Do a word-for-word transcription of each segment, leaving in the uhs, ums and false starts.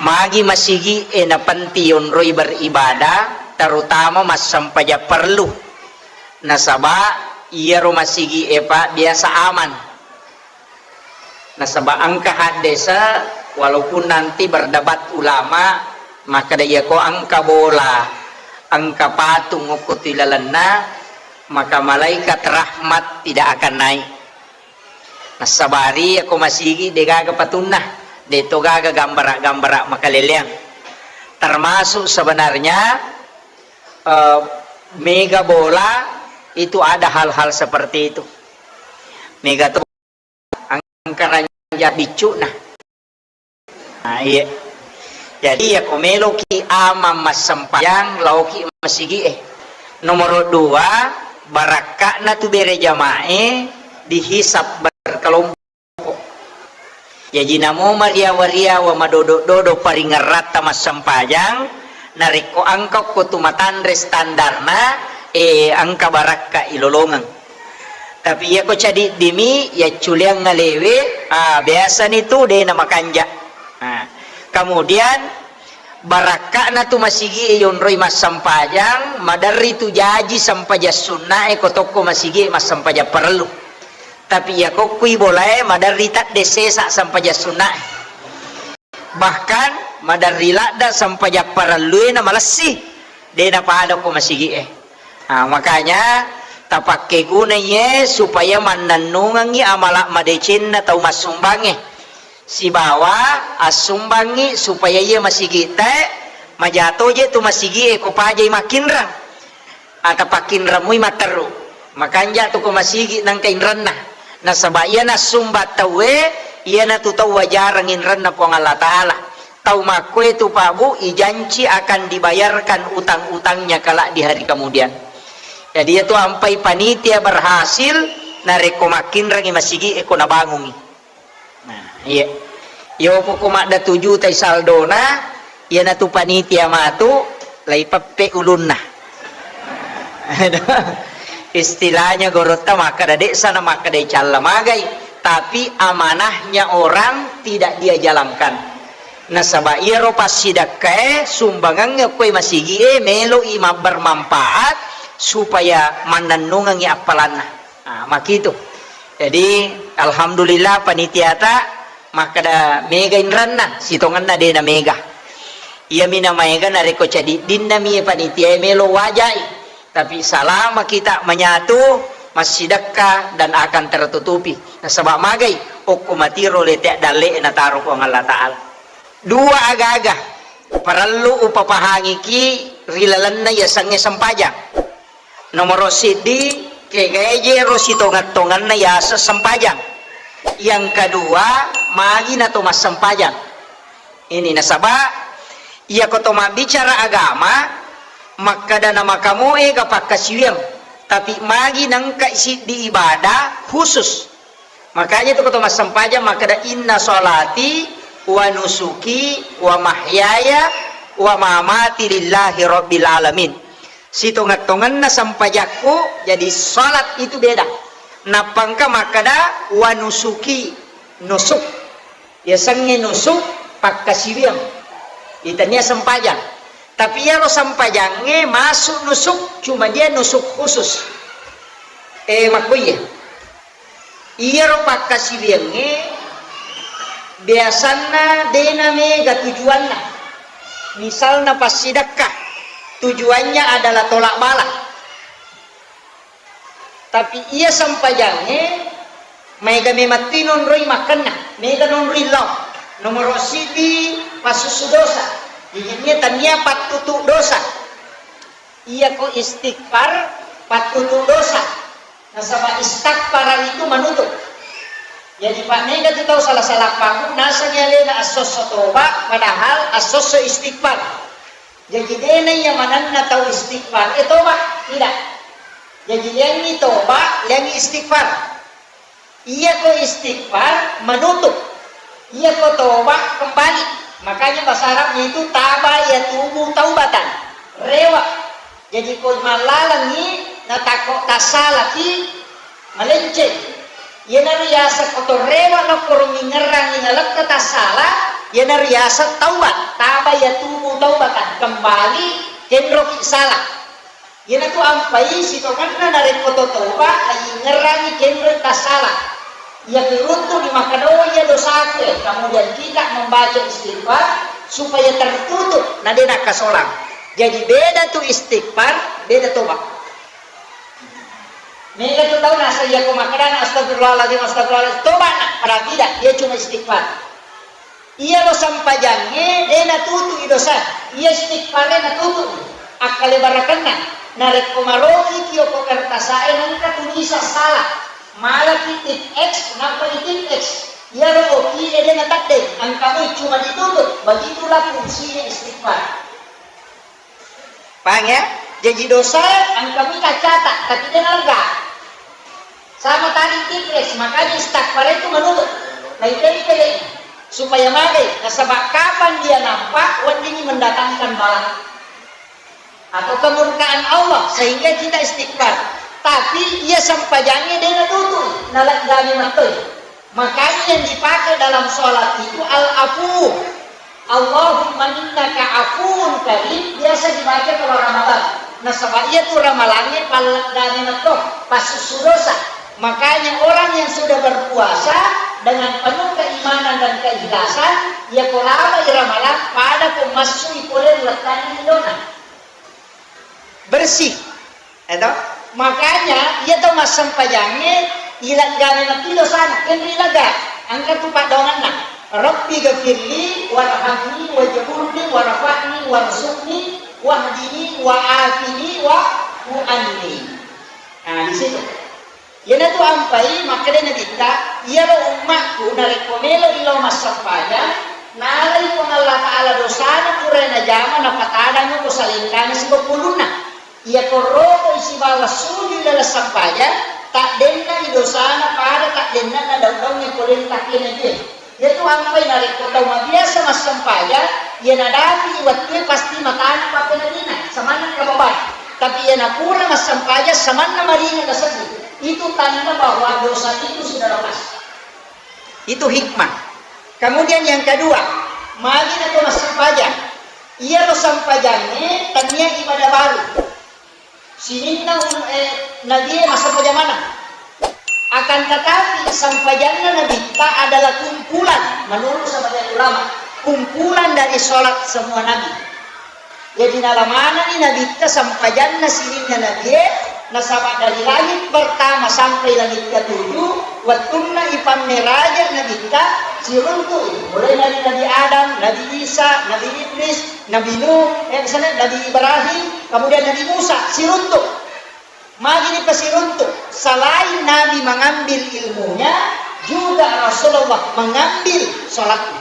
Magi masigi'e napenting yonroi beribadah, terutama massempajang parellu. Nasaba iyaro masigi'e, Pak, biasa aman. Nasaba engka haddese, walaupun nanti berdebat ulama, makkeda iyako engka bola, engka patung okko tu ilalenna, maka malaikat rahmat tidak akan naik. Nassabari iyako masigi degaga patunna, deto gaga gambara-gambara makaleleang. Termasuk sebenarnya, eh, mega bola itu ada hal-hal seperti itu. Mega to engka ranja biccu'na. Nah, iya. Jadi, iyako meloki amang massempajang, laoki masigi'e. Nomoro dua, barakka'na tu bere jamae dihisab berkelompok. Jaji, namo mariawa-riawa, madodo-dodo paringeratta massempajang, narekko engka okko tu matanre standarna, eh, engka barakka ilolongeng. Tapi iyako cadiddimi, yacculeang ngalewe, ah, biasani tu de namakanja. Ah, kemudian barakka'na tu masigi e yonroi massempajang, maderri tu jaji sempajang sunna e ko tokko masigi e massempajang parellu. Tapi iyako kui bolae maderri tadde sesa sempajang sunna e. Bahkan maderri ladda sempajang parellue na malessi, de napada ko masigi'e. Ah, makanya tapakkeguna iye supaya mannennungengngi amala madecenna tau massumbangnge, sibawa assumbangngi supaya iye masigi'tae majato je tu masigi'e ko pajai makkinreng. Atapakkinremmui matteru. Makanja tu ko masigi nangka inrenna. Nasaba iyana sumba tauwe, iyanatu tau wajareng inrenna Puang Allah Ta'ala. Tau makkoe tu, Pak Bu, ijanci akan dibayarkan utang-utangnya kelak di hari kemudian. Jadi, iyatu ampai panitia berhasil, narekko makkinrengi masigi e ko nabangungi. Nah, iya. Yo poko madda tuju tai saldona, iyanatu panitia matu, lai peppe ulunna. Istilahnya gorotta makkeda, de sana makkeda calla magai, tapi amanahnya orang tidak dia jalankan. Nasaba iyaro passidakkae, sumbangangnge koe masigie, meloi mabbermanfaat supaya mannennungengngi appalanna. Ah, makitu. Jadi, alhamdulillah, panitiata makkeda mega inranna, sitongenna de na mega. Iyami na maega narekko cadiddinna mi panitia e melo wajai. Tapi selama kita menyatu, massidekka dan akan tertutupi. Nasaba magai, okko matiro lete dalle na taro Puang Allah Ta'ala. Dua agaga parellu upapahangiki ri lalenna yasengnge sempajang. Nomoro siddi, kegae je ro sitongeng-tongenna yaseng sempajang. Yang kedua, magi na to massempajang. Ini nasaba, iyako to mabbicara agama, makkeda na makamoe ga pakkasiwiang, tapi magi nengka siddi ibadah khusus. Makanya tu ko to massempajang makkeda, "Inna sholati wa nusuki wa mahyaya wa mamati lillahi rabbil alamin." Sitongeng-tongenna sempajakku, jadi salat itu beda. Nappangka makkeda, "Wa nusuki," nusuk. Yasengnge nusuk, pakkasiwiang. Itania sempajang. Tapi iyaro sempajangnge masuk nusuk, cuma dia nusuk khusus. Eh, makkuiye. Iyaro pakkasiwiangnge biasanna dena mega tujuanna. Misalna passidekka, tujuannya adalah tolak bala. Tapi iya sempajangnge maega memang tu nonroi makkenna, mega nonroi lao. Nomoro siddi, passussu dosa. Jadi tania pattutu dosa. Iyako istighfar, pattutu dosa. Nasaba istaghfara itu menutup. Jadi, Pak, mega tu tau sala-sala paku, nasengi alena assosso toba, padahal assosso istighfar. Jadi, dena iya manenna tau istighfar, eh, toba, tidak. Jadi, liangi toba, liangi istighfar. Iyako istighfar menutup, iyako toba kembali. Makanya bahasa Arabnya itu taba yatubu taubatan, rewa. Jadi ko mallalengngi natakko tassalaki malenceng. Iyanaro yaseng ko to rewa nakkoro mingngerangngi nalekko tassala, Iyana riaseng taubat, taba yatubu taubatan, kembali kenroki salah. Iyanatu ampai sitongenna narekko to taubat, laingngerangi kenroi tassala. Iya kiruntu di makkeda, "Oh, iya dosaku e." Kemudian kita membaca istighfar supaya tertutup, na de nakkasolang. Jadi beda tu istighfar, beda tobat. Mega tu tau nasa iya ko makkeda, "Astagfirullahaladzim, astagfirullahaladzim." Tobat na, padahal tidak, dia cuma istighfar. Iyaro sempajangnge de natutu'i dosa, iya istighfare natutu'i akkalebarakenna. Narekko marokiki okko kertasae nengka tulisa sala, malaki tip X, nappa di tip X. Iyaro okie de nateddeng, engka moi cuma ditutup, begitulah fungsinya istighfar. Paham ya? Jaji dosa engka mita catat, tapi de nalega. Sama tadi tipres, makanya istighfar itu menutup. Naitempele supaya magai, nasaba kapan dia nampak, weddingi mendatangkan bala atau kemurkaan Allah, sehingga kita istighfar. Tapi iya sempajangnge de natutu'i, naleggani mattoi. Makanya yang dipakai dalam sholat itu al-afu. Allahumma innaka afuwun karim, biasa dibaca kalau Ramadan. Nasaba iya tu ramalangnge palleddani metto, passussu dosa. Makanya orang yang sudah berpuasa dengan penuh keimanan dan keikhlasan, iya ko labai ramalang pada ko massui pole lettanni lindona. Bersih. Eto? Makanya, iya tau massempajangnge, ileggani mati dosana, kenri lega. Engka tu paddoangenna. Rabbi ghafirli, warhamni, wajburni, warfa'ni, warzuqni, wahdini, wa'afini, wa'fu anni. Nah, di situ. Iyanatu ampai, makkeda Nabitta, iyaro ummakku narekko melo i lao massempajang, nalai Puang Allah Ta'ala dosana pura najama, napatadang ko salengkana sibawa ulunna. Iya korroko sibawa sujud dalam sempajang, taddenna dosana pada taddenna daung-daung yang poleni takkena dia. Iyatu ampai narekko tau mabiasa massempajang, iya nadapi wettue pasti matana pappenadina, samanna kababar. Tapi iya napura massempajang, samanna maringa kaseddi. Itu tanda bahwa dosa itu sudah lepas. Itu hikmah. Kemudian yang kedua, magi natu massempajang. Iyaro sempajangnge tania ibadah baru. Sininna ulu-, eh, nabie massempajang maneng. Akan tetapi, sempajanna Nabitta adalah kumpulan, menurut sebagian ulama, kumpulan dari sholat semua nabi. Jadi, nala manenni Nabitta sempajanna sininna nabie, nasaba dari langit pertama sampai langit ketujuh, wettunna ipammeraja Nabitta, siruntu'i, mulai dari Nabi Adam, Nabi Isa, Nabi Idris, Nabi Nuh, eh, misalnya Nabi Ibrahim, kemudian Nabi Musa, siruntu. Magi dipasiruntu? Selain Nabi mengambil ilmunya, juga Rasulullah mengambil sholatnya.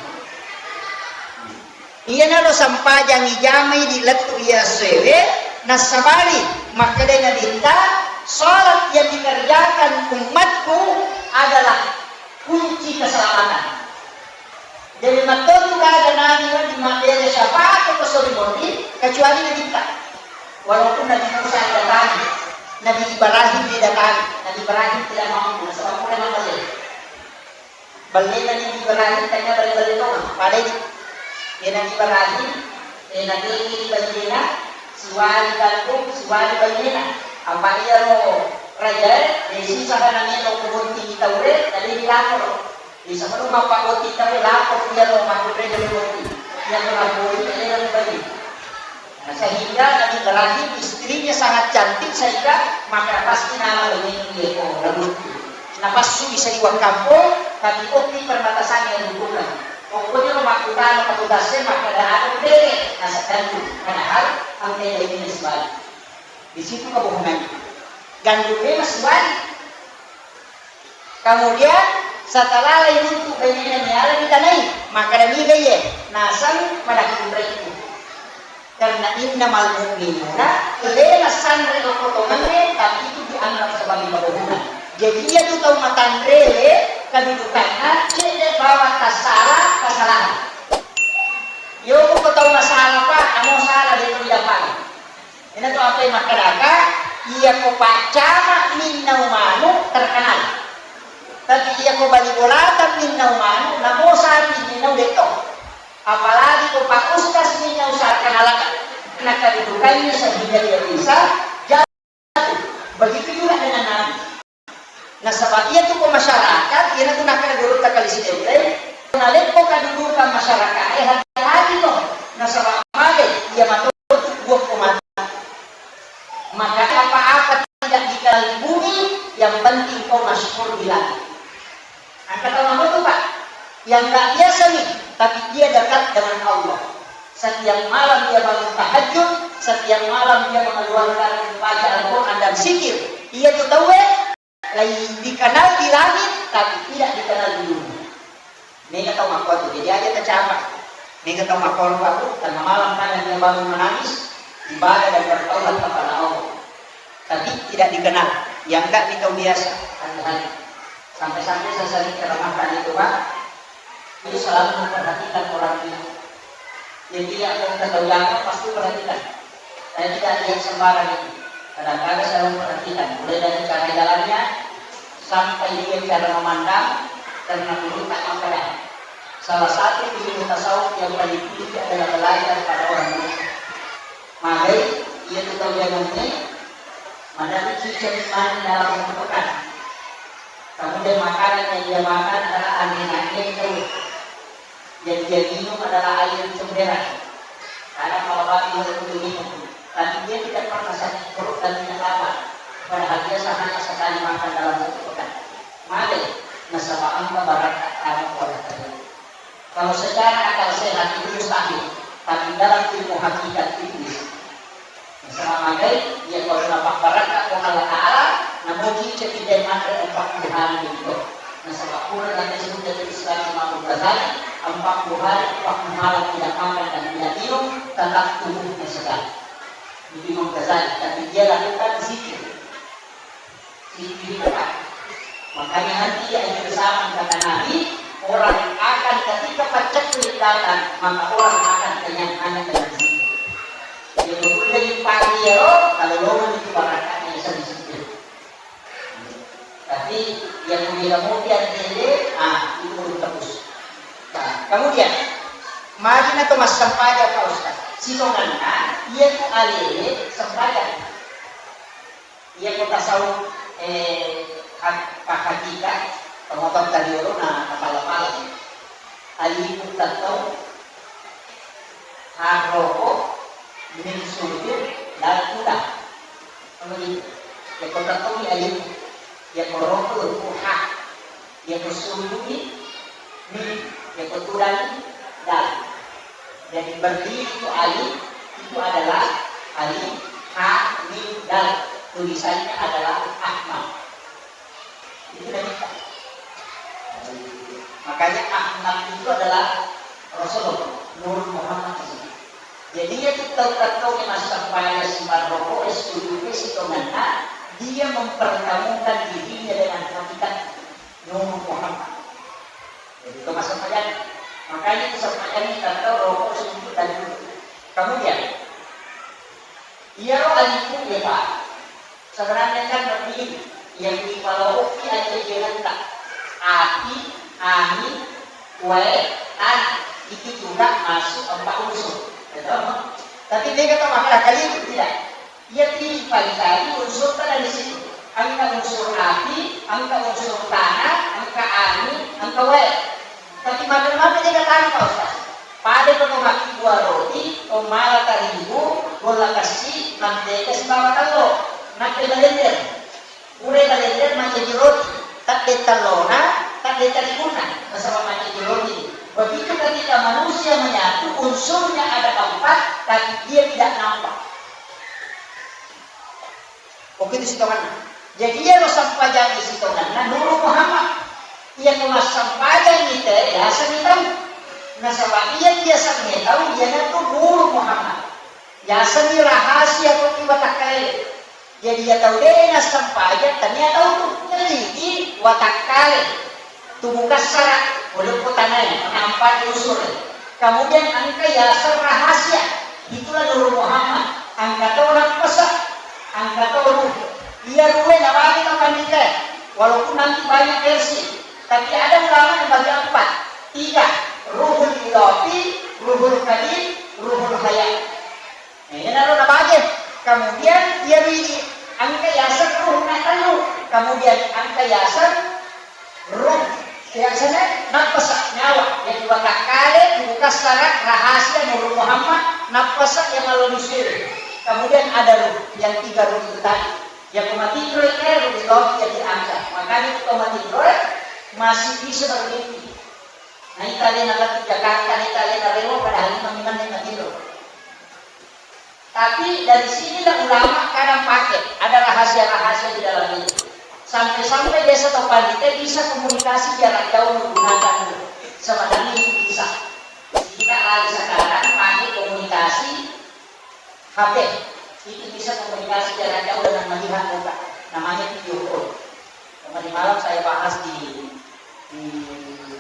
Iyanaro sempajang ijamai di lettu iya essoewe, nassabari makkedai Nabitta, sholat yang dikerjakan umatku adalah kunci keselamatan. Jadi, metto tu gaga nabi wedding mabbere syafaat ko sori moni, kecuali Nabitta. Walaupun Nabi Musa didatangi, Nabi Ibrahim didatangi, Nabi Ibrahim tidak mampu, nasaba pura mabelle. Bellena Nabi Ibrahim, tanya belle-belle doang, pada di. Ya, Nabi Ibrahim, eh, Nabi ini bellena, siwali kangkung, siwali bellena. Apa iya lo raja, eh, sisa kana melo kubunting taure, tadi dilapor. Di sebelum mappabbotting tauwe, lapor iyaro makkunrai tauwe botting. Iyaro lapori, iyaro bali. Nah, sehingga Nabi Ibrahim istrinya sangat cantik sehingga maka pasti nama bengeng iyeko lalu. Napassu bisa iwang kampung, tapi oki perbatasan yang dibuka. Pokoknya lo makkutana petugasnya maka ada ada bengeng. Nah, sedang padahal angkai ini sebalik. Di situ kebohongannya. Gandumnya masih balik. Kemudian, setelah lain untuk bainena miala ditanai, makkeda niga iye, naseng pada kunraiku. Karena innamal mu'minuna, lena sanre okko tongengnge, tapi itu dianggap sebagai kebohongan. Jadi, iya tu tau matanrewe, kedudukanna, cedde bawa tassala, kesalahan. Yo, ko tau masalah, Pak, amo salah, dia tidak paham. Iyanatu ampai makkedaka, iyako paccama minnau manu terkenal. Tapi iyako bali bolata minnau manu, namo sapi minnau detto. Pak Ustaz minyak usahakan alat, nah, kedudukannya sehingga dia bisa jatuh. Begitu juga dengan Nabi. Nasaba iyatu ko masyarakat, iyanatu nakkeda gurutta Kali Sidenreng, naleppo kedudukan masyarakat, eh, hati-hati to. Nasaba mage iya matotu buah ko mata. Maka apa-apa tidak dikenal di bumi, yang penting kau masyhur di langit. Angka tau matotu, Pak. Yang nggak biasa nih, tapi dia dekat dengan Allah. Setiap malam dia bangun tahajud, setiap malam dia mengeluarkan baca Al-Quran dan zikir. Iyatu tauwe, lai dikenal di langit, tapi tidak dikenal di bumi. Mega tau makkuatu, jadi aja tercapai. Mega tau makkuatu, tengah malam kadang dia bangun menangis, ibadah dan bertaubat kepada Allah. Tapi tidak dikenal. Yang enggak nih tau biasa, hari-hari. Sampai-sampai saya sering ceramahkan itu, Pak. Itu selalu memperhatikan orang ini. Jadi, yang mau kita tahu, pasti perhatikan. Saya tidak lihat sembarang itu. Kadang-kadang saya memperhatikan, mulai dari cara jalannya, sampai dia cara memandang, karena menurut tak maka. Salah satu ilmu tasawuf yang paling tinggi adalah belajar pada orang lain. Magai, iyatu tau jamangnge maneng ciceng maneng dalam satu pekan. Kemudian makanan yang dia makan adalah aneh-aneh itu. Yang dia minum adalah air cemberan. Karena kalau babi itu minum, tapi dia tidak pernah sakit perut dan tidak lapar. Padahal biasa hanya sekali makan dalam satu pekan. Magai, nasaba engka barakka kamu oleh tadi. Kalau secara akal sehat itu mustahil, tapi dalam ilmu hakikat itu bisa. Misalnya magai, ya kalau nampak barakka ko Allah Ta'ala, namoji cekidai makan empat puluh hari itu. Nasaba pura nanti sebut dari Islam Imam Ghazali, empat puluh hari, empat puluh malam tidak makan dan tidak minum, tetap tubuhnya segar. Itu Imam Ghazali, tapi dia lakukan zikir. Makanya nanti di akhir zaman kata Nabi, orang akan ketika paceklik datang, maka orang akan kenyang hanya dengan zikir. Jadi, kalau dari pagi ya, kalau lowongan itu barakatnya bisa di situ. Tapi yang mulia-mulia tele, ah, itu belum tebus. Nah, kemudian, magi na to massempajang, Pak Ustaz. Sitonganna, iya tu alele sempajang. Iya ko tasawuf, eh, hak-, hakika, pemotor tadi olo na, na pala-pala. Alifu tattau, harroko, min sujud, dan kuda. Apa gitu? Ya ko tattau ni alifu. Ya ko roko, ha. Yako sujudi, mim. Yako tudang, dal. Jadi berdiri itu alif, itu adalah alif, ha, mim, dal. Tulisannya adalah Ahmad. Itu dari kita. Makanya Ahmad itu adalah Rasulullah, Nur Muhammad itu. Jadi, iya tu tau-tau ni massempajang simarroko, sujud, sitonganna, dia mempertemukan dirinya dengan hakikat Nur Muhammad. Jadi, itu massempajang. Makanya itu sempajang ni tau roko, sujud, dan duduk. Kemudian, iyaro alifu, ya, Pak. Sebenarnya kan lebih yang dipalauki aja jenenta. Api, angin, wae, tanah. Itu juga masuk empat unsur. Betul? Tapi dia kata masalah kali itu tidak. Ia pilih paling tadi unsur dari situ. Angka unsur api, angka unsur tanah, angka angin, angka wae. Tapi maga-maga jaga tanpa, Ustaz. Pada kono mati buah roti, to mala tarigu, bola kassi, mantega sibawa tello. Nakke balender. Pura balender mancaji roti. Tadde tellona, tadde tariguna, nasaba mancaji roti. Begitu ketika manusia menyatu, unsurnya ada empat, tapi dia tidak nampak. Oke, itu sitonganna. Jadi, iyaro sempajang sitonganna Nuru Muhammad. Iya, ko massempajang ite, biasa ni tau. Nasaba iya biasa ni tau, iyanatu Nuru Muhammad. Biasa ni rahasia ko tiba takkae. Jadi, iya tau de nassempajang, tania tau tu. Jadi, watakkale. Tubuh kassara, olokko tanae, nampa unsur. Kemudian engka yaseng rahasia, itulah Nurul Muhammad. Engka to nappasa, engka to ruh. Iya ruhe nabagi to pandita, walaupun nanti banyak versi, tapi ada ulama yang bagi empat, tiga, ruhul idafi, ruhul Jadi ruhul haya. Nah, iyanaro nabage. Kemudian iya ridi engka yaseng ruh na tellu. Kemudian engka yaseng ruh yang sana nappasa nyawa. Jadi watakkale buka syarat rahasia Nur Muhammad nappasa yang malu disuruh. Kemudian ada ruh yang tiga ruh itu tadi. Yang pematinro itu ruh itu jadi angka. Makanya itu pematinro masih bisa bermimpi. Naita alena lettu Jakarta, naita alena rewe, padahal lima menit matinro. Tapi dari sinilah ulama kadang pakai, ada rahasia-rahasia di dalam itu. Sampai-sampai biasa tau pandita bisa komunikasi jarak jauh menggunakan itu. Sebenarnya itu bisa. Kita lagi sekarang pakai komunikasi H P itu bisa komunikasi jarak jauh dengan melihat muka, namanya video call. Kemarin malam saya bahas di, di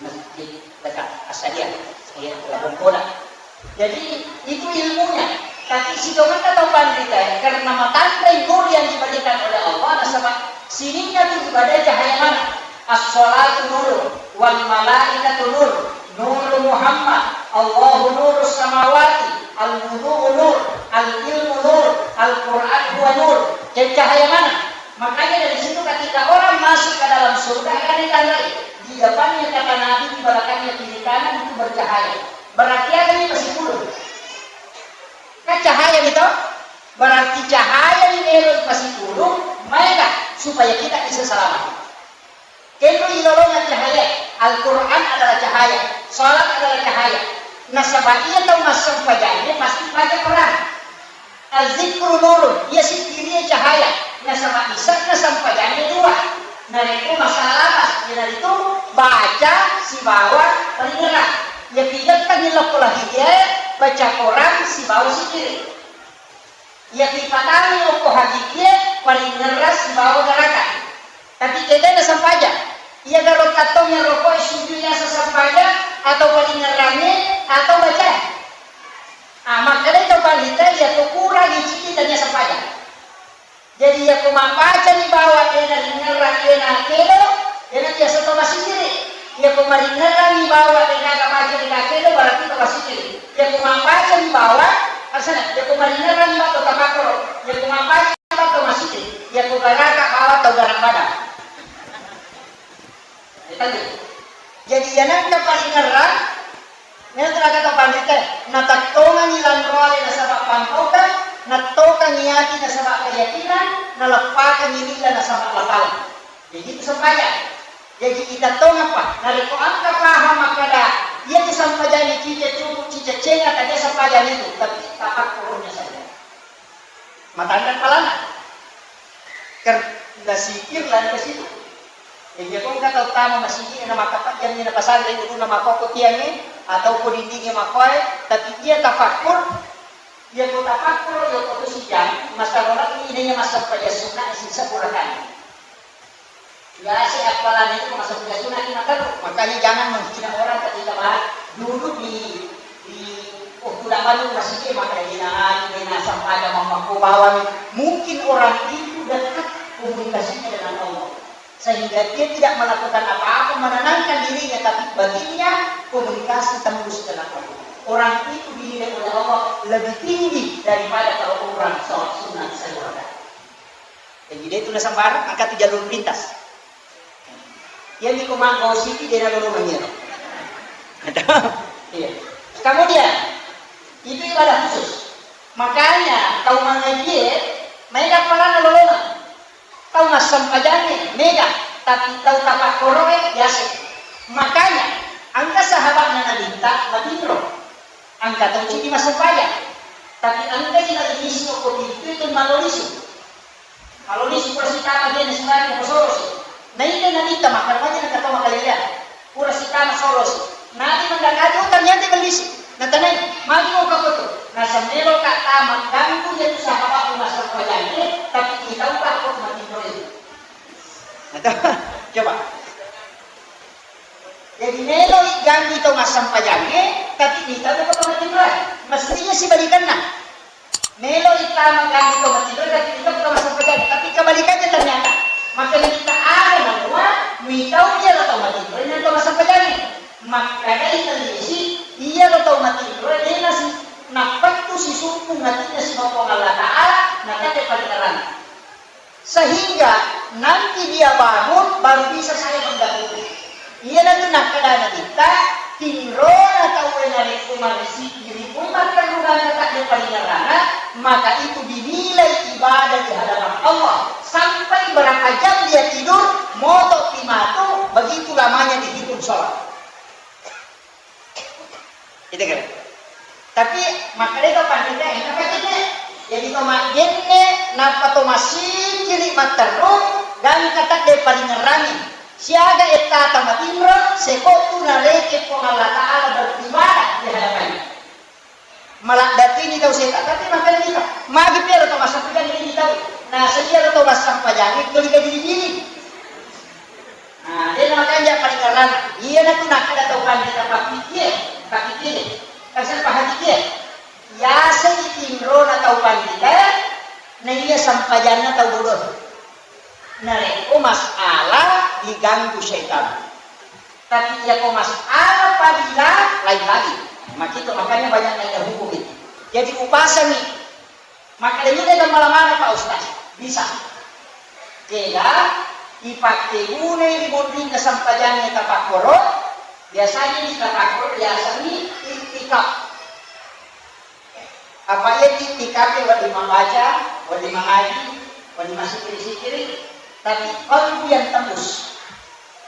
masjid dekat Astadia, saya Labong Kola. Jadi itu ilmunya. Tapi sitongenna tau panrita karena matandai nur yang diberikan oleh Allah, nasaba sininna tu ibadah cahaya mana? As-salatu nur, wal malaikatu nur, Nuru Muhammad, Allahu nurus samawati, al-wudu'u nur, al-ilmu nur, Al-Quran huwa nur. Jadi cahaya mana? Makanya dari situ ketika orang masuk ke dalam surga akan ditandai di depannya kata Nabi, di belakangnya kiri kanan itu bercahaya. Berarti ada ini masih puluh. Kan cahaya gitu? Berarti cahaya ini ero masih puluh, maka supaya kita bisa selamat. Kenro ilolongan cahaya, Al-Quran adalah cahaya, salat adalah cahaya. Nasaba iya tau massempajangnya pasti baca Quran. Al-zikru nurun, iya sikkiriya cahaya. Nasaba isa nasempajangnya dua. Narekko masalah lapas, iyanaritu baca sibawa paringerang. Iya pigettangi lokko lahidiae, baca Quran sibawa sikkiri. Iya kipatangi okko hagikie paringerrang sibawa garaka. Tapi kegai nasempajang? Iya garo tattong yang rokok sujud yang sesempajang atau paringerrangi atau baca? Ah, makkedai tau panrita iya tu kurang iciki tania sempajang. Jadi iya ku mapacani bawa dena ringerrang dena kelo, dena biasa to masijiri. Iya ku maringerrangi bawa dena mabaca dena kelo, berarti to masijiri. Iya ku mapacani bawa, asana, iya ku maringerrangi bawa to tapakkoro. Iya ku mapacani bawa to masijiri. Iya ku garaka bawa to garang badang. Jadi iya nengka paringerrang, Melo tu nakata panrita, natattongangi lanroale nasaba pangkaukang, nattokangi ati nasaba keyakinan, naleppakangi lila nasaba lapala. Jadi itu sempajang. Jadi itattongapa, narekko engka paham makkada, iya tu sempajangi cica cuku, cica cenga, tania sempajang itu, tapi tapakkurunya saja. Matanre palana. Ker-, nasikir lari ke situ. Iya ko engka tau tama masigi na makkapajang na pasang ri uluna makkokko tiangnge atau ko dindingnge makkoe, tapi iya tafakkur, iya ko tafakkur, iya ko tu sijang, masarola ini iya massempajang sunna sisa purakan. Biasa apalagi itu masa punya sunat ini makan. Makanya jangan menghina orang ketika baik duduk di di oh, tidak banyak masih dia makan ini nah ini nah sampai ada mamaku bawang. Mungkin orang itu dekat komunikasinya dengan Allah sehingga dia tidak melakukan apa-apa menenangkan dirinya tapi batinnya komunikasi tembus dengan Allah. Orang itu dinilai oleh Allah lebih tinggi daripada kalau orang sholat sunat saya Jadi de tu nasembarang, engka tu jalur lintas. Iya mi ko mangko siti de nalolongang iyaro. Iya. Kemudian itu ibadah khusus. Makanya tau mangajie maega pala nalolongang. Tau massempajangnge mega, tapi tau tapakkoroe biasa. Makanya engka sahabatna Nabitta matinro. Engka tau cidi massempajang. Tapi engka ji nalilisi okko pintu itu malolisu. Kalau di pura sitama dia nasibari na sorosi. Naita Nabitta makkeda maja na katau makaleleang. Pura sitama sorosi. Nabi mendakati utang niate bellisi. Natanai, magi mau kakoto. Nasemmelo ka tama ganggu dia tu sahabat masa pelajaran, tapi kita udah kok mati itu. Coba. Jadi melo iganggu tau massempajangnge, tapi mita udah kok mati. Mestinya sibalikanna. Melo ittama ganggu to matinro, tapi tidak to massempajang. Tapi kebalikannya ternyata. Maka kita ada namua, mitau iya lo tau matinro, ini to massempajang. Maka dari telisi, iya lo tau matinro, ini nasi Sehingga nanti dia bangun, baru bisa saya mendahului. Iyanatu nakkeda Nabitta, tinrona tauwe narekko marisiki ri umma terrugangka takde paringerrana, maka itu dinilai ibadah di hadapan Allah. Sampai berapa jam dia tidur, moto'pi matu, begitu lamanya dihitung sholat. Itu kan. Tapi makkeda to pandita, eh, apa itu? Jadi to majjenne, nappa to masikiri matterru, gangka takde paringerrangi. Siaga ettata matinro, sekottu nareke Puang Allah Ta'ala beribadah di hadapannya. Maladdatini tau seta, tapi makkeda kita, magi pero to massempajang ini tau. Nah, sedia to massempajang itu dikaji diri. Nah, dia makanja paringerranna. Iyanatu nakkeda tau pandita papikie, papikie. Kasar pahatikie. Yaseng tinrona tau pandita, na iya sempajanna tau bodoh. Narekko masalah diganggu setan. Tapi iyako masalah fadilah, lain lagi. Makito, makanya banyak nanya hukum itu. Jadi upasangi. Makanya ini kan malam-malam Pak Ustaz. Bisa. Kega, ipakkegunai ri bunrinna sempajanna tapakkoro, biasanya di tapakkoro, biasanya itikaf. Apa iya di T K P wedding mambaca, wedding mangaji, wedding massikiri-sikiri, tapi qalbu yang tembus.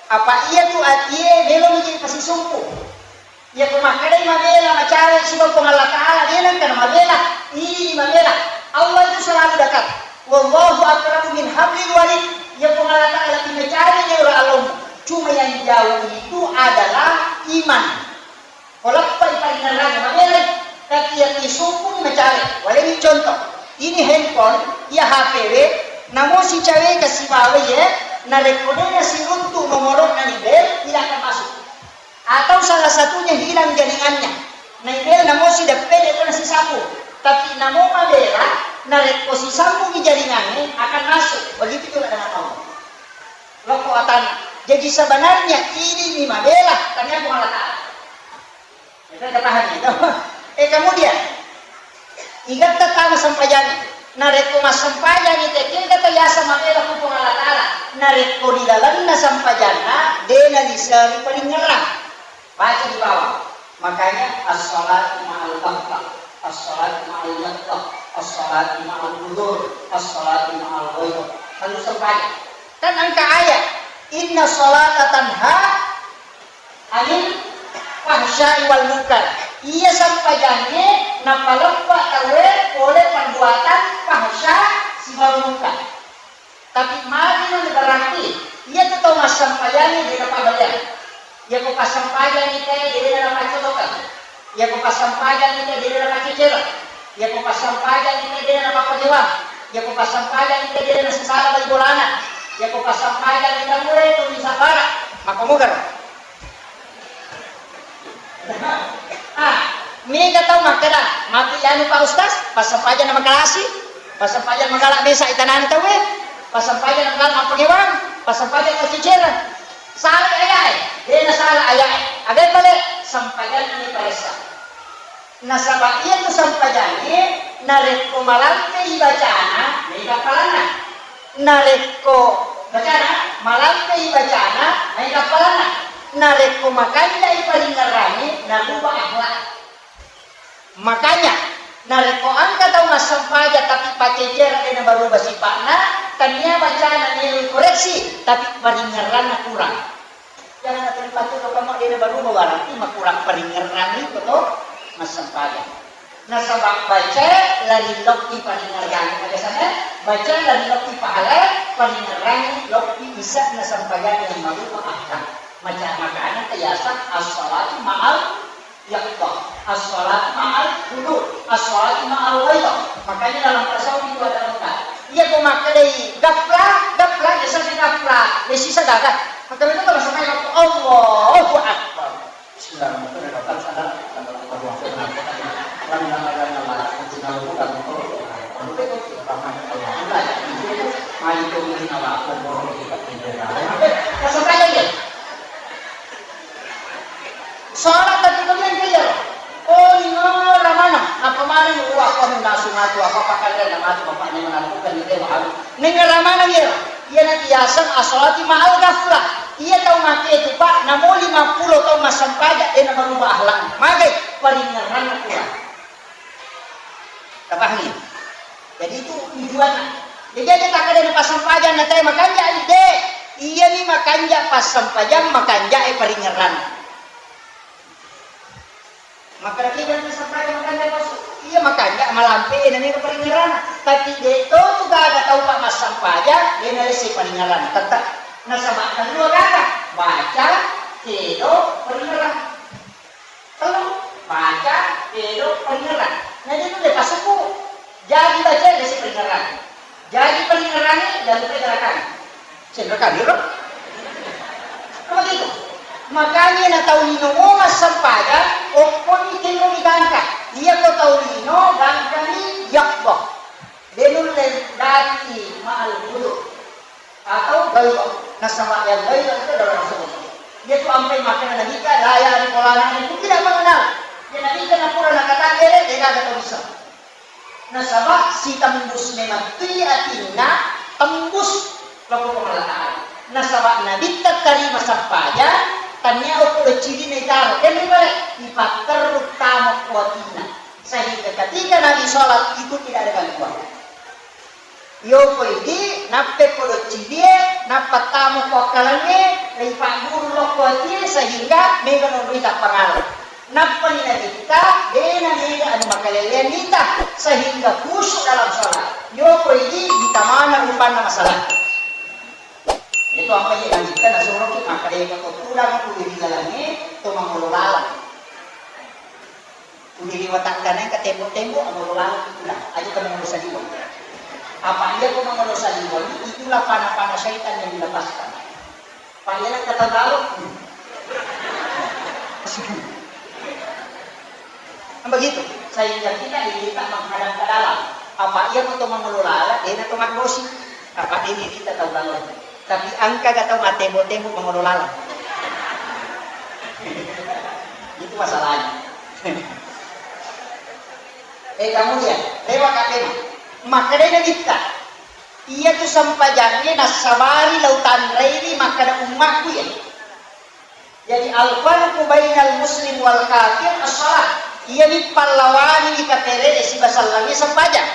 Apa iya tu atie melo menjadi pasisumpu. Iya ko makkedai mabela macare sibawa Puang Allah Ta'ala, dia nengka mabela, ini mabela. Allah itu selalu dekat. Wallahu aqrabu min hablil warid. Iya Puang Allah Ta'ala lebih macare dia orang alom. Cuma yang jauh itu adalah iman. Ko leppai paringerranna mabelai, tapi iya isukung macare. Waleni contoh, ini handphone, iya H P we, namo sicaweka sibawa ye, narekko de nasiruntu nomoro'na ni bel, tidak akan masuk. Atau salah satunya hilang jaringannya. Naibel namo sideppe de ko nasisambung. Tapi namo mabela, narekko sisambungi jaringannya akan masuk. Begitu juga dengan Allah. Lokko atanna. Jadi sebenarnya ini ni mabela, tania Puang Allah Ta'ala. Kita paham itu. Eh, kemudian, igatta tama sempajangi. Narekko massempajangi te, kega to yasa mabela ku Puang Allah Ta'ala. Narekko di lalenna sempajanna, de naliseri paringerrang. Baca di bawah. Makanya as-salatu ma'al baghdha, as-salatu ma'al yaqdha, as-salatu ma'al hudur, as-salatu ma'al ghaidha. Lalu sempajang. Kan engka ayat, "Inna salata tanha anil fahsya'i wal munkar." Iya sempajangnge napaleppa tauwe pole perbuatan fahsya sibawa munkar. Tapi magi nani berarti, iya tu tau massempajangnge de napabaliang. Iya ko passempajangngi te de napaccolokang. Iya ko passempajangngi te de napaccecereng. Iya ko passempajangngi te de napapagewang. Iya ko passempajangngi te de nasisala bali bolana. Iya ko passempajangngi te mure tu misabara. Maka mugaro. Ah, mega tau makkeda, matu anu Pak Ustaz, passempajang na makalasi, passempajang magala mesa itanani tauwe, passempajang na magala mappagewang, passempajang maccicera. Sala ayae, dena sala ayae. Aga pale, sempajanna ni paressa. Nasaba iyatu sempajangnge narekko malampei bacana, mega palanna. Narekko bacana, malampei bacana, mega palanna. Narekko makanjai paringerrangnge, naruba akhlak. Makanya, narekko engka tau massempajang tapi paccecera de nabaruba sipa'na, tania bacana melo koreksi, tapi paringerranna kurang. Jangan terpacu to kamu de nabaruba, berarti makurang paringerrangngi ko to massempajang. Nasaba baca lari lokki paringerrangngi, aga sana? Baca lari lokki pahala, paringerrangngi lokki isa na sempajangnge marupa akhlak. Maca makana tayasa as-salatu ma'al yaqdha, as-salatu ma'al hudur, as-salatu ma'al ghaidha. Makanya dalam tasawuf itu ada empat. Iya ko makkedai gapla, gapla, biasa si gapla, biasa si gaga. Maka itu kalau sampai waktu Allahu Akbar. Bismillahirrahmanirrahim. Sholat tapi kemudian dia, oh, ini ramana, apa mana, wah, kau nasuh Aku apa pakanre na matu bapaknya melakukan itu harus. Nengara mana dia? Iya na biasa asolati ma'al ghaflah. Iya tau make itu, Pak, namo lima puluh tahun massempajang, eh, na berubah akhlak. Magai paringerang kurang. Tapahami? Jadi itu tujuanna. Jadi aja tak ada passempajanna teh makanja ide. Iya ni makanja passempajang, makanja e paringerang. Maka kita passempajanna makanja pas iya makanja malampe nani paringerang. Tapi de to tu gaga tau pak massempajang, de na lesi paringerang. Tetap nasaba kedua gaga baca, kedo, paringerang. Tellu, baca, kedo, paringerang. Jadi itu dia pasuku. Jadi baca, dia si paringerang. Jadi paringerang ini, jadi pergerakan. Sendiri kan, ya, Bro? Kan begitu. Makanya na tau lino mo massempajang, okkoni kiro ni gangka. Iya ko tau lino, gangka ni yakbo. Denulle dati ma'al wudu. Atau ghairah. Nasaba yang ghairah itu adalah Rasulullah. Dia tu ampai makan Nabi ka, la ya ni pola na ni, tidak mengenal. Dia Nabi ka napura nakata kere, dia kagak tahu bisa. Nasaba si tembus memang tu atinna tembus loko Puang Allah Ta'ala. Nasaba Nabi tak terima sampaja, tanya okko ciri ni taro, kan ni bare, ipatterru tamo kuatina. Sehingga ketika Nabi sholat itu tidak ada gangguan. Yoko idi, nappe podo cidie, nappa tamo ko akkalengnge, leipagguru lokko atie, sehingga mega nonroi tappangala. Nappani nabitta, dena mega anu makalelean nita, sehingga khusyuk dalam sholat. Yoko idi, ditamana rupanna masalah. Itu apa ye nabitta nasoroki, maka deka ko tudang, ko iri lalangnge, to mangolo lalang. Uni ri watakka nengka tembok-tembok, angolo laleng itulah, aja ko mangolo saliweng. Apa iya ko mangolo saliweng, itulah panah-panah syaitan yang dilepaskan. Pak iya nengka tabalok. Kan begitu, sehingga kita diminta menghadap ke dalam. Apa iya ko to mangolo laleng, dena to maggosi. Apa ini kita tahu laleng. Tapi engka ga tau mattembok-tembok mangolo laleng. Itu masalahnya. Eh, kemudian, lewat katena. Makkedai Nabitta, iya tu sempajangnge nassabari lau tanrei ni makkeda ummakku ya. Jadi, al-farqu bainal muslim wal kafir as-shalah. Iyami pallawangi kapere e siba sellengngi sempajang.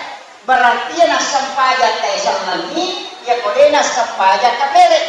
Berarti iya nassempajang tae sellengngi, iya ko de nassempajang kapere.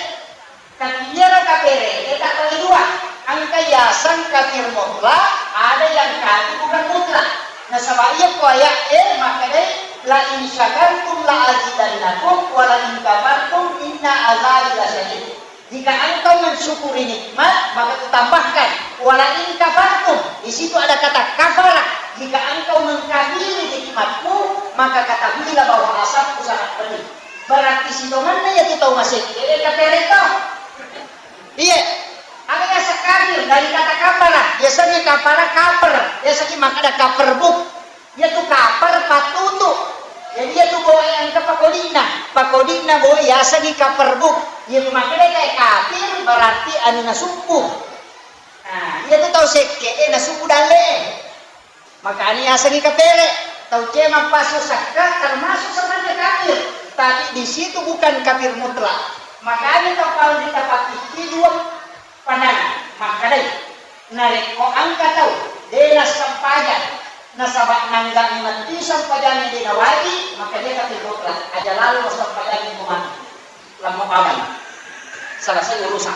Tapi iyaro kapere e tabbagi dua. Engka yaseng kafir mutlak, ada yang kafir bukan mutlak. Nasaba iya ko ayat e makkedai, "La in syakartum la azidannakum, wa la in kafartum inna azabi lasyadid." Jika engkau mensyukuri nikmat, maka kutambahkan. Wala in kafartum, di situ ada kata kafara. Jika engkau mengkafiri nikmatku, maka ketahuilah bahwa azabku sangat pedih. Berarti sitongenna iya tu tau masekke, eh, kapere to. Iya. Aga yaseng kafir dari kata kafara. Biasanya kafara kaper. Biasanya makna kaper buk. Iyatu kapar pattutu. Jadi iyatu boe engka pakodi'na. Pakodi'na boe yasengngi kapar buk. Iyatu makkedai kae kafir berarti anu nasubbu. Nah, iyatu tau sekke e nasubbu dalle e. Makanya yasengngi kapere. Tau cemang pasu sakka termasuk sebenarnya kafir. Tapi di situ bukan kafir mutlak. Makanya tau kalau kita pakai dua Panana, makkedai, narekko engka tau de nassempajang, nasaba nangga metti sempajangnge de nawaji, maka dia tapi mutlak, aja lalo sempajangnge ko mati. Lamma paman. Selesai urusan.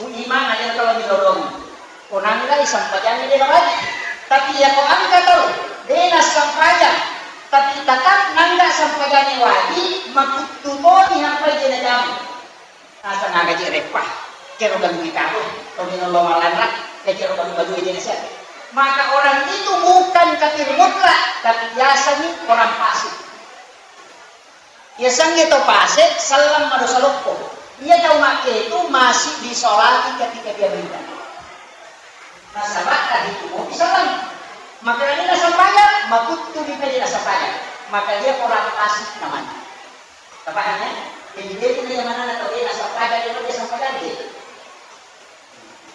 Ku imang aja kalau dilolong. Ko nangga sempajangnge de nawaji. Tapi iya ko engka tau de nassempajang, tapi tetap nangga sempajangnge waji, makuttu toni hampai de najamu. Asa naga je reppa, kero ganggu ikaku, toni nallo malanra, kecero ganggu-ganggu je nasihat. Maka orang itu bukan kafir mutlak, tapi biasanya orang fasik. Biasanya to fasik, sallang madosa loppo. Iya tau makke itu masih disolati ketika dia meninggal. Nasaba tadi itu mau disallang. Maka ini nasempajang, makuttu di meja nasempajang. Maka dia orang fasik namanya. Tapahannya? Jadi dia itu yang mana atau dia nasempajang, dia nasempajang dia.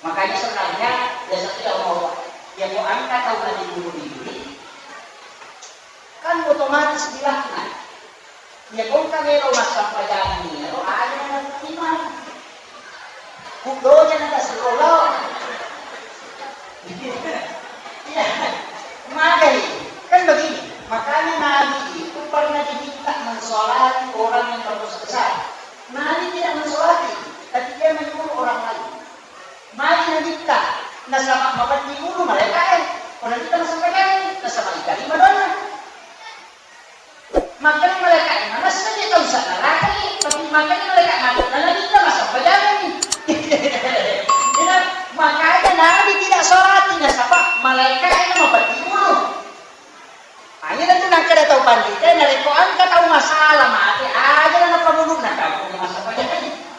Makanya sebenarnya biasa tidak mau ya mau angkat tahu nanti bunuh diri. Otomatis bilangna. Iya, kongka melo massempajang iyaro, aja na terima. Kudoja na tasiro lao. Iya, magai. Kan begini, makanya Nabi itu pernah diminta mensolati orang yang berdosa besar. Nabi tidak mensolati, tapi dia menyuruh orang lain. Magi nabitta, nasaba mapeddi ulu malaika'e, pura kita massempajang, nasaba itarima doanna. Makanya malaika'e manessa je tau sa neraka ni, tapi makanya malaikat mati, na nabitta massempajangi. Makanya Nabi tidak sholati, nasaba malaika'e na mapeddi ulu. Aja tu nakkeda tau panrita, narekko engka tau masalah mate, aja na napamuluna tau massempajang.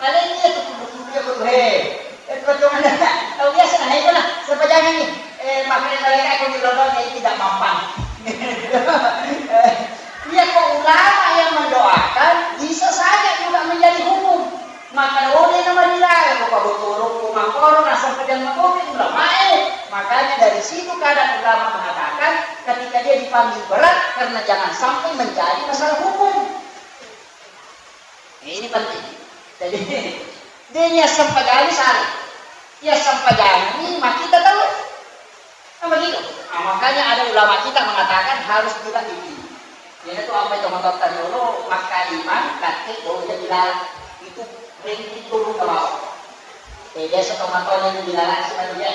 Alai iya tu kudu-kudu iya kudu he. Eh, kocongana tau biasa na heko na sempajangi. Eh, makanya mereka aku di lodong, eh, tidak mapan. Eh, iya kok ulama yang mendoakan bisa saja juga menjadi hukum. Maka oleh nama dilarang, ko pabotolokko makkoro, nasempajang makopi ulamae. Makanya dari situ kadang ulama mengatakan ketika dia dipanggil berat karena jangan sampai menjadi masalah hukum. Ini penting. Jadi dia niat sempajang salah. Iya sempajang ini maka kita tahu. Kan begitu? Nah, makanya ada ulama kita mengatakan harus juga dipilih. Jadi itu apa itu motor tadi dulu, maka imam, kate, bau jadi lalat. Itu ringkih turun ke bawah. Eh, biasa tau matoa itu dilalasi manuja.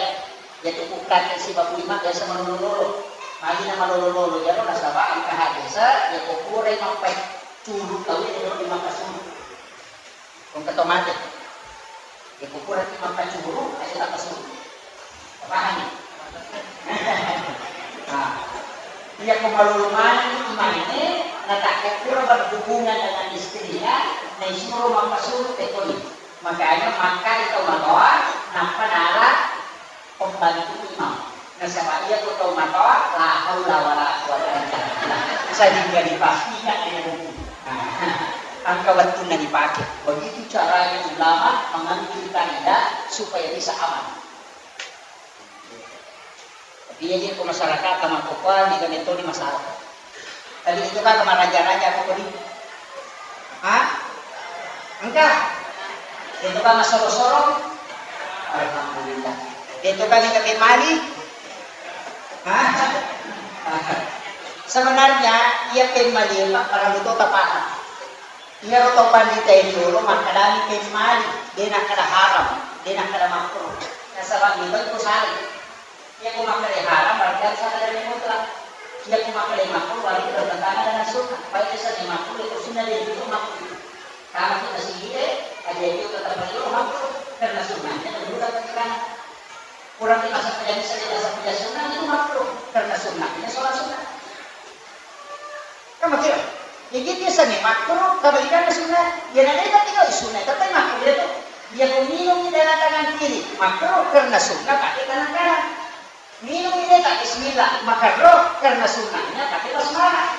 Ya tuku kate si babu imam biasa malolo-lolo. Magi na malolo-lolo, jaro nasaba engka hadis, ya ko purai mappai curut tau itu di maka surut. Engka to mate. Iya ko puraki mappacuru, aja tapasuru. Pahami? Nah, iya ko malolo manenni imangnge, natakko pura berhubungan dengan istrinya, naisuro mappasuru tekoni. Makanya makkai tau matoa, nappa nala pembantu imam. Nasaba iya ko tau matoa, la haula wala quwwata illa billah. Sehingga dipastikan dengan hukum. Nah, engka wettunna dipake. Begitu caranya ulama mengambil kaidah supaya bisa aman. Tapi iya ko masyarakat tamakkokoa, mega metode masalah. Tadi itu kan maraja-raja apa tadi? Hah? Engka? Itu kan masoro-soro? Alhamdulillah. Itu kan yang kami mali? Hah? Sebenarnya, iya pemmali, Pak, para luto tapaham. Iyaro to pandita e riolo makkedani pemmali, de nakkeda haram, de nakkeda makruh. Nasaba mega iko salai. Iya ko makkeda haram berarti harus ada dalil mutlak. Iya ko makkeda makruh berarti bertentangan dengan sunnah. Baik itu makruh itu sunnah, dia itu makruh. Karena kita sendiri aja itu tetap beliau makruh karena sunnahnya dulu dapat sekarang. Kurang dimasak jadi saya tidak sunnah itu makruh karena sunnahnya sholat sunnah. Kan begitu? Jadi biasanya makruh, kebalikannya sunnah. Ya, nanti kan tinggal sunnah, tapi makruh itu. Dia minum di dalam tangan kiri, makruh karena sunnah pakai tangan kanan. Minum ini tak bismillah, makruh karena sunnahnya pakai basmalah.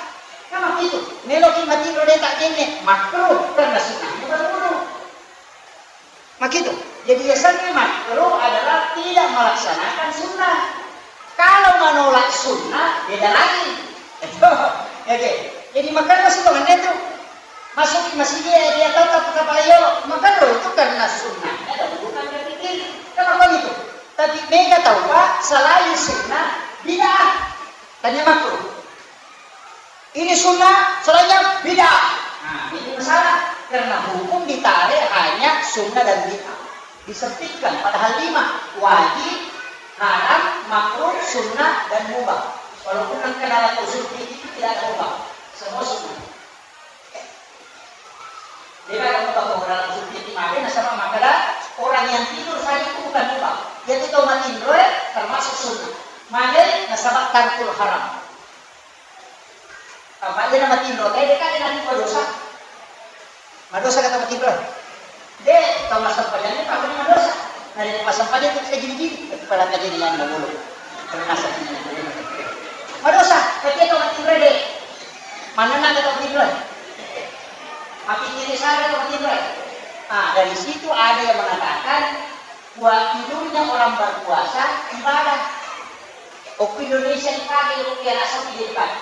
Kan begitu? Meloki mati rode tak jenne, makruh karena sunnahnya berwudu. Makitu. Jadi, biasanya makruh adalah tidak melaksanakan sunnah. Kalau menolak sunnah, beda lagi. Oke. Jadi, makanya masih banget itu. Masuk ke masjid, dia, dia tatap ke kepala yolo. Makruh itu karena sunnahnya dan bukan dari diri. Kenapa begitu? Tapi mega tahu, Pak, selain sunnah, bid'ah. Tanya makruh. Ini sunnah, selainnya bid'ah. Nah, ini masalah. Karena hukum ditarik hanya sunnah dan bid'ah. Disempitkan, padahal lima. Wajib, haram, makruh, sunnah, dan mubah. Walaupun engka dalam usul fikih tidak ada mubah. Semua sunnah. Jadi, kalau mubah, kalau dalam usul fikih, maka nasaba makkeda orang yang tidur saja itu bukan mubah. Dia itu tau matinro, termasuk sunnah. Maka nasaba tarkul haram. Apa iya na matinro, teh, deka de nanti madosa. Madosa kata matinro. De, tau massempajang, apa ni madosa? Nah, de massempajang itu kita gini-gini. Tapi pada tadi dengan dahulu. Kalau masa ini. Madosa, tapi tau matinro, de. Mana nak tau matinro? Mati kiri sana tau matinro. Ah, dari situ ada yang mengatakan, buat tidurnya orang berpuasa ibadah. Oke, Indonesia dipakai, oke, anak sapi dipakai.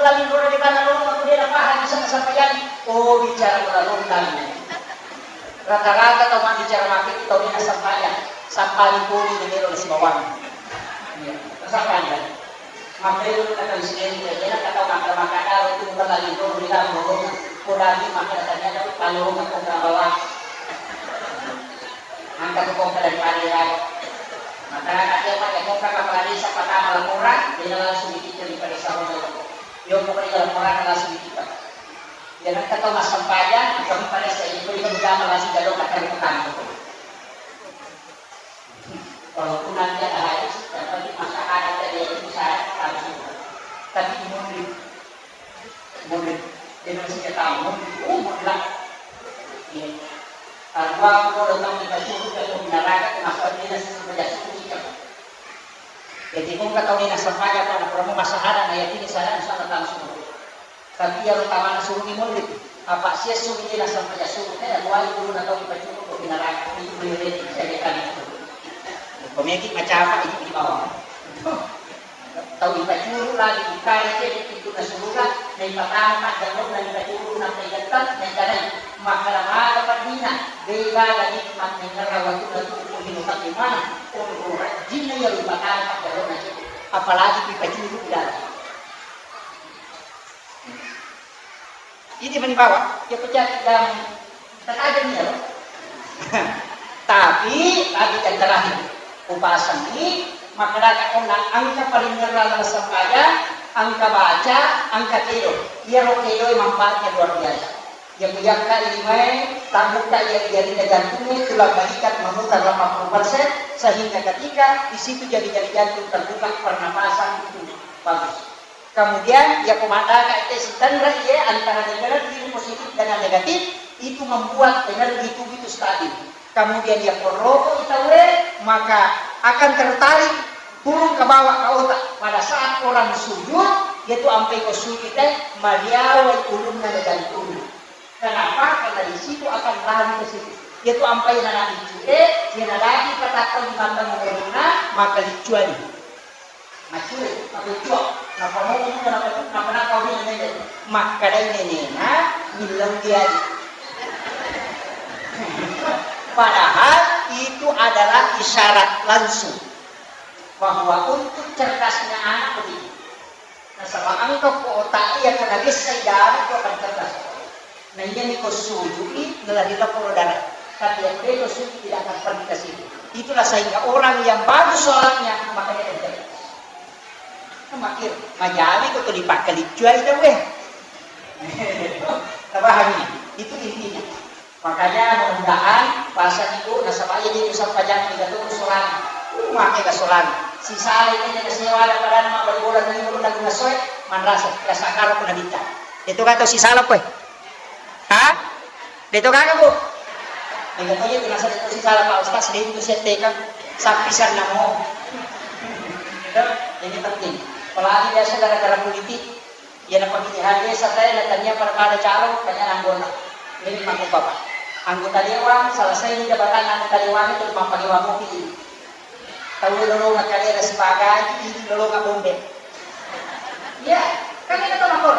Lagi loro di mana loro, aku dia paham bisa sampai jadi. Oh, bicara loro tadi. Rata-rata tau mabbicara maki tau dia sampai ya. Sampai pun ini melo si bawang. Iya, sampai ya. Maka itu kata Wisnu, ya, dia kata maka, maka ada itu bukan lagi loro di dalam loro. Kurang maka ternyata kalau maka bawang. Engka tu kongka dari Padi Raja. Masyarakat yang pakai kongka kepala desa pertama laporan, dia langsung dikirim pada saudara. Yo pokoknya laporan langsung dikirim. Dia nanti tahu masam paja, kami pada saya itu dia berjamaah langsung jalur akan ke kantor. Walaupun nanti ada hadis, tapi masyarakat dari itu saya langsung. Tapi mundur. Munri, de' nasiga tau munri, oh, munri lah. Iya. Kalau aku udah tahu kita suruh ke pembinaraga, kenapa dia nasi sebagai suruh kita? Jadi, kau nggak tahu dia nasi apa aja, apa, apa mau masalah, nah, ya, ini saya, insya Allah, tahu suruh. Tapi yang utama suruh di munri. Apa sih suruh dia nasi apa aja suruh? Saya buat dulu, nggak tahu kita suruh ke pembinaraga, itu boleh, saya kira itu. Pemikir macam apa, itu di bawah. Tau ipacuru lagi, bukkana cedde pintunna suruga, naipatama jallonna ipacuru, nappa igettang, naikanai, makkeda maga peddina, de' gaga nikmat naingerra wettunna tuo ko lino tapi mana, onro rajinna iyaro ipatama jallonna cedde, apalagi ipacuru dalam. Idi mani bawa, iya pejadi dan tatajeng iya, loh. Tapi, tapi yang terakhir, kupasengi, makkeda onna engka paringerrang dalam sempajang, engka baca, engka kedo. Iyaro kedo manfaatnya luar biasa. Iya kujakka limae, tabbukka jari-jarina jantungnya, tulang balikat memutar delapan puluh persen, sehingga ketika di situ jari-jari jantung terbuka, pernapasan itu bagus. Kemudian, iya ko maddaka ette sitenre iye antara energi positif dan negatif, itu membuat energi tubuh itu stabil. Kemudian, iya ko roko itawe, maka akan tertarik turun ke bawah ke otak. Pada saat orang sujud, yaitu ampai ko sujud teh, maliawai ulunna dan jantung. Kenapa? Karena di situ akan lari ke situ. Yaitu ampai nana liccu, eh, iya nadaki patakka di mata ngomongna, maka liccuani. Maccue, maccue, nappa momo muka, nappa tu, nappa nakau ni nene. Makkedai nenena, millau diari. Padahal itu adalah isyarat langsung bahwa untuk cerdasnya anak begitu. Nasaba engka ko otak iya ko nabessai dalam ko akan cerdas. Na iyami ko sujui, nalari laporo darah. Tapi yang beda sujud tidak akan pergi ke situ. Itulah sehingga orang yang bagus sholatnya, makanya dia cerdas. Kan makir, majami ko tuli pakkaliccuai tau, eh. Tapahami? Itu intinya. Makanya mudah-mudahan pasang ibu nasaba iya di pusat pajak tiga tuh solang. Uh, make ke solang. Si sale ini dengan sewa ada pada nama beli bola dari bola dengan soe, manrasa rasa karo pun nabita. Itu kata si salah, eh. Ha? Deto kagak, Bu? Mega to iya, biasa deto si salah, Pak Ustaz, deto si teka, sapisan namo. Itu, ini penting. Apalagi biasa gara-gara politik, iya, na pemilihan desa saya, na tania pada, pada calon, tania anggota. Ini mangkuk Bapak. Anggota dewan, selesai ini jabatan anggota dewan itu, mampang dewan mobil. Tau lolonga kalera sibagai, idi lolonga bombe. Iya, kan itu makor.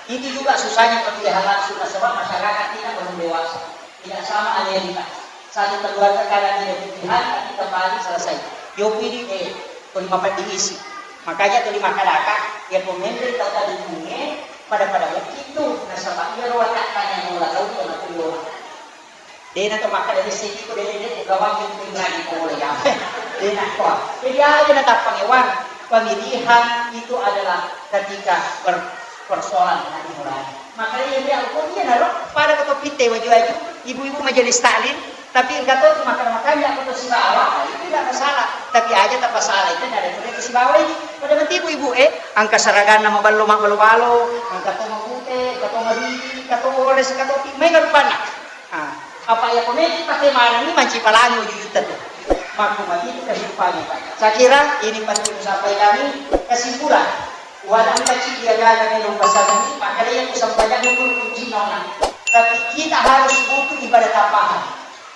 Itu juga susahnya pemilihan langsung, nasaba masyarakat tidak belum dewasa. Tidak sama Amerika. Satu keluarga kadang tidak pilihan, tapi kembali selesai. Yopi di, eh, tuli mapeddi isi. Makanya tuli masyarakat, ya pemimpin tau tadi bunge, pada-pada begitu, nasaba iya roa tak tanya mula tau dia mati. Dena to makkeda dessiki ko dena, dena gawangi ko lagi ko boleh ya. Dena ko. Jadi aja na tappangewang. Pemilihan itu adalah ketika per-, persoalan na dimulai. Makanya dia ko dia naro pada ko topitte waju-waju, ibu-ibu majelis taklim, tapi engka to tu makan-makan ya ko to sibawa, itu tidak masalah. Tapi aja tak masalah itu ada tu sibawa ini. Pada nanti ibu-ibu eh angka saraganna maballo maballo-ballo, angka to mabute, angka to mabili, angka to ores, angka to pi-, mai rupanna. Ah, apa iya ko meki pake manenni manci palangi wujutta tu. Makku mati tu kehidupannya. Saya kira ini penting sampai kami kesimpulan. Walau kecil dia gagal minum bersama ini, maka dia ku sampaikan dulu kuncinya. Tapi kita harus butuh ibadah tambahan.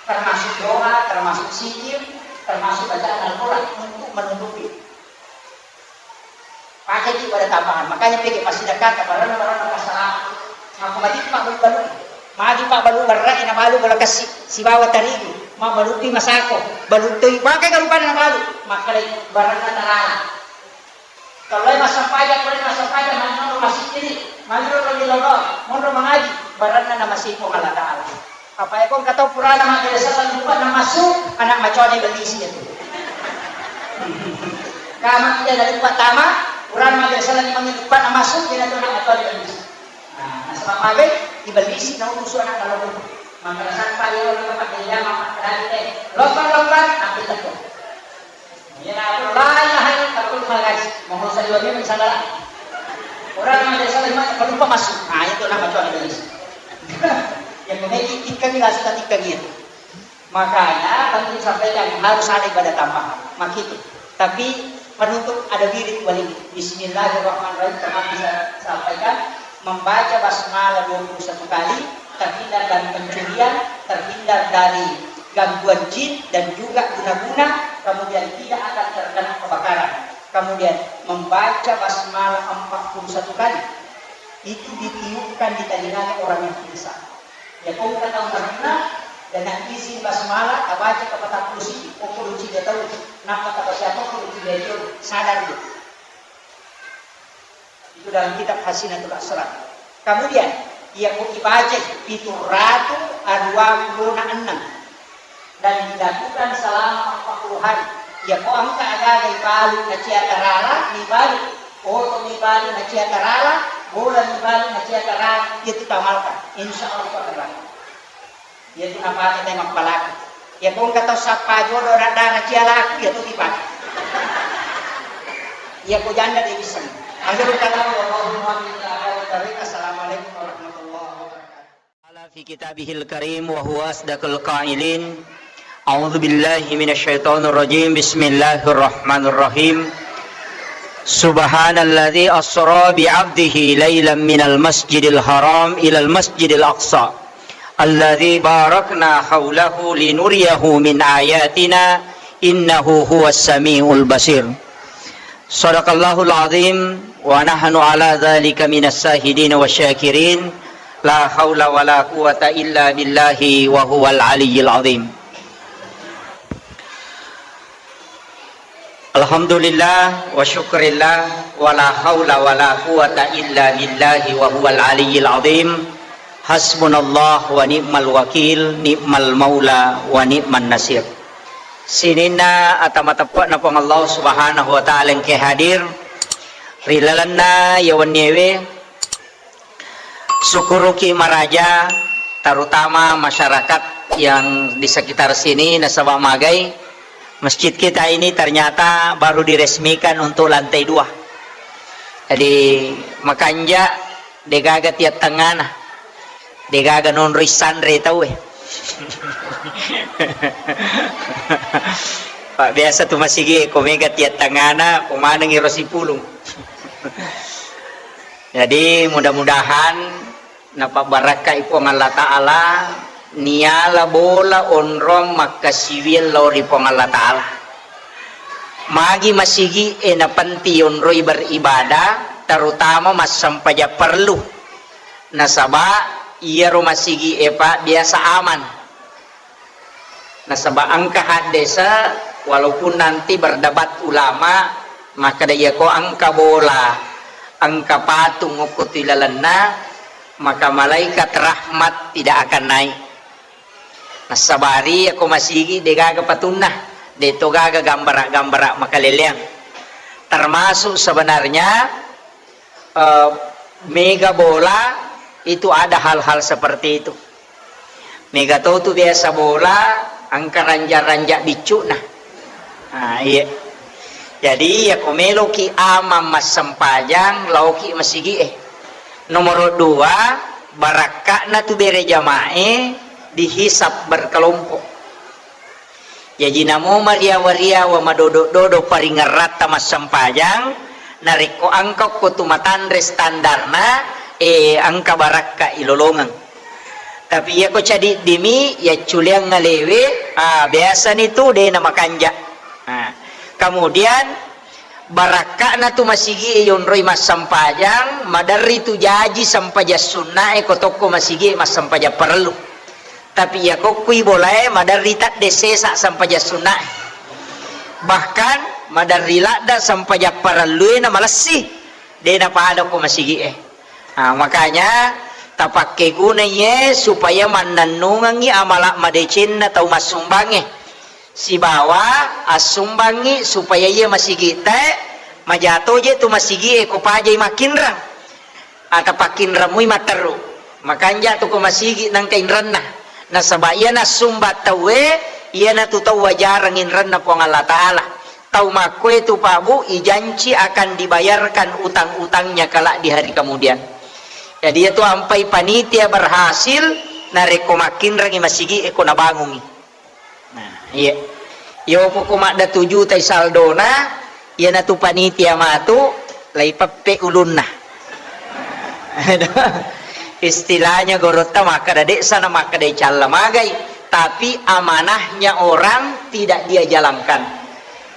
Termasuk doa, termasuk zikir, termasuk bacaan Al-Quran untuk menutupi. Pakeki pada tambahan. Makanya peke pasidakata baranna-baranna masalah. Mako magi mabbalu-balu. Magi mabbalu barra'i nabalu bola kessi sibawa tarigu. Mabbalupi masako. Baluttui pakai garupanna nabalu. Makkalai baranna tarala. Kalau massampajang, kalau massampajang, magi monro masigi, magi monro di lolo, monro mangaji, baranna namasei Puang Allah Ta'ala. Apa ya kong kata purana magi desa lupa namasu, anak macone belisi itu. Kama kita dari pertama, purana magi desa lagi mangi lupa namasu, dia itu anak macone belisi. Nah, nasaba magai, ibellisi na urusu anak dalam rumah. Maka sampai ya, orang tempat dia, maka tadi teh, lompat-lompat, ambil tepung. Iya, aku la ilaha illallah, aku lupa, guys. Mau saya juga memang salah. Orang yang ada salah, cuma lupa masuk. Nah, itu nama Tuhan Indonesia. Yang memiliki ikan ini, langsung ikan itu. Makanya, penting sampaikan, harus ada ibadah tambahan. Makanya. Tapi, penutup ada wirid wali. Bismillahirrahmanirrahim, teman bisa sampaikan. Membaca basmalah dua puluh satu kali, terhindar dari pencurian, terhindar dari gangguan jin, dan juga guna-guna, kemudian tidak akan terkena kebakaran. Kemudian membaca basmalah empat puluh satu kali, itu ditiupkan di telinganya orang yang pingsan. Ya, kau kata orang guna, dan izin basmalah, baca ke patah puluh siji, kau kudu tidak tahu, kenapa tak baca apa, kudu tidak tahu, sadar dia. Itu dalam kitab Hasinatul Asrar. Kemudian, iya ko ibaca pitu ratu dua puluh enam dan dilakukan selama empat puluh hari. Iya ko engka agaga ibalu nacia tarala, mibalu, oto mibalu nacia tarala, bola mibalu nacia tarala, itu tamalkan. Insya Allah itu akan berlaku. Iya tu napake tau mappalaku. Iya ko engka tau sappa jodo, na dana cia laku, iya tu dipake. Iya ko janda de' bisa. Akhirul kalam, wallahu muwaffiq ila aqwamit thariq. Assalamualaikum warahmatullahi wabarakatuh. Qala fi kitabihil karim wa huwa asdaqul qailin. A'udzu billahi minasy syaithanir rajim. Bismillahirrahmanirrahim. Subhanalladzi asra bi 'abdihi lailan minal masjidil haram ilal masjidil aqsa. Alladzi barakna haulahu linuriyahu min ayatina, innahu huwas samiul basir. Sadaqallahul azim, wa nahnu ala dzalika minas syahidin wasyakirin. La haula wala quwwata illa billahi wa huwal aliyyil azim. Alhamdulillah wa syukurillah, wa la haula wa la quwwata illa billahi wa huwal aliyyil azim. Hasbunallah wa ni'mal wakil, ni'mal maula wa ni'man nasir. Sininna ata mateppe'na Puang Allah Subhanahu wa Ta'ala engke hadir ri lalenna iya wenniewe. Syukuruki maraja, terutama masyarakat yang di sekitar sini, nasaba magai masjid kita ini ternyata baru diresmikan untuk lantai dua. Jadi, makanja, degaga tiat tengana, degaga nonroi sanre tauwe. Pak, biasa tu masigi ko mega tiat tengana, ko manengi ro sipulung. Jadi, mudah-mudahan napabbarakkai Puang Allah Ta'ala, niala bola onrong makkasiwiang lao ri Puang Allah Ta'ala. Magi masigi e napenti onroi beribadah, terutama massempajang perlu. Nasaba iyaro masigi e, Pak, biasa aman. Nasaba engka haddese, walaupun nanti berdebat ulama, makkeda iyako engka bola, engka patung okko tu ilalenna, maka malaikat rahmat tidak akan naik. Nassabari iyako masigi degaga patunna, deto gaga gambara-gambara makaleleang. Termasuk sebenarnya eh, mega bola itu ada hal-hal seperti itu. Mega to tu biasa bola, engka ranja-ranja biccu'na. Nah, iya. Jadi, iya ko meloki amang massempajang, laoki masigi e. Nomor dua, barakka'na tu bere jamae dihisab berkelompok. Jaji namo mariawa-riawa madodo-dodo paringerratta massempajang, narekko engka okko tu matanre standarna, eh, engka barakka ilolongeng. Tapi iyako cadiddimi, yacculeang ngalewe, ah, biasani tu de namakanja. Ah, kemudian Barakka'na tu masigi'e yonroi massempajang, maderri tu jaji sempajang sunnae ko tokko masigi'e massempajang parellu. Tapi iya kokkui bolae maderri tedde sesa sempajang sunnae. Bahkan maderri ladda sempajang parellue na malessi, de napada ko masigi'e. Ah, makanya tapakkeguna iye supaya mannennungengngi amala madecenna tau massumbangnge. Sibawa assumbangngi supaya iye masigi'tae majato je tu masigi'e ko pajai makkinreng. Atapakkinreng mui matteru. Makanja tu ko masigi nengka inrenna. Nasaba iya nassumbang tauwe, iyanatu tau wajareng inrenna Puang Allah Ta'ala. Tau makkoe tu Pak Bu, ijanci akan dibayarkan utang-utangnya kelak di hari kemudian. Jadi, iya tu ampai panitia berhasil narekko makkinrengi masigi e ko nabangungi. Nah, iya. Yo poko madda tujuta i saldona, iyanatu panitia matu, laipeppe ulunna. Istilahnya gorotta makkeda, de sana makkeda icalla magai, tapi amanahnya orang tidak dia jalankan.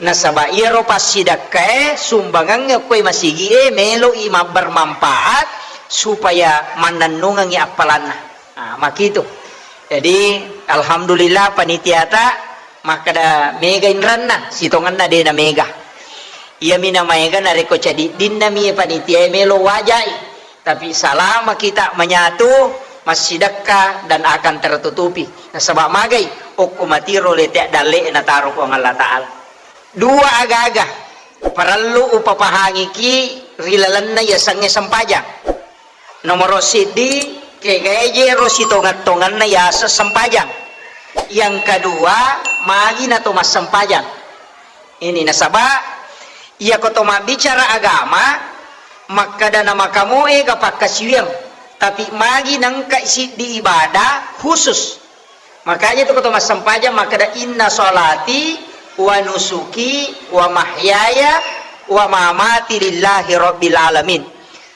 Nasaba iyaro passidakkae sumbangangnge okkoe masigie meloi mabbermanfaat supaya mannennungengngi appalanna. Ah, makitu. Jadi, alhamdulillah panitiata makkeda mega inranna, sitongenna de na mega. Iyami na maega narekko cadiddinna mi panitia e melo wajai. Tapi salama kita menyatu, massidekka dan akan tertutupi. Nasaba magai okko matiro lete dalle nataro Puang Allah Ta'ala. Dua agaga parellu upapahangiki ri lalenna yasengnge sempajang. Nomoro siddi, kegae je ro sitongeng-tongenna yaseng sempajang. Yang kedua, magi nato massempajang. Ini nasaba, iyako to mabbicara agama, makkeda na makamoe ga pakkasiwiang, tapi magi nengka siddi ibadah khusus. Makanya tu ko to massempajang makkeda, "Inna sholati wa nusuki wa mahyaya wa mamati lillahi rabbil alamin."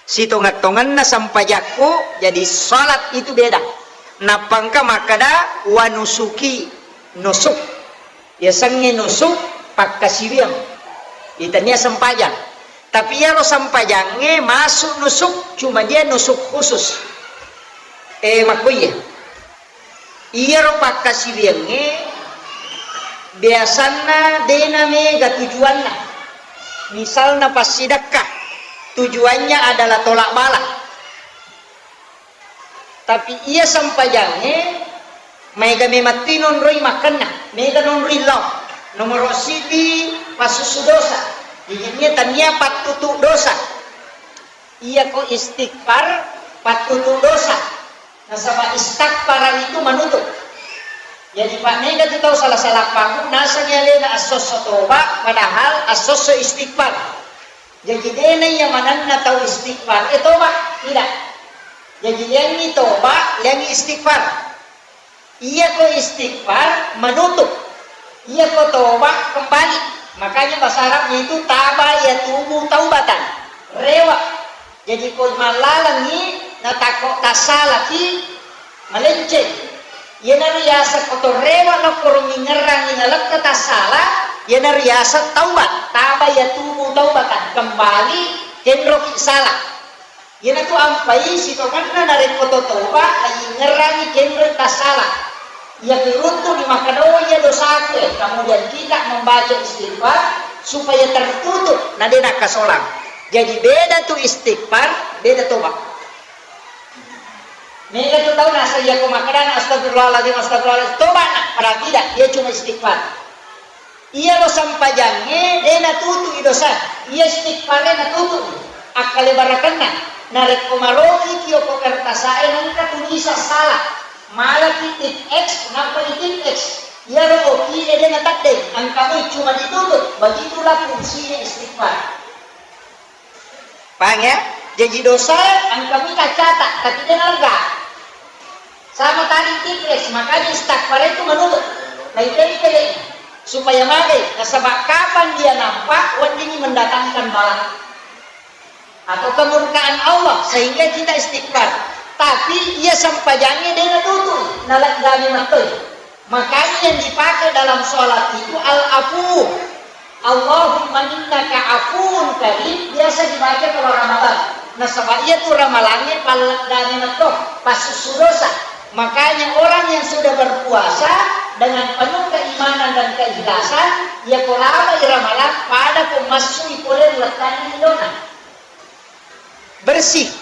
Sitongeng-tongenna sempajakku, jadi salat itu beda. Nappa engka makkeda wa nusuki, nusuk. Yasengnge nusuk pakkasiwiang. Itania sempajang. Tapi iyaro sempajangnge masuk nusuk, cuma dia nusuk khusus. Eh, makkuye. Iyaro pakkasiwiangnge biasanna dena mega tujuanna. Misalna passidekka, tujuannya adalah tolak bala. Tapi iya sempajangnge maega memetti nonroi makkenna, mega nonroi lao. Nomoro siddi, passussu dosa. Jadi, tania pattutu dosa. Iyako istighfar, pattutu dosa. Nasaba istaghfara itu menutup. Jadi, Pak, mega tu tau salah-salah paham, naseng alena assosso toba, padahal assosso istighfar. Jadi, dena iya manenna tau istighfar, eh, toba, tidak. Jadi, liangi toba, liangi istighfar. Iyako istighfar menutup, iyako toba kembali. Makanya bahasa Arabnya itu taba yatubu taubatan, rewa. Jadi ko mallalengi natakko tassalaki, malenceng. Iyanaro yaseng ko to rewa lokko ro mingerangi nalekka tassala, iyanaro yaseng taubat, taba yatubu taubatan, kembali kenroki salah. Iyanatu ampai sitongenna narekko to toba, ayingerangi kenroi tassala. Iya kiruntu di makkedoi iya dosaku, eh, kemudian kita membaca istighfar supaya tertutup, na de nakkasolang. Jadi beda tu istighfar, beda toba. Mega tu tau nasa iya ko makkedana astagfirullahaladzim, astagfirullahaladzim, toba na, padahal tidak, dia cuma istighfar. Iyaro sempajangnge de natutu'i dosa, iya istighfare natutu'i. Akkalebarakenna, narekko marokiki okko kertasae nengka tunisa salah, malaki titik X, nappa di titik X. Iyaro okine de nateddeng, engka moi cuma ditutup, begitulah fungsinya istighfar. Paham ya? Jaji dosa engka mi kacata, tapi de nalegga. Sama tadi tiples, makanya istighfar itu menutup. Naitai-tai supaya magai, nasaba kapan dia nampak, weddingi mendatangkan bala atau kemurkaan Allah sehingga kita istighfar. Tapi iya sempajangnge de natutu, naleggami mattoi. Makanya yang dipakai dalam sholat itu al-afu. Allahumma innaka afuwun karim biasa dibaca kalau Ramadan. Nasaba iyatu Ramalangnge palleddane metto, passussu dosa. Makanya orang yang sudah berpuasa dengan penuh keimanan dan keikhlasan, iya ko labai Ramalang, pada ko massui pole ri wettanna lilona. Bersih.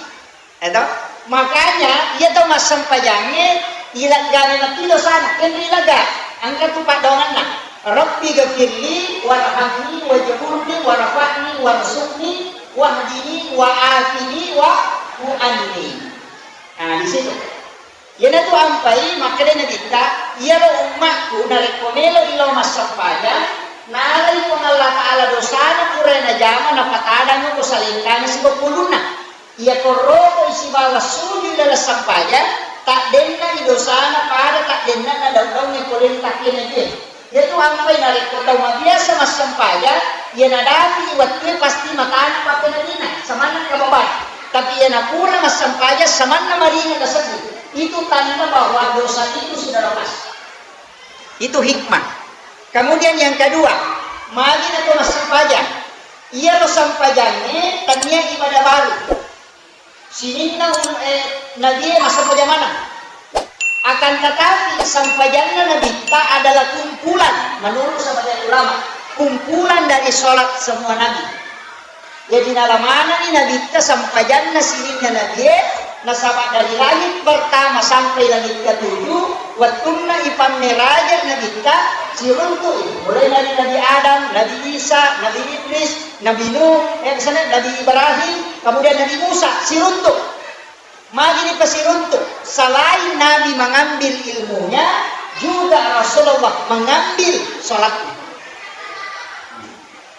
Eto? Makanya, iya tau massempajangnge, ileggane matti dosana, kenri lega. Engka tu paddoangenna. Rabbi ghafirli warhamni wajburni warfa'ni warzuqni wahdini wa'afini wa'fu anni. Nah, di situ. Iyanatu ampai makkeda Nabitta, iyaro ummakku narekko melo'i lao massempajang, nalai Puang Allah Ta'ala dosana pura najama, napatadang ko salengkana sibawa ulunna. Iya korroko sibawa sujud dalam sempajang, taddenna dosana pada taddenna daung-daungnge pole ri takkena jue. Iyatu ampai narekko tau mabiasa massempajang, iya nadapi wettue pasti matana pappenadina, samanna kababar. Tapi iya napura massempajang, samanna maringa nasedding. Itu tanda bahwa dosa itu sudah lepas. Itu hikmah. Kemudian yang kedua, magi nako massempajang. Iyaro sempajangnge tania ibadah baru. Sininna ul-, eh, nabie massempajang maneng. Akan tetapi, sempajanna Nabitta adalah kumpulan, menurut sebagian ulama, kumpulan dari sholat semua nabi. Jadi, nalamanani Nabitta sempajanna sininna nabie, nasaba dari langit pertama sampai langit ketujuh, wettunna ipammeraja Nabitta, siruntu'i, mulai dari Nabi Adam, Nabi Isa, Nabi Idris, Nabi Nuh, eh, misalnya Nabi Ibrahim, kemudian Nabi Musa, siruntu. Magi dipasiruntu? Selain Nabi mengambil ilmunya, juga Rasulullah mengambil sholatnya.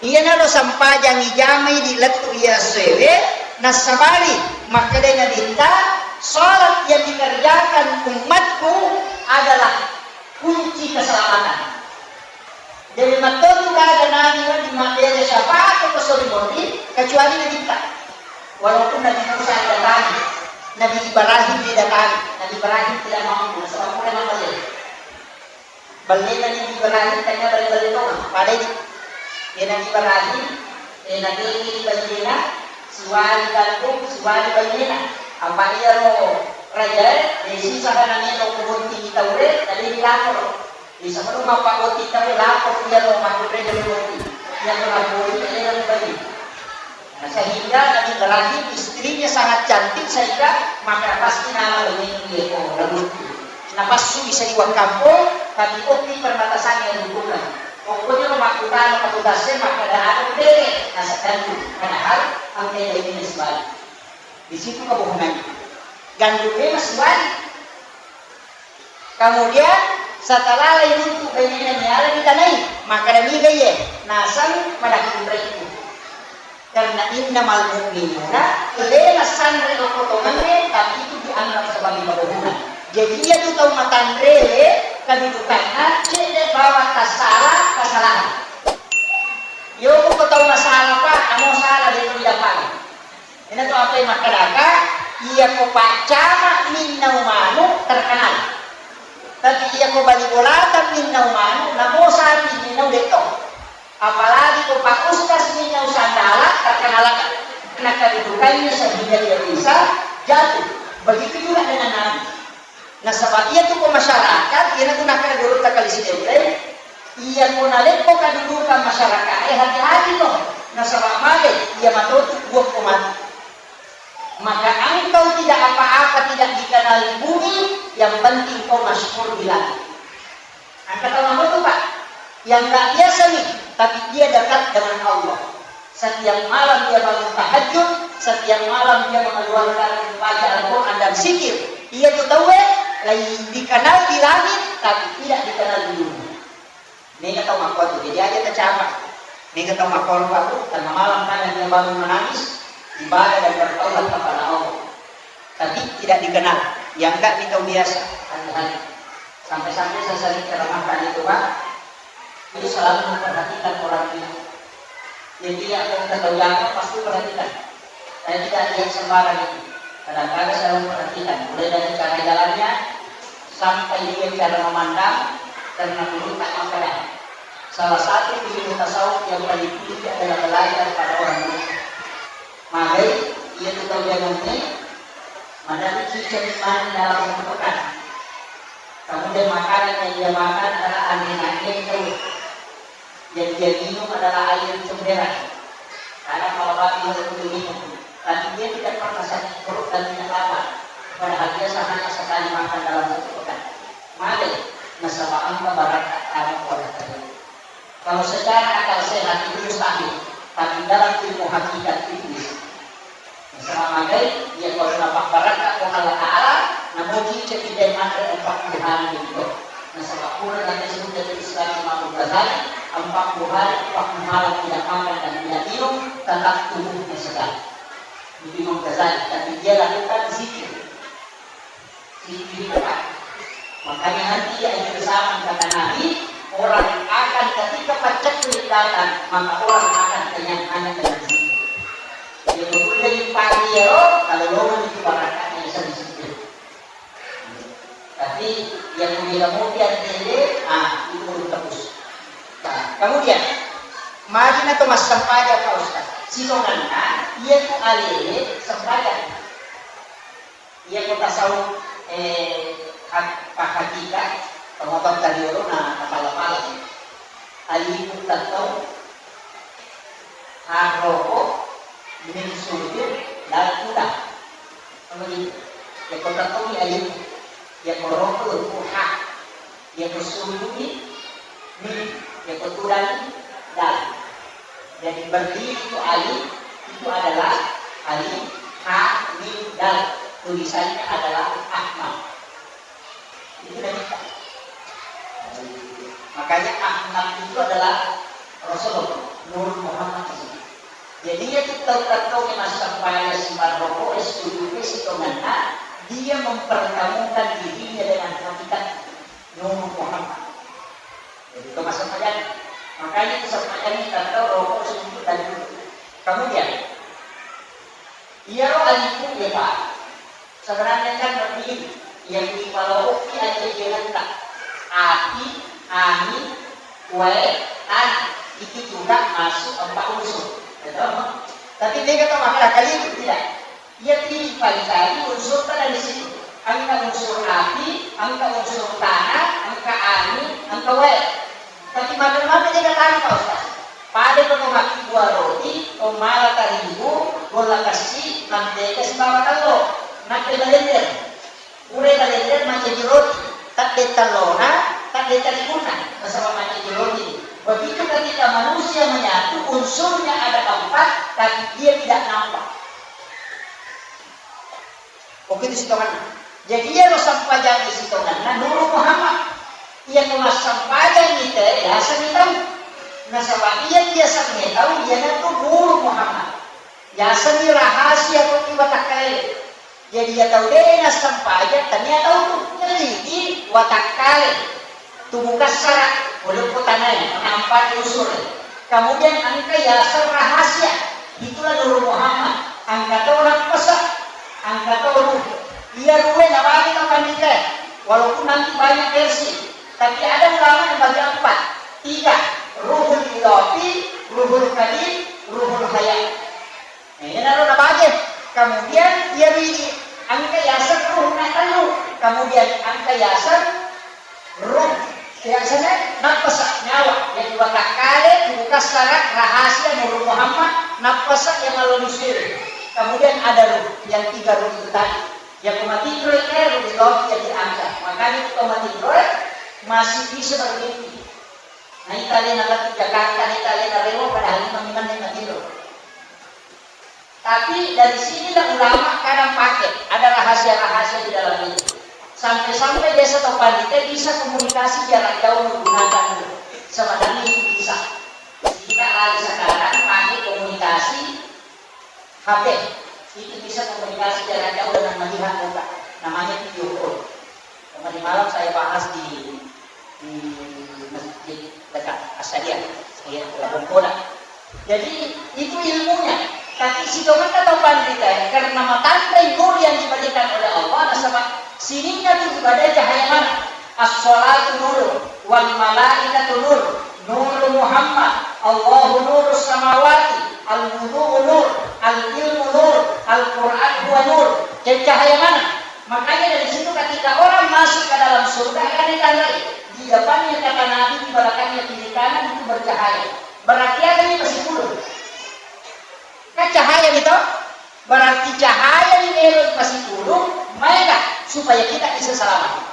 Iyanaro sempajang ijamai di lettu iya sewe, nassabari makkeda Nabitta, sholat yang dikerjakan umatku adalah kunci keselamatan. Jadi, matteru gaga nabi wedding mabbere syafaat ko sori moni, kecuali Nabitta. Walaupun Nabi Musa didatangi, Nabi Ibrahim didatangi, Nabi Ibrahim tidak mampu, sebab mulai mabelle. Bellena Nabi Ibrahim, tanya belle-belle doang, pada ini. Ya, Nabi Ibrahim, eh, Nabi ini bellena, siwali gandum, siwali bellena. Apa iya ro raja, eh, sisa kan namanya tau kebun tinggi taure, tadi dilapor. Di sebelum mappabbotting tauwe, lapor iyaro makkunrai bali botting. Iyaro lapori, iyaro bali. Nah, sehingga Nabi Ibrahim istrinya sangat cantik sehingga maka pasti nama bengeng dia ko lalu. Napassui saliweng kampong, tapi okki perbatasannya lingkungan. Pokoknya makkutana petugasnya maka ada ada bere, nasa gandum. Padahal angkai ini sebalik. Di situ kebohongannya. Gandumnya masih balik. Kemudian, setelah lain untuk bainena niala ditanai, maka demikian ye, nasang pada kunraiku. Karena innamal mu'minuna, lena sanre okko tongengnge, tapi itu dianggap sebagai kebohongan. Jadi, iya tu tau matanre, kedudukanna, cedde bawa tasala, kesalahan. Yo, ko tau masalah, Pak, kamu salah, dia tidak paham. Ina tu apa yang makkedaka, iya ko paccama minnau manu terkenal. Tapi iya ko bali bolata minnau manu, namo sapi minnau detto. Apalagi ko Pak Ustaz minnau sandala terkenal. Nah, kedudukannya sehingga dia bisa jatuh. Begitu juga dengan Nabi. Nasaba iyatu ko masyarakat, iyanatu nakkeda gurutta Kali Sideppe, iya ko naleppo kedudukan masyarakat, eh, hati-hati no. Nasaba male, iya matotu buah ko mati. Maka engkau tidak apa-apa, tidak dikenal di bumi, yang penting kau masyhur di langit. Engka tau matotu, Pak, yang nggak biasa nih, tapi dia dekat dengan Allah. Setiap malam dia bangun tahajud, setiap malam dia mengeluarkan baca Al-Quran dan zikir. Iya tu tauwe, lain dikenal di langit, tapi tidak dikenal di bumi. Mega tau makkuatu, jadi aja tacapa. Mega tau makkuatu, tengah malam kadang dia bangun menangis, ibadah dan bertaubat kepada Allah. Tapi tidak dikenal. Yang enggak nih tau biasa, hati-hati. Sampai-sampai saya sering ceramahkan itu, Pak. Itu selalu memperhatikan orang ini. Jadi, yang mau kita tahu yang apa, pasti perhatikan. Saya tidak lihat sembarang itu. Kadang-kadang saya memperhatikan, mulai dari cara jalannya, sampai dia cara memandang, karena dulu tak makan. Salah satu ilmu tasawuf yang paling tinggi adalah belajar pada orang lain. Magai, iya tu tau jangan ni, mana cicing mana dalam satu pekan. Kemudian makanan yang dia makan adalah angin-angin terus. Yang dia minum adalah air cemberan. Karena kalau babi itu minum, tapi dia tidak pernah sakit perut dan tidak lapar. Padahal dia hanya sekali makan dalam satu pekan. Magai, nasaba amba barakka anu kuarata. Kalau secara akal sehat itu mustahil, tapi dalam ilmu hakikat itu bisa. Nasaba magai, iya kalau napabbarakka ko Allah Ta'ala, namoji cedde manre empat puluh hari itu. Nasaba pura dan disebut dari Islam Imam Ghazali, empat puluh hari, empat puluh malam tidak makan dan tidak minum, tetap tubuhnya segar. Itu Imam Ghazali, tapi dia lakukan zikir. Makanya nanti di akhir zaman kata Nabi, orang akan ketika paceklik datang, maka orang akan kenyang hanya dengan zikir. Jadi betul dari pagi ya, kalau lowong itu barakatnya bisa di situ. Tapi yang mulia-mulia dede, ah, itu belum tebus. Nah, kemudian, mari na to massempajang Pak Ustaz. Sitonganna, iya tu alele sempajang. Iya ko tasawuf, eh, hak-, pahakika, tomatoatta riolo na, napala-pala. Alifu tattau, harroko, min sujud, dal kuda. Apa gitu? Iya ko tattau ni alifu. Iya ko roko, ha. Iya ko sujudi, mim. Iya ko tudang, dal. Jadi berdiri itu alif, itu adalah alif, ha, mim, dal. Tulisannya adalah Ahmad. Itu dari kita. Makanya Ahmad itu adalah Rasulullah, Nur Muhammad itu. Jadi iya tu tau-tau yang massempajang simarroko, es tujuh, es itu ngena, dia mempertemukan dirinya dengan hakikat Nur Muhammad. Jadi, itu maksud saya. Makanya itu saya ini kita tahu rokok suntuk dan dulu. Kemudian, iya roh alifu ya Pak. Sebenarnya kan begini, yang dipaloki aja dia tak api, angin, kue, tanah. Itu juga masuk empat unsur. Betul? Tapi dia kata masalah kali itu tidak. Iya, tiwi pancari unsurta dari situ. Engka unsur api, engka unsur tanah, engka angin, engka wae. Tapi maga-maga jaga tanpa, Ustaz. Pada ko makkibua roti, ko mala tarigu, golla kassi, mantega sibawa tello. Nakke balender. Pura balender mancaji roti. Tadde tellona, tadde tariguna. Nasaba mancaji roti. Begitu ketika manusia menyatu, unsurnya ada empat, tapi dia tidak nampak. Oke, itu sitonganna. Jadi, iya lo sampajang di sitonganna Nuru Muhammad. Iya, ko massampajang ite, yaseng tau. Nasaba iya, yaseng tau, iya natu Nuru Muhammad. Yaseng rahasia ko iwa takkae. Jadi, iya tau de nassampajang, tania tau tu. Jadi, watakkale. Tubuh kassara, walaupun tanai, nampak unsur. Kemudian engka yaseng rahasia, itulah Nurul Muhammad. Engka to nappasa, engka to ruh. Iya ruwe nabagi mapandita, walaupun nanti banyak versi, tapi ada ulama yang bagi empat, tiga, ruhul idafi, ruhul kadim, ruhul hayat. Nah, iyanaro nabage. Kemudian iya ri engka yaseng ruh na tellu. Kemudian engka yaseng ruh, yaseng nappasa nyawa. Yang dua takkale, buka syarat rahasia Nurul Muhammad, nappasa yang lalu disuruh. Kemudian ada ruh, yang tiga ruh itu tadi. Yang mati ruh itu ruh itu yang diangkat. Makanya itu mati ruh masih bisa bermimpi. Nah, itu ada yang lagi Jakarta, itu ada yang Rewa, padahal ini memang yang mati ruh. Tapi dari sinilah ulama kadang pakai, ada rahasia-rahasia di dalam itu. Sampai-sampai biasa atau pandita bisa komunikasi jarak jauh menggunakan itu. Sebenarnya itu bisa. Kita lagi sekarang pakai komunikasi H P. Itu bisa komunikasi jarak jauh dengan melihat muka. Namanya video call. Kemarin malam saya bahas di, di masjid dekat Asadia, ya, Labongkola. Jadi, itu ilmunya. Tapi sitongenna tau pandita, karena matanre nur yang diberikan oleh Allah, nasaba sininna tu ibadah cahaya mana? As-salatu nur, wal malaikatu nur, Nuru Muhammad, Allahu nurus samawati, al-wudu'u nur, al-ilmu nur, Al-Quran huwa nur. Jadi cahaya mana? Makanya dari situ ketika orang masuk ke dalam surga akan ditandai di depannya kata Nabi, di belakangnya kiri kanan itu bercahaya. Berarti ada yang masih puluh. Kan cahaya gitu? Berarti cahaya ini elo masih puluh, maega supaya kita bisa selamat.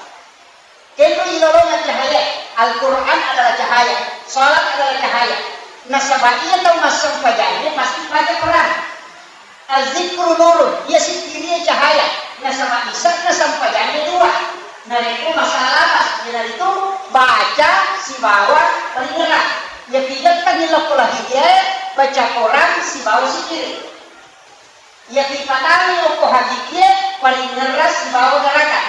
Kenro ilolongan cahaya. Al-Quran adalah cahaya, salat adalah cahaya. Nasaba iya tau massempajangnya pasti baca Quran. Azikru nurun, iya sikkiriya cahaya. Nasaba isanna sempajangnya dua. Narekko masalah apa? Iyanaritu baca sibawa paringerang. Iya pigattangi lokko lahidiae, baca Quran sibawa sikkiri. Iya ripatangi okko hagigie paringerrang sibawa garaga.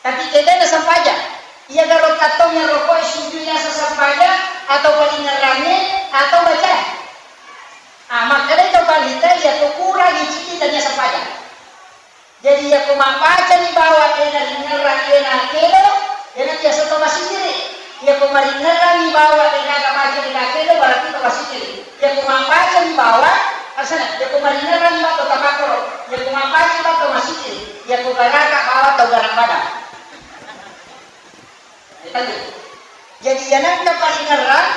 Tapi kedena sempajang. Iya garo tattong yang rokok sujud yang sesempajang atau paringerrangi atau baca. Ah, makanya itu panita iya tu kurang iciki tanya sempajang. Jadi iya ku mabaca ni bawa dena ringerrang dena kedo, dena biasa to masiri. Iya ku maringerrang ni bawa dena maca dena kedo berarti to masiri. Iya ku mabaca ni bawa, asana, iya ku maringerrang ni bawa to tapakkoro, iya ku mabaca ni bawa to masiri, iya ku garaka bawa to garak badang. Jadi, iya nengka paringerrang,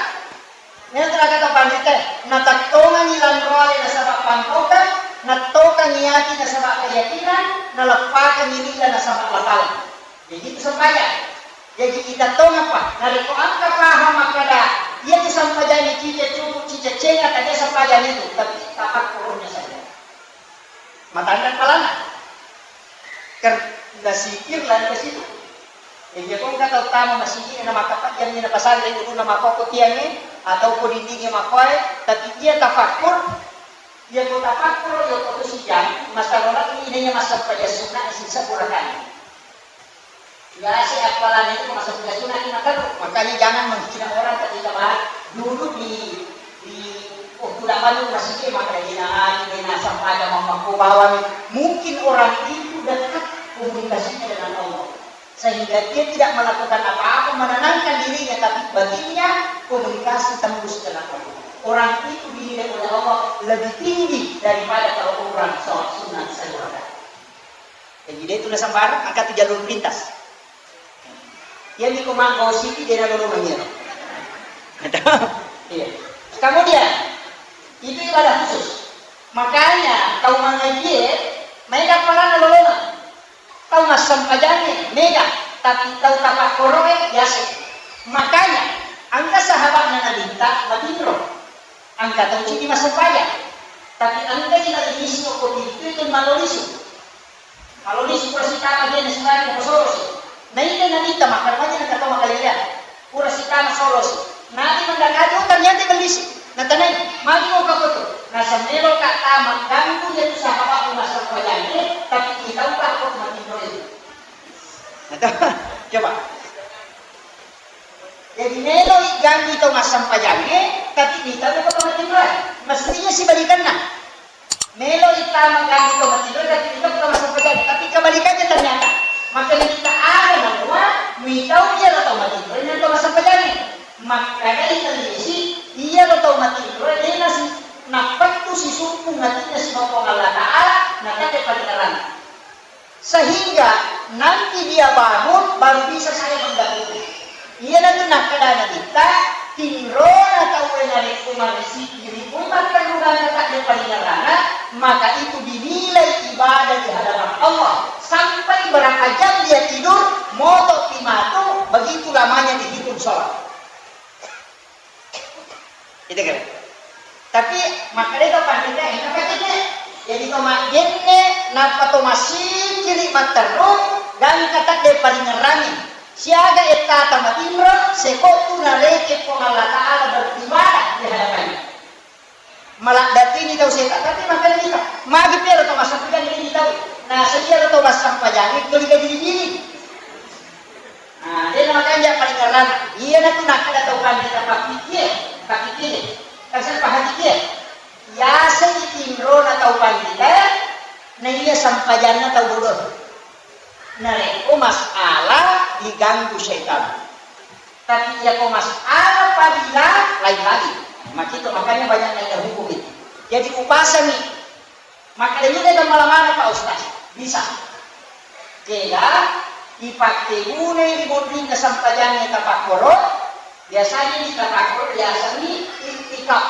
nengka kata pandita, natattongangi lanroale nasaba pangkaukang, nattokangi ati nasaba keyakinan, naleppakangi lilla nasaba lapala. Jadi itu sempajang. Jadi kita tongeng pa, narekko engka paham makkeda, iya tu sempajang cica cuku, cica cenga, tadi sempajang itu, tapi tapakkoronya saja. Matanre palanna. Ker-, nasikir lari ke situ. Iya ko engka tau tama masigi na makapajang ni na pasang ri uluna makoko tiangnge atau ko dindingnge makoe, tapi iya tafakkur, iya ko tafakkur, iya ko tu sijang, masalah ini iya massempajang sunna sisa kurakani. Biasa apalagi itu masuk ke sunat lima terus. Makanya jangan menghina orang ketika bahas dulu di, di, oh, tidak banyak masjid, maka dia nari, dia nasam pada mamaku bawang. Mungkin orang itu dekat komunikasinya dengan Allah. Sehingga dia tidak melakukan apa-apa, menenangkan dirinya, tapi baginya komunikasi tembus dengan Allah. Orang itu dinilai oleh Allah lebih tinggi daripada kalau orang sholat sunat sehari. Jadi, de tu nasembarang, engka tu jalur pintas. Iya mi ko manggosiki, de nalolongeng iyaro. Iya. Kemudian, itu ibadah khusus. Makanya, tau mangajie, maega paranna lolongeng. Tau massempajangnge, mega. Tapi tau tapakkoroe, biasa. Makanya, engka sahabatna Nabitta, matinro. Engka tau cidi massempajang. Tapi engka ji nalilisi okko pintu itu malolisu. Kalau di pura sitama dia nasibari ko solosi. Nainna Nabitta makkeda maja nakatau makaleleang. Pura sitama solosi. Nabi mendakati, oh, ternyata bellisi. Natanai, magi mau kakoto. Nasamelo ka tama ganggu dia tu sahabat massempajang, tapi kita ubah kok mati itu. Coba. Jadi melo ganggu tau massempajang, tapi kita ubah kok mati. Mestinya sibalikanna. Melo itama ganggu tau matinro, tapi tidak tau massempajang. Tapi kebalikannya ternyata. Maka kita ada namua, mitau iya lo tau matinro, ini tau massempajang. Maka dari telisi, iya lo tau matinro, dia nasi napettu si sumpung hatinya si Puang Allah Ta'ala, nakate pada nerang. Sehingga nanti dia bangun, baru bisa saya mendahului. Iyanatu nakkeda Nabitta, tinrona tauwe narekko marisiki ri pui matterru gangka tadde paringerrana, maka itu dinilai ibadah di hadapan Allah. Sampai berapa jam dia tidur, moto pi matu, begitu lamanya dihitung sholat. Itu kan. Tapi makkeda to pandita, engka pacenne. Jadi to majjenne, nappa to massikkiri matterru, gangka tadde paringerrangi. Siaga ettata matinro, sekottu nareke Puang Allah Ta'ala beribadah di hadapannya. Maladdatini tau seta, tapi makkeda kita, magi piaro to massempajang ini tau. Nah, sedia to massempajang itu dikajili-jili. Nah, dena makanja paringerrana. Iyanatu nakkeda tau pandita, pakkikkie, pakkikkie. Kasar pahatikie. Yasengngi tinrona tau pandita, naiya sempajanna tau bodoh. Narekko masalah diganggu setan. Tapi iyako masalah Apabila lain lagi. Makito, makanya banyak yang hukum itu. Jadi upasani. Makanya ini kan malam mana Pak Ustaz? Bisa. Kega, ipakke gunai ri bunrinna sampajangnge tapakkoro, biasanya di tapakkoro, biasanya iktikaf.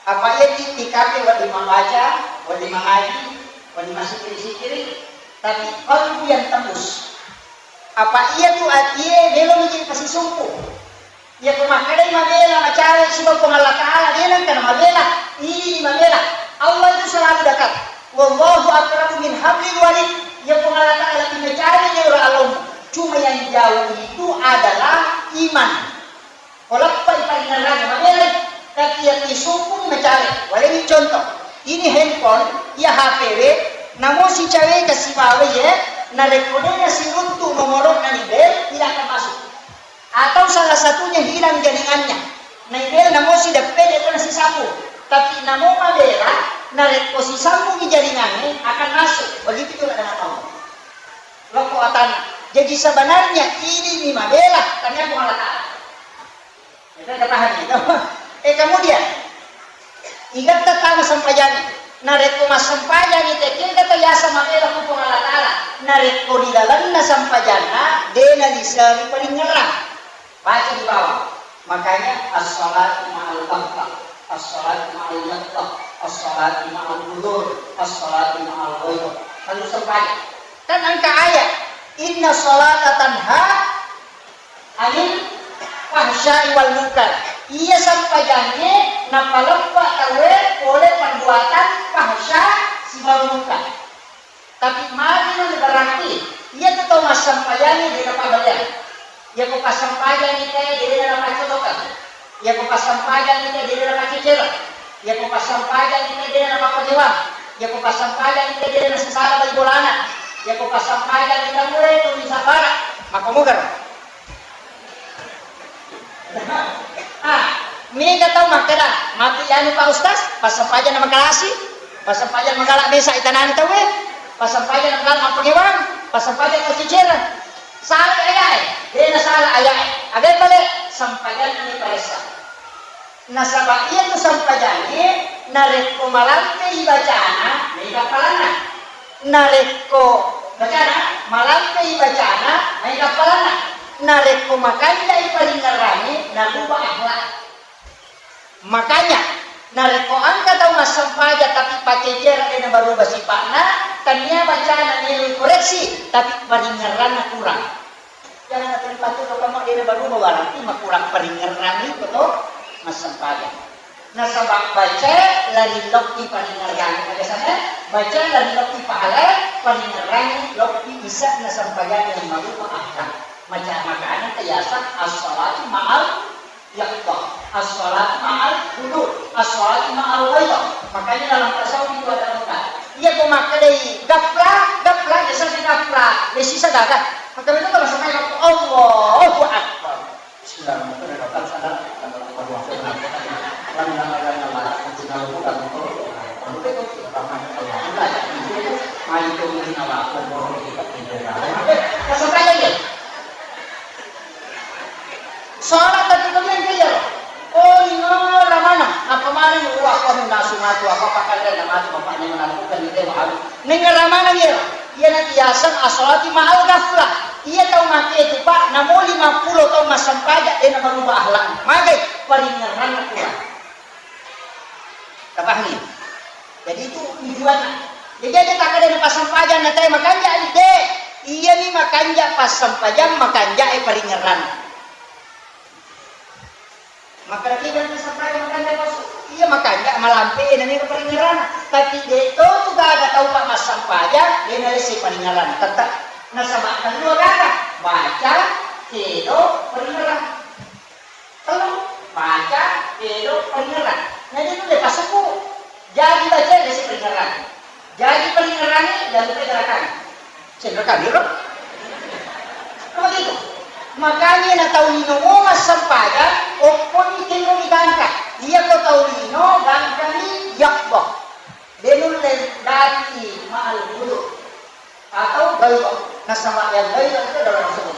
Apa iya ti tikape wedding mambaca, wedding mangaji, wedding massikiri-sikiri, tapi qalbu yang tembus. Apa iya tu atie melo miji pasisumpu. Iya ko makkedai mabela macawe siba Puang Allah Ta'ala, de nengka na mabela, ini mabela. Allah itu selalu dekat. Wallahu aqrabu min hablil warid. Iya Puang Allah Ta'ala lebih macawe de ura Allah. Cuma yang jauh itu adalah iman. Ko leppai paringerrangnge mabelai, tapi iya tisukkungi macare. Waleni contoh, ini handphone, iya H P we, namo sicaweka sibawa iye, narekko de nasiruntu nomoro'na ni bel, tidak akan masuk. Atau salah satunya hilang jaringannya. Naibel namo sideppe de nasisambung. Tapi namo mabela, narekko sisambungi jaringangnge, akan masuk. Begitu juga dengan Allah. Lokko atanna. Jadi sebenarnya ini ni mabela, tania Puang Allah Ta'ala. Kita pahami, no? Eh, kemudian, igatta tama sempajangi. Narekko massempajangi te, kega to yasa mabela ku Puang Allah Ta'ala. Narekko ri lalenna sempajanna, de naliseri paringerrang. Baca di bawah. Makanya, as-salatu ma'al ghaflah, as-salatu ma'al yaqdah, as-salatu ma'al hudur, as-salatu ma'al ghaibah. Lalu sempajang. Kan engka ayat, "Inna salata tanha anil fahsya'i wal munkar." Iya sempajangnge napaleppa tauwe pole perbuatan fahsya sibawa munkar. Tapi magi na berarti iya tu tau massempajangnge de napabaleang. Iya ko passempajangngi te de napaccolokang. Iya ko passempajangngi te de napacecere. Iya ko passempajangngi te de napapagewang. Iya ko passempajangngi te de nasesala bali bolana. Iya ko passempajangngi tauwe tu misabara. Maka mugaro. Ah, mega tau makkeda, matu anu Pak Ustaz, passempajang na makalasi, passempajang magala mesa itanani tauwe, passempajang na magala mappagewang, passempajang na cicera. Salah ayat e, dena salah ayat e. Agai pale, sempajang ini paressa. Nasaba iya tu sempajangnge narekko malampei bacana, mega palanna. Narekko bacana, malampei bacana, mega palanna. Narekko makanjai paringerrangnge, naruba akhlak. Makanya, narekko engka tau massempajang tapi pacecera de nabaruba sipa'na, tania bacana melo koreksi, tapi paringerranna kurang. Jangan terpacu kamu de nabaruba, berarti makurang paringerrangngi ko to massempajang. Nasaba baca lari lokki paringerrangngi, biasanya baca lari lokki pahala, paringerrangngi lokki isa nasempajang yang marupa akal. Macam makanya kiasa as-salatu ma'al yaqdah, as-salatu ma'al hudur, as-salatu ma'al ghaidah. Makanya dalam tasawuf itu ada empat. Iya ko makkedai gaflah, gaflah, ya sasa gaflah, ya sisa gaga. Maka itu kalau sampai waktu Allahu Akbar. Bismillahirrahmanirrahim. Kasih tanya dia. Sholat tapi kemudian dia, oh, ini ramana, apa mana, wah, kamu nasu matu, apa pakai nama tu, bapaknya melakukan itu, wah. Nengara maneng iyaro? Iyana iyaseng as-salati ma'al ghaflah. Iya tau makke tu, Pak, namo lima pulo tau massempajang, de nabaruba akhlakna. Magai? Paringerranna kurang. Tapahami? Jadi itu tujuanna. Jadi aja takkeda passempajang na tae makanja, de. Iyami makanja passempajang, makanjae paringerranna. Makkeda, "Iya, makkanja, malampe, nani paringerranna." Tapi de to tu gaga tau pa massempajang, de nalessi paringerranna. Tette. Nasaba kedua gaga, baca, kedo, paringerrang. Tellu, baca, kedo, paringerrang. Jadi itu de pasukku. Jadi baca, lesi paringerrang. Jadi paringerrangi, lalu gerakan. Cendera kami, bro. Begitu. Makanya na tau lino mo massempajang, okkoni tenro ni gangka. Iya ko tau lino, gangkani yakbo. Denulle dati ma'al wudu. Atau gaiba. Nasaba yang gaiba itu adalah rasul.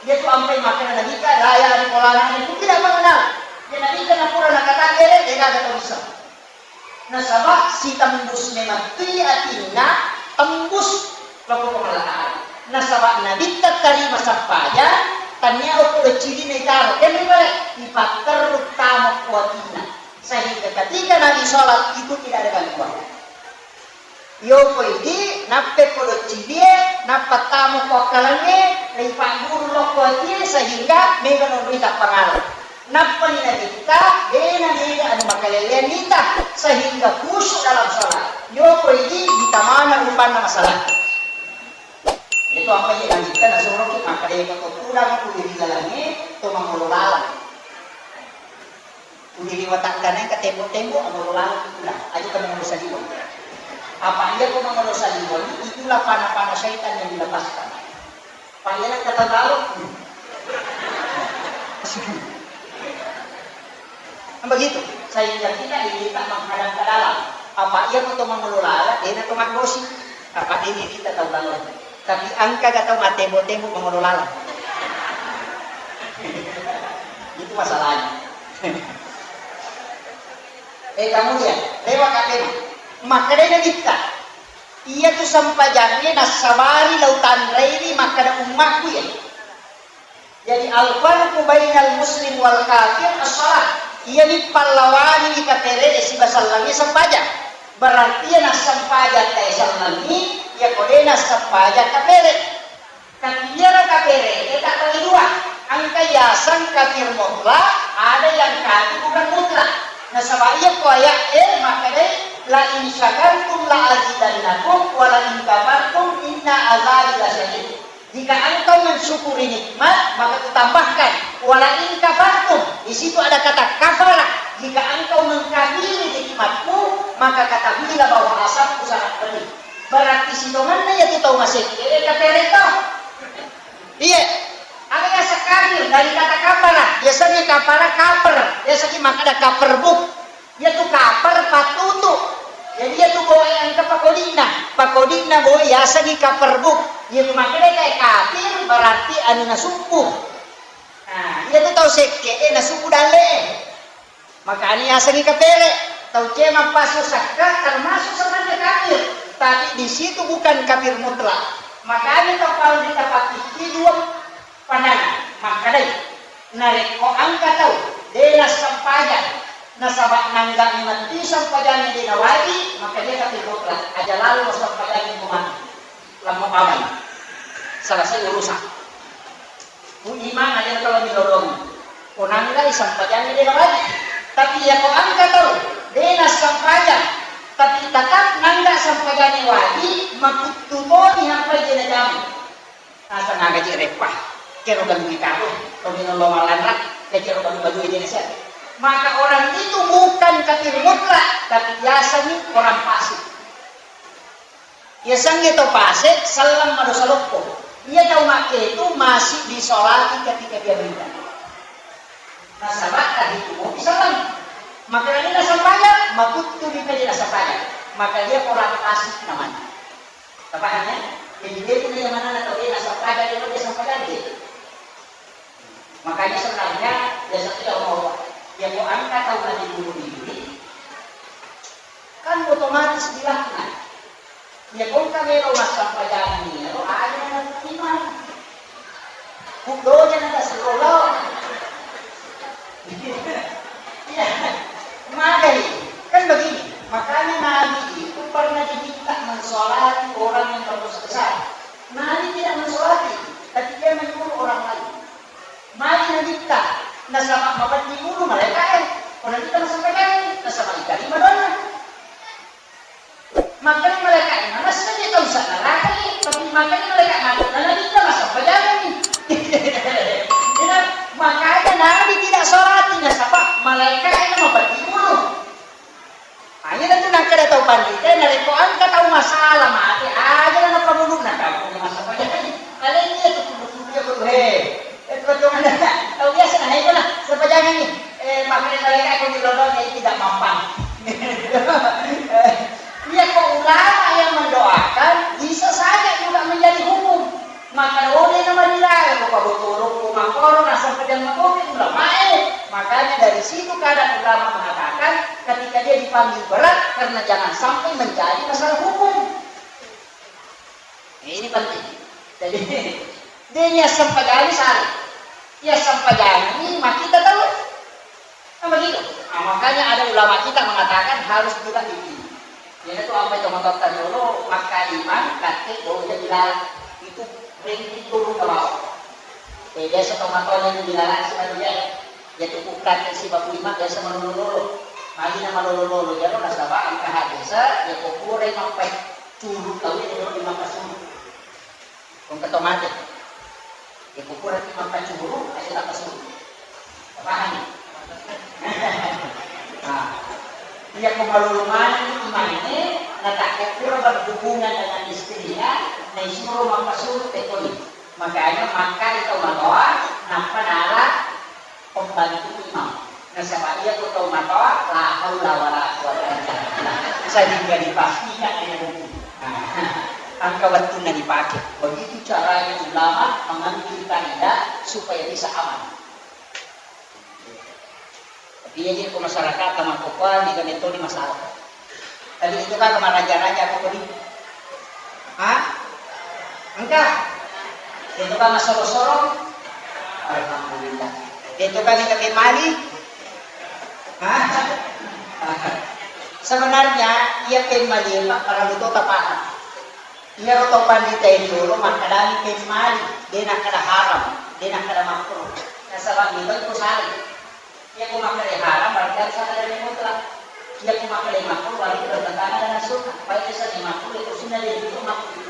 Iya tu ampai makkeda Nabitta, "La ya'rifu la na'rifu, tidak mengenal." Iya Nabitta napura nakatangere, degaga tau bisa. Nasaba sitembus memettui atinna, tembus loko Puang Allah Ta'ala. Nasaba Nabitta tarima sampajang, tania okko doccirina itaro, kenri bale, ipatterru tamo ko atinna. Sehingga ketika Nabi sholat itu tidak ada gangguan. Yoko idi, nappe ko doccibie, nappa tamo ko akkalengnge, leipagguru lokko atie, sehingga mega nonroi tappangala. Nappani Nabitta, dena mega anu makaleleang nita, sehingga khusyuk dalam sholat. Yoko idi, ditamana rupanna masalah. Itu apa ye Nabitta nasoroki, maka deko to tudang ku ri lalangnge, to mangolo lalang. Tuli liwa takkanai ka tembok-tembok, amolo laleng itulah. Aja ka mangolo saliweng. Apa iya ko mangolo saliweng, itulah panah-panah syaitan yang dilepaskan. Pak iya kata taruh. Kan begitu. Sehingga kita diminta menghadap ke dalam. Apa iya ko to mangolo laleng, dena to maggosi. Apa ini kita tahu laleng. Tapi engka ga tau mattembok-tembok mangolo laleng. Itu masalahnya. Eh, kemudian, lewat katena. Makkedai Nabitta, iya tu sempajangnge nassabari lau tanraiwi makkeda ummakku ya. Jadi, al-farqu bainal muslim wal kafir as-shalah. Iyani pallawani kapere e siba sellengnge sempajang. Berarti iya nassempajang tae sellengngi, iya ko de nassempajang kapere. Tapi iyaro kapere e tabbagi dua. Engka yaseng kafir mutlak, ada yang kafir bukan mutlak. Nasaba iya ko ayat e makkedai, "La in syakartum la azidannakum, wa la in kafartum inna azabi lasyadid." Jika engkau mensyukuri nikmat, maka kutambahkan. Wala in kafartum, di situ ada kata kafara. Jika engkau mengkafiri nikmatku, maka ketahuilah bahwa azabku sangat pedih. Berarti sitongenna iya tu tau masekke, eh, kapere to. Iya. Aga yaseng kafir dari kata kafara. Biasanya kafara kaper. Biasanya maka ada kaper buk. Iyatu kaper pattutu. Jadi iyatu boe engka pakodi'na. Pakodi'na boe yasengngi kaper buk. Iyatu makkedai kafir berarti anu nasubbu. Nah, iyatu tau sekke e nasubbu dalle e. Makanya yasengngi kapere. Tau cemang pasu sakka termasuk sebenarnya kafir. Tapi di situ bukan kafir mutlak. Makanya tau paling ditapakki dua Panana, makkedai, narekko engka tau de nassempajang, nasaba nangga memetti sempajangnge de nawaji, maka dia kafir mutlak, aja lalo sempajangnge ko mati. Lamma pamani. Selesai urusan. Ku imang aja kalau dilolongi. Ko nanggai sempajangnge de nawaji. Tapi iya ko engka tau de nassempajang, tapi tetap nangga sempajangnge waji, makuttu toni hampai de najama. Asa naga je reppa, kero ganggu ikabu, tau minum lo malanra, kecero ganggu-ganggu ini nasihat. Maka orang itu bukan kafir mutlak, tapi biasanya orang fasik. Biasanya tau fasik, salam madosa loppo. Iya tau makke itu masih disolati ketika dia meninggal. Nasaba tadi itu mau disalam. Maka ini nasempajang, makuttu di tadi nasempajang. Maka dia orang fasik namanya. Tapahang ya? Jadi dia itu yang mana nak tahu dia asal pada dia dia sampai lagi. Makanya sebenarnya biasa tidak mau ya mau angkat tahu lagi dulu diri kan otomatis dilaknat. Ya kau kan melo masampajang ini, lo ada yang terima. Kudoja na tasirolo. Iya, magai. Kan begini, makanya Nabi itu pernah diminta mensolati orang yang berdosa besar. Nabi tidak mensolati, tapi dia menyuruh orang lain. Magi Nabitta, nasaba mapetti ulu malaika e. Ko Nabitta masampajang, nasaba itarima doanna. Makanya malaikat ini masih dia tahu sana rakyat, tapi makanya malaikat mati, nah, Nabitta masampajang ini. Makanya Nabi tidak sholat, nasaba malaikat ini mau pergi dulu. Aja tu nakkeda tau panrita, narekko engka tau masalah mati, aja na napamuluna tau ko masampajang. Aleni iya tu kudu-kudu iya kudu he. Eh, tu tau biasa na hego na sampajangan ni. Eh, makanya malaikat ko dilolong ya tidak mampan. Iya ko ulama yang mendoakan bisa saja juga menjadi hukum. Maka oleh nama dilarang ko pabotoro. Yang mengkopi ulamae, makanya dari situ kadang ulama mengatakan ketika dia dipanggil berat karena jangan sampai menjadi masalah hukum. Ini penting. Jadi, dia yang sempajani salah. Yang sempajani mah kita tahu. Kan begitu. Nah, makanya ada ulama kita mengatakan harus juga ini. Jadi itu apa itu motor tadi dulu, maka iman, kate, bau jadi lalat. Itu ringkih turun ke bawah. Eh, biasa tau matoa yang dilarang si manusia. Jadi bukan si babu iman biasa malolo-lolo. Magi na malolo-lolo, jadi nasaba engka hadis, ya ko pura imang pai curut tau ini dulu imang pasuru. Kong keto mate. Ya ko pura imang pacuru, aja tak pasuru. Paham? Nah, iya ko malolo maneng imang ini, na tak ko pura berhubungan dengan istrinya, na isuro mapasuru tekoni. Makanya makkeda tau matoa, nappa nala pembantu imam. Nasaba iya ko tau matoa, la haula wala quwwata illa billah. Sehingga dipastikan dia rugi. Nah, angka wettunna dipake. Begitu caranya ulama mengambil kaidah supaya bisa aman. Tapi iya je ko masyarakat tamakkokkoe, mega metoni masalah. Tapi itu kan maraja-raja ko kodi. Hah? Engka? Itu kan masoro-soro? Alhamdulillah. Itu kan engka pemmali? Hah? Sebenarnya iya pemmali, Pak, paralu to tapaham. Iyaro tau pandita e riolo makkedani pemmali, de nakkeda haram, de nakkeda makruh. Nasaba mega ko salah. Iya ko makkeda haram berarti harus ada dalil mutlak. Iya ko makkeda makruh berarti bertentangan dengan sunnah. Baik itu sunnah makruh, itu sunnah dia itu makruh.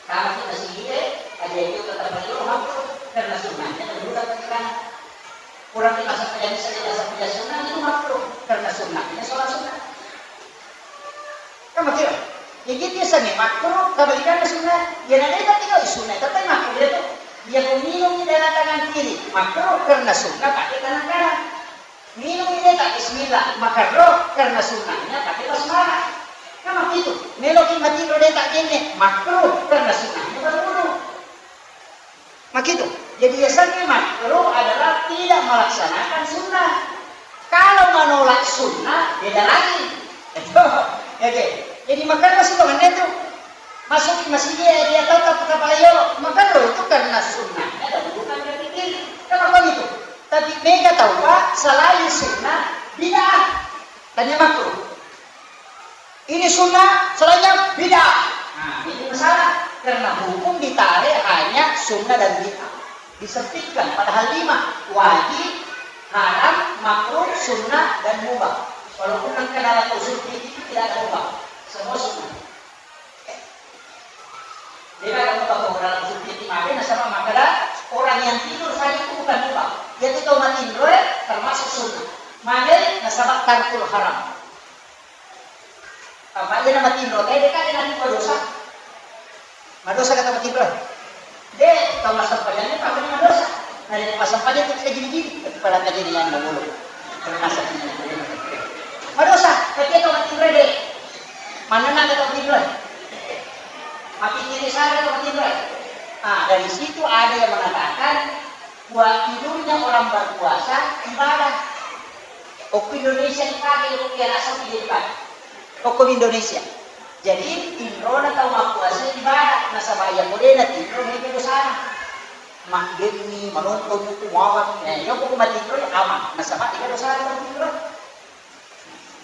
Kalau kita sendiri, ada itu tetap makruh, karena sunnahnya dulu dapat sekarang. Kurang dimasak jadi saja, saja sunnah itu makruh, karena sunnahnya sholat sunnah. Kan begitu? Jadi biasanya makruh, kebalikannya sunnah. Ya, nanti kan tinggal sunnah, tapi makruh dia tuh. Dia minum di dalam tangan kiri, makruh karena sunnah pakai tangan kanan. Minum ini tak bismillah, makruh karena sunnahnya pakai basmalah. Kan begitu? Meloki mati rode tak jenne, makruh karena sunnahnya berwudu. Makitu. Jadi biasanya makruh adalah tidak melaksanakan sunnah. Kalau menolak sunnah, beda lagi. Oke. Jadi makanya masih temannya tuh masuk ke masjid dia, dia tetap ke kepala yolo. Makruh itu karena sunnahnya dan bukan berpikir. Kenapa gitu? Tapi mega tahu pak, selain sunnah, bid'ah. Tanya makruh. Ini sunnah, selainnya bid'ah. Nah, ini masalah. Karena hukum ditarik hanya sunnah dan bid'ah. Disempitkan, padahal lima. Wajib, haram, makruh, sunnah, dan mubah. Walaupun engka dalam usul fikih itu tidak ada mubah. Semua sunnah. Jadi kalau mubah, kalau dalam usul fikih, maka nasaba makkeda orang yang tidur saja itu bukan mubah. Dia itu tau matinro, eh, termasuk sunnah. Maka nasaba tarkul haram. Apa iya na matinro, teh, deka, deka, madosa. Madosa kata matinro. De, tau massempajang, apa iya madosa. Nah, de massempajang itu kita gini-gini. Tapi pada tadi yang dulu. Termasuk ini. Madosa, tapi tau matinro, de. Mana na kata matinro? Mapikkiri saja kata matinro. Ah, dari situ ada yang mengatakan, buat tidurnya orang berpuasa ibadah. Okko Indonesia dipakai, okko iya rasa tidak dipakai. Okko Indonesia. Jadi, tinrona tau mappuasa ibadah, nasaba iya ko de natinro, mega dosana. Maggemmi, manonton buku, mawang, eh, iya ko matinro, ya aman. Nasaba iya dosana matinro.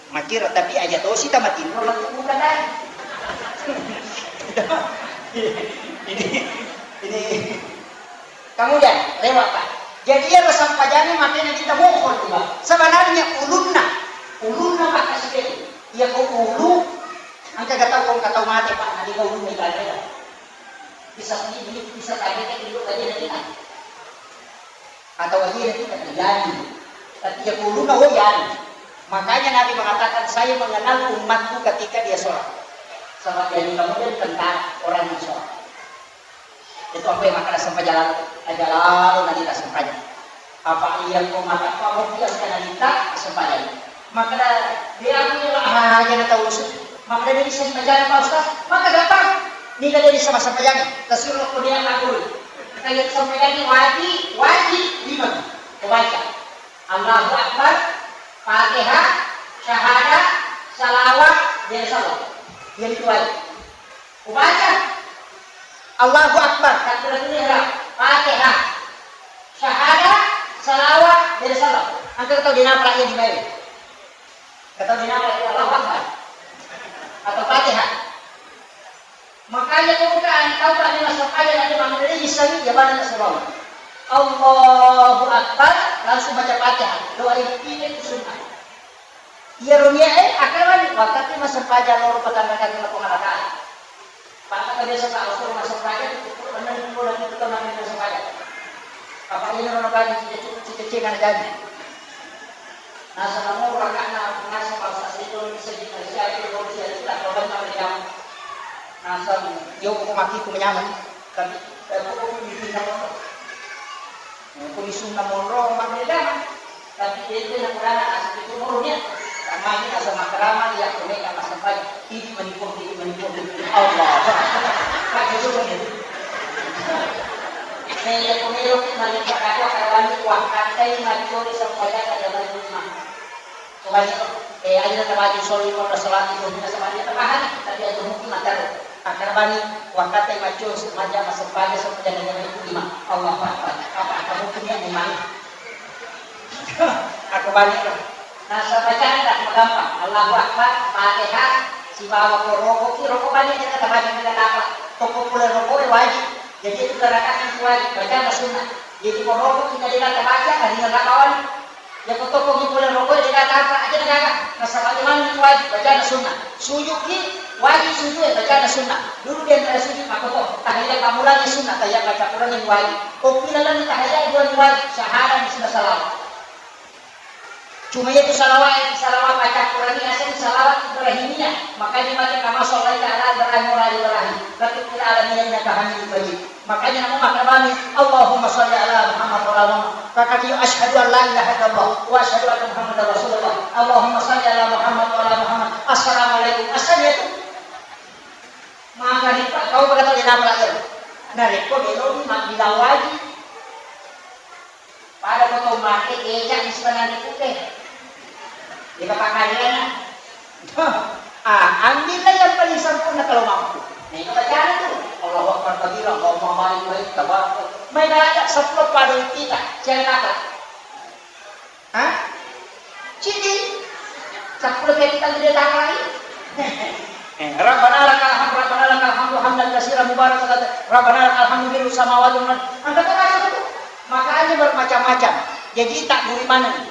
Makkiro, tapi aja tosi tamatinro, lettu buka tadi. Ini, ini, Kemudian, lewat, Pak. Jadi, iyaro sempajangngé maténa kita mohon, Pak. Sebenarnya ulunna, ulunna, Pak, kasih. Iya, ko ulu, engka gak tahu, ko engka tahu mati, Pak, nanti kau ulunna ibadah. Bisa sendiri, bisa tanya ke dulu tadi nanti, Pak. Atau aja nanti, Pak, jadi. Tapi iya, ko ulunna, oh, jadi. Makanya Nabi mengatakan, "Saya mengenal umatku ketika dia sholat." Sama jadi kemudian tentang orang yang sholat. Itu apa yang makkeda sempajang, aja lalo nanti tak sempajang. Apa iya ko mata apa mau dia sekali nanti tak sempajang. Makkeda dia aku ini lah aja na tahu usul. Makkeda dia sempajang Pak Ustaz. Maka gampang. Ini kan jadi sama sempajang. Tersuruh ko dia aku. Kayak sempajang wajib, wajib lima. Kubaca Allahu Akbar, Fatihah, syahadat, salawat, bere salawat. Jadi kubaca. Kubaca Allahu Akbar, takbiratul ihram, Fatihah, syahadat, salawat, bere salawat. Engka tau dinapa iya dibaca. Engka tau dinapa iya Allahu Akbar atau Fatihah. Makanya ko engka tau kami massempajang, nanti mangerei sami ya bana salawat. Allahu Akbar, langsung baca Fatihah. Doa itu sunnah. Iyaro niae akkalani, wakkati massempajang loro patanrakang lapong araka'e. Pahang biasa ka usur massempajang, enneng pulo lagi kita main massempajang. Apa ini orang bagi cicing-cicing anak jadi. Nasaba moro raka'na, nasaba sasito seddi, siaga, dua, siaga, tak kawan sama jam. Nasaba yo ko maki ku menyameng, tapi eh, ko ko bikin sama. Ko di sunna monro mabbeda. Tapi itu yang kurang asal itu monronya. Sama ini asal makrama yang punya yang masuk pagi. Ini menipu, ini menipu. Allah. Pakai dulu nih. Saya pemilu melihat aku akan wani wakatai macuri sempaja pada rumah. Coba nih, eh, aja tabaca soli kalau salat itu kita semuanya terpahami, tapi ada mungkin macam. Akan wani wakatai macuri sempaja, sempaja, sempaja dengan itu lima. Allah Akbar. Apa akan mungkin yang memang Aku balik lah. Nasaba bacana dah gampang. Allahu Akbar, Fatihah, sibawa ko roko ki, roko balik kita baca kita apa. Toko pula roko wajib. Jadi itu gerakan itu wajib. Bacana sunnah. Jadi ko roko kita dia baca, hari nggak kawan. Ya ko toko ki pula roko dia apa aja dah. Nasaba bagaimana itu wajib. Bacana sunnah. Sujud ki wajib, sujud ya bacana sunnah. Dulu dia antara sujud makoto. Tahiyat pamulanya sunnah. Tahiyat baca Quran yang wajib. Okki lalenna tahiyya dua ni wajib, syahadat sibawa salawat. Cuma itu salawat, salawat baca Quran ini asli salawat Ibrahimiyah. Makanya baca kama shallaita ala Ibrahim wa ala ali Ibrahim. Wa barik ala Muhammadin innaka Hamidum Majid. Makanya namu makkabani, Allahumma shalli ala Muhammad wa ala Muhammad. Kakak yo asyhadu an la ilaha illallah wa asyhadu anna Muhammadar Rasulullah. Allahumma shalli ala Muhammad wa ala Muhammad. Assalamualaikum. Asal ya tu. Maka di kau berkata di nama lagi. Nah, rekko belum bilang wajib. Pada foto mate, eja di sebenarnya putih. Di bapak kalian, ah, ambillah yang paling sempurna kalau mampu. Nah, itu bacaan itu. Allahu Akbar kabira, Allahumma barik baik, tabarak. Main aja sepuluh pada kita, jangan apa. Hah? Cidi. Sepuluh kali kita tidak tahu lagi. Eh, Rabbana lakal hamd, Rabbana lakal hamdu hamdan katsiran mubarakan, Rabbana lakal hamdu mil'us samawati wal ard. Angkat tangan itu. Makanya bermacam-macam. Jadi tak buri mana nih?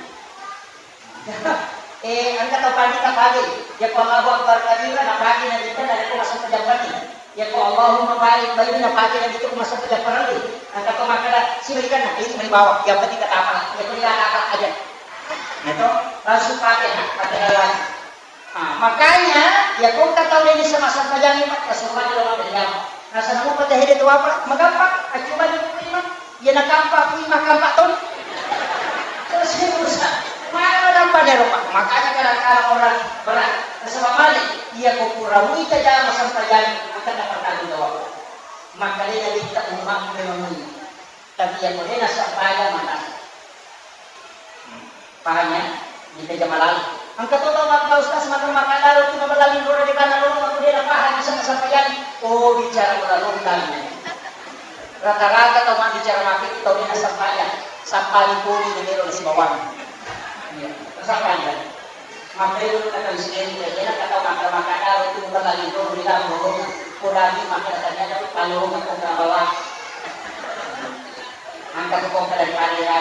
Eh, angkat tau pagi tak pagi. Ya ko Allahu Akbar kabira, na pagi na kita dari ko masuk ke jam pagi. Ya ko Allahumma barik, baik na pagi na kita ko masuk ke jam pagi. Angkat tau makan, si berikan na itu meni bawa. Yang penting kata apa? Yang penting kata apa aja. Nah, itu langsung pakai, pakai lagi. Ah, makanya, ya, kau tak tahu ini sama-sama jangan, Pak, Rasulullah dalam Islam. Nah, sama mau pada hidup itu apa? Magampang, cuma di rumah. Ya, nak kampak, kui mah kampak tuh. Terus ini urusan. Mana ada pada rumah? Makanya kadang-kadang orang berat. Nah, sama balik, iya, kau kurang, kita jangan sampai jadi, akan dapat tanggung jawab. Makanya kita umat memang ini. Tapi iya ko de nassempajang mata. Paham ya? Di meja malali. Engka to tau makkeda, "Ustaz, makkeda makkeda tu mamalali loro de kana loro, aku de napahang bisa nassempajang." Oh, bicara loro tanya. Rata-rata tau mabbicara makkeda tau de nassempajang. Sappani poni de melo nasibawang. Iya, sappani. Makkeda tu kata Presiden, kira-kira kata maka-, maka kalau itu bukan lagi itu, beri kamu, kurang maka katanya ada palu, maka kurang bawah. Angkat ke kongka dari padi ya.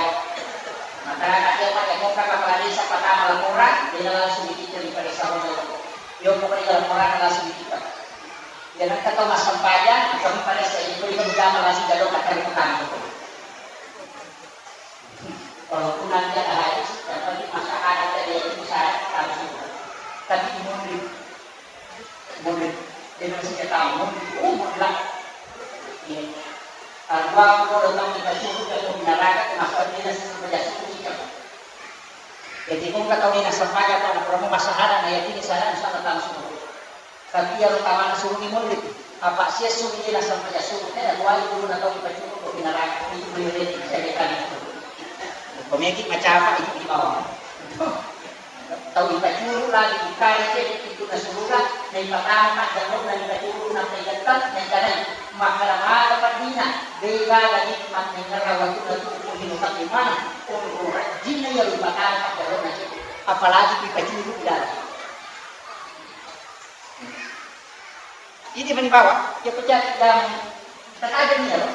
Maka dia pakai kongka ke padi, siapa tahu laporan, dia langsung dipikir di pada sahur dulu. Dia pokoknya laporan langsung dipikir. Jangan kata massempajang, kami pada saya itu, dia berjamaah langsung jadwal kata di petang. Walaupun nanti ada hadis, yang penting masalah ada dari itu syarat harus itu. Tapi munri, munri, dia masih ketahui munri, oh munri lah. Iya. Kalau aku udah tahu kita suruh ke neraka, kenapa dia suruh kerja suruh sih? Jadi kau kata ini nasempajang, kalau kamu masalah ada, ya ini sana, sana tahu suruh. Tapi iyaro tamana suruni murid, apa sia suruni nasempajang subuh, tena muali guruna tau ipacuku ko pinaraka, itu beliau jadi tadi. Pemeki macapa itu di bawah. Tau ipacuru lagi, ikare cedde pintunna suruga, naipatama jangona, naipacuru, naipaigettang, naikanai. Makkeda maka paddina, de gaga nikmat naingerra wettunna tuo ko hino tapi mana, olo rajinna iya ripatama jangona cedde. Apalagi ipacuru lagi. Ini mani bawa, ya pecah jam. Terkadang iya, loh.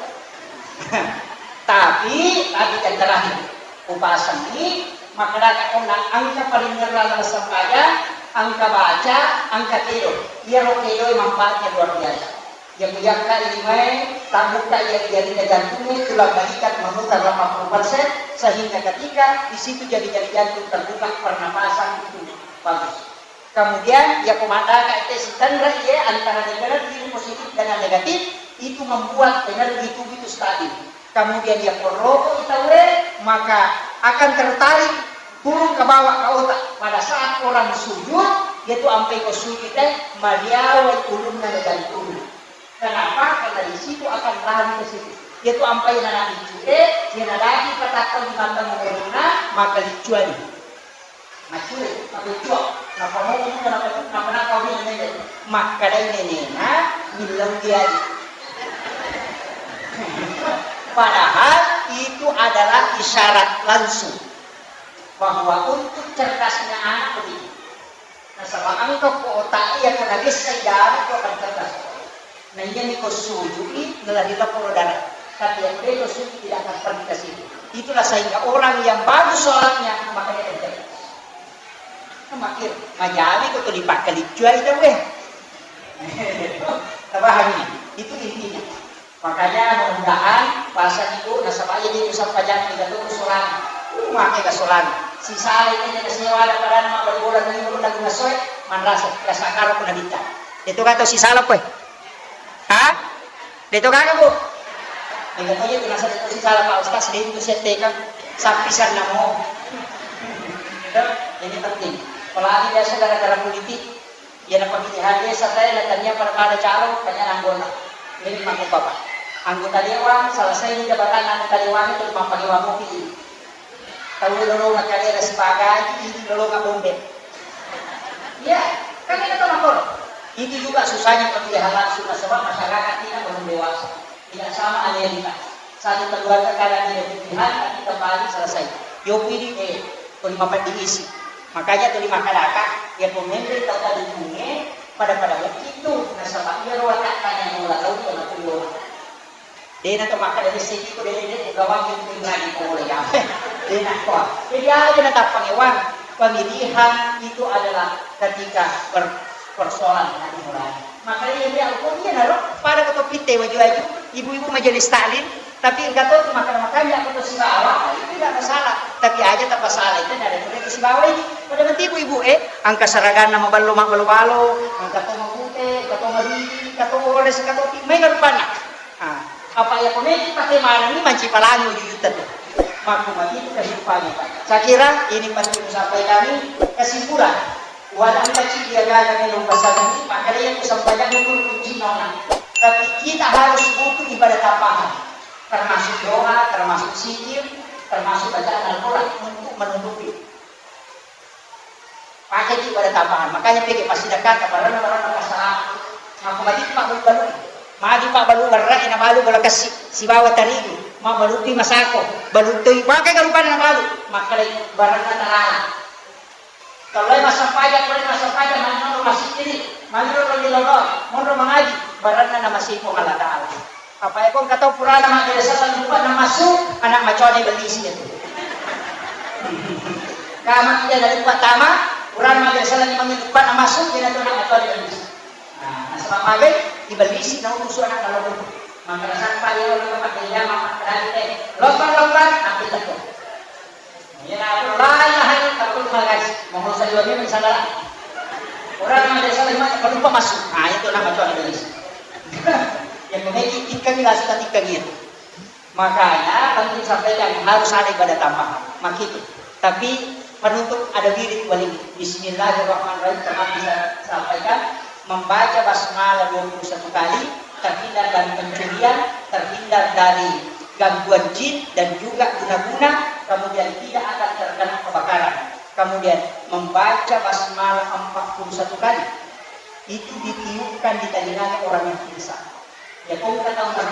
Tapi, tapi yang terakhir, upasengi, makkadaka onna engka paringerrang laleng sempajang, engka baca, engka kedo. Iyaro kedo manfaatnya luar biasa. Yang mujakka ini mai, tabbuka iya jaringan jantungnya, tulang balikat memutar delapan puluh persen, sehingga ketika di situ jaringan jantung terbuka, pernapasan itu bagus. Kemudian, iya ko maddaka ette sitenre iye antara energi positif dengan negatif, itu membuat energi tubuh itu stabil. Kemudian, iya ko roko itawe, maka akan tertarik turun ke bawah ke otak. Pada saat orang sujud, yaitu ampai ko sujud teh, madiawai ulunna dan turun. Kenapa? Karena di situ akan lari ke situ. Yaitu ampai nana liccu, eh, iya nadaki patakko di mata menguruna, maka liccuani. Maccuri, maccuri. Nappa momo muka, nappa, nappa, nappa, ini, ini, ini. Makkedai nenena, millau diadi. Padahal itu adalah isyarat langsung bahwa untuk cerdasnya anak begitu. Nasaba engka ko otak iya ko nabessai jamak ko akan cerdas. Na iyami ko sujui, nalari laporo darah. Tapi yang beda sujui tidak akan pergi ke situ. Itulah sehingga orang yang bagus sholatnya, makanya dia cerdas. Kan makir, majami ko tuli pakkaliccuai tau, eh. Tabahani, itu intinya. Makanya mudah-mudahan puasa itu nasaba iya di pusat pajak kita tuh solang. Uh, make ke solang. Sisale ini ke sewa ada pada nama berbola dari guru dan ngasoe, manrasa, rasa karo pun nabita. Itu kata sisala, kowe. Ha? Deto kagak, Bu? Mega to itu nasa deto sisala, Pak Ustaz, deto saya tekan sapi sana mau. Itu, ini penting. Apalagi biasa gara-gara politik, iya na pemilihan desa saya na tania pada-pada calon, tania anggota. Ini mangko Bapak. Anggota dewan, selesai ini jabatan anggota dewan itu mappagewa mobil. Tau lolonga kalera sibagai, ini lolonga bombe. Iya, kan kita tahu makor. Itu juga susahnya pemilihan langsung, nasaba masyarakat tidak belum dewasa. Tidak sama Amerika. Satu keluarga kadang tidak pilihan, tapi kembali selesai. Yopi di, eh, tuli mapeddi isi. Makanya tuli makkadaka, ya pemimpin tau tadi pada-pada mungkin itu, nasaba iya roa tak tanya mula tau dia mati. Dena to makkeda dessiki ko dena, dena gawangi ko imani ko mulai gawe. Dena ko. Jadi aja na tappangewang. Pemilihan itu adalah ketika per-, persoalan na dimulai. Makanya dia, oh iya naro, pada ko topitte waju-waju, ibu-ibu majelis taklim, tapi engka to tu makan-makan ya ko to sibawa, itu tidak masalah. Tapi aja tak masalah itu dari itu sibawa ini. Pada menti ibu-ibu, eh, angka seraganna maballo, maballo-ballo, angka to mabute, angka to madidi, angka to ores, angka to pi-, mai rupanna. Ah, apa iya ko meki pake manenni manci palangi wujudutta tu. Makku mati itu kehidupannya. Saya kira ini penting saya sampaikan ini kesimpulan. Walau kita cik dia gagal minum pasal ini, makanya yang disampaikan itu kunci nona. Tapi kita harus butuh ibadah tambahan, termasuk doa, termasuk zikir, termasuk bacaan Al-Quran untuk menutupi. Pakeki pada tambahan. Makanya peke passidakka baranna-baranna pasala. Mako magi pa balu-balu. Magi pa balu berre na balu bola kessi. Sibawa tarigu. Ma balu pi masako. Balu toi pakai garupanna na balu. Makkalai baranna tarala. Kalau masapaya, kalau masapaya, mani monro masjid ini. Mani monro di lolo. Monro mangaji. Baranna na masih Allah Ta'ala. Apa eko engka tau purana maggere selleng luppa na massu, ana macoa na ibellisi itu. Kama iya dari luppa tama, purana maggere selleng lima luppa na massu, iya tu ana macoa na ibellisi. Nah, nasaba magai ibellisi na urusu ana na loppo. Maka nasaba iya loppo makkeda iya mama tadi teh. Loppa loppa, ambil loppa. Iya, la ilaha illallah, kalau itu magai, mau saya dua ini misalnya. Orang maggere selleng lima, kalau luppa massu. Nah, itu nama tuan ibellisi. Yang memiliki ikan ini langsung tadi ikan itu. Makanya penting sampaikan harus ada ibadah tambahan. Makitu. Tapi penutup ada wirid wali. Bismillahirrahmanirrahim. Teman bisa sampaikan membaca basmalah dua puluh satu kali, terhindar dari pencurian, terhindar dari gangguan jin, dan juga guna-guna kemudian tidak akan terkena kebakaran. Kemudian membaca basmalah empat puluh satu kali, itu ditiupkan di telinganya orang yang pingsan. Ya, kau kata Umar,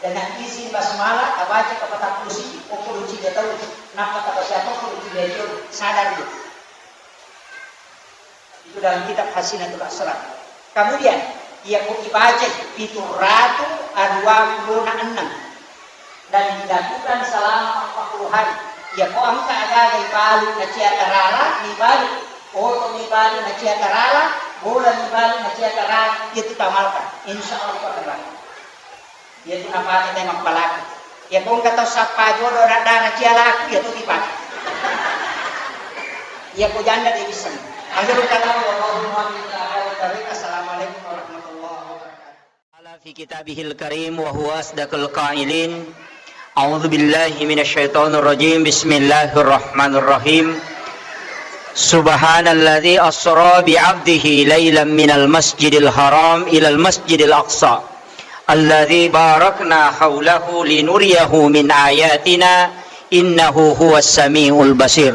dengan izin basmalah, tabaca ke patang puluh siji, pokok lucu dia tahu, kenapa tak baca apa, pokok lucu dia tahu, sadar dia. Itu dalam kitab Hasinatul Asrar. Kemudian, iya ko ibaca pitu ratu dua puluh enam dan dilakukan selama empat puluh hari. Iya ko engka aga-aga ibalu nacia tarara, ibalu oto, ibalu nacia tarara, bola ibalu nacia tarara, itu tamalkan. Insya Allah akan laku. Iyatu napake te mappalaku. Iya ko engka tau sappa jodo daddana cia laku, iyatu dipake. Iya ko janda de' bisa. Akhirul kalam, wallahu muwaffiq ila aqwamit thariq. Assalamualaikum warahmatullahi wabarakatuh. Qala fi kitabihil karim wa huwa asdaqul qailin. A'udzu billahi minasy syaithanir rajim. Bismillahirrahmanirrahim. Subhanalladzi asra bi 'abdihi lailan minal masjidil haram ilal masjidil aqsa alladzi barakna haulahu linuriyahu min ayatina innahu huwas samiul basir.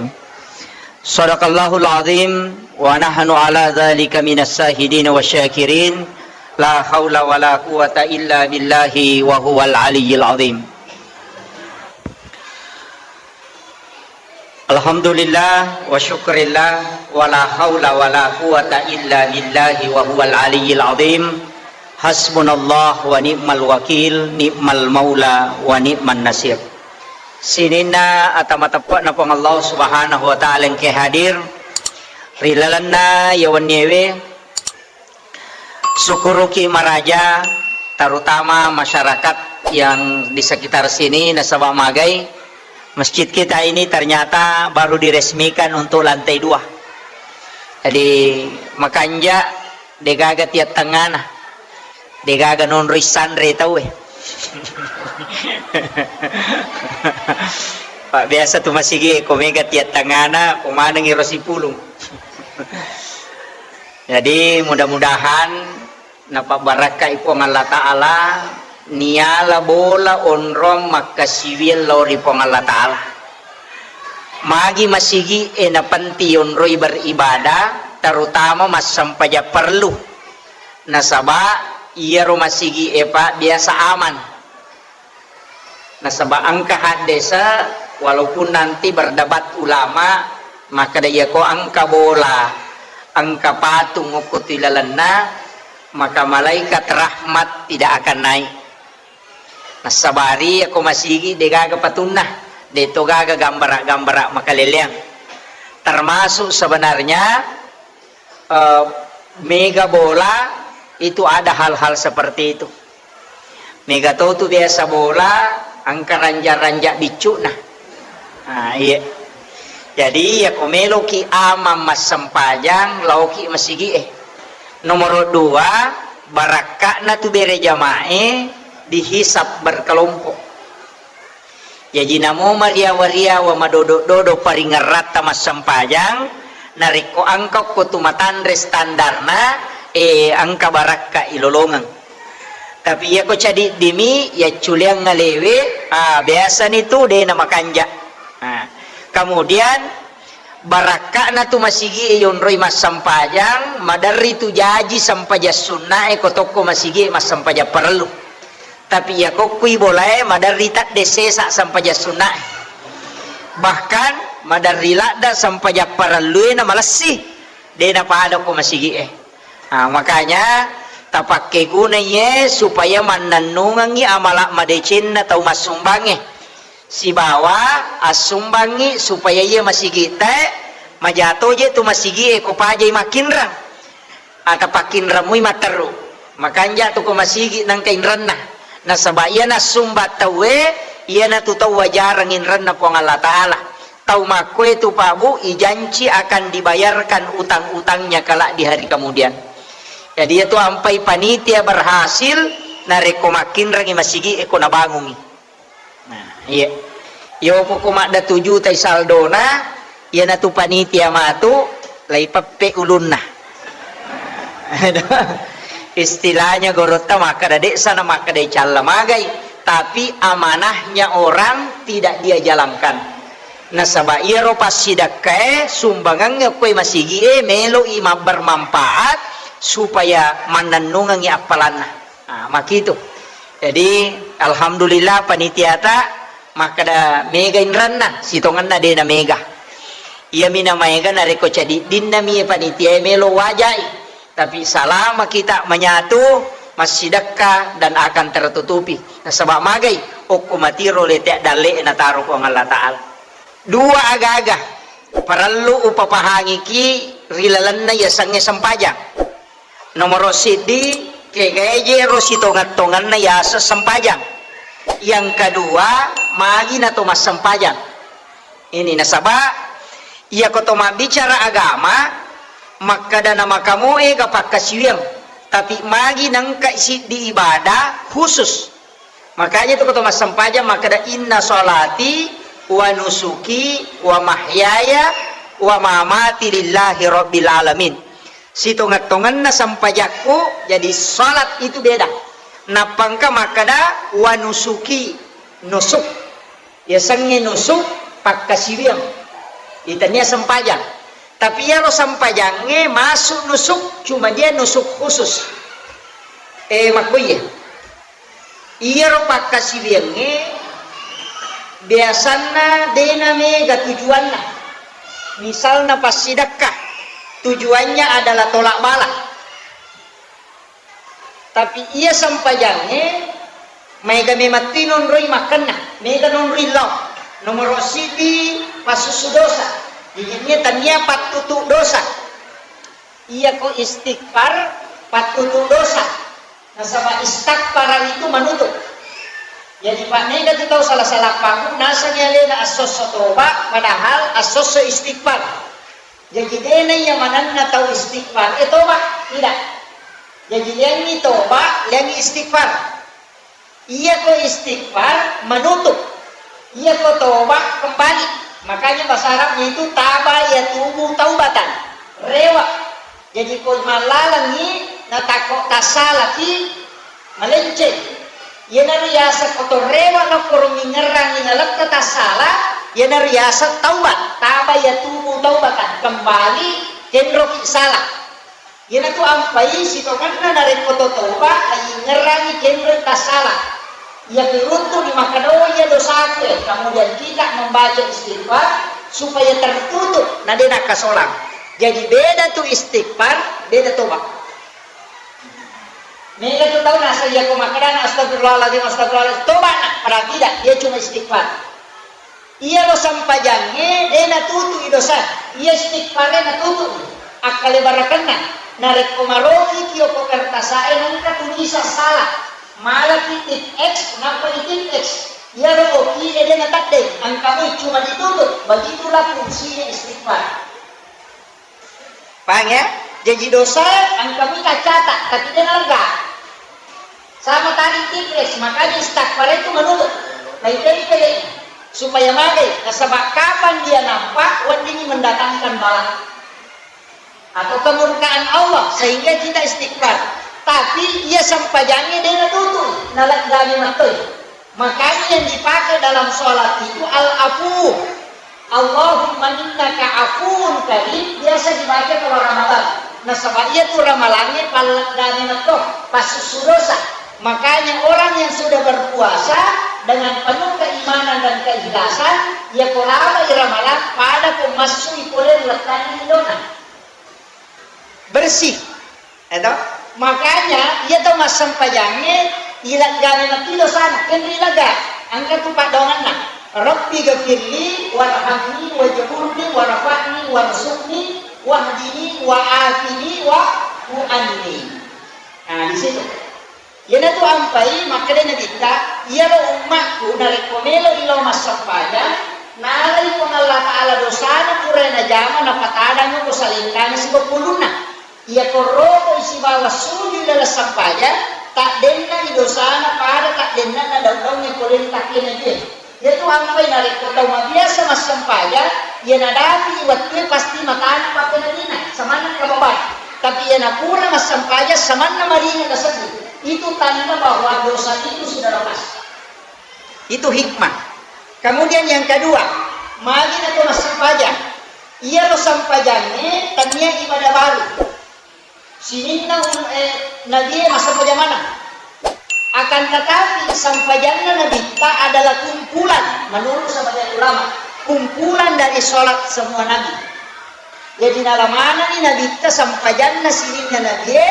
Sadaqallahul azim wa nahnu ala dzalika minas syahidin wasyakirin. La haula wala quwwata illa billahi wa huwal aliyyil azim. Alhamdulillah wa syukrillah, wa la haula wa la quwwata illa billahi wa huwal aliyyil azim. Hasbunallah wa ni'mal wakil, ni'mal maula wa ni'man nasir. Sininna ata mateppe'na Puang Allah Subhanahu wa Ta'ala engke hadir ri lalenna iya wenniewe. Syukuruki maraja, terutama masyarakat yang di sekitar sini, nasaba magai masjid kita ini ternyata baru diresmikan untuk lantai dua. Jadi, makanja degaga tiat tengana, degaga nonroi sanre tauwe. Pak, biasa tu masigi ko mega tiat tengana, ko manengi ro sipulung. Jadi, mudah-mudahan napabbarakkai Puang Allah Ta'ala, niala bola onrong makkasiwiang lao ri Puang Allah Ta'ala. Magi masigi e napenting onroi beribadah, terutama massempajang parellu. Nasaba iyaro masigi e, Pak, biasa aman. Nasaba engka haddese, walaupun nanti berdebat ulama, makkeda iyako engka bola, engka patung okko tu ilalenna, maka malaikat rahmat tidak akan naik. Nassabari iyako masigi degaga patunna, deto gaga gambara-gambara makaleleang. Termasuk sebenarnya eh, mega bola itu ada hal-hal seperti itu. Mega to tu biasa bola, engka ranja-ranja biccu'na. Nah, iya. Jadi, ya ko meloki amang massempajang, laoki masigi e. Nomor dua, barakka'na tu bere jamae dihisab berkelompok. Jaji namo mariawa-riawa madodo-dodo paringeratta massempajang, narekko engka okko tu matanre standarna, eh, engka barakka ilolongeng. Tapi iyako cadiddimi, yacculeang ngalewe, ah, biasani tu de namakanja. Ah, kemudian, barakka'na tu masigi e yonroi massempajang, maderri tu jaji sempajang sunna e ko tokko masigi e massempajang parellu. Tapi iyako kui bolae maderri tadde sesa sempajang sunna e. Bahkan maderri ladda sempajang parellu e na malessi, de napada ko masigi e. Ah, makanya tapakke gunai e supaya mannennungengngi amala madecenna tau massumbangnge. Sibawa assumbangngi supaya iya masigi'tae maja toje tu masigi e ko pajai makkinreng. Ata pakkinreng mui matteru. Makanja tu ko masigi nangka inrenna. Nasaba iya nassumbang tauwe, iyanatu tau wajareng inrenna Puang Allah Ta'ala. Tau makkoe tu, Pak Bu, ijanci akan dibayarkan utang-utangnya kelak di hari kemudian. Jadi, iyatu ampai panitia berhasil narekko makkinrengi masigi e ko nabangungi. Nah, iya. Yo poko madda tuju tai saldona, iyanatu panitia matu, laipeppe ulunna. Istilahnya gorotta makkeda, de sana makkeda icalla magai, tapi amanahnya orang tidak dia jalankan. Nasaba iyaro passidekkae, sumbangangnge okkoe masigie, melo'i mabbermanfaat supaya mannennungengngi appalanna. Nah, makitu. Jadi, alhamdulillah, panitiata makkeda mega inranna, sitongenna de na mega. Iyami na maega narekko cadiddinna mi panitia e melo wajai. Tapi selama kita menyatu, massidekka dan akan tertutupi. Nasaba magai, okko matiro lete dalle nataro Puang Allah Ta'ala. Dua aga-aga parellu upapahangiki ri lalenna yasengnge sempajang. Nomoro siddi, kegaeje ro sitongeng-tongenna yaseng sempajang. Yang kedua, magi nato massempajang. Ini nasaba, iyako to mabbicara agama, makkeda na makamoe ga pakkasiwiang, tapi magi nengka siddi ibadah khusus. Makanya tu ko to massempajang makkeda, "Inna sholati wa nusuki wa mahyaya wa mamati lillahi rabbil alamin." Sitongeng-tongenna sempajakku, jadi salat itu beda. Nappangka makkeda, "Wa nusuki," nusuk. Yasengnge nusuk pakkasiwiang. Itania sempajang. Tapi iyaro sempajangnge masuk nusuk, cuma dia nusuk khusus. Eh, makkuiye. Iyaro pakkasiwiangnge biasanna dena mega tujuanna. Misalna passidekka, tujuannya adalah tolak bala. Tapi iya sempajangnge maega memetti nonroi makkenna, mega nonroi lao. Nomoro siddi, passussu dosa. Jadi, tania pattutu dosa. Iyako istighfar, pattutu dosa. Nasaba istaghfara itu menutup. Jadi, Pak, mega tu tau salah-salah pagu, nasengngi alena assosso toba, padahal assosso istighfar. Jaji, dena iya manenna tau istighfar, eh, toba, tidak. Jaji, liangngi toba, liangngi istighfar. Iyako istighfar menutup, iyako toba kembali. Makanya bahasa Arabnya itu taba yatubu taubatan, rewa. Jadi, ko mallalengngi natakko tassalaki, malenceng. Iyanaro yaseng ko to rewa nakkoro mingerangngi nalekka tassala, iyanaro yaseng taubat, taba yatubu taubatan, kembali kenroki salah. Iyanatu ampai sitongenna narekko to toba, ayingerangngi kenroi tassala. Iya kiruntu di makkedaoi iya dosaku, eh, kemudian kita membaca istighfar supaya tertutup, na de nakkasolang. Jadi beda tu istighfar, beda toba. Mega tu tau naseng iyako makkedana, "Astagfirullahaladzim, astagfirullahaladzim," toba na, padahal tidak, dia cuma istighfar. Iyaro sempajangnge de natutu'i dosa, iya istighfare natutu'i. Akkalebarakenna, narekko marokiki okko kertasae nengka tunisa salah, malaki titik X, nappa i titik X. Iyaro okie de nataddeng, engka moi cuma ditutup, begitulah fungsinya istighfar. Paham ya? Jaji dosa engka mita catat, tapi de nalegga. Sama tadi tipres, makanya istighfar itu menutup. Naitai-tai supaya magai, nasaba kapan dia nampak, weddingngi mendatangkan bala atau kemurkaan Allah, sehingga kita istighfar. Tapi iya sempajangnge de natutu, naleggani mattoi. Makanya yang dipakai dalam sholat itu al-afu. Allahumma innaka afuwun karim, biasa dibaca kalau Ramadan. Nasaba iya tu Ramalangnge palleggani metto, passussu dosa. Makanya orang yang sudah berpuasa dengan penuh keimanan dan keikhlasan, iya ko labai Ramalang, pada ko massui pole lettanni lindona. Bersih. Eto? Makanya, iya to massempajangnge, ileggani matti dosana, kenri lega. Engka tu paddoangenna. Rabbi ghafirli, warhamni, wajburni, warfa'ni, warzuqni, wahdini, wa'afini, wa'fu anni. Nah, di situ. Iyanatu ampai, makkeda Nabitta, iyaro ummakku narekko melo i lao massempajang, nalai Puang Allah Ta'ala dosana pura najama, napatadang ko salengkana sibawa pulunna. Iyako rokoi sibawa sujud laleng sempajang, taddenna i dosana pada taddenna na daung-daungnge pole ri takkena jue. Iyatu ampai narekko tau mabiasa massempajang, iya nadapi wettue pasti matana pappenadina, samanna kababai. Tapi iya napura massempajang, samanna maringa nasedding. Itu tanda bahwa dosa itu sudah lepas. Itu hikmah. Kemudian yang kedua, Magi na to massempajang? Iyaro sempajangnge tennia ibadah baru. Sininna ul-, eh, nabie massempajang maneng. Akan tetapi sempajanna nabitta adalah kumpulan, menurut sebagian ulama, kumpulan dari sholat semua nabi. Jadi nala manenni nabitta sempajanna sininna nabie,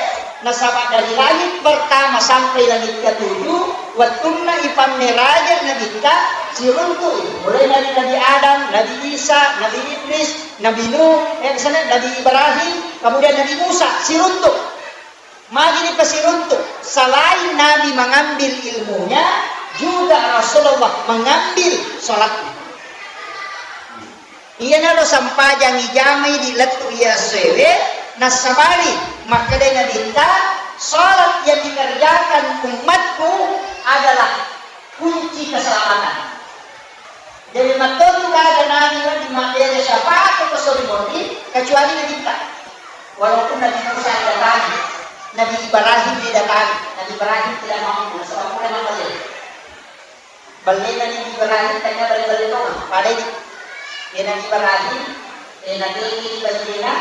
nasaba dari langit pertama sampai langit ketujuh, wettunna ipammeraja nabitta, siruntu'i, mulai dari Nabi Adam, Nabi Isa, Nabi Idris, Nabi Nuh, eh, misalnya Nabi Ibrahim, kemudian Nabi Musa, siruntu. Magi dipasiruntu? Selain Nabi mengambil ilmunya, juga Rasulullah mengambil sholatnya. Iyanaro sempajang ijamai di lettu iya essoewe, nassabari makkeda nabitta, sholat yang dikerjakan umatku adalah kunci keselamatan. Jadi matteru gaga nabi wedding mabbere syafaat ko sori moni, kecuali nabitta. Walaupun Nabi Musa didatangi, Nabi Ibrahim didatangi, Nabi Ibrahim tidak mampu, nasaba pura mabelle. Bellena Nabi Ibrahim tania belle-belle tongeng, padai di. Iya Nabi Ibrahim, eh, natengi bainena,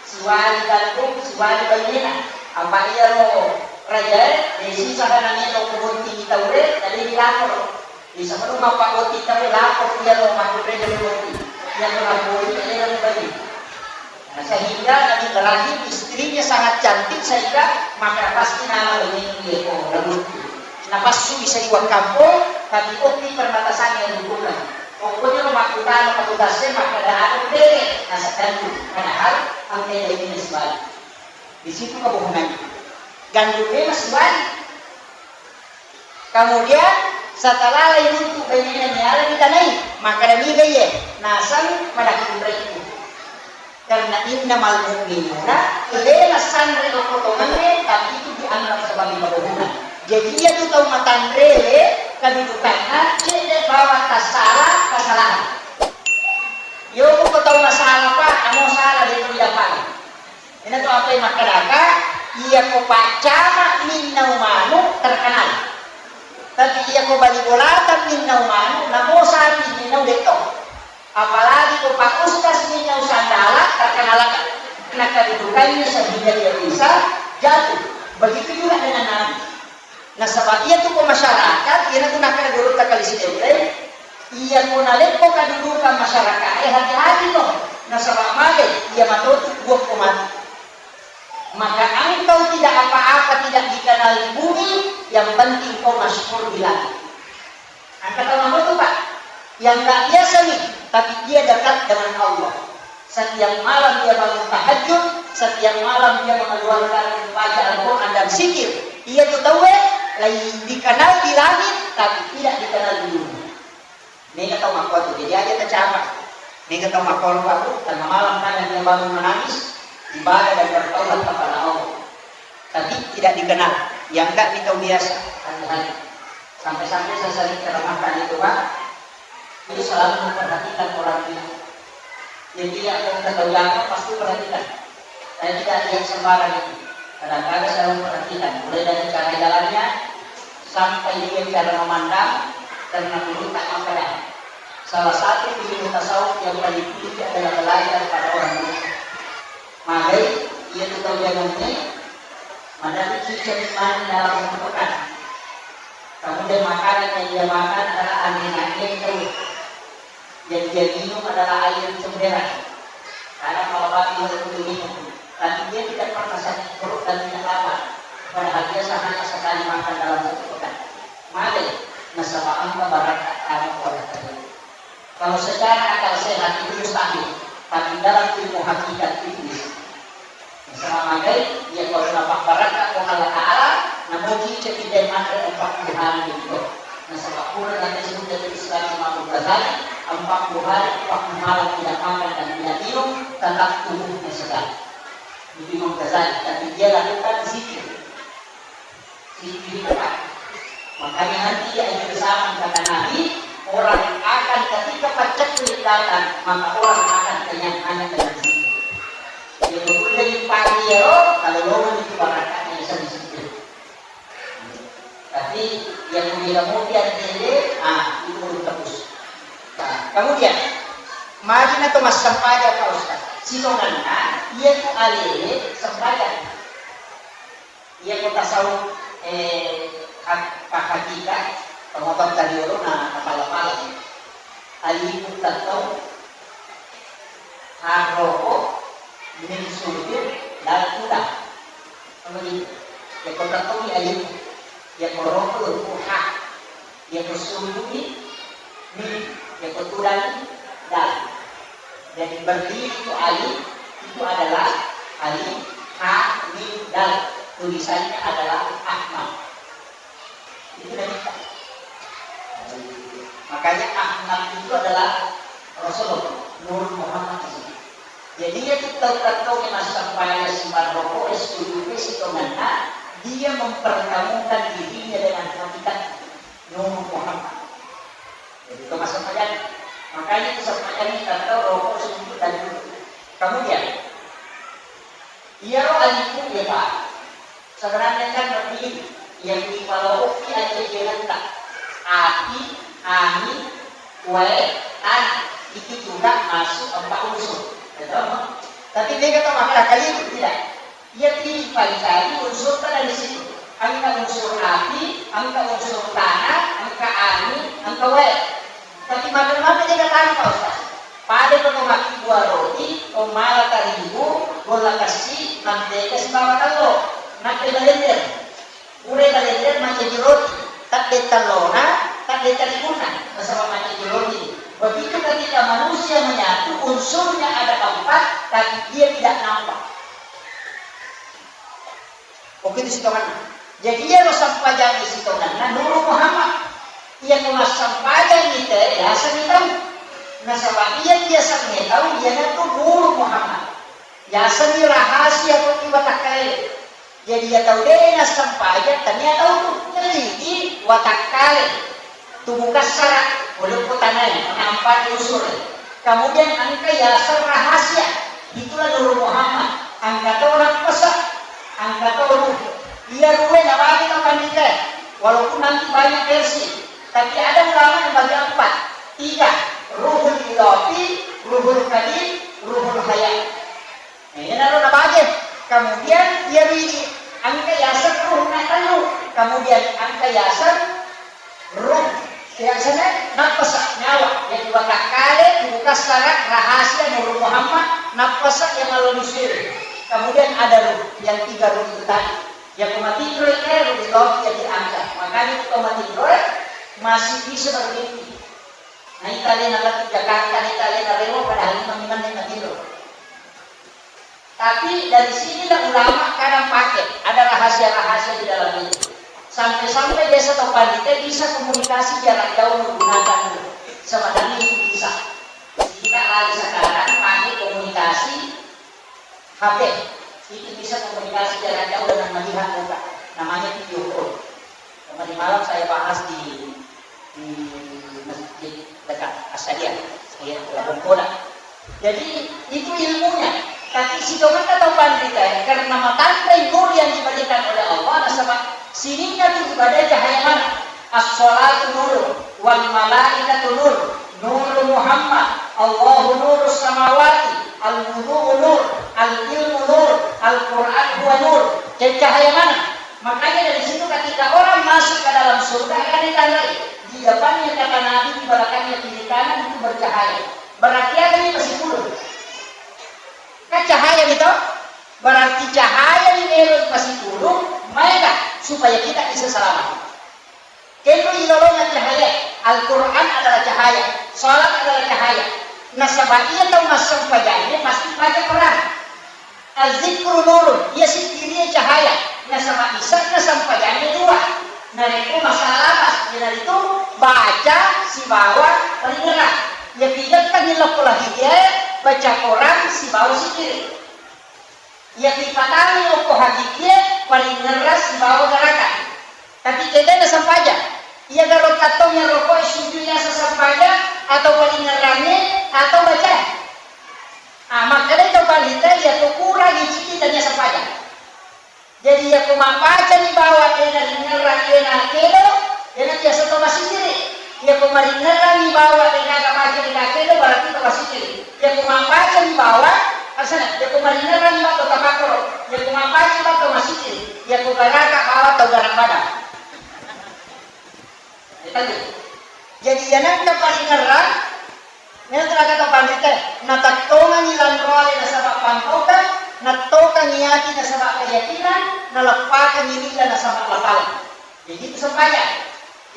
siwali gandum, siwali bainena. Apa iyaro rajae, eh, sisa kana melo ko botting tauwe, tadi dilapor. Di sebelum mappabbotting tauwe, lapor iyaro makkunrai botting. Iyaro lapori, iyaro bali. Nah, sehingga Nabi Ibrahim istrinya sangat cantik sehingga maka pasti nama ini dia ko lalu. Napassu bisa iwa kampung, tapi opi perbatasan yang dibuka. Pokoknya rumah kutana petugasnya maka ada ada deh, nasa gandum. Padahal angkai ini sebalik. Di situ kebohongannya. Gandumnya masih balik. Kemudian setelah lain untuk bainena niala ditanai, makkeda niga iye, naseng pada kunraiku. Karena innamal mu'minuna, lena sanre okko tongengnge, tapi itu dianggap sebagai kebohongan. Jadi iya tu tau matanrewe, kedudukanna cedde bawang tassala kesalahan. Yo ko tau masalah, Pak, amo salah de tu didapat. Ina tu apa yang makkedaka, iya ko paccama minnau manu terkenal. Tapi iya ko bali bolata minnau manu, namo sapi minnau detto. Apalagi ko Pak Ustaz minnau sandala terkenal. Nah, kedudukannya sehingga dia bisa jatuh. Begitu juga dengan Nabi. Nasaba iyatu ko masyarakat, iyanatu nakkeda gurutta Kali Sitempe, iya ko naleppo kadudukan masyarakat e, hati-hati no. Nasaba mage, iya matotu buah ko mati. Maka engkau tidak apa-apa, tidak dikenal di bumi, yang penting kau masyhur di langit. Angka tau matotu, Pak. Yang nggak biasa nih, tapi dia dekat dengan Allah. Setiap malam dia bangun tahajud, setiap malam dia mengeluarkan baca Al-Quran dan zikir. Iya tu tauwe, lai dikenal di langit, tapi tidak dikenal di bumi. Mega tau makkuatu, jadi aja tercapai. Mega tau makkuatu, tengah malam kadang dia bangun menangis, ibadah dan bertaubat kepada Allah. Tapi tidak dikenal. Yang enggak ni tau biasa, hari-hari. Sampai-sampai saya sering ceramahkan itu, Pak. Itu selalu memperhatikan orang ini. Jadi, yang mau ketahui apa, pasti perhatikan. Saya tidak lihat sembarang itu. Kadang-kadang saya memperhatikan, mulai dari cara jalannya sampai dia cara memandang, karena dulu tak makan. Salah satu ilmu tasawuf yang paling tinggi adalah belajar pada orang dulu. Magai, iya tu tau jangan ni, mana tu cicak mana dalam pekan. Kemudian makanan yang dia makan adalah angin-angin terus. Jadi dia minum adalah air cemberan. Karena kalau babi itu minum, tapi dia tidak pernah sakit perut dan tidak lapar. Padahal dia sehari sekali makan dalam satu pekan. Magai, nasaba engka barakka' tama kuala tadi. Kalau secara akal sehat itu mustahil, tapi dalam ilmu hakikat itu bisa. Nasaba magai, iya kalau napabbarakka' Puang Allah Ta'ala, namoji cekidai manre empat puluh hari itu. Nasaba pura nanti sudah Islam Imam Ghazali, empat puluh hari, empat puluh malam tidak makan dan tidak minum, tetap tubuhnya segar. Itu Imam Ghazali, tapi dia lakukan zikir. Zikir. Makanya nanti di akhir zaman kata Nabi, orang akan ketika paceklik datang, maka orang akan kenyang hanya dengan zikir. Jadi, betul dari pagi ya, kalau lowong itu barakatnya bisa disitu. Tapi yang mulia-mulia dede, ah, itu belum tebus. Nah, kemudian, Magi na to massempajang, Pak Ustaz? Sitongenna, iya tu alele sempajang. Iya ko tasawuf, eh, hak-, hakika, pengobatan liolo na, na pala-pala. Alifu tettong, harroko, min sujud, dal tuda. Apa gitu? Ya ko tettong ni alifu. Ya ko roko, ha. Yako sujudi, mim. Yako tudang, dal. Jadi berdiri itu alif, itu adalah alif, ha, mim, dal. Tulisannya adalah Ahmad. Itu dari kita. Makanya Ahmad itu adalah Rasulullah, Nur Muhammad itu. Jadi, iya tu tau-tau yang massempajang simarroko, eh, sujud, eh, sitongenna, dia mempertemukan dirinya dengan hakikat Nur Muhammad. Jadi, itu massempajang. Makanya itu sempajang kita tahu rokok, sujud, dan duduk. Kemudian, iyaro alifu, ya, Pak. Sebenarnya kan begini, yang dipaloki aja dia letak. Api, angin, wae, tanah. Itu juga masuk empat unsur. Betul? Tapi dia kata masalah kali itu tidak. Iya, tipa dicari unsurta dari situ. Engka unsur api, engka unsur tanah, engka angin, engka wae. Tapi maga-maga dia tanpa, Ustaz. Pada ko to makkibua roti, to mala tarigu, golla kessi, mantega sibawa tello. Nakke balender. Pura balender mancaji roti. Tadde tellona, tadde tariguna, nasaba mancaji roti. Begitu ketika manusia menyatu, unsurnya ada empat, tapi dia tidak nampak. Oke, itu sitonganna. Jadi, iyaro sempajangnge sitonganna Nuru Muhammad. Iya ko massempajangngi te, biasa ni tau. Nasaba iya biasa ni tau, iyanatu Nuru Muhammad. Biasa ni rahasia ko ki watakkalele. Jadi, iya tau de nassempajang, tania tau tu. Jadi, watakkale. Tubuh kassara, pole ko tanae, nampa diusur. Kemudian engka yaseng rahasia, itulah Nurul Muhammad. Engka to nappasa, engka to ruh. Iya ruhe nabagi tau pandita, walaupun nanti banyak versi, tapi ada ulama yang bagi empat, tiga, ruhul idafi, ruhul kadim, ruhul hayat. Nah, iyanaro nabage. Kemudian iya ri engka yaseng ruh na tellu. Kemudian engka yaseng ruh, yaseng nappasa nyawa. Jadi watakkale, tubuh kassara, rahasia, Nurul Muhammad, nappasa yang Allah dusir. Kemudian ada ruh, yang tiga ruh itu tadi. Yang ko matinro, eh, ruh itu jadi angka. Makanya ko matinro, eh, masih bisa bermimpi. Nah, ita lena lagi Jakarta, ita lena rewo, padahal ini memang matinro. Tapi dari sinilah ulama kadang pakai, ada rahasia-rahasia di dalam itu. Sampai-sampai biasa tau pandita bisa komunikasi jarak jauh menggunakan itu. Sebenarnya itu bisa. Kita lagi sekarang pakai komunikasi H P. Itu bisa komunikasi jarak jauh dengan melihat muka. Namanya video call. Tadi malam saya bahas di, di masjid dekat Asadia, ya, Labuan Kola. Jadi, itu ilmunya. Tapi sitongenna tau pandita, karena matandai nur yang diberikan oleh Allah, nasaba sininna tu ibadah cahaya mana? As-salatu nur, wal malaikatu nur, nur Muhammad, Allahu nurus samawati, al-wudu'u nur, al-ilmu nur, Al-Quran huwa nur. Jadi cahaya mana? Makanya dari situ ketika orang masuk ke dalam surga akan ditandai. Di depannya kata Nabi, di belakangnya kiri kanan itu bercahaya. Berarti ada nih masih puluh. Kan cahaya gitu? Berarti cahaya ini ero masih puluh, maega supaya kita bisa selamat. Kenro ilolonga cahaya, Al-Quran adalah cahaya, salat adalah cahaya. Nasaba iya tau massempajangnge pasti baca Quran. Al-zikru nurun, iya sikkirié cahaya. Nasaba ise'na sempajangnge dua. Narekko masalah lapas, iyanaritu baca sibawa paringerrang. Iya pijekkangngi lokko lahidiaé, baca Quran sibawa sikkiri. Iya ripatangngi okko hakikié, paringerrang sibawa garakan. Tapi kedana sempajang, iya garo tattong yang rokok sujud yang sesempajang atau paringerrangnya atau baca. Ah, makanya coba kita iya tuh kurang iciki tanya sempajang. Jadi iya ko mappaca ni bawa dena ringerrang dena kedo, dena biasa to masiri. Iya ko maringerrang ni bawa dena gama Jadi, berarti to masijiri. Iya ko mabaca ni bawang, asana, iya ko maringerang ni bawang to tapakkoro. Iya ko mabaca ni bawang to masijiri. Iya ko garaka bawang to garang badang. Jadi, iya nengka paringerang, nengka kata pandita, natattongangi lanroale nasaba pangkaukang, nattokangi ati nasaba keyakinan, naleppakangi lilla nasaba lapala. Jadi itu sempajang.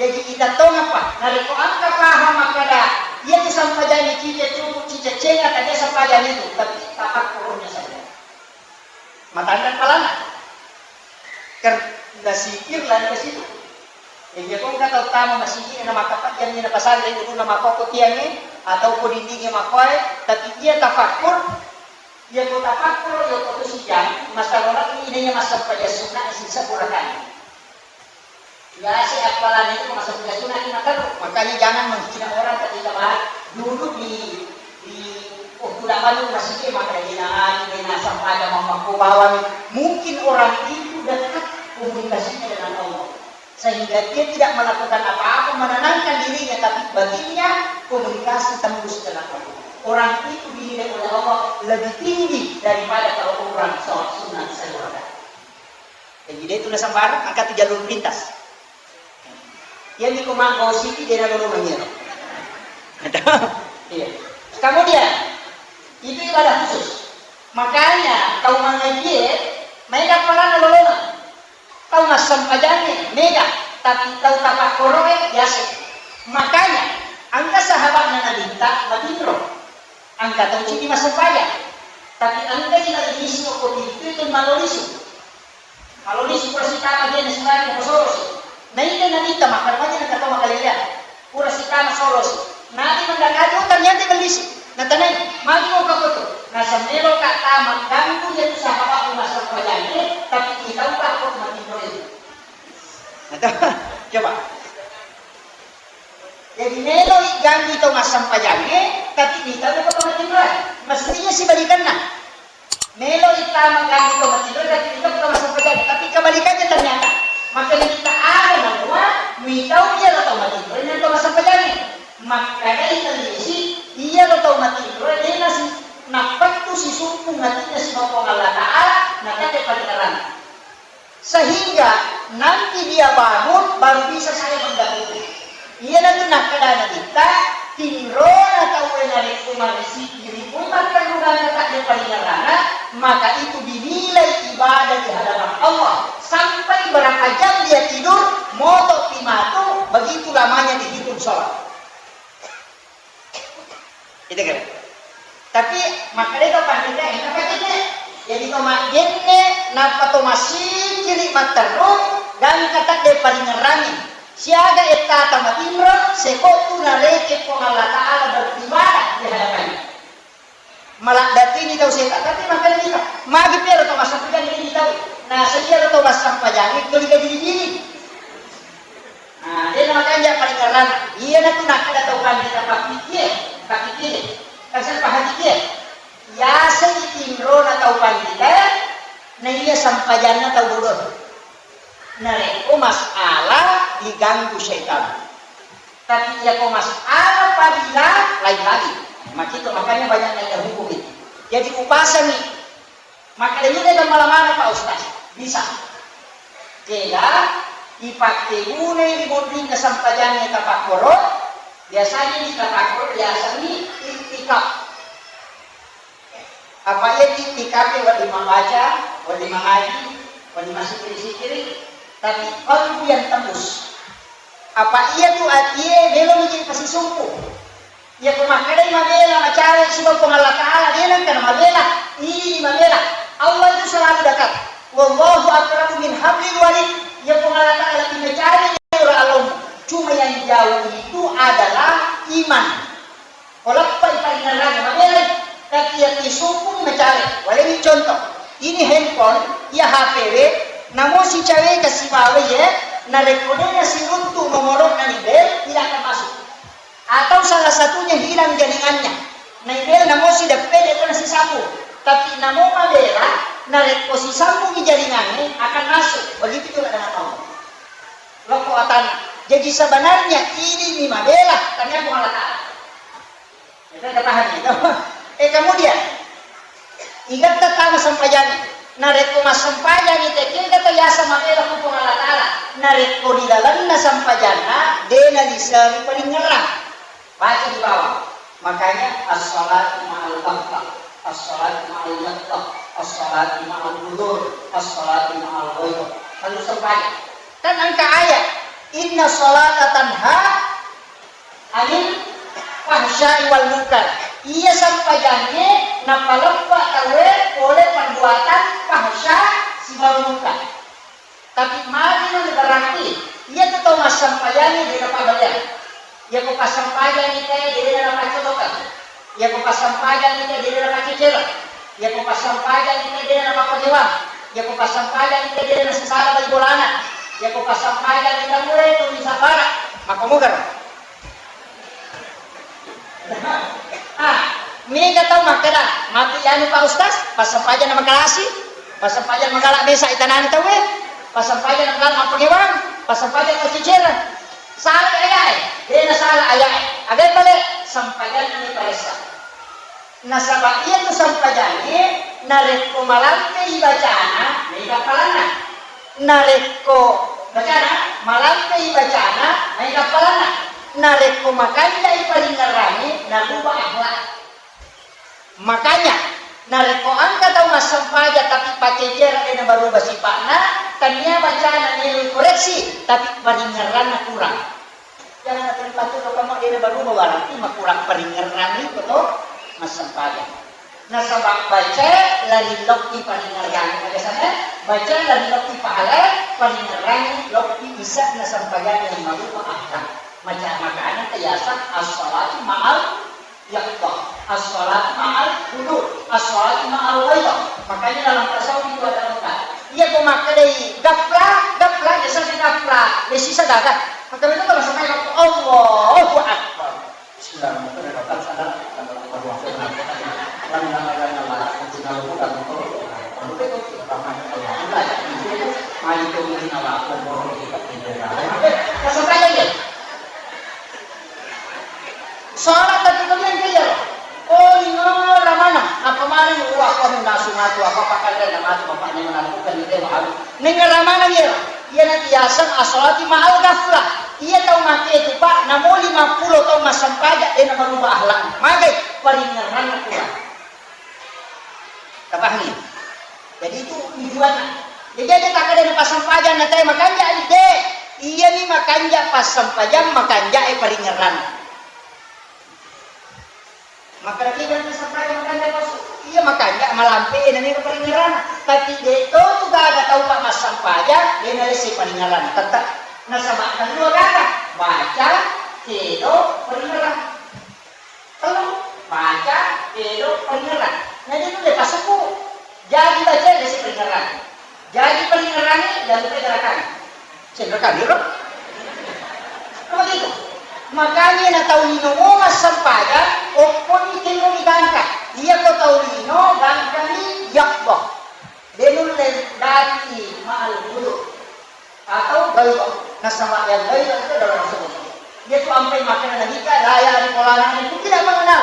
Jadi kita tongapa, narekko engka paham makkeda, iya tu sempajang cica cuku, cica cenga, tadi sempajang itu, tapi tapakkoronya saja. Matanda palana. Ker-, nasikir lari ke situ. Iya ko engka tau tama masigi na makapajang ni na pasang dari ulu na makoko tiange atau ko dindinge makoe, tapi iya tafakkur, iya ko tafakkur, iya ko tu sijang, masalah ini iya masampajang sunna sisa burakani. Biasa apalagi itu masampajang sunna ni materru. Makanya jangan menghina orang ketika bahas duduk di, di, oh, tidak banyak masjid, maka dia nangani, dia nasam pada mama bawang. Mungkin orang itu dekat komunikasinya dengan Allah. Sehingga dia tidak melakukan apa-apa, menenangkan dirinya, tapi batinnya komunikasi tembus dengan Allah. Orang itu dinilai oleh Allah lebih tinggi daripada kalau orang sholat sunat sehari. Jadi, dia itu nasam barang, angkat tu jalur lintas. Iya, mi ko manggosiki, dia nalolongang iyaro. Iya. Kemudian, itu ibadah khusus. Makanya, tau mangajie, maega palana lolongang. Tau massempajangnge, mega. Tapi tau tapakkoroe, biasa. Makanya, engka sahabatna Nabitta, matinro. Engka tau cini massempajang. Tapi engka ina lisu ko itu, itu malo lisu. Kalau di pura sitama dia nasibari ko solosi. Nainna Nabitta makkeda, magi nakatau makaleleang. Pura sitama solosi. Nabi mendakati, oh, ternyata bellisi. Natanai, magi mau kakoto. Nasemmelo ka tama ganggu dia tu sahabat masampajangnge, tapi kita ubah ko matinro itu. Coba. Jadi melo ganggu tau masampajangnge, tapi kita ubah ko matinro. Mestinya sibalikanna. Melo itama ganggu tau matinro, tapi ita bukan masampajang. Tapi kebalikannya ternyata. Maka kita ada namua, mitau iya lo tau matinro, ini tau masampajang. Maka dari kondisi, iya lo tau matinro, ini nasi, napettu si sumpung hatinya si Puang Allah Ta'ala, maka dia paling nerang. Sehingga nanti dia bangun, baru bisa saya mendahului. Iyanatu nakkeda Nabitta, tinrona tauwe narekko marisiki ri umma terrugang taqde paringerrana, maka itu dinilai ibadah di hadapan Allah. Sampai berapa jam dia tidur, motopi matu, begitu lamanya dihitung sholat. Itu kan. Tapi makkeda to pandita, engka pacenne. Jadi to majenne, nappa to masikiri matterru, gangka taqde paringerrangi. Siaga ettata matinro, sekottu nareke Puang Allah Ta'ala beribadah di hadapannya. Maladdatini tau seta, tapi makkeda kita, magi piaro to masampajang ini tau. Nah, sedia to masampajang, itu dikaji diri. Nah, de namakanja paringerrang. Iyanatu nakkeda tau pandita pakkikie, pakkikie. Kasar pahakikie. Yaseng tinrona tau pandita, na iya sampajanna tau bodoh. Narekko masalah diganggu setan. Tapi iya ko masalah fadilah, lain lagi. Makito, makanya banyak nanya hukum itu. Jadi upasangi. Makkeda, "Iya, de gammala maneng, Pak Ustaz." Bisa. Kega ipakkegunai ri munrinna sampajangnge tapakkoro, biasanya di tapakkoro biasanya iktikaf. Apa iya iktikaf ya, wedding mambaca, wedding mangaji, wedding masikiri-sikiri, tapi qalbu yang tembus. Apa iya tu atie melo miji pasisumpu. Iya ko makkedai mabela macawe sibawa Puang Allah Ta'ala, de nengka namabela, ini mabela. Allah itu selalu dekat. Wallahu aqrabu min hablil warid. Iya Puang Allah Ta'ala lebih macawe dari Allah. Cuma yang jauh itu adalah iman. Ko leppai paringerranna mabela, tapi iya ki sumpung macawe. Waleni contoh. Ini handphone, iya H P we, namo sicawe ka sibawa ye, narekko de nasiruntu nomorokna ni bel, tidak akan masuk. Atau salah satunya hilang jaringannya. Naibel namo sideppe de ko nasisambung. Tapi namo mabela, narekko sisambungi jaringannya akan masuk. Begitu juga dengan Allah. Lokko atanna. Jadi sebenarnya ini ni mabela, tania Puang Allah Ta'ala. Kita pahami, no? Eh, kemudian, igatta tama sempajangi. Narekko massempajangi te, kega to yasa mabela ku Puang Allah Ta'ala. Narekko di lalenna sempajanna, de naliseri paringngerang. Baca di bawah. Makanya, as-salatu ma'al ghaflah, as-salatu ma'al ghaflah, as-salatu ma'al hudur, as-salatu ma'al ghairah. Lalu sempajang. Kan engka ayat, "Inna salata tanha anil fahsya'i wal munkar." Iya sempajangnge napaleppa tauwe pole perbuatan fahsya sibawa munkar. Tapi magi nani berarti, iya tu tau massempajangnge de napabaliang. Iya ko passempajangngi te de napaccotokan. Iya ko passempajangngi te de napaccecereng. Iya ko passempajangngi te de napapagewang. Iya ko passempajangngi te de nasesala bali bolana. Iya ko passempajangngi te mure tu misabara. Maka mugaro. Ah, mega tau makkeda, matu anu Pak Ustaz, passempajang na makalasi, passempajang magala mesa itanani tauwe, passempajang na magala mappagewang, passempajang na cicera. Salah ayae, dena salah ayae. Agai pale, sempajanna ni paressa. Nasaba iya tu sempajangnge, narekko malampei bacana, mega palanna. Narekko bacana, malampei bacana, maega palanna. Narekko makanjai paringngerangnge, naruba akhlak. Makanya, narekko engka tau massempajang tapi paccecere de nabaruba sipa'na, tania bacana melo koreksi, tapi paringngeranna kurang. Jangan terima tu kamu de nabaruba, berarti makurang paringngerangngi ko to massempajang. Nasaba baca lari lokki paringngerangngi, biasanya baca lari lokki pahala, paringngerangngi lokki isa na sempajangnge yang marupa akhlak. Maca makanya kiasa as-salatu ma'al yaqdah, as-salatu ma'al hudur, as-salatu ma'al ghaidah. Makanya dalam tasawuf itu ada empat. Iya ko makkedai gafla, gafla, biasa si gafla, besi sadaga. Maka itu kalau sampai waktu Allahu Akbar. Soala tapi kemudian dia, oh, ini ramana, apa mana, wah, kau nasuh ngatu, apa pakai dan matu, bapaknya menakutkan, dia malu. Nengka ramana dia. Iyana iyaseng as-salati ma'al ghaflah. Iya tau maketu, Pak, namo limappulo taung massempajang, de nabaruba akhlakna. Magai? Paringngeranna kurang. Tapahami? Jadi itu tujuanna. Jadi aja takkeda passempajang na tae makanja, de. Iyani makanja passempajang, makanja e paringngeranna. Makkeda, "Kega massempajang makanja pasu?" Iya, makanja malampe na mega paringngeranna. Tapi de to tu gaga tau pa massempajang de nalesse paringngeranna. Tette. Nasaba tellu gaga, baca, tedo, paringngerang. Tellu, baca, tedo, paringngerang. Na de nulle pasukku. Jaji baca lesse paringngeranna. Jaji paringngerangnge, jalupai gerakanna. Cendera kaliro. Apa gitu? Makanya na tau lino mo massempajang, okkoni kengoni gangka. Iya ko tau lino, gangkani yakbo. De nulle dati ma'al hudur. Atau gaiba. Nasaba yang gaiba itu dalam Rasulullah. Dia tu ampai makanya Nabi ka, raya di polana itu tidak mengenal.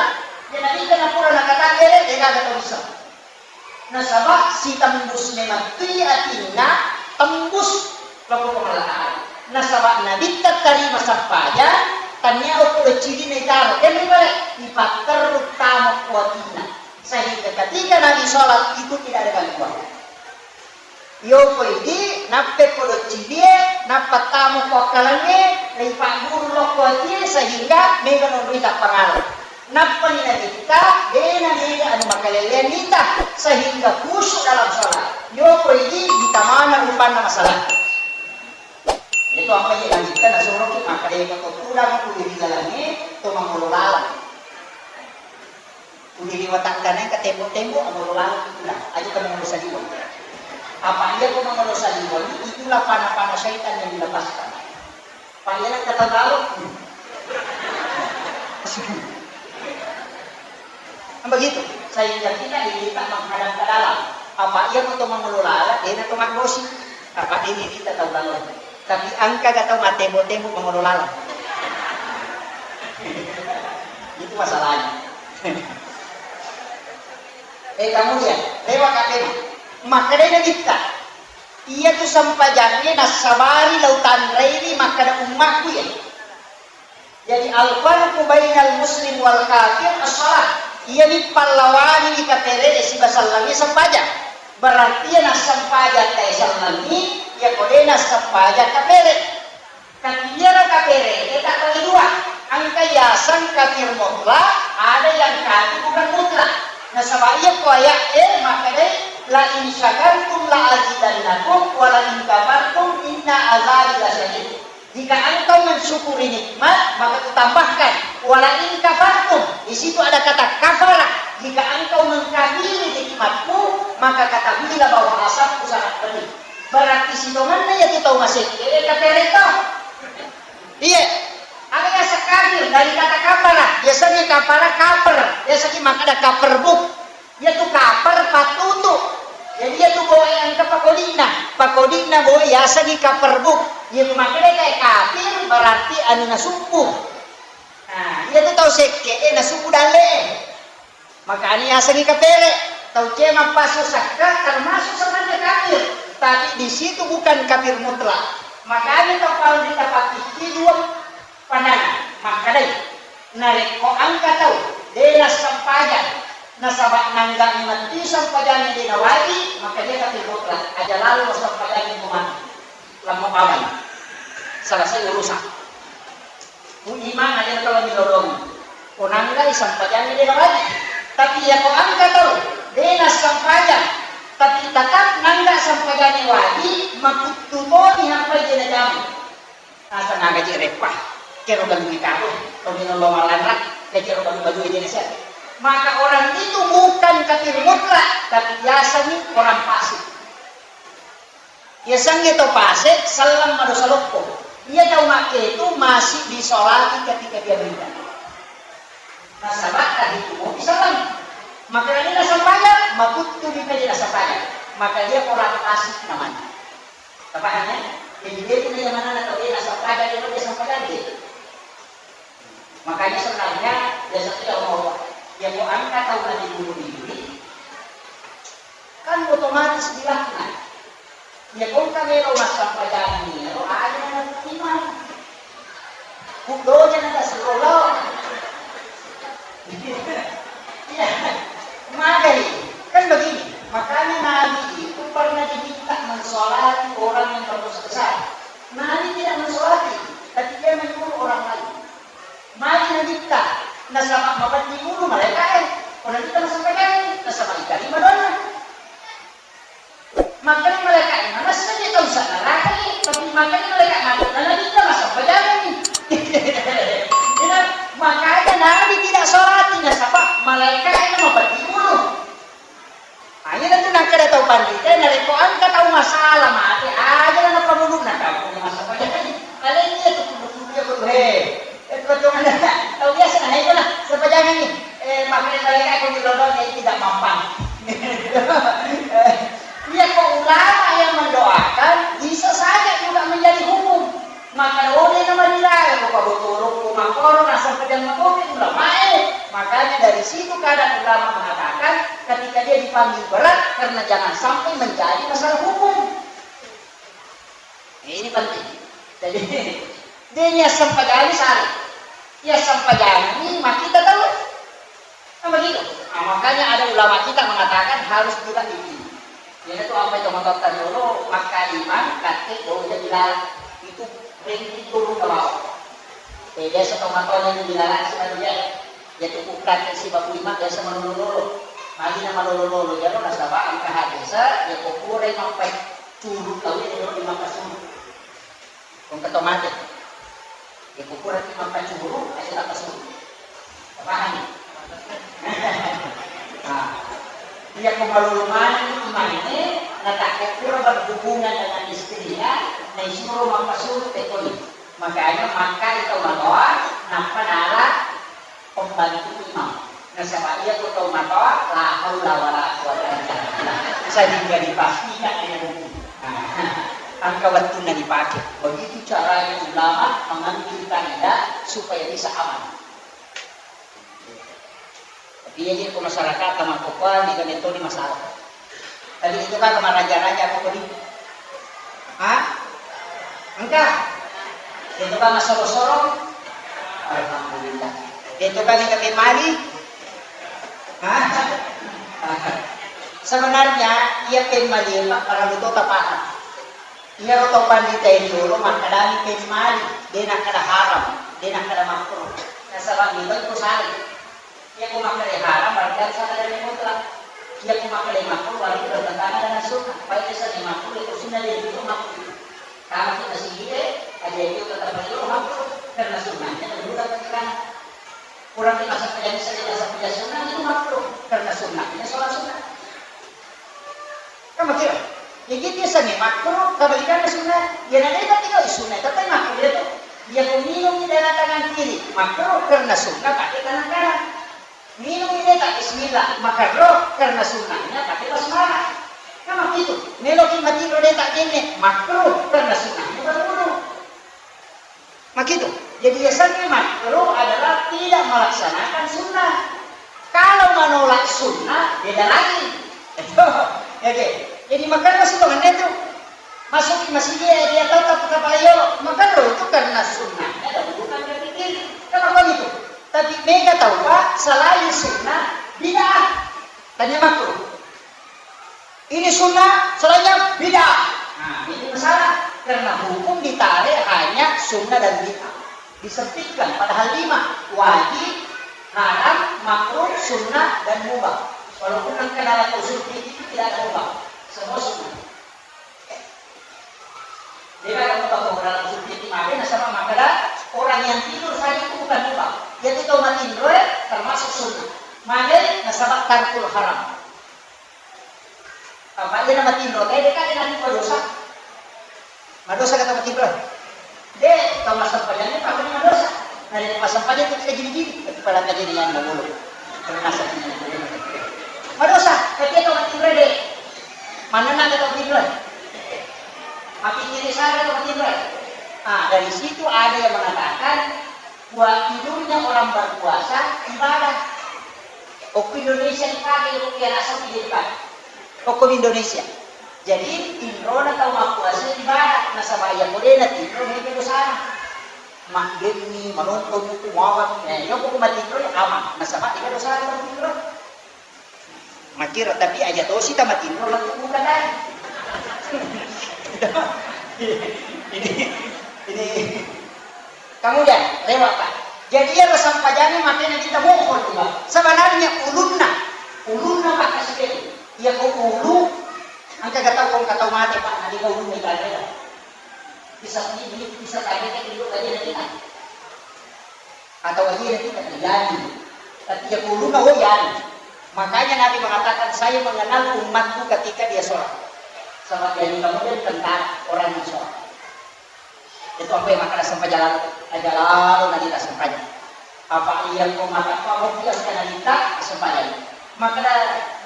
Dia Nabi ka napura nakatang gere, dia kagak tahu bisa. Nasaba sitembus memettui atinna, tembus loko Puang Allah Ta'ala. Nasaba nabitta tarima sempajang, tania okko doccirina itaro, kemri pale, ipatterru tamo ko atinna. Sehingga ketika Nabi sholat itu tidak ada gangguan. Yoko idi, nappe ko doccirie, nappa tamo ko akkalengnge, naipagguru lokko atie, sehingga mega nonroi tappangala. Nappani nabitta, dena mega anu makalelean nita, sehingga khusyuk dalam sholat. Yoko idi, ditamana rupanna masalah. Itu apa iya nabitta nasuroki, maka deka to tudang ku ri lalengnge, to mangolo laleng. Pudi ri watakka nengka tembok-tembok, amolo laleng itulah. Aja ko mangolo saliweng. Apa iya ko mangolo saliweng, itulah panah-panah syaitan yang dilepaskan. Pak iya nengka tatalo. Kan begitu. Sehingga kita diminta menghadap ke dalam. Apa iya ko to mangolo laleng, dena to maggosi. Apa ini kita tahu laleng. Tapi engka ga tau mattembok-tembok mangolo laleng. Itu masalahnya. Eh, kamu ya, lewat katena. Makkedai Nabitta, iya tu sempajangnge nassabari lau tanrei ni makkeda ummakku ya. Jadi, al-farqu bainal muslim wal kafir as-shalah. Iyami pallawangi kapere e siba sellengnge sempajang. Berarti iya nassempajang tae sellengngi, iya ko de nassempajang kapere. Tapi iyaro kapere e tak bagi dua. Engka yaseng kafir mutlak, ada yang kafir bukan mutlak. Nasaba iya ko ayat e makkedai, "La in syakartum la azidannakum wa la in kafartum inna azabi lasyadid." Jika engkau mensyukuri nikmat, maka kutambahkan. Wala in kafartum, di situ ada kata kafara. Jika engkau mengkafiri nikmatku, maka ketahuilah bahwa azabku sangat pedih. Berarti sitongenna iya tu tau masekke, eh, kapere to. Iya. Ada kata kafir dari kata kafara. Biasanya kafara kaper. Biasanya maka ada kaper buk. Iyatu kaper pattutu. Jadi iyatu boe engka pakodi'na. Pakodi'na boe yasengngi kaper buk. Iya makkedai kafir berarti anu nasubbu. Nah, iyatu tau sekke e nasubbu dalle. Makanya yasengngi kapere. Tau cemang pasu sakka termasuk sebenarnya kafir. Tapi di situ bukan kafir mutlak. Makanya tau paling ditapakki dua Panana, makkedai, narekko engka tau de nassempajang, nasaba nanggani matti sempajangnge de nawaji, maka dia kafir mutlak, aja lalo sempajangnge ko mati. Lamma pamani. Selesai urusan. Ku imang aja kalau dilolongi. Ko nanggai sempajangnge de nawaji. Tapi iya ko engka tau de nassempajang, tapi tetap nangga sempajangnge waji, makuttu toni hampai de najamu. Asa naga je reppa, kero galungnge karo, tau melo lo malanra, le kero galu-galu je nasa. Maka orang itu bukan kafir mutlak, tapi biasanya orang fasik. Biasanya tau fasik, selleng madosa loppo. Iya tau makke itu masih disolati ketika dia meninggal. Nasaba tadi itu mau disalami. Maka ini nasempajang, makuttu di tadi nasempajang. Maka dia orang fasik namanya. Tapahang ya? Jadi dia itu yang mana atau dia nasempajang, dia nasempajang dia. Makanya sebenarnya biasanya Allah yang mau angkat tahu Nabi dulu diri kan otomatis dilaknat. Ya kok kami lo masampajang ini, lo aja yang terima. Kudonya nada selo. Iya, magai. Kan begini, makanya Nabi itu pernah diminta mensolati orang yang berdosa besar. Nabi tidak mensolati, tapi dia menyuruh orang lain. Magi Nabitta, nasaba mapeddi ulu malaika'e. Ko Nabitta masampajangi, nasaba itarima doanna. Makkeda malaika'e, manessa je tau sa neraka e, tapi makkeda malaika mati, na Nabitta masampajangi. Makanya Nabi tidak sholati, nasaba malaika'e na mapeddi ulu. Hanya tentu nakkeda tau panrita, narekko engka tau masalah mate, aja na napamuluna tau ko masampajangi. Aleni iya tu kudu-kudu iya kudu he. Eh, tau biasa na heko na sampajangi. Eh, makanya mereka itu di London jadi tidak mampang. Iya ko ulama yang mendoakan bisa saja juga menjadi hukum. Maka oleh nama dilarang rupa botolok, rupa korong, asal pedang matopi ulamae. Makanya dari situ kadang ulama mengatakan ketika dia dipanggil berat karena jangan sampai menjadi masalah hukum. Ini penting. Jadi dia niat sempajani salah. Iya sempajani maka kita tahu. Kan begitu. Nah, makanya ada ulama kita mengatakan harus juga ini. Jadi itu apa itu motor tadi dulu, maka imam, kate, bau jadi lalat. Itu ringkih turun ke bawah. Eh, biasa tomatona ini dilalasi manuja. Ya cukup kate si babu imam biasa malolo-lolo. Magi na malolo-lolo, jadi nasaba engka hadis, ya kokure mampai curut kawin dulu di maka suruh. Engka to mate. Ya, kukuraki mappacuru, aja tappasuru. Pahami? Nah, iya ko malolo maneng imamnya, na takkukura berhubungan dengan istrinya, na isuro mappasuru tekoni. Makanya makkai tau matoa, nappa nala pembantu imam. Nasaba iya ko tau matoa, la haula wala quwwata illa billah. Sehingga dipastikan dengan hukum. Nah, engka wettunna dipake. Begitu caranya ulama mengambil kaidah supaya bisa aman. Iya, iya, ko masyarakat, tama kokoa, mega metode masalah. Tapi itu kan maraja-raja ko di. Ha? Engka? Itu kan masoro-soro? Alhamdulillah. Itu kan mega pemali? Ha? Sebenarnya, iya pemali, Pak, para luto tapaham. Iyaro to pandita e riolo makkedani pemmali, de nakkeda haram, de nakkeda makruh. Nasaba mega iko sala. Iya ko makkeda haram, berarti harus ada dalil mutlak. Iya ko makkeda makruh, berarti bertentangan dengan sunnah. Baik itu sunnah makruh, itu sunnah dia itu makruh. Karena kita sendiri, aja itu tetap itu makruh. Karena sunnahnya dulu kan kita kurang di masa kerja, saya masa kerja sunnah itu makruh. Karena sunnahnya sholat sunnah. Kan makiro. Jadi biasanya makruh, kebalikannya sunnah. Ya, nanti kan tinggal sunnah, tapi makruh dia tuh. Dia minum di dalam tangan kiri, makruh karena sunnah pakai tangan kanan. Minum di tak bismillah, makruh karena sunnahnya pakai basmalah. Kan begitu. Meloki mati lo tak jenne, makruh karena sunnahnya berwudu. Makitu. Jadi, yasengnge makruh adalah tidak melaksanakan sunnah. Kalau menolak sunnah, beda lagi. Oke. Jadi, makanya sunnah itu masuk ke masjid, dia tetap ke palayolo. Makanya itu karena sunnahnya dan bukan dari diri. Kenapa gitu? Tapi mega tahu, Pak, selain sunnah, bid'ah. Tanya makruh. Ini sunnah, selainnya bid'ah. Nah, ini masalah. Karena hukum ditarik hanya sunnah dan bid'ah. Disempitkan, padahal lima. Wajib, haram, makruh, sunnah, dan mubah. Walaupun engka dalam usul fikih tidak ada mubah. Semua sunnah. Jadi kalau mubah dalam usul fikih, maka nasaba makkeda orang yang tidur saja itu bukan mubah. Jadi tau matinro, eh, termasuk sunnah. Maka nasaba tarkul haram. Apa iya na matinro te, de ka de na madosa. Madosa ka tau matinro? De, tau massempajang ni pake madosa. Na de massempajang tu kita gini-gini, tapi pada kejadian dahulu. Termasuk ini. Madosa, tapi tau matinro de. Mana na tau matinro? Mapikkiri saja tau matinro. Ah, dari situ ada yang mengatakan, Wa-, tidurnya orang berpuasa ibadah. Okko Indonesia dipakai, okko iya rasa tidak dipakai. Okko Indonesia. Jadi, tinrona tau mappuasa ibadah. Nasaba iya ko de na tinro, mega dosana. Maggemmi, manonton buku, mawang. Eh, iya ko matinro, ya aman. Nasaba iya dosana tau tinro. Makkiro, tapi aja tosi tamatinro lettu buka dai. Ini, ini. Kemudian, lewat, Pak. Jadi, iya, sempajangnge makanya kita mohon, Pak. Sebenarnya ulunna, ulunna, Pak, kasih dia. Iya, kok ulu, engka gak tahu, kok gak tahu mati, Pak, nanti kau ulunna itu ada. Bisa ini, bisa tanya ke dulu aja nanti, Pak. Atau iya tidak terjadi. Tapi yaquluna, oh, iya. Makanya Nabi mengatakan, "Saya mengenal umatku ketika dia sholat." Sama dia ini kemudian tentang orang yang sholat. Itu apa yang makan asam pajalan, aja lalu nanti asam pajalan. Apa iya kau makan apa mau dia sekali nanti asam pajalan. Maka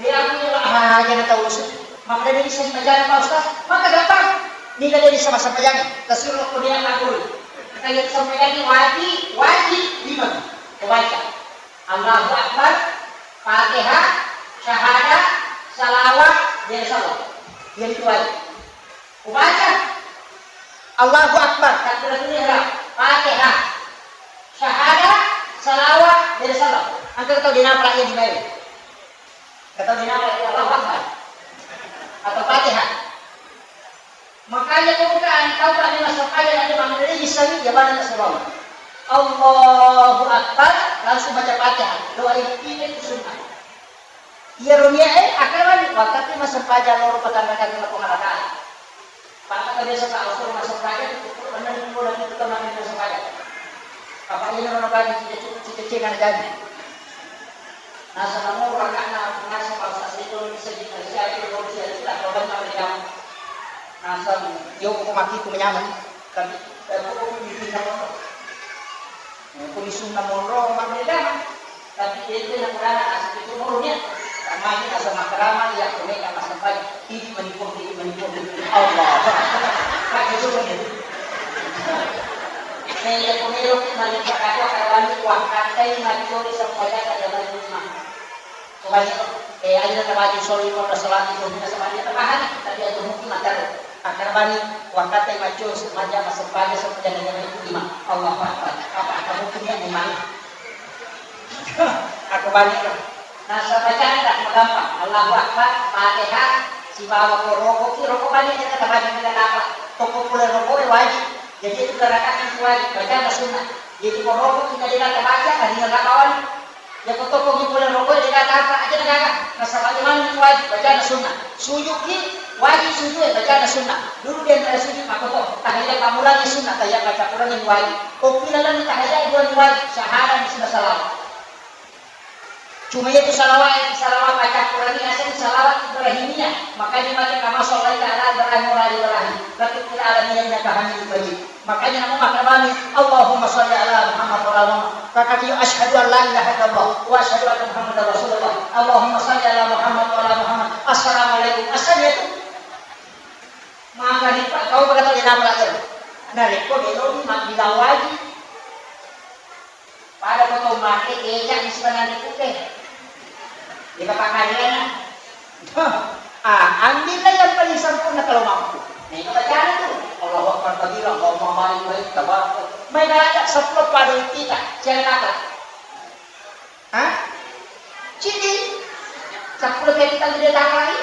dia aku lah aja na tahu usut. Maka dia bisa sempajang, Pak Ustaz. Maka gampang. Ini kan dia bisa sempajang. Tersuruh aku dia ngakui. Kayak sempajang wajib, wajib lima. Kau baca. Allahu Akbar, Fatihah, syahadat, salawat, dia salam. Yang itu wajib. Kau baca. Allahu Akbar, takbiratul ihram, Fatihah, syahadat, salawat, dia salam. Engka tau dia nafrak iya di bawah. Engka tau dia nafrak iya Allahu Akbar. Atau Fatihah. Makanya ko engka tau ka memang sempajang, ada mangerei misalnya, ya bana na salawat. Allahu Akbar, langsung baca Fatihah. Doa ini itu sunnah. Iyaro niae, eh, akkaroani, wakkati massempajang loro patanrakang Puang Allah Ta'ala. Pakka biasa ta usur massempajang, itu pun benar itu lagi kita makan massempajang. Apa ini orang bagi cita-cita, cita-cita jadi. Nasa kamu rakana, nasa bangsa itu bisa dikasih aja, kalau bisa tidak, kalau benar tidak. Nasa, yo, aku mati, aku menyamar. Tapi, eh, aku pun di sini sama. Ko lisunna monro mabbeda, tapi de'tu nakurana asal itu monro nia. Tamani asal makarama iya ko mega massempajang. Idi manipoki, idi manipoki. Allah. Pakai suruh dia. Saya ko melo ki mani pakata karawani kuangkatai macori sempajang ada lima. Bani, eh, aja na tabaca sholli wa salati tu, na sabani na bahani, tapi aja mungkin matero. Akar bani, wakata macu, maja masempajang, sempajang dengan itu lima. Allahu Akbar. Apa, apa mungkin ya memang? Aku bani, nah, sabacana magampang. Allahu Akbar, Fatihah, sibawa ko roko, ki roko bani, kita tabaca dengan apa? Toko pula roko, eh, wajib. Jadi itu gerakan yang wajib, baca sunnah. Jadi ko roko, kita tidak tabaca, hari yang kawan. Yako tokko mi pole rokoi, dega tapa aja na gaga. Nasaba imang mi wajib, bacana sunnah. Sujud ki wajib, sujud e bacana sunnah. Dulu di antara sujud makoto, tahiyat pammulang sunnah, tahiyat baca Quran yang wajib. Kopi lalang tahiyat dua yang wajib, syahadat di sunnah salawat. Cuma itu salawat, salawat baca Quran ini asal salawat Ibrahimiyah. Makanya baca kama shallaita ala Ibrahim wa ala ali Ibrahim. Barik ala Muhammad innaka Hamidum Majid. Makanya namo makkeda bani, Allahumma shalli ala Muhammad wa ala Muhammad. Kakak iyo, asyhadu an la ilaha illallah wa asyhadu anna Muhammadar Rasulullah. Allahumma shalli ala Muhammad wa ala Muhammad. Assalamualaikum. Asal ya tu. Maka ni Pak, kau berkata dia nama lagi. Nah, rekko melo ni mak bilang wajib. Pada foto mate, eja di sebenarnya putih. Dia pakai dia. Ah, ambillah yang paling sempurna kalau mampu. Nah, itu bacaan itu. Allahu Akbar kabira, Allahumma barik barik, tabarak. Main aja sepuluh pada kita, jangan kata. Hah? Cidi. Sepuluh kali kita tidak tahu lagi.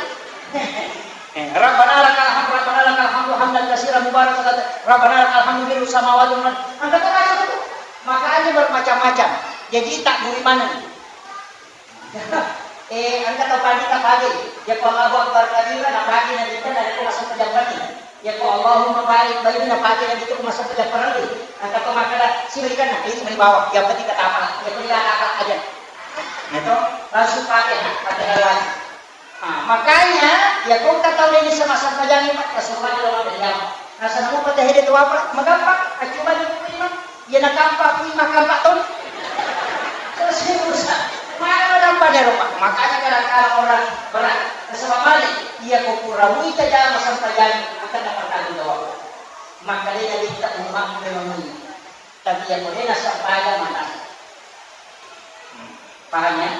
Eh, Rabbana lakal hamd, Rabbana lakal hamdu hamdan katsiran mubarakan, Rabbana lakal hamdu mil'us samawati wal ard. Angkat aja itu. Makanya bermacam-macam. Jadi tak buri mana nih? Eh, engka tau pandita pagi. Yako Allahu Akbar kabira, napagi na dita, narekko masuk ke jamban ni. Yako Allahumma barik, baik, napagi na dita, masuk ke jamban ni. Engka tau makkeda, sibalikanna, itu meni bawang. Yang penting kata apa? Yang penting kata apa aja. Itu langsung pakai, pakai lagi. Ah, makanya, yako engka tau ini sama-sama jangan, Pak, Rasulullah dalam Nasaba mupatahede tawapa, magampang, accoba ni lima. Iya nakampa, kui makampa ton. Selesai urusan. Mana nakampa dia rupa? Makanya kadang-kadang orang berat. Nasaba male, iya ko pura muita jama sampajang, akan dapat tanggung jawab. Maka dia nabitta umat memang ini. Tapi iya ko dia nasempajang, maka Paham ya?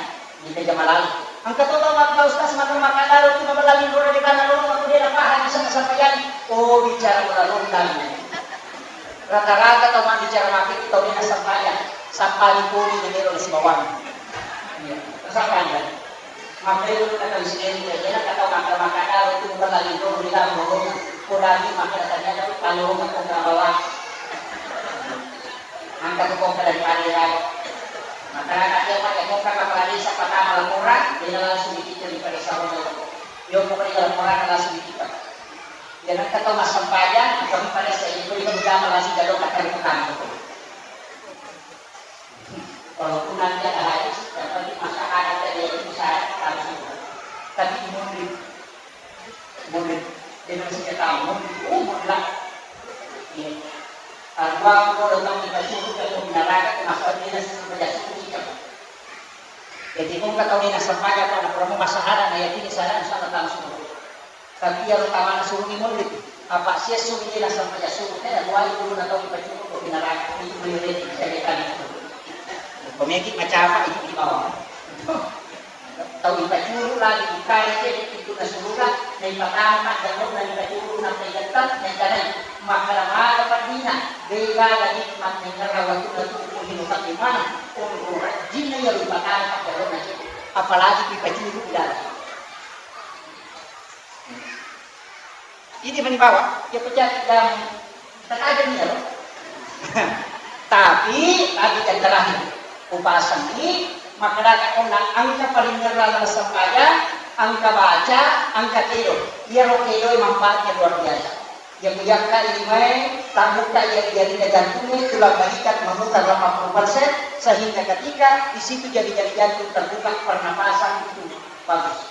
Di meja malali. Engka to tau makkeda, "Ustaz, maka makkeda tu mabella lindoro di kana loro, aku dia paham bisa sampajang." Oh, bicara bola ronda. Rata-rata tau mabbicara maki tau dia sampajang. Sampali poli di melo di sibawang. Iya, sampajang. Maka itu kata Islam, dia kata makkeda, makkeda tu mabella lindoro di kana loro. Kodagi makkeda ternyata tu kalau rumah kau bawa. Engka tu kongka daripada iyaro. Masyarakat iya, Pak, iya kongka kepala desa pertama laporan, dia langsung dikitai pada desa Rondo. Iya, pokoknya laporan langsung dikitai. Iya, engka tau massempajang, kami pada saya itu, itu jama langsung jalo kata di pertama itu. Walaupun nanti ada hadis, yang penting masyarakat ada itu bisa langsung. Tapi mundur. Mundur. Dia masih tahu, mundur. Oh, mundur lah. Iya. Arwah ko datang kita suruh, kita pinaraga, masuk dia suruh kerja suruh kita. Jadi, kau nggak tahu ini nasempajang, anak kamu masalah, nah, ya, ini salah, insya Allah, langsung. Tapi yang utama suruh ini mundur. Apa sih suruh ini nasempajang suruh? Kan aku aja dulu nggak tahu kita suruh, kau pinaraga, ini boleh, saya lihat itu. Pemikir macam apa itu di bawah. Tau ipacuru lagi, ipare cedde pintunna suruga, naipatama jallona ipacuru, nappa igettang, naikanai, makkeda maga peddina, de gaga nikmat naingerra wettunna tuo ko hino tapi mana, onro rajinna iyaro ipatama jallona cedde, apalagi ipacuru ilalang. Idi mani bawa, iya pejadi dan tajam iya lo. Tapi, tapi yang terakhir, upasangi, makkeda onna engka paling ngerra dalam sempajang, engka baca, engka kedo. Iya ro kedo manfaatnya luar biasa. Yang muyakka ini mai, terbuka iya jari jantungnya, tulang balikat memutar delapan puluh persen, sehingga ketika di situ jari-jari jantung terbuka pernapasan itu bagus.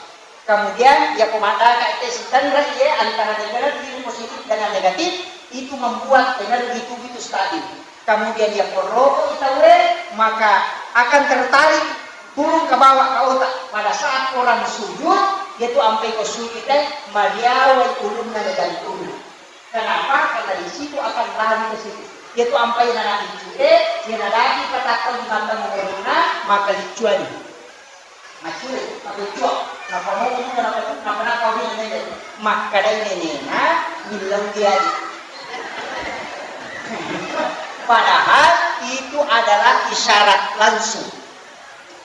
Kemudian, iya ko maddaka itu sitenra iya antara energi positif dengan negatif, itu membuat energi tubuh itu stabil. Kemudian, iya ko roko itawe, maka akan tertarik turun ke bawah ke otak. Pada saat orang sujud, yaitu ampai ko sujud deh, mariawai ulunna dan turun. Kenapa? Karena di situ akan lari ke situ. Yaitu ampai nana liccu deh, iya nadaki patakka di mata menurunna, maka liccuani. Maccule, makucua, nappa moto muka, nappa, nappa nakau di nene. Makkedai nenena, millau diadi. Padahal itu adalah isyarat langsung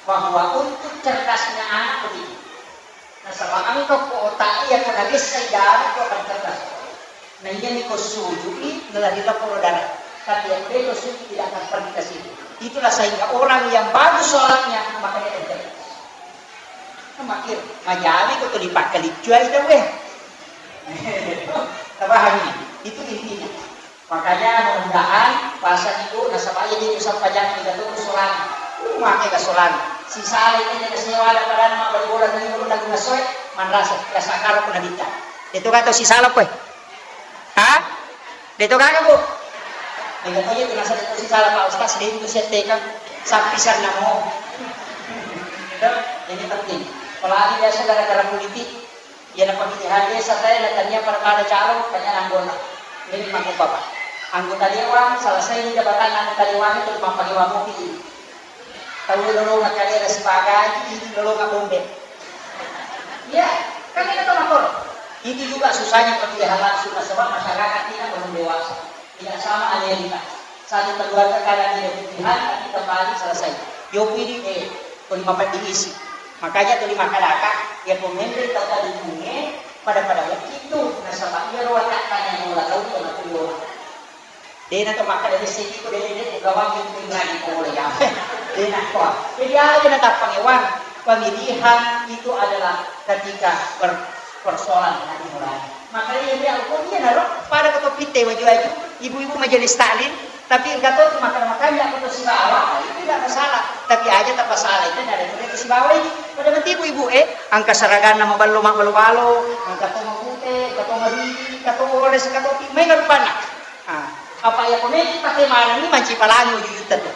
bahwa untuk cerdasnya anak begitu. Nasaba engka ko otak iya ko nabessai dara ko akan cerdas. Nah, iya ni ko sujui, nalari laporo dara. Tapi yang beda sujui tidak akan pergi ke situ. Itulah sehingga orang yang bagus sholatnya, makanya dia cerdas. Makir, majami ko tuli pakkaliccuai tau, eh. Tapahangi? Itu intinya. Makanya mudah-mudahan puasa itu nasaba iya itu sampajang kita tuh solang. Uh, make ka solang. Sisala ini ke sewa ada pada nama bali bola dari guru dan ngasoe manrasa rasa karo pun nabitta. Itu kata sisala koe. Ha? Deto kagak, Bu? Mega to iya tu nasaba tu sisala Pak Ustaz, dia itu siap teka. Sapi san namo. Itu, ini penting. Apalagi biasa gara-gara politik, iya na pemilihan desa saya na tania pada pada calo, tania anggota. Ini mangku bapak. Anggota dewan, selesai ini jabatan anggota dewan itu mampai wamu pi. Tau lolonga kalera sibagai, ini lolonga bombe. Iya, kan ini tuh makor. Itu juga susahnya pemilihan langsung, nasaba masyarakat ini belum dewasa. Tidak sama Amerika. Satu keluarga kadang tidak pilihan, tapi kembali selesai. Yopi ini, eh, ko lima puluh diisi. Makanya tu lima kadaka, ya pemimpin tau tadi punya, pada-pada waktu itu, nasaba iya roh tak tanya mula tau, tau, tau, tau. Dena to makkeda desseng iko, dena, dena, gawang itu lagi ko boleh ya. Dena ko. Jadi aja na tappang ewang. Pemilihan itu adalah ketika per-, persoalan yang dimulai. Makanya dia aku dia naro pada ketua pite waju-waju, ibu-ibu majelis taklim, tapi enggak tahu makan-makan ya aku sibawa, itu tidak masalah. Tapi aja tak masalah itu ada itu sibawa ini. Pada nanti ibu-ibu eh, angka seragam nama ballo mak balo-balo, angka to mabute, angka to mariri, angka to ores, angka to main rupanna. Ah, apa iya ko meki pake manengngi manci palangi wujutta tu.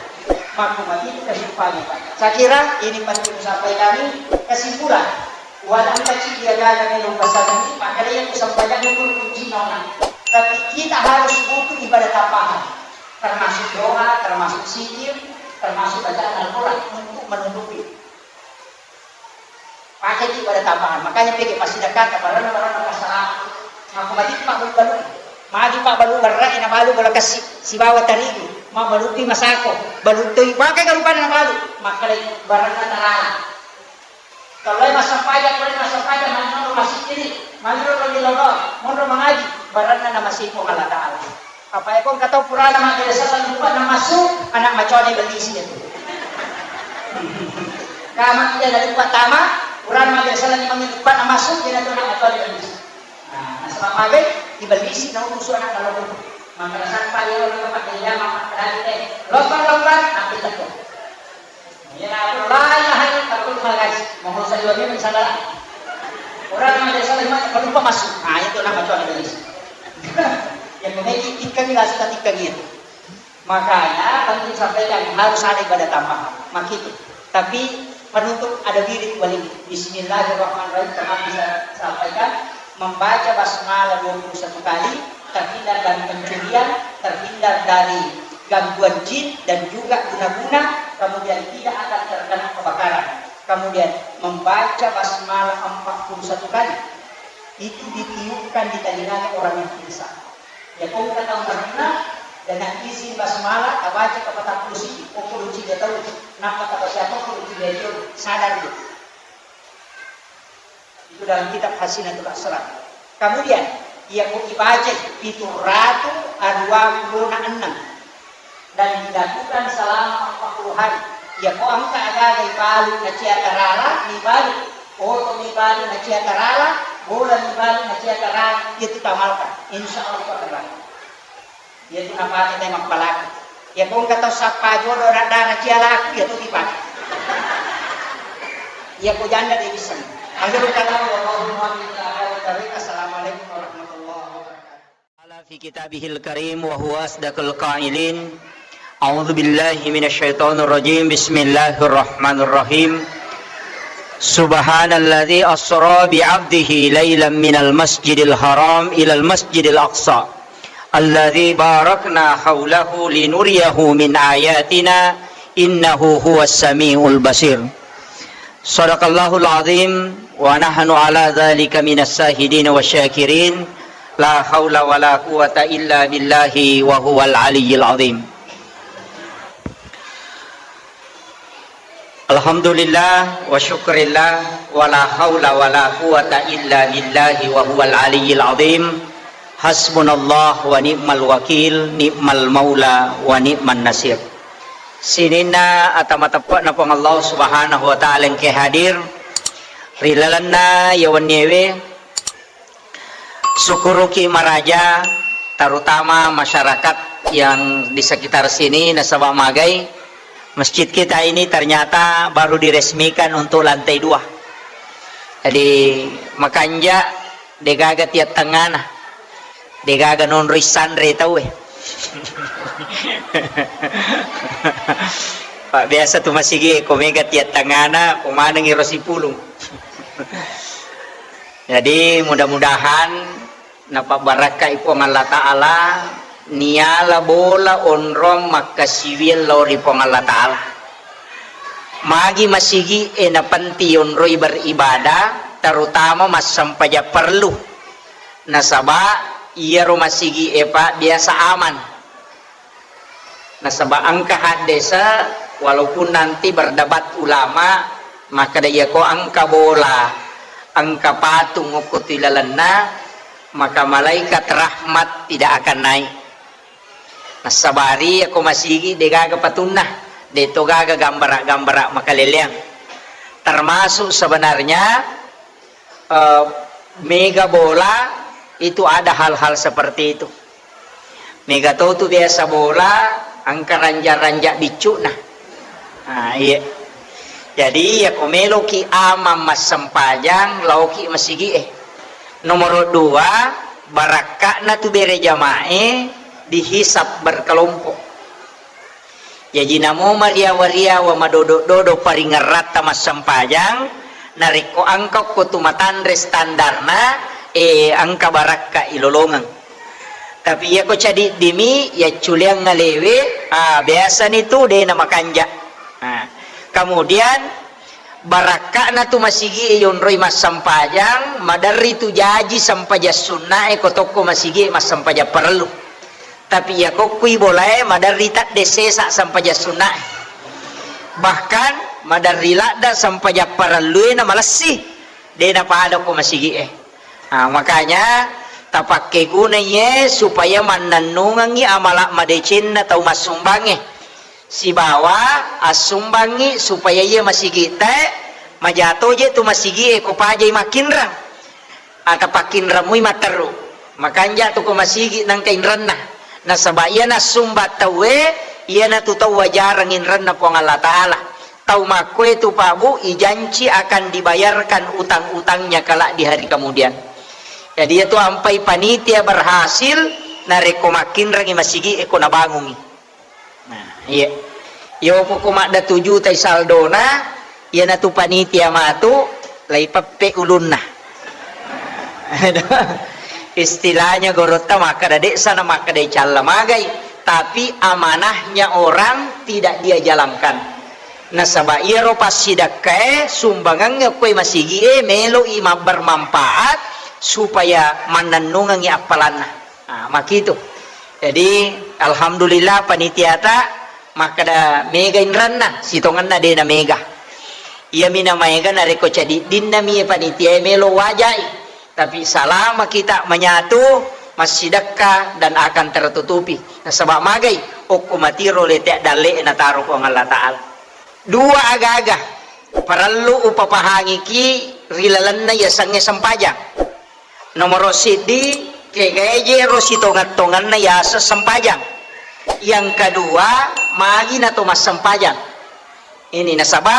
Makku mati itu kehidupannya. Saya kira ini penting saya sampaikan ini kesimpulan. Walau kecil dia gagal minum pasal ini, maka dia yang sampaikan itu kunci nona. Tapi kita harus butuh ibadah tambahan. Termasuk doa, termasuk zikir, termasuk bacaan Al-Quran untuk menutupi. Pakeki pada tambahan. Makanya peke pasti dekat barana-barana masalah. Aku mati pak balu balu. Maju pak balu barra ina balu bola kasih. Sibawa tarigu. Ma balu pi masako. Balu toi pakai garupan na balu. Makkalai barana tarala. Kalau masapaya, kalau masapaya, manro masih ini. Manro di lolo. Monro mangaji. Barana na masih Allah Ta'ala. Apa eko engka tau purana maggere selleng lupa na massu, anak macoa na ibellisi itu. Kama iya na lupa tama, purana maggere selleng mangi lupa na massu, iya na tu anak macoa na ibellisi. Nah, nasaba magai ibellisi na urusu anak dalam rumah. Maka nasaba iya na lupa dia mama tadi teh, lompat-lompat, tapi teko. Iya, la ilaha illallah, kalau itu guys, mau saya dua minggu misalnya. Orang yang ada salah iman, kalau lupa masuk. Nah, itu nama tuan dari. Yang memiliki ikan ini rasa ikan itu. Makanya penting sampaikan harus ada ibadah tambahan. Makitu. Tapi penutup ada wirid wali. Bismillahirrahmanirrahim. Teman bisa sampaikan membaca basmalah dua puluh satu kali, terhindar dari pencurian, terhindar dari gangguan jin dan juga guna-guna, kemudian tidak akan terkena kebakaran. Kemudian membaca basmalah empat puluh satu kali, itu ditiupkan di telinganya orang yang pingsan. Ya, kau kata karena dengan izin basmalah, tabaca ke patah puluh siji, kau kudu tidak tahu, kenapa tak siapa kudu tidak tahu, sadar dia. Itu dalam kitab Hasinatul Asrar. Kemudian, iya ko ibaca pitu ratu aruwa puluh na enneng dan dilakukan selama empat puluh hari. Iya ko engka agaga ibalu na cia tarala, mibalu, oto mibalu na cia tarala, bola mibalu na cia tarala, itu tamalkan. Insya Allah itu akan berhasil. Iya tu napake te mappalaku. Iya ko engka tau sappa jodo na dana cia laku, iya tu dipake. Iya ko janda de bisa. Akhirul kalam, wallahu muwaffiq ila aqwamit thariq. Assalamualaikum warahmatullahi wabarakatuh. Qala fi kitabihil karim wa huwa asdaqul qailin. A'udzu billahi minasyaitonir rajim. Bismillahirrahmanirrahim. Subhanalladzi asra bi 'abdihi lailan minal masjidil haram ilal masjidil aqsa. Alladzi barakna haulahu linuriyahu min ayatina, innahu huwas samiul basir. Sadaqallahul azim wa nahnu ala dzalika minas syahidin wa syakirin. La haula wa la quwwata illa billahi wa huwal aliyyil azim. Alhamdulillah wa syukrillah wa la haula wa la quwwata illa billahi wa huwal aliyyil azim. Hasbunallah wa ni'mal wakil, ni'mal maula wa ni'man nasir. Sininna ata mateppe'na Puang Allah Subhanahu wa Ta'ala engke hadir ri lalenna iya wenniewe. Syukuruki maraja, terutama masyarakat yang di sekitar sini, nasaba magai masjid kita ini ternyata baru diresmikan untuk lantai dua. Jadi makanja degaga tiat tengana, degaga nonroi sanre tauwe. Pak, biasa tu masigi ko mega tiat tengana, ko manengi ro sipulung. Jadi mudah-mudahan napabbarakkai Puang Allah Ta'ala, niala bola onrong makkasiwiang lao ri Puang Allah Ta'ala. Magi masigi e napenti onroi beribadah, terutama massempajang perlu. Nasaba iyaro masigi e, Pak, biasa aman. Nasaba engka haddese, walaupun nanti berdebat ulama, makkeda iyako engka bola, engka patung okko tu ilalenna, maka malaikat rahmat tidak akan naik. Nassabari iyako masigi degaga patunna, deto gaga gambara-gambara makaleleang. Termasuk sebenarnya eh, mega bola itu ada hal-hal seperti itu. Mega to tu biasa bola, engka ranja-ranja biccu'na. Nah, iya. Jadi, iya ko meloki amang massempajang, laoki masigi e. Nomor dua, barakka'na tu bere jamae dihisab berkelompok. Jaji namo mariawa-riawa madodo-dodo paringeratta massempajang, narekko engka ko tu matanre standarna, eh, engka barakka ilolongeng. Tapi iyako cadiddimi, yacculeang ngalewe, ah, biasani tu de na makanja. Ah, kemudian barakka'na tu masigi e yonroi massempajang, maderri tu jaji sempajang sunna e ko tokko masigi e massempajang parellu. Tapi iyako kui bolae maderri tadde sesa sempajang sunna e. Bahkan maderri ladda sempajang parellue na malessi, de napada ko masigi e. Ah, makanya tapakkegunai e supaya mannennungengngi amala madecenna tau massumbangnge. Sibawa assumbangngi supaya iya masigi'tae majato je tu masigi e ko pajai makkinreng. Ata pakkinreng mui matteru. Makanja tu ko masigi nangka inrenna. Nasaba iya nassumbang tauwe, iyanatu tau wajareng inrenna Puang Allah Ta'ala. Tau makkoe tu, Pak, Bu, ijanci akan dibayarkan utang-utangnya kelak di hari kemudian. Jadi, iya tu ampai panitia berhasil narekko makkinrengi masigi e ko nabangungi. Nah, iya. Yo poko madda tuju tai saldona, iyanatu panitia matu, lai peppe ulunna. Istilahnya gorotta makkeda, de sana makkeda icalla magai, tapi amanahnya orang tidak dia jalankan. Nasaba iyaro passidakkae, sumbangangnge koe masigi e, meloi mabbermanfaat supaya mannennungengngi appalanna. Ah, makitu. Jadi, alhamdulillah, panitiata makkeda mega inranna, sitongenna de na mega. Iyami na maega narekko cadiddinna mi panitia e melo wajai. Tapi salama kita menyatu, massidekka dan akan tertutupi. Nasaba magai, okko matiro lete dalle nataro Puang Allah Ta'ala. Dua agaga parellu upapahangiki ri lalenna yasengnge sempajang. Nomoro siddi, kegae je ro sitongeng-tongenna yaseng sempajang. Yang kedua, magi nato massempajang. Ini nasaba,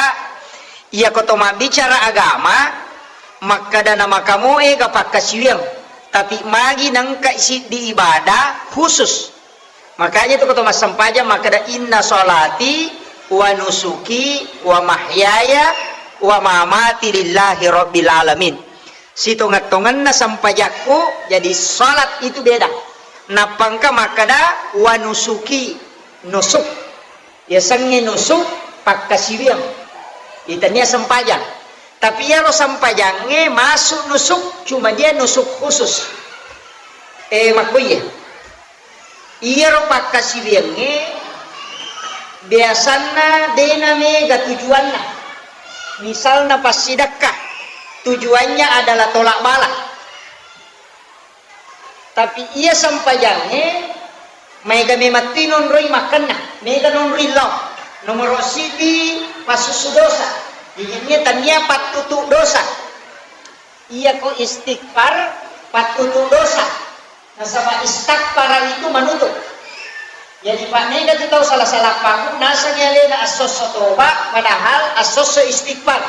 iyako to mabbicara agama, makkeda na makamoe ga pakkasiwiang, tapi magi nengka siddi ibadah khusus. Makanya tu ko to massempajang makkeda, "Inna sholati wa nusuki wa mahyaya wa mamati lillahi rabbil alamin." Sitongeng-tongenna sempajakku, jadi salat itu beda. Nappa engka makkeda wa nusuki, nusuk. Yasengnge nusuk, pakkasiwiang. Itania sempajang. Tapi iyaro sempajangnge masuk nusuk, cuma dia nusuk khusus. Eh, makkuiye. Iyaro pakkasiwiyangnge biasanna dena mega tujuanna. Misalna passidekka, tujuannya adalah tolak bala. Tapi iya sempajangnge maega memetti nonroi makkenna, mega nonroi lao. Nomoro siddi, passussu dosa. Jadi, tania pattutu dosa. Iyako istighfar, pattutu dosa. Nasaba istaghfara itu menutup. Jadi, Pak, mega tu tau salah-salah paham, nasengngi alena assosso toba, padahal assosso istighfar.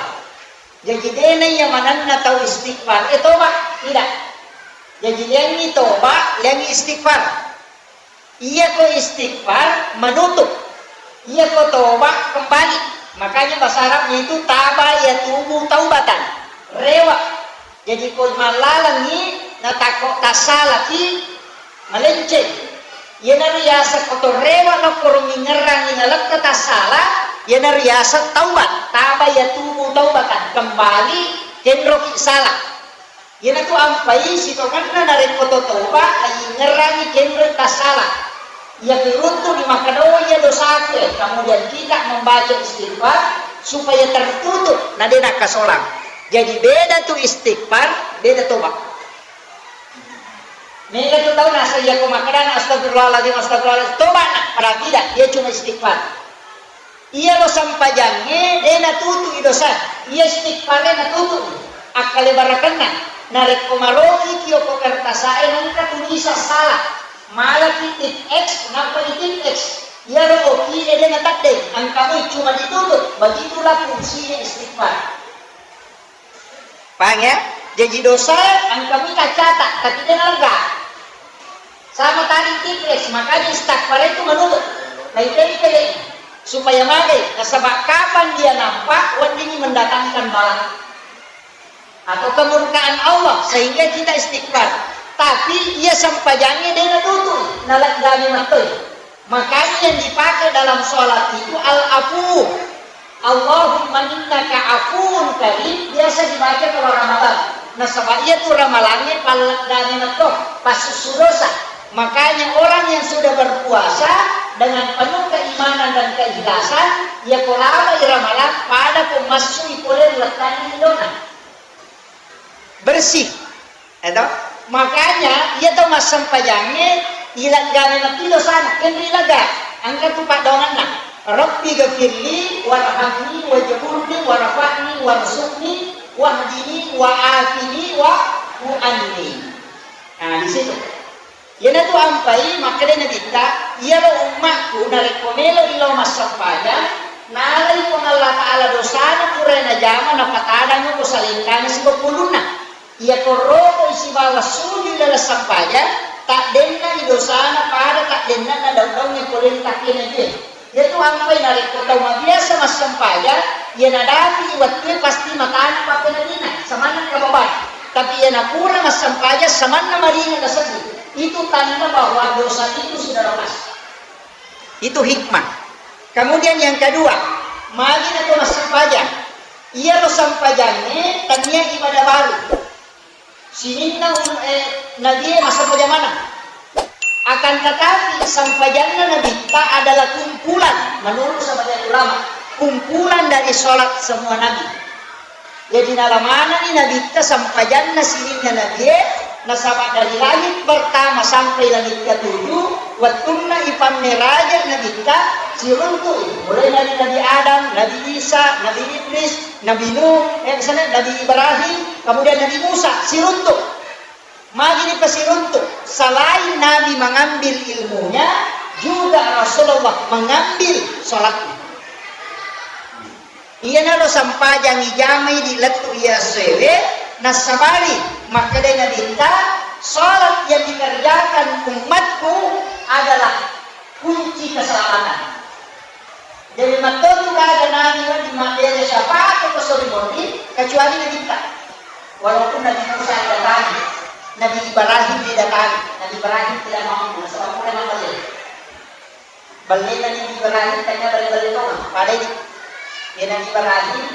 Jaji, dena iya manenna tau istighfar, eh, toba, tidak. Jaji, liangngi toba, liangngi istighfar. Iyako istighfar menutup, iyako toba kembali. Makanya bahasa Arabnya itu taba yatubu taubatan, rewa. Jaji, ko mallalengngi natakko tassalaki, malenceng. Iyanaro yaseng koto rewa, lokko rongingerangi naletta tassala, iyanaro yaseng taubat. Taba yatubu taubatan, kembali kenroki sala. Iyanatu ampai sitongenna narekko to toba, ayingerangi kenroi tassala. Iya kiruntu di makkedai iya dosaku, eh, kemudian kita membaca istighfar supaya tertutup, na de nakkasolang. Jadi, beda tu istighfar, beda toba. Mega tu tau naseng, iya ko makkedana, "Astagfirullahaladzim, astagfirullahaladzim," toba na, padahal tidak, dia cuma istighfar. Iyaro sempajangnge de natutu'i dosa, iya istighfare natutu'i akkalebarakenna. Narekko marokiki okko kertasae, nengka tunisa sala, malaki titik X, nappa di titik X. Iyaro okie de nateddeng, engka moi cuma ditutup. Begitulah fungsinya istighfar. Paham ya? Jaji dosa engka mita catat, tapi de nalegga. Sama tadi tipres, makanya istighfar itu menutup. Naitempele supaya magai, nasaba kapan dia nampak, weddingi mendatangkan bala atau kemurkaan Allah, sehingga kita istighfar. Tapi iya sempajangnge de natutu, naleggani mattoi. Makanya yang dipakai dalam sholat itu al-afu. Allahumma innaka afuwun karim, biasa dibaca kalau Ramadan. Nasaba iya tu Ramalangnge palleddani metto, passussu dosa. Makanya orang yang sudah berpuasa dengan penuh keimanan dan keikhlasan, iya ko labai Ramalang pada ko massui pole lettanni dona. Bersih. Eto? Makanya, iya tau massempajangnge, ileggani matti dosana, kenri lega. Engka tu paddoangenna. Rabbi ghafirli warhamni wajburni warfa'ni warzuqni wahdini wa'afini wa'fu anni. Nah, di situ. Iyanatu ampai makkeda Nabitta, iyaro ummakku narekko melo ilo massempajang, nalai Puang Allah Ta'ala dosana pura najama, napatadang ko salengkana sibawa ulunna. Iyako rokoi sibawa sujud laleng sempajang, taddennani dosana pada taddennanna daung-daungnge pole ri takkena jue. Iyatu ampai narekko tau mabiasa massempajang, iya nadapi wettue pasti matani pappenanina, samanna kababang. Tapi iya napura massempajang, samanna maringa nasedding. Itu tanda bahwa dosa itu sudah lepas. Itu hikmah. Kemudian yang kedua, magi nako massempajang. Iyaro sempajangnge tania ibadah baru. Sininna ul-, eh, nabie massempajang maneng. Akan tetapi, sempajanna Nabitta adalah kumpulan, menurut sebagian ulama, kumpulan dari sholat semua nabi. Jadi, nalamanani Nabitta sempajanna sininna nabie, nasaba dari langit pertama sampai langit ketujuh, wettunna ipammeraja Nabitta, siruntu'i, mulai dari Nabi Adam, Nabi Isa, Nabi Idris, Nabi Nuh, eh, misalnya Nabi Ibrahim, kemudian Nabi Musa, siruntu. Magi dipasiruntu? Selain Nabi mengambil ilmunya, juga Rasulullah mengambil sholatnya. Iyanaro sempajang ijamai di lettu iya sewe, nassabari makkedai Nabitta, sholat yang dikerjakan umatku adalah kunci keselamatan. Jadi, mattotu gaga nabi wedding mabbere syafaat ko sori moni, kecuali Nabitta. Walaupun Nabi Musa didatangi, Nabi Ibrahim didatangi, Nabi Ibrahim tidak mampu, nasaba pura mabballe. Ballena Nabi Ibrahim tania balle-balle tongeng, padai di. Ya, Nabi Ibrahim,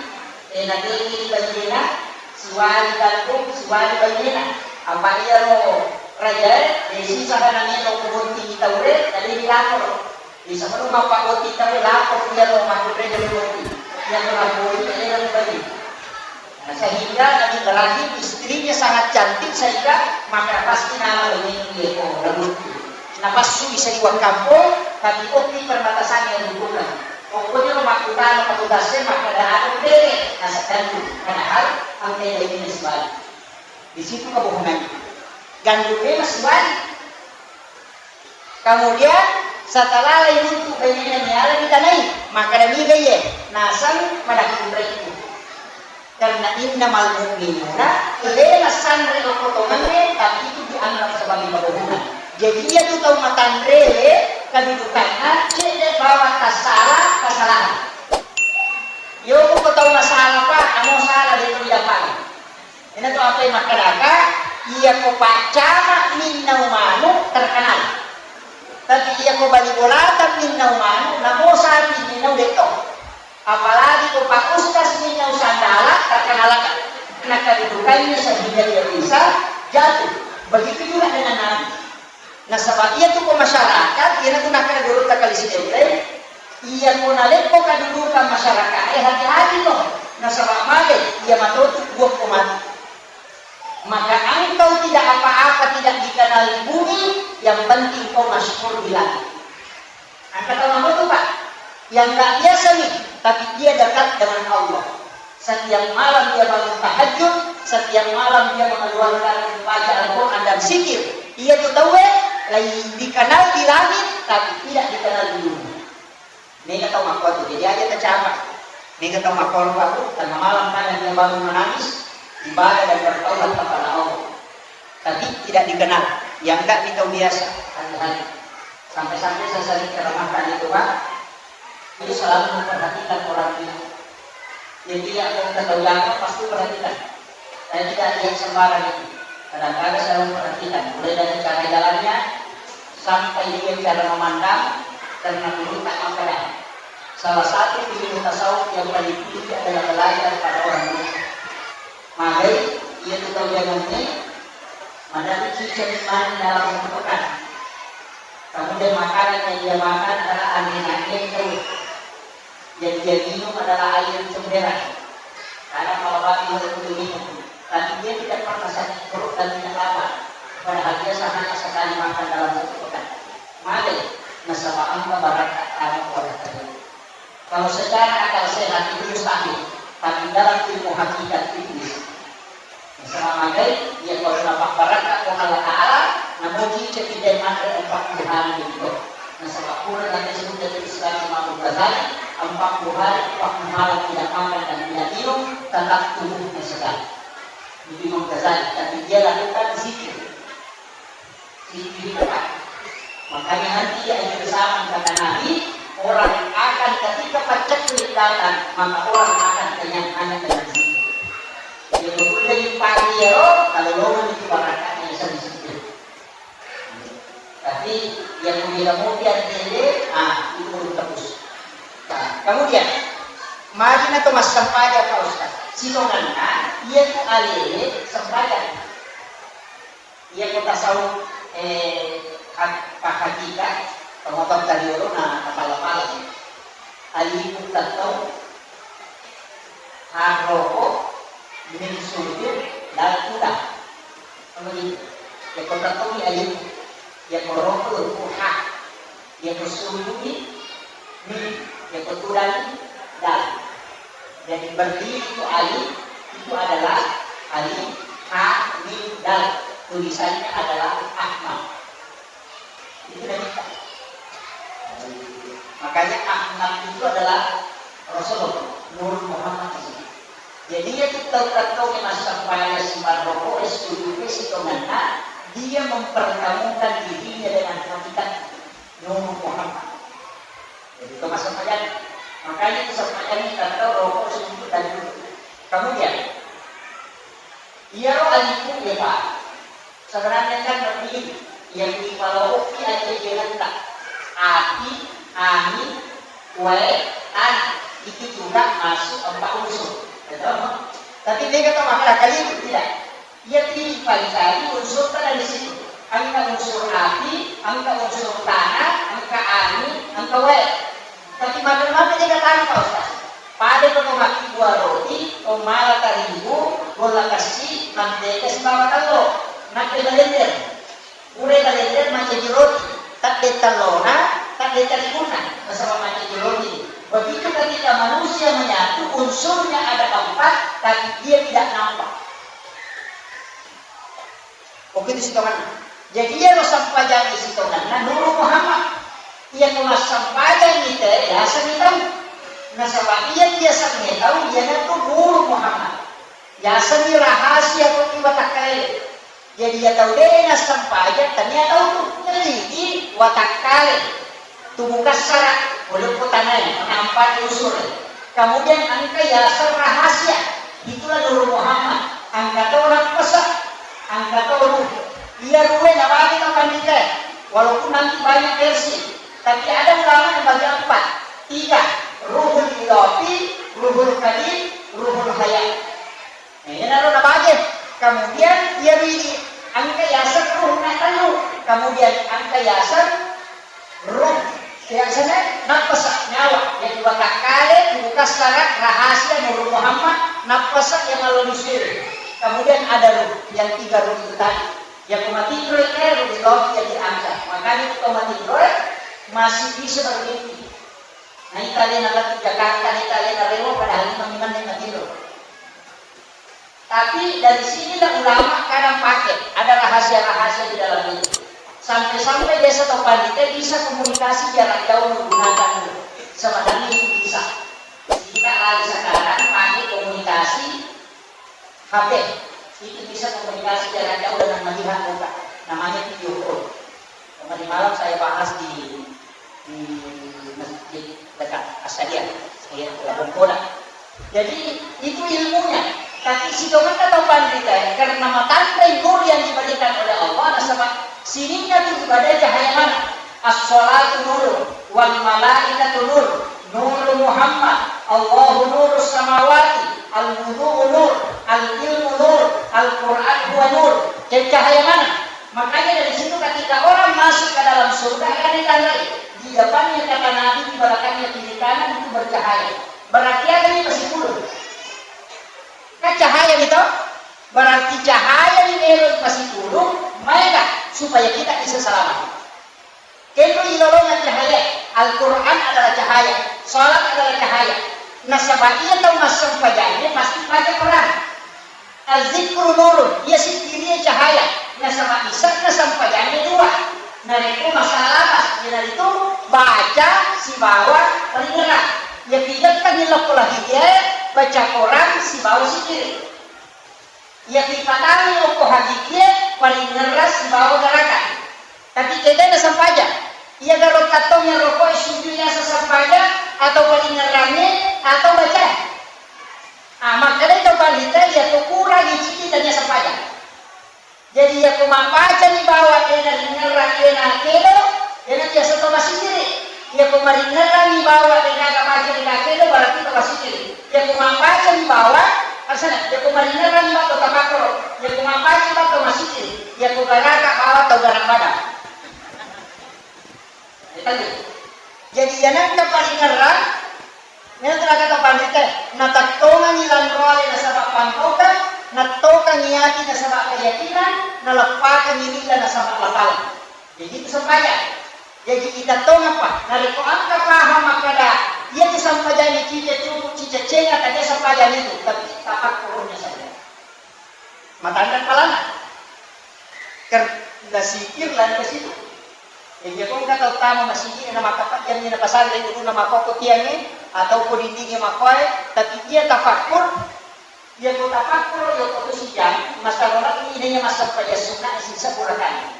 Nade'ni bainena, siwali gandum, siwali bainena. Apa iyaro rajae, de sisana melo ko botting taue, nade'ni lapor. Di sebelum bapak botting taue, lapor iyaro makkunrai de botting. Iyaro lapori, iyaro bayi. Nah, sehingga Nabi Ibrahim istrinya sangat cantik sehingga maka pasti nama ini ko botting. Napassu bisa diwakkapo, tapi okki perbatasannya dibuka. Pokoknya makkutana petugasnya makkeda ada bere, naseng gandum. Padahal engka ini siwali. Di situ kebohongannya. Gandum memang siwali. Kemudian setelah lain untuk bainena miala ditanai, makkeda niga iye, naseng pada kunraiku. Karena innamal mu'minuna, lena sanre okko tongengnge, tapi itu dianggap sebagai kebohongan. Jadi, iya tu tau matanre, kedudukanna cedde bawang tassala, kesalahan. Yo, ko tau masalah, Pak, amo salah, de tu didapat. Ina tu apa yang makkedaka, iya ko paccama minnau manu terkenal. Tapi iya ko bali bolata minnau manu, namo sapi minnau detto. Apalagi ko Pak Ustaz minnau sandala, terkenal kan. Nah, kedudukannya sehingga dia bisa jatuh. Begitu juga dengan Nabi. Nasaba iya tu ko masyarakat, iya tu nakkeda gurutta Kali Sidenreng, iya ko naleppo kedudukan masyarakat, eh, hati-hati no. Nasaba male, iya matotu buah ko mati. Maka engkau tidak apa-apa, tidak dikenal di bumi, yang penting kau masyhur di langit. Engka tau matotu, Pak, yang nggak biasa nih, tapi dia dekat dengan Allah. Setiap malam dia bangun tahajud, setiap malam dia mengeluarkan baca Al-Quran dan zikir. Iya tu tauwe, lai dikenal di langit, tapi tidak dikenal di bumi. Mega tau makkuatu, jadi aja tacapa. Mega tau makkuatu, tengah malam kadang dia bangun menangis, ibadah dan bertaubat kepada Allah. Tapi tidak dikenal. Yang enggak ni tau biasa, hari-hari. Sampai-sampai saya sering ceramahkan itu, Pak. Jadi selalu memperhatikan orang ini. Jadi yang mau ketahui apa, pasti perhatikan. Saya tidak lihat sembarang itu. Kadang-kadang saya memperhatikan, mulai dari cara jalannya, sampai dia cara memandang, karena dulu tak makan. Salah satu ilmu tasawuf yang paling tinggi adalah belajar pada orang dulu. Magai, iya tu tau jalannya, mana tu cicak main dalam satu pekan. Kemudian makanan yang dia makan adalah angin-angin terus. Yang dia minum adalah air cemberan. Karena kalau babi itu minum, tapi dia tidak pernah sakit perut dan tidak lapar. Padahal biasa hanya sekali makan dalam satu pekan. Male, nasaba engka barakka anu kuarata. Kalau secara akal sehat itu mustahil, tapi dalam ilmu hakikat itu bisa. Nasaba magai, iya ko napabbarakka ko Allah Ta'ala, namoji cedde manre empat puluh hari itu. Nasaba pura nanti sebut dari Islam Imam Ghazali, empat puluh hari, empat puluh malam tidak makan dan tidak minum, tetap tubuhnya segar. Itu Imam Ghazali, tapi dia lakukan zikir. Zikir. Makanya nanti di akhir zaman kata Nabi, orang akan ketika paceklik datang, maka orang akan kenyang hanya dengan zikir. Jadi, kulle pagi ya, kalau lomani itu barakatnya bisa di situ. Tapi yang mulia-mulia tele, ah, itu belum tebus. Nah, kemudian, magi na to massempajang, Pak Ustaz. Sitonganna, iya tu alele sempajang. Iya ko tasawuf, eh, hak-, pahakika, tomatotta riolo na napala-pala. Alifu tattau, ha roko, mim sujud, dal tudang. Apa gitu? Iya ko tattau ni alifu, iya ko roko itu ha. Iya ko sujud ni mim, iya ko tudang ni dal. Jadi berdiri itu alif, itu adalah alif, ha, mim, dal. Tulisannya adalah Ahmad. Itu dari kita. Makanya Ahmad itu adalah Rasulullah, Nur Muhammad itu. Jadi, iya tu tau-tau yang masa payah simpan rokok, es tujuh, es itu mana, dia mempertemukan dirinya dengan hakikat Nur Muhammad. Jadi, itu masa payah. Makanya itu sampai kita tahu rokok, sujud, dan duduk. Kemudian, iyaro alifu, ya, Pak. Sebenarnya kan begini, yang dipalauki aja jangan tak. Api, angin, kue, tanah. Itu juga masuk empat unsur. Betul? Tapi mega tau makkeda kalidu, tidak. Iya, tipa dicari unsurta dari situ. Engka unsur api, engka unsur tanah, engka angin, engka wae. Tapi makkeda-makkeda dega tanah, Pak Ustaz. Pada ko makkibua roti, to mala tarigu, golla kessi, mantega sibawa tello. Nakke balender. Pura balender mancaji roti, tadde tellona, tadde tarigunna, nasaba mancaji roti. Begitu ketika manusia menyatu, unsurnya ada empat, tapi dia tidak nampak. Begitu sitongenna. Jadi, iyaro sempajangnge sitongenna Nuru Muhammad. Iya ko massempajangngi te, yasengngi tau. Nasaba iya yasengnge tau, iyanatu Nuru Muhammad. Yasengngi rahasia ko tiba takkaele. Jadi, iya tau de nassempajang, tania tau tu nyelliki watakkale, tubuh kassara, pole ko tanae, nampa unsur. Kemudian engka yaseng rahasia, itulah Nuru Muhammad. Engka to nappasa, engka to ruh. Iya ruhe nabagi tau pandita, walaupun nanti banyak versi, tapi ada ulama yang bagi empat, tiga, ruhul idafi, ruhul kadim, ruhul hayat. Nah, iyanaro nabage. Kemudian iya ri engka yaseng ruh na tellu. Kemudian engka yaseng ruh, yaseng nappasa, nyawa. Jadi watakkale, tubuh kassara, rahasia, Nuru Muhammad, nappasa yang manusia. Kemudian ada ruh, yang tiga ruh itu tadi. Yang ko matinro itu ruh itu jadi angka. Makanya itu ko matinro masih bisa bermimpi. Nah, itu ada yang ke Jakarta, itu ada yang rewo, padahal ini memang yang matinro. Tapi dari sinilah ulama kadang pakai, ada rahasia-rahasia di dalam itu. Sampai-sampai biasa tau pandita bisa komunikasi jarak jauh menggunakan itu. Sebenarnya itu bisa. Kita lagi sekarang pakai komunikasi H P. Itu bisa komunikasi jarak jauh dengan melihat muka. Namanya video call. Tadi malam saya bahas di di masjid dekat Astadia, ya, Labong Kola. Jadi, itu ilmunya. Tapi sitongenna tau pandita, karena matandai nur yang diberikan oleh Allah, nasaba sininna tu ibadah cahaya mana? As-salatu nur, wal malaikatu nur, nur Muhammad, Allahu nurus samawati, al wudu'u nur, al ilmu nur, al Quran huwa nur. Jadi cahaya mana? Makanya dari situ ketika orang masuk ke dalam surga akan ditandai. Di depannya kata Nabi, di belakangnya kiri kanan itu bercahaya. Berarti ada nih masih puluh. Kan cahaya gitu? Berarti cahaya di melo masih puluh, maega supaya kita bisa selamat. Kenu ilolongan cahaya, Al-Quran adalah cahaya, salat adalah cahaya. Nasaba iya tau massempajang pasti baca Quran. Azzikru nurun, iya sikkirié cahaya, nasaba ise'na sempajangnge dua. Narekko masalah pas, iyanaritu baca sibawa paringerrang. Iya pigetta millau ko lahidié, baca Quran sibawa sikkiri. Iya pipatangi okko hagigié, paringerrang sibawa garaga. Tapi kedana sempajang. Iya garo tattong iyaro koe sujud yaseng sempajang atau paringerrangnge atau bacae. Ah, makkedai tau panrita, iya ko kurangi ciki tania sempajang. Jadi iya ko mabbacani bawang dena ringerrang dena kedo, dena biasa to masijiri. Iya ko maringerrangi bawang dena mabaca dena kedo, berarti to masijiri. Iya ko mabbacani bawang, asana, iya ko maringerrangi bawang to tapakkoro, iya ko mabbacani bawang to masijiri, iya ko garaka bawang to garak badang. Jadi, iyanengka paringerrang, mena tu nakata panrita, natettongengi lanroale nasaba pangkaukeng, nattokengi ati nasaba keyakinan, naleppakengi lilla nasaba lapaleng. Jadi, itu sempajang. Jadi, itattongeng pa, narekko engka paham makkeda, iya tu sempajangnge cica cuku, cica cenga, tania sempajang itu, tapi tapakkurunya saja. Matanre palanna. Ker-, nasikir lari ke situ. Jadi, iya ko engka tau tama masigi, na makkapajjanni, na pasang ri ulunna makkokko tiangnge, atau ko dindingnge makkoe, tapi iya tafakkur, iya ko tafakkur, iya ko tu sijang, masarola ini iya massempajang sunna sisa purakan.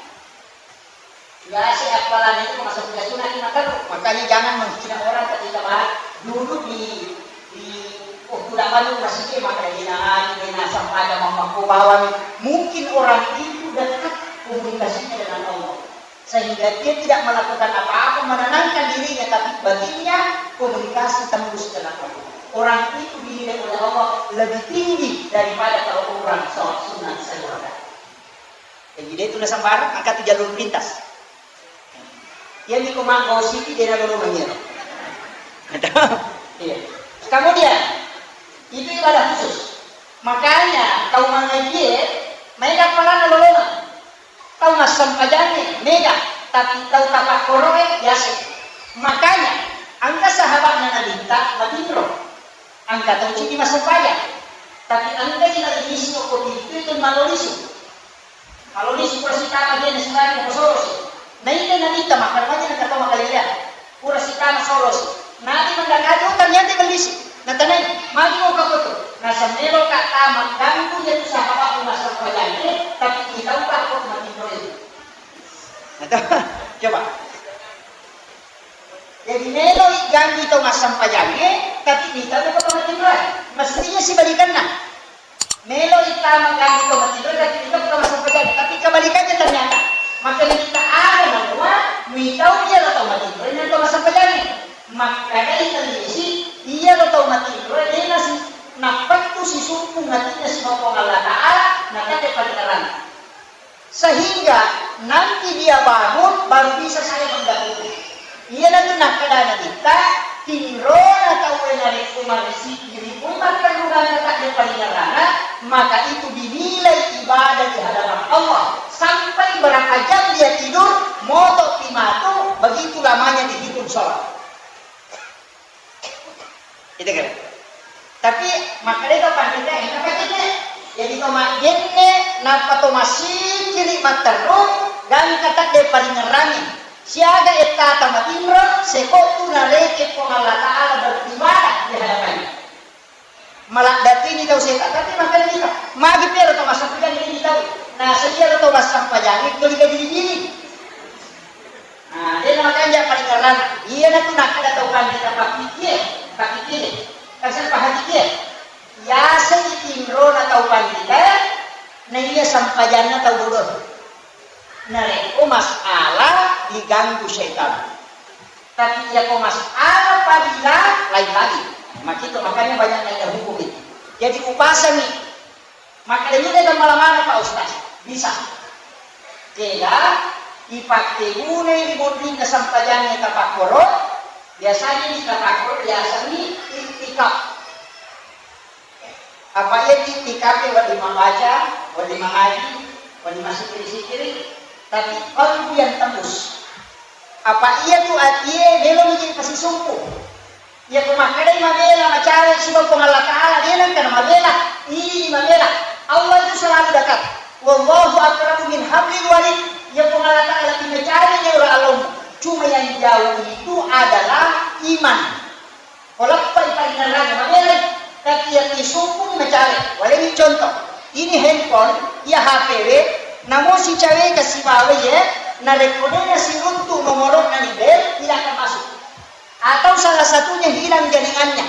Biasa apalagi itu masa punya sunat lima kali. Makanya jangan menghina orang ketika bahas duduk di di oh, tidak banyak masjid maka dina dina sampai ada mamaku bawang. Mungkin orang itu dekat komunikasinya dengan Allah sehingga dia tidak melakukan apa-apa menenangkan dirinya, tapi batinnya komunikasi tembus dengan Allah. Orang itu dinilai oleh Allah lebih tinggi daripada kalau orang sholat sunnah sehari. Jadi, de' tu nasembarang, engka tu jalur pintas. Iyami ko mangko siti de' nalolongeng iyaro. Iya. Kemudian, itu ibadah khusus. Makanya, tau mangajie, maega paranna lolongeng. Tau massempajangnge mega, tapi tau tapakkoroe yase. Makanya, engka sahaba'na Nabitta matinro. Engka tau cidi massempajang. Tapi engkaji nalilisi okko pintu itu malolisu. Malolisu pura sitama dia nasibari naposorosi. Naita Nabitta makkeda maja engka tau makaleleang. Pura sitama solosi. Nabi mendakati, oh, ternyata bellisi. Natanai, magi mau kakoto. Nasemmelo ka tama ganggu dia tu sahabat massempajang ini, tapi kita udah kok matinro itu. Coba. Jadi, melo ganggu tau massempajangnge, tapi mitau ko tau matinroe. Mestinya sibalikanna. Melo tama ganggu tau matinroe, tapi mitau ko tau massempajangnge. Tapi kebalikannya ternyata. Maka kita ada namua, mitau iya lo tau matinroe, dan tau massempajangnge. Makkedai tellisi, iya lo tau matinroe, dena si, napettu si sumpung hatinya si Puang Allah Ta'ala, nakate paringerang. Sehingga nanti dia bangun, baru bisa saya mendahului. Iyanatu nakkeda Nabitta, tinrona tauwe narekko marisiki ri umma terrugana takde paringerrana, maka itu dinilai ibadah di hadapan Allah. Sampai berapa jam dia tidur, moto'pi matu, begitu lamanya dihitung sholat. Itu kan. Tapi makkeda to pandita, eh, apa cenne? Jadi to majenne, nappa to masikiri matterru, gangka tadde paringerrangi. Siaga ettata matinro, sekotu naleke Puang Allah Ta'ala beribadah di hadapannya. Maladdatini tau seta, tapi makkeda kita, magi pero to massampajang ini tau. Nah, sedia to massampajang itu lika diri-diri. Nah, de' namakanja paringerranna. Iyanatu nakkeda tau pandita, papikie, papikie. Kasar pahakikie. Yasengngi tinrona tau pandita, na iya sampajanna tau bodoh. Narekko masalah diganggu setan. Tapi iyako masalah fadilah, lain lagi. Makito, makanya banyak nanya hukum itu. Jadi upasangi. Makkedani de' gammala maneng, Pak Ustaz. Bisa. Kega ipakkegunai ri monrinna sampajangnge tapakkoro, biasanya di tapakkoro biasanya iktikaf. Apa iya di iktikaf wedding mambaca, wedding mangaji, wedding massikiri-sikiri, tapi qalbu yang tembus. Apa iya tu atie melo mi jadi pasisumpu. Iyako makkedai mabela, macawe siba Puang Allah Ta'ala, de' nengka namabela, ini mabela. Allah itu selalu dekat. Wallahu aqrabu min hablil warid. Iya Puang Allah Ta'ala lebih macawe ni ura alommu. Cuma yang jauh itu adalah iman. Ko leppai paringerranna mabela, tapi iya pisukung macawe. Waleni contoh. Ini handphone, iya H P we, namo sicawe ka sibawa ye, narekko de' nasiruntu nomoro'na ni bel, tidak akan masuk. Atau salah satunya hilang jaringannya.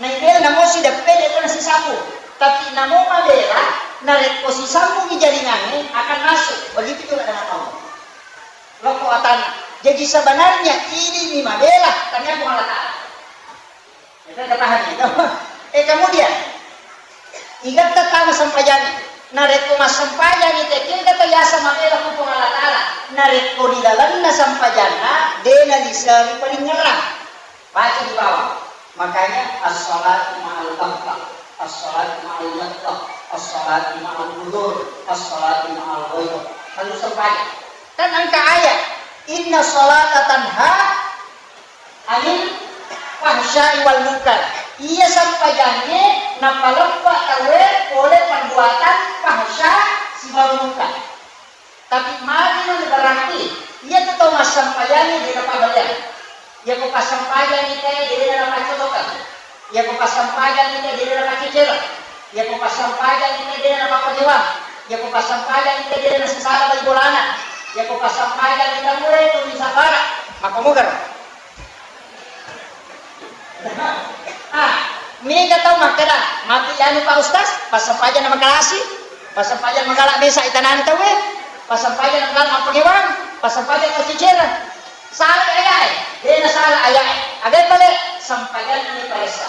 Naibela namo sideppe de' ko nasisambung. Tapi namo mabela, narekko sisambungi jaringannya akan masuk. Begitu juga dengan Allah. Lokko atanna. Jadi sebenarnya ini ni mabela, tanya Puang Allah Ta'ala. Kita paham itu. Eh, kemudian, igatta tama sampajangnge. Narekko massampajangngi te, kega to yaseng mabela ku Puang Allah Ta'ala. Narekko ri lalenna sampajanna, de' naliseri paringerrang. Baca di bawah. Makanya, as-salatu ma'al baghdah, as-salatu ma'al yaghdah, as-salatu ma'al hudur, as-salatu ma'al ghairah. Lalu sampajang. Kan engka ayat, "Inna salata tanha anil fahsya'i wal munkar." Iya sampajangnge napaleppa tauwe pole perbuatan fahsya sibawa munkar. Tapi magi nani berarti, iya tu tau massampajangnge de' napabaleang. Iya ko passampajangngi te de' napaccotokan. Iya ko passampajangngi te de' napaccecereng. Iya ko passampajangngi te de' napapagewang. Iya ko passampajangngi te de' nasisala bali bolana. Iya ko passampajangngi te mure tu misabara. Maka mugar. Ah, mega tau makkeda, mati anu Pak Ustaz, passampajang na makalasi, passampajang magala mesa itanani tauwe, passampajang magala mappagewang, passampajang maccicera. Sala aya'e, dena sala aya'e. Aga pale sampajanna ni paressa.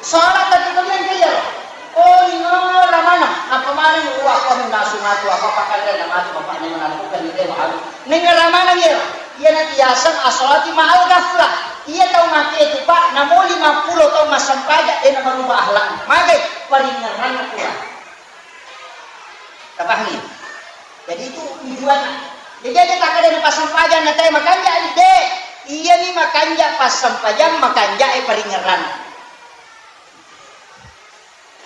Sholat tapi kemudian dia, oh, ini ramana, apa mana, wah, kau nasu matu, apa pakai dan matu, bapak ini melakukan itu, maaf. Nengara maneng iyaro? Iyana iyaseng as-shalati ma'al ghaflah. Iya tau makkeda tu, Pak, namo lima pulo taung massempajang, de' namarubah akhlakna. Magai? Paringerranna kurang. Tapahami? Jadi itu tujuanna. Jadi aja takkeda passempajang na tae makanja, de'. Iyami makanja passempajang, makanja e paringerranna.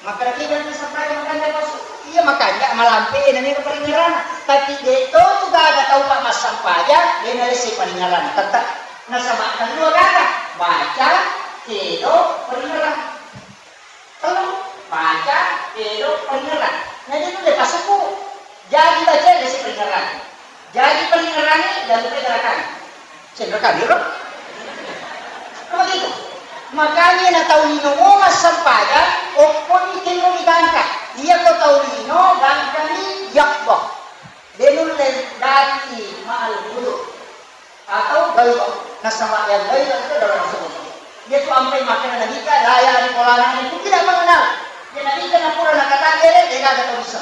Makkeda kita sempajang makanja pasu, iya makanja malampe na mega paringerranna. Tapi de' to tu gaga tau pa massempajang, de' nalessi paringerranna. Tette' nasaba' tellua gaga, baca, kedo, paringerrang. Tellu, baca, kedo, paringerrang. Na de' nulle pasukku. Jaji baca lesi paringerrang. Jaji paringerrangi, jalupai gerakan. Cendera kadiro. Begitu. Makanya na tau lino mo massempajang, okkoni tenro ni gangka. Iya ko tau lino, gangkani yakbo. De' nulle dati ma'al guru. Atau gaiba. Nasaba yang gaiba itu adalah Rasulullah. Dia tu ampai makan Nabi ka, raya di polana itu tidak mengenal. Dia Nabi ka napura nakata kere, dia kagak tahu bisa.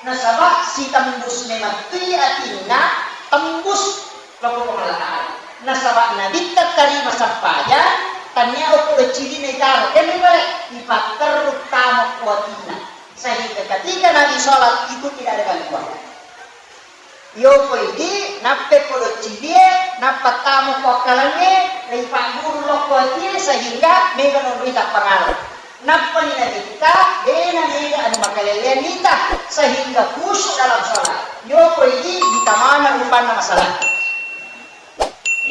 Nasaba sitembus memettui atinna, tembus loko Puang Allah Ta'ala. Nasaba Nabitta tarima sempajang, tania okko doccirina itaro, kemmi pale, ipatterru tamo ku atinna. Sehingga ketika Nabi sholat itu tidak ada gangguan. Yoko idi, nappe ko doccirie, nappa tamo ko akkalengnge, ripagguru lokko atie, sehingga mega nonroi tappangala. Nappani Nabitta, dena mega anu makalelean nita, sehingga khusyuk dalam sholat. Yoko idi ditamana rupanna masalah.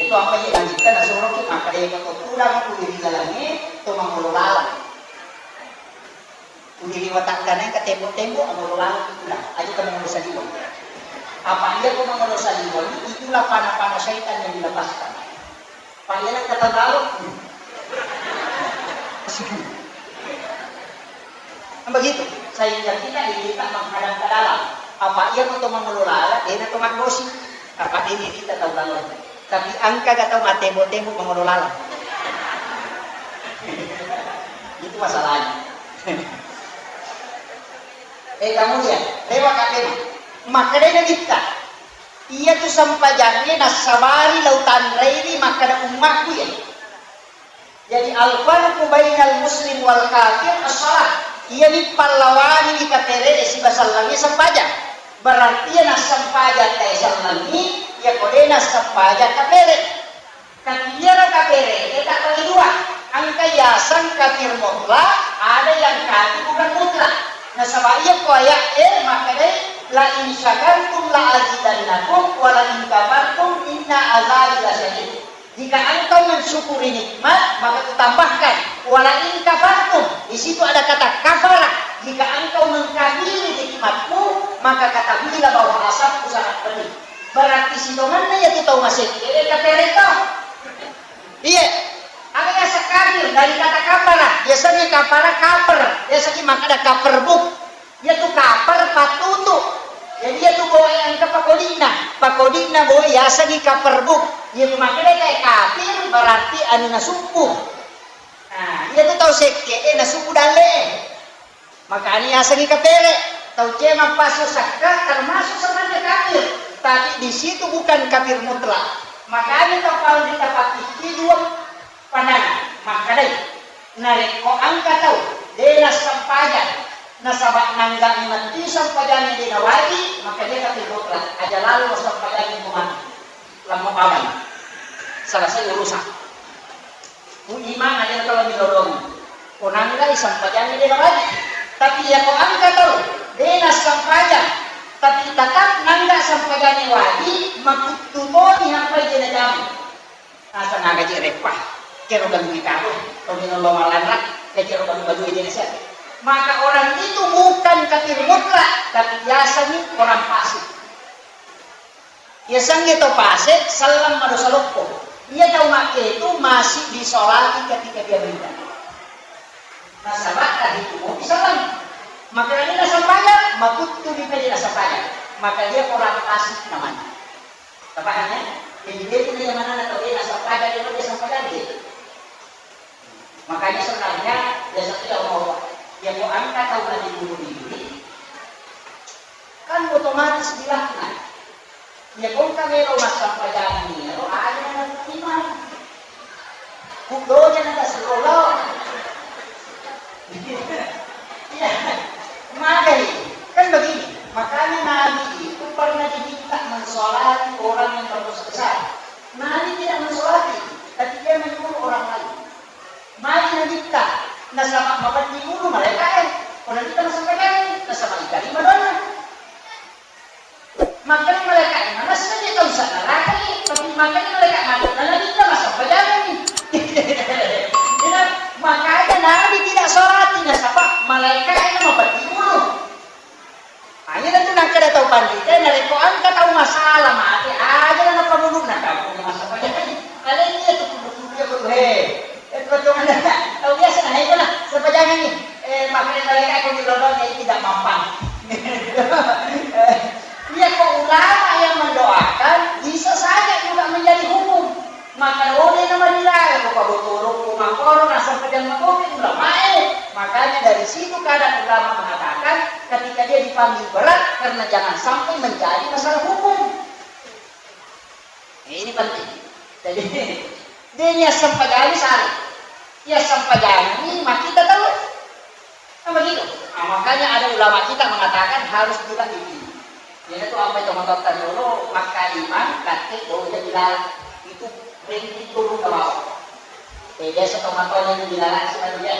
Itu apa ye Nabitta nasuroki makkeda ko tudang ku ri lalengnge, to mangolo laleng. Ku ri watakkanai ka tembok-tembok, mangolo laleng ku tudang. Aja ka mangolo saliweng. Apa iya ko mangolo saliweng, itulah panah-panah syaitan yang dilepaskan. Panggilan kata baru. Kan begitu. Sehingga kita diminta menghadap ke dalam. Apa iya ko to mangolo laleng, dena to maggosi. Apa ini kita tahu laleng. Tapi engka ga tau mattembo-tembo mangolo laleng. Itu masalahnya. Eh, kemudian, lewat ka lewat. Makkedai Nabitta, iya tu sempajangnge nassabari lau tanrei makkeda ummakku ya. Jadi, al-farqu bainal muslim wal kafir as-shalah. Iyami pallawangi kapere siba sellengngi sempajang. Berarti iya nassempajang tae sellengngi, iya ko de nassempajang kapere. Tapi iyaro kapere e tabbagi dua. Engka yaseng kafir mutlak, ada yang kafir bukan mutlak. Nasaba iya ko ayat e makkedai, la in syakartum la azidannakum wa la in kafartum inna azabi lasyadid. Jika engkau mensyukuri nikmat, maka kutambahkan. Wala in kafartum, di situ ada kata kafara. Jika engkau mengkafiri nikmatku, maka ketahuilah bahwa azabku sangat pedih. Berarti sitongenna iya tu tau masekke e kapere to. Iya. Aga yaseng kafir dari kata kafara. Biasanya kafara kaper. Biasanya makkeda kaper buk. Iyatu kapar pattutu. Jadi iyatu boe engka pakodi'na. Pakodi'na boe yasengngi kapar buk. Iyatu makkeda kae kafir berarti anu nasubbu. Nah, iyatu tau sekke e nasubbu dalle. Makanya yasengngi kapere, tau cemang pasu sakka termasuk sebenarnya kafir, tapi di situ bukan kafir mutlak. Makanya tau paling ditapakiki dua pandangan. Makkedai, narekko engka tau de nassempajang nasaba nangga metti sempajangnge de nawaji, maka dia kafir mutlak. Aja lalo sempajangnge tu mati. Lamma pamani. Selesai urusan. Ku imang aja kalau milolong. Ko nanggai sempajangnge de nawaji. Tapi iya ko engka tau de nassempajang, tapi tetap nangga sempajangnge waji, makuttu toni hampai de najama. Asa nagaji reppa. Kero ganggu karo. Ko milolong malanra, kero ganggu baju de nasihat. Maka orang itu bukan kafir mutlak, tapi biasanya orang fasik. Yasengnge tau pase, selleng madosa loppo. Iya tau makketu masih disolati ketika dia meninggal. Nasaba tadi itu mau disallang. Maka ini nasempajang, makuttu di pede nasempajang. Maka dia orang fasik namanya. Tapahannya? Jadi dia itu yang mana atau dia nasempajang, dia nasempajang dia. Makanya sebenarnya biasa tidak mau ya mau angkat tahu nanti bunuh diri kan otomatis dilaknat. Ya kong kami lo masang pajani ya lo ada yang terima. Kudonya nanti sekolah. Iya, magai. Kan begini, makanya Nabi itu pernah diminta mensolati orang yang berdosa besar. Nabi tidak mensolati, tapi dia menyuruh orang lain. Magi nabitta, nasaba mapedding ulu malaeka'e. Ko nabitta nasaba jani, nasaba itarima doanna. Makkeda malaeka'e, manessa je tau sa neraka ni, tapi makkeda malaeka mati, na nabitta massempajangeng ni. Ina, makanya Nabi tidak sholati, nasaba malaeka'e na mapedding ulu. Hanya tentu nakkeda tau panrita, narekko engka tau masalah mate, aja na napamuluna kampung massempajang. Alai iya tu kudu-kudu ya kudu he. Eh, kebetulan tau biasa na heko na sempajangan ni. Eh, makanya mereka aku di London jadi tidak mampang. Iya kok ulama yang mendoakan bisa saja juga menjadi hukum. Maka oleh nama dilarang ko pabotoro ko makoro nasempajang makopi ulamae. Makanya dari situ kadang ulama mengatakan ketika dia dipanggil berat karena jangan sampai menjadi masalah hukum. Ini penting. Jadi dia sempajangi salah. Dia sempajangi maka kita tahu. Kan begitu. Nah, makanya ada ulama kita mengatakan harus juga dipilih. Jadi itu apa itu motor tadi dulu, maka imam, kate, bau jadi lalat. Itu ringkih turun ke bawah. Eh, biasa tomatona ini dilalasi manuja.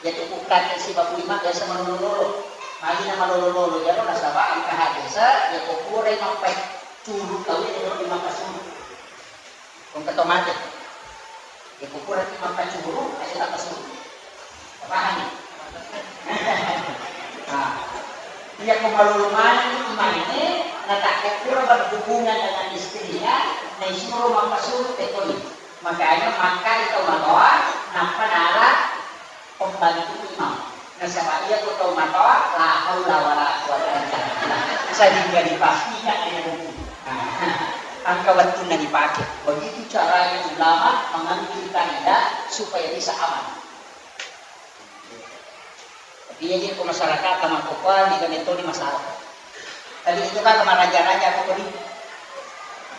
Ya cukup kate si babu imam biasa malolo-lolo. Magi na malolo-lolo, ya lo nasaba angka hadesa, ya kokure mapai. Curut kau ini lo di maka surut. Engka to mate. Iya ko puraki mappacuru, aja tappasuru. Pahami? Nah, iya ko malolo manenni imangnge, natakko pura berhubungan dengan istrinya, naisuro mappasuru tekkoni. Makanya makkai tau matoa, nappa nala pembantu imam. Nasaba iya ko tau matoa, la haula wala quwwata illa billah. Sehingga dipastikan ilmu. Nah, engka wettunna dipake. Begitu caranya ulama mengambil kaidah supaya bisa aman. Tapi iya ko masyarakat sama kokoa di kami toni masalah. Tadi itu kan maraja-raja apa tadi?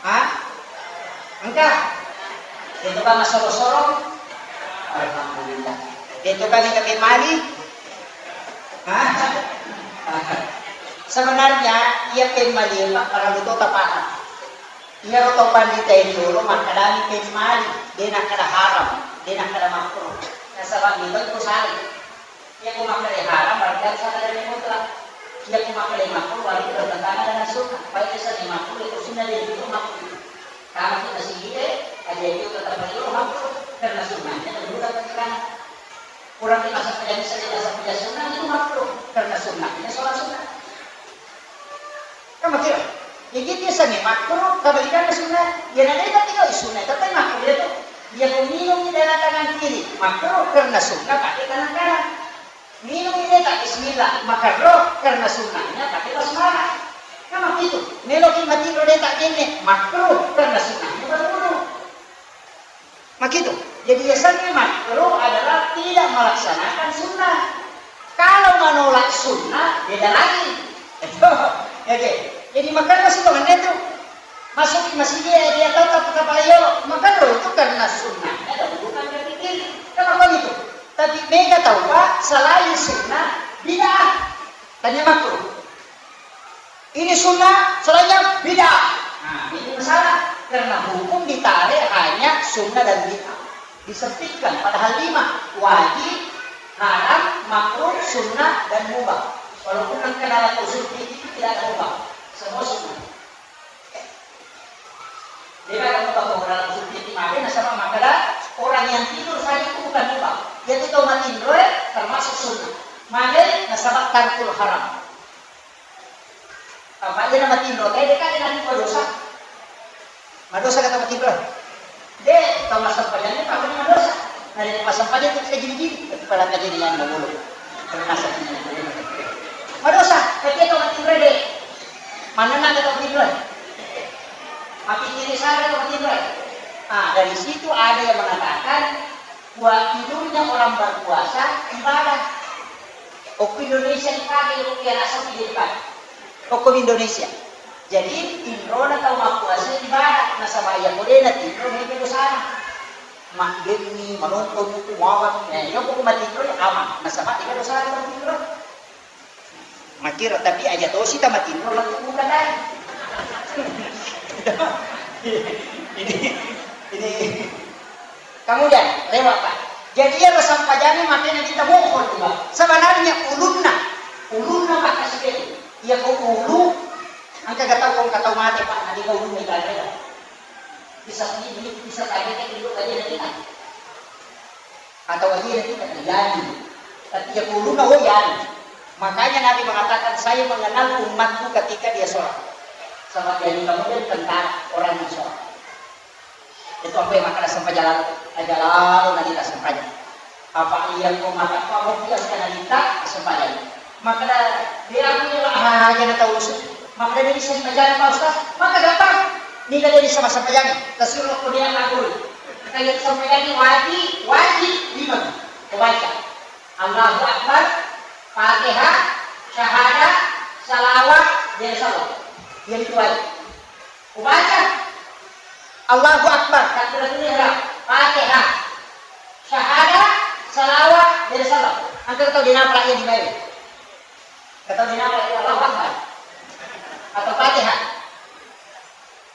Hah? Engka? Itu kan masoro-soro? Alhamdulillah. Itu kan yang kami mali? Hah? Sebenarnya, iya pemmali, Pak, para luto tapaham. Iyaro to pandita e riolo makkedani pemmali, de nakkeda haram, de nakkeda makruh. Nasaba melo iko sala. Iya ko makkeda haram berarti harus ada dalil mutlak. Iya ko makkeda makruh berarti bertentangan dengan sunnah. Baik itu seni makruh itu sunnah jadi itu makruh. Karena kita sendiri aja itu tetap riolo makruh karena sunnahnya dulu dan sekarang. Kurang di masa kerja bisa tidak sampai sunnah itu makruh karena sunnahnya sholat sunnah. Kan begitu? Jadi biasanya makruh, kebalikannya sunnah. Ya, nanti kan tinggal sunnah, tapi makruh ya tuh. Dia minum di dalam tangan kiri, makruh karena sunnah pakai tangan kanan. Minum ini tak bismillah, makruh karena sunnahnya pakai basmalah. Kan begitu? Meloki mati lo tak jenne, makruh karena sunnahnya baru wudu. Makitu. Jadi, yasengnge makruh adalah tidak melaksanakan sunnah. Kalau menolak Sunnah beda lagi. Oke. Jadi makanna sitongenna itu masuk ke masjid ya, dia tatap kepala yolo. Makanna itu karena sunnah. Ada hubungan dengan itu. Kenapa begitu? Tapi mega tahu, Pak, selain sunnah, bid'ah. Tanya makruh. Ini sunnah, selainnya bid'ah. Nah, ini masalah. Karena hukum ditarik hanya sunnah dan bid'ah. Disempitkan, padahal lima. Wajib, haram, makruh, sunnah, dan mubah. Walaupun engka dalam usul fikih tidak ada mubah. Semua sunnah. Jadi ada mubah kalau dalam usul fikih, maka nasaba makkeda orang yang tidur saja itu bukan mubah. Yaitu tau matinro, eh, termasuk sunnah. Maka nasaba tarkul haram. Apa iya na matinro teh, deka de nani madosa. Madosa kata matinro. De, tau massempajang ni pamani madosa. Na de massempajang tu kita gini-gini. Tapi pada kaji ni yang dulu. Termasuk ini. Madosa, tapi tau matinro de. Mana na kata matinro? Mati kiri sana kata matinro. Ah, dari situ ada yang mengatakan, Wa-, tidurnya orang berpuasa ibadah. Okko Indonesia dipakai, okko iya rasa tidak dipakai. Okko Indonesia. Jadi, tinrona tau mappuasa ibadah. Nasaba iya ko de natinro, mega dosana. Maggemi, manonton buku, mawang. Eh, iya ko matinro, ya aman. Nasaba iya dosana matinro. Makkiro, tapi aja tosi tamatinro lettu buka tai. Ini, ini. Kemudian, lewat, Pak. Jadi, iya, sempajangnge makanya kita mohon juga. Sebenarnya ulunna, ulunna, Pak, kasih dia. Iya, kok ulu, engka gak tahu, kok gak tahu mati, Pak, nanti kau ulunna ibadah. Bisa sendiri, bisa tanya ke dulu aja dari kita. Atau iya tidak terjadi. Tapi yaquluna, oh, iya. Makanya Nabi mengatakan, "Saya mengenal umatku ketika dia sholat." Sama jadi kemudian tentara orang yang sholat. Itu apa yang makan asam pajalan, aja lalu nanti tak sempat. Apa iya kau mata apa mau dia sekali kita sempat. Maka dia aku ni lah aja na tau usu. Maka dia bisa baca Pak Ustaz. Maka gampang. Ni kada bisa bahasa pajani. Tasir lo ko dia ngagul. Kaya sampaikan ni wajib, wajib lima. Kau baca. Allahu Akbar, Fatihah, syahadah, salawat, dia salam. Yang itu wajib. Kau baca. Allahu Akbar, takbiratul ihram, Fatihah, syahadah, salawat, dia salam. Angka tau dia napa lagi di bawah. Kata dinapa itu Allahu Akbar atau Fatihah.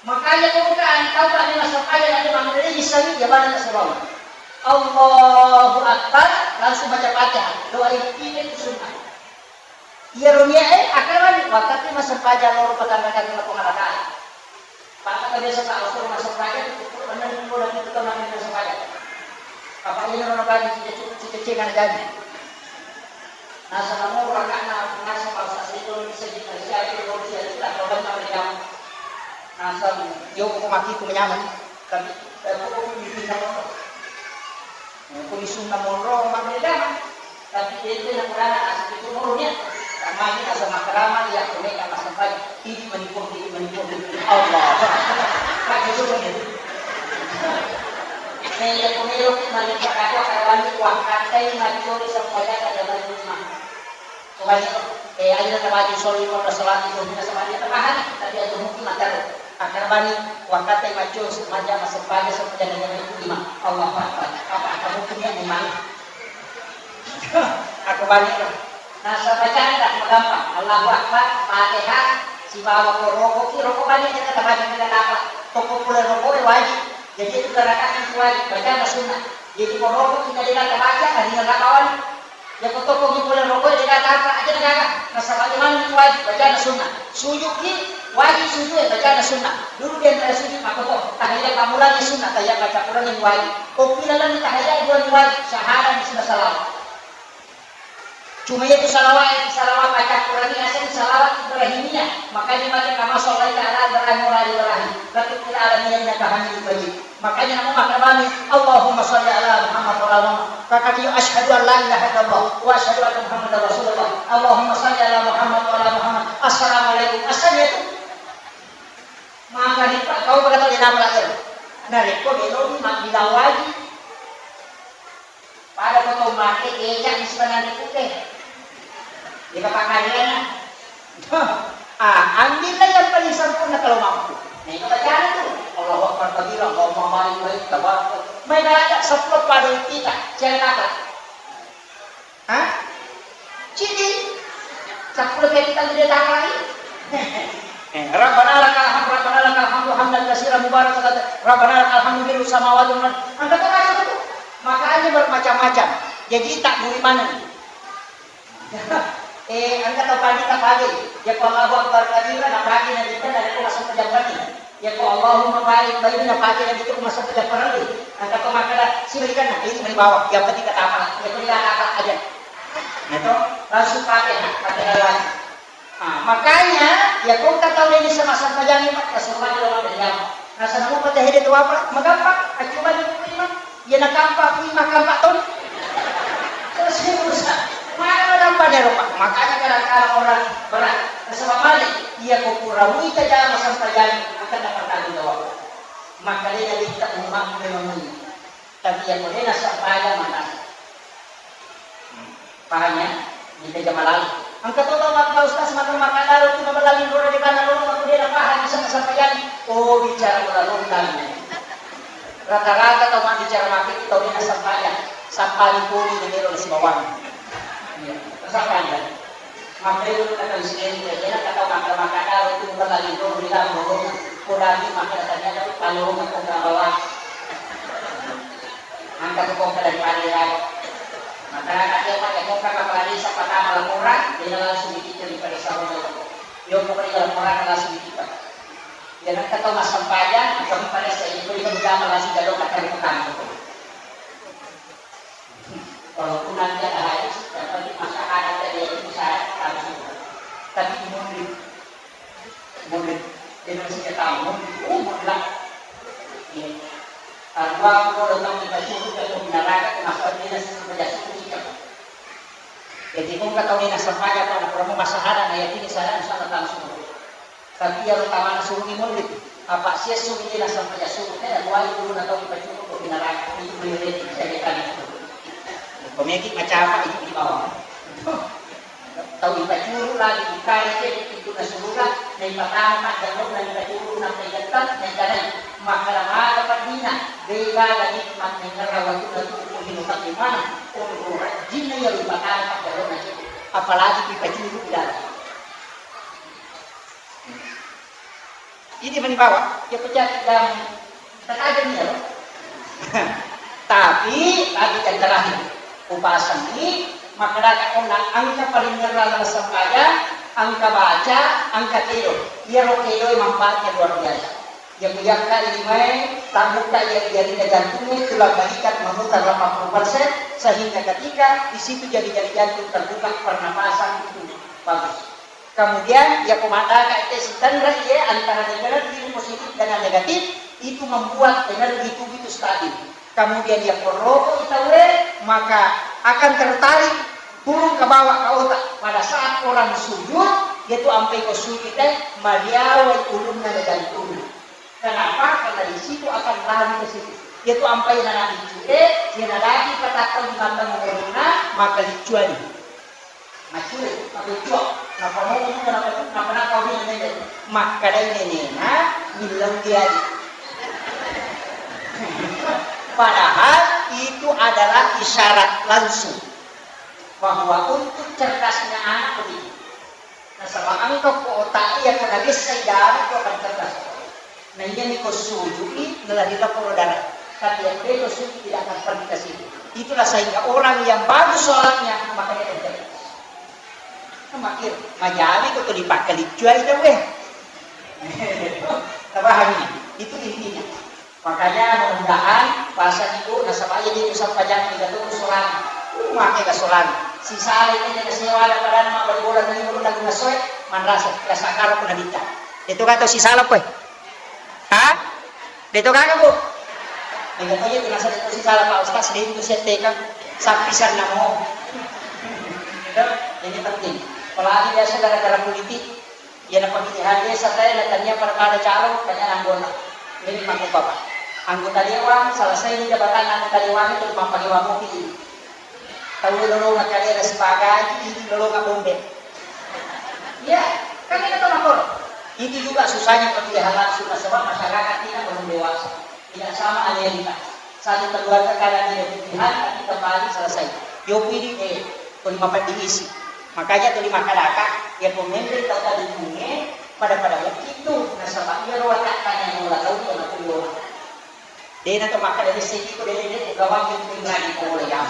Makanya kau bukan tahu tak lima sampai ada mammulai misalnya dia mana nak sebab Allahu Akbar langsung baca Fatihah. Doa itu tidak itu sunnah. Iya romia eh akan waktu masih paja loro petanda kaki lapong ada. Pakka biasa tak usah masuk raja itu, pernah minggu lagi itu kemarin masuk raja. Apa ini orang bagi cicit-cicit kan jadi. Nasa namu orang nak nasa bangsa itu bisa dikasih itu, bisa kita orang nak berjam. Nasa yo aku mati aku menyaman, tapi aku aku bikin sama. Ko isunna monro mabbeda, tapi ente na purana asik itu monronya. Kamani asa makrama iya ko meka masampajang. Idi manipu, idi manipu. Allah. Pakai suruh ni. Saya ko melo ki manipu kata kawan ni kuah katai macuri sampajang ada rumah. Coba itu, eh, aja kita baca soli kalau salat itu kita sama dia terpahami, tapi ada mungkin matar. Akar bani, wakata macul, semaja masuk pada seperti yang itu lima. Allahu Akbar. Apa, apa mungkin ya memang? Aku bani. Nah, saya baca dah, gampang. Allahu Akbar, Fatihah, sibawa ko roko, ki roko bani kita baca dengan apa? Toko pula roko wajib. Jadi itu gerakan itu wajib, baca sunnah. Jadi ko roko kita dengan baca, hari yang kawan. Yako tokkoki pole rokoi, de gaga apa, aja na gaga. Nasaba imang ni wajib, bacana sunnah. Sujudki wajib sujud, bacana sunnah. Dulu di antara sujud, makoto. Tahiyat pammulangi sunnah, tahiyat maccappurengngi wajib. Ko pilalang tahiyat dua ni wajib, syahadat ni sunnah salawat. Cuma itu salawat, salawat maccappurengngi aseng salawat Ibrahimiyah. Makanya makin nama sallaita ala Ibrahim wa ala Ibrahim. Lakin fil alamin innaka Hamidum Majid. Makanya namo makkeda bani, Allahumma salli ala Muhammad wa ala Muhammad. Kakak iyo, asyhadu an la ilaha illallah wa asyhadu anna Muhammadar Rasulullah. Allahumma salli ala Muhammad wa ala Muhammad. Assalamualaikum. Asal itu. Maka ni Pak, kau kata dia nama lagi. Nah, rekko melo ni mak bilang wajib. Pada foto mate, eja di sebenarnya putih. Jika pakaianna, ah, ambillah yang paling sempurna kalau mampu. Nah, itu bacaan itu. Allahu Akbar kabira, Allahumma barik baik, tabarak. Main aja sepuluh pada kita, cerita. Hah? Cidi. Sepuluh kita tidak tahu lagi. Eh, Rabbana lakal hamd, Rabbana lakal hamdu hamdan katsiran mubarakan, Rabbana lakal hamdu mil'us samawati wal ard. Angkat aja itu. Makanya bermacam-macam. Jadi tak buri mana nih? Eh, engka tau pandita pake, yakko Allahu Akbar kabira, napake nabitta narekko massempajang wenni. Yakko Allahumma barik bainana, napake nabitta ko massempajang parellu. Engka tau makkeda, sibalikanna, ini meni bawang, yang penting kata apa, yang penting kata apa aja. Nah, to, langsung Fatihah, Fatihah lagi. Ah, makanya, yakko engka tau dena sempajang, Pak, Rasulullah, Nasaba mupa teh de tu apa? Magampang, accumanni ku lima. Iya nakampa ku lima kampa ton. Terus susah. Mana nakampa de rupa. Makanya kadang-kadang orang berat. Nasaba male, iya ko pura muita jama sempajang, akan dapat tanggung jawab. Maka dia nabitta umat memang ini. Tapi iya ko de nassempajang, mana? Paham ya? Kita jama lalu. Engka to tau makkeda, Ustaz, maka maka lalu tu mabella linro de kana lolo, aku dia paham bisa sempajang. Oh, bicara bola lontar. Rata-rata tau mabbicara maka itu tau dia sempajang. Sampani poli de melo sibawang. Iya, sempajang. Maka itu kata Muslim, ya, dia kata maka maka lalu tu mabella linro de kana lolo. Kodami maka tanya tu kalau maka bawang. Angka tu kongka dari pale iyaro. Masyarakat iya, Pak, iya kongka kapala desa patama laporan, dia langsung dikitai pada sarono. Iya kongka pada laporan langsung dikitai. Iya, nangka tau massempajang, kami pada saya itu, itu jama langsung jalur kata di petang itu. Walaupun nanti ada hadis, yang penting masyarakat dari itu saya langsung. Tapi mundur. Mundur. Jadi, masih ketahuan, mundur. Oh, mundur lah. Iya. Arwah, kalau datang kita suruh, kita mau neraka, kenapa dia suruh kerja suruh kita? Jadi, kau nggak tahu dia nasab aja, apa, nak promo masalah, nah, ya, ini saya, insya Allah, langsung. Tapi, ya, utama suruh ini mundur. Apa sih suruh dia nasab aja suruh? Eh, arwah, dulu, nak tahu kita suruh, kau neraka, ini, ini, ini, saya kira itu. Komedi macam apa itu di bawah? Tau ipacuru lagi, ikare ke pintunna suruga, naipatama jallona ipacuru, nappa igettang, naikanai, makkeda maga peddina, de gaga nikmat naingerra wettunna tuo ko lino tapi mana, onro rajinna iyaro ipatama jallona cedde, apalagi ipacuru lagi. Idi mani bawa, iya pejati dan tajam iya lo. Tapi, tapi yang terakhir, upasangi, makkeda onna engka paringerrang dalam sempajang, engka baca, engka kedo. Iyaro kedo manfaatnya luar biasa. Iya kujakka limae, tabukka iya jarinna jantungnge, tulang balikat memutar delapan puluh persen, sehingga ketika di situ jari-jari jantung terbuka, pernapasan itu bagus. Kemudian, iya ko maddaka ite sitenre iye antara energi positif dengan negatif, itu membuat energi tubuh itu stabil. Kemudian, iya ko roko itawe, maka akan tertarik turun ke bawah ke otak. Pada saat orang sujud, yaitu ampai ko sujud teh, maliawai ulunna dan turun. Kenapa? Karena di situ akan lari ke situ. Yaitu ampai nana licue, iya nadaki patakka di mata ngomongna, maka licuani. Maccule, maccule, nappa momo muka, nappa, nappa nakau ri nenekna. Makkedai nenekna, millau diali. Padahal itu adalah isyarat langsung bahwa untuk cerdasnya anak begitu. Nasaba engka ko otak iya ko nabessai darah, ko akan cerdas. Nah, iyami ko sujudi, nalari laporo darah. Tapi yang beda sujud tidak akan pergi ke situ. Itulah sehingga orang yang bagus sholatnya, makanya dia cerdas. Makir, majami ko tuli pakkaliccuai tau, eh. Tapahangi, itu intinya. Makanya, mudah-mudahan, bahasa ibu, nasaba iya di pusat pajak, tiga tuh solang. Uh, makai ke solang. Si Saleh ini, dia sewa ada pada nama, balik bola, ini, bola, guna soe, manrasa, rasa karo, pernah minta. Itu kata si Saleh, eh. Ha? Deto kagak, Bu? Deto aja tuh rasa deto sih salah Pak Ustaz, deto sih teka sapisan namo. Itu, ini penting. Apalagi biasa gara-gara politik, ya na pemilihan desa saya, na tania pada pada calon, tanya anggota. Ini mangkuk bapak. Anggota dewan, selesai ini jabatan anggota dewan itu mampai dewan mobil. Tahu lolongan kalera sebagai ini lolongan bombe. Iya, kan itu makor. Itu juga susahnya pemilihan langsung, nasaba masyarakat tidak belum dewasa. Tidak sama realita. Satu keluarga kadang tidak dipilih, tapi kembali selesai. Yopi di, eh, tuli mapeddi isi. Makanya tuli makkalaka, ya pemimpin tau tadi punya, pada-pada mungkin tuh, nasaba iya ro watakkan yang mula tahu yang aku. Dena to makkeda message iko, dena, dena, gawang itu lagi ko boleh ya.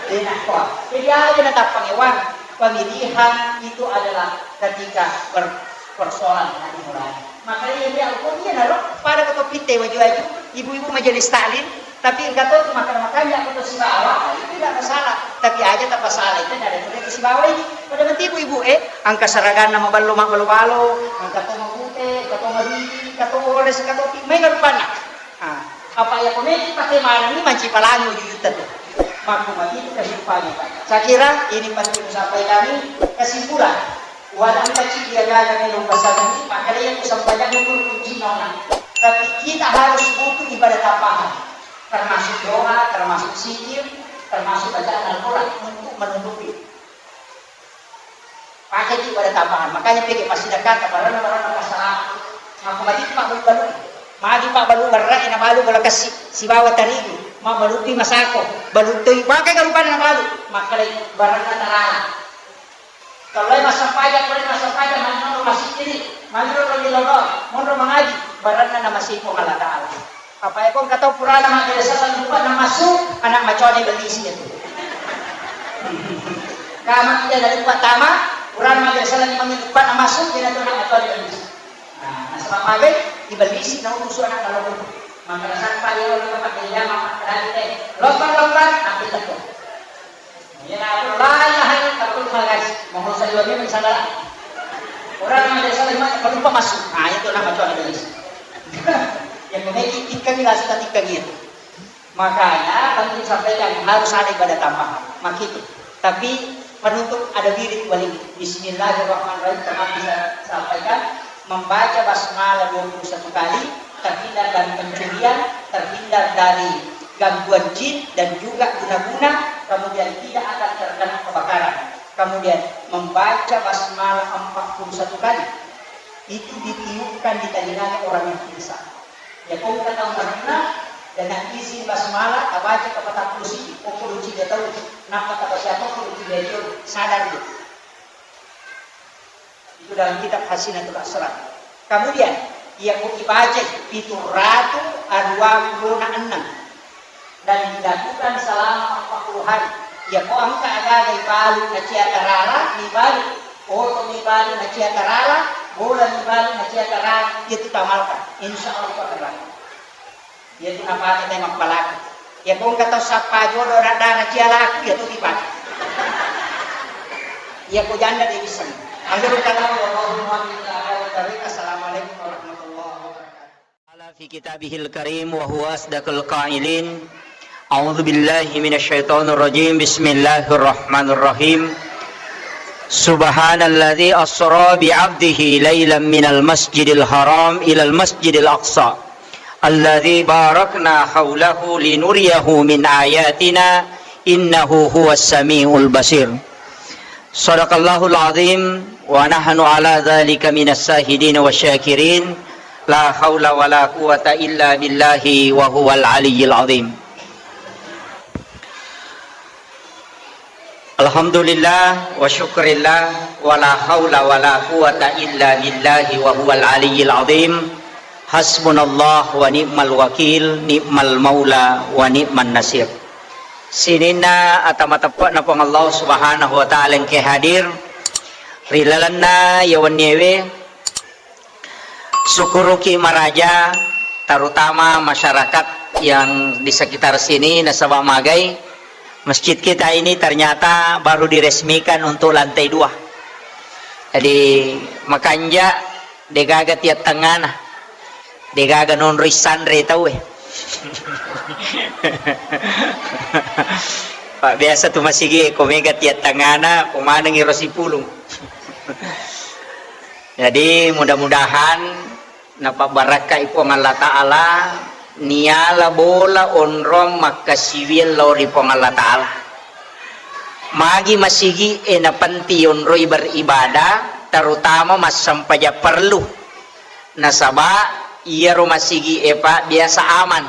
Dena ko. Jadi aja na tappangewang. Pemilihan itu adalah ketika per-, persoalan yang dimulai. Makanya dia hukumnya naro pada ketua pite waju-waju, ibu-ibu majelis taklim, tapi engka to tu makan-makan ya ketua sibawa, itu tidak masalah. Tapi aja tak masalah itu ada tulis sibawa ini. Pada nanti ibu-ibu eh, angka seragana maballo, maballo-ballo, angka to mabute, angka to mabili, angka to ores, angka to ti-, main rupanna. Ah, apa ya komedi pakai mana ni manci palangi wujudnya tu. Makku mati itu kehidupannya. Saya kira ini penting saya sampaikan ini kesimpulan. Walau kecil dia gagal minum pasal ini, maka dia itu sampaikan umur kunci nona. Tapi kita harus butuh ibadah tambahan. Termasuk doa, termasuk zikir, termasuk bacaan Al-Quran untuk menutupi. Pakai itu pada tambahan. Makanya pege pasti dekat barana-barana masalah. Aku mati pak balu-balu. Magi pak balu barra ina balu bola kassi. Sibawa tarigu. Ma balupi masako. Baluttoi. Pakai galupan na balu. Makkalai barana tarala. Kalau massampajang, kalau massampajang, manro masjid ini, manro di lolo, manro mengaji, barana nama sipo Allah Ta'ala. Apa ya, kong kata purana madrasah lupa nama su, anak macone beli sih itu. Kama kita dari lupa tama, purana madrasah lagi mangi lupa nama su, dia tu anak macone beli sih. Nah, nasaba magai, ibeli sih, nah, urusu anak dalam rumah. Madrasah apa dia, orang tempat dia, mama, tadi teh, lompat-lompat, ambil tepung. Iya, nah, aku la ilaha illallah, aku cuma guys, mau saya dua minggu misalnya. Orang yang ada salah, kalau lupa masuk, nah, itu nama Tuhan Indonesia. Yang memiliki ikan di rasa ikan itu. Makanya penting sampaikan harus ada ibadah tambahan. Makitu. Tapi penutup ada wirid wali. Bismillahirrahmanirrahim. Teman bisa sampaikan membaca basmalah dua puluh satu kali, terhindar dari pencurian, terhindar dari gangguan jin dan juga guna-guna, kemudian tidak akan terkena kebakaran. Kemudian membaca basmalah empat puluh satu kali, itu ditiupkan di telinganya orang yang pingsan. Ya, kau kata umarna dengan izin basmalah, tabaca ke patapuluh siji, kau kudu tidak tahu, kenapa tak siapa kudu tidak tahu, sadar dia. Itu dalam kitab Hasinatul Asrar. Kemudian, iya ku ibaca pitu ratu dua puluh enam dan dilakukan selama empat puluh hari. Iya ku engka aga-aga ibalu nacia tarala, ibalu oto ibalu nacia tarala, bola ibalu nacia tarala, itu tamalkan. Insya Allah itu akan berhasil. Iya tu napake tai mappalaku. Iya ko engka tau sappa jodo raddana cialaku, iya tu dipake. Iya ko janda de isseng. Akhirul kalam, wallahu muwaffiq ila aqwamit thariq. Assalamualaikum warahmatullahi wabarakatuh. Qala fi kitabihil karim wa huwa asdaqul qailin. A'udzu billahi minasyaitonir rajim. Bismillahirrahmanirrahim. Subhanalladzi asra bi 'abdihi lailan minal masjidil haram ilal masjidil aqsa. Alladzi barakna haulahu linuriyahu min ayatina innahu huwas samiul basir. Sadaqallahul azim wa nahnu ala dzalika minas syahidin wasyakirin. La haula wala quwwata illa billahi wa huwal aliyyil azim. Alhamdulillah wa syukurillah, wala haula wala quwwata illa billahi wa huwal aliyyil azim. Hasbunallah wa ni'mal wakil, ni'mal maula wa ni'man nasir. Sininna ata mateppe'na Puang Allah Subhanahu wa Ta'ala engke hadir ri lalenna iya wenniewe. Sukuruki maraja, terutama masyarakat yang di sekitar sini, nasaba magai masjid kita ini ternyata baru diresmikan untuk lantai dua. Jadi makanja, degaga tiap tengana, degaga nonro issanre tau eh. Pak biasa tu masigi ko mega tiap tengana, ko manengi ro sipulung. Jadi mudah-mudahan napabbarakkai Puang Allah Ta'ala, niala bola onrong makkasiwiang lao ri Puang Allah Ta'ala. Magi masigi e napenti onroi beribadah, terutama massempajang parellu. Nasaba iyaro masigi'e, Pak, biasa aman.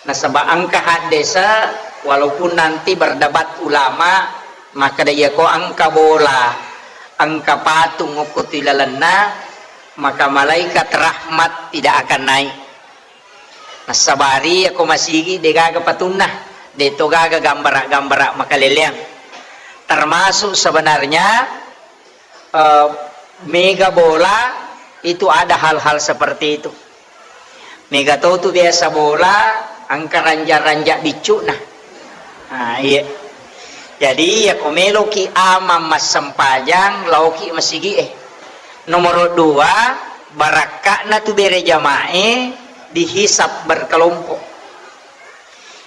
Nasaba engka haddese, walaupun nanti berdebat ulama, makkeda iyako engka bola, engka patung okko tu ilalenna, maka malaikat rahmat tidak akan naik. Nassabari iyako masigi degaga patunna, deto gaga gambara-gambara makaleleang. Termasuk sebenarnya, eh, mega bola itu ada hal-hal seperti itu. Mega to tu biasa bola, engka ranja-ranja biccu'na. Ah, iya. Jadi, iyako meloki aman massempajang, laoki masigi'e. Nomor dua, barakka'na tu bere jama'e dihisab berkelompok.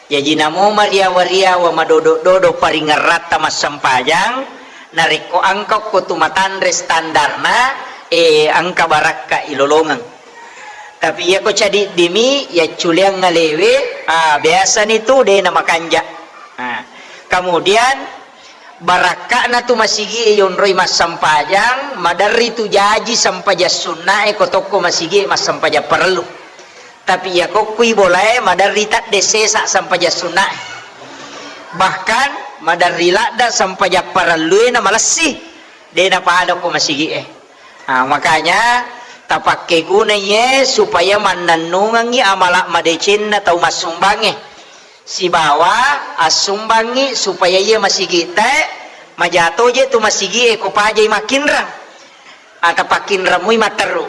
Jaji, namo mariawa-riawa, madodo-dodo paringeratta massempajang, narekko engka okko tu matanre standarna, eh, engka barakka ilolongeng. Tapi iyako cadiddimi, yacculeang ngalewe, ah, biasani tu de namakanja. Ah, kemudian, barakka'na tu masigi'e yonroi massempajang, maderri tu jaji sempajang sunnae ko tokko masigi'e massempajang parellu. Tapi iyako kui bolae maderri tadde sesa sempajang sunnae. Bahkan maderri ladda sempajang parellue na malessi, de napada ko masigi'e. Ah, makanya tapakkeguna iye supaya mannennungengngi amala madecenna tau massumbangnge. Sibawa assumbangngi supaya iye masigi'tae majato je tu masigi'e ko pajai makkinreng. Atapakkinreng mui matteru.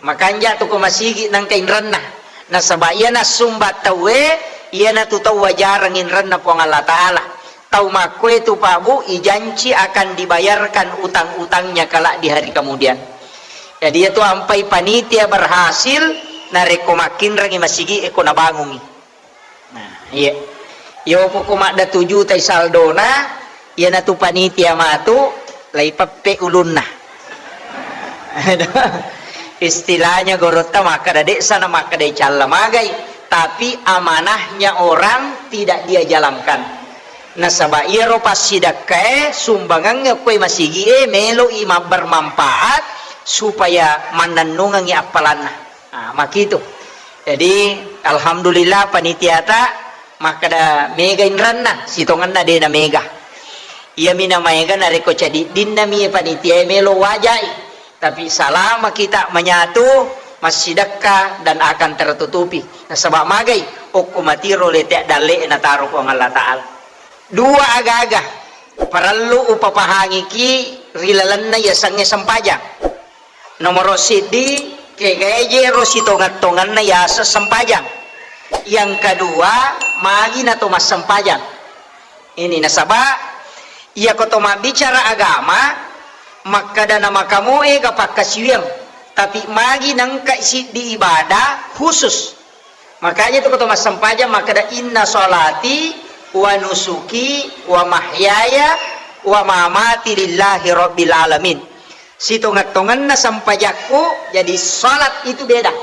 Makanja tu ko masigi nangka inrenna. Nasaba iyana sumbang tauwe, iyanatu tau wajareng inrenna Puang Allah Ta'ala. Tau makkoe tu, Pak Bu, ijanci akan dibayarkan utang-utangnya kelak di hari kemudian. Jadi, iyatu ampai panitia berhasil narekko makkinrengi masigi e ko nabangungi. Nah, iya. Iyo poko madda tujutai saldona, iyanatu panitia matu, laipeppe ulunna. Istilahnya gorotta makkeda, de sana makkeda icalla magai, tapi amanahnya orang tidak dia jalankan. Nasaba iyaro passidakkae, sumbangangnge okkoe masigie, meloi mabbermanfaat supaya mannennungengngi appalanna. Ah, makitu. Jadi, alhamdulillah, panitiata makkeda mega inranna, sitongenna de na mega. Iyami na maega narekko cadiddinna mi panitia e melo wajai. Tapi salama kita menyatu, massidekka dan akan tertutupi. Nasaba magai, okko matiro lete dalle nataro Puang Allah Ta'ala. Dua agaga parellu upapahangiki ri lalenna yasengnge sempajang. Nomoro siddi, kegae je ro sitongeng-tongenna yaseng sempajang. Yang kedua, magi nato massempajang. Ini nasaba, iyako to mabbicara agama, makkeda na makamoe ga pakkasiwiang, tapi magi nengka siddi ibadah khusus. Makanya tu ko to massempajang makkeda, "Inna sholati wa nusuki wa mahyaya wa mamati lillahi rabbil alamin." Sitongeng-tongenna sempajakku, jadi salat itu beda.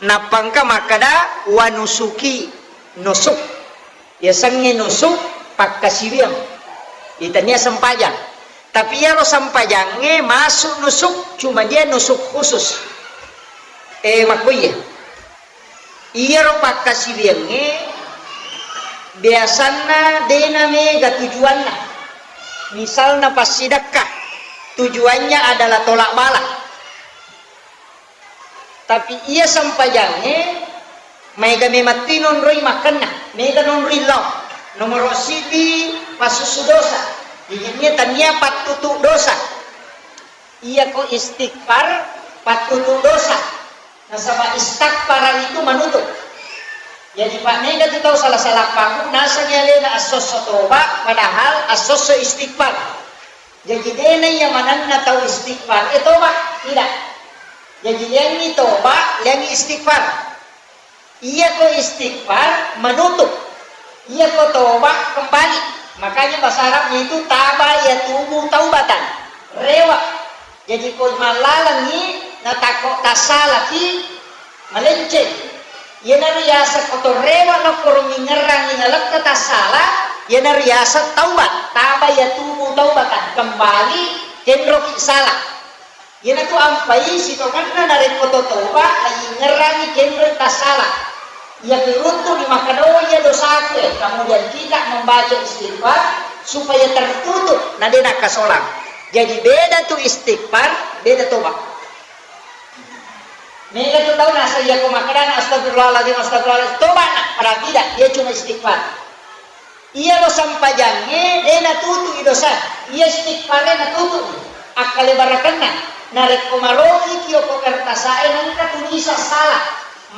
Nappa engka makkeda, "Wa nusuki," nusuk. Yasengnge nusuk, pakkasiwiang. Itania sempajang. Tapi iyaro sempajangnge masuk nusuk, cuma dia nusuk khusus. Eh, makkuye. Iyaro pakkasiwiangnge biasanna dena mega tujuanna. Misalna passidekka, tujuannya adalah tolak bala. Tapi iya sempajangnge maega memetti nonroi makkenna, mega nonroi lao. Nomoro siddi, passusu dosa. Jadi, tania pattutu dosa. Iyako istighfar, pattutu dosa. Nasaba istaghfara itu menutup. Jadi, Pak, mega tu tau salah-salah paham, nasengi alena assosso toba, padahal assosso istighfar. Jadi, dena iya manenna tau istighfar, eh, toba, tidak. Jadi, liangi toba, liangi istighfar. Iyako istighfar menutup, iyako toba kembali. Makanya bahasa Arabnya itu taba yatubu taubatan, rewa. Jadi ko mallalengi natakko tassalaki malenceng. Iyanaro yaseng koto rewa nakkoro mingerangi nalekka tassala, iyanaro yaseng taubat, taba yatubu taubatan, kembali Kenroki sala. Iyanatu ampai sitongenna narekko to toba, ayingerangi kenroi tassala. Iya kiruntu di makkedoi iya dosaku, eh, kemudian kita membaca istighfar supaya tertutup, na de nakkasolang. Jadi beda tu istighfar, beda toba. Mega tu tau nasa iya ko makkedana astagfirullahaladzim, astagfirullahaladzim, toba na, padahal tidak, dia cuma istighfar. Iyaro sempajangnge de natutu'i dosa, iya istighfare natutu'i. Akkalebarekenna, narekko marokiki okko kertasae nengka tunisa sala,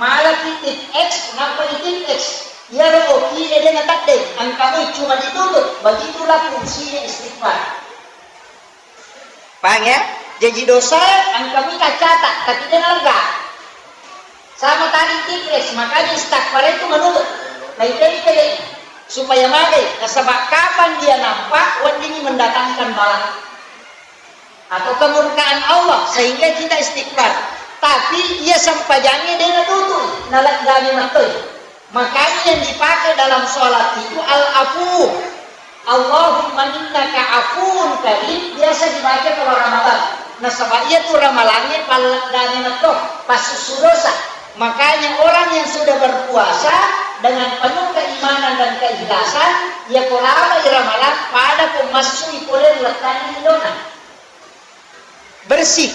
malaki titik X, nappa i titik X. Iyaro oki e de nateddeng, engka moi cuma ditutup, begitulah fungsinya istighfar. Paham ya? Jaji dosa engka mita catat, tapi de nalega. Sama tadi tipres, makanya istighfar itu menutup. Naitempele supaya magai, nasaba kapan dia nampak, weddingi mendatangkan bala. Atau kemurkaan Allah sehingga kita istighfar. Tapi iya sempajangnge de natutu'i, naleggami mattoi. Makanya yang dipakai dalam sholat itu al-afu. Allahumma innaka afuwun karim, biasa dibaca kalau Ramadan. Nasaba iya tu Ramalangnge palleddami metto, passussu dosa. Makanya orang yang sudah berpuasa dengan penuh keimanan dan keikhlasan, iya ko laba i Ramalang, pada ko massui pole ri wettanna lindona. Bersih.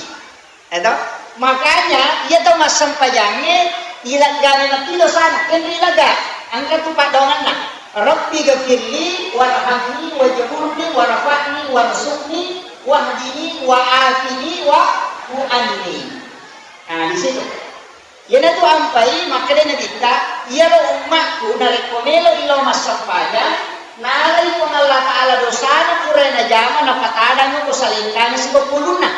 Eto? Makanya, iya tau massempajangnge, ileggami matti dosana, kenri lega. Engka tu paddoangenna. Rabbi ghafirli warhamni wajburni warfa'ni warzuqni wahdini wa'afini wa'fu anni. Nah, di situ. Iyanatu ampai makkeda Nabitta, iyaro ummakku narekko meloi lao massempajang, nalai Puang Allah Ta'ala dosana pura najama, napatadang ko salengkana sibawa ulunna.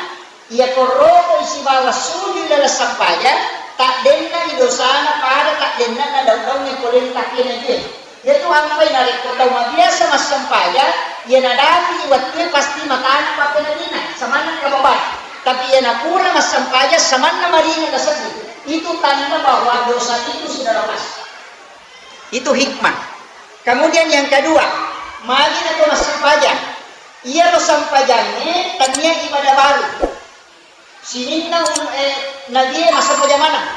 Iyako rokoi sibawa sujud laleng sempajang, taddenna i dosana pada taddenna na daung-daungnge pole ri takkena jue. Iyatu ampai narekko tau mabiasa massempajang, iya nadapi wettue pasti matana pappenadina, samanna kababar. Tapi iya napura massempajang, samanna maringa nasedding. Itu tanda bahwa dosa itu sudah lepas. Itu hikmah. Kemudian yang kedua, magi nako massempajang. Iyaro sempajangnge tennia ibadah baru. Sininna ul-, eh, nabie massempajang maneng.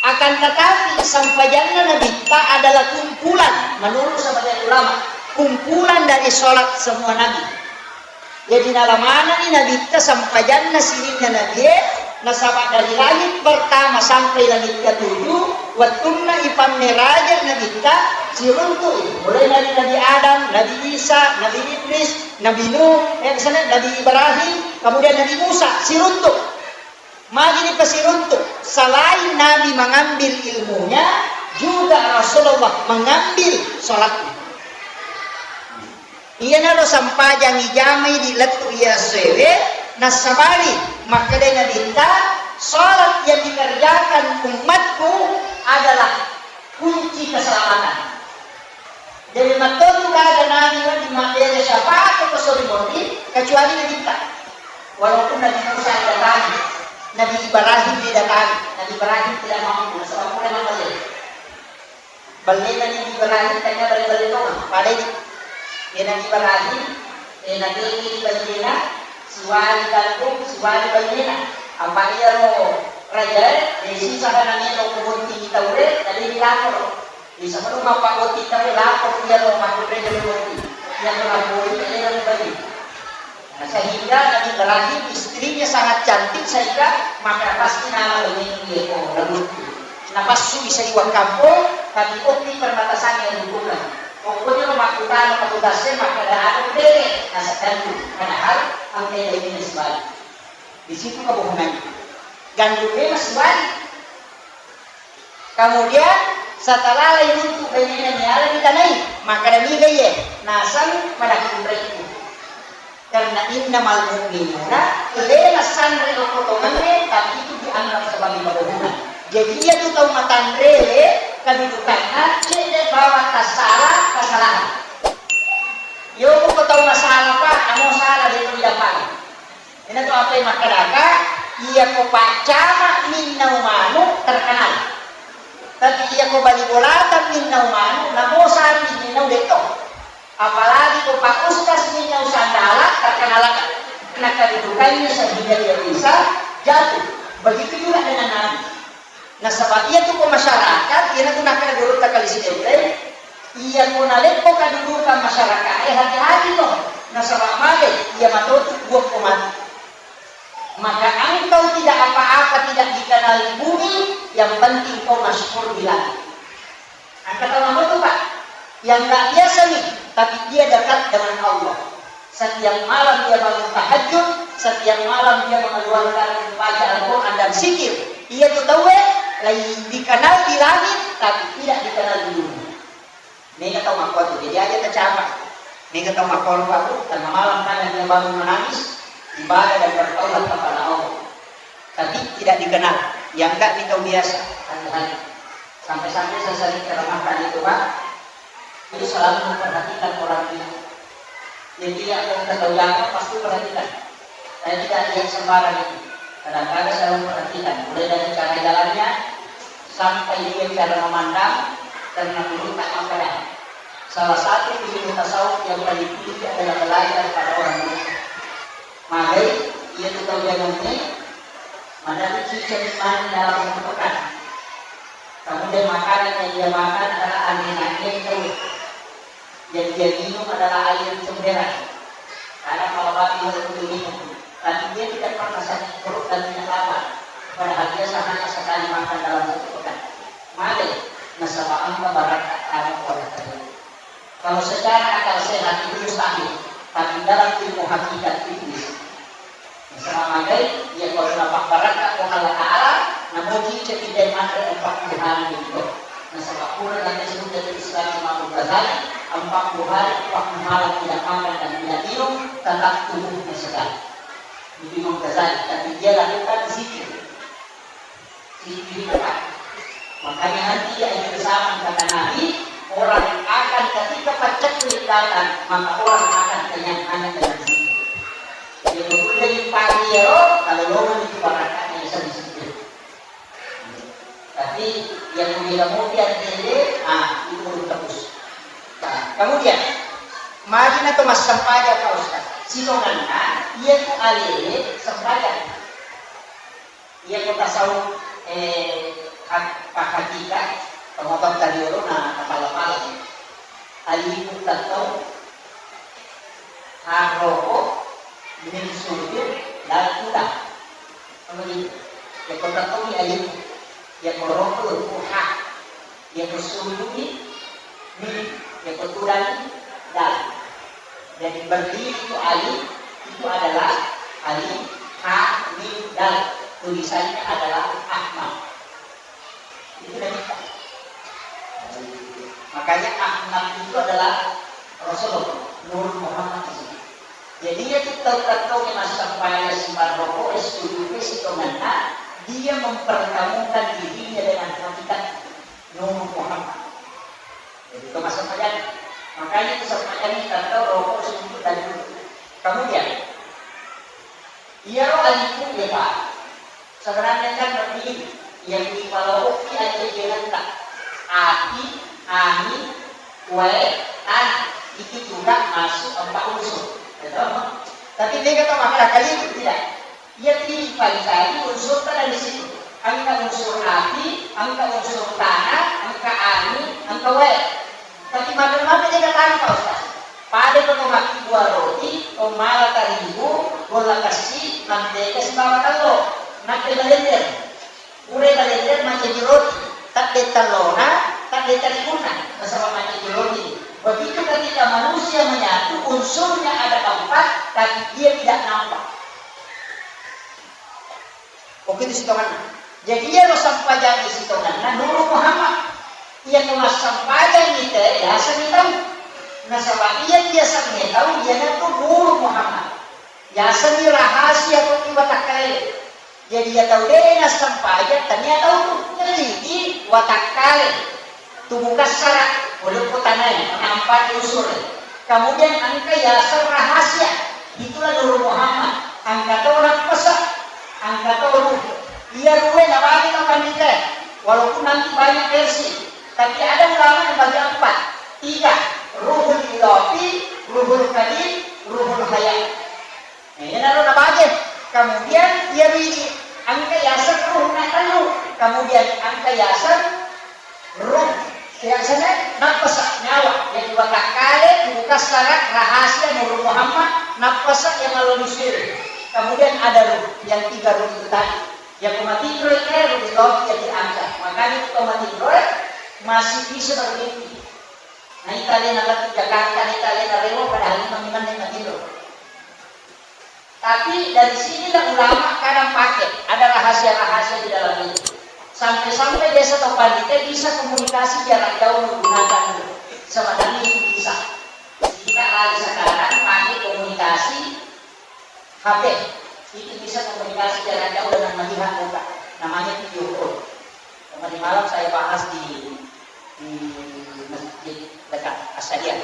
Akan tetapi, sempajanna Nabitta adalah kumpulan, menurut sebagian ulama, kumpulan dari sholat semua nabi. Jadi, nala manenni Nabitta sempajanna sininna nabie, nasaba dari langit pertama sampai langit ketujuh, wettunna ipammeraja Nabitta, siruntu'i, mulai dari Nabi Adam, Nabi Isa, Nabi Idris, Nabi Nuh, eh, misalnya Nabi Ibrahim, kemudian Nabi Musa, siruntu. Magi dipasiruntu? Selain Nabi mengambil ilmunya, juga Rasulullah mengambil sholatnya. Iyanaro sempajang ijamai di lettu iya essoewe, nassabari makkeda Nabitta, sholat yang dikerjakan umatku adalah kunci keselamatan. Jadi, mettotu gaga Nabi wedding mabbere syafaat ko sori moni, kecuali Nabitta. Walaupun Nabi Musa didatangi, Nabi Ibrahim didatangi, Nabi Ibrahim tidak mampu, nasaba pura mabelle. Bellena Nabi Ibrahim, tania belle-belle tongeng, padai di. Ya, Nabi Ibrahim, eh, Nabi Ibrahim, siwali gandum, siwali bellena. Apa iyaro rajae, eh, sisa kana melo ko botting taure, tadi dilapor. Di sebelum apa botting taure, lapor iyaro makkunrai botting. Iyaro lapor itu iyaro bagi. Nah, sehingga Nabi Ibrahim istrinya sangat cantik sehingga maka pasti nama ini dia ko lalu. Napassui saliweng kampong, tapi okki perbatasannya dibuka. Pokoknya makkutana petugasnya makkeda anu bere, nasakkantu. Padahal angkai lainnya sebalik. Di situ kebohongannya. Gandum memang sebalik. Kemudian setelah lain untuk bainena niala ditanai, makkeda niga iye, naseng pada kunraiku. Karena innamal mu'minuna, lena sanre okko tongengnge, tapi itu dianggap sebagai kebohongan. Jadi, iyatu tau matanre, kedudukanna cedde bawang tassala, kesalahan. Yo, ko tau masalah, Pak, amo salah, de' tu didapat. Ina tu apa yang makkedaka, iya ko paccama minnau manu terkenal. Tapi iya ko bali bolata minnau manu, namo sari minnau de' to. Apalagi ko Pak Ustaz minnau sandala, terkenal aga. Nakadudukannya sehingga dia bisa jatuh. Begitu juga dengan Nabi. Nasaba iyatu ko masyarakat, iyanatu nakkeda gurutta Kali Sidente, iya ko naleppo kadudukan masyarakat, eh, hati-hati to. Nasaba male, iya matotu buah ko mati. Maka engkau tidak apa-apa, tidak dikenal di bumi, yang penting kau masyhur di langit. Engka tau makotu, Pak, yang nggak biasa nih, tapi dia dekat dengan Allah. Setiap malam dia bangun tahajud, setiap malam dia mengeluarkan baca Al-Quran dan zikir. Iyatu tauwe, lai dikenal di langit, tapi tidak dikenal di bumi. Mega tau makkuatu, jadi aja tercapai. Mega tau makkuatu, tengah malam kadang dia bangun menangis, ibadah dan bertaubat kepada Allah. Tapi tidak dikenal. Yang enggak nih tau biasa, hati-hati. Sampai-sampai saya sering ceramahkan itu, Pak. Itu selalu memperhatikan orang ini. Jadi, yang mau ketahui apa, pasti perhatikan. Saya tidak lihat sembarang itu. Kadang-kadang saya memperhatikan, mulai dari cara jalannya, sampai dia cara memandang, karena dulu tak makan. Salah satu ilmu tasawuf yang paling tinggi adalah belajar pada orang dulu. Magai, iyatu tau jamangnge, maderri ciceng maneng dalam satu pekan. Kemudian makanan yang dia makan adalah angin-angin terus. Yang dia minum adalah air cemberan. Karena kalau babi itu minum. Tapi dia tidak pernah sakit perut dan tidak lapar. Padahal biasa hanya sekali makan dalam satu pekan. Magai, nasaba engka barakka anu kuat. Kalau secara akal sehat itu mustahil, tapi dalam ilmu hakikat itu bisa. Nasaba magai, iya kalau napabbarakka Puang Allah Ta'ala, namoji cedde manre empat puluh hari itu. Nasaba pura dan disebut dari Islam Imam Ghazali, empat puluh hari, empat puluh malam tidak makan dan tidak minum, tetap tubuhnya segar. Itu Imam Ghazali, tapi dia lakukan zikir. Makanya nanti di akhir zaman kata Nabi, orang akan ketika paceklik datang, maka orang akan kenyang hanya dengan zikir. Jadi, udah pagi ya, kalau lowong itu barakatnya bisa di situ. Tapi yang udah mau dia, ah, itu belum tebus. Nah, kemudian, magi na to massempajang, Pak Ustaz. Sitonganna, iya tu alele sempajang. Iya ko tasawuf, eh, hak-, hakika, pengobatan tadi dulu, nah, kepala-kepala. Alifu tetto, harroko, min sujud, dan udah. Apa gitu? Ya, ko tetto ni alifu. Ya, ko roko, ha. Iya ko sujud ni, mim. Iya ko tudang ni, dal. Jadi berdiri itu alif, itu adalah alif, ha, mim, dal. Tulisannya adalah Ahmad. Itu dari kita. Makanya Ahmad itu adalah Rasulullah, Nur Muhammad itu. Jadi, iya tu tau-tau yang massempajang simarroko, eh, sujud, eh, sitonganna, dia mempertemukan dirinya dengan hakikat Nur Muhammad. Jadi, itu massempajang. Makanya itu sempajang ini, kita tahu rokok, sujud, dan dulu. Kemudian, iya, alifu, ya, Pak. Sebenarnya kan berdiri, yang dipaloki aja jalan tak. Api, angin, wae, tanah. Itu juga masuk empat unsur. Betul? Tapi dia kata masalah kali itu tidak. Iya, tiba tadi unsur dari situ. Engka unsur api, engka unsur tanah, engka angin, engka wae. Tapi makan-makan dia kata apa, Ustaz? Pada ko makan buah roti, ko mala tarigu, bola kassi, mantega sibawa tello. Nakke balender. Pura balender mancaji roti. Tadde tellona, tadde tariguna. Nasaba mancaji roti. Begitu ketika manusia menyatu, unsurnya ada empat, tapi dia tidak nampak. Oke, itu sitonganna. Jadi, iya lo sempajang di sitonganna Nuru Muhammad. Iya, kalau sempajang itu, ya, seni tahu. Nasaba iya, dia seni tahu, iya, itu Nuru Muhammad. Yaseng ni rahasia ko ki watakkale. Jadi, iya tau de' nassempajang, tania tau tu. Jadi, watakkale, tubuh kassara, walaupun tanai, nampak unsur. Kemudian engka yaseng rahasia, itulah Nurul Muhammad. Engka to nappasa, engka to ruh. Iya ruh e nabagi mapandita, walaupun nanti banyak versi. Tapi ada ulama yang bagi empat, tiga, ruhul idafi, ruhul kadim, ruhul hayat. Nah, iya naro na Yaseng ruh, yaseng nappasa nyawa, jadi watakkale kukassara rahasia Nur Muhammad, nappasa yang lalu disuruh. Kemudian ada ruh, yang tiga ruh itu tadi. Ya, ko matinro itu ruh itu yang diangkat. Makanya ko matinro masih bisa bermimpi. Nah, itu ada yang ke Jakarta, itu ada yang Rewa, padahal ini memang yang matinro. Tapi dari sinilah ulama kadang pakai, ada rahasia-rahasia di dalam itu. Sampai-sampai biasa tau pandita bisa komunikasi jarak jauh menggunakan itu. Sebenarnya itu bisa. Kita lagi sekarang pakai komunikasi H P. Itu bisa komunikasi jarak jauh dengan melihat muka. Namanya video call. Kemarin malam saya bahas di di masjid dekat Asadia,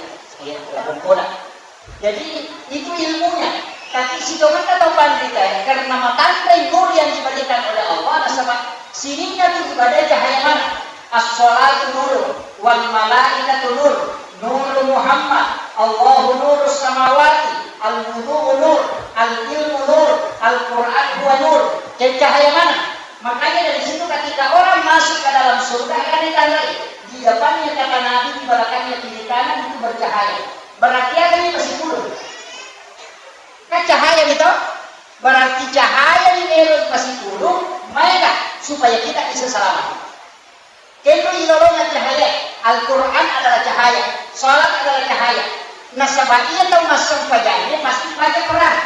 ya, Labong Kola. Jadi, itu ilmunya. Tapi sitongenna tau pandita, karena matanre nur yang diberikan oleh Allah, nasaba sininna tu ibadah cahaya mana? As-salatu nur, wal malaikatu nur, nur Muhammad, Allahu nurus samawati, al wudu'u nur, al ilmu nur, al Quran huwa nur. Jadi cahaya mana? Makanya dari situ ketika orang masuk ke dalam surga akan ditandai di depannya kata Nabi, di belakangnya kiri kanan itu bercahaya. Berarti ada yang masih puluh. Kan cahaya gitu? Berarti cahaya yang ero masih puluh, maega supaya kita bisa selamat. Kenro ilolongan cahaya. Al-Quran adalah cahaya. Salat adalah cahaya. Nasaba iya tau massempajangnya pasti baca Quran.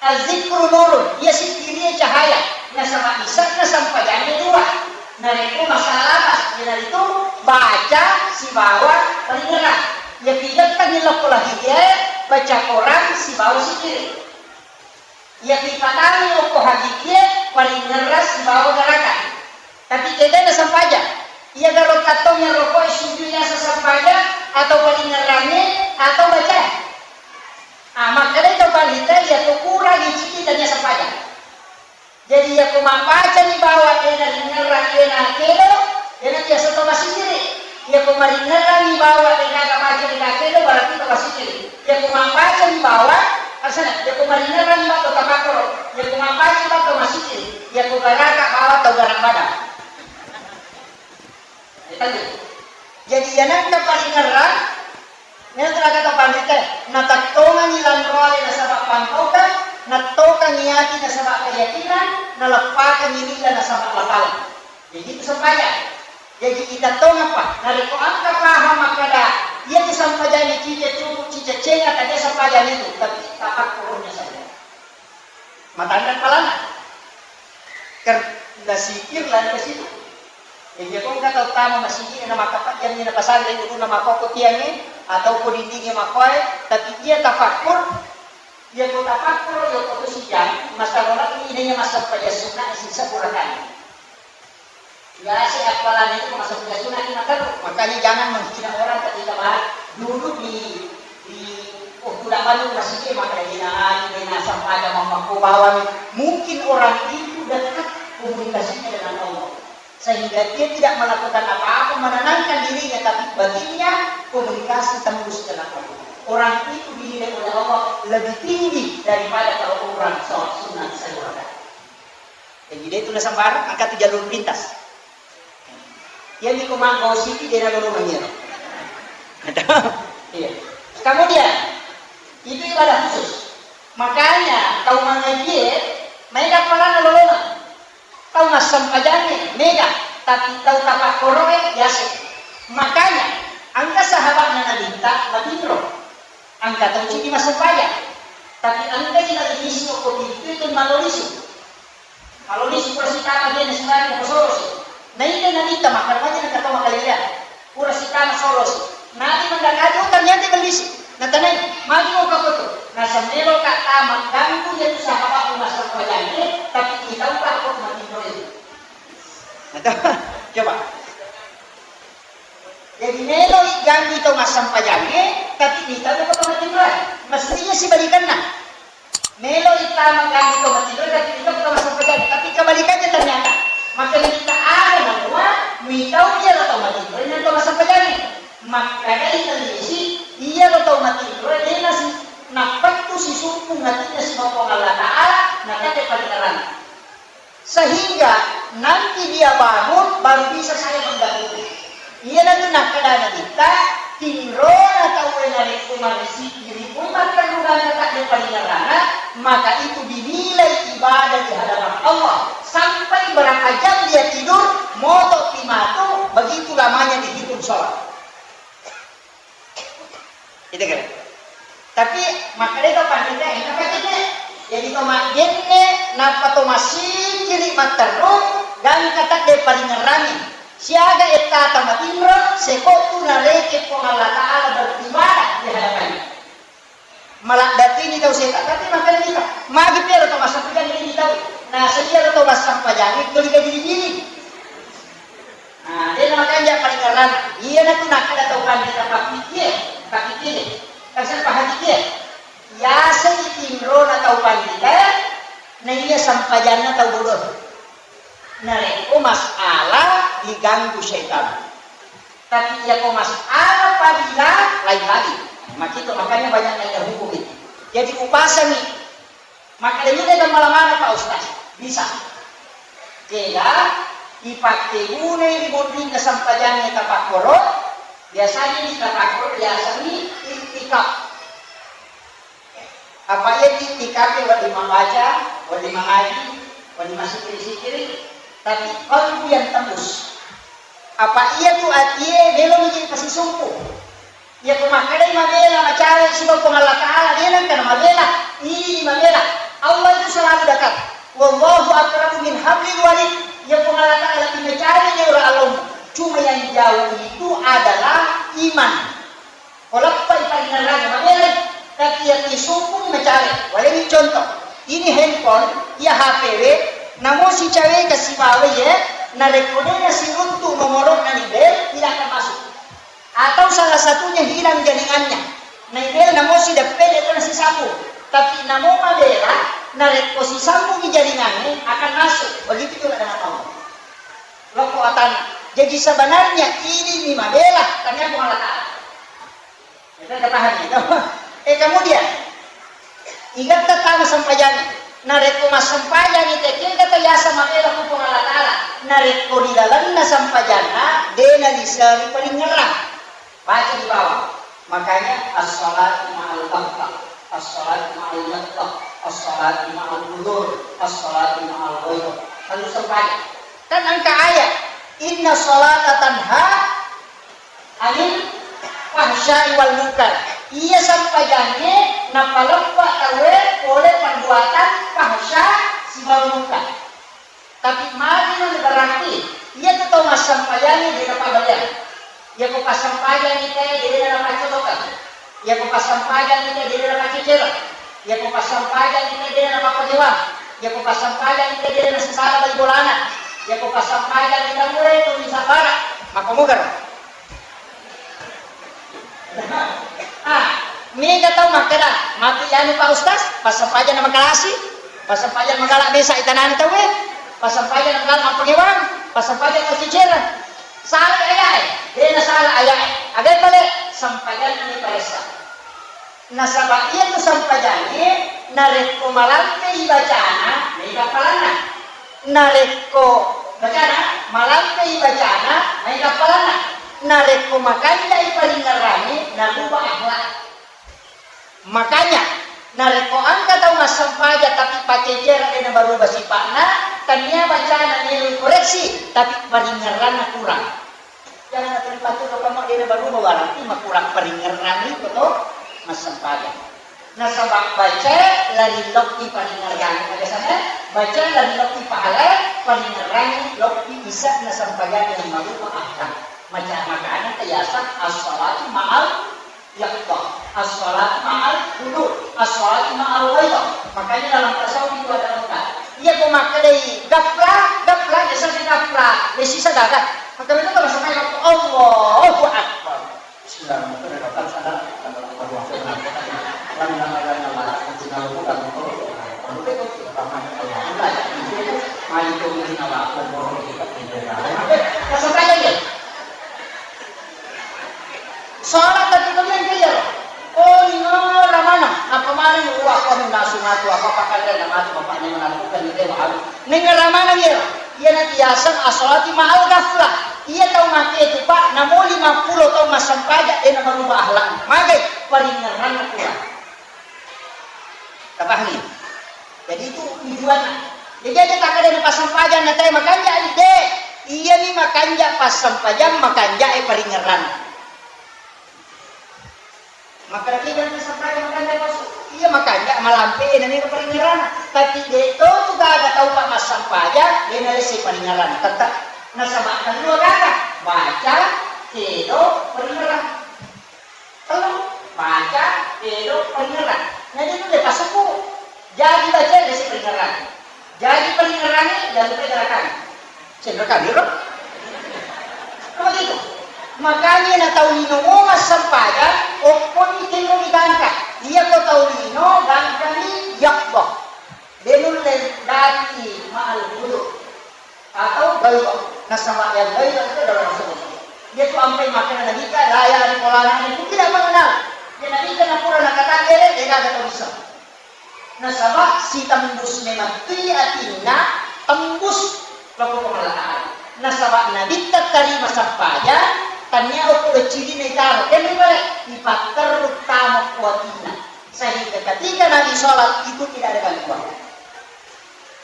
Azzikru nurun, iya sikkirié cahaya, nasaba ise'na sempajangngé dua. Narékko masalah lapas, iyanaritu baca sibawa paringerrang. Iyakiya tengngi lokko lahirié, baca Quran sibawa sikkiri. Iyakiya patangngi okko hakikié, paringerrang sibawa garakan. Tapi kéga nasempajang? Iya garo tattong iyaro koé sujud yaseng sempajang, atau paringerrangngé, atau bacaé? Ah, makkedai tau panrita, iya tu kurangi ciki tania sempajang. Jadi, iya ku mabbacani bawa dena ringerrang, dena kelo, dena biasa to masijiri. Iya ku maringerrangi bawa dena baca dena kelo, berarti to masijiri. Iya ku mabbacani bawa, asana, iya ku maringerrangi bawa to tapakkoro. Iya ku mabbacani bawa to masijiri. Iya ku garaka bawa to garak badang. Jadi, iya nengka paringerrang, Nengka nakkeda panrita, natettongengngi lanroale nasaba pangkaukeng, nattokengngi ati nasaba keyakinan, naleppakengngi lila nasaba lapaleng. Jadi itu sempajang. Jadi itattongeng pa, narekko engka paham makkeda, iya tu sempajangnge cica cuku, cica cenga, tania sempajang itu, tapi tapakkurunya saja. Matanre palanna. Ker-, nasikir lari ke situ. Jadi, iya ko engka tau tama masigi na makkapajjanni na pasanre ulunna makkokko tiangnge atau ko dindingnge makkoe, tapi iya tafakkur, iya ko tafakkur, iya ko tu sijang, masarola ini iya massempajang sunna sisa purakan. Biasa apalagi itu masuk ke sunat lima kali. Makanya jangan menghina orang ketika bahas duduk di, di, oh, tidak banyak masjid, maka hina, hina sampai ada mampu bawang. Mungkin orang itu dekat komunikasinya dengan Allah. Sehingga dia tidak melakukan apa-apa, menenangkan dirinya, tapi batinnya komunikasi tembus dengan Allah. Orang itu dinilai oleh Allah lebih tinggi daripada kalau orang sholat sunat sehari. Jadi, de' tu nasembarang, engka tu jalur pintas. Iyami ko manggau siti, de' nalolongengngi ero. Iya. Kemudian, itu ibadah khusus. Makanya, tau mangajie, maega palanna lolongeng. Tau massempajangnge, mega. Tapi tau tapakkoroe, biasa. Makanya, engka sahabatna Nabitta, matinro. Engka tau cidi massempajang. Tapi engka ji nalilisi okko pintu itu malolisu. Malolisu pura sitama dia nasibari ko solosi. Naita Nabitta makkeda maja na katau makaleleang. Pura sitama solosi. Nabi mendakati oh ternyata bellisi. Natanai, magi mau kakoto. Nasemmelo ka tama ganggu dia tu sahabat massempajang ini, tapi kita upa kok matinro itu. Coba. Jadi, meloi ganggu tau massempajangnge, tapi mitau ko tau matinroe. Mestinya sibalikanna. Meloi tama ganggu tau matinroe, tapi mitau ko tau massempajangnge. Tapi kebalikannya ternyata. Maka kita ada namua, mitau iyaro tau matinroe, dan tau massempajangnge. Makkedai tellisi, iyaro tau matinroe, dena si, napettu sisumpung atinna sibawa Puang Allah Ta'ala, nakate paringerrang. Sehingga Nanti dia bangun, baru bisa saya mengganggu. Iyanatu nakkeda Nabitta, tinrona tauwe narekko marisiki ripui matterru gangka tadde paringerrana, maka itu dinilai ibadah di hadapan Allah. Sampai berapa jam dia tidur, moto'pi matu, begitu lamanya dihitung sholat. Itu kan. Tapi makkeda to pandita, engka pakete. Jadi to majjenne, nappa to masikiri matterru, gangka tadde paringerrangi. Siaga ettata matinro, sekotu naleke Puang Allah Ta'ala beribadah di hadapannya. Maladdatini tau seta, tapi makkeda kita, magi pero to massempajang ini tau. Nah, sedia to massempajangi, tuli gajili-gili. Nah, dena makanja paringerrana. Iyanatu nakkeda tau pandita, papikie, papikie. Kasar pahatikie. Yaseng tinrona tau pandita, na iya sempajanna tau bodoh. Narekko masalah diganggu setan. Tapi iyako masalah fadilah, lain lagi. Makito, makanya banyak kaidah hukum itu. Jadi upasangi. Makkedani de gammala maneng, Pak Ustaz. Bisa. Kega ipakkegunai ri bonrinna sempajangnge tapakkoro, biasanya di tapakkoro biasanya iktikaf. Apa iya di iktikaf wedding mambaca, wedding mangaji, wedding masikiri-sikiri, tapi qalbu yang tembus. Apa iya tu atie melo menjadi pasisumpu. Iyako makkedai mabela macawe sibawa Puang Allah Ta'ala, de nengka namabela, ini mabela. Allah itu selalu dekat. Wallahu aqrabu min hablil warid. Ya Puang Allah Ta'ala lebih macawe dari orang alom. Cuma yang jauh itu adalah iman. Ko leppai paringerrang mabela, tapi iya tisukung macawe. Waleni contoh. Ini handphone, iya H P we, namo sicawe kasibawa ye, narekko de nasiruntu nomorokna ni bel, tidak akan masuk. Atau salah satunya hilang jaringannya. Naibel namo sideppe de to nasisambung. Tapi namo mabela, narekko sisambungi jaringannya akan masuk. Begitu juga dengan Allah. Lokko atanna. Jadi sebenarnya ini ni mabela, tania Puang Allah Ta'ala. Kita pahami itu. Eh, kemudian, igatta tama sempajangi. Narekko massempajangi te, kega to yasa mabela ku Puang Allah Ta'ala. Narekko di lalenna sempajanna, de naliseri paringerrang. Baca di bawah. Makanya as-salatu ma'al batta, as-salatu ma'al batta, as-salatu ma'al hudur, as-salatu ma'al ghairah. Lalu sempajang. Kan engka ayat, "Inna salata tanha anil fahsya'i wal munkar." Iya sempajangnge napaleppa tauwe pole perbuatan fahsya sibawa munkar. Tapi magi nani berarti iya tu tau massempajangnge de napabaleang. Iya ko passempajangngi te de napaccolokang. Iya ko passempajangngi te de napacecere. Iya ko passempajangngi te de napapagewang. Iya ko passempajangngi te de nasisala bali bolana. Iya ko passempajangngi te mure tu misabara. Maka mugaro. Ah, mega tau makkeda, matu anu Pak Ustaz, passempajanna makalasi, passempajanna magala mesa itanani tauwe, passempajanna magala mappagewang, passempajanna maccicera. Sala aya'e, de nasala aya'e. Aga pale, sempajanna ni paressa. Nasaba iya tu sempajangnge narekko malampei bacana, mega palanna. Narekko bacana, malampei bacana, mega palanna. Narekko makanjai paringerrangnge, naruba akhlak. Makanya, narekko engka tau massempajang tapi pacecera de nabaruba sipa'na, tania bacana melo koreksi, tapi paringerranna kurang. Jangan terpacu ke kamu dia baru berarti makurang peringeran itu tuh massempajang. Nasaba baca lari lokki paringeran, ada sana baca lari lokki pahala paringeran lokki bisa nasempajang yang baru maafkan. Macam makanya kiasan as-salatu ma'al yaqdah, as-salatu ma'al hudur, as-salatu ma'al ghaidah. Makanya dalam tasawuf itu ada empat. Iya ko makkedai gapla, gapla, biasa si gapla, biasa si gaga. Maka itu kalau sampai waktu Allahu Akbar. Bismillahirrahmanirrahim. Kasih saya ya. Sholat tapi kemudian dia, oh, ini ramana, apa mana, wah, kau nasu matu, apa pakai dan matu, bapaknya melakukan itu, wah, ini ramana dia. Iyana riaseng as-shalati ma'al ghaflah. Iya tau makkeda tu, Pak, namo lima pulo taung massempajang, de' namarubah akhlakna. Magai? Paringerranna kurang. Tapahami? Jadi itu tujuanna. Jadi aja takkeda passempajang na tae makanja, de'. Iyami makanja passempajang, makanja e paringerranna. Makkeda kita massempajang makanja pasu. Iya makanja malampe na nero paringerranna. Tapi de' to tu gaga tau, Pak, massempajang de' nalesse paringerranna. Tette'. Nasaba' kedua gaga, baca, kedo, paringerrang. Tellu, baca, kedo, paringerrang. Jadi itu de' pasukku. Jadi baca, lesse paringerrang. Jadi paringerrangnge, jalupai gerakan. Cendera kami, bro. Begitu. Makanya na tau lino mo massempajang, okkoni tenro digangka. Iya ko tau lino, gangkani yakbo. De' nulle ganti ma'al wudu. Atau gaiba. Nasaba' yang gaiba itu adalah Rasulullah. Dia tu ampai makkeda Nabitta, la ya'rifu la na'rifu, tidak mengenal. Dia Nabitta napura nakatakere, de' gaga tau bisa. Nasaba' sitembus memettui atinna, tembus lao ko Puang Allah Ta'ala. Nasaba' Nabitta tarima sempajang, tania okko doccilina itaro, kenri pale, ipatterru tama ko atinna. Sehingga ketika Nabi sholat itu tidak ada gangguan.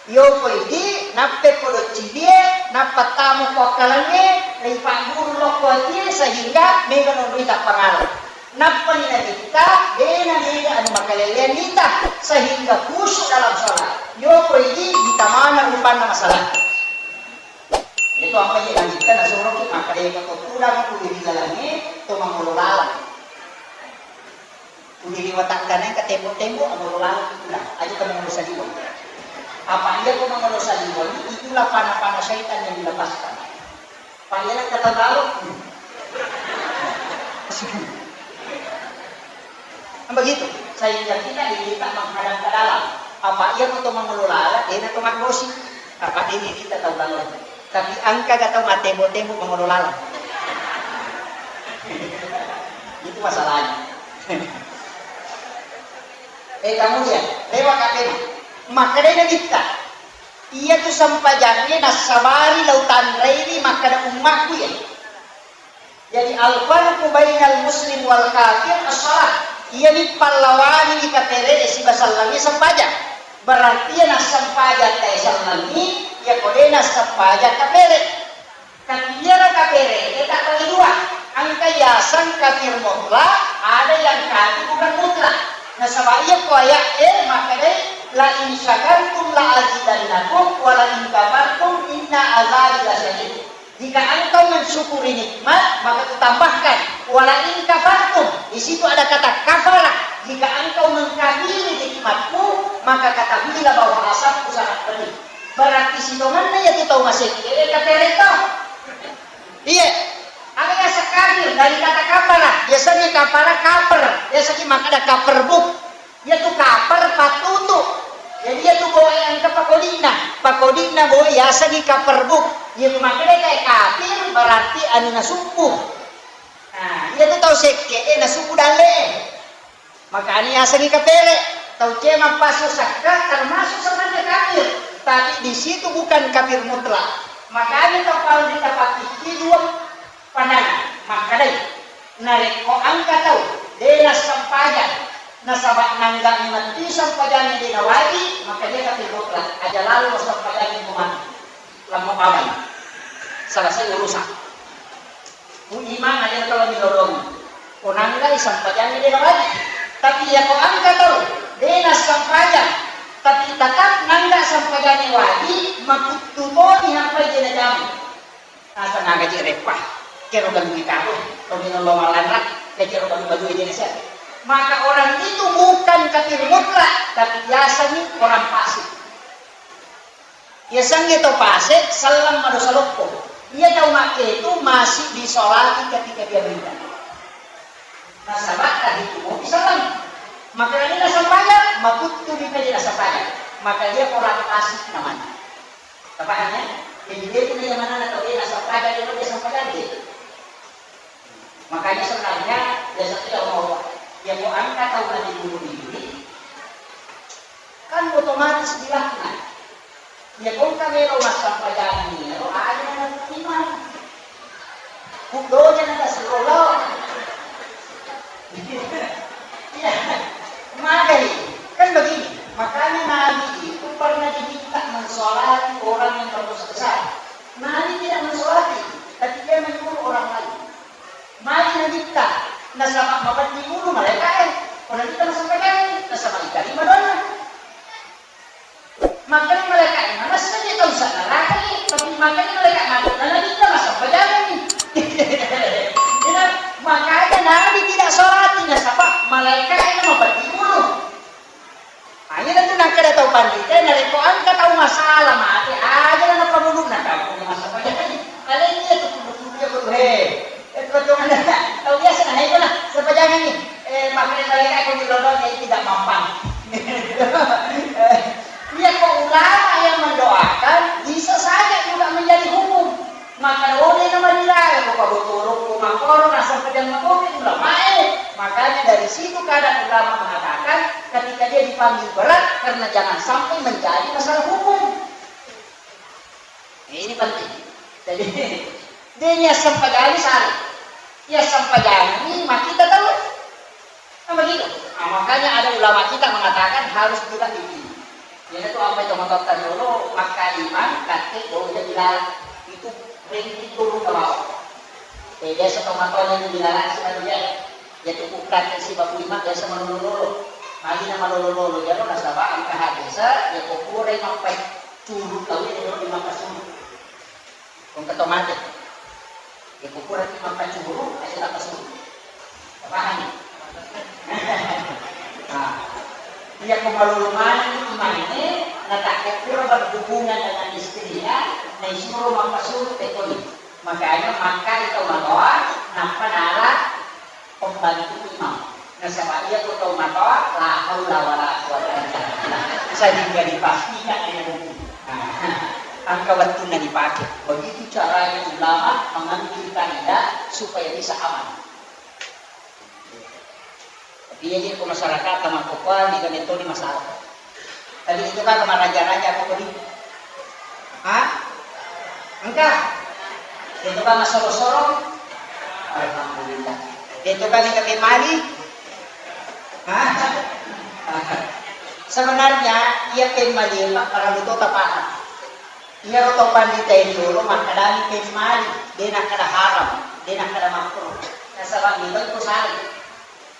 Yoko idi, nappe ko doccilie, nappa tama ko akkalengnge, ripagguru lao ko atie, sehingga mega nonroi tappangala. Nappani Nabitta, de' na mega anu makaleleang nita, sehingga khusyuk dalam sholat. Yoko idi, ditamana rupanna masalah. Itu apa je Nabitta nasuroki makkeda, ko tudang ku ri lalengnge, to mangolo laleng. Ku ri watakkaneng ka tembok-tembok, mangolo laleng tudang. Aja ko mangolo saliweng. Apa iya ko mangolo saliweng, itulah panah-panah syaitan yang dilepaskan. Panggilan kata baru. Kan begitu. Sehingga kita diminta menghadap ke dalam. Apa iya ko to mangolo laleng, de' na to maggosi. Apa ini kita tahu lalu. Tapi engka ga tau mattembo-tembo mangolo laleng. Itu masalahnya. Eh, kemudian, lewat katanya. Makkedai Nabitta, iya tu sempajangnge nassabari lao tanrei makkeda ummakku ya. Jadi, al-farqu bainal muslim wal kafir as-shalah. Iyami pallawangi kapere sibawa sellengngi sempajang. Berarti iya nassempajang tae sellengngi, iya ko de nassempajang kapere. Tapi iyaro kapere e tabbagi dua. Engka yaseng kafir mutlak, ada yang kafir bukan mutlak. Nasaba iya ko ayat e makkedai, la in syakartum la azidannakum wa la in kafartum inna azabi lasyadid. Jika engkau mensyukuri nikmat, maka kutambahkan. Wala in kafartum, di situ ada kata kafara. Jika engkau mengkafiri nikmatku, maka ketahuilah bahwa azabku sangat pedih. Berarti sitongenna iya tu tau masekke, eh, kapere to. Iya. Aga yaseng kafir, dari kata kafara. Biasanya kafara kaper. Biasanya makkeda kaper buk. Iyatu kaper pattutu. Jadi iyatu boe engka pakodi'na. Pakodi'na boe yasengngi kaper buk. Iyatu makkeda tae kafir berarti anu nasubbu. Nah, iyatu tau sekke e nasubbu dalle e. Makanya yasengngi kapere. Tau cemang pasu sakka termasuk sebenarnya kafir. Tapi di situ bukan kafir mutlak. Makanya tau paling kita pakiki dua Panana, makkedai, narekko engka tau de nassempajang, nasaba nanggani matti sempajangnge de nawaji, maka dia kafir mutlak, aja lalo sempajangnge ko matu. Lamma pamai. Selesai urusan. Ku imang aja kalau dilolongi. Ko nanggai sempajangnge de nawaji. Tapi iya ko engka tau de nassempajang, tapi tetap nangga sempajangnge waji, makuttu toni hampai de najamu. Asa nagaji reppa, kero galungnge karo, tau minello malanra, kecero galu-galu ede nasiat. Maka orang itu bukan kafir mutlak, tapi biasanya orang fasik. Biasanya tau fasik, sallang madosa loppo. Iya tau makke itu masih disolati ketika dia meninggal. Nasaba tadi itu mau disallang. Maka ini nasal pajak, makuttu di kaji nasal pajak. Maka dia orang fasik namanya. Tapahannya? Jadi dia itu yang mana atau dia nasab pada dia dia sampai lagi. Makanya sebenarnya biasa tidak mau dia mau angkat tahu nanti dulu ini kan otomatis dilaknat. Iya, kongka melo massampajang iyaro, aja na terima. Kuddoja na tasuro lao. Iya, magai. Kan begini, makanya Nabi itu pernah diminta mensolati orang yang berdosa besar. Nabi tidak mensolati, tapi dia menyuruh orang lain. Magi nabitta, nasaba mapeddi ulu malaeka'e, pura kita massampajang, nasaba itarima doanna. Makkeda malaeka'e, manessani tau sa neraka ni, tapi makkeda malaeka mati, na nabitta massampajangi. Ina, makanya Nabi tidak sholati, nasaba malaeka'e na mapeddi ulu. Aja tu nakkeda tau panrita, narekko engka tau masalah mate, aja na napamuluna kampung masampajang. Alai iya tu kudu-kudu iya kudu he. Eh, kebetulan tau biasa na heko na sampajangi. Eh, makanya mereka aku di London jadi tidak mapan. Iya kok ulama yang mendoakan bisa saja juga menjadi hukum. Maka oleh nama dilarang, ko pabotoro, ko makoro, nasempajang makopi ulamae. Makanya dari situ kadang ulama mengatakan ketika dia dipanggil berat karena jangan sampai menjadi masalah hukum. Ini penting. Jadi dia sempajang salah. Iya sempajang ini mah kita tahu. Kan begitu. Nah, makanya ada ulama kita mengatakan harus juga ini. Jadi itu apa itu motor tadi dulu, maka iman, kate, doja bilang itu ringkih turun ke bawah. Eh, biasa tomatona itu bilang si manusia. Ya cukup kate si babu iman biasa malolo-lolo. Magi na malolo-lolo, jadi nasaba engka hadis, ya kokure mampai curut tahu itu di maka surut. Engka to mate. Ya, kukuraki mappacuru, aja tapasuru. Pahami? Nah, iya ko malolo maneng itu maine, na takko pura berhubungan dengan istrinya, na isuro mappasuru tekoni. Makanya makkani tau matoa, nappa nala pembantu imam. Nasaba iya ko tau matoa, la haula wala quwwata illa billah. Sehingga dipastikan ilmu. Nah, engka wettunna dipake. Begitu caranya ulama mengambil kaidah supaya bisa aman. Tapi iya ko masyarakat sama kokoa, mega metode masalah. Tadi itu kan maraja-raja apa tadi? Hah? Engka? Itu kan masoro-soro? Alhamdulillah. Itu kan yang kami mali? Hah? Sebenarnya, iya pemmali, Pak, para luto tapaham. Iyaro tau pandita e riolo makkedani pemmali, de nakkeda haram, de nakkeda makruh. Nasaba mega iko salai.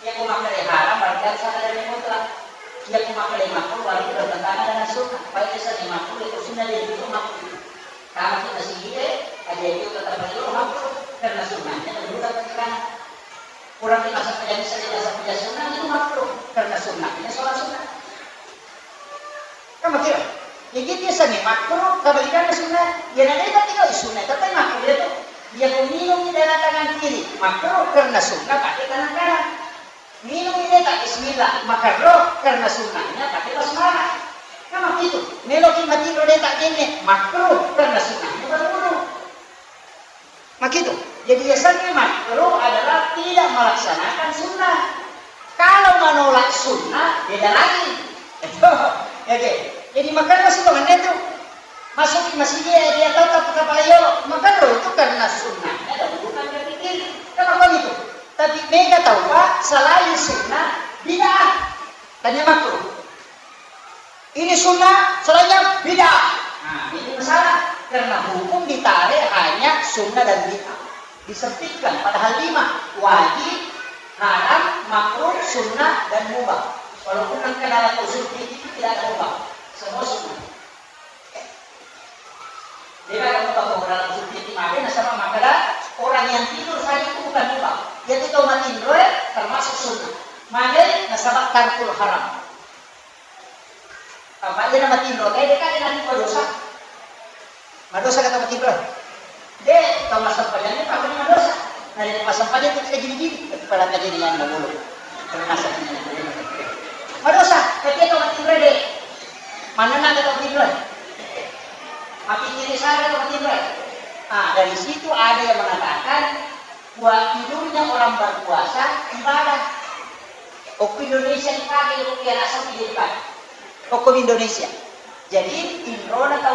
Iya ko makkeda haram berarti harus ada dalil mutlak. Iya ko makkeda makruh berarti bertentangan dengan sunnah. Baik itu seni makruh itu sunnah dia itu makruh. Kalau kita sendiri, ada itu tetap riolo makruh karena sunnahnya dulu dapat sekarang. Kurang dimasak jadi seni masak sunnah itu makruh karena sunnahnya sholat sunnah. Kan begitu? Jadi biasanya makruh, kebalikannya sunnah. Ya, nanti tapi kalau sunnah, tapi makruh dia tuh. Dia minum dengan tangan kiri, makruh karena sunnah pakai tangan kanan. Minum ini tak bismillah, makruh karena sunnahnya pakai basmalah. Kan begitu? Meloki mati dia tak gini, makruh karena sunnahnya berwudu. Makitu. Jadi, yasengnge makruh adalah tidak melaksanakan sunnah. Kalau menolak sunnah, beda lagi. Oke. Jadi, makanna sih tangannya tuh. Masuk ke masjid, dia tatap kepala yolo. Makanna itu karena sunnahnya ada hubungan dengan fikir. Kenapa gitu? Tapi mega tahu, Pak, selain sunnah, bid'ah. Tanya makruh. Ini sunnah, selainnya bid'ah. Nah, ini masalah. Karena hukum ditarik hanya sunnah dan bid'ah. Disempitkan, padahal lima. Wajib, haram, makruh, sunnah, dan mubah. Walaupun engka dalam usul fikih itu tidak ada mubah. Semua sunnah. Jadi, kalau kita mau dalam usul fikih, maka nasaba makkeda orang yang tidur saja itu bukan mubah. Dia itu tau matinro, termasuk sunnah. Maka nasaba tarkul haram. Apa iya na matinro, teh, deka, deka, madosa. Madosa kata matinro. De, tau massempajang, apa ini madosa? Nah, de massempajang itu kita gini-gini. Tapi pada kejadian dulu. Termasuk ini. Madosa, tapi tau matinro, de. Mana na tau matinro? Mati kiri sana tau matinro. Ah, dari situ ada yang mengatakan bahwa tidurnya orang berpuasa ibadah. Okko Indonesia dipakai, okko Arab Saudi dipakai. Okko Indonesia. Jadi, tinrona tau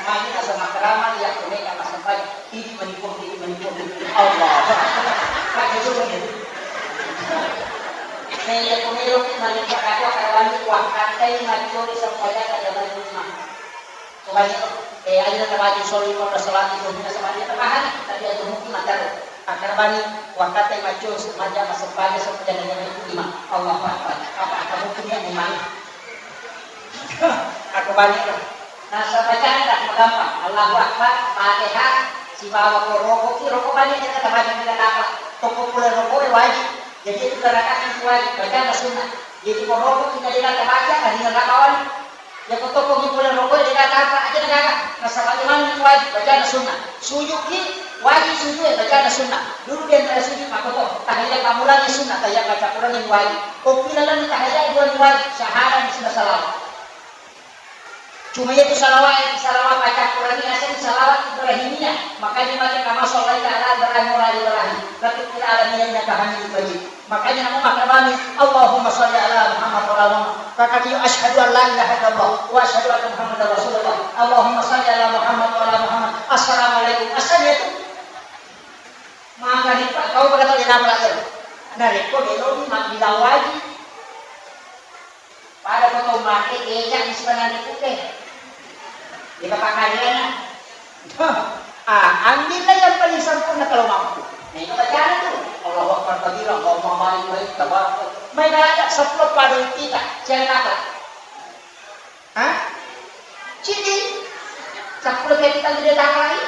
Magi nasaba makrama iya ko mega massempajang, idi manipu, idi manipu. Allah. Pakai dulu ya. Mega ko melo ki manipu, aku akan balik, wah, katai macuri sempajang ada lima. Coba ni, eh, aja na tabaju soli ko salati ko, na sabari na pahani, tapi aja mungkin mataro. Akar bani, wakata macus, maja masuk pada, sempajang lima. Allahu Akbar. Apa, apa mungkin ya memang? Aku bani lah. Nah, sempajang tak gampang. Allahu Akbar, Fatihah, sibawa ko roko, ki roko bani aja kata bani dengan apa? Toko pula roko wajib. Jadi itu gerakan itu wajib, baca sunnah. Jadi ko roko kita dengan baca, hari nggak kawan. Yako tokkoki pole rokoi, de gaga apa, aja na gaga. Nasaba imanni wajib, bacana sunnah. Sujudki wajib, sujud e bacana sunnah. Dulu di antara sujud makoto, tahiyat pammulangi sunnah, tahiyat baca Quran ni wajib. Okki lalenna tahiyat dua ni wajib, syahadat ni sunnah, salawat. Cuma itu salawat, itu salawat baca Quran ni asal salawat Ibrahimiyah. Makanya baca kama shallaita ala Ibrahim wa ala Ibrahim. Latuk ila alamin innaka Hamidum Majid. Makanya namo makkabami, Allahumma shalli ala Muhammad wa ala Muhammad. Kakak iyo, asyhadu an la ilaha illallah wa asyhadu anna Muhammadar Rasulullah. Allahumma shalli ala Muhammad wa ala Muhammad. Assalamualaikum. Asal itu. Maka ni Pak, kau pada tak dengar lagi. Nah, rekko belum, mak bilang wajib. Pada foto mate, eja di sebenarnya putih. Di bapak kalian. Ah, ambillah yang paling sempurna kalau mampu. Nah, itu bacaan itu. Allahu Akbar kabira, Allahumma barik baik, tabarak. Main aja sepuluh pada kita, jangan apa. Hah? Cidi. Sepuluh kali kita tidak tak lagi.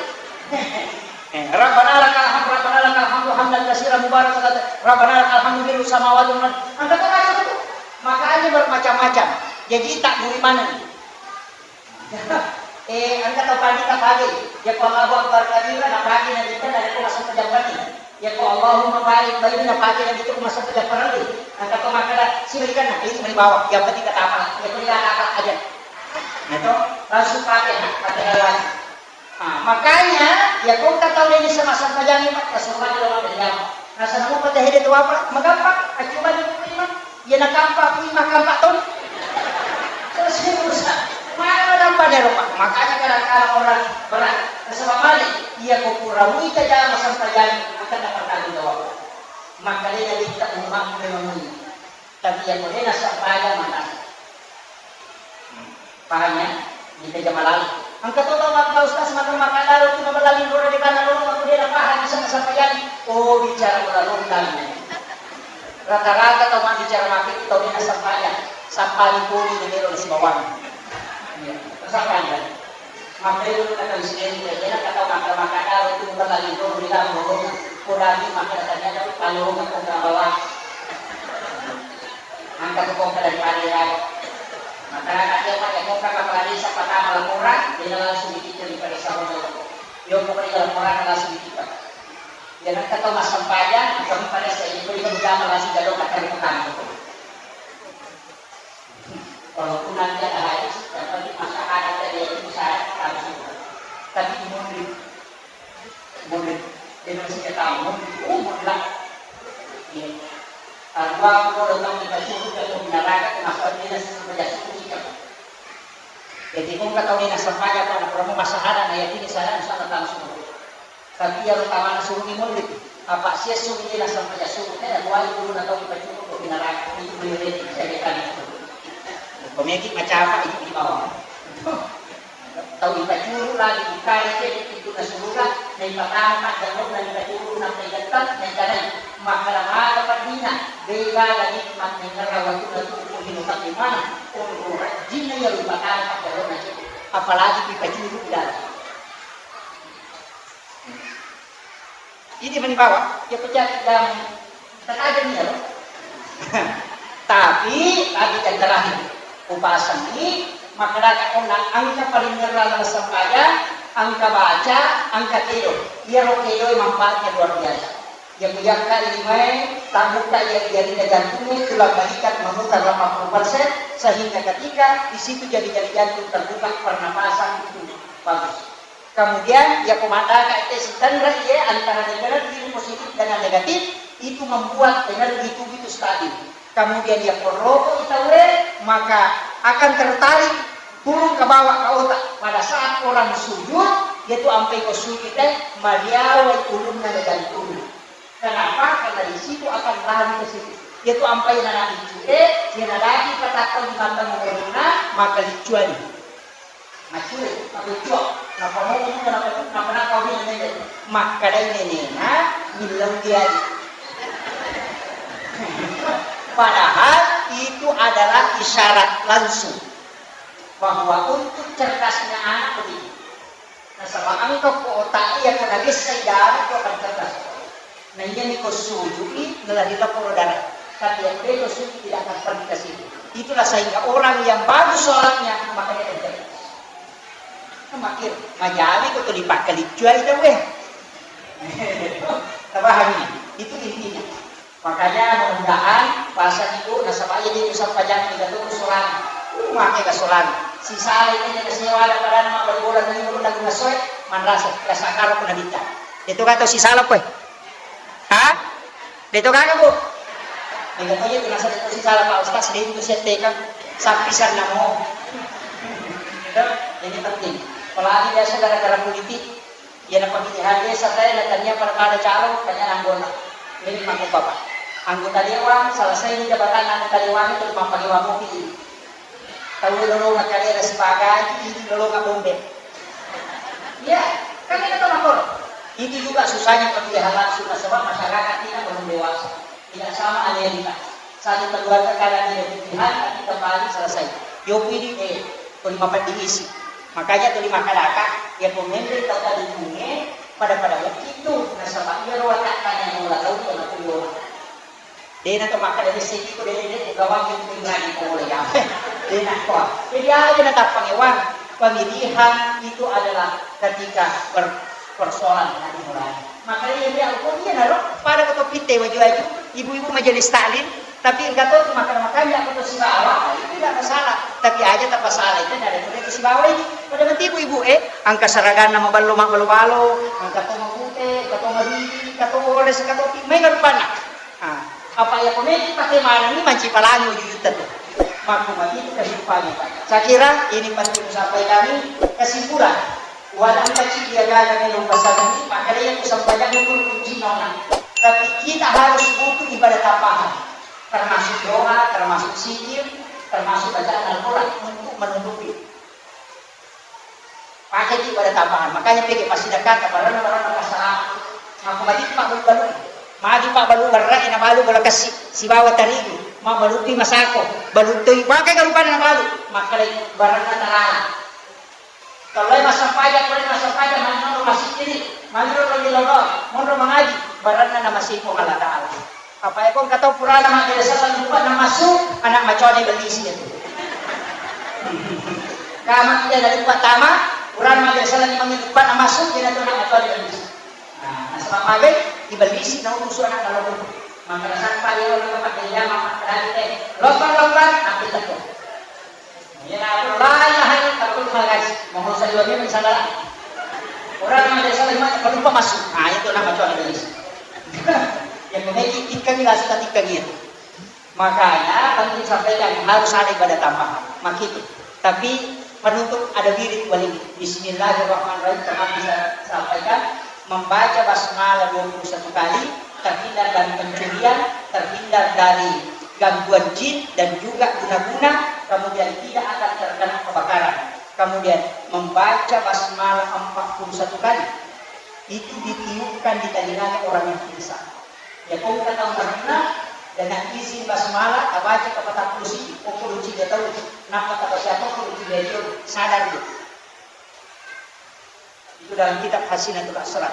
Eh, Rabbana lakal hamd, Rabbana lakal hamdu hamdan katsiran mubarakan, Rabbana lakal hamdu mil'us samawati wal ard. Angkat aja itu. Makanya bermacam-macam. Jadi tak buri mana nih? Eh, engka tau pandita pagi. Yako Allahu Akbar kabira, napake nabitta, narekko massempajang wenni. Yako Allahumma barik bainana, napake nabitta ko massempajang parellu. Engka tau makkeda, sibalikanna, itu mani bawang. Yang penting kata apa? Yang penting kata apa aja. Nah, itu langsung Fatihah, Fatihah lagi. Ah, makanya, yako engka tau de nisseng massempajang, Pak, massempajang lo makkeda. Nasaba muppa tahede tu apa? Magampang, accumanni ku lima. Iya nakampa ku lima kampa ton. Terus ini urusan. Mana nakampa de ropa? Makanya kadang-kadang orang berat. Nasaba male, iya ko pura muita jama sempajang, akan dapat tanggung jawab. Maka dia nabitta umma memang. Tapi iya ko de nasempajang maka. Paham ya? Kita jama lalu. Engka to tau makkeda, "Ustaz, maka-, makkeda lo tu mabella lino de' kana lo, aku de' napahang bisa nasampajang." Oh, bicara bola rondang. Rata-rata tau mabbicara makkeda tau de' nasampajang. Sampani poli de' melo sibawang. Iya, sampajang. Makkeda lo kata presiden, de' na kata maka-, makkeda lo tu mabella lino de' kana lo, ko dagi makkeda tania lo, kalau makkeda bawang. Engka tu kongka daripada iyaro. Masyarakat iya, Pak, iya kongka kepala desa pertama laporan, dia langsung dikirim pada saudara. Iya, pokoknya laporan langsung dikirim. Iya, engka tau massempajang, kami pada saya itu, itu jama langsung jadwal kata di petang itu. Walaupun nanti ada hadis, yang penting masyarakat ada di itu, saya harus. Tapi mundur. Munri, de' nasikatamu, munri, oh, munri lah. Iya. Arua puluh tau ipacuru, tau pinaraga, termasuk de' nasampajang subuh sikap. Jadi, ko engka tau de' nasampajang, apa, na pura massahara, na yakin sahara, insya Allah tama subuh. Tapi iyaro tamana suruh ni munri. Apa sia suruh de' nasampajang subuh, eh, arua puluh tau ipacuru, tau pinaraga, itu boleh jadi, saya kira itu. Komedi macam apa itu di bawah. Tau ipacuru lagi, bukkana cedde' pintunna suruga, naipatama jallonna ipacuru nappa igettang, naikanai, makkeda maga peddinna, de' gaga nikmat naingerra wettunna tuo ko lino tapi maneng, onrong rajinna iyaro ipatama jallonna cedde', apalagi ipacuru dalam. Idi mani bawa, iya ko jadi jam, tatajeng iya, loh. Tapi, tapi yang terakhir, upasengi, makkeda onna engka paling ngerra dalam sempajang, engka baca, engka kedo. Iyaro kedo manfaatnya luar biasa. Yang menjaga lima, terbuka yang jadinya jantungnya, tulang balikat memutar delapan puluh persen, sehingga ketika di situ jadi-jadi jantung terbuka pernapasan itu bagus. Kemudian, iya ko maddaka ette sitenre iye antara energi positif dengan negatif, itu membuat energi tubuh itu stabil. Kemudian, iya ko roko itawe, maka akan tertarik turun ke bawah ke otak. Pada saat orang sujud, yaitu ampai ko sujud teh, mariawai ulunna jantung. Kenapa? Karena di situ akan lari ke situ. Yaitu ampai nana liccu, eh, iya nadaki patakko di mata mengenai maka liccuani. Maccule, mabucco, nappa momo muka, nappa, nappa nakau ri nenena. Makkedai nenena, millau diari. Padahal itu adalah isyarat langsung bahwa untuk cerdasnya anak begitu. Nasaba engka ko otak iya ko nabessai darah ko akan cerdas. Nah, iyami ko sujui, nalari laporo darah. Tapi yang beda sujud tidak akan pergi ke situ. Itulah sehingga orang yang bagus sholatnya, makanya dia cerdas. Kan makin, majami ko tuli pakkaliccuai tau, eh. Tapahami? Itu intinya. Makanya mudah-mudahan bahasa ibu nasaba iya di usaha pajak tiga tuh solang. Uh, make ka solang. Si sale ini ke sewa ada pada nama berbola di rumah lagu ngasoy, manrasa, rasa karo pun nabita. Itu kata si salah, eh. Ha? Deto gaga, Bu? Mega to je tu nasa deto si salah Pak Ustaz, deto si teka sapi sanna mo. Itu, ini penting. Apalagi biasa gara-gara politik, ya na pemilihan desa saya na tania pada pada calon, tania anggota. Ini mako Bapak. Anggota dewan, selesai ini jabatan anggota dewan itu mampai dewan mobil. Tau lolonga kalera sibagai, idi lolonga bombe. Iya, kan itu tau makoro. Itu juga susahnya pemilihan langsung, nasaba masyarakat tidak belum dewasa. Tidak sama Amerika. Satu keluarga kadang tidak pilihan, tapi kembali selesai. Yopi di, eh, tuli mapeddi isi. Makanya tuli makalaka, ya pemimpin tau tadi pada-pada waktu itu, nasaba iya roa tak tanya mula tau dia nak. Dena to makkeda dessiki ko dena, dena gawang itu lagi ko boleh ya. Dena ko. Jadi aja na tappangewang. Pemilihan itu adalah ketika per-, persoalan yang dimulai. Makanya dia aku dia naro pada ketua P T waju-waju, ibu-ibu majelis taklim, tapi enggak tahu tuh makan-makan ya aku tuh sibawa, itu tidak masalah. Tapi aja tak masalah itu dari itu sibawa ini. Pada nanti ibu-ibu eh angka seragam nama balo mak balo-balo, angka to mabute, angka to mabili, angka to oles, angka to pi-, main rupanna. Ah, apa iya ko meki pake manenni manci palangi wujudutta tu. Makku mati itu kehidupannya, Pak. Saya kira ini penting disampaikan ini kesimpulan. Walau kecil dia gagal minum pesan ini, maka dia itu sampai jangan turun uji nona. Tapi kita harus butuh ibadah tambahan, termasuk doa, termasuk zikir, termasuk bacaan Al-Quran untuk menutupi. Pakeki pada tambahan. Makanya peke pasidakata baranna-baranna pasala. Mako magi mabbalu-balu. Magi mabbalu barra na balu bola kessi sibawa tarigu. Mabbalupi masako. Baluttoi pakai garupanna balu. Makkalai baranna tarala. Kalau massampajang, kalau massampajang, manro masjid ini, manro lagi lolo, manro mangaji, baranna na masih Allah Ta'ala. Apa ya kong kata purana magi sallang lupa na masuk, anak macone beli sih itu. Kama tidak ada lupa tama, purana magi sallang mangi lupa na masuk, dia tu anak macone beli sih. Nah, nasaba magai, dibeli sih, na urusu anak dalam rumah. Maka sampai orang tempat dia, maka tadi teh, lompat-lompat, ambil tepung. Iya, aku la ilaha illallah, takut magai. Mau saya dua menit salah. Orang yang ada salah, maka lupa masuk. Nah, itu nama tuan Iblis. Yang memiliki ikan ini, langsung ikan itu. Makanya penting sampaikan harus ada ibadah tambahan. Makitu. Tapi penutup ada wirid wali. Bismillahirrahmanirrahim. Teman bisa sampaikan membaca basmalah dua puluh satu kali, terhindar dari pencurian, terhindar dari gangguan jin dan juga guna-guna, kemudian tidak akan terkena kebakaran. Kemudian membaca basmalah empat puluh satu kali, itu ditiupkan di telinganya orang yang pingsan. Ya, kau kata umurna, dengan izin basmalah, tabaca ke patappulo siji, pokok lucu dia tahu, kenapa tak baca apa, pokok lucu dia tahu, sadar dia. Itu dalam kitab Hasinatul Asrar.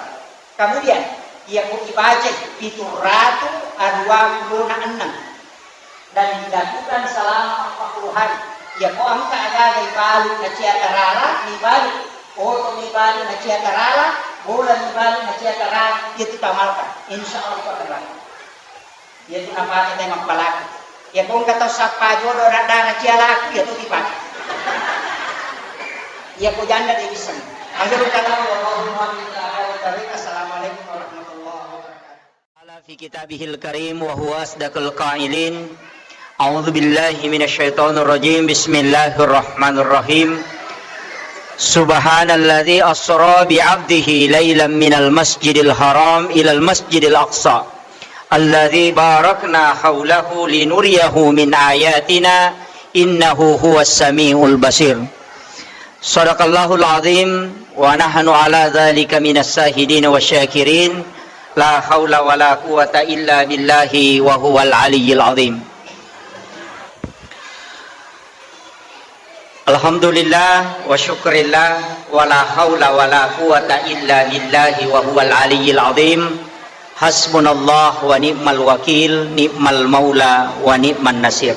Kemudian, iya ko ibaca pitu ratu dua puluh enam dan dilakukan selama empat puluh hari. Iya ko engka agaga ibalu nacia tarala, mibalu, oto mibalu nacia tarala, bola mibalu nacia tarala, itu tamalkan. Insya Allah itu akan berlaku. Iyatu napake tau mappalaku. Iyako engka tau sappa jodo, daddana cialaku, iyatu dipake. Iyako janda de' wisseng. Akhirul kalam, wallahu muwaffiq ila aqwamit thariq. Assalamualaikum warahmatullahi wabarakatuh. Qala fi kitabihil karim wa huwa asdaqul qailin. A'udzu billahi minasy syaithanir rajim. Bismillahirrahmanirrahim. Subhanalladzi asra bi 'abdihi lailan minal masjidil haram ilal masjidil aqsa. Alladzi barakna haulahu linuriyahu min ayatina, innahu huwas samiul basir. Sadaqallahul azim, wa nahnu ala dzalika minas syahidin wasyakirin. La haula wala quwwata illa billahi wa huwal aliyyil azim. Alhamdulillah wa syukrillah, wa la haula wa la quwwata illa billahi wa huwal aliyyil azim. Hasbunallah wa ni'mal wakil, ni'mal maula wa ni'man nasir.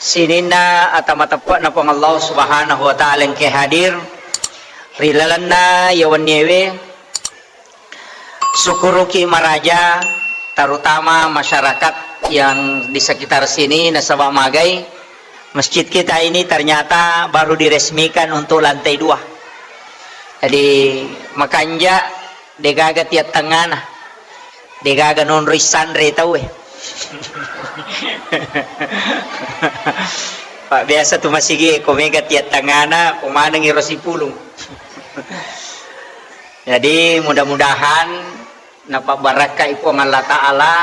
Sininna ata mateppe'na Puang Allah Subhanahu wa Ta'ala engkae hadir ri lalenna iya wenniewe. Syukuruki maraja, terutama masyarakat yang di sekitar sini, nasaba magai masjid kita ini ternyata baru diresmikan untuk lantai dua. Jadi, makanja, degaga tiat tengana, degaga nonroi sanre tauwe. Pak, biasa tu masigi ko mega tiat tengana, ko manengi ro sipulung. Jadi, mudah-mudahan napabbarakkai Puang Allah Ta'ala,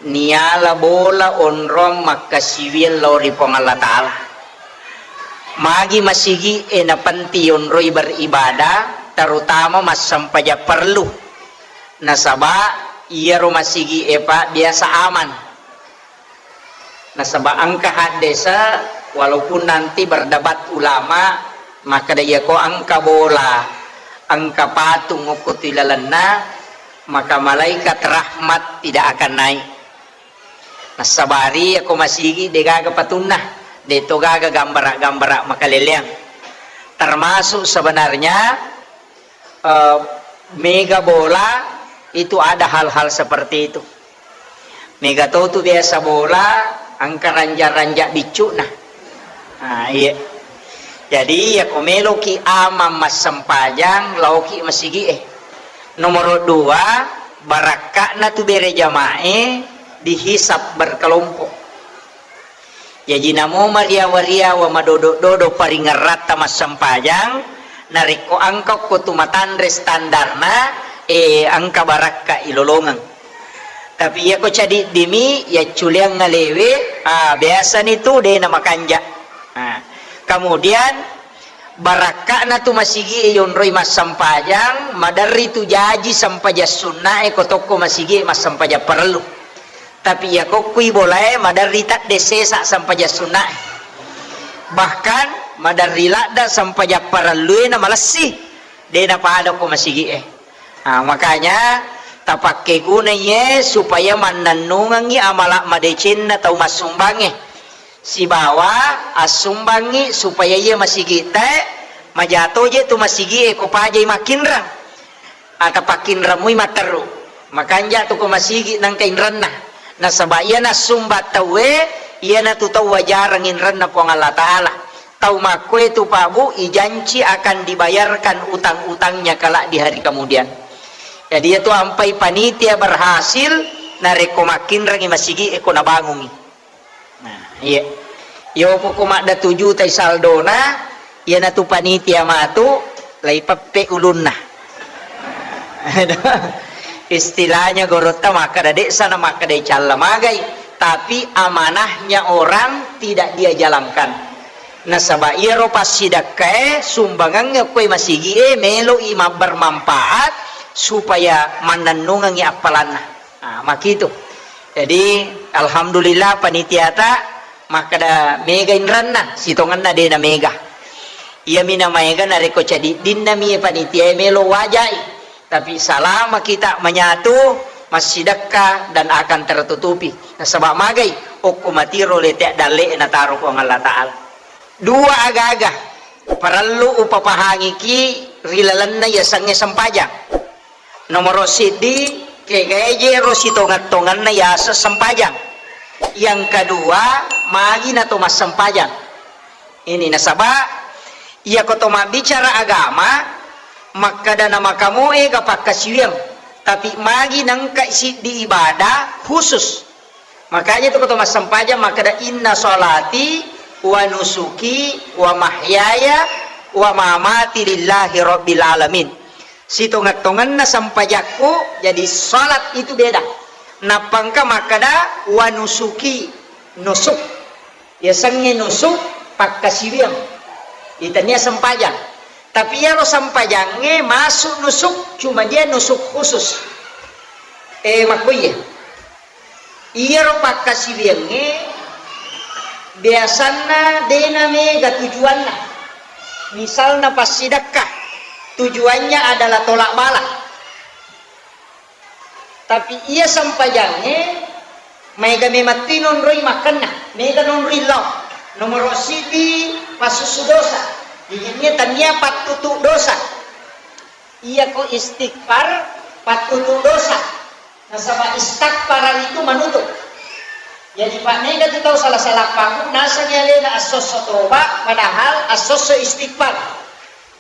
niala bola onrong makkasiwiang lao ri Puang Allah Ta'ala. Magi masigi e napenti onroi beribadah, terutama massempajang perlu. Nasaba iyaro masigi e, Pak, biasa aman. Nasaba engka haddese, walaupun nanti berdebat ulama, makkeda iyako engka bola, engka patung okko tu ilalenna, maka malaikat rahmat tidak akan naik. Nassabari iyako masigi degaga patunna, deto gaga gambara-gambara makaleleang. Termasuk sebenarnya eh, mega bola itu ada hal-hal seperti itu. Mega to tu biasa bola, engka ranja-ranja biccu'na. Nah, iya. Jadi, iyako meloki aman massempajang, laoki masigi e. Nomor dua, barakka'na tu bere jamae dihisab berkelompok. Jaji namo mariawa-riawa madodo-dodo paringeratta massempajang, narekko engka okko tu matanre standarna, eh, engka barakka ilolongeng. Tapi iyako cadiddimi, yacculeang ngalewe, ah, biasani tu de namakanja. Ah, kemudian Barakka'na tu masigi'e yonroi massempajang, maderri tu jaji sempajang sunnae ko tokko masigi'e massempajang parellu. Tapi iya kokkui bolae maderri tedde sesa sempajang sunnae. Bahkan maderri ladda sempajang parellue na malessi, de napada ko masigi'e. Ah, makanya tapakkegunai ye supaya mannennungengngi amala madecenna tau massumbangnge. Sibawa assumbangngi supaya iya masigi'tae maja toje tu masigi'e ko pajai makkinreng. Ata pakkinreng mui matteru. Makanja tu ko masigi nengka inrenna. Nasaba iya nassumbang tauwe, iyanatu tau wajareng inrenna Puang Allah Ta'ala. Tau makkoe tu Pak Bu, ijanci akan dibayarkan utang-utangnya kelak di hari kemudian. Jadi, iya tu ampai panitia berhasil narekko makkinrengi masigi e ko nabangungi. Nah, iya. Yo poko madda tujuta i saldona, iyanatu panitia matu, laipeppe ulunna. Istilahnya gorotta makkeda, de sana makkeda icalla magai, tapi amanahnya orang tidak dia jalankan. Nasaba iyaro passidakkae sumbangangnge okkoe masigie meloi mabbermanfaat supaya mannennungengngi appalanna. Ah, makitu. Jadi, alhamdulillah panitiata makkeda mega inranna, sitongenna de na mega. Iyami na maega narekko cadiddinna mi panitia e melo wajai. Tapi salama kita menyatu, massidekka dan akan tertutupi. Nasaba magai, okko matiro lete dalle nataro Puang Allah Ta'ala. Dua agaga parellu upapahangiki ri lalenna yasengnge sempajang. Nomoro siddi, kegaejero sitongeng-tongenna yaseng sempajang. Yang kedua, magi nato massempajang. Ini nasaba, iyako to mabbicara agama, makkeda na makamoe ga pakkasiwiang, tapi magi nengka siddi ibadah khusus. Makanya tu ko to massempajang makkeda, "Inna sholati wa nusuki wa mahyaya wa mamati lillahi rabbil alamin." Sitongeng-tongenna sempajakku, jadi salat itu beda. Nappangka makkeda, "Wa nusuki," nusuk. Yasengnge nusuk pakkasiwiang. Itania sempajang. Tapi iyaro sempajangnge masuk nusuk, cuma dia nusuk khusus. Eh, makkuye. Iyaro pakkasiwiangnge biasanna dena mega tujuanna. Misalna passidekka, tujuannya adalah tolak bala. Tapi iya sempajangnge maega memang tu nonroi makkenna, mega nonroi lao. Nomoro siddi, passussu dosa. Jadi, tania pattutu dosa. Iyako istighfar, pattutu dosa. Nasaba istaghfara itu menutup. Jadi, Pak, mega tu tau salah-salah paham, nasengngi alena assosso toba, padahal assosso istighfar.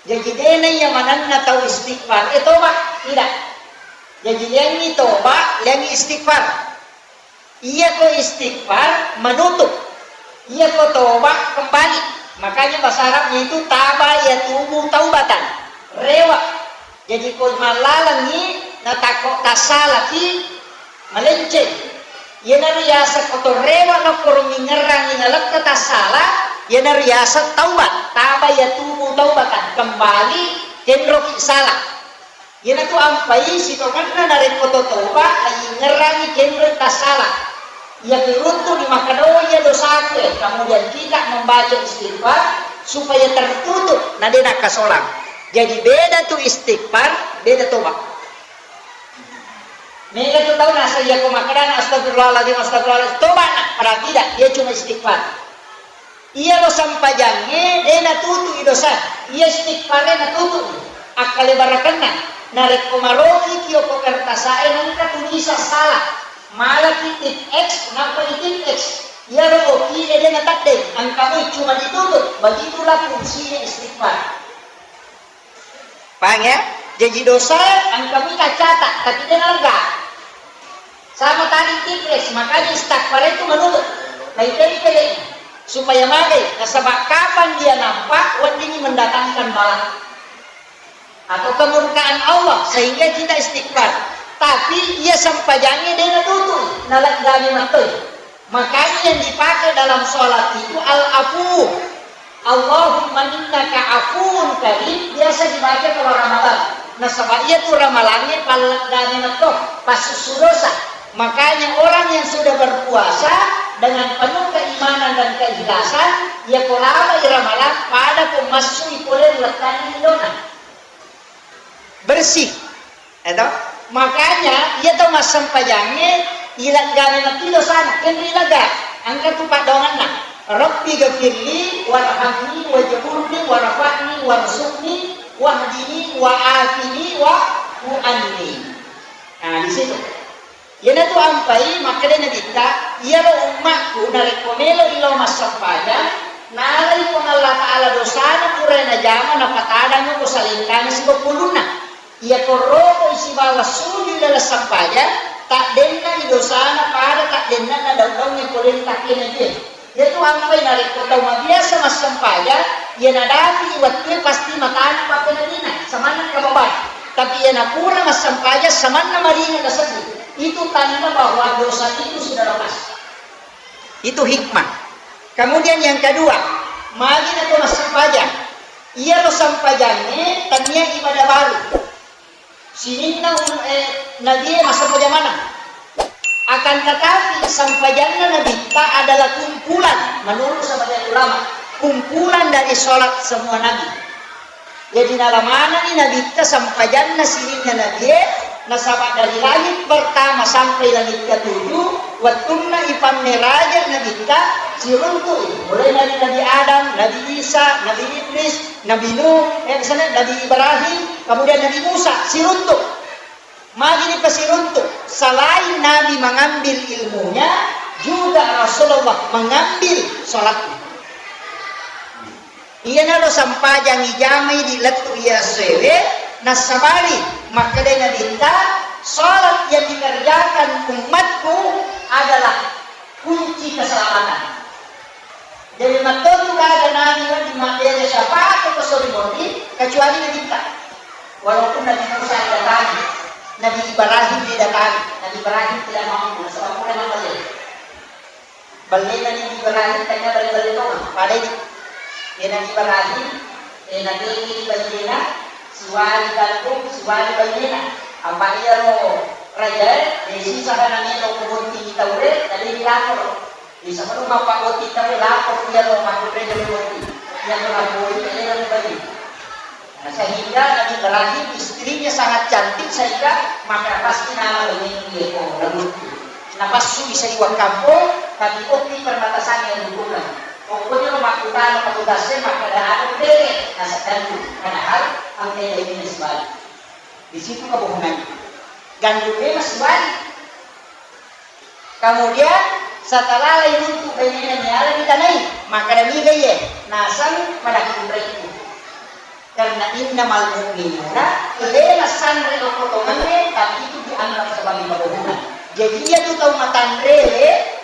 Jadi, dena iya manenna tau istighfar, eh, toba, tidak. Jadi, liangi toba, liangi istighfar. Iyako istighfar menutup, iyako toba kembali. Makanya bahasa Arabnya itu taba yatubu taubatan, rewa. Jadi ko mallalengngi natakko tassalaki malenceng. Iyanaro yaseng ko to rewa nakkoro mingerangi nalekka tassala, iyanaro yaseng taubat, taba yatubu taubatan, kembali kenroki salah. Iyanatu ampai sitongenna narekko to toba, ayingerangi kenroi tassala. Iya kiruntu di makkedaoi iya dosaku, eh, kemudian kita membaca istighfar supaya tertutup, na de nakkasolang. Jadi beda tu istighfar, beda toba. Mega tu tau nasa iya ko makkedana, "Astagfirullahaladzim, astagfirullahaladzim," toba na, padahal tidak, dia cuma istighfar. Iyaro sempajangnge de natutu'i dosa, iya istighfare natutu'i. Akkalebarakenna, narekko marokiki okko kertasae nengka tunisa salah, malaki tip X, nappa di tip X. Iyaro okile de nateddeng, engka moi cuma ditutup, begitulah fungsinya istighfar. Paham ya? Jaji dosa engka mi kacata, tapi de nalegga. Sama tadi tipres, makanya istighfar itu menutup. Naitai pele supaya magai, nasaba kapan dia nampak, weddingi mendatangkan bala atau kemurkaan Allah sehingga kita istighfar. Tapi iya sempajangnge de natutu, naleggami mattoi. Makanya yang dipakai dalam sholat itu al-afu. Allahumma innaka afuwun karim biasa dibaca kalau Ramadan. Nasaba iyatu Ramalangnge palleggane metto, passussu dosa. Makanya orang yang sudah berpuasa dengan penuh keimanan dan keikhlasan, iya ko labai Ramalang, pada ko massui pole lettanna lindona. Bersih. Eto? Makanya, iya tau massempajangnge, ileggane mati dosana, kenri lega. Engka tu paddoangenna. Rabbi ghafirli warhamni wajburni warfa'ni warzuqni wahdini wa'afini wa'fu anni. Nah, di situ. Iyanatu ampai makkeda Nabitta, iyaro ummakku narekko melo'i lao massempajang, nalai Puang Allah Ta'ala dosana pura najama, napatadang ko salengkana sibawa pulunna. Iya korroko sibawa sujud dalam sempajang, taddenna i dosana pada taddenna na daung-daungnge pole ri takkena jue. Iyatu ampai narekko tau mabiasa massempajang, iya nadapi wettue pasti matana pappenadina, samanna kababai. Tapi iya napura massempajang, samanna maringa nasedding. Itu tanda bahwa dosa itu sudah lepas. Itu hikmah. Kemudian yang kedua, magi nako massempajang. Iyaro sempajangnge tania ibadah baru. Sininna ul-, eh, nabie massempajang maneng. Akan tetapi, sempajanna Nabitta adalah kumpulan, menurut sebagian ulama, kumpulan dari sholat semua nabi. Jadi, nalamanani Nabitta sempajanna sininna nabie, nasaba dari langit pertama sampai langit ketujuh, wettunna ipammeraja Nabitta, siruntu'i, mulai dari Nabi Adam, Nabi Isa, Nabi Idris, Nabi Nuh, eh, misalnya Nabi Ibrahim, kemudian Nabi Musa, siruntu. Magi dipasiruntu? Selain Nabi mengambil ilmunya, juga Rasulullah mengambil sholatnya. Iyanaro sempajang ijamai di lettu iya essoewe, nassabari makkedai Nabitta, sholat yang dikerjakan umatku adalah kunci keselamatan. Jadi, mettotu gaga nabi wedding mabbere syafaat ko sori moni, kecuali Nabitta. Walaupun Nabi Musa didatangi, Nabi Ibrahim didatangi, Nabi Ibrahim tidak mampu, sebab pura mabelle. Bellena Nabi Ibrahim, tanya belle-belle tongeng, pada ini. Ya, Nabi Ibrahim, eh, Nabi ini bayyena, siwali gandum, siwali bayyena. Apa iya ro raja, eh, sisa kana melo kubunti taure, tadi dilapor. Di sebelum mappabbotting tauwe, lapor iyaro makkunrai botting. Iyaro lapori, iyaro bali. Nah, sehingga Nabi Ibrahim istrinya sangat cantik sehingga maka pasti nama ini dia ko lalu. Napassui saliweng kampong, tapi okki perbatasan yang dibuka. Pokoknya makkutana petugasnya maka ada ada bere, nasa gandum. Padahal angkai ini sebalik. Di situ kebohongannya. Gandum memang sebalik. Kemudian, setelah lain untuk bainena niala ditanai, maka demikian ye, nasang pada kunraiku. Karena innamal mu'minuna, lena sanre okko tongengnge, tapi itu dianggap sebagai kebohongan. Jadi, iya tu tau matanre,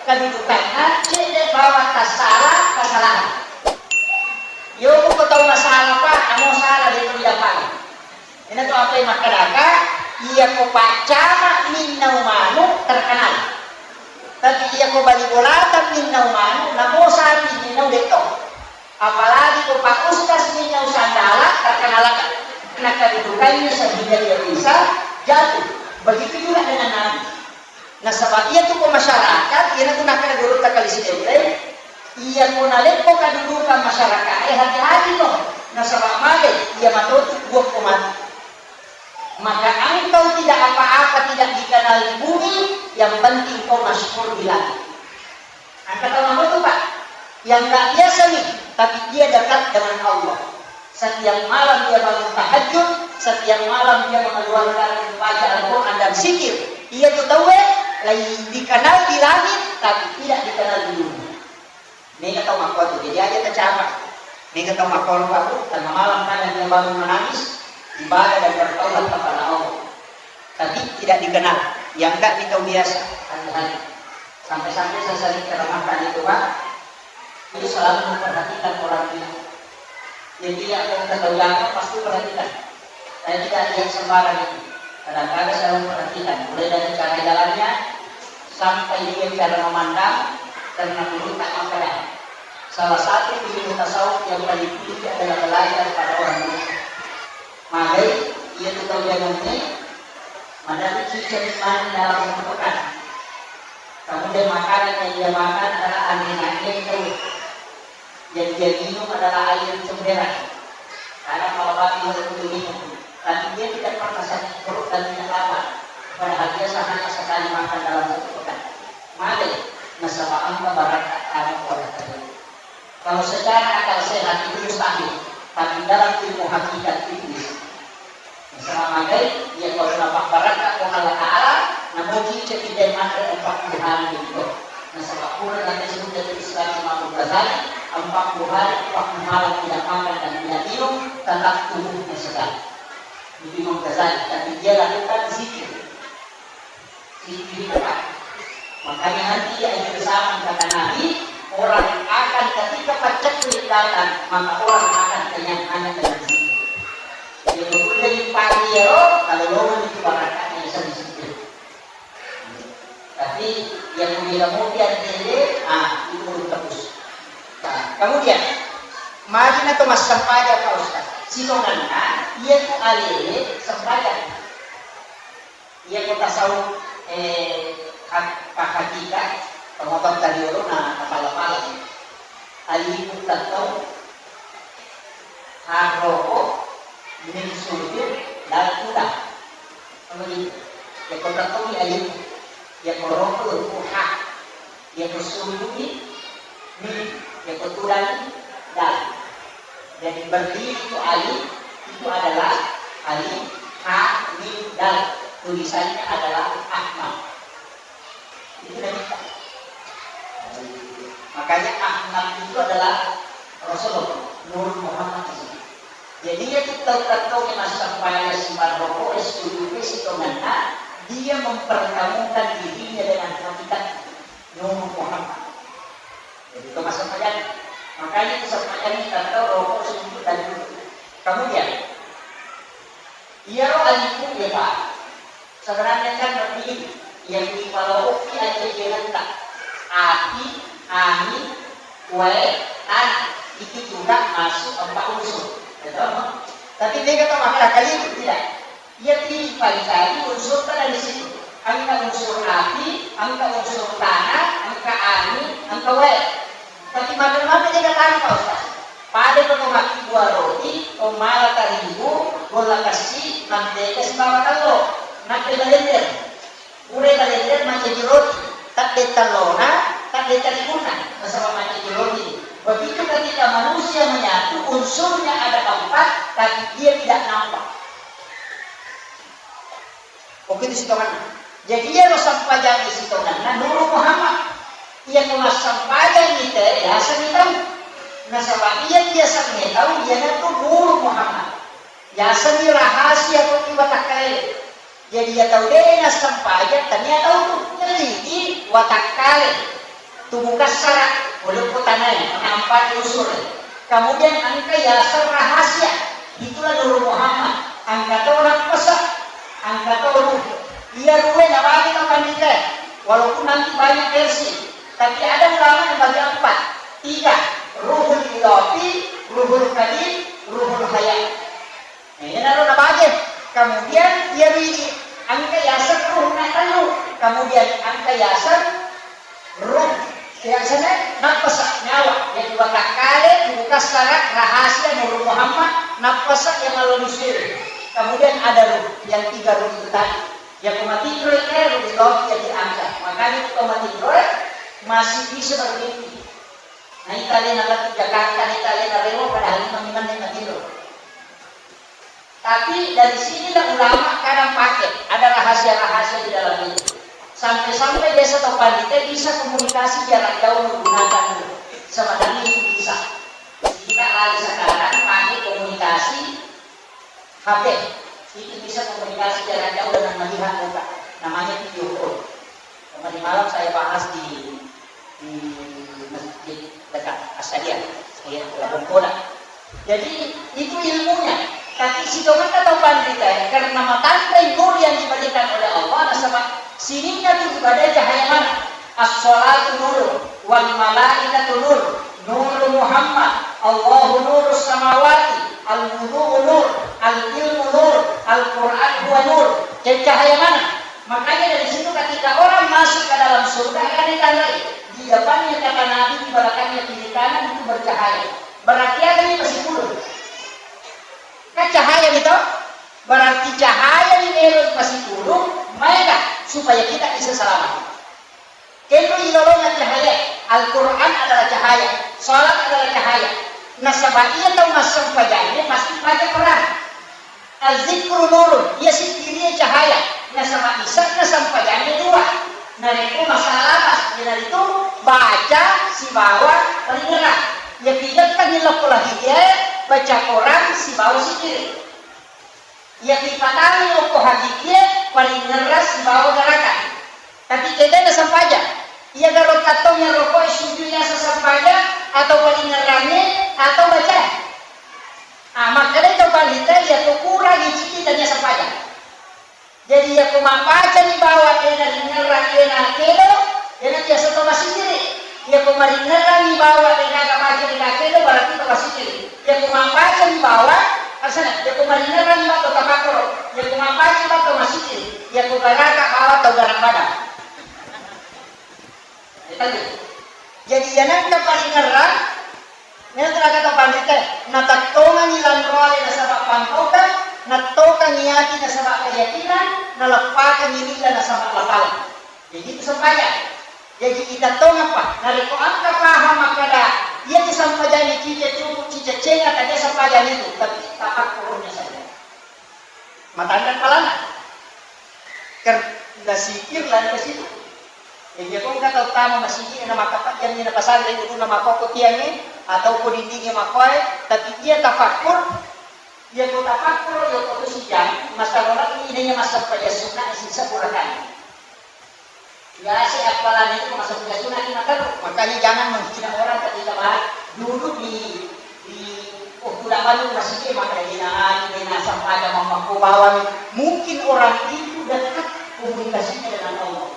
kedudukanna, cedde bawa tasala, kesalahan. Yo, ko tau masalah, Pak, kamu salah, dia tidak paham. Ina tu apa yang makkedaka, iya ko paccama minnau manu terkenal. Tapi iya ko bali bolata minnau manu, namo sapi minnau detto. Apalagi ko Pak Ustaz minnau sandala terkenal. Nah, kedudukannya sehingga dia bisa jatuh. Begitu juga dengan Nabi. Nasaba iyatu ko masyarakat, iyanatu nakkeda gurutta Kali Sidenreng, iya ko naleppo kadudukan masyarakat e, hati-hati no. Nasaba magai, iya matotu buah ko mati. Maka engkau tidak apa-apa, tidak dikenal di bumi, yang penting kau masyhur di langit. Engka tau matotu, Pak, yang nggak biasa nih, tapi dia dekat dengan Allah. Setiap malam dia bangun tahajud, setiap malam dia mengeluarkan baca Al-Quran dan zikir. Iya tu tauwe, lai dikenal di langit, tapi tidak dikenal di bumi. Mega tau makkuatu, jadi aja tacapa. Mega tau makkuatu, Pak, Bu, tengah malam kadang dia bangun menangis, ibadah dan bertaubat kepada Allah. Tapi tidak dikenal. Yang enggak ni tau biasa, hati-hati. Sampai-sampai saya sering ceramahkan itu, Pak. Itu selalu memperhatikan orang dia. Jadi, yang mau ketahui apa, pasti perhatikan. Saya tidak lihat sembarang itu. Kadang-kadang saya memperhatikan, mulai dari cara jalannya, sampai dia cara memandang, karena dulu tak makan. Salah satu ilmu tasawuf yang paling tinggi adalah belajar pada orang muslim. Magai, iya tu tau jangan ni, madari cicak iman dalam satu pekan. Kemudian makanan yang dia makan adalah angin-angin terus. Yang dia minum adalah air cemberan. Karena kalau babi itu minum, tapi dia tidak pernah sakit perut dan tidak lapar. Padahal dia sehari sekali makan dalam satu pekan. Magai, nasaba amba barakka anu kuala tadi. Kalau secara akal sehat itu mustahil, tapi dalam ilmu hakikat itu bisa. Nasaba magai, iya kalau napabbarakka Puang Allah Ta'ala, namoji cedde manre empat puluh hari itu. Nasaba pura dan disebut dari Islam Imam Ghazali, empat puluh hari, empat puluh malam tidak makan dan tidak minum, tetap tubuhnya segar. Itu Imam Ghazali, tapi dia lakukan zikir. Makanya nanti di akhir zaman kata Nabi, orang akan ketika paceklik datang, maka orang akan kenyang hanya dengan zikir. Jadi boleh dipakai ya, kalau lo itu barakatnya bisa disitu. Tapi yang mulia-mulia dele, ah, itu belum tebus. Nah, kemudian, mari na to massempajang Pak Ustaz. Sitonganna, iya tu alele sempajang. Iya ko tasawuf, eh, hak-, hakika, pemotong tadi dulu, nah, kepala-kepala. Alifu tetto, harroko, min sujud, dal kuda. Kamu gitu. Ya, ko tetto ni alifu. Ya, ko roko, ha. Iya ko sujudi, mim. Iya ko tudang, dal. Jadi berdiri itu alif, itu adalah alif, ha, mim, dal. Tulisannya adalah Ahmad. Itu dari kita. Makanya Ahmad itu adalah Rasulullah, Nur Muhammad itu. Jadi, iya tu tau-tau yang massempajang simarroko, es tujuh, es itu ngena, dia mempertemukan dirinya dengan hakikat Nur Muhammad. Jadi, itu massempajang. Makanya itu sempajang kita tahu rokok sujud dan duduk. Kemudian, iya roh alifu ya, Pak. Sebenarnya kan begini, yang dipaloki aja dia letak. Api, angin, wae, tanah. Itu juga masuk empat unsur. Betul, no? Tapi dia kata masalah kali itu tidak. Iya, tipa dicari unsurta dari situ. Engka unsur api, engka unsur tanah, engka angin, engka wae. Tapi mate-mate de' gatanpa, Ustaz. Pada ko makkibua roti, ko mala tarigu, golla kessi, mantega sibawa tello. Nakke balender. Pura balender mancaji roti. Tadde tellona, tadde tariguna. Nasaba mancaji roti. Begitu ketika manusia menyatu, unsurnya ada empat, tapi dia tidak nampak. Oke, itu sitonganna. Jadi, iya lo sempajang di sitonganna Nuru Muhammad. Iya, ko massempajang ite, yaseng tau. Nasaba iya, yaseng tau, iyanatu Nuru Muhammad. Yaseng rahasia ko iwa takkaele. Jadi, iya tau de' nassempajang, tania tau tu. Jadi, watakkale. Tubuh kassara, walaupun tanai, nampak unsur. Kemudian engka yaseng rahasia, itulah Nurul Muhammad. Engka to nappasa, engka to ruh. Iya ruhe nabagi mapandita, walaupun nanti banyak versi, tapi ada ulama yang bagi empat, tiga, ruhul idafi, ruhul kadim, ruhul hayat. Nah, iyanaro nabage. Kemudian iya biji engka yaseng ruh na tellu. Kemudian engka yaseng ruh, yaseng nappasa nyawa. Jadi watakkale, buka syarat, rahasia, Nurul Muhammad, nappasa yang Allah nusir. Kemudian ada ruh, yang tiga ruh itu tadi. Yang mati ruh itu ruh itu yang diangkat. Makanya kita mati ruh masih bisa bermimpi. Nah, itu ada yang ke Jakarta, itu ada yang rewo, padahal ini memang yang mati ruh. Tapi dari sinilah ulama kadang pakai, ada rahasia-rahasia di dalam itu. Sampai-sampai biasa atau pandita bisa komunikasi jarak jauh menggunakan itu. Sebenarnya itu bisa. Kita lagi sekarang pakai komunikasi H P. Itu bisa komunikasi jarak jauh dengan melihat muka. Namanya video call. Tadi malam saya bahas di, di masjid dekat Asadia, ya, Labongkola. Jadi, itu ilmunya. Tapi sitonganna tau pandita, karena matanta nur yang diberikan oleh Allah, nasaba sininna tu ibadah cahaya mana? As-salatu nur, wal malaikatu nur, Nuru Muhammad, Allahu nurus samawati, al-wudu'u nur, al-ilmu nur, Al-Quran huwa nur. Jadi cahaya mana? Makanya dari situ ketika orang masuk ke dalam surga akan ditandai di depannya kata Nabi, di belakangnya kiri kanan itu bercahaya. Berarti ada nih masih puluh. Kan cahaya gitu. Berarti cahaya ini ero masih puluh, mereka supaya kita bisa selamat. Kenro ilolongan cahaya. Al-Quran adalah cahaya, salat adalah cahaya. Nasaba iya tau massempajangnya pasti baca Quran. Al-zikru nurun, iya sikkiriya cahaya. Nasaba isanna sempajangnya dua. Narekko masalah lapas, iyanaritu baca sibawa paringerang. Iya pigattangngi lokko lahidiae, baca Quran sibawa sikkiri. Iya ripatangngi okko hakikie, paringerrang sibawa garaka. Tapi kedana sempajang. Iya garo tattong yang rokok sujud yang sesempajang atau paringerrangi atau baca. Ah, makanya coba kita iya tu kurang iciki tanya sempajang. Jadi iya ku mabaca ni bawa dena ringerrang dena kedo, dena biasa to masih Iyako maringerrangi bawa degaga baca degaga kedo, berarti to masijiri. Iyako mabbaca ni bawa, asana, iyako maringerrangi bawa to tapakkoro. Iyako mabbaca bawa to masijiri. Iyako garaka bawa to garang bada. Jadi, iyanengka paringerrang, melo teraga to pandita, natettongangi lanroale nasaba pangkaukang, nattokangi ati nasaba keyakinan, naleppakangi lilla nasaba lapala. Jadi itu sempajang. Jadi kita tongapa, narekko engka paham makkeda, iya tu sempajangnge cica cuku, cica cenga, tania sempajangnge tu, tapi tapakkurunya saja. Matanda palana. Ker, nasikir lari ke situ. Jadi aku engka tau tama masigi, na makapajang, na pasang, na makoko tiangnge, atau ko dindingnge makoe, tapi iya tafakkur, iya ko tafakkur, iya ko tu sijang, masalah ini iya massempajang sunna, sisa purakan. Biasa apalagi itu masuk ke sunat lima terus. Makanya jangan menghina orang ketika bahas duduk di, di, oh, tidak banyak masjid, maka dia nak, dia nak sampai ada mamaku bawang. Mungkin orang itu dekat komunikasinya dengan Allah.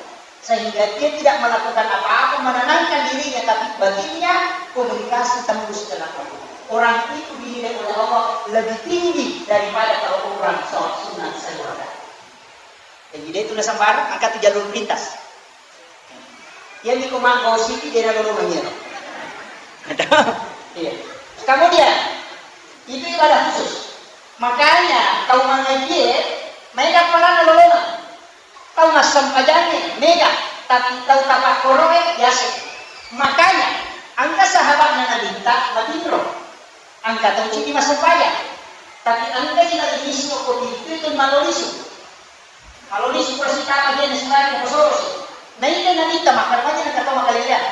Sehingga dia tidak melakukan apa-apa, menenangkan dirinya, tapi batinnya komunikasi tembus dengan Allah. Orang itu dinilai oleh Allah lebih tinggi daripada kalau orang sholat sunat sehari. Jadi, de tu nasembarang, engka tu jalur lintas. Iya mi ko maggosiki, de nalolongeng iyaro. Iya. Kemudian, itu ibadah khusus. Makanya, tau mangajie, maega pala nalolongeng. Tau massempajangnge, mega. Tapi tau tapakkoroe, biasa. Makanya, engka sahabatna Nabitta, matinro. Engka tau cidi massempajang. Tapi engka ji nalilisu ko pintu itu malolisu. Kalau lisu pura sitama dia nasengaja ko solosi. Naita Nabitta makkeda maja nakatau makaleleang.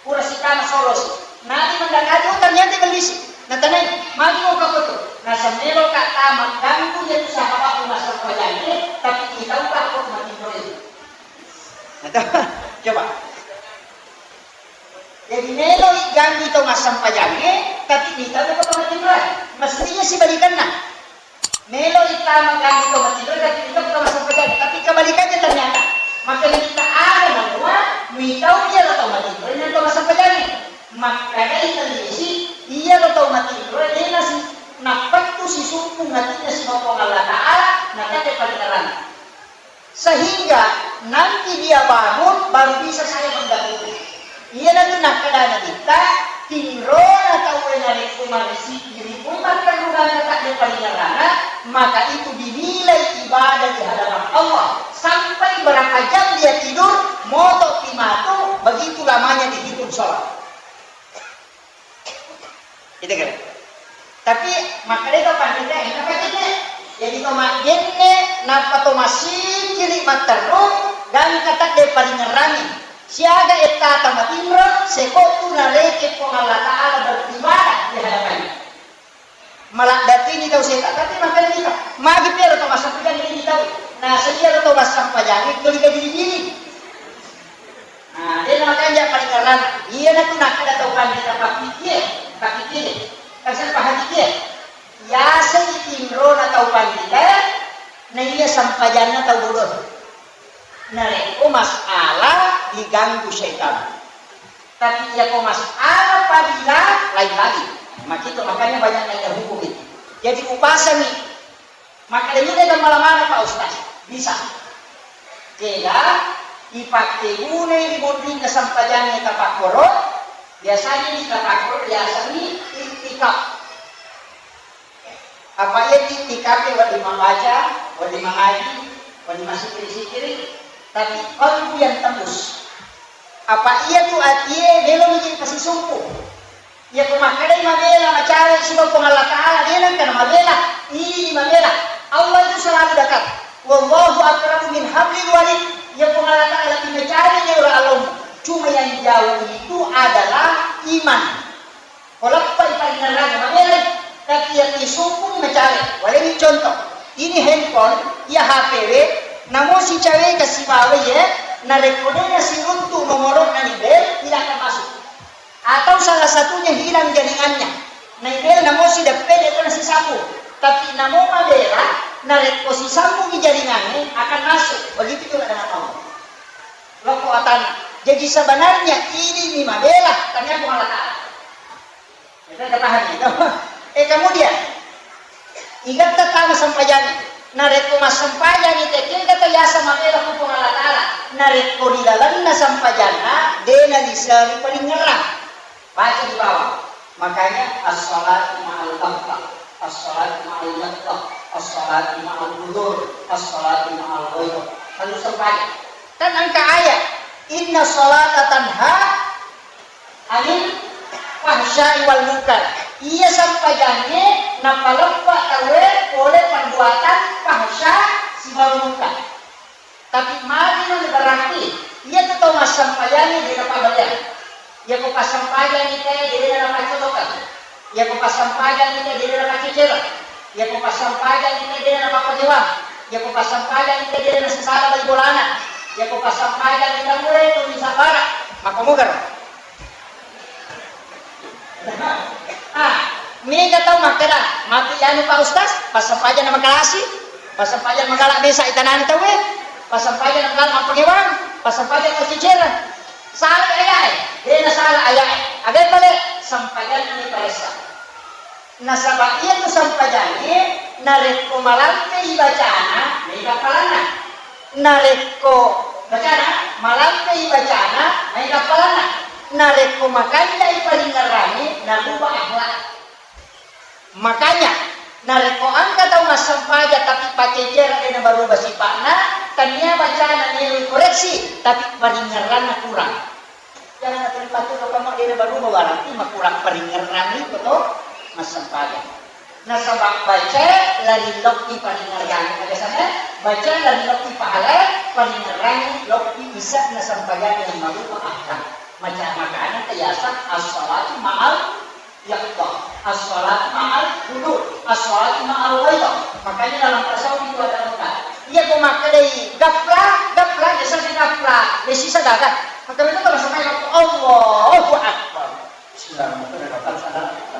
Pura sitama solosi. Nabi mendakati, oh, ternyata mellisu. Natanai, magi mau kakoto. Nasamelo ka tama ganggu dia tu sahabatmu massempajangnya, tapi kita ubah kok mati itu. Coba. Jadi melo ganggu tau massempajangnya, tapi kita ubah kok mati. Mestinya sibalikanna. Melo itama ganggu tau matinro, tapi ita tau massempajang. Tapi kebalikannya ternyata. Maka kita ada namua, mitau iya lo tau matinro, ini tau massempajang. Maka dari kondisi, iya lo tau matinro, ini nasi, napettu sisumpung hatinya si Puang Allah Ta'ala, nakate paringerang. Sehingga nanti dia bangun, baru bisa saya mendahului. Iyanatu nakkeda Nabitta, tinrona tauwe narekko marisiki ripui matterrungeng tadde paringerrana, maka itu dinilai ibadah di hadapan Allah. Sampai berapa jam dia tidur, moto pi matu, begitu lamanya dihitung sholat. Itu kan. Tapi makkeda to pandita, engka pacenne. Jadi to majjenne, nappa to massikkiri matterru, gangka tadde paringerrangi. Siaga ettata matinro, sekottu nareke Puang Allah Ta'ala beribadah di hadapannya. Maladdatini tau seta, tapi makkeda kita, magi piaro to massempajang ini tau. Nah, seiaro to massempajang itu digajini-jini. Nah, de namakanja paringerrang. Iyanatu nakkeda tau pandita, pakkikie, pakkikie. Kasar pahakikie. Yaseng tinrona tau pandita, na iya sempajanna tau bodoh. Narekko masalah diganggu setan. Tapi iya ko masalah fadilah lain lagi. Makito, makanya banyak nanya hukum itu. Jadi upasangi. Makanya ini kan malam mana Pak Ustaz? Bisa. Kega ipakkegunai ri munrinna sampajangnge tapakkoro, biasanya di tapakkoro biasanya iktikaf. Apa iya ti-, tikape wedding mambaca, wedding mangaji, wedding massikiri-sikiri, tapi qalbu yang tembus. Apa iya tu atie melo miji pasisumpu. Iya ko makkedai mabela macawe siba Puang Allah Ta'ala, de nengka namabela, ini mabela. Allah itu selalu dekat. Wallahu aqrabu min hablil warid. Iya Puang Allah Ta'ala lebih macawe jauh Allah. Cuma yang jauh itu adalah iman. Ko leppai paringngerrangnge mabelai, tapi iya tisumpungi macawe. Waleni contoh, ini handphone, iya H P we, namo sicaweka sibawa iye, narekko de nasiruntu nomoro'na ni bel, tidak akan masuk. Atau salah satunya hilang jaringannya. Naibel namo sideppe de nasisambung. Tapi namo mabela, narekko sisambungi jaringangnge akan masuk. Begitu juga dengan Allah. Lokko atanna. Jadi sebenarnya ini ni mabela, tania Puang Allah Ta'ala. Kita pahami, no? Eh, kemudian, igatta tama sempajangnge. Narekko massempajangngi te, kega to yaseng mabela ku Puang Allah Ta'ala. Narekko di lalenna sempajanna, de naliseri palingngerang. Baca di bawah. Makanya as-salatu ma'al ghaflah, as-salatu ma'al yaqdah, as-salatu ma'al hudur, as-salatu ma'al ghairah. Lalu sempajang. Kan engka ayat, "Inna salata tanha anil fahsya'i wal munkar." Iya sempajangnge napaleppa tauwe pole perbuatan fahsya sibawa munkar. Tapi magi nani berarti iya tu tau massempajangnge de napabaleang. Iya ko passempajangngi te de napaccolokang. Iya ko passempajangngi te de napaccecereng. Iya ko passempajangngi te de napappakewang. Iya ko passempajangngi te de nasesala bali bolana. Iya ko passempajangngi tauwe tu misabara. Makkomugaro. Ah, mega tau makkeda, matu anu Pak Ustaz, passempajang na makalasi, passempajang magala mesa itanani tauwe, passempajang na magala mappakewang, passempajang na cicera. Salah aya'e, de na salah aya'e. Aga pale, sempajanna ni paressa. Nasaba iya tu sempajangnge narekko malampei bacana, mega palanna. Narekko bacana, malampei bacana, maega palanna. Narekko makanjai paringngerangnge, naruba akhlak. Makanya, narekko engka tau massempajang tapi pacecera de nabaruba sipa'na, tania bacana melo koreksi, tapi paringngeranna kurang. Jangan terima tu kamu de nabaruba, berarti makurang paringngerangngi ko to massempajang. Nasaba baca lari lokki paringngerang, aga sana? Baca lari lokki pahala, paringngerang lokki isa na sempajang yang marupa akal. Maca makana tayasa as-salatu ma'al yaqdah, as-salatu ma'al hudur, as-salatu ma'al ghaidah. Makanya dalam tasawuf itu ada empat. Iya ko makkedai gapla, gapla, ya sasa gapla, ya sisa gaga. Maka betul kalau sampai waktu Allahu Akbar. Bismillahirrahmanirrahim.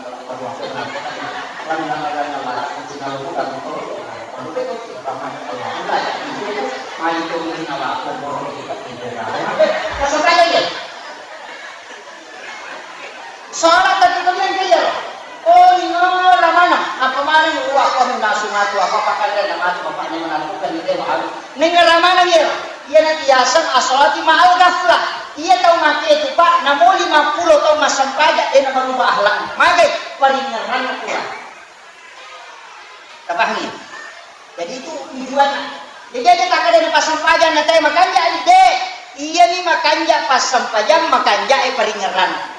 Solat tadi kemudian dia. Oh, lino ramana. Apa mana ni uwa ko nasu matu apa pakai nama tu bapak ni mana bukan ni dia baru. Nengara maneng iyaro? Iyanatu yaseng as-salati ma'al ghaflah. Iya tau make tu, Pak, namo limappulo taung massempajang, de nabaruba akhlakna. Magai? Paringngeranna kurang. Tapahami? Jadi itu tujuanna. Jadi aja takkeda napassempajang na tae makanja, de. Iyami makanja passempajang, makanja e paringngeranna.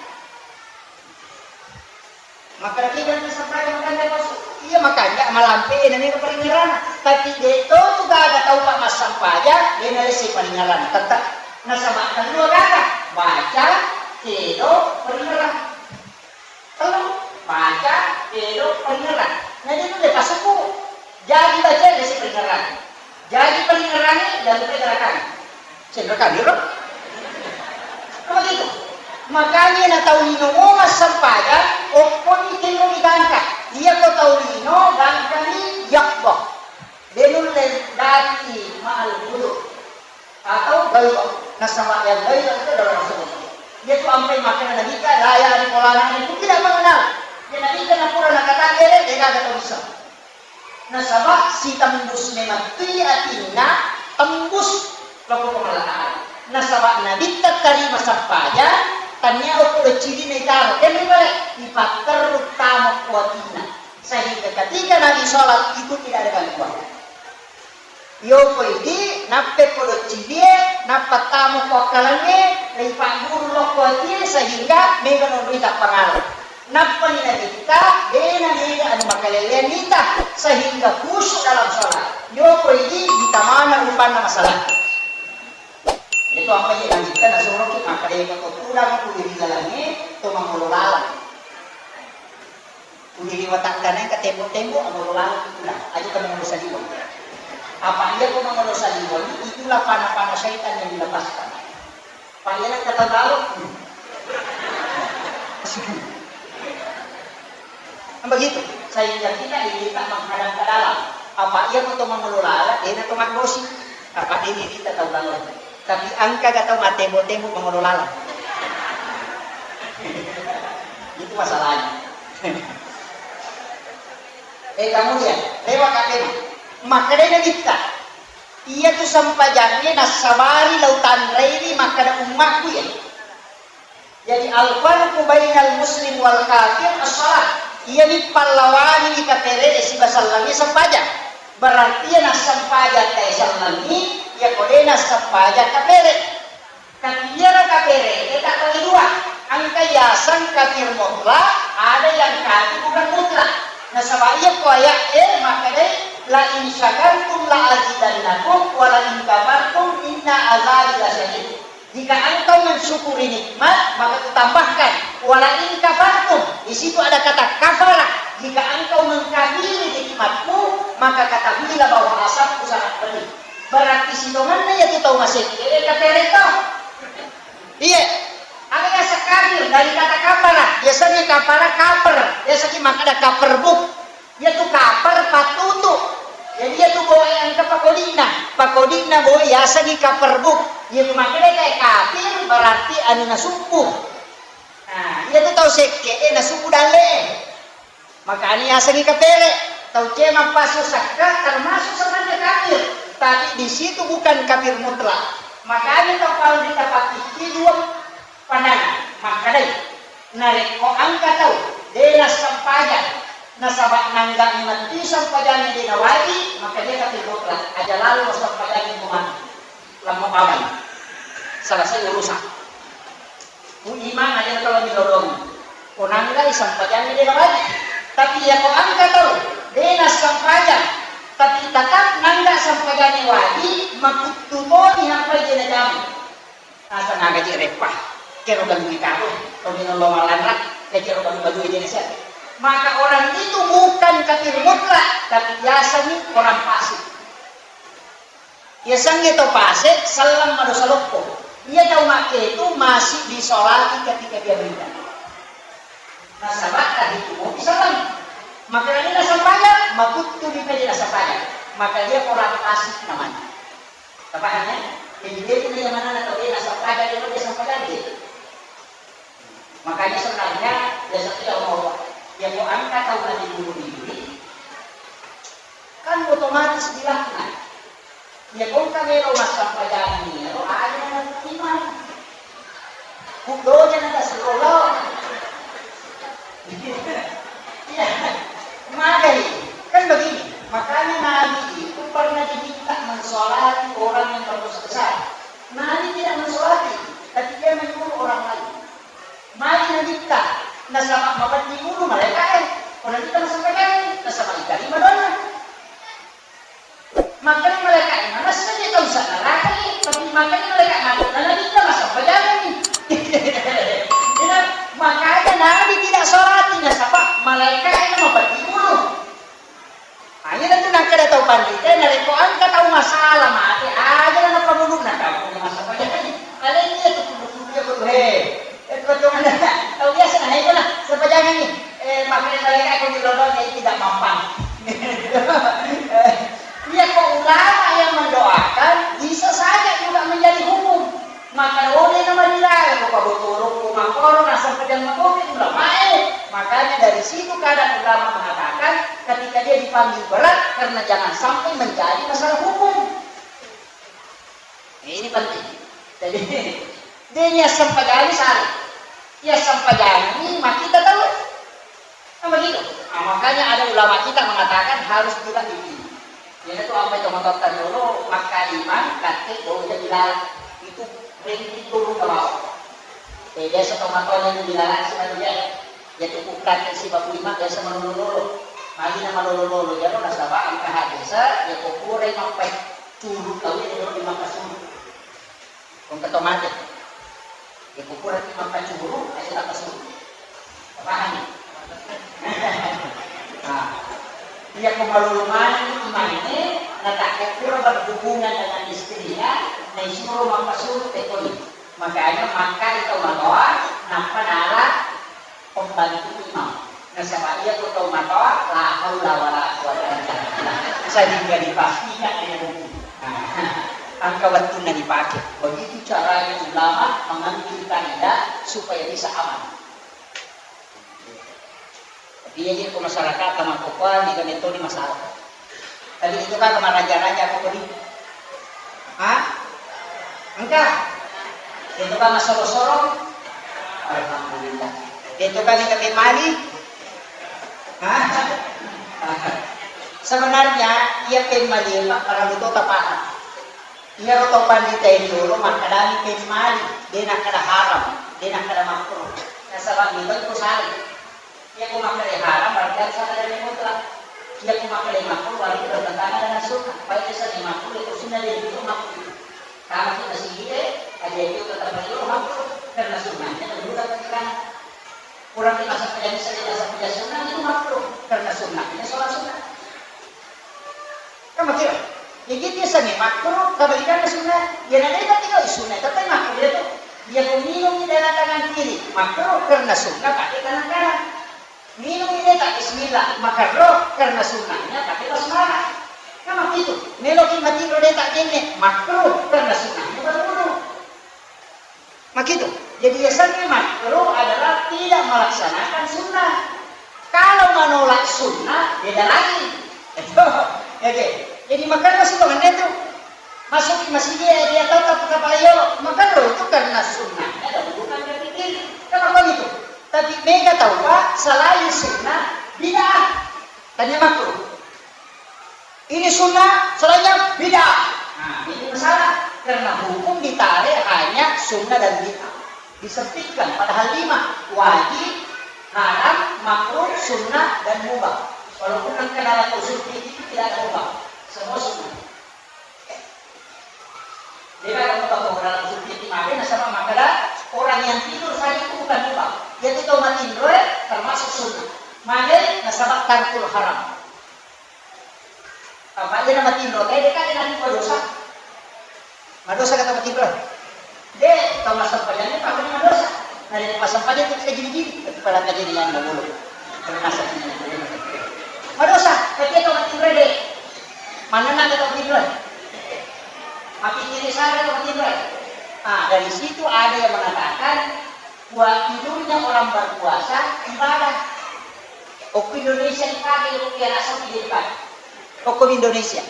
Makkeda, "Kega nasampajang makanja pasu?" Iya, makanja malampe naniga paringngeranna. Tapi de to tu gaga tau pa massampajang, de nalessi paringngeranna. Tette. Nasaba tellua gaga, baca, kedo, paringngerang. Tellu, baca, kedo, paringngerang. Jadi tu de pasukku. Jadi baca, lesi paringngerang. Jadi paringngerangnge, lalu pe gerakan. Cendera kami ro. Apa gitu? Makanya na tau lino mo massempajang, opponi tenro digangka. Iya ko tau lino gangkani yakbo. Denulle dati ma'al wudu. Atau gaiba. Nasaba yang gaiba itu adalah rasul. Iya tu ampai makkeda Nabitta, "La ya'rifu la na'rifu, tidak mengenal." Iya Nabitta napura nakatangere, degaga tau bisa. Nasaba sitembus memettui atinna, tembus loko Puang Allah Ta'ala. Nasaba Nabitta tarima sempaja, tania okko doccirina itaro, kemri bale, ipatterru tamo ko atinna. Sehingga ketika Nabi sholat itu tidak ada gangguan. Yoko idi, nappe ko doccibie, nappa tamo ko akkalengnge, leipagguru lokko atie, sehingga mega nonroi tappangala. Nappani Nabitta, dena mega anu makalelean nita, sehingga khusyuk dalam sholat. Yoko idi, ditamana rupanna masalah. Itu apa ye Nabitta nasoroki makkeda ko to tudang ku ri lalangnge, to mangolo lalang. Kuliwatakkana engka tembok-tembok, amolo laleng itulah. Aja ka mangolo saliweng. Apa iya ko mangolo saliweng, itulah panah-panah syaitan yang dilepaskan. Apa iya na kata talo? Kan begitu. Sehingga kita diminta menghadap ke dalam. Apa iya ko to mangolo laleng, dena to maggosi. Apa ini kita tahu laleng. Tapi engka ga tau mattembok-tembok mangolo laleng. Itu masalahnya. Eh, kemudian, lewat katena. Makkedai Nabitta, iya tu sempajangnge nassabari lau tanraiwi makkeda ummakku ya. Jadi, al-farqu bainal muslim wal kafir as-shalah. Iyani pallawangi kapere e siba sellengnge sempajang. Berarti iya nassempajang tae sellengngi, iya ko de nassempajang kapere. Tapi iyaro kapere e tabbagi dua. Engka yaseng kafir mutlak, ada yang kafir bukan mutlak. Nasaba iya ko ayat e makkedai, "La in syakartum la azidannakum, wa la in kafartum inna azabi lasyadid." Jika engkau mensyukuri nikmat, maka kutambahkan. Wala in kafartum, di situ ada kata kafara. Jika engkau mengkafiri nikmatku, maka ketahuilah bahwa azabku sangat pedih. Berarti sitongenna iya tu tau masekke, eh, kapere to. Iya. Aga yaseng kafir dari kata kafara. Biasanya kafara kaper. Biasanya maka ada kaper buk. Iyatu kaper pattutu. Jadi iyatu boe engka pakodi'na. Pakodi'na boe yasengngi kaper buk. Iya ku makkeda kae kafir berarti anu nasubbu. Nah, iyatu tau sekke e nasubbu dalle. Makanya yasengngi kapere. Tau cemang pasu sakka termasuk sebenarnya kafir. Tapi di situ bukan kafir mutlak. Makanya tau paling kita pakiki dua Pandangan, makkedai, narekko engka tau de nassempajang, nasaba nangga metti sempajangnge de nawaji, maka de kafir mutlak, aja lalo sempajangnge ko mati. Lamma pamai. Selesai urusan. Ku imang aja kalau dilolongi. Ko nanggai sempajangnge de nawaji. Tapi iya ko engka tau de nassempajang, tapi tetap nangga sempajangnge waji, makuttu toni hampai de najama. Asa nagaji reppa, kero ganggu ikaro, tau minong lo malanra, kecero ganggu-ganggu ini nasihat. Maka orang itu bukan kafir mutlak, tapi biasanya orang fasik. Biasanya to fasik, salam madosa loppo. Iya tau makke itu masih disolati ketika dia meninggal. Nasaba tadi itu mau salam. Maka ini nasempajang, makuttu di pede nasempajang. Maka dia orang fasik namanya. Tapahang ya? Jadi dia itu yang mana nak tahu dia nasempajang, dia nasempajang dia. Makanya sebenarnya biasa tidak mau ya mau angkat tahu nanti bunuh diri. Kan otomatis bilangnya. Ya kau kan melo massempajang ini, ya kau ada yang iman. Kudoja na tasiro lao. Iya, magai. Kan begini, makanya Nabi itu pernah diminta mensolati orang yang berdosa besar. Nabi tidak mensolati, tapi dia menyuruh orang lain. Magi Nabitta, nasaba mapenting ulu malaika e. Ko Nabitta massempajang, nasaba itarima doanna. Makkeda malaika'e, "Manessa je tau sa neraka e, tapi makkeda malaika mato'na Nabitta massempajangenni." Ina, makanya Nabi tidak sholati, nasaba malaika'e na mapedding ulu. Aja tu nakkeda tau panrita, narekko engka tau masalah mate, aja na napamuluna tau massempajangenni. Alenni tu kudu-kudu ya kudu he. Eh, kebetulan tau biasa na heko na sempajangenni. Eh, makkeda malaika ko dilolongi tidak mampan. Iya, ko ulama yang mendoakan bisa saja juga menjadi hukum. Maka oleh nama dilarang, Pabotorokko makoro naseng pejang matomi ulamae. Makanya dari situ kadang ulama mengatakan ketika dia dipanggil berat karena jangan sampai menjadi masalah hukum. Ini penting. Jadi, dia niat sempajang salah. Ia sempajang ini mati kita tahu. Kan begitu? Nah, makanya ada ulama kita mengatakan harus juga ini. Jadi itu apa itu motor tadi dulu, maka iman, kate, bau jadi lalat. Itu ringkih turun ke bawah. Eh, biasa tomatona itu dilalasi manuja. Iya tu pukate sibabu lima biasa malolo-lolo. Magi na malolo-lolo jaro nasaba engka hadese, iya ko purai mappaccuru tau iya jaro di mappasuru. Engka to mate. Iya ko purai mappacuru, aja tappasuru. Pahami? Nah, iya ko malolo maneng itu maine, na takko pura berhubungan dengan istrinya, na isuro mappasuru tekoni. Makanya makkeda tau matoa, nappa nala pembantu imam. Nasaba iya ko tau matoa, la haula wala quwwata illa billah. Sehingga dipastikan dengan hukum. Nah, engka wettunna dipake. Begitu caranya ulama mengambil kaidah supaya bisa aman. Tapi iya je ko masyarakat makkokkoe, mega metoni masalah. Tapi itu kan maraja-raja ko kodi. Hah? Engka? Itu kan masoro-soro? Alhamdulillah. Itu kan mega pemali? Hah? Sebenarnya iya pemali Pak, para luto tapaham. Iyaro to pandita e riolo makkedani pemmali, de nakkeda haram, de nakkeda makruh. Nasaba mita ko sala. Iya ko makkeda haram berarti harus ada dalil mutlak. Iya ko makkeda makruh berarti bertentangan dengan sunnah. Baik itu makruh itu sunnah, jadi itu makruh. Kalau kita sihir, ada itu tetap itu makruh karena sunnahnya dulu kan. Kurang kita sampai jadi saya tidak sampai sunnah itu makruh karena sunnahnya sholat sunnah. Kan makiro. Jadi biasanya makruh, kebalikannya sunnah. Ya, nanti kan tinggal sunnah, tapi makruh dia tuh. Dia minum di dalam tangan kiri, makruh karena sunnah pakai tangan kanan. Minum ini tak bismillah, makruh karena sunnahnya pakai basmalah. Kan begitu. Meloki mati kalau dia tak jenis, makruh karena sunnahnya berwudu. Begitu. Jadi biasanya makruh adalah tidak melaksanakan sunnah. Kalau menolak sunnah, beda lagi. Oke. Jadi makanya sih itu masuk ke masjid dia, dia tatap kepala yo, makruh itu karena sunnahnya dan bukan berpikir. Kenapa gitu? Tapi mega tahu Pak, selain sunnah, bid'ah. Tanya makruh. Ini sunnah, selainnya bid'ah. Nah, ini masalah. Karena hukum ditarik hanya sunnah dan bid'ah. Disempitkan, padahal lima. Wajib, haram, makruh, sunnah, dan mubah. Walaupun engka dalam usul fikih itu tidak ada mubah. Semua sunnah. Jadi kalau mubah dalam usul fikih, maka nasaba makkeda orang yang tidur saja itu bukan mubah. Dia itu tau matinro, eh, termasuk sunnah. Maka nasaba tarkul haram. Apa aja nama tinro, teh, deka dengan madosa. Madosa kata matinro. De, tau massempajang ni pakai madosa. Nah, dari massempajang itu kita gini-gini. Tapi pada kaji yang dahulu. Kalau masa ini. Madosa, tapi tau matinro de. Mana nak kata matinro? Mati kiri sana kata matinro. Ah, dari situ ada yang mengatakan Wa-, tidurnya orang berpuasa ibadah. Okko Indonesia dipakai, okko Arab Saudi dipakai. Okko Indonesia.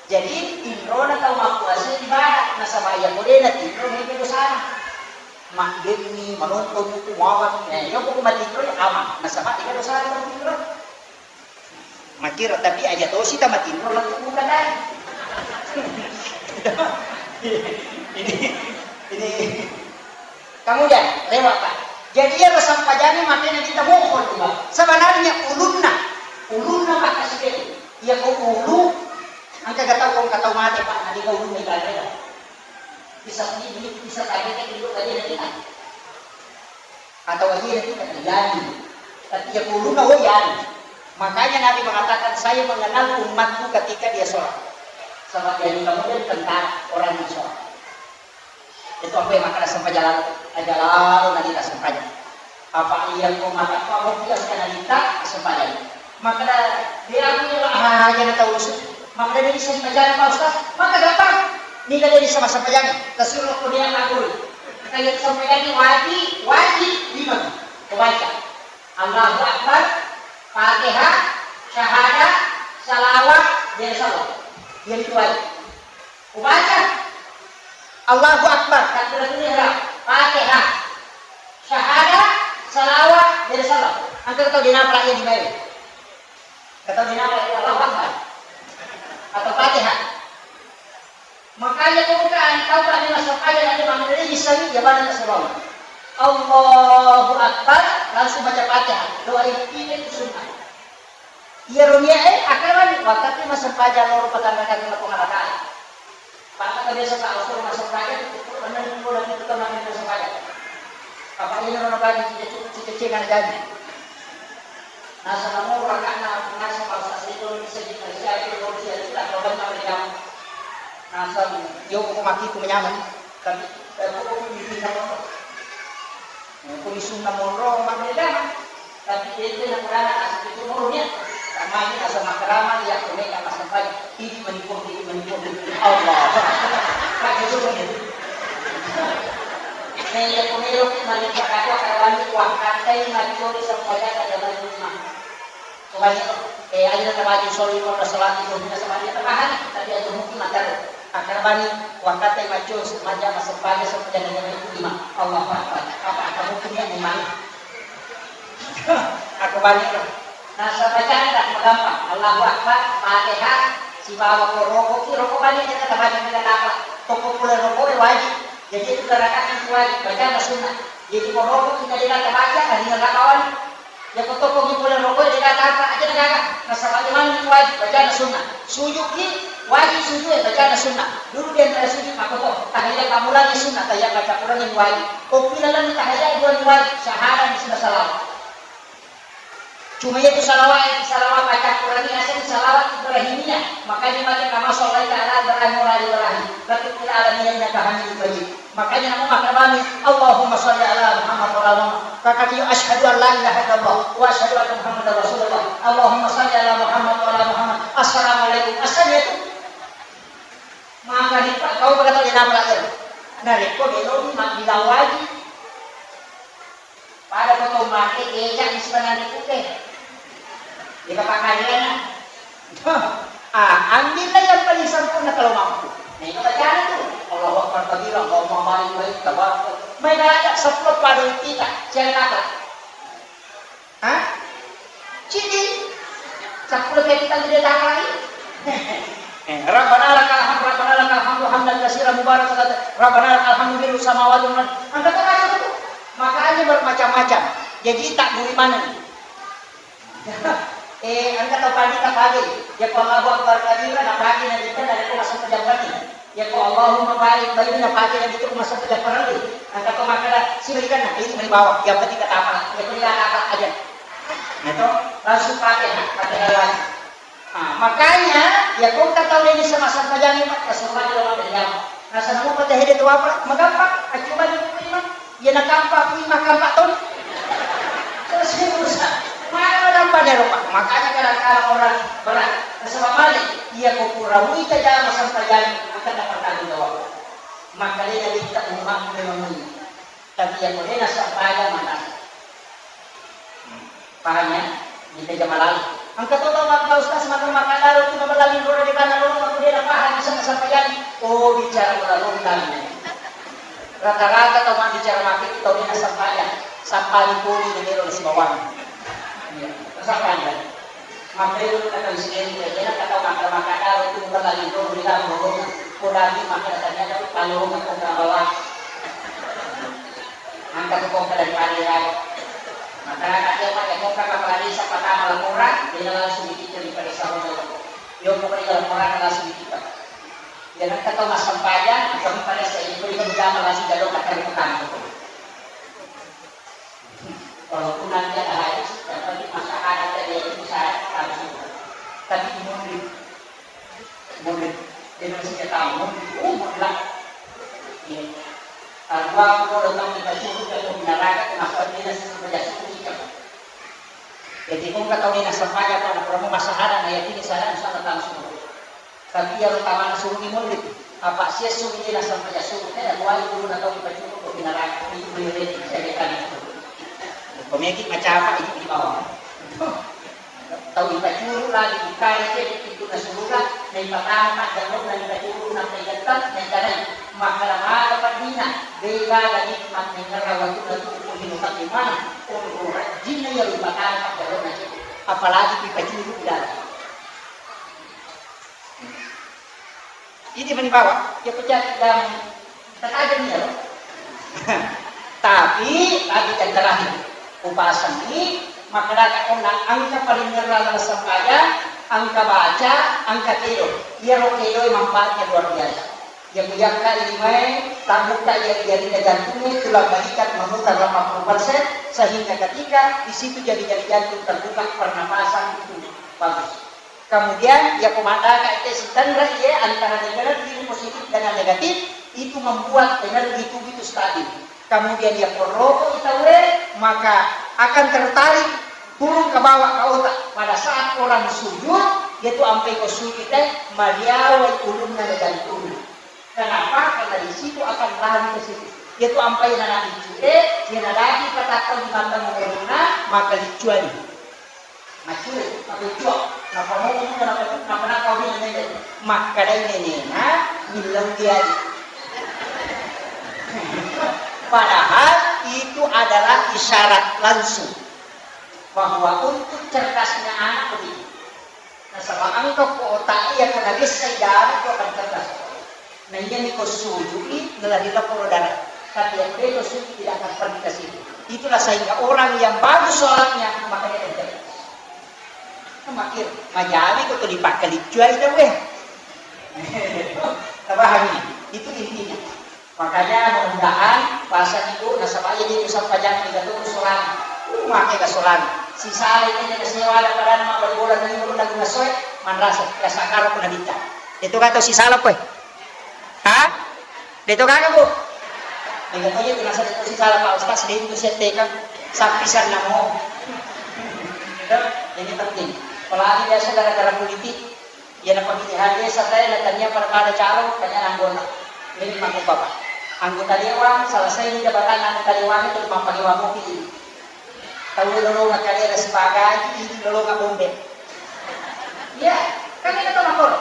Jadi, tinrona tau mappuasa ibadah, nasaba iya ko de natinro, mega dosana. Maggemmi, manonton buku, mawang, eh, iya ko matinro, ya aman. Nasaba, iya dosana matinro. Makkiro, tapi aja tosi tamatinro lettu buka tadi. Ini, ini, kemudian lewat, Pak. Jadi iya sempajangnya makanya kita mohon, Pak. Sebenarnya ulunna, ulunna Pak kasih. Iya ko ulu, engka gak tahu, kau nggak tahu mati, Pak. Nanti kau ulunna ibadah. Bisa ini, bisa tadi kan dulu tadi ada kita. Atau iya kita terjadi. Tapi ya ulunna, oh ya. Makanya Nabi mengatakan, "Saya mengenal umatku ketika dia sholat." Sama jadi kamu dia tentang orang yang sholat. Itu apa yang makan sempajang lalu? Aja lalu nanti tak sempajang. Apa iya ko mata ko amo kias kana lita sempajang. Maka dia aku ni lah, ah, jangan tahu usul. Maka dia bisa sempajang, Pak Ustaz. Maka gampang. Ni dia bisa sempajang. Tasur ko dia aku. Kaya sampaikan wajib, wajib lima. Kebaca. Allahu Akbar, Fatihah, syahadah, salawat, dan salam. Yang itu wajib. Ubaca. Allahu Akbar, takbiratul ihram, Fatihah, syahadah, salawat, dan salam. Engka tau dinapa lagi di bawah? Engka tau dinapa lagi Allahu Akbar? Atau Fatihah? Makanya ko engka tau kami massempajang, nanti mangelli sami, ya bana salawat. Allahu Akbar, langsung baca Fatihah. Doa yang itu sunnah. Iyaro niae, eh, akkarani, wakkati massempajang loro patanrakang lapong arakae. Pahang biasa ka usur massempajang, enneng puluh lima menit massempajang. Apa ini orang bagi cicing-cicing anak jadi. Nasa namu rakana, nasa masa itu sedikit siap itu, siap itu, tak tahu kan, tak tahu. Nasa yo ko maki ku menyaman, tapi, eh, ko ko maki ku menyaman. Ko misunna monro mabbeda, tapi ente na purana asal itu monro nia. Kamani asal makrama ya kone ka masampajang. Idi manipur, idi manipur. Allah. Pakai suruh ni. Saya kone lo mani pakako karwani wakatai macuri sampajang ada mani rumah. Ubanni, eh, aja na tabaju solo lima belas salati, itu hina sama dia tabahan, tapi aja mungkin matar. Akar bani, wakata macus, maja masempajang, sempajang dengan itu lima. Allahu Akbar. Apa, apa mungkin ya memang? Aku bani lah. Nah, sebacaan dah gampang. Allahu Akbar, Fatihah, sibawa ko roko, ki roko bani aja na tabaju dengan apa? Toko pula roko wajib. Jadi itu gerakan itu wajib, baca sunnah. Jadi ko roko kita dia tabaca, hari nggak kawan. Yako tokko mi pole rokoi de gaga apa, aja na gaga. Nasaba de maneng wajib, bacana sunnah. Sujud ki wajib, sujud e bacana sunnah. Dulu di antara sujud makoto, tahiyat pammulangi sunnah, tahiyat maccappurangi wajib. Okki lalenna tahiyat dua ni wajib, syahadat ni sunnah salawat. Cuma itu salawat, salawat maccappurangi asli salawat Ibrahimiyah. Makanya maka kama sallaita ala Ibrahim wa ala Ibrahim. Wa barik ala Ibrahim innaka Hamidum Majid. Makanya namo makkeda bani, Allahumma shalli ala Muhammad wa ala Muhammad. Kakak iyo, asyhadu an la ilaha illallah wa asyhadu anna Muhammadar Rasulullah. Allahumma shalli ala Muhammad wa ala Muhammad. Assalamualaikum. Asal itu. Maka di Pak, kau berkata di nama lagi. Nah, rekko belum mak bilang wajib. Pada foto make kecap di sebelah di putih. Di bapak kalian. Ah, ambillah yang paling sempurna kalau mampu. Nah, itu bacaan itu. Allahu Akbar kabira, Allahumma barik baik, tabarak. Mai ada sepuluh pada kita, jangan apa? Hah? Cidi. Sepuluh kita tidak tahu lagi. Eh, Rabbana lakal hamd, Rabbana lakal hamdu hamdan katsiran mubarakan, Rabbana lakal hamdu mil'us samawati wal ard. Angkat tangan itu. Makanya bermacam-macam. Jadi tak buri mana nih? Eh, angkat tangan kita pagi. Ya, Allahu Akbar kabira, nah pagi nanti kan ada masuk ke jam pagi. Ya, ko Allahumma barik, baik na pake na itu masa pejaparan tu. Angkat tangan makkeda, siberikan nah, itu di bawah. Yang penting kata apa? Yang penting kata apa aja. Nah, itu langsung pakai, pakai lagi. Nah, makanya, ya, kau tak tahu ini sama-sama jangan, Pak, Rasulullah dalam berjam. Nah, sama mau pakai hidup itu apa? Magampang, cuma di rumah. Iya nakampa, kui makampa ton. Terus ini urusan. Mana nampa dia rumah? Makanya kadang-kadang orang berat. Sebab mana? Iya ko pura wita jama sampajang, akan dapat tanggung jawab. Makanya kita umat memang ini. Tapi ya ko dena sampajang mana? Paham ya? Di meja malali. Engka to tau makkeda, "Ustaz, makkeda makkeda tu mabalali loro de kana loro, aku dia paham bisa sampaian." Oh, bicara loro tadi. Rata-rata tau mabbicara makkeda tau dia sampaian. Sampani poli de melo sibawang. Iya, sampaian. Makkeda tu kata sendiri, dia kata makkeda makkeda tu mabalali loro de kana loro. Ko daging makkeda tadi ada paloro makkeda bawang. Engka tu kongka daripada iyaro. Masyarakat dia pakai kongka kapala desa pertama laporan, dia langsung dikita di pada sahur dulu. Dia pokoknya laporan langsung dikita. Dia nanti kau masang pajak, kami pada saya itu dia berjamaah langsung jalur kata di petang. Walaupun nanti ada hadis, yang penting masyarakat dia itu syarat harus itu. Tapi di mundur. Mundur. Dia masih ketahui, mundur. Oh, mundur lah. Iya. Arwah ko datang di Batu, ke Minaraga, ke Masjid Dinas, ke Batu, ke Batu. Jadi, kau ketahui nasab aja, Pak, nak promo masalah, nah, ya, ini saya, insya Allah, langsung. Tapi yang utama, suruh di mundur. Apa sia sumini naseng paja suruh, eh, buai guru na tau dipacuru ko pinarang, itu beli reti, saya kali itu. Komeki macapa itu di bawah. Tau dipacuru lagi, dikare itu na surura, na ipatama jallo na dipacuru na pegetan, na ikanai. Maka lama apa dina, bega lagi mat mengerra waktu na tuku hino tapi mana, ulu rajinna ya ipatama jallo na itu. Apalagi dipacuru lagi. Ini mani bawa, ya pecah dan terkadang ya. Tapi, tapi yang terakhir, upasangi, maka datang onna angka paling ngerra dalam sempajang, angka baca, angka kedo. Iya ro kedo manfaatnya luar biasa. Ya kuyakka lima, tabuka ya jari jantung, tulang balikat memutar delapan puluh persen, sehingga ketika di situ jari-jari jantung terbuka pernapasan itu bagus. Kemudian, ya, pemadaka itu sitanra, iya, antara energi positif dan negatif, itu membuat energi tubuh itu stabil. Kemudian, ya, perokok itu, maka akan tertarik turun ke bawah ke otak. Pada saat orang sujud, yaitu ampai ko sujud teh, madiawai ulunna dan turun. Kenapa? Karena di situ akan lari ke situ. Yaitu ampai nana itu, eh, dia nadaki katakan di mata mengenai maka dicuali. Maccule, maccule, nappa momo muka, nappa, nappa, nappa wina nene. Makkedai nenena, millau diadi. Padahal itu adalah isyarat langsung bahwa untuk cerdasnya anak begitu. Nasaba engka ko otak iya ko nabessai darah ko akan cerdas. Na iyami ko sujui, nalari laporo darah. Tapi yang beda sujud tidak akan pergi ke situ. Itulah sehingga orang yang bagus sholatnya, maka dia akan cerdas. Kan makir, majami ko tu dipakkaliccuai tau, eh. Tapahangi? Itu intinya. Makanya mudah-mudahan bahasa ibu nasaba iya di sempajang tiga tu solang. Uh, make ka solang. Sisala ini ke sewa ada pada nama beli bola dari guru dan ngasoe, manrasa, ya sakar pun ada. Itu kata sisala, koe. Ha? Deto kagak, Bu? Mega to je, biasa deto si salah Pak Ustaz, deto si teka, sapi sanamo. Itu, ini penting. Apalagi biasa gara-gara politik, ya, na pemilihan desa saya, na tania pada, pada calon, tanya anggota. Ini mangkuk Bapak. Anggota dewan, selesai ini jabatan anggota dewan itu, mappagewa mobil ini. Tau lolonga kalera sibagai, idi lolonga bombe. Iya, kan kita tahu makor.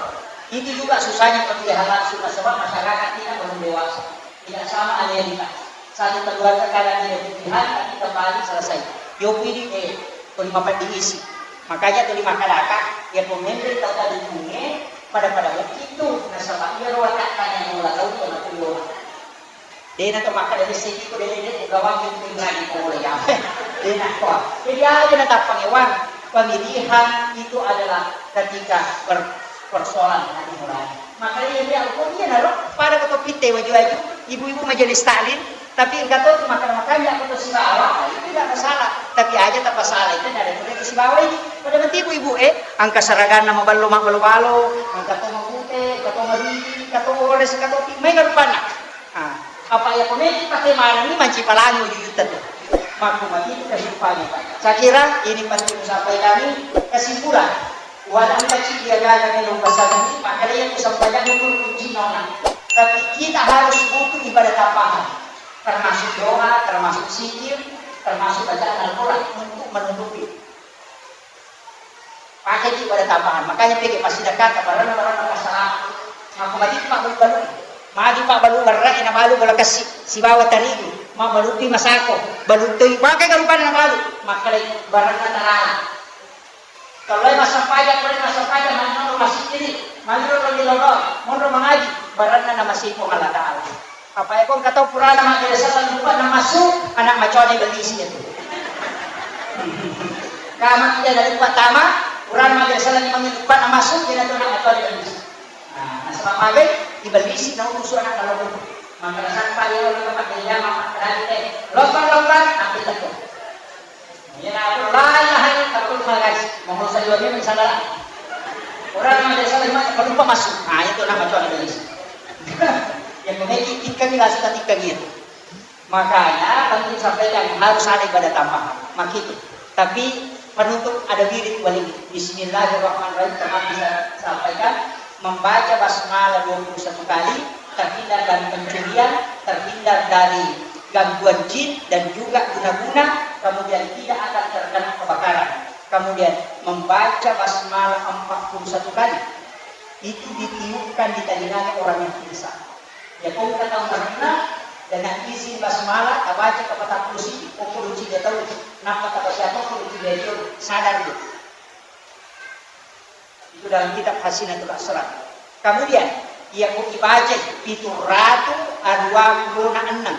Itu juga susahnya pemilihan langsung, nasaba masyarakat kita belum dewasa. Tidak sama Amerika. Satu keluarga kalau tidak pemilihan, tapi kembali selesai. Yopi di, eh, tuli mapeddi isi. Makanya tuli makalaka, ya pemimpin tau tadi punya, pada-pada mungkin itu. Nasaba iya roa tak tanya yang ulang tahun, yang aku. Dena to makkeda messeki ko dena, dena pegawai itu lagi pole ya. Dena ko. Jadi aja na tappangewang. Pemilihan itu adalah ketika per-, persoalan nanti mulai. Makanya dia aku dia naro pada ketua P T waju-waju, ibu-ibu majelis taklim, tapi engka to makkeda-makkeda aku to sibawa, itu tidak masalah. Tapi aja tak masalah itu ada itu sibawa ini. Pada menti ibu-ibu, eh, angka saraganna maballo, maballo-ballo, angka to mabute, angka to maridi, angka to ores, angka to pi-, mai garupanna. Ah, apa iya ko meki pake manenni manci palangi wujutta tu. Makku mati itu kehidupannya. Saya kira ini penting saya sampaikan ini kesimpulan. Walau kecil dia gagal minum pesan ini, makanya yang disampaikan itu kunci nona. Tapi kita harus butuh ibadah tambahan. Termasuk doa, termasuk zikir, termasuk bacaan Al-Quran untuk menutupi. Pakeki pada tambahan. Makanya peke pasti dekat barang-barang masalah. Aku mati mabbalu-balu. Magi mabbalu berra na balu bola kassi sibawa tarigu. Mabbalu pi masako. Balu toi pakai garupan na balu. Makkalai barang na tarala. Kalau masuk pajak, kalau masuk pajak, mana masih ini, mana lo di lolo, mana mengaji, barang na masih Allah Taala. Apa ya, kong kata purana makkeda sallang rupa na massu, anak macoa na ibellisi itu. Kama kita dari rupa tama, purana makkeda sallang lima menit rupa na massu, dia tu anak macoa na ibellisi. Nah, nasaba magai, ibellisi na urusu anak dalam rupa. Maka sampai ya, orang tempat dia, maka tadi teh, lompat-lompat, ambil tekuk. Iya, na aku la ilaha illallah, aku magai. Mau saya jual dia misalnya. Orang yang ada salah, kalau lupa masuk. Nah, itu nama tuan dari. Yang memiliki ikan ini langsung tadi ikan itu. Makanya penting sampaikan harus ada ibadah tambahan. Makitu. Tapi penutup ada wirid wali. Bismillahirrahmanirrahim. Teman bisa sampaikan. Membaca basmalah dua puluh satu kali, terhindar dari pencurian, terhindar dari gangguan jin dan juga guna-guna, kemudian tidak akan terkena kebakaran. Kemudian membaca basmalah empat puluh satu kali, itu ditiupkan di telinganya orang yang pingsan. Ya, kau kata orang guna, dengan izin basmalah, tabaca ke patappulo siji, pokok lucu dia tahu, kenapa tak baca apa, pokok lucu dia tahu, sadar dia. Itu dalam kitab Hasinatul Asrar. Kemudian, iya ko ibaca pitu ratu dua puluh enam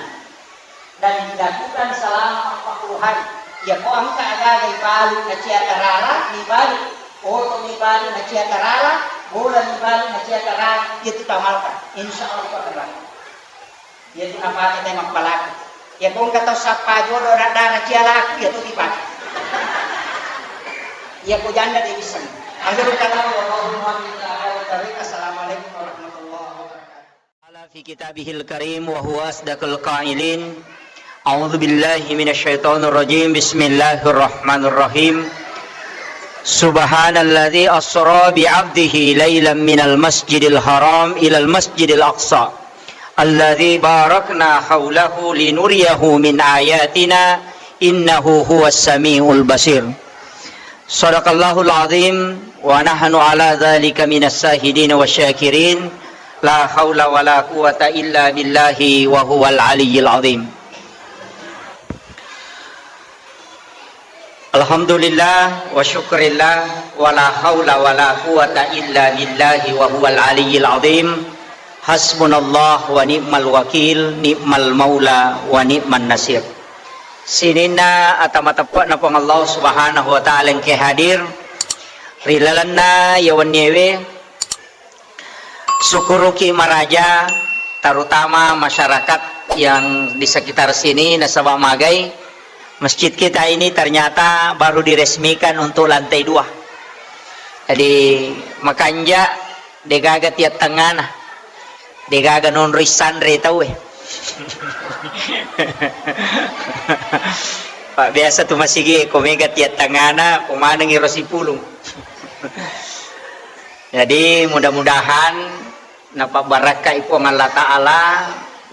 dan dilakukan selama empat puluh hari. Iya ko engka aga-aga ibalu nacia tarala, mibalu, oto mibalu nacia tarala, bola mibalu nacia tarala, itu tamalkan. Insya Allah itu akan berangkat. Iya tu napake te mappalaku. Iya ko engka tau sappa jodo dara-dara cia laku, iya tu dipake. Iya ko janda de' bisa. Akhirul kalam, wallahu muwaffiq ila aqwamit thariq. Assalamualaikum warahmatullahi wabarakatuh. Qala fi kitabihil karim wa huwa asdaqul qailin. A'udzu billahi minasy syaithanir rajim. Bismillahirrahmanirrahim. Subhanalladzi asra bi 'abdihi lailan minal masjidil haram ilal masjidil aqsa. Alladzi barakna haulahu linuriyahu min ayatina, innahu huwas samiul basir. Sadaqallahul azim, wa nahnu ala dzalika minas syahidin wa syakirin. La haula wa la quwwata illa billahi wa huwal aliyyil azim. Alhamdulillah wa syukrillah, wa la haula wa la quwwata illa billahi wa huwal aliyyil azim. Hasbunallah wa ni'mal wakil, ni'mal maula wa ni'man nasir. Sininna ata mateppe'na Puang Allah Subhanahu wa Ta'ala engke hadir ri lalenna iya wenniewe. Syukuruki maraja, terutama masyarakat yang di sekitar sini, nasaba magai masjid kita ini ternyata baru diresmikan untuk lantai dua. Jadi, makanja degaga tiap tengana, degaga nonroi sanre tauwe. Pak, biasa tu masigi ko mega tiap tengana, ko manengi ro sipulung. Jadi, mudah-mudahan napabbarakkai Puang Allah Ta'ala,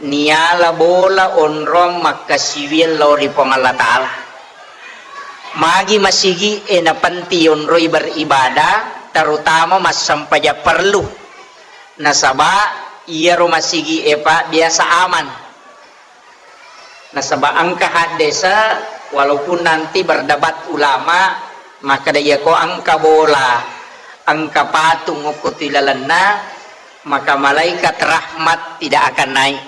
niala bola onrong makkasiwiang lao ri Puang Allah Ta'ala. Magi masigi e napenting onroi beribadah, terutama massempajang parellu. Nasaba iyaro masigi e, Pak, biasa aman. Nasaba engka haddese, walaupun nanti berdebat ulama, makkeda iyako engka bola, engka patung okko tu ilalenna, maka malaikat rahmat tidak akan naik.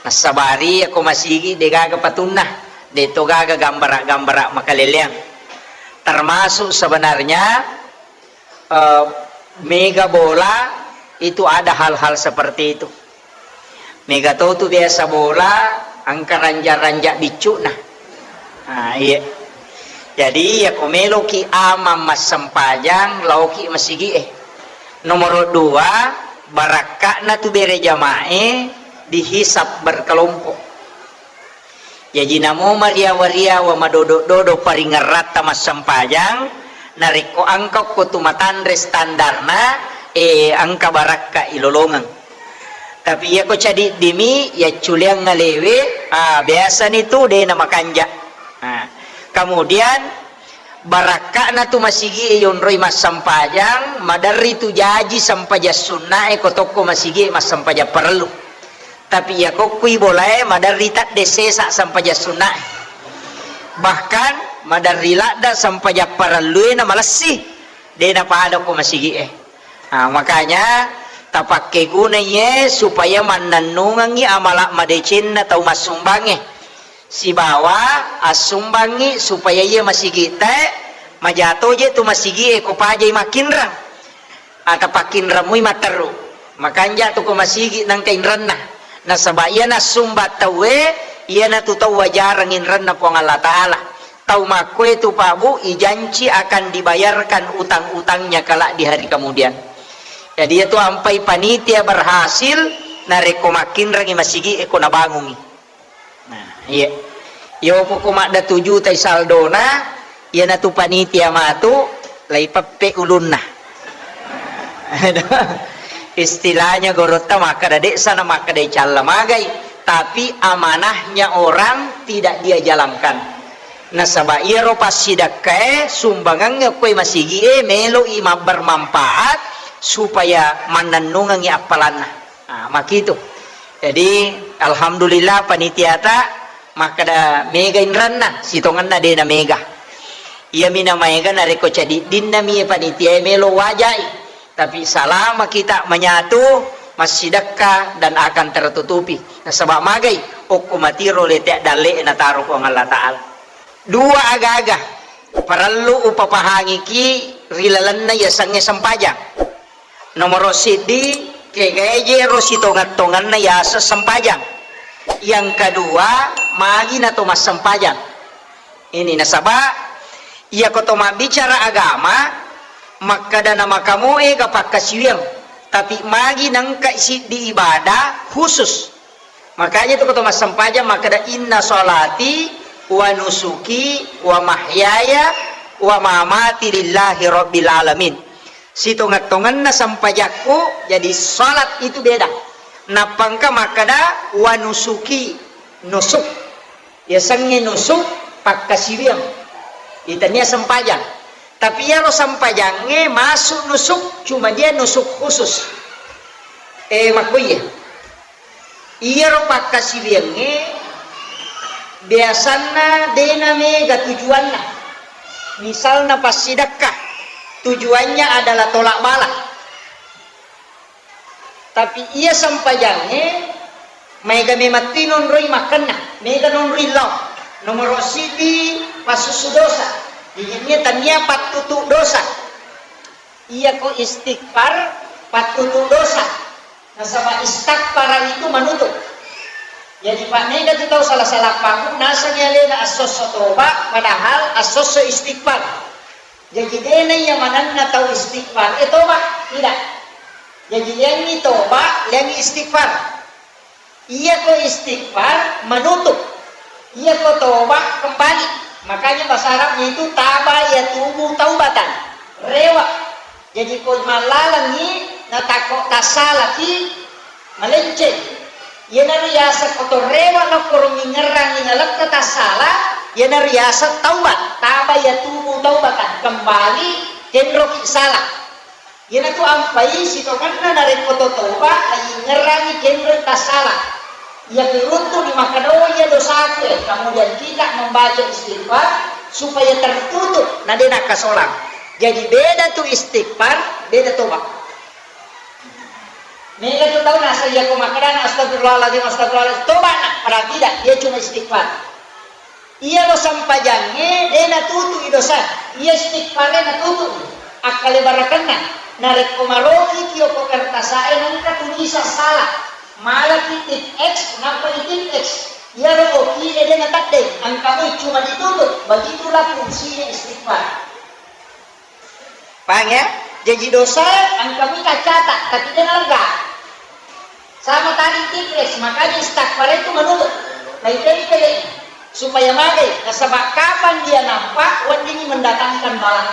Nassabari iyako masigi degaga patunna, deto gaga gambara-gambara makaleleang. Termasuk sebenarnya eh, mega bola itu ada hal-hal seperti itu. Mega to tu biasa bola, engka ranja-ranja biccu'na. Nah, iya. Jadi, iya ko meloki amang massempajang, laoki masigi e. Nomor dua, barakka'na tu bere jamae dihisab berkelompok. Jaji namo mariawa-riawa, madodo-dodo paringeratta massempajang, narekko engka okko tu matanre standarna, eh, engka barakka ilolongeng. Tapi iyako cadiddimi, yacculeang ngalewe, ah, biasani tu de namakanja. Nah, kemudian barakka'na tu masigi e yonroi massempajang, maderri tu jaji sempajang sunna e ko tokko masigi e massempajang parellu. Tapi iyako kui bolae maderri tadde sesa sempajang sunna e. Bahkan maderri ladda sempajang parellu e na malessi, de napada ko masigi e. Nah, makanya tapakke gunai e supaya mannennungengi amala madecenna tau massumbangnge. Sibawa assumbangngi supaya iya masigi'tae majato je tu masigi e ko pajai makkinreng. Ata pakkinreng mui matteru. Makanja tu ko masigi nangka inrenna. Nasaba iya nassumbang tauwe, iyanatu tau wajareng inrenna Puang Allah Ta'ala. Tau makkoe tu, Pak Bu, ijanci akan dibayarkan utang-utangnya kelak di hari kemudian. Jadi, iyatu ampai panitia berhasil narekko makkinrengi masigi e ko nabangungi. Nah, iya. Yo poko madda tuju tai saldona, iyanatu panitia matu, laipeppe ulunna. Istilahnya gorotta makkeda, de' sana makkeda icalla magai, tapi amanahnya orang tidak dia jalankan. Nasaba iyaro passidekkae, sumbangangnge okkoe masigi'e, melo'i mabbermanfaat supaya mannennungengngi appalanna. Ah, makitu. Jadi, alhamdulillah, panitiata makkeda mega inranna, sitongenna de' namega. Iyami namaega narekko cadiddinna mi panitia e melo wajai. Tapi selama kita menyatu, massidekka dan akan tertutupi. Nasaba magai, okko matiro lete' dalle'e nataro Puang Allah Ta'ala. Dua aga-aga parellu upapahangiki ri lalenna yasengnge sempajang. Nomoro siddi, kegaeje ro sitongeng-tongenna yaseng sempajang. Yang kedua, magi nato massempajang. Ini nasaba, iyako to mabbicara agama, makkeda namakamoe ga pakkasiwiang, tapi magi nengka siddi ibadah khusus. Makanya tu ko to massempajang makkeda, "Inna sholati wa nusuki wa mahyaya wa mamati lillahi rabbil alamin." Sitongeng-tongenna sempajakku, jadi salat itu beda. Nappangka makkeda, "Wa nusuki," nusuk. Yasengnge nusuk, pakkasiwiang. Itania sempajang. Tapi iyaro sempajangnge masuk nusuk, cuma dia nusuk khusus. Eh, makkuiye. Iyaro pakkasiwiangnge biasanna dena mega tujuanna. Misalna passidekka, tujuannya adalah tolak bala. Tapi iya sempajangnge maega memetti nonroi makkenna, mega nonroi lao. Nomoro siddi, passussu dosa. Jadi, tania pattutu dosa. Iyako istighfar, pattutu dosa. Nasaba istaghfara itu menutup. Jadi, Pak, mega tu tau salah-salah pahu, nasengngi alena assosso toba, padahal assosso istighfar. Jadi, dena iya manenna tau istighfar, eh, toba, tidak. Jadi, liangi toba, liangi istighfar. Iyako istighfar menutup, iyako toba kembali. Makanya bahasa Arabnya itu taba yatubu taubatan, rewa. Jadi ko mallalengngi natakko tassalaki, malenceng. Iyanaro yaseng ko to rewa lokko ro mingngerangngi nalekko tassala, iyanaro yaseng taubat, taba yatubu taubatan, kembali kenroki salah. Iyanatu ampai sitongenna narekko to toba, laingngerangngi kenroi tassala. Iya kiruntu di makkedao iya dosaku, eh, kemudian kita membaca istighfar supaya tertutup, na de nakkasolang. Jadi beda tu istighfar, beda toba. Mega tu tau nasa iya ko makkedana, "Astagfirullahaladzim, astagfirullahaladzim," toba na, padahal tidak, dia cuma istighfar. Iyaro sempajangnge de natutu'i dosa, iya istighfare natutu'i. Akkalebarakenna, narekko marokiki okko kertasae nengka tunisa sala, malaki titik X, nappa i titik X. Iyaro okie de nateddeng, engka moi cuma ditutup. Begitulah fungsinya istighfar. Paham ya? Jaji dosa engka mita catat, tapi de nalegga. Sama tadi titik X, makanya istighfar itu menutup. Naitempele supaya magai, nasaba kapan dia nampak, weddingi mendatangkan bala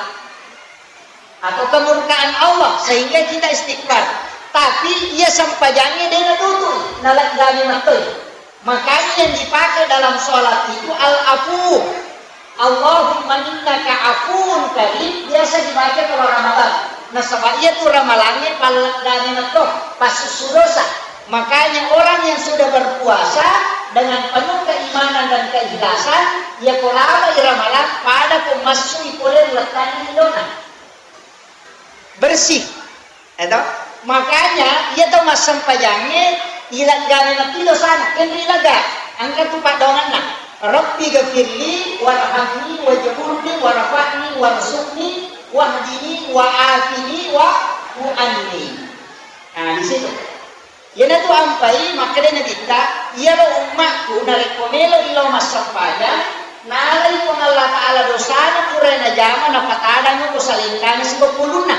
atau kemurkaan Allah, sehingga kita istighfar. Tapi iya sempajangnge de natutu, naleggani mattoi. Makanya yang dipakai dalam sholat itu al-afu. Allahumma innaka afuwun karim, biasa dibaca kalau Ramadan. Nasaba iya tu Ramalangnge palleddani metto, passussu dosa. Makanya orang yang sudah berpuasa dengan penuh keimanan dan keikhlasan, iya ko labai Ramalang pada ko massui pole lettanni dona. Bersih. Eto? Makanya, iya tau massempajangnge, ileggani matti dosana, kenri ilegga. Engka tu paddoangenna. Rabbi ghafirli warhamni wajburni warfa'ni warzuqni wahdini wa afini wa'fu anni. Nah, di situ. Iyanatu ampai makkeda Nabitta, iyaro ummakku narekko melo i lao massempajang, nalai Puang Allah Ta'ala dosana pura najama, napatadang ko salengkana sibawa ulunna.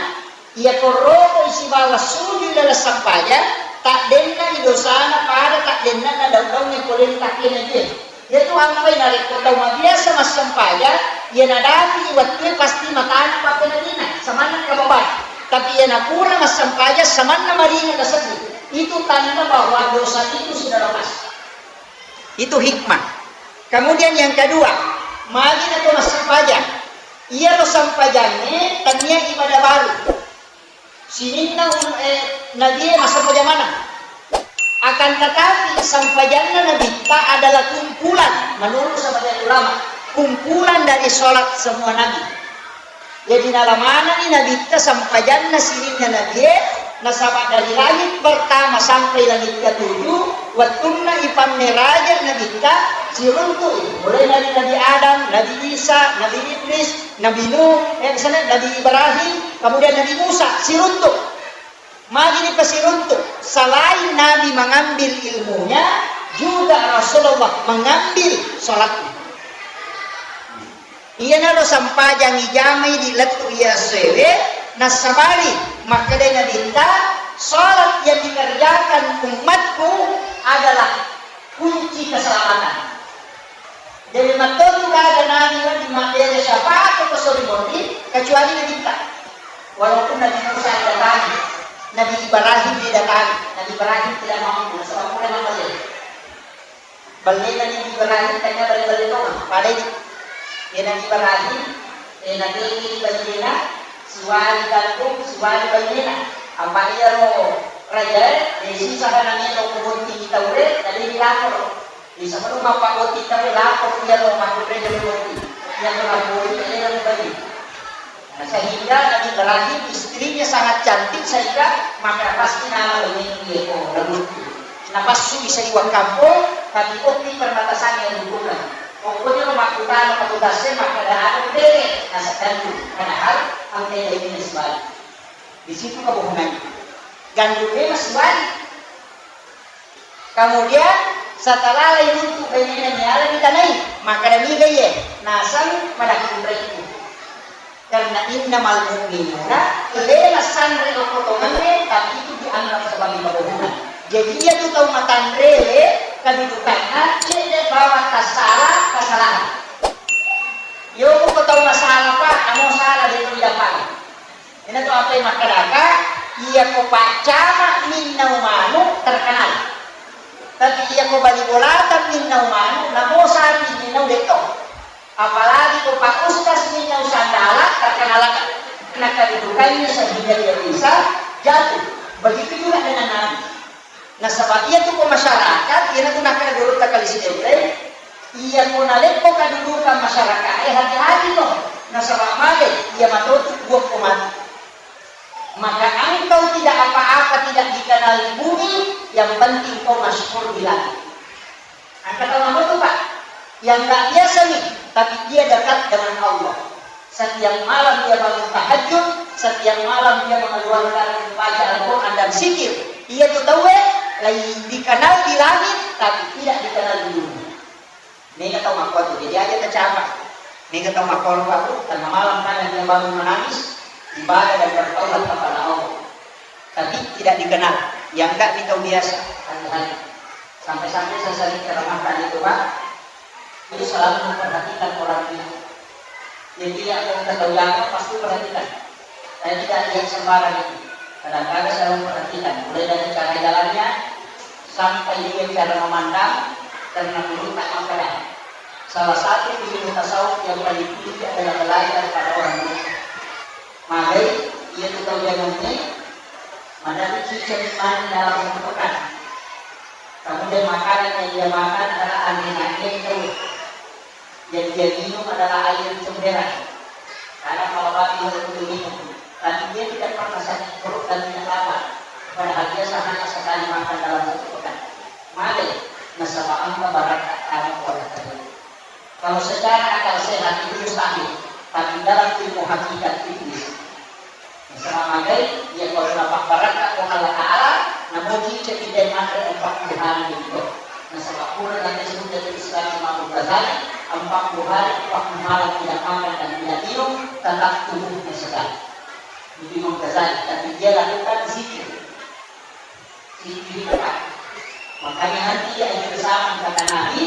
Iyako roko sibawa sujud dalam sempajang, taddenna i dosana pada taddenna na daung-daung yang poleni takkena jue. Iyatu ampai narekko tau mabiasa massempajang, iya nadapi i wettue pasti matana pappenadina, samanna kababai. Tapi iya napura massempajang samanna maringa nasedding, itu tanda bahwa dosa itu sudah lepas. Itu hikmah. Kemudian yang kedua, magi nako massempajang. Iyaro sempajangnge tania ibadah baru. Sininna um-, eh, nabie massempajang maneng. Akan tetapi sempajanna nabitta adalah kumpulan, menurut sebagian ulama, kumpulan dari sholat semua nabi. Jadi nala manenni nabitta sempajanna sininna nabie, nasaba dari langit pertama sampai langit ketujuh, wettunna ipammeraja nabitta, siruntu'i, mulai dari Nabi Adam, Nabi Isa, Nabi Idris, Nabi Nuh, eh, misalnya Nabi Ibrahim, kemudian Nabi Musa, siruntu. Magi dipasiruntu? Selain Nabi mengambil ilmunya, juga Rasulullah mengambil sholatnya. Iyanaro sempajang ijamai di lettu iya essoewe, nassabari makkedai Nabitta, sholat yang dikerjakan umatku adalah kunci keselamatan. Jadi matteru gaga nani wedding mabbere syafaat ko sori mondi, kecuali Nabitta. Walaupun Nabi Musa didatangi, Nabi Ibrahim didatangi, Nabi Ibrahim tidak mampu, sebab mulai mampu. Ballena Nabi Ibrahim, tanya bale-bale doang, pada ini. Ya Nabi Ibrahim, eh, Nabi ini ballena, siwali gandum, siwali ballena. Apa iya ro raja, eh, sisa kan nami to kubunti taure, tadi dilapor. Di sebelum mappabbotting tauwe, lapor iyaro makkunrai botting. Iyaro lapori, iyaro bali. Nah, sehingga Nabi Ibrahim istrinya sangat cantik sehingga maka pasti nama bengeng dia ko lalu. Napassu bisa iwang kampung, tapi oki perbatasan yang dibuka. Pokoknya rumah kutana petugasnya maka ada ada bengeng. Nah, sedang padahal angkai ini sebalik. Di situ kebohongannya. Gandumnya masih balik. Kemudian setelah lain untuk bainena miala ditanai, maka demikian ye, nasang pada kunraiku. Karena innamal mu'minuna, lena sanre okko tongenna, tapi itu dianggap sebagai kebohongan. Jadi iya tu tau matanre, kedudukanna, cedde bawa tasala, kesalahan. Yo ko tau masalah, Pak, kamu salah di dapat. Ina tu apa yang makkedaka, iya ko paccama minnau manu terkenal. Tapi iya ko bali bolata minnau manu, namo sapi minnau detto. Apalagi ko Pak Ustaz minnau sandala terkenal. Nah, kedudukannya sehingga dia bisa jatuh. Begitu juga dengan Nabi. Nasaba iyatu ko masyarakat, iyanatu nakkeda gurutta Kali Sidenreng, iya ko naleppo kadudukan masyarakat e, hati-hati to. Nasaba mage, iya matotu buah ko mati. Maka engkau tidak apa-apa, tidak dikenal di bumi, yang penting kau masyhur di langit. Angka tau matotu, Pak. Yang nggak biasa nih, tapi dia dekat dengan Allah. Setiap malam dia bangun tahajud, setiap malam dia mengeluarkan baca Al-Quran dan zikir. Iya tu tauwe, lai dikenal di langit, tapi tidak dikenal di dunia. Mega tau makkuatu, jadi aja tercapai. Mega tau makkuatu, tengah malam kadang dia bangun menangis, ibadah dan bertaubat kepada Allah. Tapi tidak dikenal. Yang enggak di tau biasa, hati-hati. Sampai-sampai saya sering ceramahkan itu, Pak. Itu selalu memperhatikan orang dia. Jadi, yang mau ketahui apa, pasti perhatikan. Saya tidak lihat sembarang itu. Kadang-kadang saya memperhatikan, mulai dari cara jalannya, sampai dia cara memandang, karena dulu tak makan. Salah satu ilmu tasawuf yang paling tinggi adalah belajar pada orang dulu. Magai, iya tu tau jamannya, mana cicak mana dalam pekan. Kemudian makanan yang dia makan adalah angin-angin terus. Yang dia minum adalah air cemberan. Karena kalau babi itu minum, tapi dia tidak pernah sakit perut dan tidak lapar. Padahal dia sehari sekali makan dalam satu pekan. Magai, nasaba engka barakka anak orang tadi. Kalau secara akal sehat itu mustahil, tapi dalam ilmu hakikat itu bisa. Misalnya magai, ya kalau dapat barakka ko Allah Ta'ala, namoji cekidai manre empat puluh hari itu. Nasaba pura dan disebut dari Islam Imam Ghazali, empat puluh hari, empat puluh malam tidak makan dan tidak minum, tetap tubuhnya segar. Itu Imam Ghazali, tapi dia lakukan zikir. Zikir. Makanya nanti di akhir zaman kata Nabi,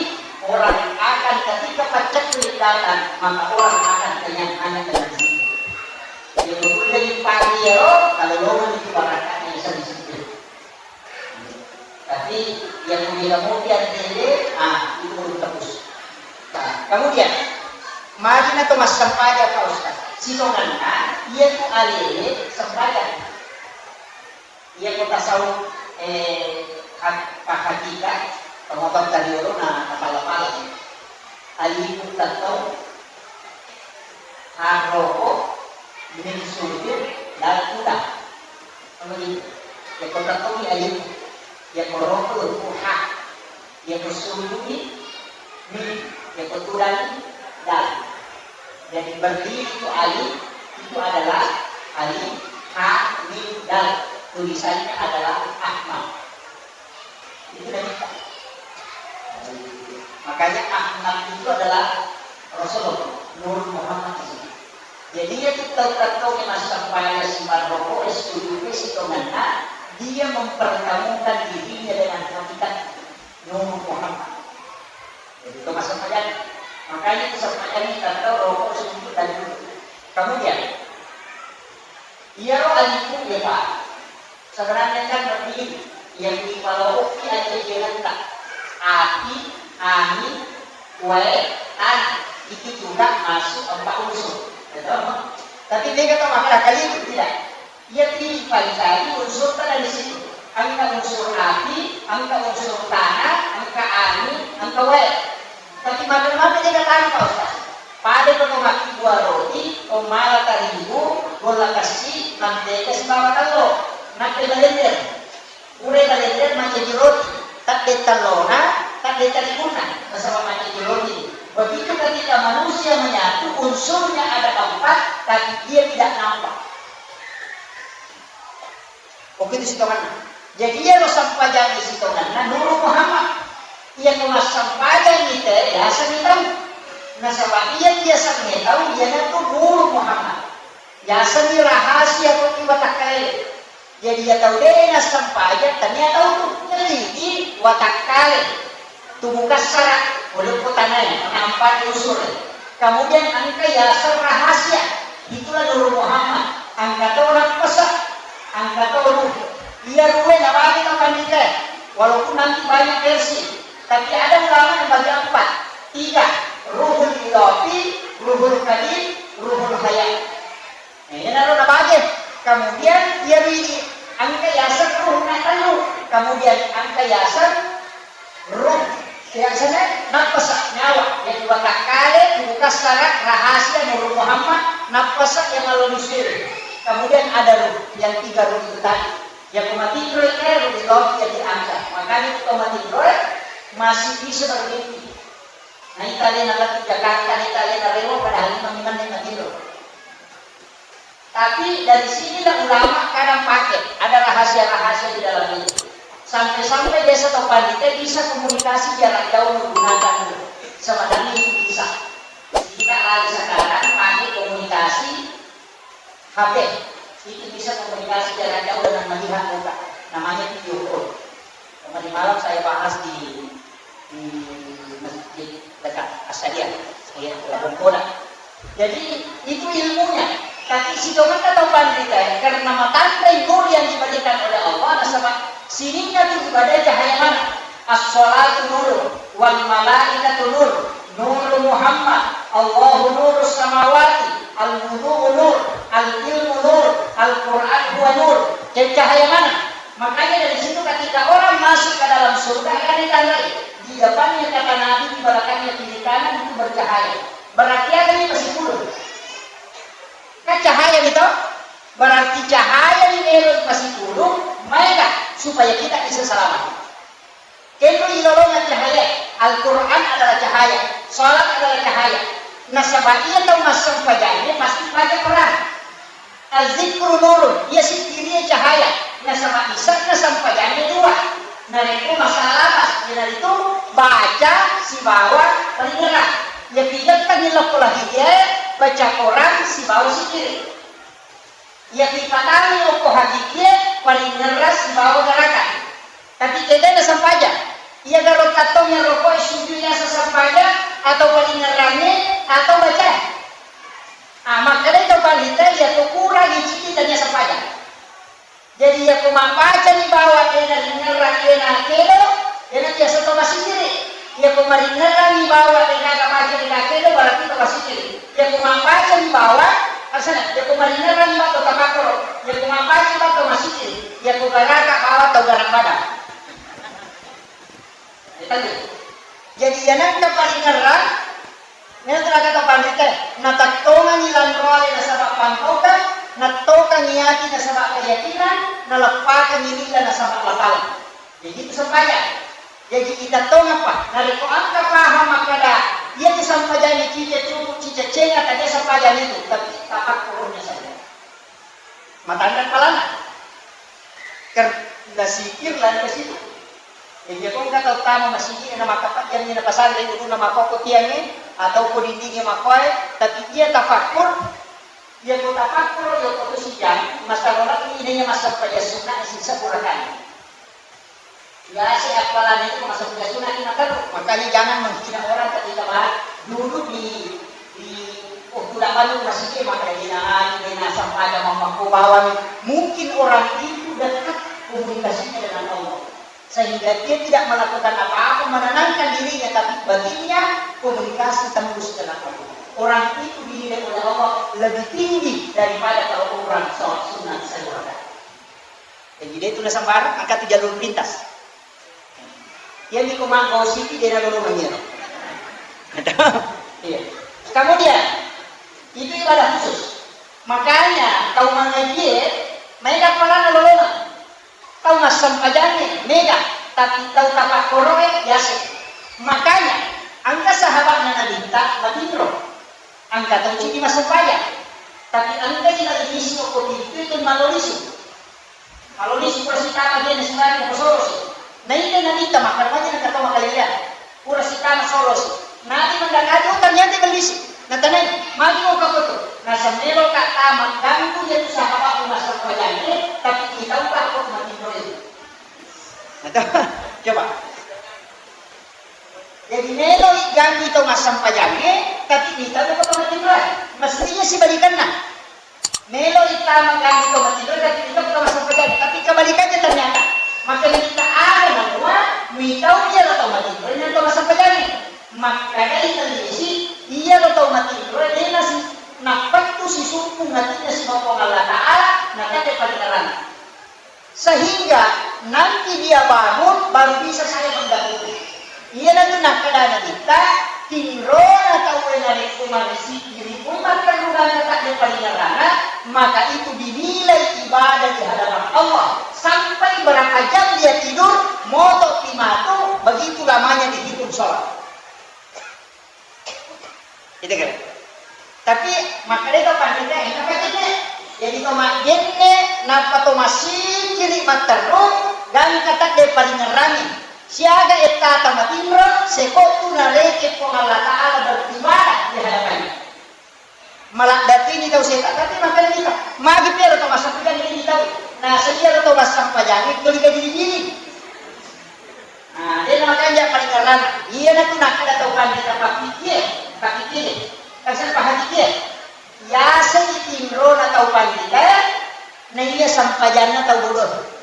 orang akan ketika paceklik datang, maka orang akan kenyang hanya dengan zikir. Jadi, boleh dipakai Iyaro, kalau lomani itu barakatnya yang sering sedih. Tapi yang mulia-mulia dede, ah, itu belum tebus. Nah, kemudian, magi na to massempajang, Pak Ustaz. Sitonganna, iya tu alele sempajang. Iya ko tasawuf, eh, hak-, pak hakikat, pengobat tadi na, na pala-pala. Alifu tattau, ha roko, mim sujud, dal tudang. Kan begitu. Iya ko tattau ni alifu. Iya ko roko, ha. Iya ko sujud ni mim, iya ko tudang ni dal. Jadi berdiri itu alif, itu adalah alif, ha, mim, dal. Tulisannya adalah Ahmad. Itu Nabi kita. Makanya Ahmad itu adalah Rasulullah, Nur Muhammad itu. Jadi, iya tu tau-tau yang massempajang simaroko, sujud, sitonganna, dia mempertemukan dirinya dengan hakikat Nur Muhammad. Jadi, itu massempajang. Makanya itu sempajang kita tahu roko, sujud, dan duduk. Kemudian, iyaro alifu, ya, Pak. Sebenarnya kan berarti yang dipaloki aja dia letak. Api, angin, wae, tanah. Itu juga masuk empat unsur. Betul? Tapi dia kata masalah kali itu tidak. Iya, tipa ditagi unsurta dari situ. Engka unsur api, engka unsur tanah, engka angin, engka wae. Tapi mate-mate de gatanpa, Ustaz. Pada ko to makkibua roti, to mala tarigu, golla kessi, mantega sibawa tello. Nakke balender. Pura balender mancaji roti. Tadde tellona, tadde tariguna. Nasaba mancaji roti. Begitu ketika manusia menyatu, unsurnya ada empat, tapi dia tidak nampak. Oke, itu sitonganna. Jadi, iyaro sempajang sitonganna Nuru Muhammad. Iya ko massempajang ite, biasa ni tau. Nasaba iya biasa ni tau, iyanatu Nuru Muhammad. Biasa ni rahasia ko ki watakkalele. Jadi, iya tau de nassempajang, tania tau tu. Jadi, watakkale. Tubuh kassara, pole ko tanae, nampa unsur. Kemudian engka yaseng rahasia, itulah Nurul Muhammad. Engka to nappasa, engka to ruh. Iya ruhe nabagi to pandita, walaupun nanti banyak versi, tapi ada ulama yang bagi empat, tiga, ruhul idafi, ruhul kadim, ruhul hayat. Nah, iyanaro nabage. Kemudian iya ri engka yaseng ruh na tellu. Kemudian engka yaseng ruh, yaseng nappasa nyawa. Yang dua takkale, buka syarat rahasia Nurul Muhammad, nappasa yang Allah dusir. Kemudian ada ruh, yang tiga ruh itu tadi. Yang mati ruh itu ruh itu yang diangkat. Makanya itu mati ruh masih bisa bermimpi. Nah, itu ada yang Jakarta, itu ada yang Rewa, padahal ini memang yang mati ruh. Tapi dari sinilah ulama kadang pakai, ada rahasia-rahasia di dalam itu. Sampai-sampai biasa tau pandita bisa komunikasi jarak jauh menggunakan itu. Sebenarnya itu bisa. Kita lagi sekarang pakai komunikasi H P. Itu bisa komunikasi jarak jauh dengan melihat muka. Namanya video call. Tadi malam saya bahas di, di masjid dekat Asadia, ya, Labuan Koda. Jadi, itu ilmunya. Tapi sitonganna tau pandita, karena matandai nur yang diberikan oleh Allah, nasaba sininna tu ibadah cahaya mana? As-salatu nur, wal malaikatu nur, nur Muhammad, Allahu nurus samawati, al wudu'u nur, al ilmu nur, Al Quran huwa nur. Jadi cahaya mana? Makanya dari situ ketika orang masuk ke dalam surga akan ditandai. Di depannya kata Nabi, di belakangnya kiri kanan itu bercahaya. Berarti ada yang masih pulung. Kan cahaya gitu? Berarti cahaya yang elo masih pulung, maega supaya kita bisa selamat. Kenro ilolongan cahaya, Al-Quran adalah cahaya, salat adalah cahaya. Nasaba iya tau massempajangnya pasti baca Quran. Azikru nurun, iya sikkirié cahaya, nasaba ise'na sempajangngé dua. Narékko masalah lapas, iyanaritu baca sibawa paringerrang. Iya pijettang ilokko lahidié, baca Quran sibawa sikkiri. Iya pipatangngi okko hakikié, paringerrang sibawa garakan. Tapi kéga nasempajang? Iya garo tattong iyaro koé sujud yaseng sempajang, atau paringerrangngé, atau bacaé? Ah, makkedai to panrita, iya to kurang icini tania sempajang. Mabbacani bawa dena ringerrang dena kedo, dena biasa to masijiri. Iya ko maringerrangi bawa dena maca dena kedo, berarti to masijiri. Iya ko mabbacani bawa, asana, iya ko maringerrangi bawa to tapakkoro, iya ko mabbacani bawa to masijiri, iya ko garaka bawa to garang badang. Jadi, iyanengka paringerrang, melo teraga to panrita, natattongangi lanroale nasaba pangkaukang, nattokangi ati nasaba keyakinan, naleppakangi lilla nasaba lapaleng. Jadi, itu sempajang. Jadi, itattongapa? Narekko engka paham makkada, iya tu sempajangnge cica cuku, cica cenga, tania sempajangnge itu, tapi tapakkoronya saja. Matanre palana. Ker-, nasikir lari ke situ. Jadi, iya ko engka tau tama masigi, na makkapajjangi, na pasanre uluna makkokko tiangnge, atau ko dindingnge makkoe, tapi iya tafakkur, iya ko tafakkur, iya ko tu sijang, masalah ini iya massempajang sunna sisa purakan. Biasa apalagi itu masuk ke sunat lima terus. Makanya jangan menghina orang ketika baik. Dulu di, di, oh, tidak banyak masih dia maka dia nangani, dia nasam pada mamaku bawang. Mungkin orang itu dekat komunikasinya dengan Allah. Sehingga dia tidak melakukan apa-apa, menenangkan dirinya, tapi batinnya komunikasi tembus dengan Allah. Orang itu dinilai oleh Allah lebih tinggi daripada kalau orang sholat sunat saya. Jadi, de tu nasembarang, engka tu jalur pintas. Iya, mi ko manggosiki, de nalolongengngi ero. Iya. Kemudian, itu ibadah khusus. Makanya, tau mangajie, maega pala nalolongeng. Tau massempajangnge, mega. Tapi tau tapakkoroe, biasa. Makanya, engka sahabatna Nabitta, matinro. Engka tau ciki massempajang. Tapi engka ji nalilisu ko pintu itu malolisu. Kalau lisu pura sitama dia nasibari ko solosi. Nainna Nabitta makkeda maja nakatau makaleleang. Pura sitama solosi. Nabi mendakati, oh, ternyata mellisu. Natanai, magi mau kakoto? Nasemmelo ka tama ganggu dia tu sahabat massempajang, tapi kita ubah kok mati itu. Coba. Jadi melo iganggu tau massempajangnge, tapi kita ubah kok mati. Mestinya sibalikanna. Melo itama ganggu tau matinro, tapi melo tau massempajangnge. Tapi kebalikannya ternyata. Maka kita ada menua, mitau iya lo tau matinro, ini tau massempajangnge. Maka dari televisi, iya lo tau matinro, ini nasi napettu si sumpu ngatinna si Puang Allah Ta'ala, nakate paringerrang. Sehingga nanti dia bangun, baru bisa saya mengganggu. Iyanatu nakkedana Nabitta, tinrona tauwe narekko marisiki ri umma terrugangna takde paringerrana, maka itu dinilai ibadah di hadapan Allah. Sampai berapa jam dia tidur, moto pi matu, begitu lamanya dihitung sholat. Itu kan. Tapi makkeda to pandita, engka paccinna. Jadi to majjenne, nappa to massikkiri matteru, gangka takde paringerrangi. Siaga ettata matinro, sekottu nareke Puang Allah Ta'ala beribadah di hadapannya. Maladdatini tau seta, tapi makkeda kita, magi piaro to massempajang ini tau. Nah, sedia to massempajang itu liga diri-diri. Nah, de namakanja paringerrang. Iyanatu nakkeda tau pandita, pakkikkie, pakkikkie. Kasar pahakikie. Yaseng tinrona tau pandita, na iya sempajanna tau bodoh.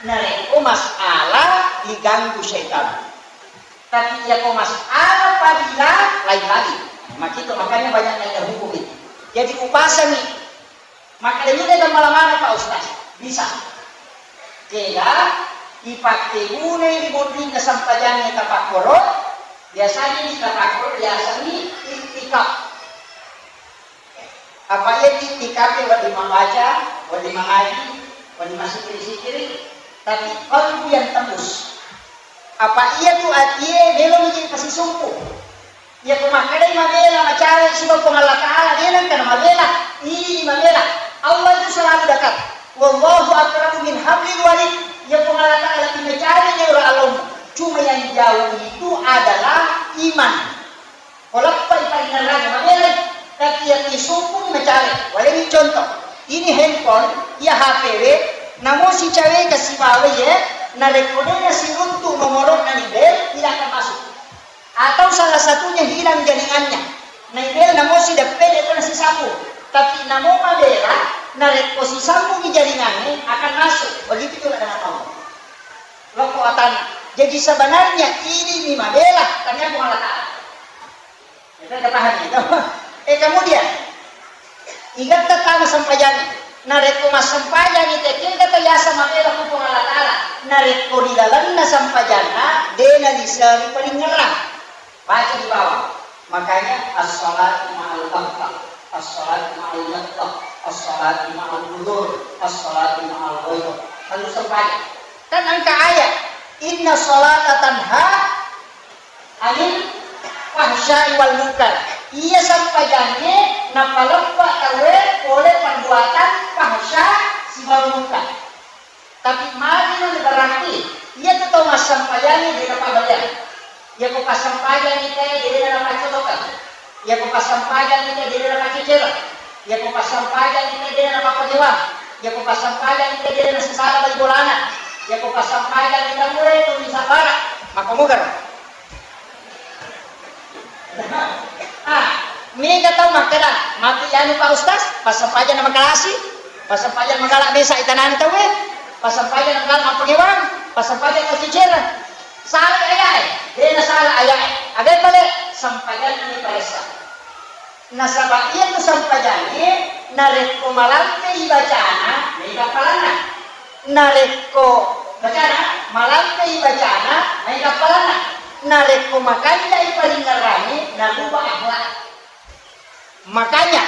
Narekko masalah diganggu setan. Tapi iya ko masalah fadilah, lain lagi. Makito, makanya banyak yang hukum itu. Jadi upasangi. Makkeda, "Iya, de gammala maneng, Pak Ustaz." Bisa. Kega ipakkegunai ri munrinna sempajangnge tapakkoro, biasanya di tapakkoro biasanya iktikaf. Apa iya iktikaf wedding mambaca, wedding mangaji, wedding masikiri-sikiri, tapi qalbu yang tembus. Apa iya tu atie melo miji pasisumpu. Iya ko makkedai mabela macawe siba Puang Allah Ta'ala, de nengka namabela, ini mabela. Allah itu selalu dekat. Wallahu aqrabu min hablil warid. Iya Puang Allah Ta'ala lebih macawe dari orang Allah. Cuma yang jauh itu adalah iman. Ko leppai paringerrang mabela, tapi iya tisumpu macawe. Waleni contoh. Ini handphone, iya H P we, namo sicawe kasibawa ye, narekko de nasiruntu nomorokna ni bel, tidak akan masuk. Atau salah satunya hilang jaringannya. Naibel namo sideppe de pernah sisambung. Tapi namo mabela, Narekko sisambungi jaringangnge akan masuk, begitu juga dengan Allah. Lokko atanna. Jadi sebenarnya ini ni mabela, tania Puang Allah Ta'ala. Itu kita pahami, itu. Eh, kemudian, igatta tama sempajangi. Narekko massempajangi, tekega to yasa mabela ku Puang Allah Ta'ala. Narekko di lalenna sempajanna, dena lisengi palingngerang. Baca di bawah. Makanya, as-salatu ma'al ghaflah, as-salatu ma'al ghaflah, as-salatu ma'al hudur, as-salatu ma'al ghairah. Lalu sempajang. Kan engka ayat, "Inna salata tanha anil fahsya'i wal munkar." Iya sempajangnge napaleppa tauwe pole perbuatan fahsya sibawa munkar. Tapi magi nuli berarti iya tu tau massempajangnge de napabaleang. Iya ko passempajangngi te de napaccotokan. Iya ko passempajangngi te de napaccecereng. Iya ko passempajangngi te de napapagewang. Iya ko passempajangngi te de nasesala bali bolana. Iya ko passempajangngi te mure tu misabara. Maka mugar. Ah, mega tau makkeda, matu anu Pak Ustaz, passempajang na makalasi, passempajang magala mesa itanani tauwe, passempajang na magala mappagewang, passempajang maccicera. Salah ayae, dena salah ayae. Aga pale? Sempajanna ni paressa. Nasaba iya tu sempajangnge narekko malampei bacana, mega palanna. Narekko bacana, malampei bacana, maega palanna. Narekko makanjai paringngerangnge, naruba akhlak. Makanya,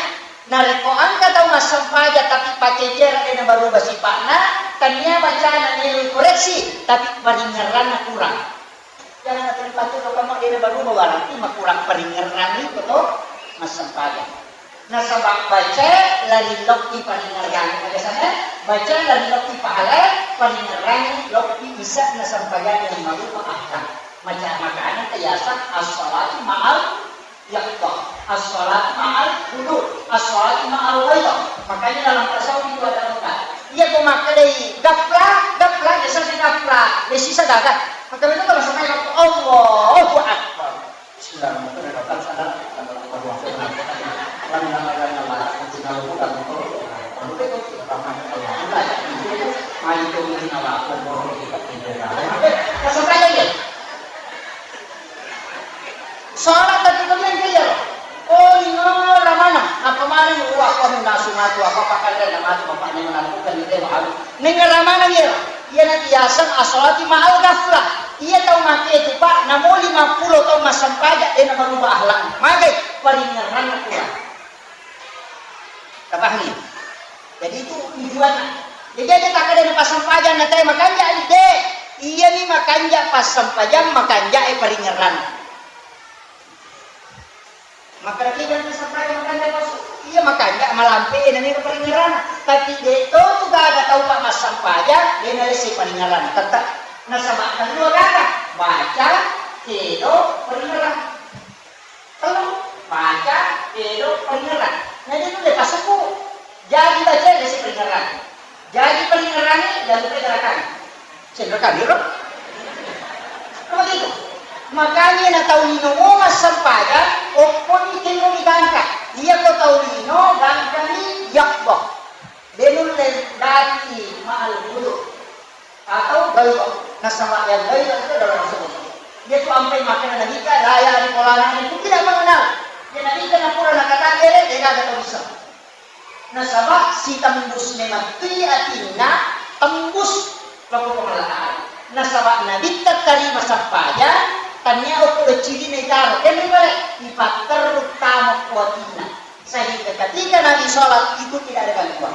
narekko engka tau massempajang tapi paccecere de nabaruba sipa'na, tania bacana melo koreksi, tapi paringngeranna kurang. Jangan terlibat tu kamu de nabaruba, berarti makurang paringngerang iko to massempajang. Nasaba baca lari lokki paringngerang. Ada sana, baca lari lokki pahala, paringngerang lokki isa na sempajang yang marupa akhlak. Maca makanya kiasa as-salatu ma'al yaqdah, as-salatu ma'al hudur, as-salatu ma'al ghaidah. Makanya dalam tasawuf itu ada empat. Iya ko makkedai gapla, gapla, biasa di gapla, ya sisa gaga. Maka itu kalau sampai waktu Allahu Akbar. Bismillahirrahmanirrahim. Salat tadi kalian kaya. Oh, ini ramana. Apa mana ni uwa ko nasu matu apa pakai dan matu bapak ni mana bukan ni teh baru. Nengaramanang iyaro, iyana riaseng as-salati ma'al ghaflah. Iya tau makke tu, Pak, namo limappulo taung massempajang, de nabaruba akhlakna. Magai? Paringngeranna kurang. Tapahami? Jadi itu tujuanna. Jadi aja takkeda passempajang na tae makanja, de. Iyami makanja passempajang, makanjae paringngeranna. Makkeda, "Iya, massempajang makanja, Pak." Iya, makanja malampe e naniru paringngerana. Tapi de to tu gaga tau, Pak, massempajang de nalessi paringngerana. Tette. Nasaba tellu gaga, baca, kedo, paringngerang. Tellu, baca, kedo, paringngerang. Jadi itu de pasukku. Jadi baca lesi paringngerang. Jadi paringngerangnge, jalurnya gerakan. Cendera kami, bro. Begitu. Makanya na tau lino mo massempajang, okkoni kemo mi gangka. Iya ko tau lino, gangkani yakbo. Denun le dati ma'al wudu. Atau gaiba. Nasaba yang gaiba itu dalam Rasulullah. Dia tu ampai makan Nabi ka, raya di polana itu tidak mengenal. Dia Nabi ka napura nakatangkere, dia kagak tahu bisa. Nasaba sitembus memettui atinna, tembus lao ri Puang Allah Ta'ala. Nasaba nabitta tarima sempajang, tania okko doccirina itaro, kenri pale, ipatterru tamo ko atinna. Sehingga ketika Nabi sholat itu tidak ada gangguan.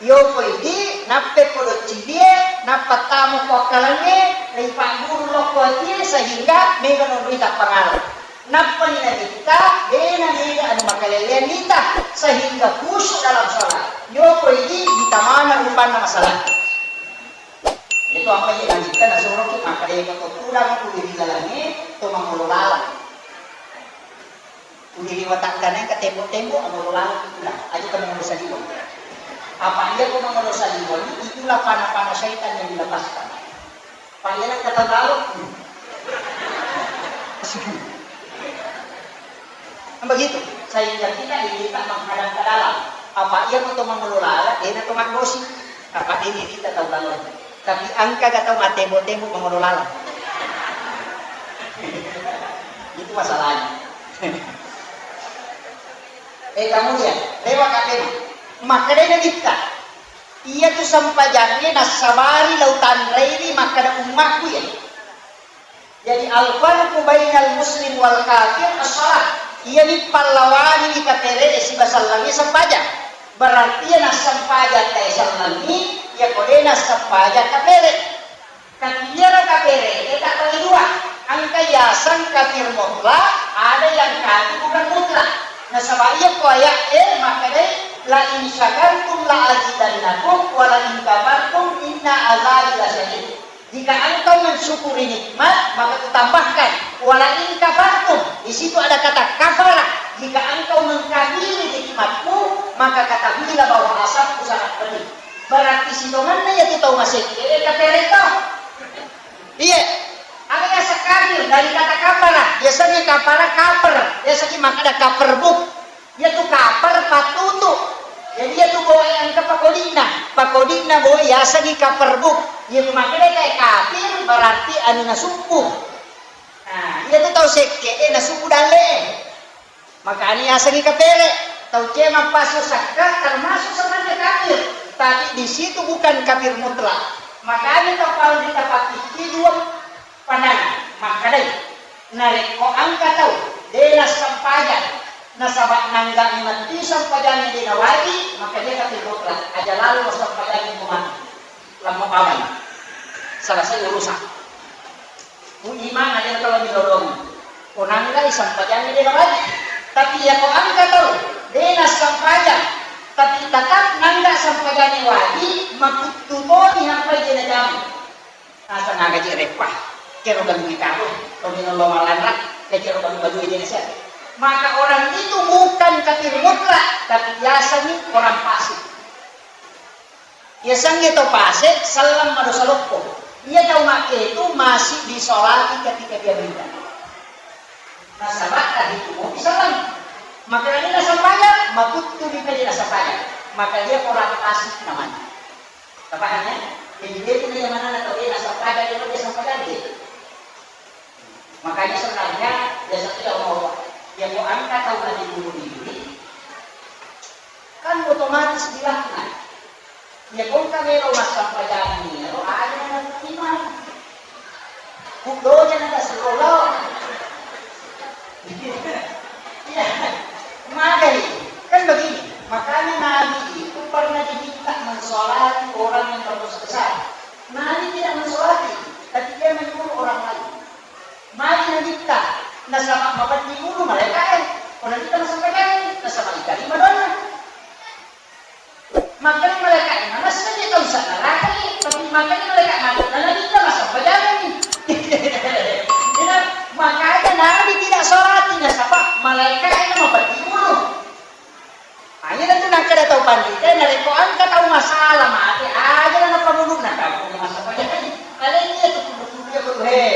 Yoko idi, nappe ko doccirie, nappa tamo ko akkalengnge, ripagguru lokko atie, sehingga mega nonroi tappangala. Nappani nabitta, dena mega anu makalelean nita, sehingga khusyuk dalam sholat. Yoko idi, ditamana rupanna masalah. Itu apa ya nabitta nasoroki makkeda ko tudang ku ri lalengnge, to mangolo lalang. Tuli ri watakkalena engka tembok-tembok, amolo laleng itulah. Aja ko mangolo saliweng. Apa iya ko mangolo saliweng, itulah panah-panah syaitan yang dilepaskan. Panggilan kata taruh. Kan begitu. Sehingga kita diminta menghadap ke dalam. Apa iya ko to mangolo lala, dena to maggosi. Apa deni kita tau lala. Tapi angka ga tau matembo-tembo mangolo lala. Itu masalahnya. Eh, kamu ya, lewat katemu. Makkedai Nabitta, iya tu sempajangnge nassabari lau tanraiwi makkeda ummakku ya. Jadi, al-farqu bainal muslim wal kafir as-shalah. Iyani pallawangi kapere e siba sellengngi sempajang. Berarti iya nassempajang tae sellengngi, iya ko de nassempajang kapere. Tapi iyaro kapere e tak bagi dua. Engka yaseng kafir mutlak, ada yang kafir bukan mutlak. Nasaba iya ko ayat e makkedai, "La in syakartum la azidannakum wa la in kafartum inna azabi lasyadid." Jika engkau mensyukuri nikmat, maka kutambahkan. Wala in kafartum, di situ ada kata kafara. Jika engkau mengkafiri nikmatku, maka ketahuilah bahwa azabku sangat pedih. Berarti sitonganna yatu tau masekke, eh, kapere to. Iya. Aga yaseng kafir dari kata kafara, biasanya kafara kaper, biasanya maka ada kaper buk. Iyatu kapar pattutu. Jadi iyatu boe engka pakodi'na. Pakodi'na boe yasengngi kapar buk. Iyatu makkedai tae kafir berarti anu nasubbu. Nah, iyatu tau sekke e nasubbu dalle e. Makanya yasengngi kapere. Tau cema pasu sakka termasuk sebenarnya kafir. Tapi di situ bukan kafir mutlak. Makanya tau paling ditapakiki dua Pandangan, makkedai, narekko engka tau de nassempajang, nasaba nanggami matti sempajangnge de nawaji, maka dia kafir mutlak, aja lalo sempajangnge ko mati. Lamma paman. Selesai urusan. Ku imang aja kalau dilolongi. Ko nanggai sempajangnge de nawaji. Tapi ya ko engka tau de nassempajang, tapi tetap nangga sempajangnge waji, makuttu toni hampai de najama. Asa nagaji reppa, kero galungnge karo, toni nallo malanra, kecero galu-galu ini nasa. Maka orang itu bukan kafir mutlak, tapi biasanya orang fasik. Biasanya to fasik, selleng madosa loppo. Ia tau makke itu masih disolati ketika dia meninggal. Nasaba tadi itu mau disalami. Maka ini nasempajang, makuttu di pede nasempajang. Maka dia orang fasik namanya. Tapahang ya? Jadi dia punya yang mana atau dia nasempajang, dia dia sempajang dia. Makanya sebenarnya biasanya ya Allah, ya mau angkat tahu nanti bunuh diri, kan otomatis dilaknat. Iya, kongka melo massampajang iyaro, aja na imang. Kudoja na tasuro lao. Iya, magai. Kan begini, makanya Nabi itu pernah diminta mensolati orang yang berdosa besar. Nabi tidak mensolati, tapi dia menyuruh orang lain. Magi Nabitta, nasaba mapetti ulu malaika'e. Ko Nabitta nasampajangi, nasaba itarima doanna. Makkeda malaika'e, manessa je tau sa neraka e, tapi makkeda malaika' matu na Nabitta massampajangenni. Ina, makanya Nabi tidak sholati nasaba malaika'e na mapetti ulu. Aja tu nakkeda tau panrita, narekko engka tau masalah mate, aja na napamuluna tau punya massampajangenni. Aleni iya tu kudu-kudu iya kudu he.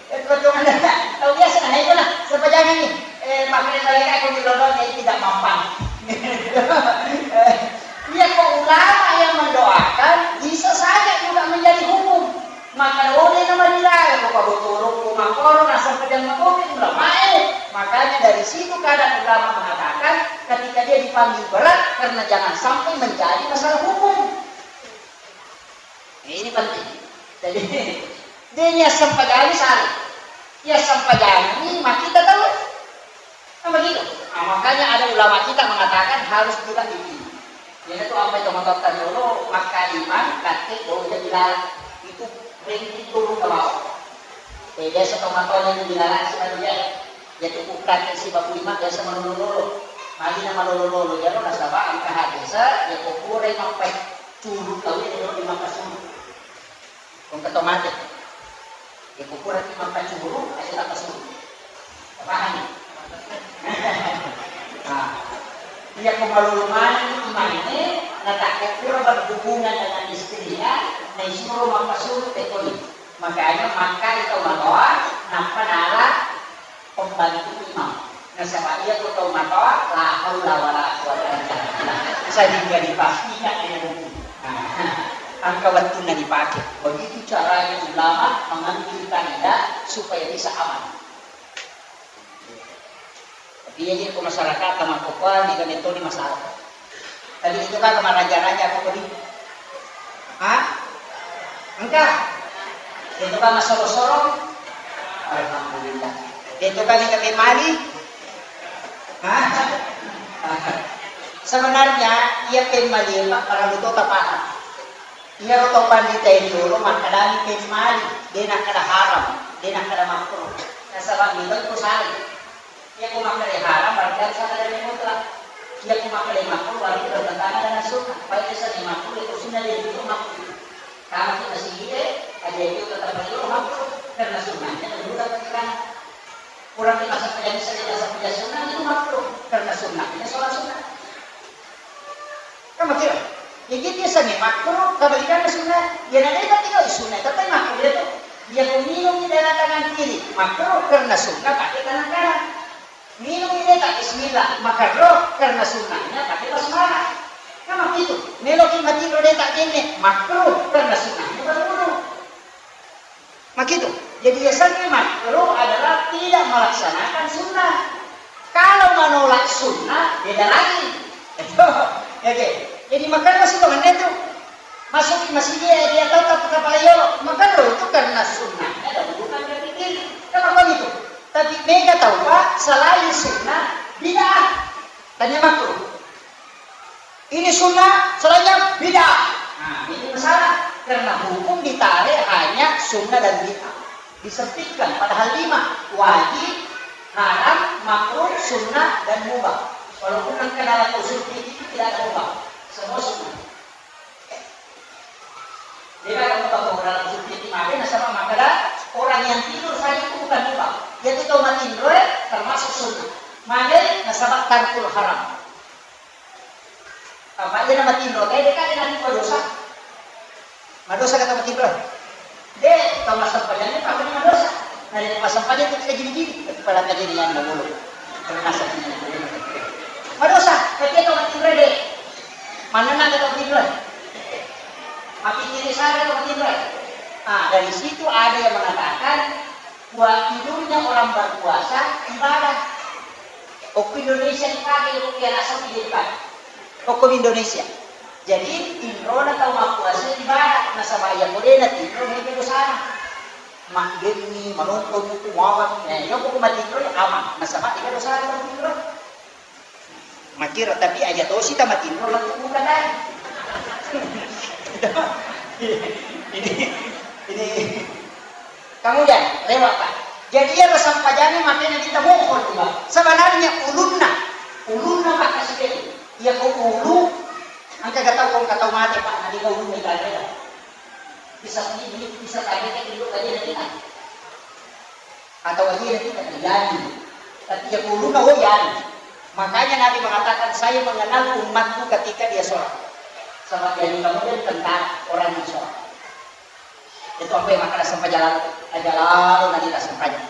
Eh, potongan tau biasa na heko na sampajangenni. Eh, makanya mereka itu di London jadi tidak mampang. Iya, kok ulama yang mendoakan bisa saja juga menjadi hukum. Maka oleh nama dilarang, rupa botolok, rupa korona, sampai dan mengkopi ulama eh. Makanya dari situ kadang ulama mengatakan ketika dia dipanggil berat karena jangan sampai menjadi masalah hukum. Ini penting. Jadi, dia niat sempajang sari. Iya sempajang ini makita tahu. Kan begitu. Nah, makanya ada ulama kita mengatakan harus juga ini. Jadi itu apa itu motor tadi dulu, maka iman, kate, bau jadi lalak. Itu ringkih turun ke bawah. Eh, biasa tomatona yang dilalak sih tadi ya. Jadi bukan si babu iman biasa malolo-lolo. Magi na malolo-lolo, jaro nasaba engka hadis, ya ko pura mampai. Curu tau ini lo di maka suru. Kong keto mate. Ya ko pura di maka curu, aja tak suru. Paham? Nah, iya ko malolo mana ni imane, na tak ko pura berhubungan dengan istrinya, na isuro maka suru tekoni. Makanya maka itu matoa, napa nala pembantu imam. Nah, Nasaba iya ko tau matoa, la haula wala quwwata illa billah. Sehingga dipastikan dengan hukum. Nah, engka wettunna dipake. Begitu caranya ulama mengambil kaidah supaya bisa aman. Tapi iya je ko masyarakat makkokkoe, mega metoni masalah. Tapi itu kan maraja-raja ko kodi. Hah? Engka? Itu kan masoro-soro? Alhamdulillah. Itu kan mega pemmali? Hah? Sebenarnya iya pemmali, Pak, paralu to tapaham. Iyaro to pandita e riolo makkedani pemmali, de nakkeda haram, de nakkeda makruh. Nasaba mega ko salai. Iya ko makkeda haram, berarti harus ada dalil mutlak. Iya ko makkeda makruh, berarti bertentangan dengan sunnah. Baik itu sunnah makruh, itu sunnah dia itu makruh. Karena kita sendiri, ada itu tetap makruh, karena sunnahnya dan bukan keterangan. Kurang kita sepanjang, saya sepanjang sunnah itu makruh, karena sunnahnya sholat sunnah. Kan begitu? Jadi biasanya makruh, kebalikannya sunnah. Ya, nanti kita tinggal sunnah, tapi makruh dia tuh. Dia minum di dalam tangan kiri, makruh karena sunnah pakai tangan kanan. Minum ini tak bismillah, makruh karena sunnahnya pakai basmalah. Kan begitu. Meloki mati rode tak jenne, makruh karena sunnahnya berwudu. Makitu. Jadi, yasengnge makruh adalah tidak melaksanakan sunnah. Kalau menolak sunnah, beda lagi. Oke. Jadi, makanya sih teman itu masuk ke masjid dia, dia tetap kepala yolo. Makruh itu karena sunnahnya dan bukan dari diri. Kenapa gitu? Tapi mega tahu, Pak, selain sunnah, bid'ah. Tanya makruh. Ini sunnah, selainnya bid'ah. Nah, ini masalah. Karena hukum ditarik hanya sunnah dan bid'ah. Disempitkan, padahal lima. Wajib, haram, makruh, sunnah, dan mubah. Walaupun engka dalam usul fikih itu tidak ada mubah. Semua sunnah. Jadi, kalau mubah, kalau dalam usul fikih, makanya sama, maka orang yang tidur saja itu bukan mubah. Dia itu tau matinro, termasuk sunnah. Makanya nasaba tarkul haram. Apa iya namatinro? Kayak dia kan nanti berdosa. Madosa kata matinro. De, tau massempajang ni, apa ni madosa? Nah, de massempajang tu kita gini-gini. Pada kejadian dahulu. Pernah saya punya guru. Madosa, tapi tau matinro de. Mana nak kata matinro? Mapikiri saya kata matinro. Ah, dari situ ada yang mengatakan, buat tidurnya orang berpuasa ibadah. Okko Indonesia dipakai, okko Arab Saudi dipakai. Okko Indonesia. Jadi, tinrona tau mappuasa ibadah, nasaba iya ko de natinro, mega dosana. Maggenni, manonton buku, mawang, eh, iya ko matinro, ya aman, nasaba iya dosana matinro. Makkiro, tapi aja tosi tamatinro lettu buka tadi. Ini, ini, kemudian lewat, Pak. Jadi iya sempajangnge makanya kita mohon, Pak. Sebenarnya ulunna, ulunna, Pak, kasih. Iya ko ulu, engka gak tau, ko engka tau mate, Pak, nanti kau ulunna gak ada. Bisa ini, bisa tadi kan dulu tadi nanti. Atau aja kita terjadi. Tapi ya ulunna, oh ya. Makanya Nabi mengatakan, "Saya mengenal umatku ketika dia sholat." Sama dia juga mungkin tentang orang yang sholat. Itu apa yang makan sempajang aja lalu nanti tak sempajang.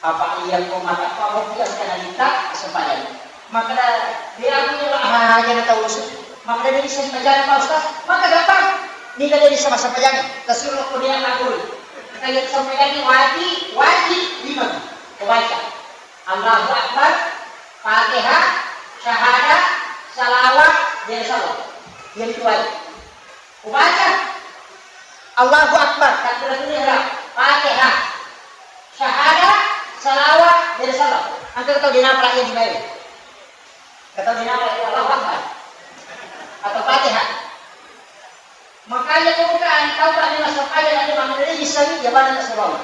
Apa iya ko mata apa mau dia sekali tak sempajang. Makkeda, "De aku ni, ah, aja na tau usu." Makkeda, "De sempajang, Pak Ustaz." Makkeda, "Apa?" Ni kada bisa sempajang. Tasuro ko dia ngakui. Kaya sempajang ni wajib, wajib lima. Ko baca. Allahu Akbar, Fatihah, syahadat, salawat, dia salam. Dia itu wajib. Ko baca. Allahu Akbar, takbiratul ihram, Fatihah, syahadat, salawat, dia salam. Engka tau de napa iya dibaca. Engka tau de napa iya Allahu Akbar. Atau Fatihah. Makanya ko bukan tau kami masuk aja nanti makan ini bisa ya banyak sesuatu.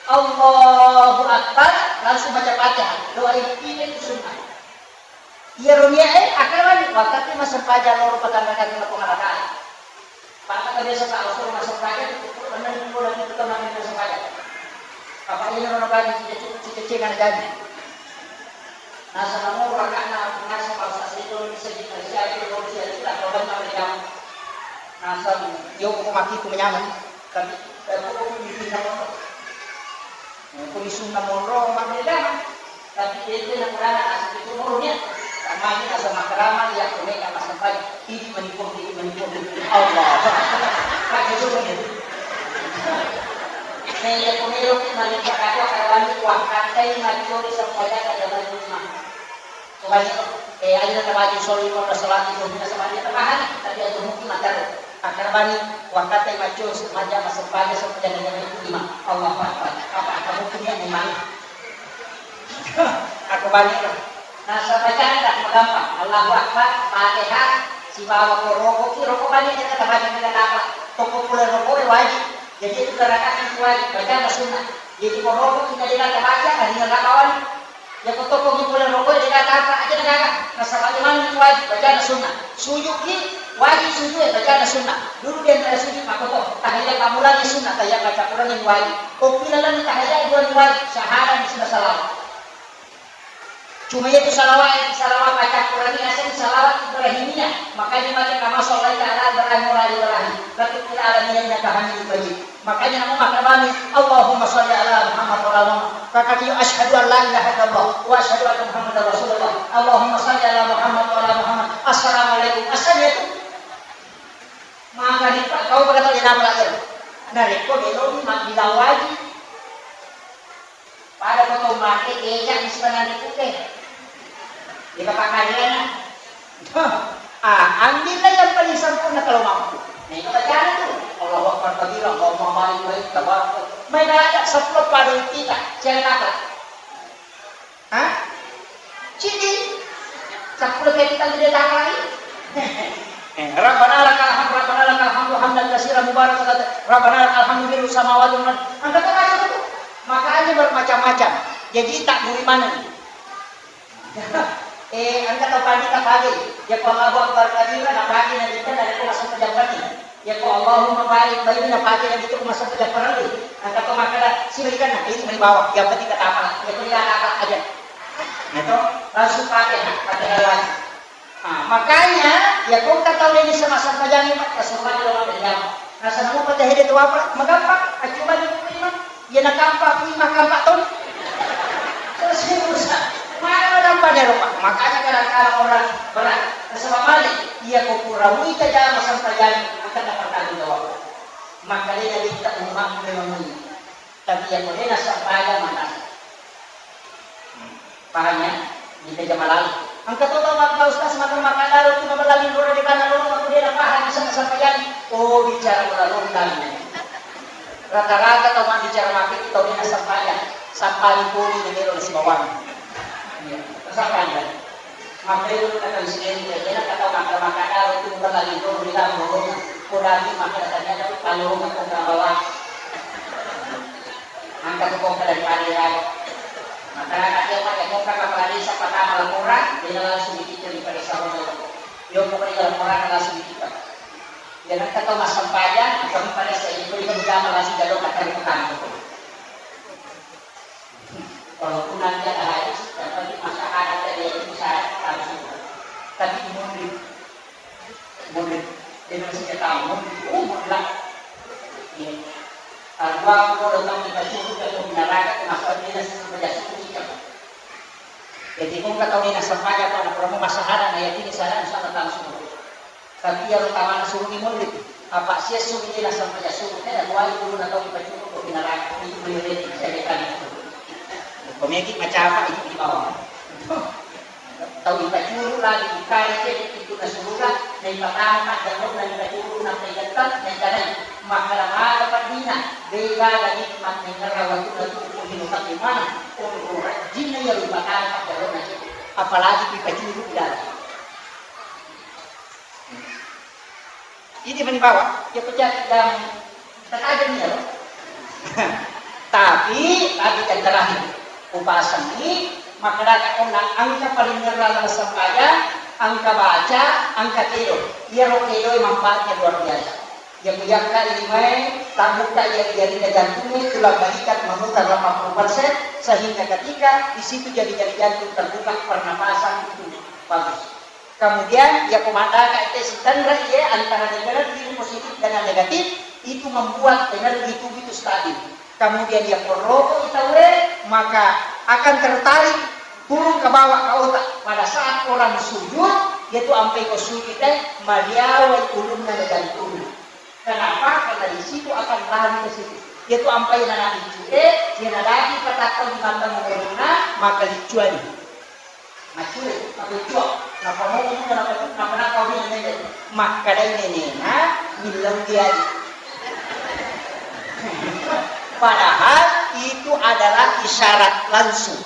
Allahu Akbar, langsung baca Fatihah. Doa ini itu sunnah. Iya, ronia, eh, akan waktu massempajang loro patanrakang lima pengalakan. Pak, kata biasa, Pak, loro massempajang itu pernah dulu lagi kita makan massempajang. Apa ini orang bagi cita-cita, cita-cita kan jadi. Nasaba loro raka'na, nasaba sasito seddi, nasiapi loro siapi, tak kau bantu mejang. Nasaba yo ko mati ku menyameng, tapi, eh, ko, ko di sunna monro. Ko di sunna monro, mati menyameng. Tapi itu yang kurang asal itu umurnya. Sama ini asal makrama yang kena masampajang. Ini menipu, ini menipu. Allah. Pakai juga nih. Saya pemilu melihat aku akan lanjut wakatai mati oleh semuanya pada rumah. Coba nih, eh, ayo kita maju soli mau salati itu kita sama dia tahan, tapi ada mungkin matar. Akan bani wakatai maju semaja masampajang semuanya dengan itu lima. Allahu Akbar. Apa akan mungkin yang memang Aku bani. Nasaba canda magampang. Allahu Akbar, Fatihah, sibawa ko roko ki, roko bani kita baca kita apa. Toko pula roko e wajib. Jadi itu gerakan itu wajib, baca sunnah. Jadi ko roko kita dia kata baca, hari ini apa wani? Ya ko toko ki pula roko e dia kata apa? Aja negara. Nasaba iman itu wajib, baca sunnah. Sujud ki wajib, sujud e baca sunnah. Dulu dia antara sujud maka to tahiyat pamulanya sunnah, tahiyat baca Quran yang wajib. Kopi lalu tahiyat dua yang wajib, syahadat di sunnah salam. Cuma itu salawat, salawat baca Quran ini asli salawat Ibrahimiyah. Makanya baca kama sallaita ala Ibrahim wa ala Ibrahim. Tapi fil alamin innaka Hamidum Majid. Makanya namu makrabani, Allahumma salli ala Muhammad wa ala Muhammad. Kakak yo asyhadu an la ilaha illallah wa asyhadu anna Muhammadar Rasulullah. Allahumma salli ala Muhammad wa ala Muhammad. Assalamualaikum. Asal itu. Maka di kau berkata di nama lagi. Narekko belum bilang wajib. Pada foto mate kecap di sebenarnya putih. Di bapak kalian. Ah, ambillah yang paling sempurna kalau mampu. Nah, itu bacaan itu. Allahu Akbar kabira, Allahumma barik baik, tabarak. Mai ada sepuluh pada kita, jangan apa? Hah? Cidi. Sepuluh kita tidak tahu lagi. Eh, Rabbana lakal hamd, Rabbana lakal hamdu hamdan katsiran mubarakan, Rabbana lakal hamdu mil'us samawati wal ard. Angkat aja itu. Makanya bermacam-macam. Jadi tak gurih mana nih? Eh, angkat tau pagi tak pagi. Ya, ko Allahu Akbar kabira, na pagi na kita dari ko masuk ke jam pagi. Ya, ko Allahumma barik baini, na pagi na kita masuk ke jam pagi. Angkat tau makan, si berikan, nah, ini beri bawah. Yang penting kata apa? Yang penting kata apa aja. Nah, itu langsung pakai, nah, pakai lagi. Nah, makanya, ya, ko engka tau ini sama-sama jangan, Pak, kesuruhan lo ada jam. Nah, sama mau pada hidup apa? Magampang, acuma di rumah. Iya, nakampak, kui makampak, tong. Terus ini urusan. Mana nampak dia, Pak? Makanya kadang-kadang orang berat. Nasaba male, iya ko pura muita jama sampajang, akan dapat tanggung jawab. Makanya kita umat memang ini. Tapi iya ko dena sampajang, mana? Paham ya? Di meja malali. Engka to tau makkeda, "Ustaz, maka makkeda tu mabalali loro de kana loro, aku de napahang bisa nasampajang." Oh, bicara bola loro tadi. Rata-rata tau mabbicara makkeda tau de nasampajang. Sampani poli de melo nasibawang. Iya, sampajang. Makkeda tu kata sini, dia nak kata makkeda, makkeda tu mabalali loro de kana loro. Ko dagi makkeda tanya tu paling rumah kau kana bawang. Engka tu kongka daripada iyaro. Masyarakat iya pakai kongka kepala desa pertama laporan, dia langsung dipikir di pada sahur dulu. Yo pokoknya laporan langsung dipikir. Dia nak kata mas sampajang, kami pada saya itu dia berjamaah langsung jadwal kata di petang itu. Walaupun nanti ada hadis, yang penting masyarakat ada itu bisa langsung. Tapi umum Munri. Dia bilang, "Saya tahu, Munri." Oh, Munri lah. Iya. Kalau gua, gua udah tahu kita suruh, kita tuh neraka, tuh masuk dia, suruh kerja suruh sih, kan. Jadi, gua nggak tahu ini nasab aja, apa, anak kamu masalah, nah, ya, ini saya, insya Allah, langsung. Tapi yang utama, suruh di Munri. Apa sih, suruh dia, nasab aja, suruh. Eh, gua itu, gua udah tahu kita suruh, tuh neraka, itu beli reti, saya kira gitu. Komedi macam apa, itu di bawah. Tau ipacuru lagi, ikare cedde pintunna suruga, naipatama jangkonna ipacuru, nappa igettang, naikanai, makkeda maga peddina, de gaga nikmat naingerra wettunna tuo ko lino tapi maneng, onro rajinna iyaro ipatama jangkonna cedde. Apalagi ipacuru ilalang. Idi mani bawa, iya pejjaki dan terkadang iya, loh. Tapi, tapi yang terakhir, upasangi, makkeda ka onna engka paling ngerra laleng sempajang, engka baca, engka kedo. Iyaro kedo manfaatnya luar biasa. Iya pejjaki limae, tabbuka iya jaringan jantungnya, tulang balikat memutar delapan puluh persen, sehingga ketika di situ jari-jari jantung terbuka, pernapasan itu bagus. Kemudian, iya ko maddaka ite sitanra iye antara energi positif dengan negatif, itu membuat energi tubuh itu stabil. Kemudian, iya ko roko itaue, maka akan tertarik Turun ke bawah ke otak. Pada saat orang sujud, yaitu ampai ko sujud teh, mariawai ulunna na jantungna. Kenapa? Karena di situ akan lari ke situ. Yaitu ampai na nabi cure, dia nadaki katakan di mata menurunna, maka licuan. Macure, maka licuan. Napa mau itu, kenapa itu, kenapa nak kau ini nanya? Maka dari neneknya, bilang dia. Padahal itu adalah isyarat langsung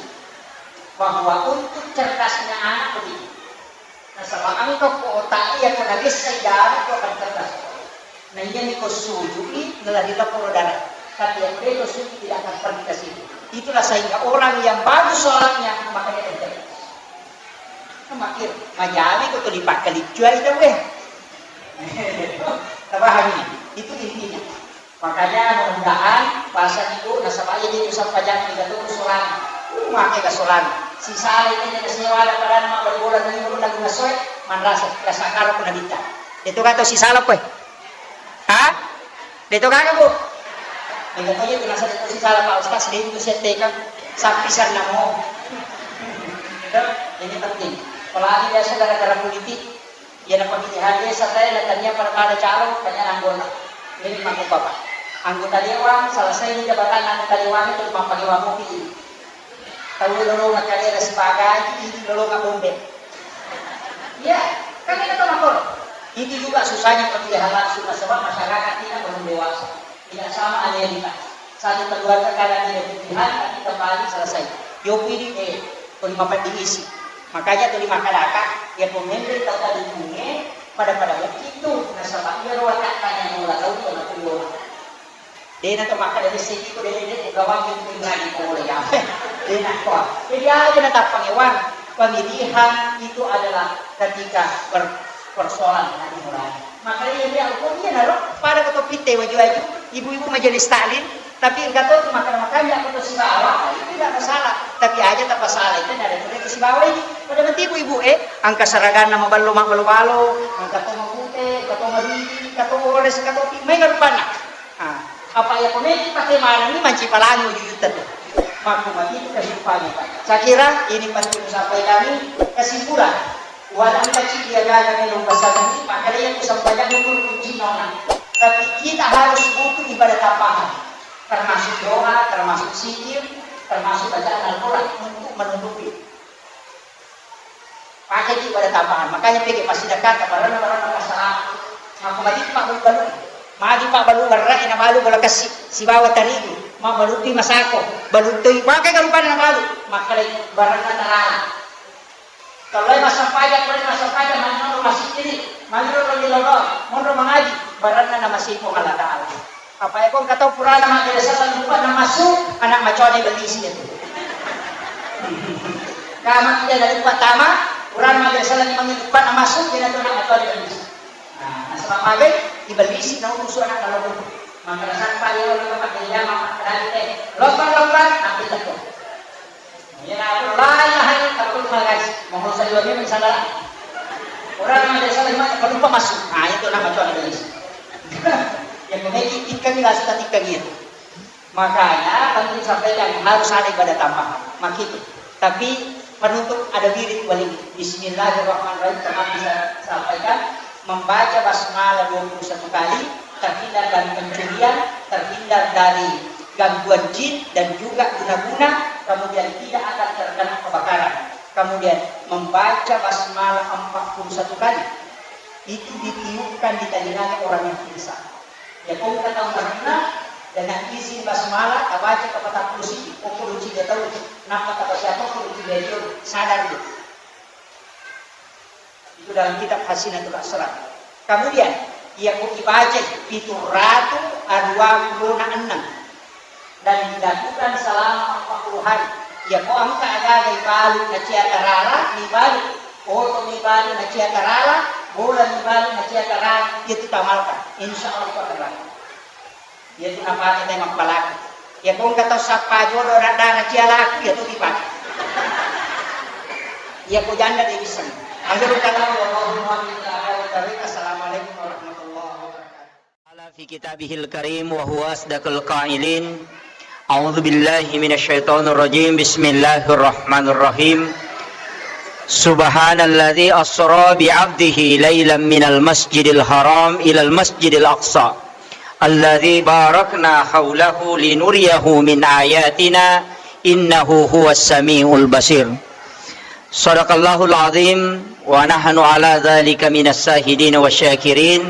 bahwa untuk cerdasnya anak begitu. Nasaba engka ko otak iya ko nabessai darah ko akan cerdas. Nah, iya ni ko sujui nalari laporo darah. Tapi yang beda sujui tidak akan pernah ke situ. Itulah sehingga orang yang bagus sholatnya maka dia akan cerdas. Kan makir, majami ko tuli pakkaliccuai tau eh. Tapahangi? Itu intinya. Makanya mudah-mudahan bahasa ibu nasaba iya di usaha pajak kita tuh solang. Uh, make ke solang. Si sale ini ke sewa ada pada nama berbola dari guru lagu nasoe manrasa rasa karo pun adita. Itu kata si salah kue. Hah? Itu kagak bu? Itu aja tuh nasa itu si salah Pak Ustaz dia itu saya tekan sapi sana mau. Itu ini penting. Apalagi biasa gara-gara politik. Iyana pemilihan desa tadi na tania pada-pada calon, tania anggota. Ini mangko bapak. Anggota dewan, selesai ini jabatan anggota dewan itu mappake wamopi. Tahu lolonga kalera sebagai, ini lolonga bombe. Iya, kan kita tahu makor. Itu juga susahnya pemilihan langsung, sebab masyarakat kita belum dewasa. Tidak sama Amerika. Satu keluarga kadang tidak pilihan, tapi kembali selesai. Yopi di eh, kelima pendiisi. Makanya kelima kadaka, ya pemimpin tau tadi bunge, pada-pada begitu. Nasaba iya roa tak tanya mula tau tu nak kuliah. Dena tu maka dari sini tu dena dia gawang yang tinggal di polo ya. Dena kuah. Jadi aja na tappang ewan. Pemilihan itu adalah ketika ber- persoalan hati nurani. Makanya dia aku dia naro pada ketua pite waju-waju ibu-ibu majelis taklim, tapi engka to tu makan-makan ya aku sibawa itu tidak masalah. Tapi aja tak masalah itu dari mereka sibawa ini pada mati ibu-ibu eh angka saraganna maballo maballo-ballo, angka to mabute, angka to maridi, angka to ores, angka to pi mai ngarupana. Ah, apa ya komedi pakai mana ini manci palangi waju juta tu. Makku mati itu kasih upami. Saya kira ini penting sampai kami kesimpulan. Walau kecil dia gagal minum pasangan ini, makanya yang disampaikan itu kunci nona. Tapi kita harus butuh ibadah tambahan, termasuk doa, termasuk zikir, termasuk bacaan Al-Quran untuk menutupi. Pakai ibadah tambahan. Makanya pikir pasti dekat barang-barang masalah. Aku mati pak balu balu. Magi pak balu barang ina balu bola kasih. Sibawa tarigu. Ma balu pi masako. Balu tu pakai kalau pada balu. Makanya barang terlarang. Kalau massampajang, kalau massampajang, manro masjid ini, manro di lolo, monro mangaji, baranna na masih Puang Allah Ta'ala. Apa ya kong kata purana madrasah lupa na masuk, anak macone beli sih itu. Kama tidak ada lupa tama, purana madrasah lagi mangi lupa na masuk, dia tu anak macone beli sih. Nah, nasaba magai, dibeli sih, na urusu anak kalau lupa. Maka sampai ya, lupa pakai jama, pakai lagi, eh, lompat-lompat, ambil lekong. Iya, la ilaha illallah, takut malas. Mohon saja memang salah. Orang yang ada salah, memang lupa masuk. Nah, itu nama Tuhan dari. Yang memiliki ikan di rasa ikan itu. Makanya, penting sampaikan, harus ada ibadah tambahan. Makitu. Tapi, penutup ada wirid wali. Bismillahirrahmanirrahim, teman bisa sampaikan. Membaca basmalah dua puluh satu kali, terhindar dari pencurian, terhindar dari gangguan jin, dan juga guna-guna, kemudian tidak akan terkena kebakaran. Kemudian membaca basmalah empat puluh satu kali, itu ditiupkan di telinganya orang yang pingsan. Ya, kau kata karena dengan izin basmalah, baca ke empat puluh sini, pokok lucu dia tahu, kenapa tak baca apa, pokok lucu dia tahu, sadar dia. Itu dalam kitab Hasinatul Asrar. Kemudian, iya ko ibaca pitu ratu dua puluh enam dan dilakukan selama empat puluh hari. Iya ko engka agaga ibalu nacia tarara, ibalu oto ibalu nacia tarara, bola ibalu nacia tarara, itu tamalkan. Insya Allah itu akan berhasil. Iya tu napake tau mappalaki. Iya ko engka tau sappa jodo radda nacia laku, iya tu dipake. Iya ko janda de' bisa. Akhirul kalam, wallahu muwaffiq ila aqwamit thariq. Assalamualaikum warahmatullahi wabarakatuh. Qala fi kitabihil karim wa huwa asdaqul qailin. أعوذ بالله من الشيطان الرجيم. بسم الله الرحمن الرحيم. سبحان الذي أسرى بعبده ليلا من المسجد الحرام إلى المسجد الأقصى الذي باركنا حوله لنريه من آياتنا إنه هو السميع البصير. صدق الله العظيم ونحن على ذلك من الشاهدين والشاكرين.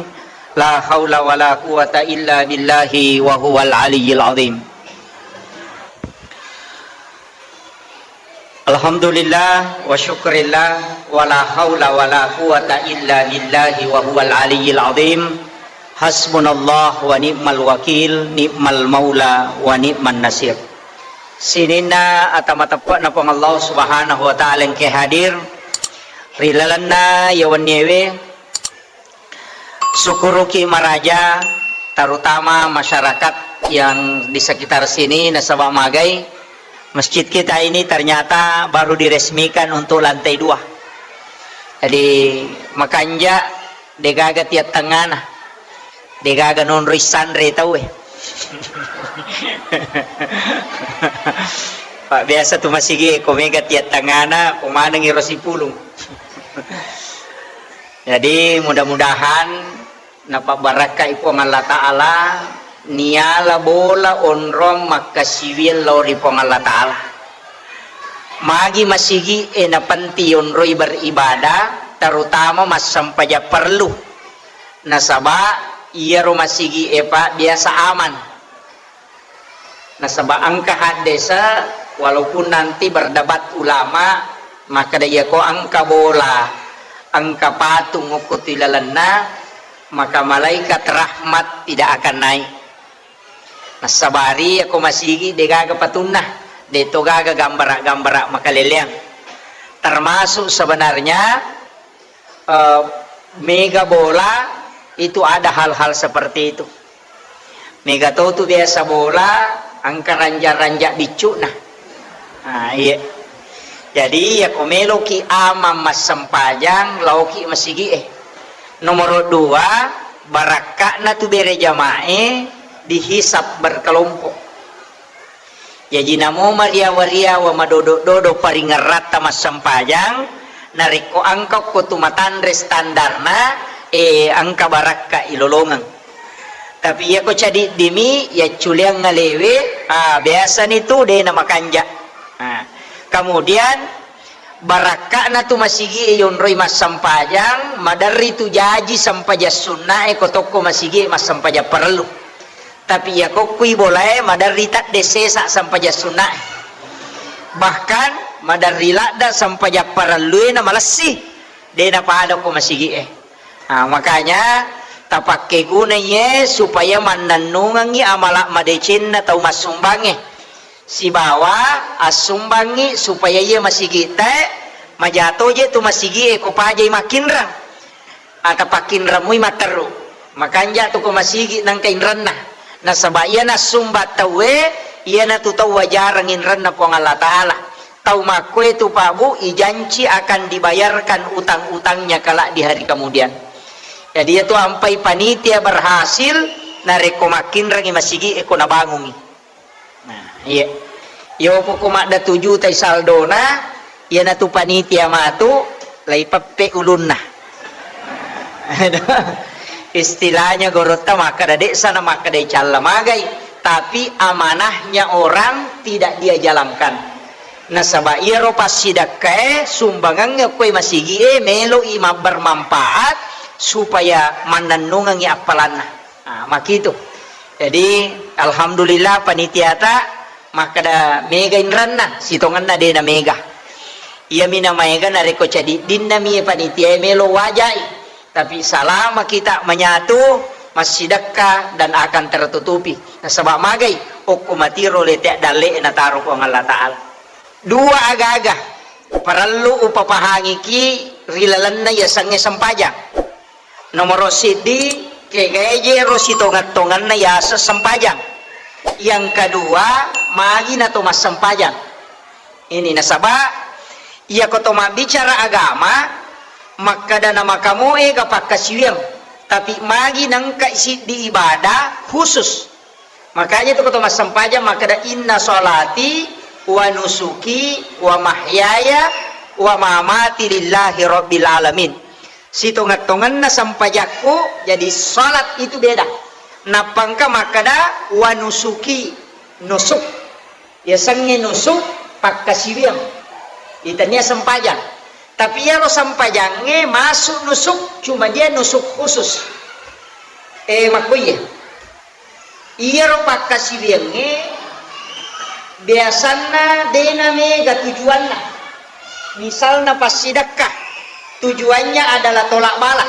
لا حول ولا قوة إلا بالله وهو العلي العظيم. Alhamdulillah wa syukrillah, wa la haula wa la quwata illa billahi wa huwal aliyyil azim. Hasbunallah wa ni'mal wakil, ni'mal maula wa ni'man nasir. Sininna ata mateppe'na Puang Allah Subhanahu wa Ta'ala engkae hadir ri lalenna iya wenniewe. Syukuruki maraja, terutama masyarakat yang di sekitar sini, nasaba magai masjid kita ini ternyata baru diresmikan untuk lantai dua. Jadi makanja degaga tiat tengana, degaga nonroi sanre tauwe. Pak, biasa tu masigi ko mega tiat tengana, ko manengi ro sipulung. Jadi mudah-mudahan napabbarakkai Puang Allah Ta'ala, niala bola onrong makkasiwiang lao ri Puang Allah Ta'ala. Magi masigi e napenti onroi beribadah, terutama massempajang parellu. Nasaba iyaro masigi e, Pak, biasa aman. Nasaba engka haddese, walaupun nanti berdebat ulama, makkeda iyako engka bola, engka patung okko tu ilalenna, maka malaikat rahmat tidak akan naik. Nassabari iyako masigi degaga patunna, deto gaga gambara-gambara makaleleang. Termasuk sebenarnya eh, mega bola itu ada hal-hal seperti itu. Mega to tu biasa bola, engka ranja-ranja biccu'na. Nah, iya. Jadi, ya ko meloki amang massempajang, laoki masigi e. Nomor dua, barakka'na tu bere jamae dihisab berkelompok. Jaji namo mariawa-riawa madodo-dodo paringerratta massempajang, narekko engka ko tu matanre standarna, eh, engka barakka ilolongeng. Tapi iyako cadiddimi, yacculeang ngalewe, ah, biasani tu de na makanja. Ah, kemudian barakka'na tu masigi e yonroi massempajang, maderri tu jaji sempajang sunna e ko tokko masigi e massempajang parellu. Tapi iyako kui bolae maderri tadde sesa sempajang sunna e. Bahkan maderri ladda sempajang parellue na malessi, de napada ko masigi e. Nah, makanya tapakkegunai e supaya mannennungengngi amala madecenna tau massumbangnge. Sibawa assumbangngi supaya iya masigi'tae majato je tu masigi e ko pajai makkinreng. Ata pakkinreng mui matteru. Makanja tu ko masigi nangka inrenna. Nasaba iya nassumba tauwe, iyanatu tau wajareng inrenna Puang Allah Ta'ala. Tau makkoe tu Pak Bu, ijanci akan dibayarkan utang-utangnya kelak di hari kemudian. Jadi, iya tu ampai panitia berhasil, narekko makkinrengi masigi e ko nabangungi. Nah, iya. Yo poko madda tu jutai saldona, iyanatu panitia matu, laipeppe ulunna. Istilahnya gorotta makkada, de sana makkada icalla magai, tapi amanahnya orang tidak dia jalankan. Nasaba iyaro passidakkae, sumbangangnge koe masigi e, meloi mabbermanfaat supaya mannennungengngi appalanna. Ah, makitu. Jadi, alhamdulillah, panitiata makkada mega inranna, sitongenna de na mega. Iyami na maega narekko cadiddinna mi panitia e melo wajai. Tapi selama kita menyatu, massidekka dan akan tertutupi. Nasaba magai, okko matiro lete dalle nataro Puang Allah Ta'ala. Dua agaga parellu upapahangiki ri lalenna yasengnge sempajang. Nomoro siddi, kegae je ro sitongeng-tongenna yaseng sempajang. Yang kedua, magi na to massempajang. Ini nasaba, iyako to mabbicara agama, makkada na makamoe ga pakkasiwiang, tapi magi nengka siddi ibadah khusus. Makanya tu ko to massempajang makkeda, "Inna sholati wa nusuki wa mahyaya wa mamati lillahi rabbil alamin." Sitongeng-tongenna sempajakku, jadi salat itu beda. Nappa engka makkeda, "Wa nusuki," nusuk. Yasengnge nusuk, pakkasiwiang. Itania sempajang. Tapi iyaro sempajangnge masuk nusuk, cuma dia nusuk khusus. Eh, makkuiye. Iyaro pakkasiwiangnge biasanna dena mega tujuanna. Misalna passidekka, tujuannya adalah tolak bala.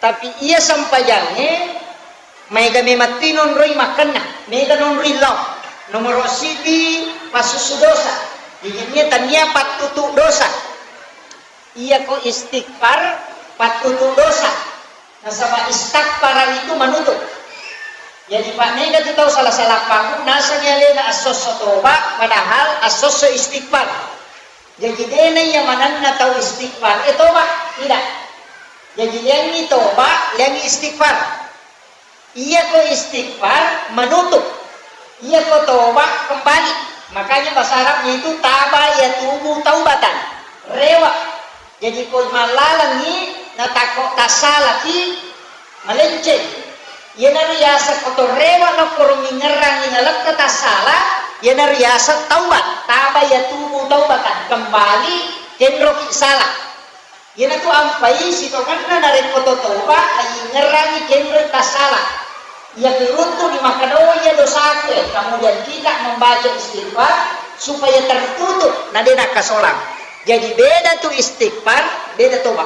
Tapi iya sempajangnge maega memattu nonroi makkenna, mega nonroi lao. Nomoro siji passussu dosa. Jadi tania pattutu dosa. Iyako istighfar pattutu dosa. Nasaba istaghfara itu menutup. Jadi, Pak, mega tu tau salah-salah paham, naseng alena assosso toba, padahal assosso istighfar. Jadi, dena iya manenna tau istighfar, eh, toba, tidak. Jadi, liangi toba, liangi istighfar. Iyako istighfar menutup, iyako toba kembali. Makanya bahasa Arabnya itu taba yatubu taubatan, rewa. Jadi ko mallalengi natakko tassalaki, malenceng. Iyanaro yaseng ko to rewa nakkoro mingerangi nalekka tassala, iyanaro yaseng taubat, taba yatubu taubatan, kembali kenroki salah. Iyanatu ampai sitongenna narekko to toba, ayingerangi kenroi tassala. Iya kiruntu di makkedoi iya dosaku, eh, kemudian kita membaca istighfar supaya tertutup, na de nakkasolang. Jadi beda tu istighfar, beda toba.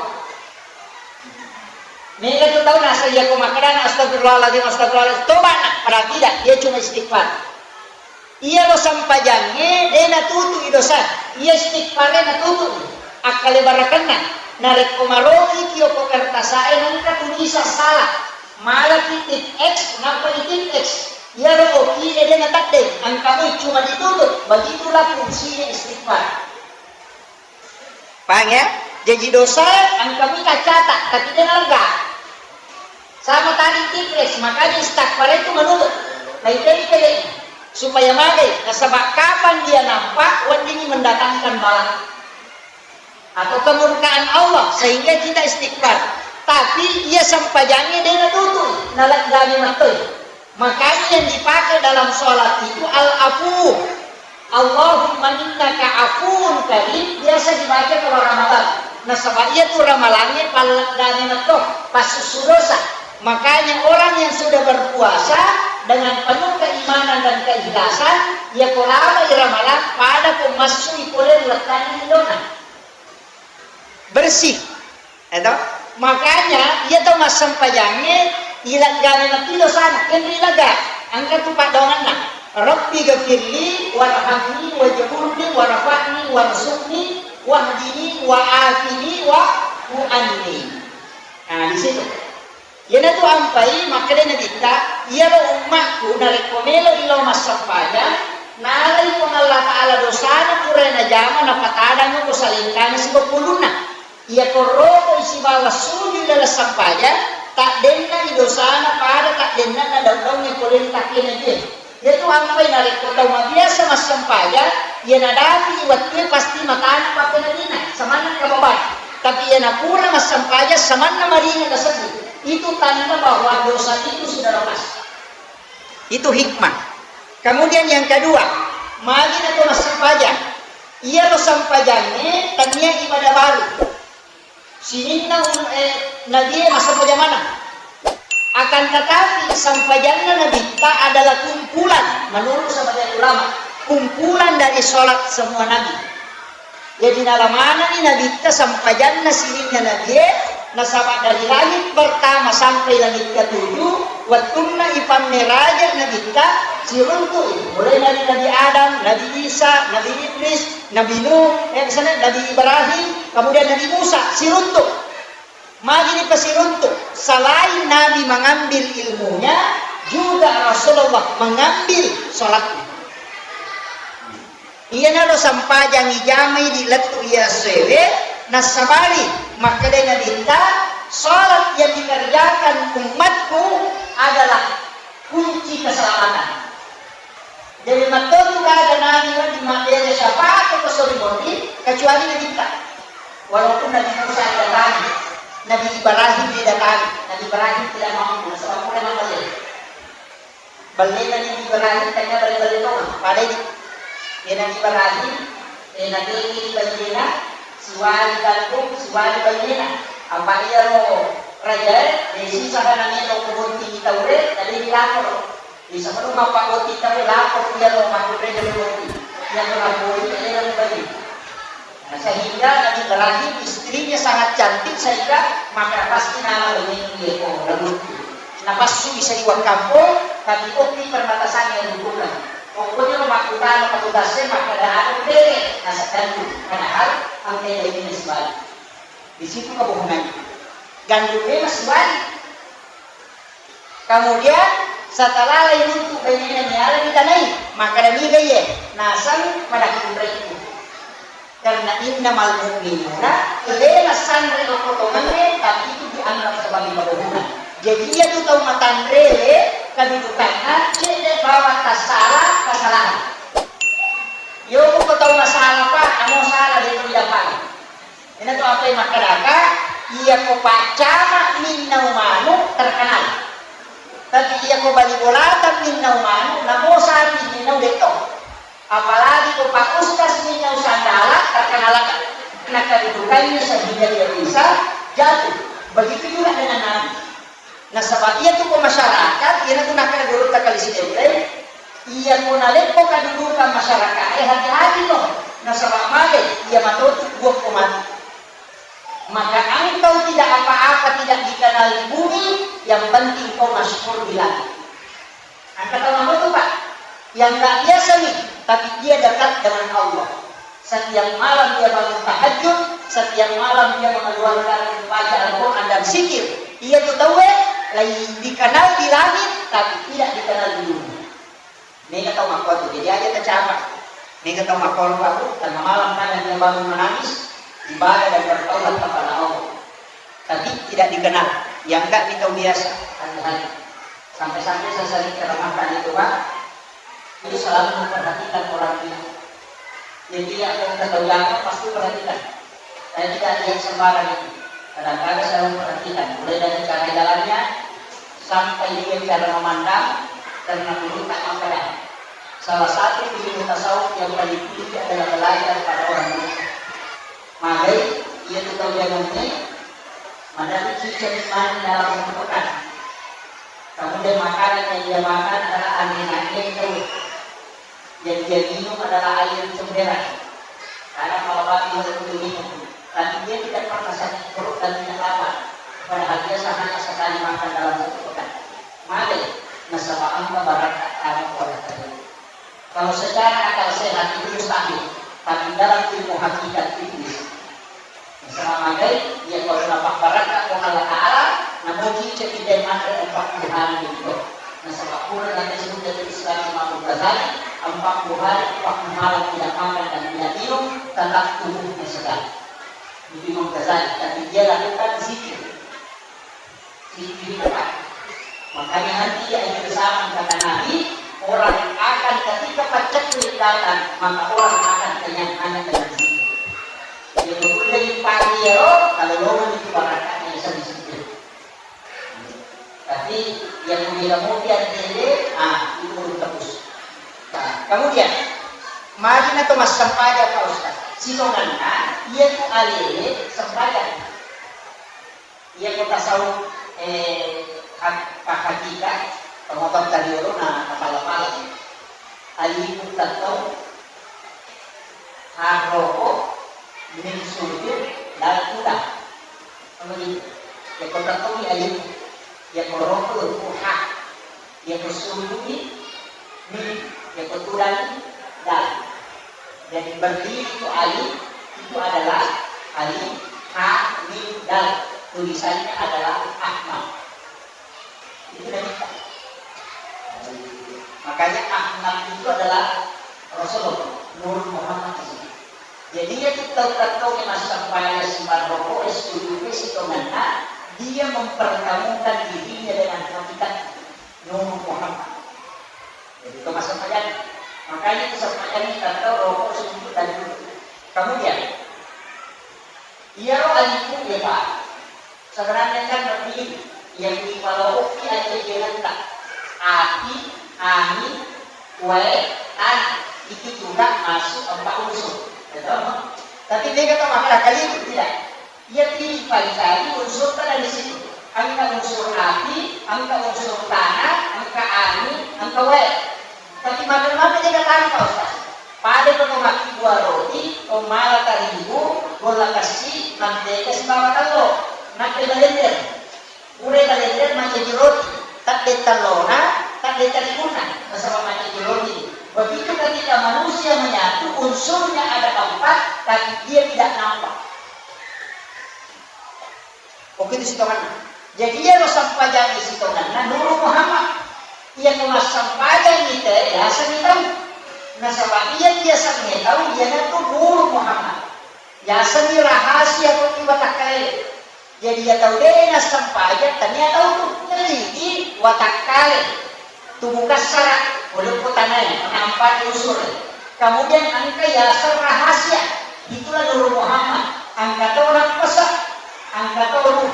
Mega tu tau nasa iya ko makkedana, "Astagfirullahaladzim, astagfirullahaladzim," toba na, padahal tidak, dia cuma istighfar. Iyaro sempajangnge de natutu'i dosa, iya istighfare natutu'i akkalebarakenna. Narekko marokiki okko kertasae nengka tulisa sala, malaki titik X, nappa di titik X. Iyaro oki e de nateddeng, engka moi cuma ditutup, begitulah fungsine istighfar. Paham ya? Jaji dosa engka mita catat, tapi de nalega. Sama tadi tipres, makanya istighfar itu menutup. Naitai-tai supaya magai, nasaba kapan dia nampak, weddingi mendatangkan bala atau kemurkaan Allah, sehingga kita istighfar. Tapi iya sempajangnge de natutu, naleggani mattoi. Makanya yang dipakai dalam sholat itu al-afu. Allahumma innaka afuwun karim, biasa dibaca kalau Ramadan. Nasaba iya tu ramalangnge palleggane metto, passussu dosa. Makanya orang yang sudah berpuasa dengan penuh keimanan dan keikhlasan, iya ko labai ramalang, pada ko massui pole lettanni dona. Bersih. Eto? Makanya, iya tau massempajangnge, ileggani matti dosana, kenri lega. Engka tu paddoangenna. Rabbi ghafirli warhamni wajburni warfa'ni warzuqni wahdini wa'afini wa'fu anni. Nah, di situ. Iyanatu ampai makkeda Nabitta, iyaro ummakku narekko melo'i lao massempajang, nalai Puang Allah Ta'ala dosana pura najama, napatadang ko salengkana sibawa ulunna. Iyako rokoi sibawa sujud laleng sempajang, taddenna i dosana pada taddenna na daung-daungnge pole ri takkena Iyatu ampai narekko tau mabiasa massempajang, iya nadapi wettue pasti matana pappenanina, samanna kababang. Tapi iya napura massempajang, samanna maringa nasedding. Itu tanda bahwa dosa itu sudah lepas. Itu hikmah. Kemudian yang kedua, magi nato massempajang. Iyaro sempajangnge tania ibadah baru. Sininna ul-, eh, nabie massempajang maneng. Akan tetapi, sempajanna Nabitta adalah kumpulan, menurut sebagian ulama, kumpulan dari sholat semua nabi. Jadi, nalamanani Nabitta sempajanna sininna nabie, nasaba dari langit pertama sampai langit ketujuh, wettunna ipammeraja Nabitta, siruntu'i, mulai dari Nabi Adam, Nabi Isa, Nabi Idris, Nabi Nuh, eh, misalnya Nabi Ibrahim, kemudian Nabi Musa, siruntuk. Magi dipasiruntuk? Selain Nabi mengambil ilmunya, juga Rasulullah mengambil sholatnya. Iyanaro sempajang ijamai di lettu iya sewe, nassabari makkeda Nabitta, sholat yang dikerjakan umatku adalah kunci keselamatan. Jadi matteru kada Nabi wedding mabbere syafaat ko sori moti, kecuali Nabitta. Walaupun Nabi Musa didatangi, Nabi Ibrahim didatangi, Nabi Ibrahim tidak mampu, nasaba pura mabelle. Bellena Nabi Ibrahim tania belle-belle tona, pada idi. Ya Nabi Ibrahim, eh, natengi bainena, siwali gandum, siwali bainena. Apa iyaro rajae, eh, sisa kana melo ko botting taue, tadi dilapor. Di sebelum mappabbotting taue, lapor iyaro makkunrai botting. Iyaro lapor, iyaro bainena. Nah, sehingga Nabi Ibrahim istrinya sangat cantik sehingga maka pasti nama begitu ya, oh, rambut. Napassu bisa iwakkampong, tapi okki permatasannya bukan. Pokoknya lo makkutana petugasnya maka ada ada bere, nah sedang, padahal angkai ini masih balik. Di situ kebohongannya. Gandumnya masih balik. Kemudian setelah lain untuk bainena miala ditanai, maka demi gaye nasang pada kumreku. Karena innamal mu'minuna, lena sanre okko tongengnge, tapi itu dianggap sebagai kebohongan. Jadi iya tu tau matanre, kedudukanna cedde bawa tasala kesalahan. Yo ko tau masalah pa, amo salah de tu didapat. Ina tu apa yang makkedaka, iya ko paccama minnau manu terkenal. Tapi iya ko bali bolata minnau manu, namo sapi minnau detto. Apalagi ko pak ustaz minnau sandala terkenal. Nah, kedudukannya sehingga dia bisa jatuh. Begitu juga dengan Nabi. Nasaba iyatu ko masyarakat, iyanatu nakkeda gurutta Kali Sidenreng, iya ko naleppo kadudukan masyarakae, hati-hati no. Nasaba male, iya matotu buah ko mati. Maka engkau tidak apa-apa, tidak dikenal di bumi, yang penting kau masyhur di langit. Engka tau matotu, Pak, yang nggak biasa nih, tapi dia dekat dengan Allah. Setiap malam dia bangun tahajud, setiap malam dia mengeluarkan baca Al-Quran dan zikir. Iya tu tauwe, lai dikenal di langit, tapi tidak dikenal di bumi. Mega tau makkuatu, jadi aja tercapai. Mega tau makkuatu, tengah malam kadang dia bangun menangis, ibadah dan bertaubat kepada Allah. Tapi tidak dikenal. Yang enggak, kita biasa, hari-hari. Sampai-sampai saya sering ceramahkan itu, Pak. Itu selalu memperhatikan orang dia. Jadi, yang ketahui apa, pasti perhatikan. Saya tidak lihat sembarang itu. Kadang-kadang saya memperhatikan, mulai dari cara jalannya, sampai dia cara memandang, karena dulu tak makan. Salah satu ilmu tasawuf yang paling tinggi adalah belajar pada orang dulu. Magai, iya tu tau jamanna, madapi ciceng mani dalam satu pekan. Kemudian makanan yang dia makan adalah angin-angin terus. Yang dia minum adalah air comberan. Karena kalau babi itu minum, tapi dia tidak pernah sakit perut dan tidak lapar. Padahal dia sehari sekali makan dalam satu pekan. Magai, nasaba engka barakka' tama kuala tadi. Kalau secara akal sehat itu mustahil, tapi dalam ilmu hakikat itu bisa. Nasaba magai, iya kalau napabbarakka' Puang Allah Ta'ala, namoji cedde manre empat puluh hari itu. Nasaba pura nanti sudah Islam Imam Ghazali, empat puluh hari, empat puluh malam tidak makan dan tidak minum, tetap tubuhnya segar. Itu Imam Ghazali, tapi dia lakukan zikir. Makanya nanti di akhir zaman kata Nabi, orang akan ketika paceklik datang, maka orang akan kenyang hanya dengan zikir. Jadi, udah dipahami ya, kalau lo itu barakatnya bisa disitu. Tapi yang mulia-mulia dede, ah, itu belum tebus. Nah, kemudian, magi na to massempajang, Pak Ustaz. Sitonganna, iya tu alele sempajang. Iya ko tasawuf, eh, hak-, pahakika, pengobatan tadi uluna, kepala-pala. Alifu tattau, harroko, min sujud, dal tulang. Apa gitu? Iya ko tattau ni alifu. Iya ko roko, ha. Iya ko sujud ni, mim. Iya ko tulang ni, dal. Jadi berdiri itu alif, itu adalah alif, ha, mim, dal. Tulisannya adalah Ahmad. Itu dari kita. Makanya Ahmad itu adalah Rasulullah, Nur Muhammad itu. Jadi, iya tu tau-tau ni massempajang simarroko, sujud, sitonganna, dia mempertemukan dirinya dengan hakikat Nur Muhammad. Jadi itu massempajang. Makanya itu sempajang ini kita tahu rokok suntuk dan dulu. Kemudian, iyaro alifu iya, Pak. Sebenarnya kan lebih yang dipaloki aja jenengta. Api, angin, wae, tanah. Itu juga masuk empat unsur. Betul? Tapi dia kata masalah kali itu tidak. Iya, tipa dicari unsurta dari situ. Engka unsur api, engka unsur tanah, engka angin, engka wae. Tapi makan-makan dia tanpa, Ustaz. Pada ko makan buah roti, ko mala tarigu, bola kassi, mantega sibawa tello. Nakke balender. Pura balender mancaji roti. Tadde tellona, tadde tariguna. Nasaba mancaji roti. Begitu ketika manusia menyatu, unsurnya ada empat, tapi dia tidak nampak. Oke, itu sitonganna. Jadi, iyaro sempajang sitonganna Nuru Muhammad. Iya, ko massempajang ite, yaseng tau. Nasaba iya biasa tau, iyanatu Nuru Muhammad. Yaseng rahasia ko iwa takkalele. Jadi, iya tau de nassempajang, tania tau tu. Jadi, watakkale. Tubuh kassara, pole ko tanae, nampa unsur. Kemudian engka yaseng rahasia, itulah Nuru Muhammad. Engka to nappasa, engka to ruh.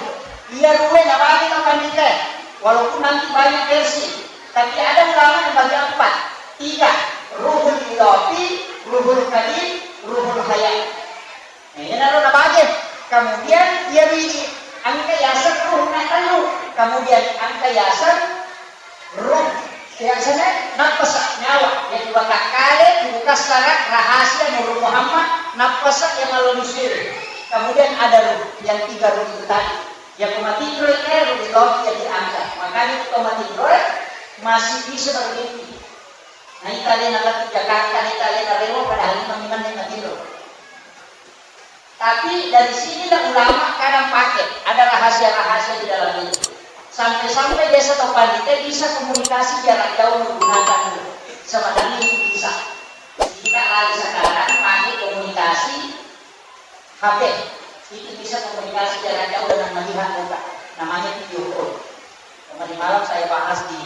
Iya ruhe nabagi tau pandita, walaupun nanti banyak versi. Tapi ada ulama yang bagi empat, tiga, ruhul idafi, ruhul kadim, ruhul hayat. Nah, iyanaro nabage. Kemudian iya ridi engka yaseng ruh na tellu. Kemudian engka yaseng ruh, yaseng nappasa, nyawa. Yang dua takkale, buka syarat, rahasia, Nuru Muhammad, nappasa yang malu musir. Kemudian ada ruh, yang tiga ruh itu tadi. Yang pematinro itu ruh itu yang diangkat. Makanya itu pematinro masih bisa bermimpi. Nah, itu alena ke Jakarta, itu alena rewo, padahal ini memang yang matinro. Tapi dari sinilah ulama kadang pakai, ada rahasia-rahasia di dalam itu. Sampai-sampai biasa atau pandita bisa komunikasi jarak jauh menggunakan itu. Sebenarnya itu bisa. Kita lagi sekarang pakai komunikasi H P. Itu bisa komunikasi jarak jauh dengan melihat muka. Namanya video call. Tadi malam saya bahas di,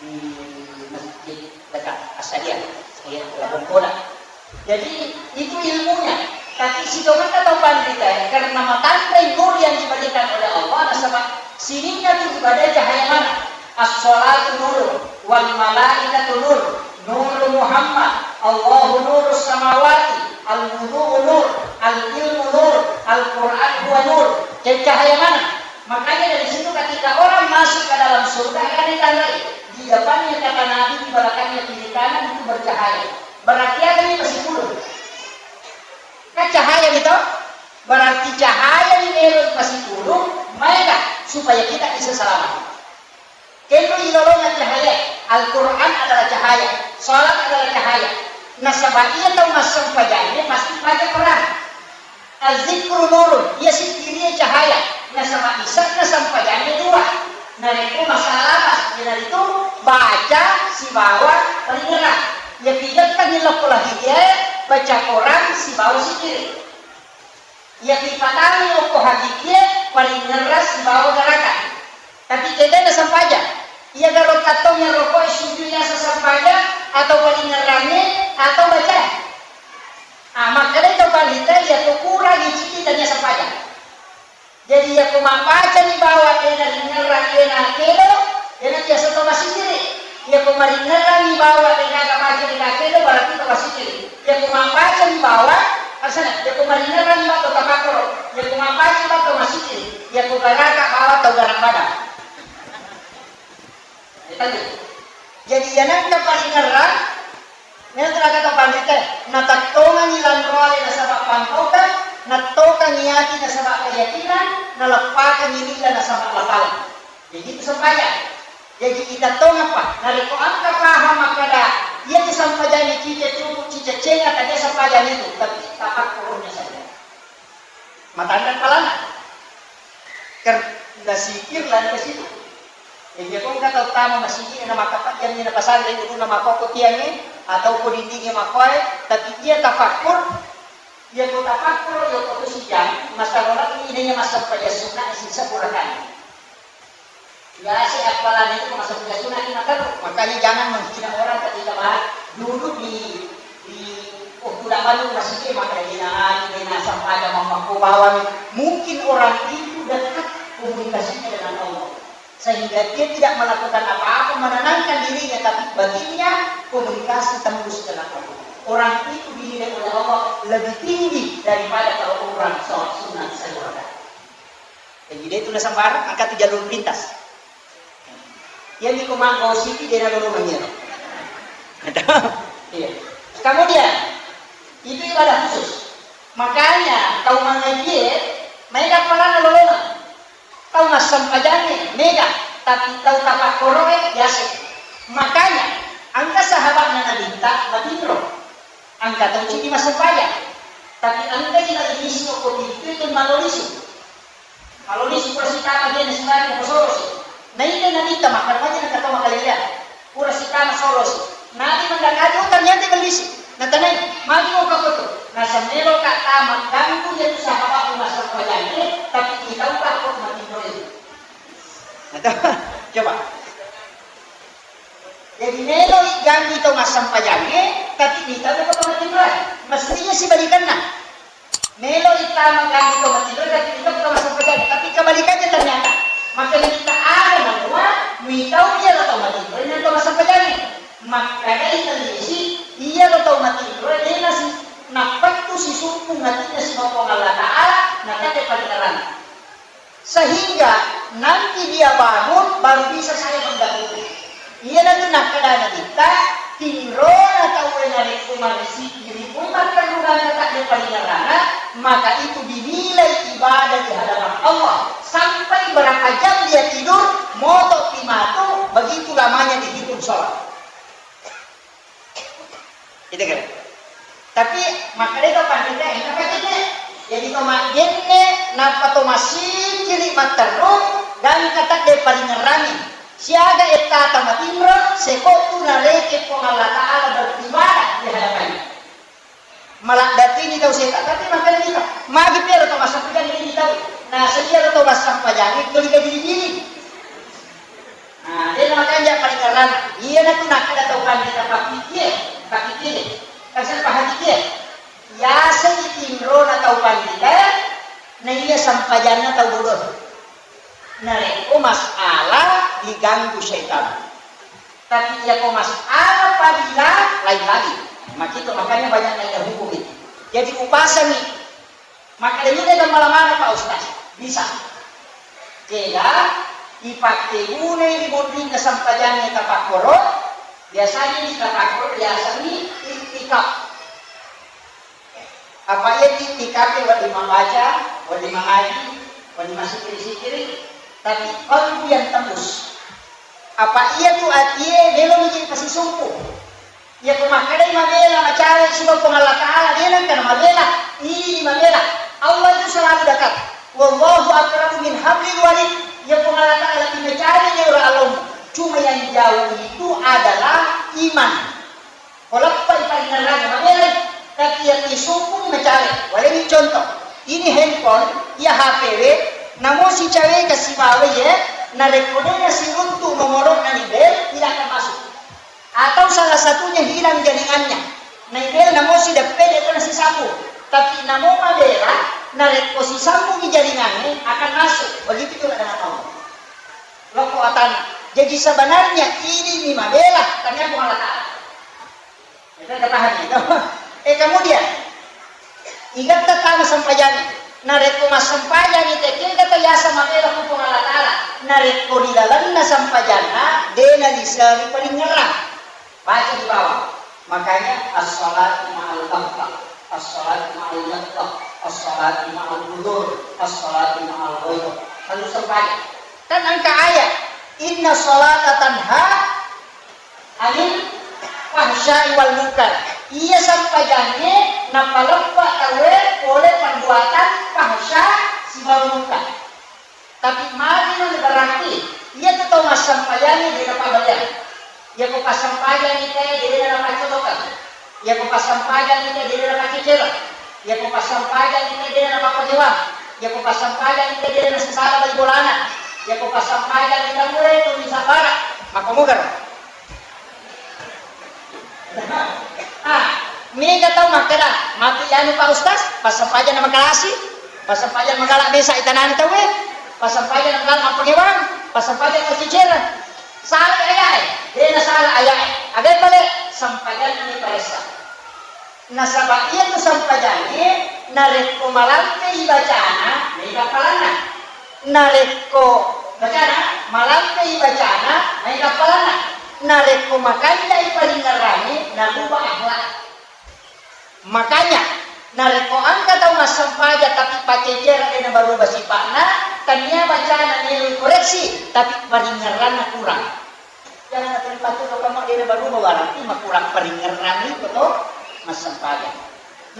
di masjid dekat Asadia, ya, Labuan Kola. Jadi, itu ilmunya. Tapi sitongenna tau panrita, karena matanre nur yang diberikan oleh Allah, nasaba sininna tu ibadah cahaya mana? As-salatu nur, wal malaikatu nur, nur Muhammad, Allahu nurus samawati, al-wudu'u nur, al-ilmu nur, Al-Quran huwa nur. Jadi cahaya mana? Makanya dari situ ketika orang masuk ke dalam surga akan ditandai. Di depannya kata Nabi, di belakangnya kiri kanan itu bercahaya. Berarti ada yang masih puluh. Kan cahaya gitu? Berarti cahaya ini ero masih puluh, maka supaya kita bisa selamat. Kenro ilolongan cahaya, Al-Quran adalah cahaya, salat adalah cahaya. Nasaba iya tau massempajangnya pasti baca Quran. Azikru nurun, iya sikkirié cahaya, nasaba ise'na sempajangngé dua. Narékko masalah apa? Iyanaritu baca sibawa paringerrang. Iya pigekkengngi lokko lahidié, baca Quran sibawa sikkiri. Iya pipatangngi okko hakikié, paringerrang sibawa garaka. Tapi kédé nasempajang. Iya garo tattong iyaro koé sujud yaseng sempajang atau paringerrangngé atau bacaé. Ah, makkedai to panrita, iyako kurangi ciki tania sempajang. Jadi, iyako mabbacani bawang dé naringerrang, dé nakédo, dé nabiasa to massikkiri. Iyako maringerrangi bawang dé naga baca, dé nakédo, berarti to massikkiri. Iyako mabbacani bawang, asana, iyako maringerrangi bawang to tapakkoro, iyako mabbacani bawang to massikkiri, iyako garaka bawang to garang badang. Jadi, iyanengka paringerrang, mélo teraga to panrita, natettongengngi lanroalé nasaba pangkaukeng, nattokengngi ati nasaba keyakinan, naleppakengngi lilla nasaba lapaleng. Jadi, itu sempajang. Jadi, itattongeng pa, narékko engka paham makkeda, iya tu sempajangngé cicé cupu, cicé cenga, tania sempajang itu, tapi tafakkurnya saja. Matanre palana. Ker-, nasikir lari ke situ. Jadi, ko engka tau tama masigi, na makkapajjanni, na pasanre ulunna makkokko tiangngé, atau ko dindingngé makkoé, tapi iya tafakkur, iya ko tafakkur, iya ko tu sijang, masarola ini iya massempajang sunna sisa purakan. Biasa apalagi itu masuk ke sunat lima terus. Makanya jangan menghina orang ketika bahas dulu di, di, oh, tidak banyak masjid, maka dia na-, dia na sampaikan mampu bawang. Mungkin orang itu dekat komunikasinya dengan Allah. Sehingga dia tidak melakukan apa-apa, menenangkan dirinya, tapi batinnya komunikasi tembus dengan Allah. Orang itu dinilai oleh Allah lebih tinggi daripada kalau orang sholat sunat sehari. Jadi dia itu na sembarang, angkat tu jalur pintas. Iya, mi ko manggosip i, de' nalolongeng iyaro. Iya. Kemudian, itu ibadah khusus. Makanya, tau mangajie, maega pole nalolongeng. Tau massempajangnge, maega. Tapi tau tapakkoroe, biasa. Makanya, engka sahabatna Nabitta, matinro. Engka tau ceddi massempajang. Tapi engka ji nallisu ko pintu itu malolisu. Malolisu pura sitama dia nasibari ko solosi. Naita Nabitta makkeda maja nakatau makaleleang. Pura sitama solosi. Nabi mendakajo ternyata bellisi. Natanai, magi mau kakoto. Nasamelo ka tama ganggu dia tu sahabat massempajang ini, tapi kita udah kok mati. Coba. Jadi melo ganggu tau massempajangnge, tapi kita udah kok mati. Mestinya sibalikanna. Melo tama ganggu tau matinro, tapi melo tau massempajangnge, tapi kebalikannya ternyata. Maka kita ada menua, mitau iya lo tau matinro, ini tau massempajangnge. Maka dari telisi, iya lo tau matinro, ini nasi, napettu sisumpu ngatinna si Puang Allah Ta'ala, nakate paringerang. Sehingga nanti dia bangun, baru bisa saya mendahului. Iyanatu nakkeda Nabitta, tinrona tauwe narekko marisiki ri poi matterrungeng tadde paringerrana, maka itu dinilai ibadah di hadapan Allah. Sampai berapa jam dia tidur, moto pi matu, begitu lamanya dihitung sholat. Itu kan. Tapi makkeda to pandita, engka pacece. Jadi to maggenne, nappa to massikkiri matterru, gangka tadde paringerrangi. Siaga ettata matinro, sekottu nareke Puang Allah Ta'ala beribadah di hadapannya. Maladdatini tau seta, tapi makkeda kita, magi piaro to massampajang ini tau. Nah, sedia to massampajang itu digajini-gini. Nah, de' namakanja paringerrang. Iyanatu nakkeda tau pandita, papikie, papikie. Kasar pahakikie. Yasengngi tinrona tau pandita, na iya sampajanna tau bodoh. Narekko masalah diganggu setan. Tapi iyako masalah fadilah, lain lagi. Makito, makanya banyak nanya hukum itu. Jadi upasangi. Makkeda juga kan malamara Pak Ustaz. Bisa. Kega ipakkegunai ri monrinna sampajangnge tapakkoro, biasanya di tapakkoro biasanya iktikaf. Apa iya di iktikaf wedding mambaca, wedding mangaji, wedding massikkiri-sikkiri, tapi qalbu yang tembus. Apa iya tu atie melo miji pasisumpu. Iya ko makkedai mabela macawe siba Puang Allah Ta'ala, de' nengka namabela, ini mabela. Allah itu selalu dekat. Wallahu aqrabu min hablil warid. Ya Puang Allah Ta'ala lebih macawe di orang Allah. Cuma yang jauh itu adalah iman. Ko leppai paringerrang mabela, tapi iya tisukung macawe. Waleni contoh. Ini handphone, iya H P we, namo sicawe ke sibawa ye, narekko de' nasiruntu nomorona ni bel, tidak akan masuk. Atau salah satunya hilang jaringannya. Naibel namo sideppe de' to nasisambung. Tapi namo mabela, narekko sisambungi jaringannya akan masuk. Begitu juga dengan Allah. Loko atanna. Jadi sebenarnya ini ni mabela, tanya Puang Allah Ta'ala. Kita paham itu. Eh, kemudian, igatta tama sampajangnge. Narekko massampajangngi te, kega to yaseng mabela ku Puang Allah Ta'ala. Narekko ri lalenna sampajanna, de' naliseri paringerrang. Baca di bawah. Makanya, as-salatu ma'al baghdah, as-salatu ma'al yaghdah, as-salatu ma'al hudur, as-salatu ma'al ghairah. Lalu sampajang. Kan engka ayat, "Inna salata tanha anil fahsya'i wal munkar." Iya sampajangnge napaleppa tauwe pole perbuatan fahsya sibawa munkar. Tapi magi nang berarti iya tu tau massampajangnge de' napabaliang. Iya ko passampajangngi te de' napaccolokang. Iya ko passampajangngi te de' napaccecereng. Iya ko passampajangngi te de' napapagewang. Iya ko passampajangngi te de' nasesala bali bolana. Yako passampajang ri tauwe, tuli sabara. Makkomugaro. Ah, mega tau makkeda, matu anu Pak Ustaz, passampajang na makalasi, passampajang magala mesa itanani tauwe, passampajang na magala mappangewang, passampajang na cicera. Salah ayae, dena salah ayae. Aga pale, sampajang ni paressa. Nasaba iyatu sampajangnge narekko malampei bacana, mega appalanna. Narekko bacana, malampei bacana, mega appalanna. Narekko makanjai paringngerangnge, naruba akhlak. Makanya, narekko engka tau massempajang tapi pacecera de nabaruba sipa'na, tania bacana melo koreksi, tapi paringngeranna kurang. Jangan terlibat tu kamu dia baru berarti makurang paringngerangngi to massempajang.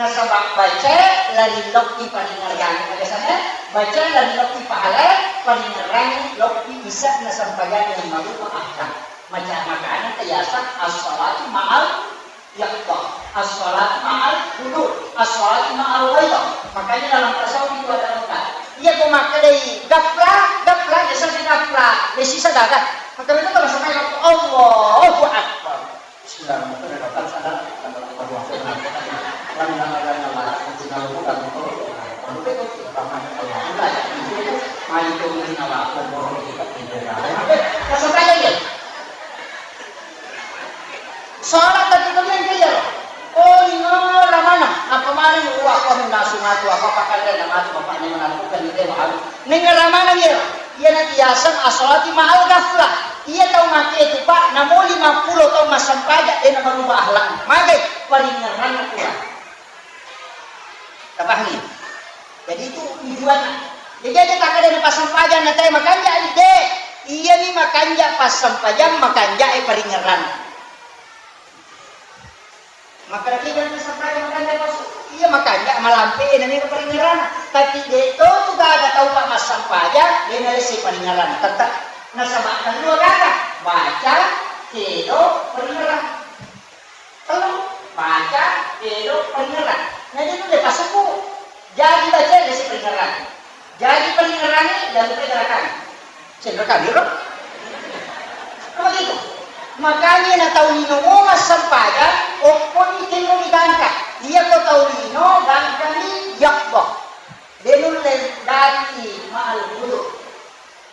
Nasaba baca lari lokki paringngerangngi, biasanya baca lari lokki pahala paringngerangngi lokki isa nassempajang yang baru akhlak. Macam makanya biasa as-salatu ma'al yaqdha. As-salatu ma'al hudur. As-salatu ma'al ghaidah. Makanya dalam tasawuf itu ada empat. Iya ko makkedai gapla, gapla, ya sasa gapla, ya sisa daga. Maka betul kalau sampai waktu Allahu Akbar. Bismillahirrahmanirrahim. Kasih saya ya. Salat tapi kemudian dia ya. Oh, lino ramana. Apa mari wa ko nasu matu apa pakai nama tu bapak ni mana bukan dia malu. Ning ramana ya. Iya na biasa asolati ma'al ghaflah. Iya tau make tu Pak, namo lima puluh tau massempajang de nabaruba akhlak. Magai paringngeranna kurang. Tapahami? Jadi itu tujuanna. Jadi aja tak ada passampajang na tae makanja de. Iya ni makanja passampajang makanja e paringngeranna. Makkeda kita passampajang makanja pasu. Iya makanja malampe e nani paringngeranna. Tapi de to tu gaga tau Pak massampajang de nalesse paringngeranna. Tetap nasaba kedua gaga baca kedo paringngeranna. Tellu, baca, kedo, paringngerang. Jadi itu de pasukku. Jadi baca de si paringngerang. Jadi paringngerang ni lalu pergerakan. Cenderakan dulu. Apa gitu? Makanya na tau lino mo massempajang, opponi tenno ni gangka. Iya ko tau lino gangka ni yakbo. Denul lendati ma'al guru.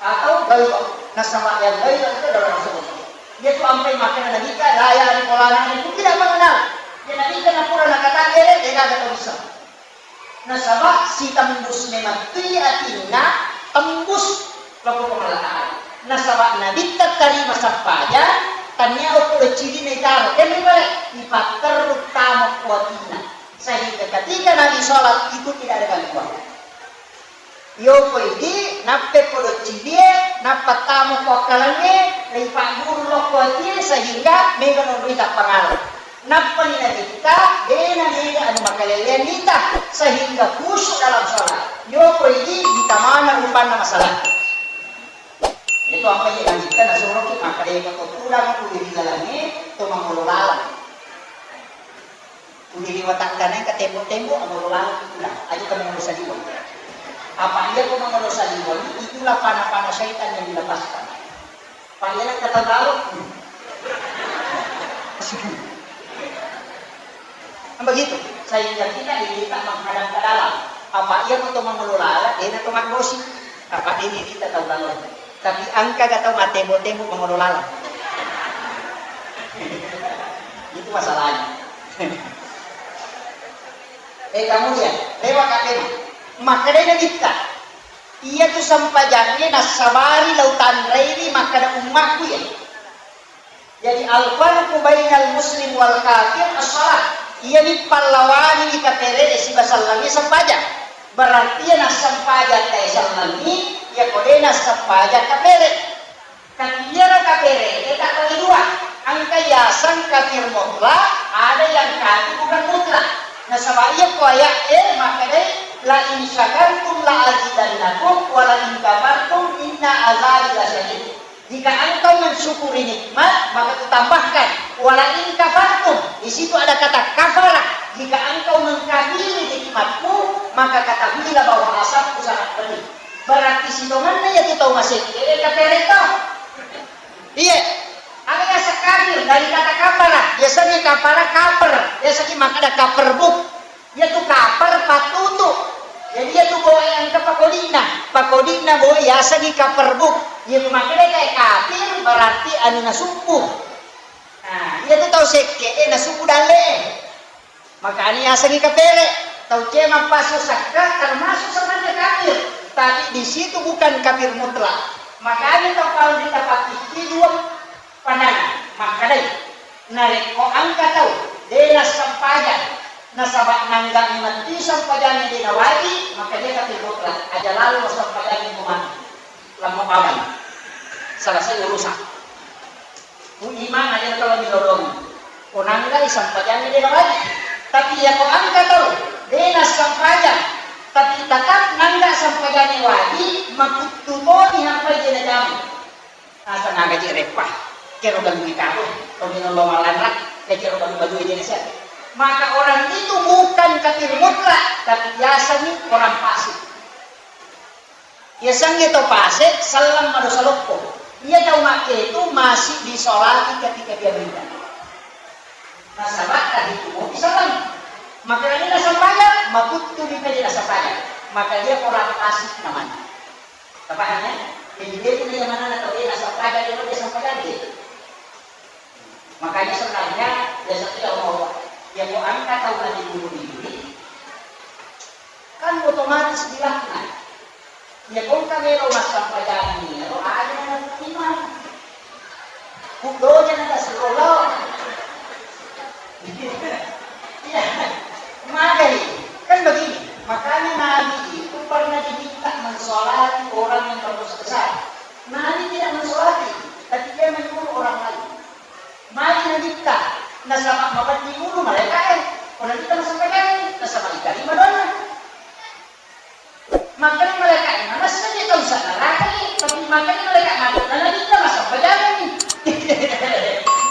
Atau gaiba. Nasaba yang gaiba itu adalah Rasulullah. Dia tu ampai makana Nabi ka la ya'rifu la na'rifu, tidak mengenal. Dia Nabi ka napura nakata dia dia kagak tahu bisa. Nasaba si tembus memang tui atinna tembus loko Allah Ta'ala. Nasaba Nabi terima sampaja tania ukur ciri negara dan balik ipatterru tamu kuatina. Sehingga ketika Nabi sholat itu tidak ada gangguan. Yoko idi, nappe podo cilie, nappa tamo ko akkalengnge, leipagguru lokko atie, sehingga mega nonroi tappangala. Nappani nabitta, dena mega anu makalelean nita, sehingga khusyuk dalam sholat. Yoko idi, ditamana rupanna masalah. Itu apa iya nabitta nasoroki, maka deka ko tudang aku di dalamnya, to mangolo lalang. Pudi ri watakka nengka tembok-tembok, amolo laleng itulah. Aja ka mangolo saliweng. Apa iya ko mangolo saliweng, itulah panah-panah syaitan yang dilepaskan. Pak iya nengka tahu. Kan begitu. Sehingga kita diminta menghadap ke dalam. Apa iya ko to mangolo laleng, dia to maggosi. Apa ini kita tahu lalu. Tapi engka ga tau mattembo-tembo mangolo laleng. Itu masalahnya. Eh, kemudian, lewat katena. Makkedai Nabitta, iya tu sempajangnge nassabari lau tanraiwi makkeda ummakku ya. Jadi, al-farqu bainal muslim wal kafir as-shalah. Iyani pallawangi kapere siba sellengngi sempajang. Berarti iya nassempajang tae sellengngi, iya ko de nassempajang kapere. Tapi iyaro kapere e tabbagi dua. Engka yaseng kafir mutlak, ada yang kafir bukan mutlak. Nasaba iya ko ayat e makkedai, "La in syakartum la azidannakum, wa la in kafartum inna azabi lasyadid." Jika engkau mensyukuri nikmat, maka kutambahkan. Wala in kafartum, di situ ada kata kafara. Jika engkau mengkafiri nikmatku, maka ketahuilah bahwa azabku sangat pedih. Berarti sitongenna iyatu tau masekke, eh, kapere to. Iye. Aga yaseng kafir? Dari kata kafara. Yasengngi kafara, kaper. Yasengngi makkeda kaperbuk. Iyatu kaper pattutu. Jadi iyatu boe engka pakodi'na. Pakodi'na boe yasengngi kaperbuk. Iyatu makkeda kae kafir berarti anu nasubbu. Nah, iyatu tau sekke e nasubbu dalle e. Makanya yasengngi kapere, tau cemang passu sakka termasuk sebenarnya kafir, tapi di situ bukan kafir mutlak. Makanya tau kalau ditapakki dua pandangan, makkedai narekko engka tau de nassempajang nasaba nanggani matti sempajangnge de nawajib, maka dia kafir mutlak. Aja lalo sempajangnge ko mati. Lamma paman. Selesai urusan. Ku imang aja tau milolongi. Ko nanggai sempajangnge de nawajib. Tapi ya ko engka tau de nassempajang, tapi tetap nangga sempajangnge wajib, makuttu toni hampai de najama. Asa nagaji reppa. Kero galui karo, tau milolong malanra, ya kero galui-galui de nasa. Maka orang itu bukan kafir mutlak, tapi biasanya orang fasik. Yasengnge tau pase selleng madosa loppo. Iya tau makketu masih disolati ketika dia meninggal. Nasaba tahitu mopi selleng. Maka dia nasempajang, makuttu ni tadi nasempajang. Maka dia orang fasik namanya. Tapaham ya? Jadi dia punya mana tau dia nasempajang, dia nasempajang dia. Makanya sebenarnya biasa tidak mau ya ko angka tau na dibunuh diri kan otomatis dilaknat. Ya ko engka melo massempajang iyaro aja na terima. Kudoja na tasuro lao. Iya. Magai. Kan begini. Makanya Nabi itu pernah diminta mensolati orang yang berdosa besar. Nabi tidak mensolati, tapi dia menyuruh orang lain. Magi nabitta, nasaba mapeddi ulu malaeka'e. Ko nabitta massempajang, nasaba itarima doanna. Makkeda malaeka'e, manessa je tau sa neraka ni, tapi makkeda malaeka mati, na nabitta massempajangi.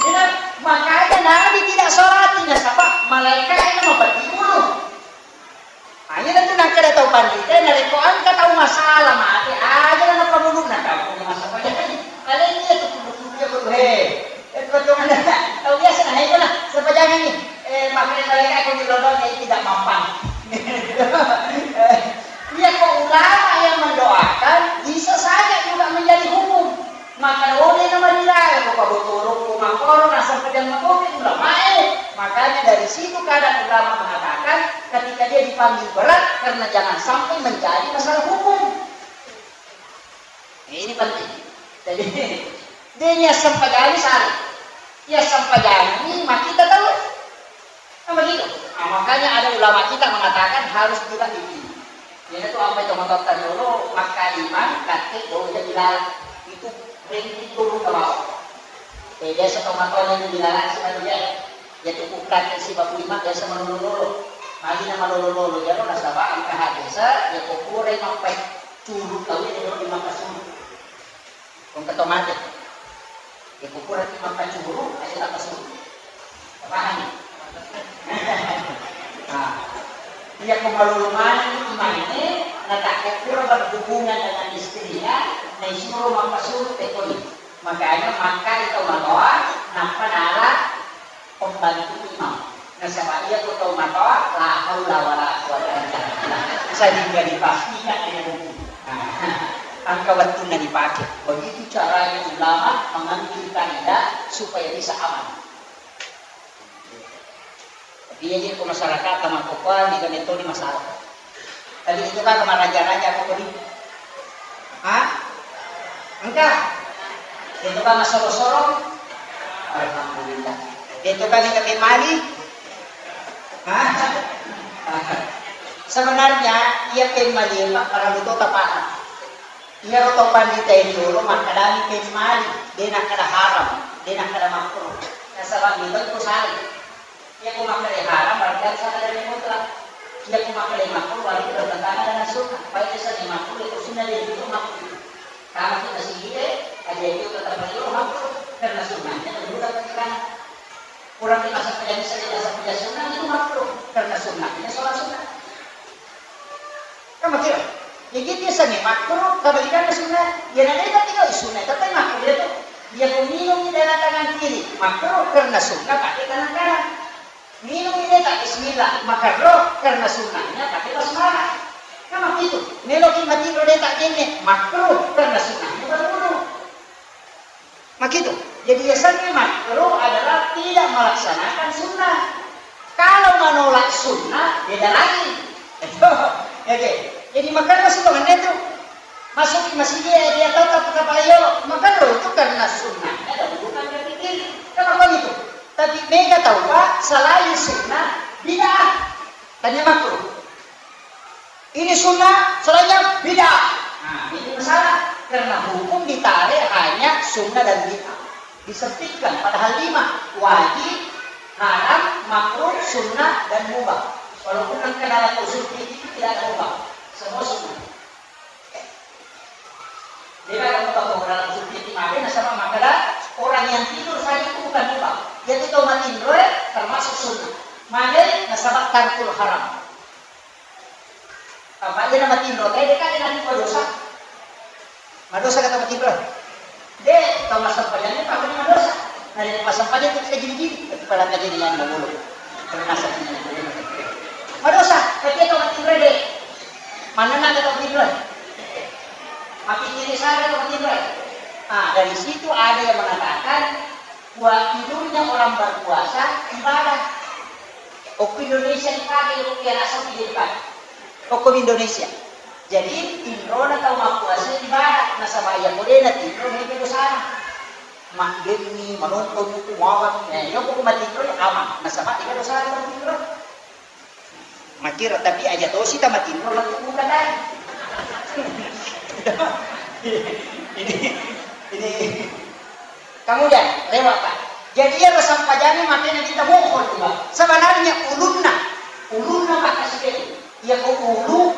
Ina, makanya Nabi tidak sholati, nasaba malaeka'e na mapeddi ulu. Aja tu nakkeda tau panrita, narekko engka tau masalah mate, aja na napamulunna tau punya masalah. Jadi, paling dia tu kudu-kudu dia kudu, he. Eh, perjuangan tau biasa na, itu nah, sempajangi. Eh, makanya mereka aku di London, jadi tidak mapan. Iya, kok ulama yang mendoakan bisa saja juga menjadi hukum. Maka dole na marilae ko pabotoro ko makoro nasempajang matopi ulamae. Makanya dari situ kadang ulama mengatakan ketika dia dipanggil berat karena jangan sampai menjadi masalah hukum. Ini penting. Jadi dia niat sempajang salah. Iya sempajang ini mati tahu. Kan begitu. Nah, makanya ada ulama kita mengatakan harus juga dipilih. Jadi itu apa itu motor tadi dulu, maka imam, kate, doja bilang itu ringkih turun ke bawah. Eh, biasa tomatona ini dilarang sih tadi ya. Ya cukup kate si babu imam biasa melulu-lulu. Magi nama lulu-lulu, ya lo nasaba angka hadis, ya kok pura imam pe curut tahu ini lo imam kasur. Engka to mate. Iya ko puraki mappacuru, aja tappasuru. Pahami? Nah, iya ko malolo manenni imangnge, natakko pura berhubungan dengan istrinya, naisuro mappasuru tekoni. Makanya makkani tau matoa, nappa nala pembantu imam. Nasaba iya ko tau matoa, la haula wala quwwata illa billah. Sehingga dipastikan dengan hukum. Nah, engka wettunna dipake. Begitu caranya ulama mengambil kaidah supaya bisa aman. Tapi iya je ko masyarakat sama kokoa, jika metode masalah. Tadi itu kan maraja-raja apa tadi? Hah? Engka? Itu kan masoro-soro? Alhamdulillah. Itu kan engka pemmali? Hah? Sebenarnya, iya pemmali, Pak, para luto tapaha. Iya roto pandita ini dulu, makkadami pemmali, dena kada haram, dena kada makruh. Nasaba itu salah. Iya ko makkeda haram, berarti harus ada dalil mutlak. Iya ko makkeda makruh, berarti bertentangan dengan sunnah. Baik itu sunnah makruh, itu sunnah dia itu makruh. Kalau kita sendiri, ada itu tetap makruh, karena sunnahnya dulu dapat terang. Kurang di masa kerja, saya rasa kerja sunnah itu makruh, karena sunnahnya sholat sunnah. Kan begitu? Jadi biasanya makruh, kebalikannya sunnah. Ya, nanti tapi kalau sunnah, tapi makruh itu. Dia minum di dalam tangan kiri, makruh karena sunnah pakai tangan kanan. Minum ini tak bismillah, makruh karena sunnahnya pakai basmalah. Kan begitu. Meloki mati rode tak jenne, makruh karena sunnahnya berwudu. Begitu. Jadi biasanya makruh adalah tidak melaksanakan sunnah. Kalau menolak sunnah, beda lagi. Oke. Jadi makanya sunnah itu masuk di masjid ya, dia tetap ke payo. Makruh itu karena sunnahnya ada hubungan dengan fikir. Kenapa itu? Tapi mega tau, Pak, selain sunnah, bid'ah. Tanya makruh. Ini sunnah, selainnya bid'ah. Nah, ini masalah. Karena hukum ditarik hanya sunnah dan bid'ah. Disempitkan, padahal lima. Wajib, haram, makruh, sunnah, dan mubah. Walaupun engka dalam usul fikih tidak ada mubah. Semua sunnah. Dia kan mubah orang usul fikih. Makanya sama makanya orang yang tidur saja itu bukan mubah. Jadi tau matinro, eh, termasuk sunnah. Makanya nasabak tarkul haram. Apa aja nama tinro, tadi kan nanti madosa. Madosa kata matinro. De, tau massempajang ini apa ini madosa. Nah, dari massempajang itu kita gini-gini. Tapi pada kejadian dulu. Termasuk ini. Madosa, tapi tau matinro de. Mana nak kata matinro? Mati kiri sana kata matinro. Ah, dari situ ada yang mengatakan, buat tidurnya orang berpuasa ibadah. Okko Indonesia dipakai, okko Arab Saudi dipakai. Okko Indonesia. Jadi, tinrona tau mappuasa ibadah, nasaba iya ko de natinro, mega dosana. Maddenni, manonton buku, mawat, eh, iya ko matinro, ya aman. Nasaba iya dosana matinro. Makkiro, tapi aja tosi tamatinro lettu buka tadi. Ini, ini. Kemudian, lewat, Pak. Jadi, iya, sempajangnge makanya kita mohon, Pak. Sebenarnya ulunna, ulunna, Pak, kasih dia. Iya, kau ulu,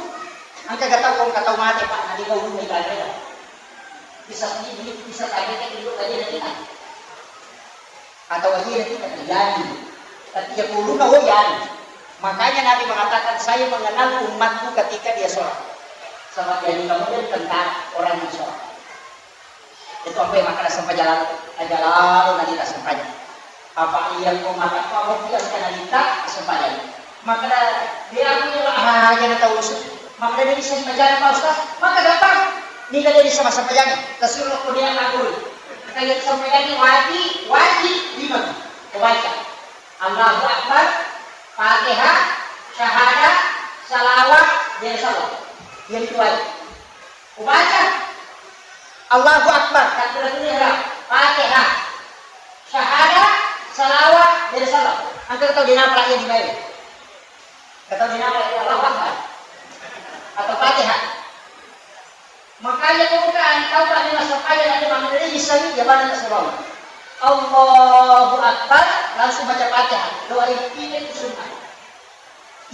engka gak tahu, kau gak tahu mati, Pak, nanti kau ulunna itu ada. Bisa ini, bisa tadi, kan, dulu tadi, nanti, Pak. Atau iya, nanti, Pak, yani. Tapi ya, ulunna, oh, yani. Makanya Nabi mengatakan, "Saya mengenal umatku ketika dia sholat." Sama jadi kemudian tentara orang yang sholat. Itu apa yang makan sempajang lalu? Aja lalu nanti tak sempajang. Apa iya ko maka apa mau dia sekali tak sempajang? Maka dia aku ni lah aja na tahu usul. Maka dia bisa sempajang, Pak Ustaz. Maka gampang. Ni kan dia bisa sempajang. Rasulullah ko dia ngakui. Kayak sempajang ni wajib, wajib lima. Kebaca. Allahu Akbar, Fatihah, syahadat, salawat, dia salam. Yang itu wajib. Ubaca Allahu Akbar, takbiratul ihram, Fatihah, syahadat, salawat, dan salam. Engka tau de napalai di bae. Engka tau de napalai Allahu Akbar atau Fatihah. Makanya ko engka tau kami masuk aja nanti mammulai misalnya ya mana nak salam. Allahu Akbar, langsung baca Fatihah. Doa itu sunnah.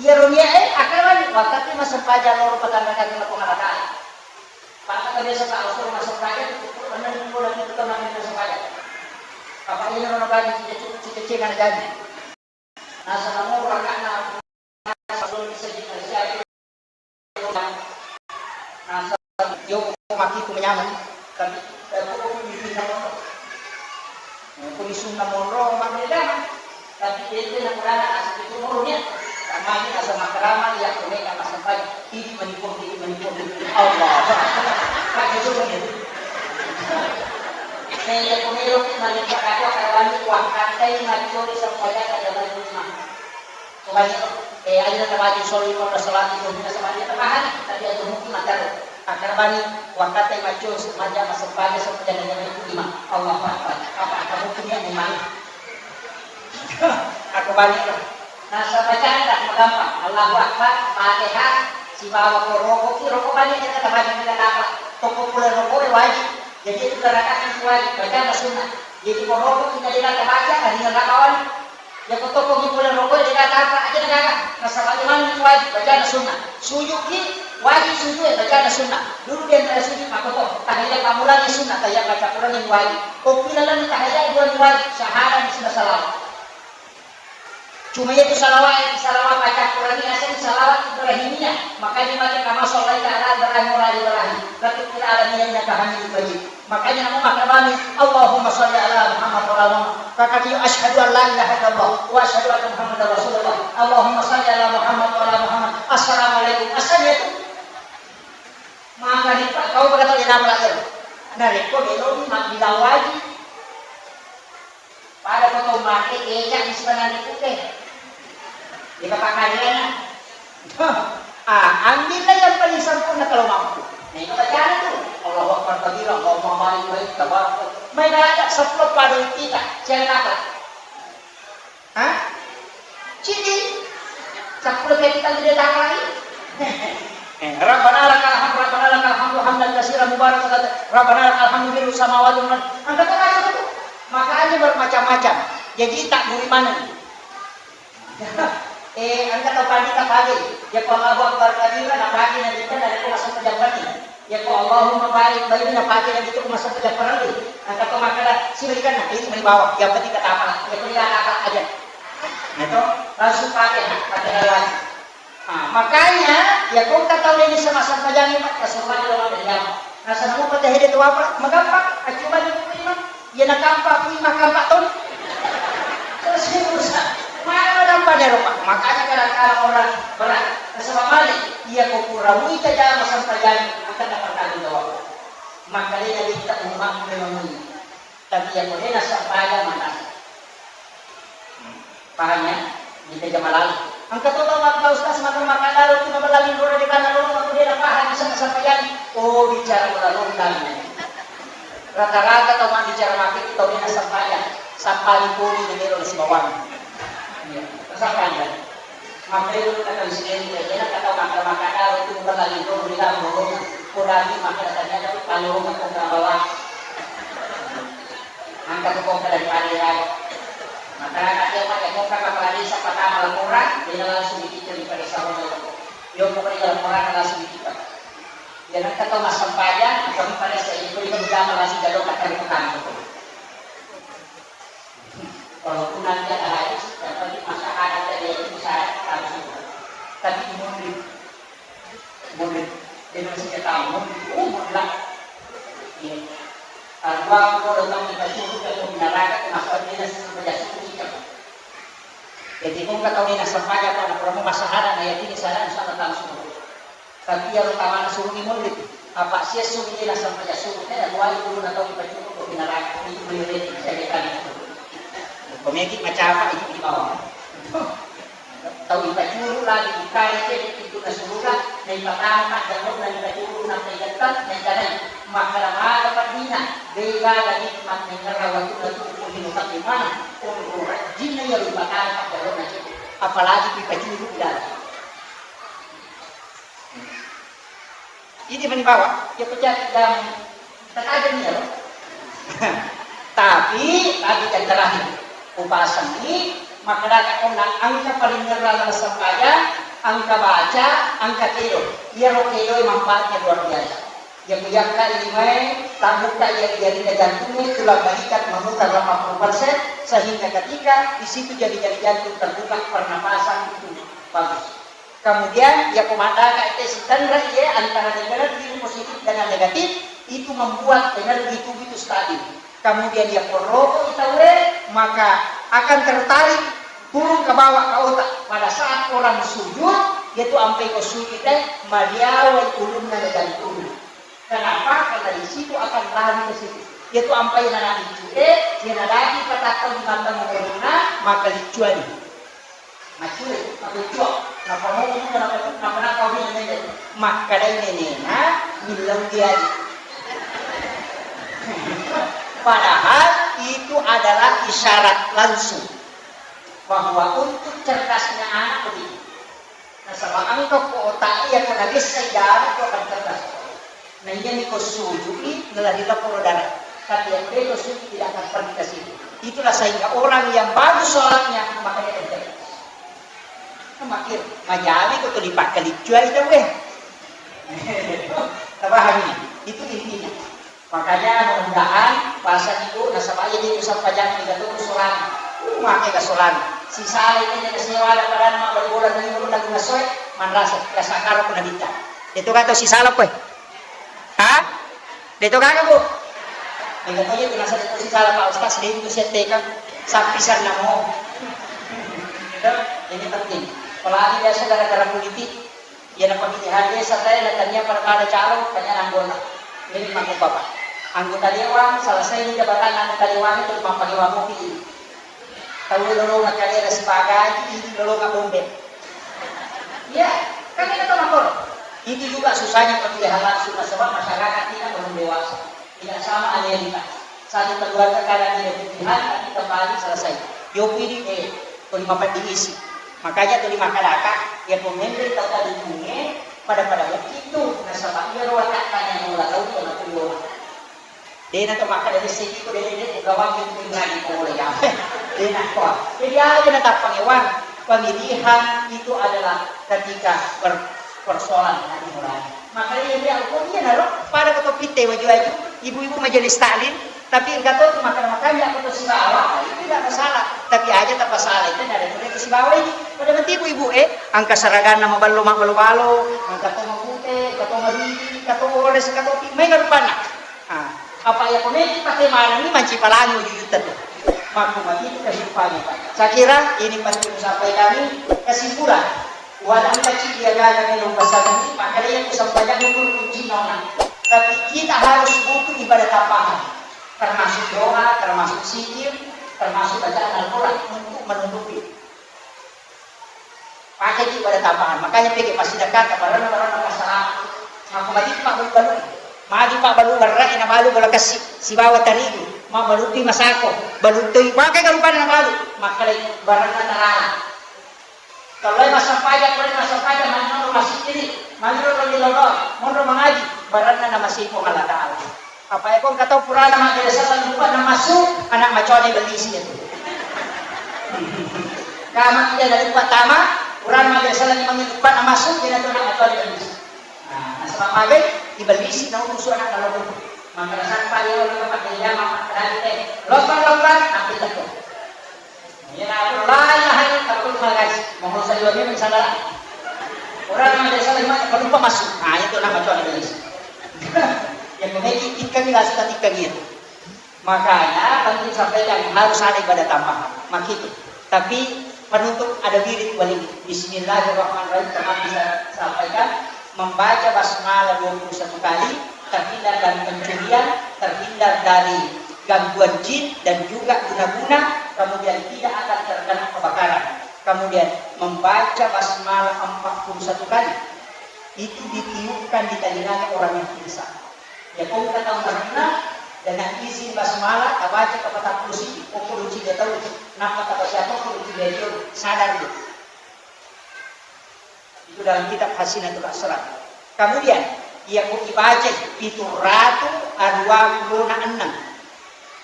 Iyaro niae, eh, akkarani, wakkati massempajang loro patanrakanna Puang Allah Ta'ala. Pakka biasa ta osoro massempajang, enneng pulona pitu taung massempajang. Apa iyaro nabagi cicecce-, ciceccenga najaji. Nasaba moro raka'na sebelum sejid. Nasaba yo maki ku menyameng, tapi, eh, ko ko misunna monro. Ko misunna monro, mabbeda. Tapi itu na kurang asal itu monro nia. Sama ini asal makrama, ya, ko meka masampajang. Ini menipu, ini menipu. Allah. Pakai dulu nih. Saya ko melo menipu, aku akan wani, wah, katai, macuri, sempajang, ada lima. Pokoknya, eh, aja na maju soli ko na salati ko na salati na pahani, tapi aja mungkin matar. Akar bani, wakata macu, maja masuk pada sepanjang jalan itu lima. Allahu Akbar. Apa, apa mungkin ya memang? Aku bani lah. Nah, sebacaan tak gampang. Allahu Akbar, Fatihah, sibawa ko roko, ki roko bani kita baca kita apa? Toko pula roko wajib. Jadi itu gerakan itu wajib. Baca sunnah. Jadi ko roko kita tidak baca, hari nggak kawan. Yako tokko mi pole roko, de gaga apa, aja na gaga. Nasaba maneng wajib, bacana sunnah. Sujud ki wajib, sujud e bacana sunnah. Dulu di antara sujud makoto, tahiyat pammulangi sunnah, tahiyat baca Quran yang wajib. Kopi lalang tahiyat dua ni wajib, syahadat ni sunnah, salawat. Cuma itu salawat, salawat baca Quran ini asli salawat Ibrahimiyah. Makanya baca kama shallaita ala Ibrahim wa ala Ibrahim. Lalu fil alamin innaka Hamidum Majid. Makanya namu makrabani, Allahumma shalli ala Muhammad wa ala Muhammad. Kakak yo asyhadu an la ilaha illallah wa asyhadu anna Muhammadar Rasulullah. Allahumma shalli ala Muhammad wa ala Muhammad. Assalamualaikum. Asal itu. Maka di kau pada tahu kenapa lagi? Nah, rekko belum mak dilawaji. Pada foto make eja di sebenarnya putih. Di bapak kalian. Ah, ambillah yang paling sempurna kalau mampu. Nah, itu bacaan itu. Allahu Akbar kabira, Allahumma barik baik, tabarak. Main aja sepuluh pada kita, jangan apa. Hah? Cidi. Sepuluh kita tidak tahu lagi. Eh, Rabbana lakal hamd, Rabbana lakal hamdu hamdan katsiran mubarakan, Rabbana lakal hamdu mil'us samawati wal ard. Angkat aja itu. Makanya bermacam-macam. Jadi tak buri mana nih? Eh, engka tau pandita pake. Yako Allahu Akbar kabira, napake nabitta, narekko massempajang wenni. Yako Allahumma barik bainana, napake nabitta ko massempajang parellu. Engka tau makkeda, sibalikkanna, itu mani bawang. Yang penting kata apa? Yang penting kata apa aja. Nah, itu langsung pake, nah, pake lagi. Ah, makanya, yako engka tau ini sama sempajang ini, Pak, Rasulullah dalam Nasaba muppa tahede tawapa, magampang, accumanni ku lima. Iya nakampa ku lima, kampa toni. Terus ini urusan. Mana nampa dero, Pak? Makanya kadang-kadang orang berat. Nasaba male, iya ko kurawui kajama sampajang, akan dapat tanggung jawab. Makanya kita umat memang ini. Tapi iya ko dena sampajang mata. Paham ya? Di meja malali. Engka to tau makkeda, "Ustaz, maka-, maka lalo tu mabella lindoro di tanah lolo, aku dia paham bisa kesampaian." Oh, bicara ulang-ulang. Rata-rata tau mabbicara maki tau dia sampaian. Sampani poli di melo si bawang. Iya, sampaian. Maka itu kata Presiden, dia kata maka-, maka lalo tu mabella lindoro di tanah lolo. Kurang maka ternyata palolo maka bawang. Engka tu kongka daripada iyaro. Masyarakat iya pakai kongka kepala desa pertama laporan, dia langsung dikitai pada saudara. Yo pokoknya laporan langsung dikitai. Dia nanti tahu masam paja, kami pada saya itu dia berjamaah langsung jadwal kata di petang itu. Walaupun nanti ada hadis, yang penting masyarakat dari itu saya harus. Tapi mundur. Mundur. Dia masih ketahui mundur. Oh, mundur lah. Iya. Kalau aku udah tahu kita suruh ke neraka, kenapa dia suruh kerja suruh sih, Kak? Jadi, kau nggak tahu dia nasab aja, Pak, nak promo masalah, nah, ya, ini saya, insya Allah, langsung. Tapi yang utama suruh ini mundur. Apa sih suruh dia nasab aja suruh? Kan aku wali dulu, nak tahu kita suruh ke neraka. Ini boleh, saya kira itu. Komedi macam apa itu di bawah? Tau ipacuru lagi, ikare cedde pintunna suruga, naipatama jallona ipacuru, nappa igettang, naikanai, makkeda maga peddina, de gaga nikmat naingerra wettunna tuo ko lino tapi maneng, onro rajinna iyaro ipatama jallona cedde, apalagi ipacuru i laleng. Idi mani bawa, iya pejati dan tetajeng iya, loh. Tapi, tapi yang terakhir, upasengi, makkadaka onna engka paling ngerra laleng sempajang, engka baca, engka kedo. Iyaro kedo manfaatnya luar biasa. Iya kujakka limae, tabbuka iya jarinna jantungnge, tulang balikat memutar delapan puluh persen, sehingga ketika di situ jari-jari jantung terbuka, pernapasan itu bagus. Kemudian, iya ko maddaka ette sitenre iye antara energi positif dengan negatif, itu membuat energi tubuh itu stabil. Kemudian, iya ko roko i tauwe, maka akan tertarik turun ke bawah ke otak. Pada saat orang sujud, iya tu ampai ko sujud te, mariawai ulunna dan turun. Kenapa? Karena di situ akan lari ke situ. Iya tu ampai nana liccu e, iya nadaki patakka di mata mengurunna, maka liccuani. Maccuri, maccuri. Nappa momo muka, nappa, nappa, nappa, makkedai nenena, millau diaji. Padahal itu adalah isyarat langsung bahwa untuk cerdasnya anak begitu. Nasaba engka ko otak iya ko nabessai darah ko akan cerdas. Na iyami ko sujui nalari laporo darah. Tapi yang beda sujud tidak akan pergi ke situ. Itulah sehingga orang yang bagus sholatnya makanya dia cerdas. Makin majami ko tuli pakkaliccuai tauwe. Tapahangi? Itu intinya. Makanya mudah-mudahan puasa itu nasaba iya di sampajang tiga tu solana. Uh, make ga solana. Sisala itu jadi sewa ada pada nama berbola di rumah lagi ngasoy, manrasa, rasa karo pun nabitta. Itu kata sisala, kowe. Ha? Deto gaga, Bu? Mega to iya tu nasaba itu sisala Pak Ustaz, de itu siatteka. Sappi sannamo. Itu, ini penting. Apalagi biasa gara-gara politik, iya na pemilihan desa saya na tania pada-pada calon, tania anggota. Ini mangko Bapak. Anggota dewan, selesai ini jabatan anggota dewan itu mappakewa mobil. Tau lolonga kalera sibagai, ini lolonga bombe. Iya, kan itu makkoro. Itu juga susahnya pemilihan langsung, nasaba masyarakat tidak belum dewasa. Tidak sama aneanna. Satu keluarga kadang tidak pilihan, tapi kembali selesai. Yopi di, eh, tuli mapeddi isi. Makanya tuli makkadaka, ya pemimpin tau tadi pada-pada begitu, nasaba iya ro watakka yang mula tau, yang aku. Dena to makkeda dessiki ko dena, dena pegawai itu lagi ko boleh ya. Dena ko. Jadi aja na tappang ewan. Pemilihan itu adalah ketika per-, persoalan yang dimulai. Makanya dia aku dia naro pada ketua P T waju-waju, ibu-ibu majelis taklim, tapi engka to tu makan-makan ya aku to sibawa, itu tidak masalah. Tapi aja tak masalah itu dari itu sibawa ini. Pada nanti ibu-ibu eh angka saraganna maballo maballo-ballo, angka to mapute, angka to maridi, angka to oles, angka to pi-, mai rupanna. Ah, apa iya ko meki pake manengngi manci palangi wujudutta tu. Makku mati itu kehidupannya, Pak. Saya kira ini penting saya sampaikan ini kesimpulan. Walau kecil dia gagal minum pesan ini, makanya aku sampaikan itu kunci nona. Tapi kita harus butuh ibadah tambahan, termasuk doa, termasuk zikir, termasuk bacaan Al-Quran untuk menutupi. Pakeki pada tambahan. Makanya peke pasti dekat barang-barang masalah. Aku maju pak balu balu. Maju pak balu barang na balu bola kasih. Sibawa tarigu. Ma balu pi masako. Balu tui pakai kalau pada balu. Makanya barang na tarala. Kalau masuk pajak, kalau masuk pajak, mana masih ini, mana lo di lolo, mana mengaji, barang na masih pun Allah Taala. Apa ya, kong kata purana madrasah lupa na masuk, anak macone beli sih itu. Kama tidak dari pertama, purana madrasah lagi mangi lupa na masuk, dia tu anak macone beli sih. Nah, nasaba magai, dibeli sih, na utusu anak kalau tu. Madrasah apa ya, orang tempat dia, mama tadi teh, lompat-lompat, ambil tepung. Iya, aku la ilaha illallah, aku magaji. Mau saya dua minggu salah. Orang yang ada salah, cuma lupa masuk. Nah, itu nama Tuhan Indonesia. Yang memiliki ikan ini langsung ikan itu. Makanya penting sampaikan harus ada ibadah tambahan. Makitu. Tapi penutup ada wirid wali. Bismillahirrahmanirrahim. Teman bisa sampaikan. Membaca basmalah dua puluh satu kali, terhindar dari pencurian, terhindar dari gangguan jin dan juga guna-guna, kemudian tidak akan terkena kebakaran. Kemudian membaca basmalah empat puluh satu kali, itu ditiupkan di telinganya orang yang pingsan. Ya, kau kata Umar, dengan izin basmalah, baca ke empat puluh satu, pokok dia tahu, kenapa kata siapa, pokok dia sadar dia. Itu dalam kitab Hasinatul Asrar. Kemudian, iya ko ibaca pitu ratu dua puluh enam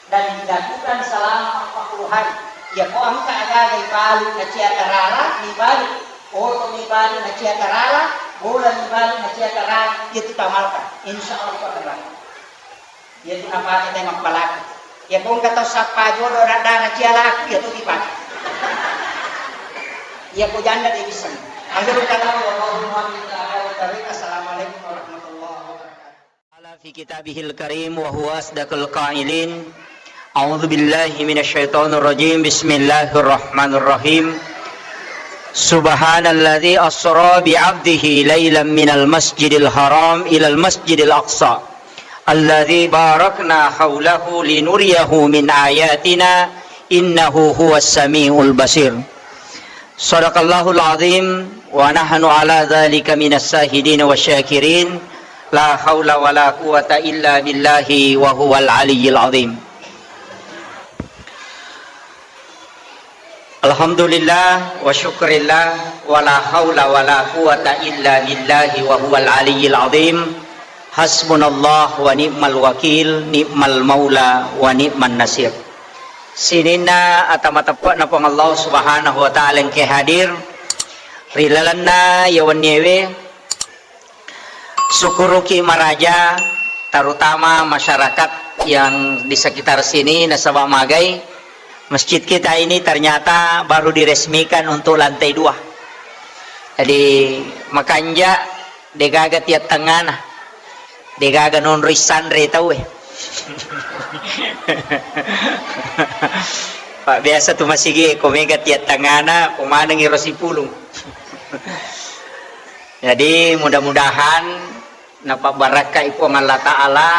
dan dilakukan selama empat puluh hari. Iya ko engka agaga ibalu nacia tarala, mibalu, oto mibalu nacia tarala, bola mibalu nacia tarala, itu tamalkan. Insya Allah itu akan berhasil. Iya tu napake te mappalaku. Iya ko engka tau sappa jodo daddana cia laku, iya tu dipake. Iya ko janda de bisa. Akhirul kalam, wallahu muwaffiq ila aqwamit thariq. Assalamualaikum warahmatullahi wabarakatuh. Qala fi kitabihil karim wa huwa asdaqul qailin. A'udzu billahi minasy syaithanir rajim. Bismillahirrahmanirrahim. Subhanalladzi asra bi 'abdihi lailan minal masjidil haram ilal masjidil aqsa. Alladzi barakna haulahu linuriyahu min ayatina, innahu huwas samiul basir. Sadaqallahul azim, wa nahnu ala dzalika minas syahidin wa syakirin. La haula wa la quwwata illa billahi wa huwal aliyyil azim. Alhamdulillah wa syukrillah, wa la haula wa la quwwata illa billahi wa huwal aliyyil azim. Hasbunallah wa ni'mal wakil, ni'mal maula wa ni'man nasir. Sininna ata mateppe'na Puang Allah Subhanahu wa Ta'ala engke hadir ri lalenna iya wenniewe. Sukuruki maraja, terutama masyarakat yang di sekitar sini, nasaba magai Masjid kita ini ternyata baru diresmikan untuk lantai dua. Jadi, makanja degaga tiattengngana, degaga nonroi sanre tauwe. Pak, biasa tu masigi ko mega tiattengngana, ko manengi ro sipulung. Jadi, mudah-mudahan napabbarakkai Puang Allah Ta'ala,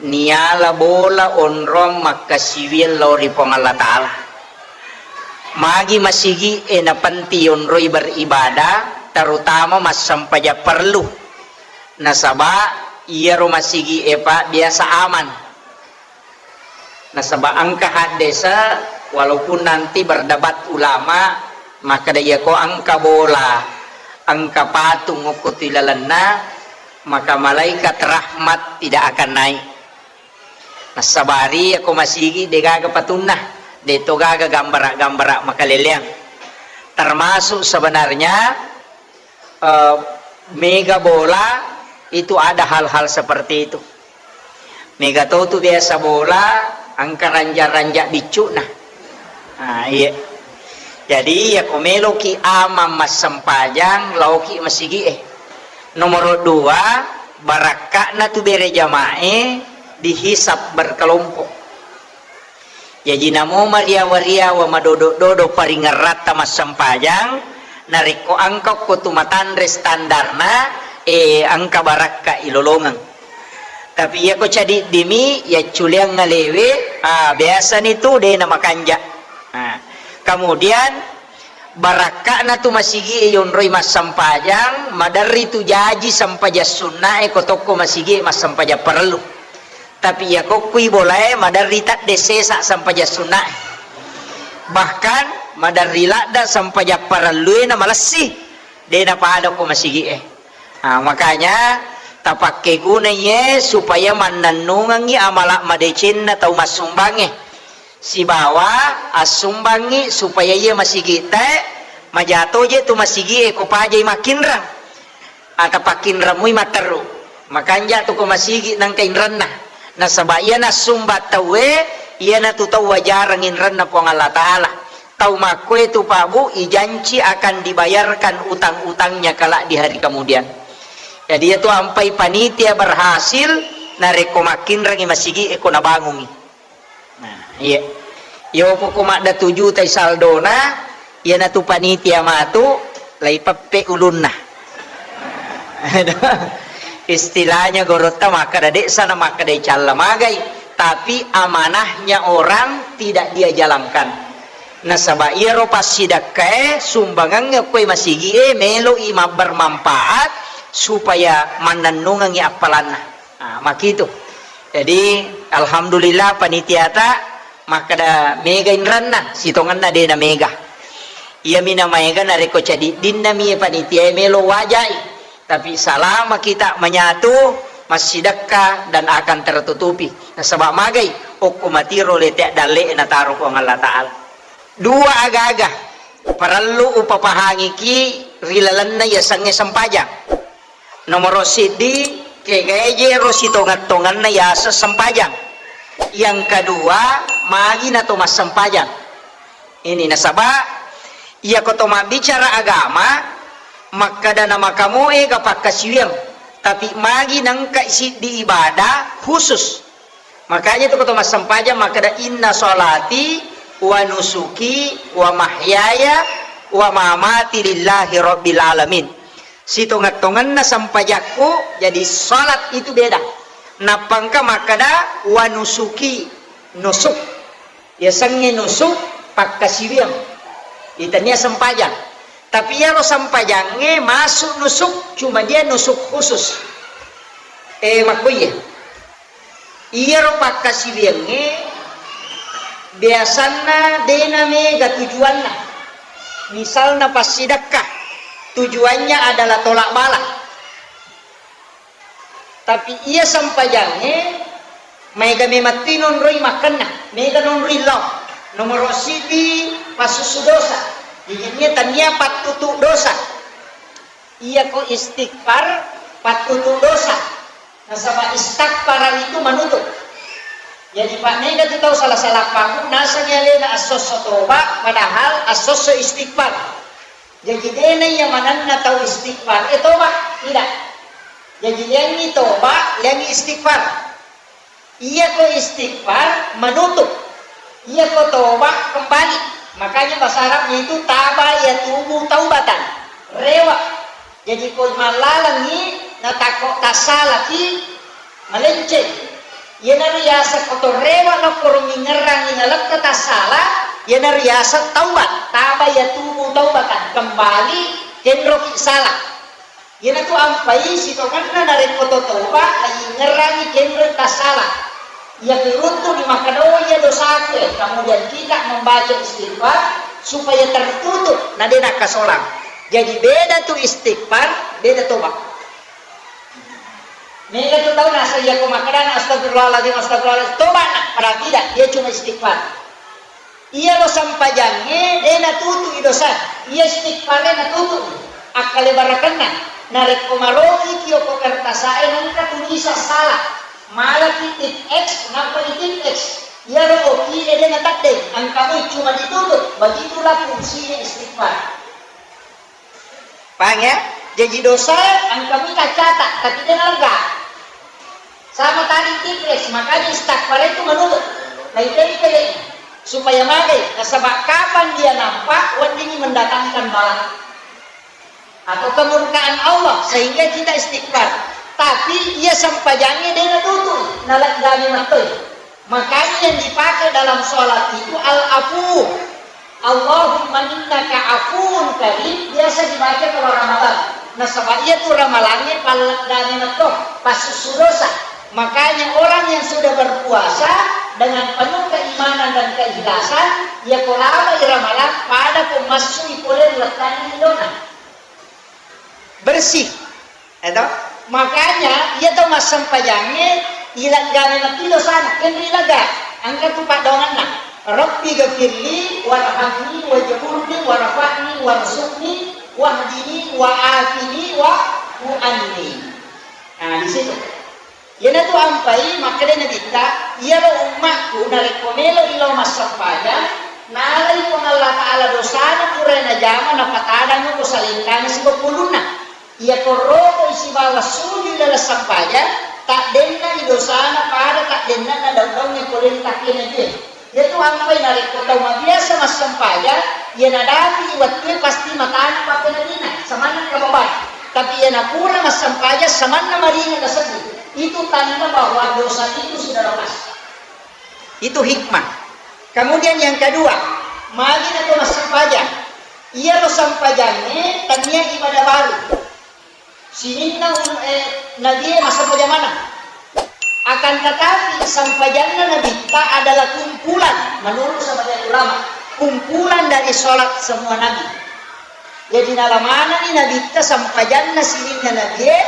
niala bola onrong makkasiwiang lao ri Puang Allah Ta'ala. Magi masigi e napenting onroi beribadah, terutama massempajang parellu. Nasaba iyaro masigi e, Pak, biasa aman. Nasaba engka haddese, walaupun nanti berdebat ulama, makkeda, "Iyako engka bola, engka patung okko tu ilalenna, maka malaikat rahmat tidak akan naik." Nassabari iyako masigi degaga patunna, deto gaga gambara-gambara makaleleang. Termasuk sebenarnya eh, mega bola itu ada hal-hal seperti itu. Mega to tu biasa bola, engka ranja-ranja biccu'na. Nah, iya. Jadi, ya ko meloki aman massempajang, laoki masigi e. Nomor dua, barakka'na tu bere jamae dihisab berkelompok. Jaji namo mariawa-riawa madodo-dodo paringeratta massempajang, narekko engka ko tu matanre standarna, eh, engka barakka ilolongeng. Tapi iya ko cadiddimi, yacculeang ngalewe, ah, biasani tu de na makanja. Nah, kemudian barakka'na tu masigi e yonroi massempajang, maderri tu jaji sempajang sunna e ko tokko masigi e massempajang parellu. Tapi iya kokkui bolae maderri tadde sesa sempajang sunna e. Bahkan maderri ladda sempajang parellue na malessi, de na pada ko masigi e. Ah, makanya tapakke gunai e supaya mannennungengngi amala madecenna tau massumbangnge. Sibawa assumbangngi supaya iya masigi'tae majato je tu masigi'e ko pajai makkinreng. Ata pakkinreng mui matteru. Makanja tu ko masigi nangka inrenna. Nasaba iya nassumbang tauwe, iyanatu tau wajareng inrenna Puang Allah Ta'ala. Tau makkoe tu Pak Bu, ijanci akan dibayarkan utang-utangnya kelak di hari kemudian. Jadi, iya tu ampai panitia berhasil, narekko makkinrengi masigi e ko nabangungi. Nah, iya. Yo poko madda tujuta i saldona, iyanatu panitia matu, laipeppe ulunna. Istilahnya gorotta makkeda, de sana makkeda icalla magai, tapi amanahnya orang tidak dia jalankan. Nasaba iyaro passidakkae, sumbangangnge koe masigi e, meloi mabbermanfaat supaya mannennungengngi appalanna. Ah, makitu. Jadi, alhamdulillah, panitiata makkeda mega inrenna, sitongenna de na mega. Iyami na maega narekko cadiddinna mi panitiae melo wajai. Tapi selama kita menyatu, massidekka dan akan tertutupi. Nasaba magai, okko matiro lete dalle nataro Puang Allah Ta'ala. Dua agaga parellu upapahangiki ri lalenna yasengnge sempajang. Nomoro siddi, kegae je ro sitongeng-tongenna yaseng sempajang. Yang kedua, magi na to massempajang. Ini nasaba, iyako to mabbicara agama, makkeda na makamoe ga pakkasiwiang, tapi magi nengka siddi ibadah khusus. Makanya tu ko to massempajang makkeda, "Inna sholati wa nusuki wa mahyaya wa mamati lillahi rabbil alamin." Sitongeng-tongenna sempajakku, jadi salat itu beda. Nappa engka makkeda, "Wa nusuki," nusuk. Yasengnge nusuk, pakkasiwiang. Itania sempajang. Tapi iyaro sempajangnge masuk nusuk, cuma dia nusuk khusus. Eh, makkuye. Iyaro pakkasiwiangnge biasanna dena mega tujuanna. Misalna passidekka, tujuannya adalah tolak bala. Tapi iya sempajangnge maega memetti nonroi makkenna, mega nonroi lao. Nomoro siddi passusu dosa. Jadi tania pattutu dosa. Iyako istighfar pattutu dosa. Nasaba istaghfara itu menutup. Jadi, Pak, mega tu tau salah-salah paham, nasengngi alena assosso toba, padahal assosso istighfar. Jadi, dena iya manenna tau istighfar, eh, toba, tidak. Jadi, liangngi toba, liangngi istighfar. Iya ko istighfar, menutup. Iya ko toba, kembali. Makanya bahasa Arabnya itu taba yatubu taubatan. Rewa. Jadi, ko mallalengngi natakko tassalaki, malenceng. Iyanaro yaseng ko to rewa nakkoro mingerangi nalekka tassala, iyanaro yaseng taubat. Taba yatubu taubatan, kembali kenroki sala. Iyanatu ampai sitongenna narekko to taubat, naingerangi kenroi tassala. Iya kiruntu di makkedai iya dosaku, kemudian kita membaca istighfar supaya tertutup, na de nakkasolang. Jadi, beda tu istighfar, beda toba. Mega tu tau naseng iya ko makkedana, "Astagfirullahaladzim, astagfirullahaladzim." Toba na, padahal tidak, dia cuma istighfar. Iyaro sempajangnge de natutu'i dosa, iya istighfare natutu'i. Akkalebarakenna, narekko marokiki okko kertasae nengka tunisa sala, malaki titik X, nappa di titik X. Iyaro okine de nataddeng, engka moi cuma ditutup. Begitulah fungsinya istighfar. Paham ya? Jadi dosa engka mita catat, tapi de nalegga. Sama tadi titik X, makanya istighfar itu menutup. Naitempel supaya magai, nasaba kapan dia nampak, weddingngi mendatangkan bala atau kemurkaan Allah sehingga kita istighfar. Tapi iya sempajangnge de natutu'i, naleggani mattoi. Makanya yang dipakai dalam sholat itu al-afu. Allahumma innaka afuwun karim, biasa dibaca kalau Ramadan. Nasaba iya tu Ramalangnge palleggani metto, passussu dosa. Makanya orang yang sudah berpuasa dengan penuh keimanan dan keikhlasan, iya ko labai Ramalang, pada ko massui pole lettanna lindona. Bersih. Eto? Makanya, iya tau massempajangnge, ileggani mati dosana, kenri lega. Engka tu paddoangenna. Rabbi ghafirli warhamni wajburni warfa'ni warzuqni wahdini wa'afini wa'fu anni. Nah, di situ. Iyanatu ampai makkeda Nabitta, iyaro ummakku narekko melo'i lao massempajang, nalai Puang Allah Ta'ala dosana pura najama, napatadang ko salengkana sibawa ulunna. Iyako rokoi sibawa sujud laleng sempajang, taddenna i dosana pada taddenna na daung-daungnge pole ri takkena jue. Iyatu ampai narekko tau mabiasa massempajang, iya nadapi wettue pasti matana pappeneddinna, samanna kababai. Tapi iya napura massempajang, samanna maringa nasedding. Itu tanda bahwa dosa itu sudah lepas. Itu hikmah. Kemudian yang kedua, magi nako massempajang. Iyaro sempajangnge tania ibadah baru. Sininna ul-, eh, Nabie massempajang maneng. Akan tetapi, sempajanna Nabitta adalah kumpulan, menurut sebagian ulama, kumpulan dari sholat semua Nabi. Jadi, nala manenni Nabitta sempajanna sininna Nabie,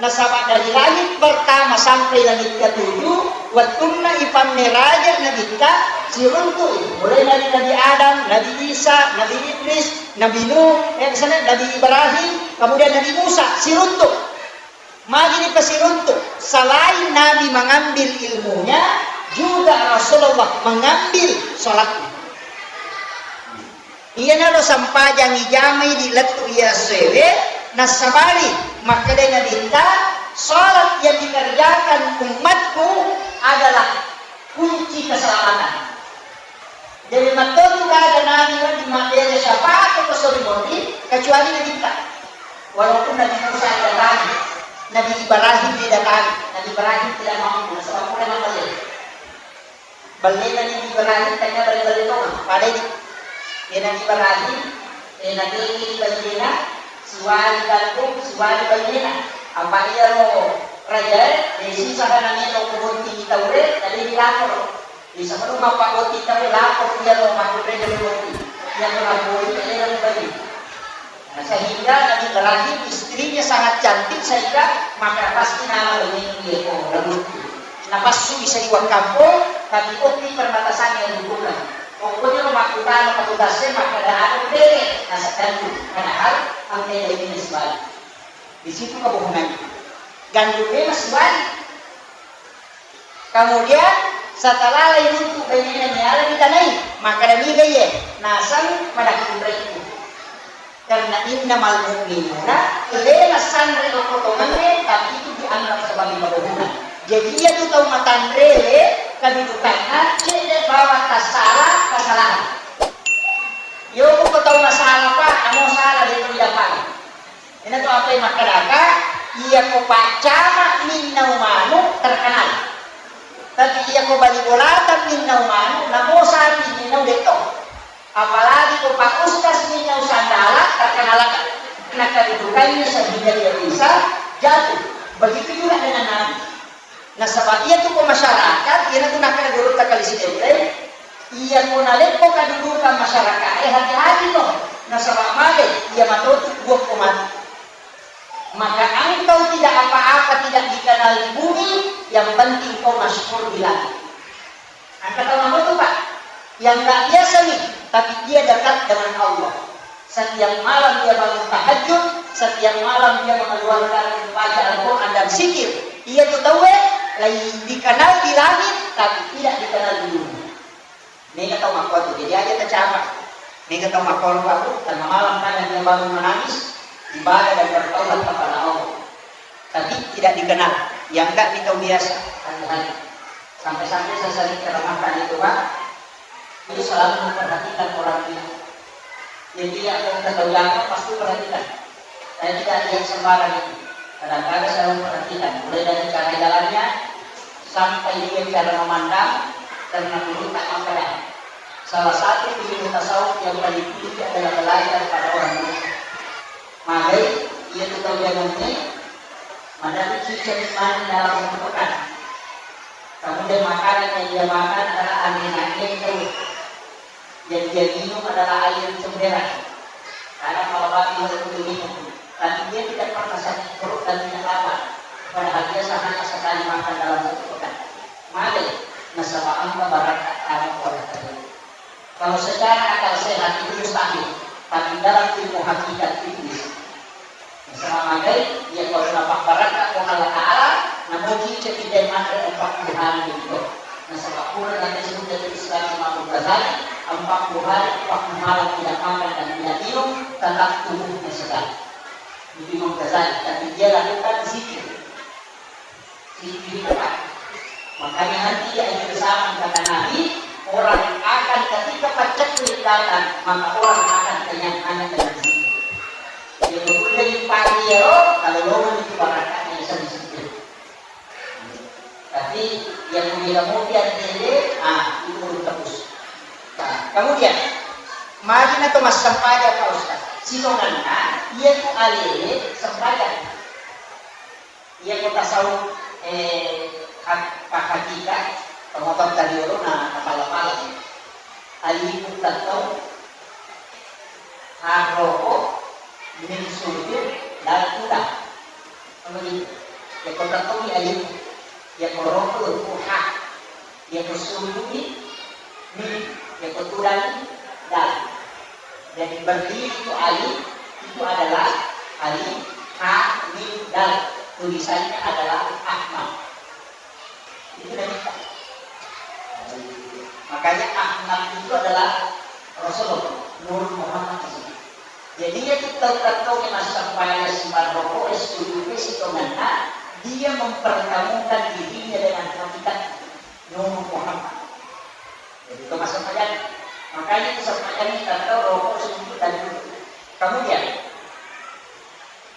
nasaba dari langit pertama sampai langit ketujuh, wettunna ipammeraja Nabitta, siruntu'i, mulai dari Nabi Adam, Nabi Isa, Nabi Idris, Nabi Nuh, eh, misalnya Nabi Ibrahim, kemudian Nabi Musa, siruntu. Magi dipasiruntu? Selain Nabi mengambil ilmunya, juga Rasulullah mengambil sholatnya. Iyanaro sempajang ijamai di lettu iya essoewe, nassabari makkeda Nabitta, sholat yang dikerjakan umatku adalah kunci keselamatan. Jadi, mettotu gaga nabi wedding mabbere syafaat ko sori moni, kecuali Nabitta. Walaupun Nabi Musa didatangi, Nabi Ibrahim didatangi, Nabi Ibrahim tidak mampu, nasaba pura mabelle. Bellena Nabi Ibrahim, tania belle-belle tongeng, pada idi. Ya, Nabi Ibrahim, eh, natengi bainena, siwali gandum, siwali bainena. Apa iyaro rajae, eh, sisa kana melo ko botting taue, tadi dilapor. Di sebelum mappabbotting taue, lapor iyaro makkunrai botting. Iyaro nabbotting, iyaro bali. Nah, sehingga Nabi Ibrahim istrinya sangat cantik sehingga maka pasti nama ini dia ko lalu. Napassui saliweng kampong, tapi okki perbatasan yang dibuka. Pokoknya makkutana petugasnya makkeda anu bere, nasakkan tu. Padahal angka ini sebalik. Di situ kebohongannya. Gandumnya masih balik. Kemudian Satalalai runtu bainena miala ditanai, makkeda niga iye, naseng pada kunrekku. Karena innamal mu'minuna, lena sanre okko tongengnge, tapi itu dianggap sebagai pembohongan. Jadi iya tu tau matanre, kedudukanna cedde bawang tassala, kesalahan. Yo ko tau masalah, Pak, amo salah de tu didapat. Ina tu apa yang makkedaka, iya ko paccama minnau manu terkenal. Tapi iya ko bali bolata minnau manu, namo sapi minnau detto. Apalagi ko Pak Ustaz minnau sandala terkenal. Nah, kedudukannya sehingga dia bisa jatuh. Begitu juga dengan Nabi. Nasaba iya tu ko masyarakat, iyana tu nakkeda gurutta Kali Sidenreng, iya ko naleppo kedudukan masyarakat, eh, hati-hati no. Nasaba magai, iya matotu buah ko mati. Maka engkau tidak apa-apa, tidak dikenal di bumi, yang penting kau masyhur di langit. Engka tau matotu, Pak, yang nggak biasa nih, tapi dia dekat dengan Allah. Setiap malam dia bangun tahajud, setiap malam dia mengeluarkan baca Al-Quran dan zikir. Iya tu tauwe, lai dikenal di langit, tapi tidak dikenal di bumi. Mega tau makkuatu, jadi aja tacapa. Mega tau makkuatu, tengah malam kadang dia bangun menangis, ibadah dan bertaubat kepada Allah. Tapi tidak dikenal. Yang enggak nih tau biasa, hati-hati. Sampai-sampai saya sering ceramahkan itu, Pak. Itu selalu memperhatikan orang dia. Jadi, yang mau ketahui apa, pasti perhatikan. Saya tidak lihat sembarang itu. Kadang-kadang saya memperhatikan, mulai dari cara jalannya, sampai dia cara memandang, karena dulu tak makan. Salah satu ilmu tasawuf yang paling tinggi adalah belajar pada orang dulu. Magai, iya tu tau jalannya, madari cicak main dalam satu pekan. Kemudian makanan yang dia makan adalah angin-angin terus. Yang dia minum adalah air comberan. Karena kalau babi itu minum, tapi dia tidak pernah sakit perut dan tidak lapar. Padahal dia hanya sekali makan dalam satu pekan. Magai, nasaba engka barakka anu kuarata. Kalau secara akal sehat itu mustahil, tapi dalam ilmu hakikat itu bisa. Nasaba magai, iya kalau napabbarakka Puang Allah Ta'ala, namoji cedde manre empat puluh hari itu. Nasaba pura dan disebut dari Islam Imam Ghazali, empat puluh hari, empat puluh malam tidak makan dan tidak minum, tetap tubuhnya segar. Itu Imam Ghazali, tapi dia lakukan zikir. Makanya nanti di akhir zaman kata Nabi, orang akan ketika paceklik datang, maka orang akan kenyang hanya dengan zikir. Jadi, boleh dipakai ya, kalau lo itu barakatnya bisa disitu. Tapi yang mulia mulia dede, ah, itu belum tebus. Nah, kemudian, mari na to massempajang, Pak Ustaz. Sitonganna, iya tu alele sempajang. Iya ko tasawuf, eh, hak-, pahakika, tomatoatta riolo na napala-pala. Alifu tettong, ha roko, mim sujud, dal tudang. Iya ko tettong ni alifu, iya ko roko tu ha. Iya ko sujud ni mim, iya ko tudang ni dal. Jadi berdiri itu alif, itu adalah alif, ha, mim, dal. Tulisannya adalah Ahmad. Itu dari kita. Makanya Ahmad itu adalah Rasulullah, Nur Muhammad itu. Jadi, iya tu tau-tau yang massempajang simarroko, es tujuh, es itu, dia mempertemukan dirinya dengan hakikat Nur Muhammad. Jadi, itu maksud saya. Makanya itu saya ini kita tahu rokok sedikit dan dulu. Kemudian,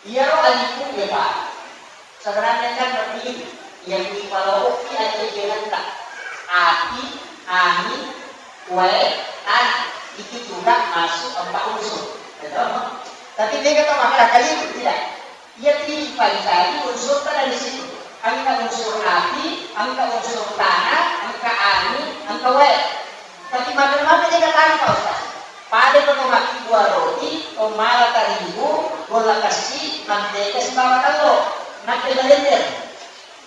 iya roh alifu ya, Pak. Sebenarnya kan begini, yang dipaloki aja dia tak. Api, angin, kue, tanah. Itu juga masuk empat unsur. Betul, no? Tapi dia kata masalah kali itu tidak. Iya, tiwi pancari unsurta dari situ. Engka unsur api, engka unsur tanah, engka angin, engka wae. Tapi maga-maga de' gaga tanpa, Ustaz. Pada ko makibua roti, ko mala tarigu, golla kessi, mantega sibawa tello. Nakke balender.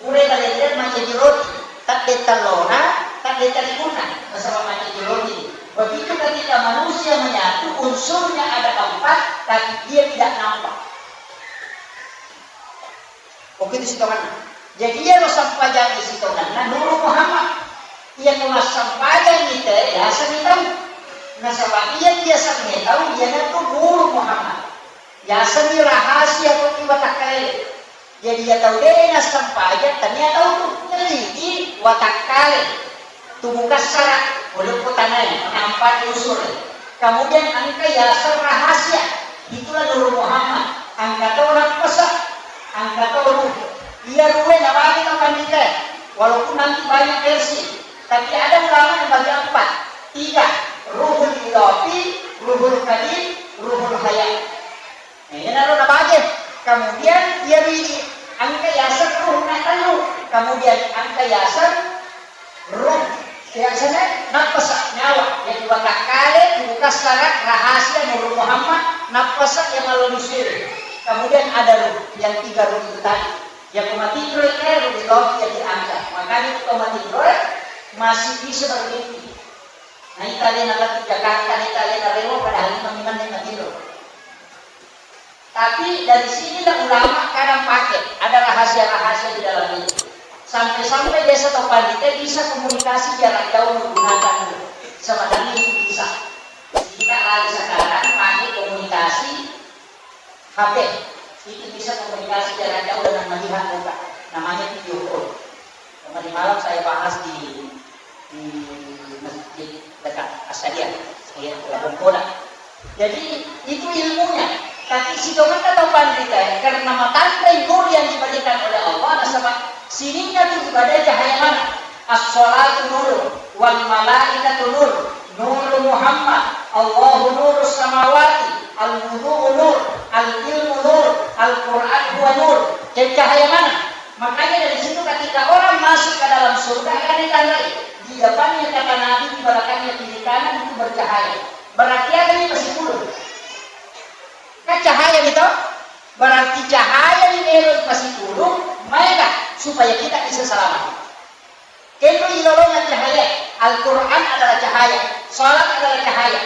Pura balender mancaji roti. Tadde tellona, tadde tariguna. Nasaba mancaji roti. Begitu ketika manusia menyatu, unsurnya ada empat, tapi dia tidak nampak. Oke, itu sitonganna. Jadi, iyaro sempajang sitonganna Nuru Muhammad. Iya ko massempajang ite, yaseng tau. Nasaba iya biasa tau, iyanatu Nur Muhammad. Yaseng rahasia ko iwa takkaele. Jadi iya tau de nassempajang, tania tau tu. Jadi watakkale. Tubuh kassara, pole ko tanae, nampa diusur. Kemudian engka yaseng rahasia, itulah Nur Muhammad. Engka to nappasa, engka to ruh. Iya ruhe nabagi tau pandita, walaupun nanti banyak versi, tapi ada ulama yang bagi empat, tiga, ruhul idafi, ruhul kadim, ruhul hayat. Nah, iyanaro nabage. Kemudian iya ruh engka yaseng ruh na tellu. Kemudian engka yaseng ruh, yaseng nappasa, nyawa. Jadi watakkale, tubuh kassara, rahasia, Nur Muhammad, nappasa yang malu dusir. Kemudian ada ruh, yang tiga ruh itu tadi. Yang ko matinro, eh, ruh itu yang diangkat. Makanya itu ko matinro, eh, masih bisa bermimpi. Nah, itu ada yang lagi Jakarta, itu ada yang rewo, padahal ini memang yang matinro. Tapi dari sinilah ulama kadang pakai, ada rahasia-rahasia di dalam itu. Sampai-sampai biasa tau pandita bisa komunikasi jarak jauh menggunakan itu. Sebenarnya itu bisa. Kita lagi sekarang pakai komunikasi H P. Itu bisa komunikasi jarak jauh dengan melihat muka. Namanya video call. Kemarin malam saya bahas di, di masjid dekat Asadia, ya, Labuan Kola. Jadi, itu ilmunya. Tapi sitongenna tau pandita, karena matanre nur yang diberikan oleh Allah, nasaba sininna tu ibadah cahaya mana? As-salatu nur, wal malaikatu nur, nur Muhammad, Allahu nurus samawati, al-wudu'u nur, al-ilmu nur, Al-Quran huwa nur. Jadi cahaya mana? Makanya dari situ ketika orang masuk ke dalam surga akan ditandai, di depannya kata Nabi, di belakangnya kiri kanan itu bercahaya. Berarti ada nih masih puluh. Kan cahaya gitu? Berarti cahaya ini ero masih puluh, maega supaya kita bisa selamat. Kenro ilolongan cahaya, Al-Quran adalah cahaya, salat adalah cahaya.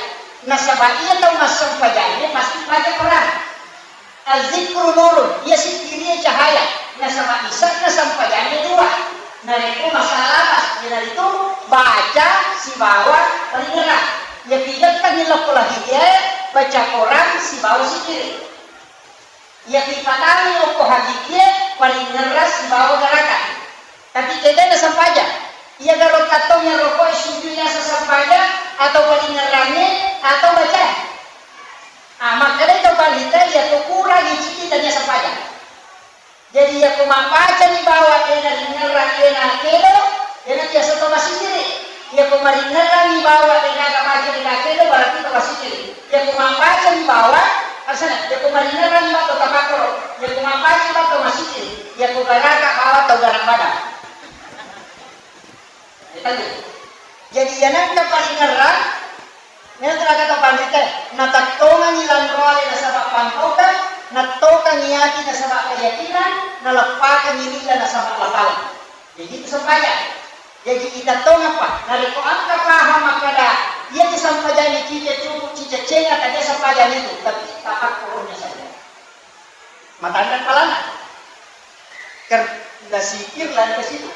Nasaba iya tau massempajangnya pasti baca Quran. Al-zikru nurun, iya sikkirié cahaya, nasaba ise'na sempajangngé dua. Narékko masalah lapas, iyanaritu baca sibawa paringerrang. Iya pigettengngi lokko lahidié, baca Quran sibawa sikkiri. Iya pipatangngi okko hakikié, paringerrang sibawa garakan. Tapi kedana sempajang. Iya garo tattong iyaro koé sujud yaseng sempajang, atau paringerrangngé, atau bacaé. Ah, makkedai to panrita, iya to kurangi ciki tania sempajang. Jadi, iya ko mabbacani bawang, dena ringerrang, dena kedo, dena biasa to masijiri. Iya ko maringerrangi bawang, dena aga baca, dena kedo, berarti to masijiri. Iya ko mabbacani bawang, asana, iya ko maringerrangi bawang to tapakkoro. Iya ko mabbacani bawang to masijiri. Iya ko garaka bawang to garang badang. Jadi, iya nengka paringerrang, nengka kata panrita, natattongengngi lanroale nasaba pangkaukeng, nattokengngi ati nasaba keyakinan, naleppakengngi lilla nasaba lapaleng. Jadi, itu sempajang. Jadi, itattongeng pa, narekko engka paham makkeda, iya tu sempajangnge cica cuku, cica cenga, tania sempajang itu, tapi tapakkorona saja. Matanre palanna. Ker-, nasikir lari ke situ.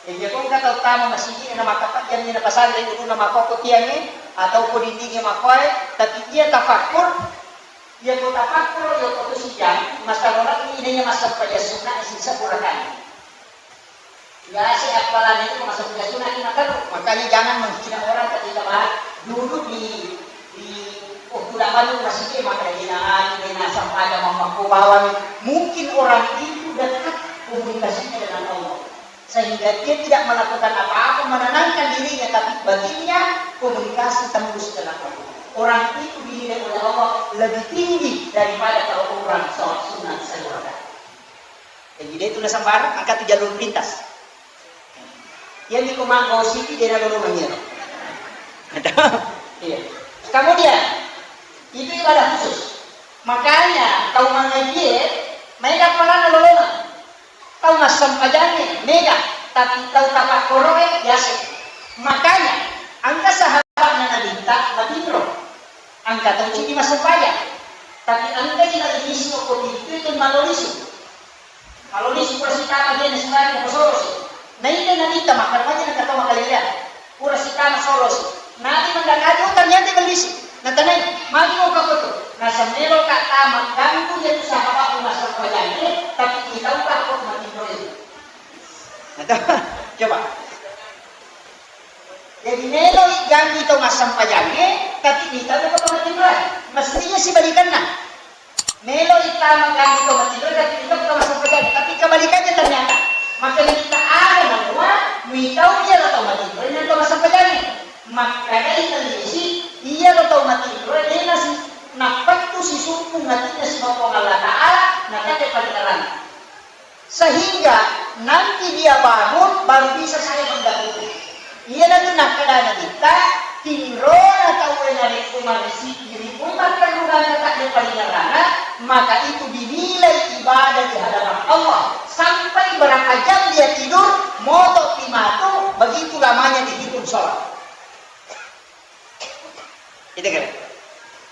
Iya ko engka tau tama masigi na makkapajjanni na pasanre uluna makkokko tiangnge atau ko dindingnge makkoe, tapi iya tafakkur, iya ko tafakkur, iya ko tu sijang, masalora ini iya massempajang sunna sisa purakan. Biasa apalagi itu masuk ke sunat lima terus. Makanya jangan menghina orang ketika bahas duduk di, di, oh, tidak banyak masjid, maka dia naik, dia nasam pada mamaku bawang. Mungkin orang itu dekat komunikasinya dengan Allah. Sehingga dia tidak melakukan apa-apa, menenangkan dirinya, tapi batinnya komunikasi tembus dengan Allah. Orang itu dinilai oleh Allah lebih tinggi daripada kalau orang sholat sunat sehari. Jadi, de tu nasembarang, engka tu jalur lintas. Iyami ko maggosip, de nalolongeng iyaro. Iya. Kemudian, itu ibadah khusus. Makanya, tau mangajie, maega paranna lolongeng. Tau massempajangnge, mega. Tapi tau tapakkoroe, biasa. Makanya, engka sahabatna Nabitta, matinro. Engka tau cidi massempajang. Tapi engka ji nalilisu ko pintu itu malolisu. Kalau di super sitama dia nasurani ko sorosi. Naita Nabitta makkeda maja na kata makaleleang. Tama solosi. Nani mendakati, oh, ternyata bellisi. Natanai, magi mau kakoto. Nasemmelo ka tama ganggu dia tu sahabat rumah sempajangi, tapi kita ubah kok mati itu. Nah, coba. Jadi melo ganggu tau massempajangi, tapi kita ubah kok mati itu. Mestinya sibalikanna. Melo ittama ganggu tau matinro, tapi ittama tau massempajang. Tapi kebalikannya ternyata. Maka kita ada menua, muitau iya lo tau matinro, ini tau massempajang. Maka dari telisi, iya lo tau matinro, dia nasi, napettu si sumpung hatinya si Puang Allah Ta'ala, nakate paringerang. Sehingga nanti dia bangun, baru bisa saya mendahului. Iyanatu nakkeda Nabitta, tinrona tauwe narekko marisiki ri umma perluanna takde paringerrana, maka itu dinilai ibadah di hadapan Allah. Sampai berapa jam dia tidur, motopi matu, begitu lamanya dihitung sholat. Itu kan.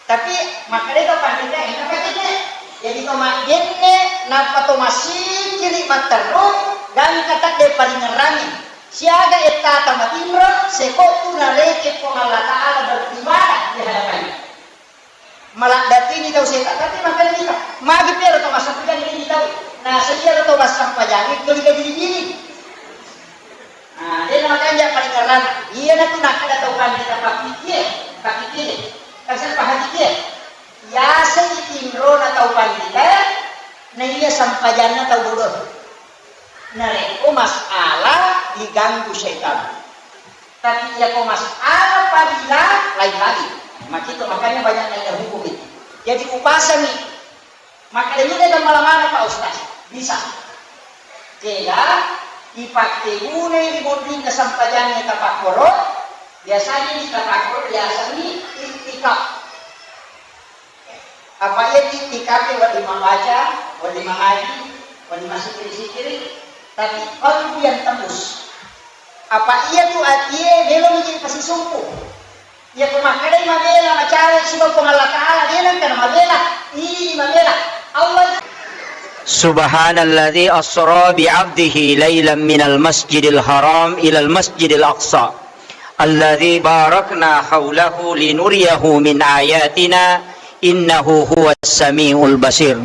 Tapi makkeda to pandita, enak aja deh. Jadi to maggenne, nappa to masikiri matteru, gangka takde paringerrangi. Siaga ettata matinro, sekottu nareke Puang Allah Ta'ala beribadah di hadapannya. Maladdatini tau seta, tapi makkeda kita, magi pero to massampajang ini tau. Nah, saya lo to massampajang itu dikaji diri. Nah, dia nama kanja paling ngerang. Iya na tu nak ada tau pandita papikie, papikie. Kasih paham dia. Yaseng tinrona tau pandita, na iya sampajanna tau bodoh. Narekko masalah diganggu setan. Tapi iya ko masalah fadilah, lain lagi. Makito, makanya banyak nanya hukum itu. Jadi upasangi. Makanya ini kan malam-malam Pak Ustaz. Bisa. Kega, ipakke gunai ri bonrinna sampajangnge tapakkoro, biasanya di tapakkoro, biasanya iktikaf. Apa iya di, di kafe wedding mambaca, wedding mangaji, wedding masikiri-sikiri, tapi qalbu yang tembus. Apa iya tu atie melo menjadi pasisumpu. Iya ko makkedai mabela macawe siba Puang Allah Ta'ala, dia nang kana mabela, ini mabela. Allah. Subhanalladzi asra bi 'abdihi lailan minal masjidil haram ilal masjidil aqsa. Alladzi barakna haulahu linuriyahu min ayatina, innahu huwas samiul basir.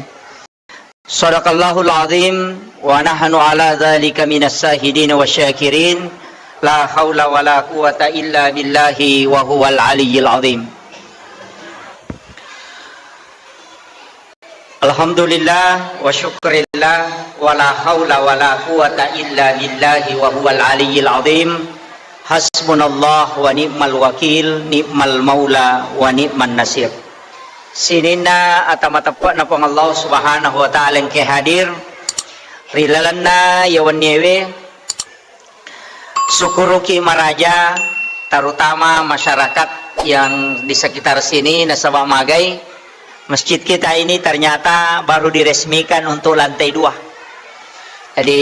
Sadaqallahul azim, wa nahnu ala dzalika minas syahidin wasyakirin. La haula wala quwwata illa billahi wa huwal aliyyil azim. Alhamdulillah wa syukrillah, wa la haula wa la quwwata illa billahi wa huwal aliyyil azim. Hasbunallah wa ni'mal wakil, ni'mal maula wa ni'man nasir. Sininna ata mateppe'na Puang Allah Subhanahu wa Ta'ala engke hadir ri lalenna iya wenniewe. Sukuruki maraja, terutama masyarakat yang di sekitar sini, nasaba magai masjid kita ini ternyata baru diresmikan untuk lantai dua. Jadi,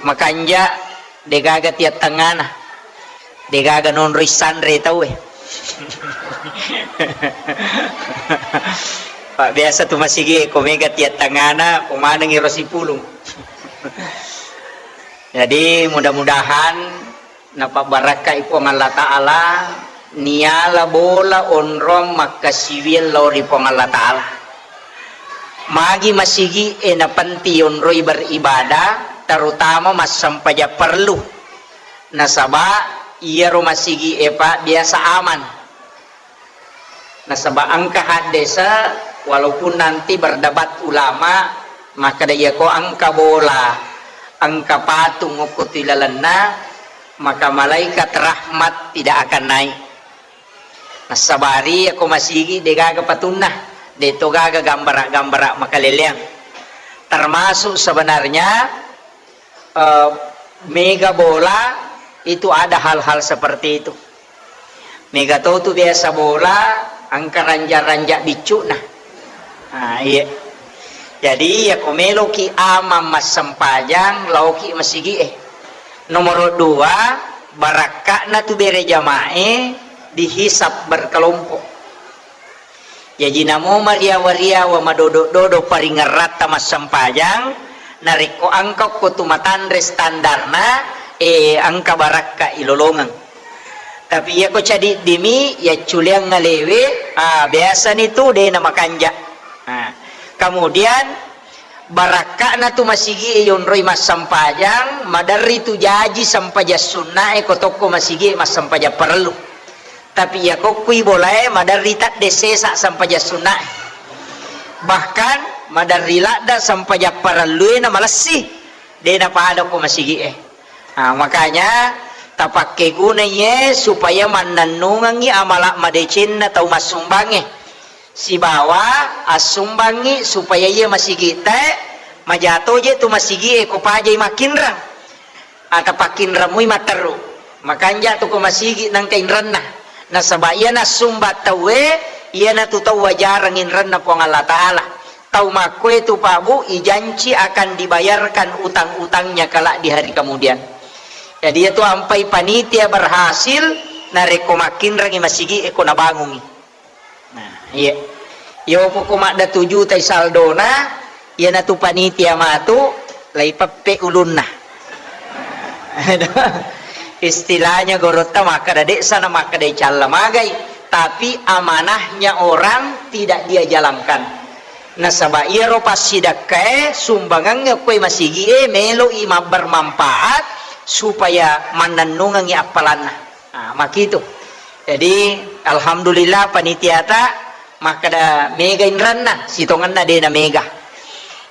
makanja, degaga tiat tengana, degaga nonroi sanre tauwe. Pak, biasa tu masigi ko mega tiat tengana, ko manengi ro sipulung. Jadi, mudah-mudahan napabbarakkai Puang Allah Ta'ala, niala bola onrong makkasiwiang lao ri Puang Allah Ta'ala. Magi masigi e napenting onroi beribadah, terutama massempajang perlu. Nasaba iyaro masigi e, Pak, biasa aman. Nasaba engka haddese, walaupun nanti berdebat ulama, makkeda iyako engka bola, engka patung okko tu ilalenna, maka malaikat rahmat tidak akan naik. Nasabari iyako masigi degaga patunna, deto gaga gambara-gambara makaleleang. Termasuk sebenarnya eh, mega bola itu ada hal-hal seperti itu. Mega to tu biasa bola, engka ranja-ranja biccu'na. Nah, iya. Jadi, ya ko meloki aman massempajang, laoki masigi e. Nomor dua, barakka'na tu bere jamae dihisab berkelompok. Jaji namo mariawa-riawa madodo-dodo paringerratta massempajang, narekko engka okko tu matanre standarna, eh, engka barakka ilolongeng. Tapi iyako cadiddimi yacculeang ngalewe, ah, biasani tu de namakanja. Ah, kemudian barakka'na tu masigi e yonroi massempajang, maderri tu jaji sempajang sunna e ko tokko masigi e massempajang parellu. Tapi iyako kui bolae maderri tadde sesa sempajang sunna e. Bahkan maderri ladda sempajang parellu e na malessi, de napada ko masigi e. Ah, makanya tapakke gunai e supaya mannennungengngi amala madecenna tau massumbangnge. Sibawa assumbangngi supaya iya masigi'tae maja toje tu masigi'e ko pajai makkinreng. Atapakkinreng mui matteru. Makanja tu ko masigi nangka inrenna. Nasaba iya nassumbang tauwe, iyanatu tau wajareng inrenna Puang Allah Ta'ala. Tau makkoe tu, Pak Bu, ijanci akan dibayarkan utang-utangnya kelak di hari kemudian. Jadi, iyatu ampai panitia berhasil narekko makkinrengi masigi e ko nabangungi. Nah, iya. Yo poko madda tujuta i saldona, iyanatu panitia matu, laipeppe ulunna. Istilahnya gorotta makkeda, de sana makkeda icalla magai, tapi amanahnya orang tidak dia jalankan. Nasaba iyaro passidakkae, sumbangangnge okkoe masigi e, melo i mabbermanfaat supaya mannennungengngi appalanna. Ah, makitu. Jadi, alhamdulillah panitiata makkeda mega inranna, sitongenna de na mega.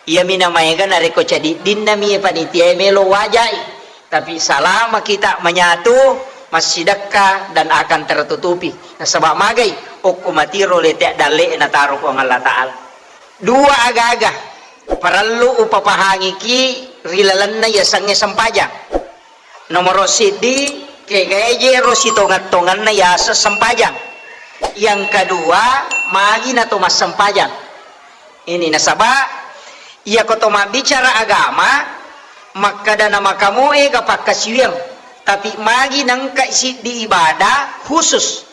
Iyami na maega narekko cadiddinna mi panitia e melo wajai. Tapi selama kita menyatu, massidekka dan akan tertutupi. Nasaba magai, okko matiro lete dalle nataro Puang Allah Ta'ala. Dua agaga parellu upapahangiki ri lalenna yasengnge sempajang. Nomoro siddi, kegaeje ro sitongeng-tongenna yaseng sempajang. Yang kedua, magi nato massempajang. Ini nasaba, iyako to mabbicara agama, makkeda na makamoe ga pakkasiwiang, tapi magi nengka siddi ibadah khusus.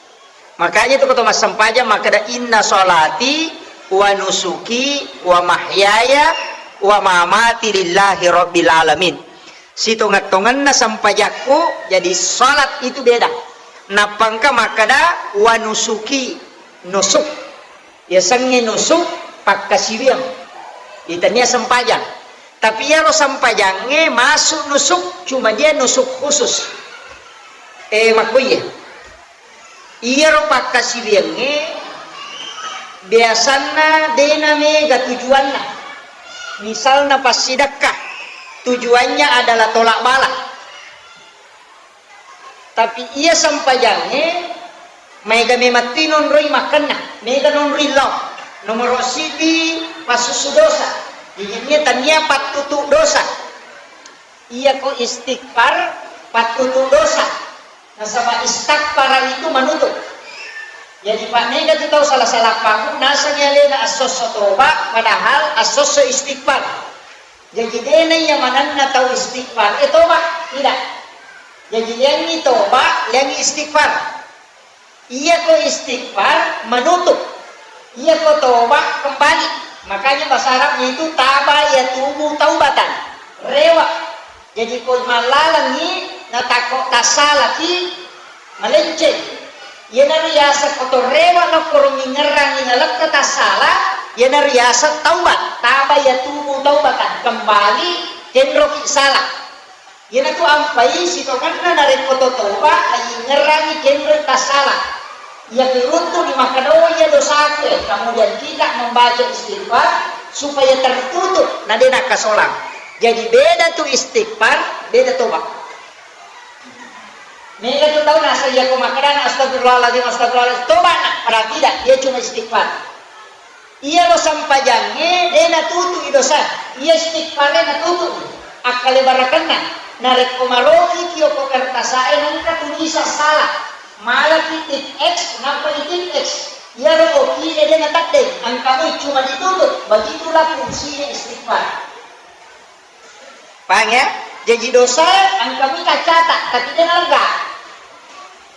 Makanya tu ko to massempajang makkeda, "Inna sholati wa nusuki wa mahyaya wa mamati lillahi rabbil alamin." Sitongeng-tongenna sempajakku, jadi salat itu beda. Nappa engka makkeda, "Wa nusuki," nusuk. Yasengnge nusuk, pakkasiwiang. Itania sempajang. Tapi iyaro sempajangnge masuk nusuk, cuma dia nusuk khusus. Eh, makkuiye. Iyaro pakkasiwiangnge biasanna dena mega tujuanna. Misalna passidekka, tujuannya adalah tolak bala. Tapi iya sempajangnge maega memang tu nonroi makkenna, mega nonroi lao. Nomoro siddi passusu dosa. Jadi tania pattutu dosa. Iyako istighfar pattutu dosa. Nasaba istaghfara itu manutup. Jadi, Pak, mega tu tau sala-sala paku, nasengngi alena assosso toba, padahal assosso istighfar. Jadi, dena iya manenna tau istighfar, eh, toba, tidak. Jadi, liangi toba, liangi istighfar. Iyako istighfar menutup, iyako toba kembali. Makanya bahasa Arabnya itu taba yatubu taubatan, rewa. Jadi ko mallalengi natakko tassalaki malenceng. Iyanaro yaseng ko to rewa nakkoro mingerangi nalekko tassala, iyanaro yaseng taubat, taba yatubu taubatan, kembali kenroki salah. Iyanatu ampai sitongenna narekko to toba, naingerangi kenroi tassala. Iya kiruntu di makkedaoi iya dosaku, eh, kemudian kita membaca istighfar supaya tertutup, na de nakkasolang. Jadi beda tu istighfar, beda toba. Mega tu tau nasa iya ko makkedana, "Astagfirullahaladzim, astagfirullahaladzim," toba na, padahal tidak, dia cuma istighfar. Iyaro sempajangnge de natutu'i dosa, iya istighfare natutu'i. Akkalebarakenna, narekko marokiki okko kertasae nengka tunisa sala, malaki titik X, nappa di titik X. Iyaro okine de nataddeng, engka moi cuma ditutup, begitulah fungsinya istighfar. Paham ya? Jaji dosa engka mi kacata, tapi de nalegga.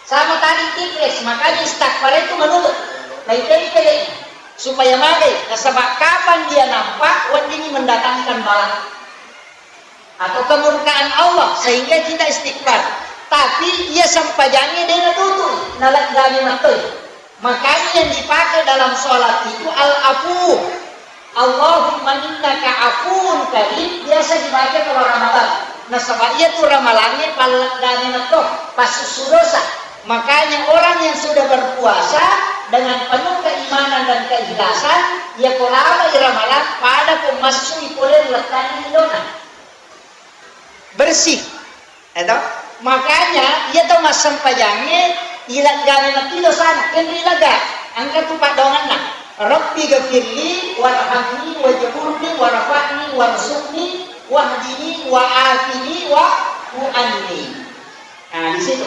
Sama tadi tiples, makanya istighfar itu menutup. Naitai-tai supaya magai, nasaba kapan dia nampak, weddingi mendatangkan bala atau kemurkaan Allah sehingga kita istighfar. Tapi Tapi iya sempajangnge de' natutu, naleggani mattoi. Makanya yang dipakai dalam sholat itu al-afu. Allahumma innaka afuwun karim, biasa dibaca kalau Ramadan. Nasaba iya tu Ramalangnge palleggani matto, passussu dosa. Makanya orang yang sudah berpuasa dengan penuh keimanan dan keikhlasan, iya ko labai Ramalang, pada ko massui pole lettanni lilona. Bersih. Eto? Makanya, iya tau massempajangnge, ileggani matti dosana, kenri ilegga. Engka tu paddoangenna. Rabbi ghafirli warhamni wajburni warfa'ni warzuqni wahdini wa'afini wa'fu anni. Nah, di situ.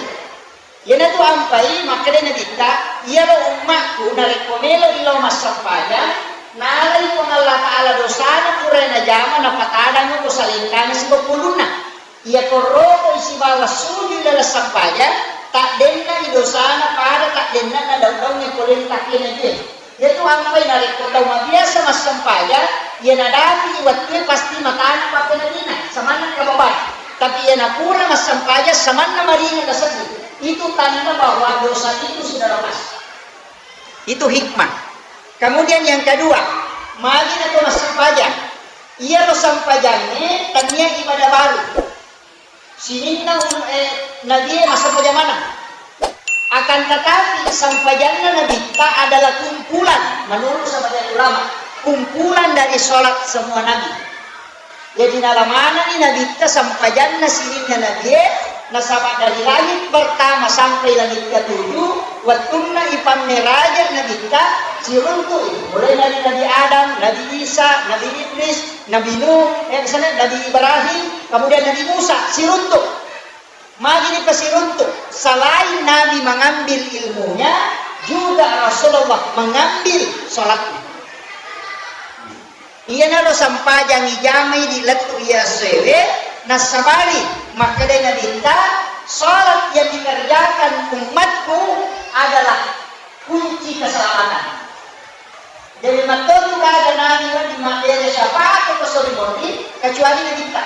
Iyanatu ampai makkeda Nabitta, iyaro ummakku narekko melo'i lao massempajang, nalai Puang Allah Ta'ala dosana pura najama, napatadang ko salengkana sibawa ulunna. Iyako rokoi sibawa sujud laleng sempajang, taddenna'i dosana pada taddenna'na daung-daungnge pole ri takkena jue. Iyatu ampai narekko tau mabiasa massempajang, iya nadapi wettue pasti matana pappenadina, samanna kababar. Tapi iya napura massempajang, samanna maringa kaseddi. Itu tanda bahwa dosa itu sudah lepas. Itu hikmah. Kemudian yang kedua, magi nako massempajang. Iyaro sempajangnge tania ibadah baru. Sininna ulu-, eh, Nabie massempajang maneng. Akan tetapi, sempajanna Nabitta adalah kumpulan, menurut sebagian ulama, kumpulan dari sholat semua Nabi. Jadi, nalamanani Nabitta sempajanna sininna Nabie, nasaba dari langit pertama sampai langit ketujuh, wettunna ipammeraja Nabitta, siruntu'i. Mulai dari Nabi Adam, Nabi Isa, Nabi Idris, Nabi Nuh, eh, misalnya Nabi Ibrahim, kemudian Nabi Musa, siruntu'. Magi dipasiruntu', selain Nabi mengambil ilmunya, juga Rasulullah mengambil sholatnya. Iyanaro sempajang ijamai di lettu iya essoewe, nassabari makkedai Nabitta, sholat yang dikerjakan umatku adalah kunci keselamatan. Jadi, matteru gaga nabi wedding mabbere syafaat ko sori moni, kecuali Nabitta.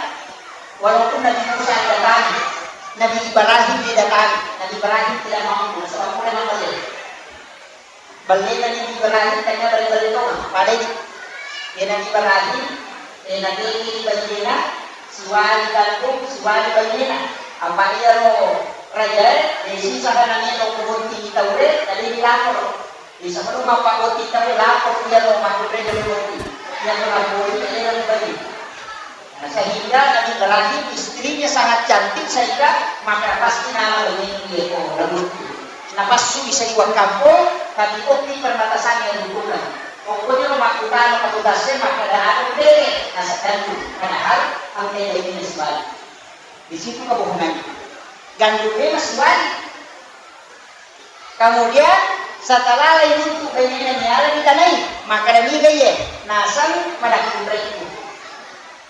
Walaupun Nabi Musa didatangi, Nabi Ibrahim didatangi, Nabi Ibrahim tidak mampu, sebab mulai mabelle. Bellena Nabi Ibrahim, tanya belle-belle doang, pada ini. Ya, Nabi Ibrahim, eh, Nabi ini bayyinah, siwali gandum, siwali bayyinah. Apa iya ro raja, eh, sisa kan namanya tau kebun tinggi taure, tadi dilapor. Di sebelum mappabbotting tauwe, lapor iyaro makkunrai botting. Iyaro lapori iyaro bali. Nah, sehingga Nabi Ibrahim istrinya sangat cantik sehingga maka pasti nama bengeng iyako lamutti. Napassui saliweng kampong, tapi okki perbatasan yang dibuka. Pokoknya makkutana petugasnya maka ada anu bere, nasa gandum. Padahal angkai ini sebalik. Di situ kebohongannya. Gandumnya masih balik. Kemudian, setelah lainuntu bainena niala ditanai, maka damiga iye, nasang pada kunraiku.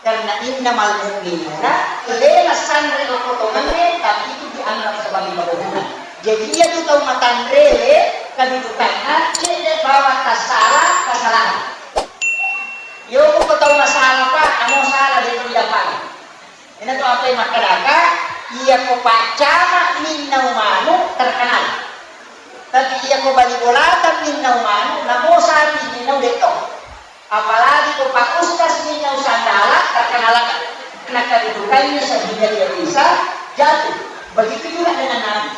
Karena innamal mu'minuna, lena sanre okko tongengnge, tapi itu dianggap sebagai kebohongan. Jadi, iya tu tau matanrewe, kedudukanna, cedde bawa tasala, kesalahan. Yo, ko tau masalah, Pak, kamu salah, dia tidak paham. Ina tu apa yang makkedaka, iya ko paccama minnau manu terkenal. Tapi iya ko bali bolata minnau manu, namo sapi minnau detto. Apalagi ko Pak Ustaz minnau sandala terkenal kan. Nah, kedudukannya sehingga dia bisa jatuh. Begitu juga dengan Nabi.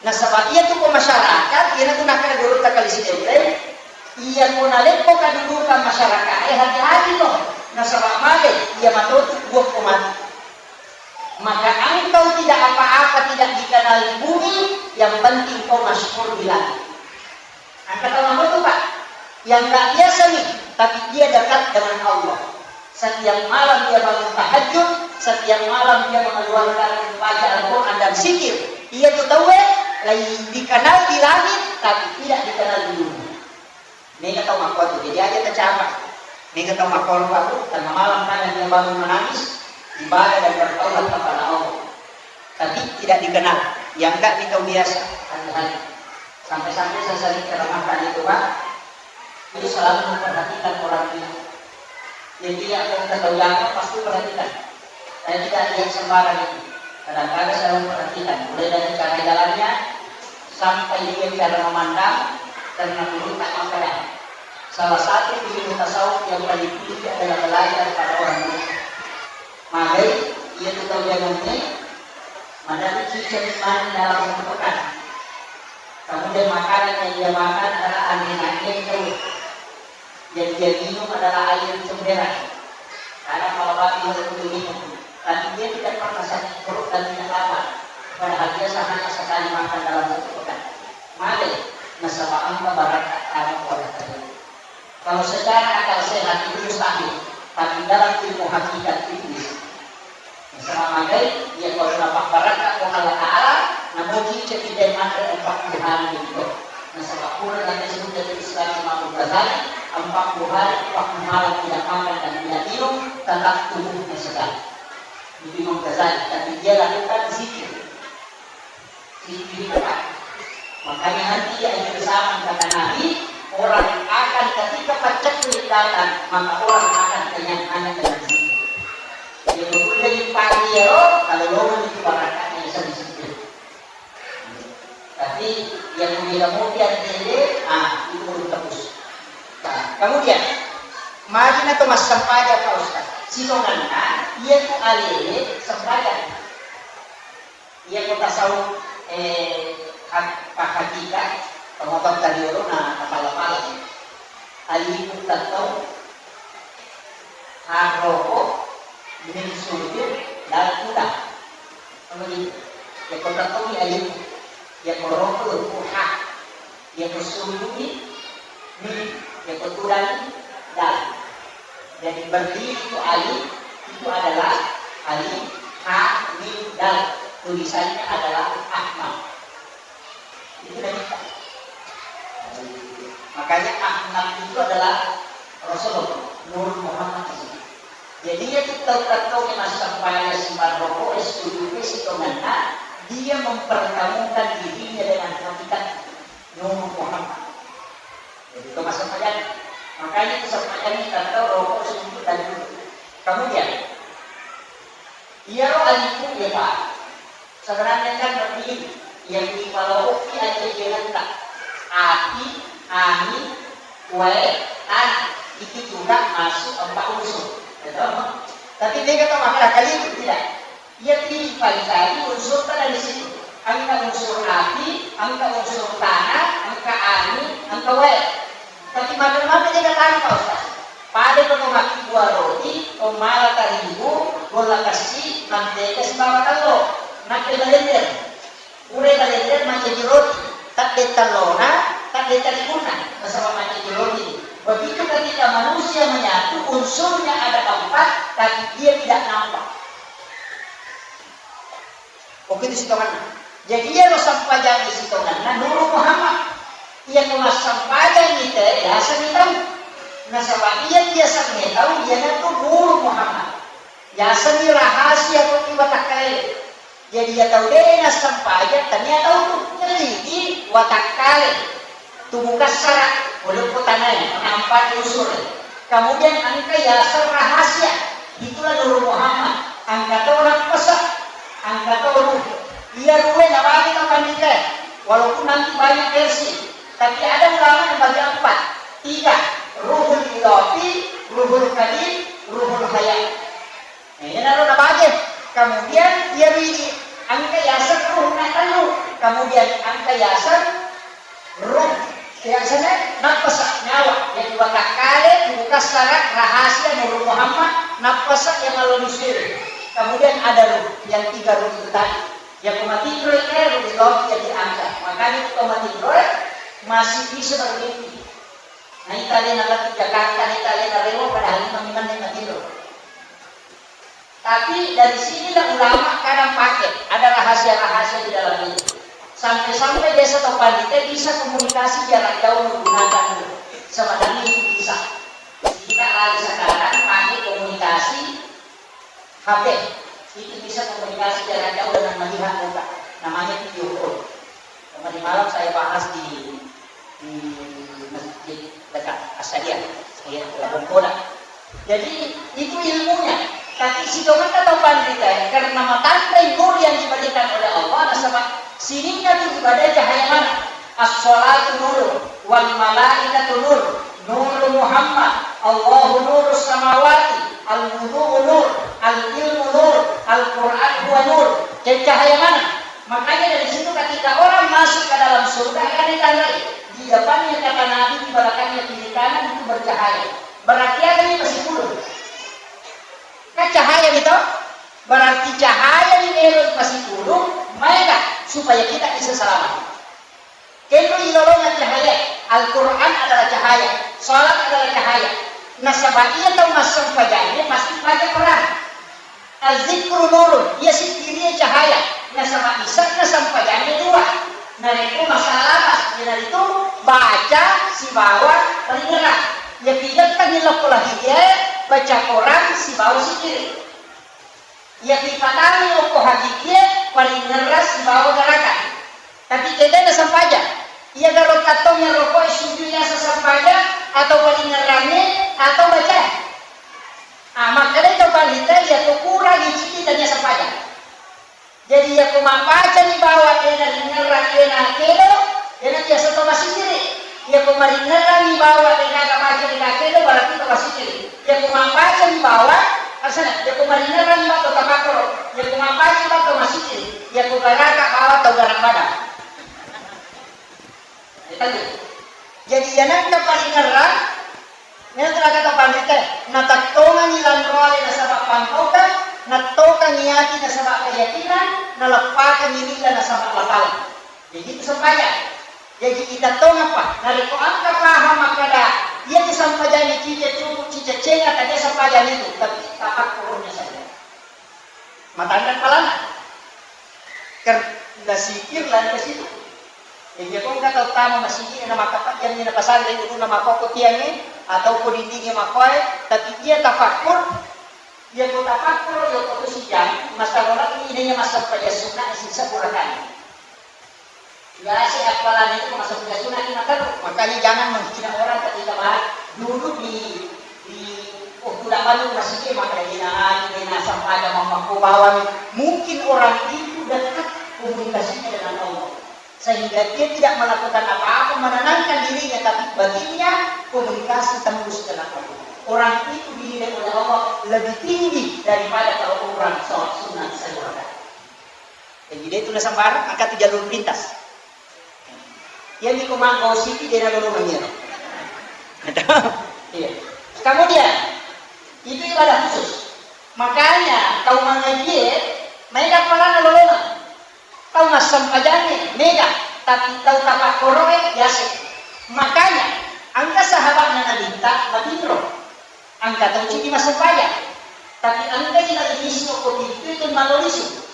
Nasaba iyatu ko masyarakat, iyanatu nakkeda gurutta Kali Sidewre, iya ko naleppo kadudukan masyarakat e, hati-hati to. Nasaba male, iya matotu buah ko mati. Maka engkau tidak apa-apa, tidak dikenal di bumi, yang penting kau masyhur di langit. Engka tau mammotto, Pak, yang nggak biasa nih, tapi dia dekat dengan Allah. Setiap malam dia bangun tahajud, setiap malam dia mengeluarkan baca Al-Quran dan zikir. Iya tu tauwe, lai dikenal di langit, tapi tidak dikenal di bumi. Mega tau makkuatu, jadi aja tercapai. Mega tau makkuatu, tengah malam kadang dia bangun menangis, ibadah dan bertaubat kepada Allah. Tapi tidak dikenal. Yang enggak ni tau biasa, hati-hati. Sampai-sampai saya sering ceramahkan itu, Pak. Itu selalu memperhatikan orang ini. Jadi, yang mau kita tahu apa, pasti perhatikan. Saya tidak lihat sembarang itu. Kadang-kadang saya memperhatikan. Mulai dari cara jalannya sampai dia cara memandang, karena guru tak makan. Salah satu ilmu tasawuf yang paling tinggi adalah belajar pada orang guru. Magai, ia tu tau jangan ni, mana cicak mana dalam satu pekan. Kemudian makanan yang dia makan adalah angin-angin terus. Yang dia minum adalah air cemberan. Karena kalau babi itu minum, tapi dia tidak pernah sakit perut dan tidak lapar. Padahal biasa hanya sekali makan dalam satu pekan. Male, nasaba amba baraka kamu kuat tadi. Kalau secara akal sehat itu mustahil, tapi dalam ilmu hakikat itu bisa. Nasaba magai, iya ko napabbarakka Puang Allah Ta'ala, namoji cedde manre empat puluh hari itu. Nasaba pura dan disebut dari Islam Imam Ghazali, empat puluh hari, empat puluh malam tidak makan dan tidak minum, tetap tubuhnya segar. Itu Imam Ghazali, tapi dia lakukan zikir. Zikir. Makanya nanti di akhir zaman kata Nabi, orang akan ketika paceklik datang, maka orang akan kenyang hanya dengan zikir. Jadi, betul dari pagi ya, kalau lowong itu barakatnya bisa disitu. Tapi yang mulia-mulia tele, ah, itu belum tebus. Nah, kemudian, mari na to massempajang, Pak Ustaz. Sitonganna, iya tu alele sempajang. Iya ko tasawuf, eh, hak-, pak hakika, pengobatan tadi na, na pala-pala. Alifu tattau, ha roko, mim sujud, dal kuda. Kamu gitu. Ya ko tattau ni alifu. Ya ko roko, ha. Iya ko sujudi, mim, iya ko tudang, dal. Jadi berdiri itu alif, itu adalah alif, ha, mim, dal. Tulisannya adalah Ahmad. Itu dari kita. Makanya Ahmad itu adalah Rasulullah, Nur Muhammad itu. Jadi, iya tu tau-tau yang massempajang simarroko, es tujuh, es itu, dia mempertemukan dirinya dengan hakikat Nur Muhammad. Jadi, itu maksud saya. Makanya itu sampai kita tahu rokok suntuk dan dulu. Kemudian, iyaro alifu ya, Pak. Sebenarnya kan berarti yang dipaloki aja dia tak. Api, angin, kue, tanah. Itu juga masuk empat unsur. Betul? Tapi dia kata masalah kali itu tidak. Iya, tipa dicari unsurta dari situ. Engka unsur api, engka unsur tanah, engka angin, engka wae. Tapi mate-mate de' tanpa, Ustaz. Pada ko makibua roti, ko mala tarigu, golla kassi, mantega sibawa tello. Nakke balender. Pura balender mancaji roti. Tadde tellona, tadde tariguna. Nasaba mancaji roti. Begitu ketika manusia menyatu, unsurnya ada empat, tapi dia tidak nampak. Oke, itu sitonganna. Jadi, iyaro sempajang sitonganna Nuru Muhammad. Iya ko massempajang ite, yaseng tau. Nasaba iya biasa tau, iyanatu Nuru Muhammad. Yaseng rahasia ko iwa takkae. Jadi, iya tau de' nassempajang, tania tau tu. Jadi, watakkale. Tubuh kassara, walaupun tanai, nampak unsur. Kemudian engka yaseng rahasia, itulah Nurul Muhammad. Engka to nappasa, engka to ruh. Iya ruhe nabagi tau pandita, walaupun nanti banyak versi, tapi ada ulama yang bagi empat, tiga, ruhul idafi, ruhul kadim, ruhul hayat. Nah, iyanaro nabage. Kemudian iya biji engka yaseng ruh na tellu. Kemudian engka yaseng ruh, yaseng nappasa nyawa. Jadi watakkale, tubuh kassara, rahasia, Nurul Muhammad, nappasa yang manusia. Kemudian ada ruh, yang tiga ruh itu tadi. Yang mati ruh itu ruh itu jadi angka. Makanya itu mati ruh masih bisa bermimpi. Nah, itu ada yang lagi Jakarta, itu ada yang lewat, padahal ini memang yang mati ruh. Tapi dari sinilah ulama kadang pakai, ada rahasia-rahasia di dalam itu. Sampai-sampai biasa atau pandita bisa komunikasi jarak jauh menggunakan itu. Sebenarnya itu bisa. Kita lagi sekarang pakai komunikasi H P. Itu bisa komunikasi jarak jauh dengan melihat muka. Namanya video call. Tadi malam saya bahas di, di masjid dekat Asadia, ya, Labuan Bola. Jadi, itu ilmunya. Tapi sitonganna tau pandita, karena matandai nur yang diberikan oleh Allah, Sininna tu ibadah cahaya maneng. As-shalatu nur, wal malaikatu nur, nuru Muhammad, Allahu nurus samawati, al-wudu'u nur, al-ilmu nur, Al-Quran huwa nur. Jadi cahaya maneng. Makanya dari situ ketika orang masuk ke dalam surga akan ditandai. Di depannya kata Nabi, di belakangnya kiri kanan itu bercahaya. Berarti ada yang masih kurang. Kan cahaya gitu? Berarti cahaya ni ero ipasitulung, maega supaya kita bisa selamat. Kenro ilolongan cahaya, Al-Quran adalah cahaya, salat adalah cahaya. Nasaba iya tau massempajangnya pasti baca Quran. Azikru nurun, iya sikkiriya cahaya. Nasaba isanna sempajangnya dua. Narekko masalah lapas, iyanaritu baca sibawa paringerang. Iya pijettang ilokko lahidiae, baca Quran sibawa sikkiri. Iya pipatangi okko hakikie, paringerrang sibawa garakan. Tapi kedena sempajang. Iya garo tattong yang rokok sujud yang sesempajang atau paringerrangi atau baca. Ah, makkedai tau panrita iya tu kurang iciki tania sempajang. Jadi iya ku mabbacani bawa dena ringerrang dena kedo, dena biasa to masijiri. Iya ku maringerrangi bawa dena ga baca dena kedo, berarti to masijiri. Iya ku mabbacani bawa, asana, iya ku maringerrangi bawa to tapakkoro. Iya ku mabbacani bawa to masijiri. Iya ku garaka bawa tau garak badang. Jadi iyanengka paringerrang, iyanatu nakkeda panrita, natettongengngi lanroale nasaba pangkaukeng, nattokengngi ati nasaba keyakinan, naleppakengngi lilla nasaba lapaleng. Jadi itu sempajang. Jadi itettongeng pa, narekko engka paham makkeda, iya tu sempajangnge cica cuku, cica cenga, tania sempajang itu, tapi tapakkurunna saja. Matanre palanna. Ker-, nasikir lari ke situ. Jadi, ko engka tau tama masigi na makkapajjanni na pasanre ulunna makkokko tiangnge atau ko dindingnge makkoe, tapi iya tafakkur, iya ko tafakkur, iya ko tu sijang, masalah ini iya massempajang sunna sisa kurakani. Biasa apalagi itu masuk ke sunnah lima terus. Makanya jangan menghina orang ketika bahas duduk di, di, oh, tidak banyak masjid, maka dia naik, dia nasam pada mama bawang. Mungkin orang itu dekat komunikasinya dengan Allah. Sehingga dia tidak melakukan apa-apa menenangkan dirinya, tapi baginya komunikasi tembus dengan Allah. Orang itu dinilai oleh Allah lebih tinggi daripada kalau orang sholat sunnah sehari. Jadi, de tu nasembarang, engka tu jalur lintas. Iya mi ko manggosiki de nalolongeng iyaro. Iya. Kemudian, itu ibadah khusus. Makanya, tau mangajie, maega palanna lolongeng. Tau massempajangnge, maega. Tapi tau tapakkoroe, biasa. Makanya, engka sahabatna Nabitta, matinro. Engka tau cidi massempajang. Tapi engka i lagi lisu ko pintu itu malo lisu.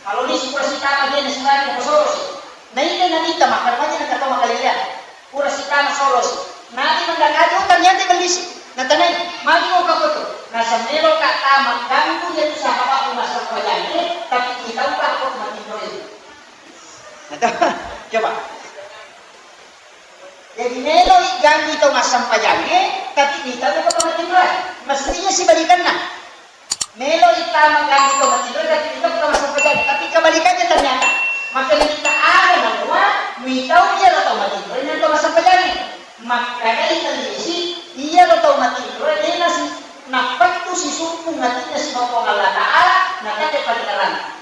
Kalau lisu pura sitama dia nasibari ko solosi. Nainna Nabitta makkeda maja na katau makaleleang. Pura sitama solosi. Nabi mendakajo ternyata bellisi. Natanai, magi mau kakoto. Nasamelo ka tama ganggu dia tu sahabat massempajang ini, tapi kita udah kok mati. Coba. Jadi, meloi ganggu tau massempajangnge, tapi mita ko tau matinroe. Mestinya sibalikanna. Meloi tama ganggu tau matinroe, tapi mita ko tau massempajangnge. Tapi kebalikannya ternyata. Maka mita aga namua, mitau iya lo tau matinroe, dan tau massempajangnge. Maka dari telisi, iya lo tau matinroe, dena si, napettu si sumpung hatinya si Puang Allah Ta'ala, nakate paringerang.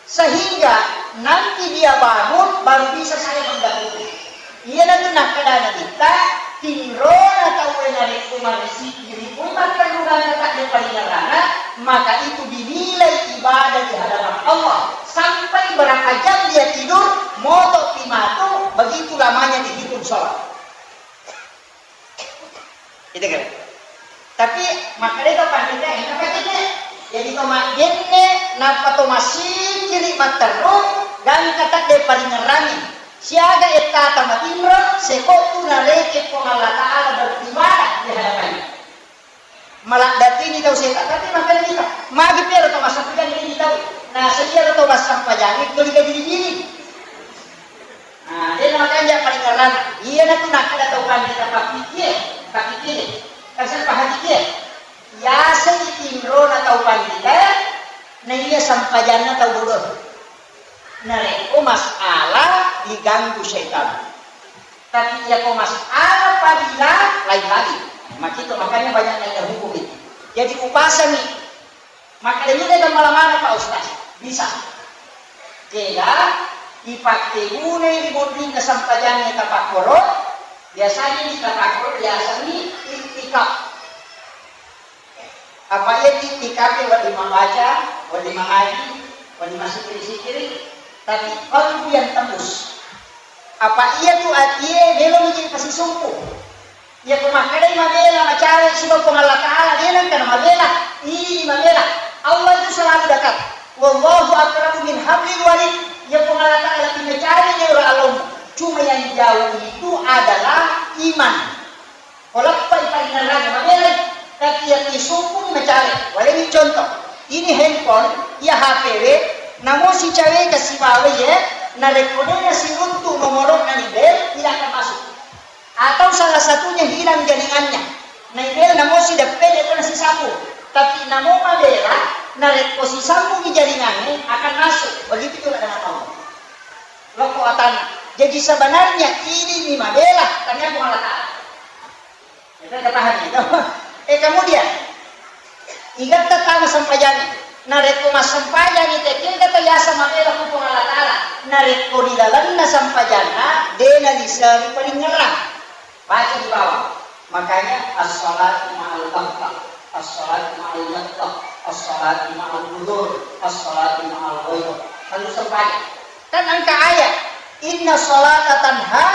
Sehingga nanti dia bangun, baru bisa saya mendahului. Iyanatu nakkeda Nabitta, tinrona tauwe narekko marisiki ripui matterrungeng tadde paringerrana, maka itu dinilai ibadah di hadapan Allah. Sampai berapa jam dia tidur, motopi matu, begitu lamanya dihitung sholat. Itu kan. Tapi makkedai to pandita, engka paccinna. Jadi to majjenne, nappa to massikkiri matterru, gangka tadde paringerrangi. Siaga ettata matinro, sekottu naleke Puang Allah Ta'ala beribadah di hadapannya. Maladdatini tau seta, tapi makkedai kita, magi piaro to massampajang ini tau. Nah, sedia to massampajang itu liga diri-diri. Nah, dena makanja paringerranna. Iyanatu nakkeda tau pandita, papikie, papikie. Kasar pahakikie. Yaseng tinrona tau pandita, na iya sampajanna tau bodoh. Narekko masalah diganggu syaitan. Tapi iyako masalah fadilah, lain lagi. Makito, makanya banyak yang hukum itu. Jadi upasami. Makanya ini kan malam-malam, Pak Ustaz. Bisa. Kega, ipakkegunai ri bunrinna sampajangnge tapakkoro, biasanya di tapakkoro, biasanya iktikaf. Apa iya ti-, tikapi wedding mambaca, wedding mangaji, wedding massikkiri-sikkiri, tapi qalbu yang tembus. Apa iya tu atie melo miji pasisumpu. Iya ko makkedai mabela macawe siba Puang Allah Ta'ala, de nengka na mabela, ini mabela. Allah itu selalu dekat. Wallahu aqrabu min hablil warid. Iya Puang Allah Ta'ala lebih macawe de ura alom. Cuma yang jauh itu adalah iman. Ko leppai paringerrangnge mabelai, tapi iya tisumpungi macare. Waleni contoh, ini handphone, iya H P we, namo sicaweka sibawa iye, narekko de nasiruntu nomoro'na ni bel, tidak akan masuk. Atau salah satunya hilang jaringannya. Na ibel namo sideppe de nasisambung. Tapi namo mabela, narekko sisambungi jaringangnge akan masuk. Begitu juga dengan Allah. Lokko atanna. Jadi sebenarnya ini ni mabela, tania Puang Allah Ta'ala. Kita pahami, no? Eh, kemudian, igatta tama sempajangi. Narekko massempajangi te, kega to yasa mabela ku Puang Allah Ta'ala. Narekko di lalenna sempajanna, de naliseri palingerang. Baca di bawah. Makanya as-salatu ma'al ghaflah, as-salatu ma'al yaqdah, as-salatu ma'al hudur, as-salatu ma'al ghaibah. Lalu sempajang. Kan engka ayat, "Inna salata tanha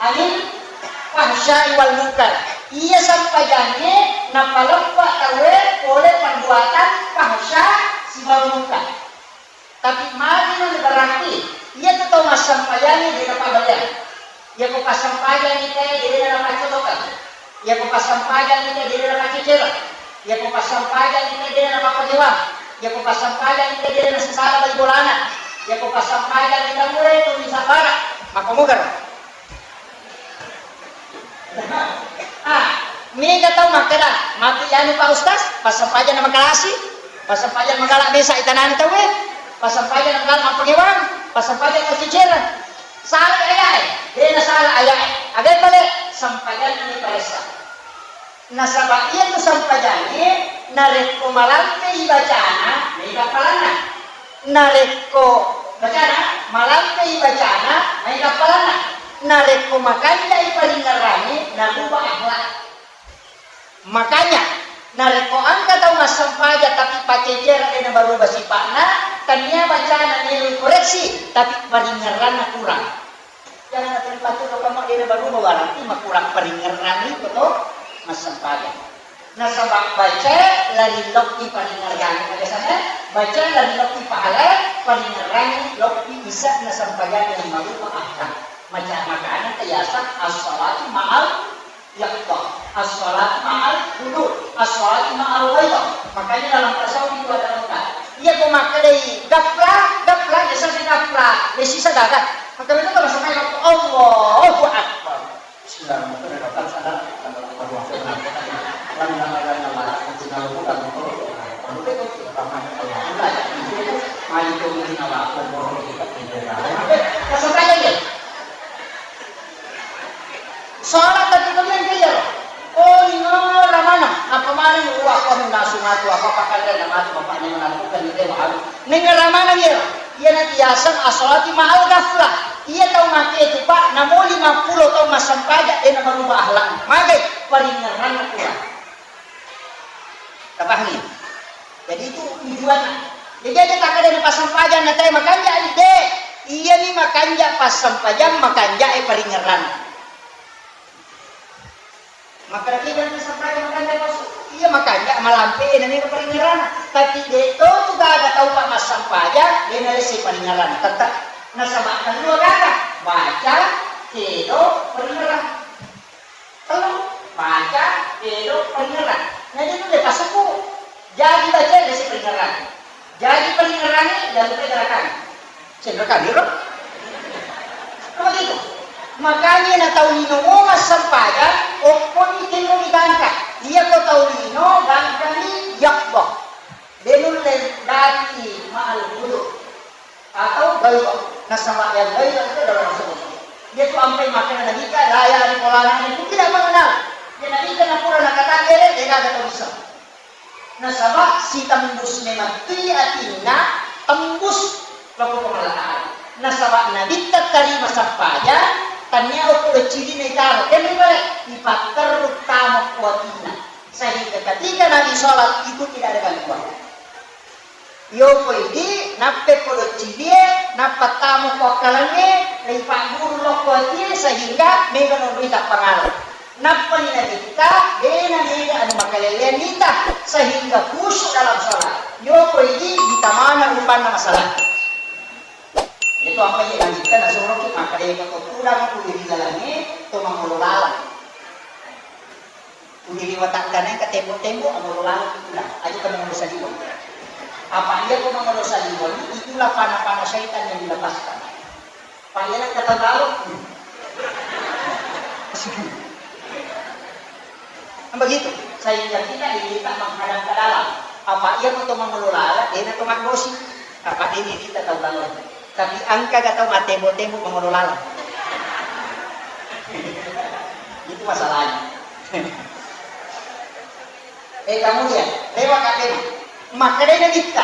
anil fahsya'i wal munkar." Iya sempajangnge napaleppa tauwe pole perbuatan fahsya sibawa munkar. Tapi magi nani berarti, iya tu tau massempajangnge de napabaleang. Iya ko passempajangngi te de napaccotokan. Iya ko passempajangngi te de napaccecereng. Iya ko passempajangngi te de napapagewang. Iya ko passempajangngi te de nasesala bali bolana. Iya ko passempajangngi te mure tu misabara. Maka mugar. Ah, mega tau makkeda, matu anu Pak Ustaz, passempajang na makalasi, passempajang magala mesa itanani tauwe, passempajang na magala mappagewang, passempajang na cicera. Salah ayae, dena salah ayae. Aga pale, sempajanna ni paressa. Nasaba iya tu sempajangnge, narekko malampei bacana, mega palanna. Narekko bacana, malampei bacana, maega palanna. Narekko makanjai paringerrangnge, naruba akhlak. Makanya, narekko engka tau massempajang tapi pacecera de nabaruba sipa'na, tania bacana melo koreksi, tapi paringerranna kurang. Jangan terpacu kamu de nabaruba, berarti makurang paringerrangngi ko to massempajang. Nasaba bacae lari lokki paringerrangnge, biasana bacae lari lokki pahalae, paringerrangnge lokki isa na sempajangnge yang marupa akhlak. Maca makana tayaseng as-salatu ma'al yaqdah, as-salatu ma'al hudur, as-salatu ma'al ghaibah. Makanya dalam tasawuf itu ada empat. Iya ko makkedai gaflah, gaflah, ya sasa gaflah, ya sisa gaga. Maka betul kalau sampai waktu Allahu Akbar. Bismillahirrahmanirrahim. Kasempajang ya. Sholat tapi kemudian dia. Oh, ini ramana. Apa mana? Wah, kau nasu matu apa pakai dan matu bapaknya menantukan dia baru. Nengngerang maneng iyaro, iyana riyaseng as-salati ma'al ghaflah. Iya tau makkeda tu, Pak, namo limappulo taung massempajang, de nabaruba akhlakna. Magai? Paringerranna kurang. Tapahami? Jadi itu tujuanna. Jadi aja takkeda na passempajang na tae makanja, de. Iyami makanja passempajang, makanjae paringerranna. Makkeda, "Iya, massempajang makanja, Pak." Iya, makanja malampe, eh, nani paringerranna. Tapi de to tu gaga tau, Pak, massempajang, de nalesse paringerranna. Tette. Nasaba tellu gaga, baca, kedo, paringerrang. Tellu, baca, kedo, paringerrang. Jadi itu de pasukku. Jadi baca, lesse paringerrang. Jaji paringerrangnge, jallupai garakanna. Cendera kadiro. Kan begitu. Makanya na tau lino mo massempajang, okkoni tenro ni gangka. Iya ko tau lino, gangkani yakbo. De nulle dati ma'al wudu. Atau Baik, nasaba yang baik itu adalah Rasulullah. Dia tu ampai makan Nabi ka, raya di polana itu tidak mengenal. Dia Nabi ka napura nakatakkere, dia kagak tahu bisa. Nasaba sitembus memettui atinna tembus loko Puang Allah Ta'ala. Nasaba Nabitta tarima sampaja, tania okko doccirina itaro, kemri bale, ipatterru tamo ko atinna. Sehingga ketika Nabi sholat itu tidak ada gangguan. Yoko idi, nappe ko doccilie, nappa tamo ko akkalengnge, ripagguru lokko atie, sehingga mega nonroi tappangala. Nappani nabitta, dena mega anu makalelleang nita, sehingga khusyuk dalam sholat. Yoko idi, ditamana rupanna masalah. Itu apa ye nabitta nasuroki makkeda ko tudang ku ri jalangnge, to mangolo lalang. Uwiri watakkanai engka tembok-tembok, amolo laleng itulah. Aja ko mangolo saliweng. Apa iya ko mangolo saliweng, itulah panah-panah syaitan yang dilepaskan. Panggilan kata tahu. Kan begitu. Sehingga kita diminta menghadap ke dalam. Apa iya ko to mangolo laleng, dena to maggosi. Apa ini kita tahu laleng. Tapi engka ga tau mattembok-tembok mangolo laleng. Itu masalahnya. Eh, kemudian, lewat katena. Makkedai Nabitta,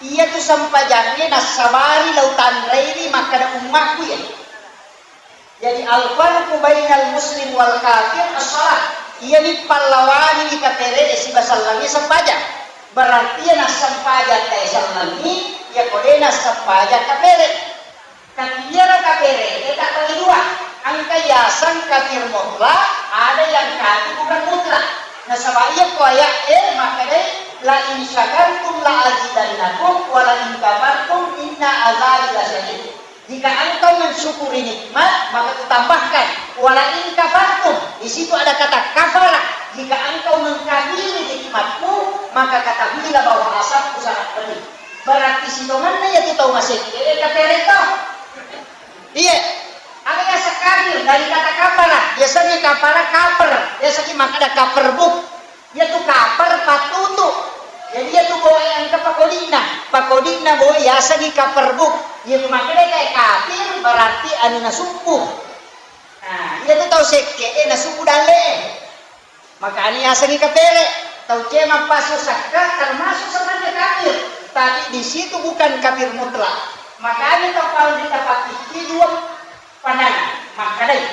iya tu sempajangnge nassabari lau tanraiwi makkeda ummakku ya. Jadi, al-farqu bainal muslim wal kafir as-shalah. Iyani pallawangi kapere siba sellengngi sempajang. Berarti iya nassempajang tae sellengngi, iya ko de nassempajang kapere. Tapi iyaro kapere e tabbagi dua. Engka yaseng kafir mutlak, ada yang kafir bukan mutlak. Nasaba iya ko ayat e makkedai, "La in syakartum la azidannakum, wa la in kafartum inna azabi lasyadid." Jika engkau mensyukuri nikmat, maka kutambahkan. Wala in kafartum, di situ ada kata kafara. Jika engkau mengkafiri nikmatku, maka ketahuilah bahwa azabku sangat pedih. Berarti sitongenna iya tu tau masekke, eh, kapere to. Iya. Aga yaseng kafir dari kata kafara. Biasanya kafara kaper. Biasanya makkeda kaperbuk. Iyatu kaper pattutu. Jadi iyatu boe engka pakodinna. Pakodinna boe yasengngi kaper buk. Iyatu makkedai kafir berarti anu nasubbu. Nah, iyatu tau sekke e nasubbu dalle. Makanya yasengngi kapere. Tau cema pasu sakka termasuk sebenarnya kafir. Tapi di situ bukan kafir mutlak. Makanya tau paling ditapakki dua Pandangan, makkedai,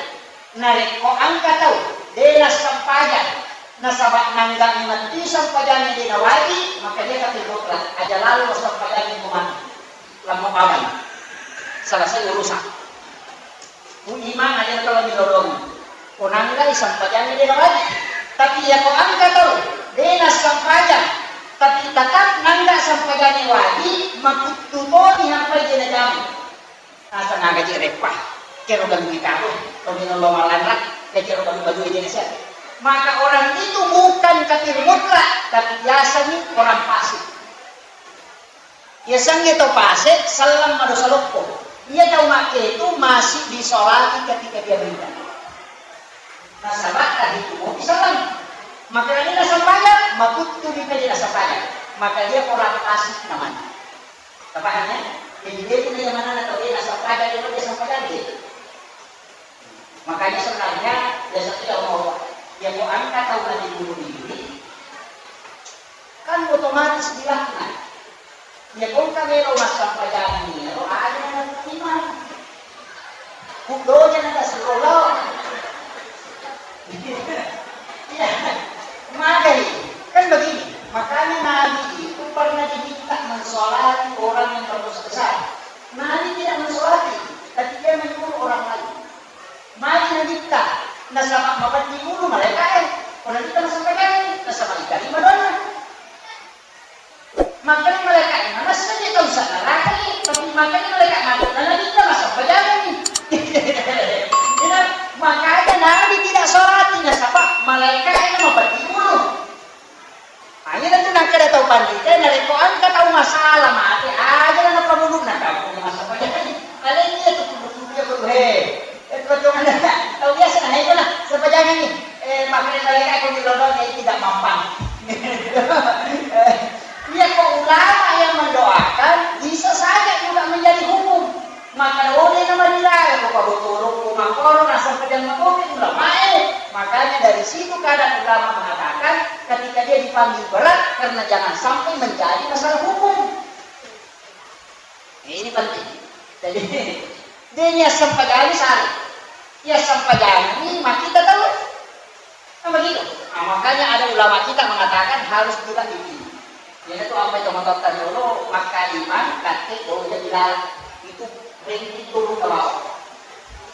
narekko engka tau de nassempajang, nasaba nanggami matti sempajangnge de nawaji, maka dia kafir mutlak, aja lalo sempajangnge ko mati. Lamma paman. Selesai urusan. Ku imang aja kalau dilolongi. Ko nanggai sempajangnge de nawaji. Tapi ya ko engka tau de nassempajang, tapi tetap nangga sempajangnge waji, makuttu toni hampai de najama. Asa nagaji reppa, kero galui karo, toni nallo malanra, kecero galu-galu ini nasa. Maka orang itu bukan kafir mutlak, tapi biasanya orang fasik. Biasanya to fasik, salam madosa loppo. Ia tau make itu masih disolati ketika dia meninggal. Nasaba tadi itu mau salam. Maka ini nasabaya, makuttu di tadi nasabaya. Maka dia orang fasik namanya. Tapahang ya? Jadi dia punya yang mana atau dia nasab pada dia dia sampai lagi. Makanya sebenarnya biasanya ya mau ya mau angkat tahu lagi dulu diri kan otomatis dilaknat. Ya kau kan melo masampajang ini lo ada yang terima. Kudonya na sekolah. Iya, magai. Kan begini, makanya Nabi itu pernah diminta mensolati orang yang berdosa besar. Nabi tidak mensolati, tapi dia menyuruh orang lain. Magi Nabitta, nasaba mapetti ulu malaika'e. Ko Nabitta nasaba jani, nasaba itarima doanna. Makanya malaikat e manessa je tau sa neraka e, tapi makanya malaikat mati na Nabitta masampajangeng ni. Makanya Nabi tidak sholati nasaba malaikat e mapetti ulu. Aja na tu nakkeda tau panrita, narekko engka tau masalah mate, aja na napamulunna kampung masampajang. Aleni iya tu kudu-kudu iya kudu he. Tau biasa na heko na sampajangeng ni. Eh, makanya mereka itu di London ya tidak mampan. Iya kok ulama yang mendoakan bisa saja juga menjadi Maka oleh nama dilarang, ko pabotoro, ko makoro, naseng pejang matomi ulamae. Makanya dari situ kadang ulama mengatakan, ketika dia dipanggil berat, karena jangan sampai menjadi masalah hukum. Ini penting. Jadi, dia niat sempajang sala. Iya sempajang ini, maka kita tahu. Kan begitu? Nah, makanya ada ulama kita mengatakan harus juga ini. Jadi itu apa itu motor tadi dulu, maka iman, kate, bau jadi lalak. Itu ringkih turun ke bawah.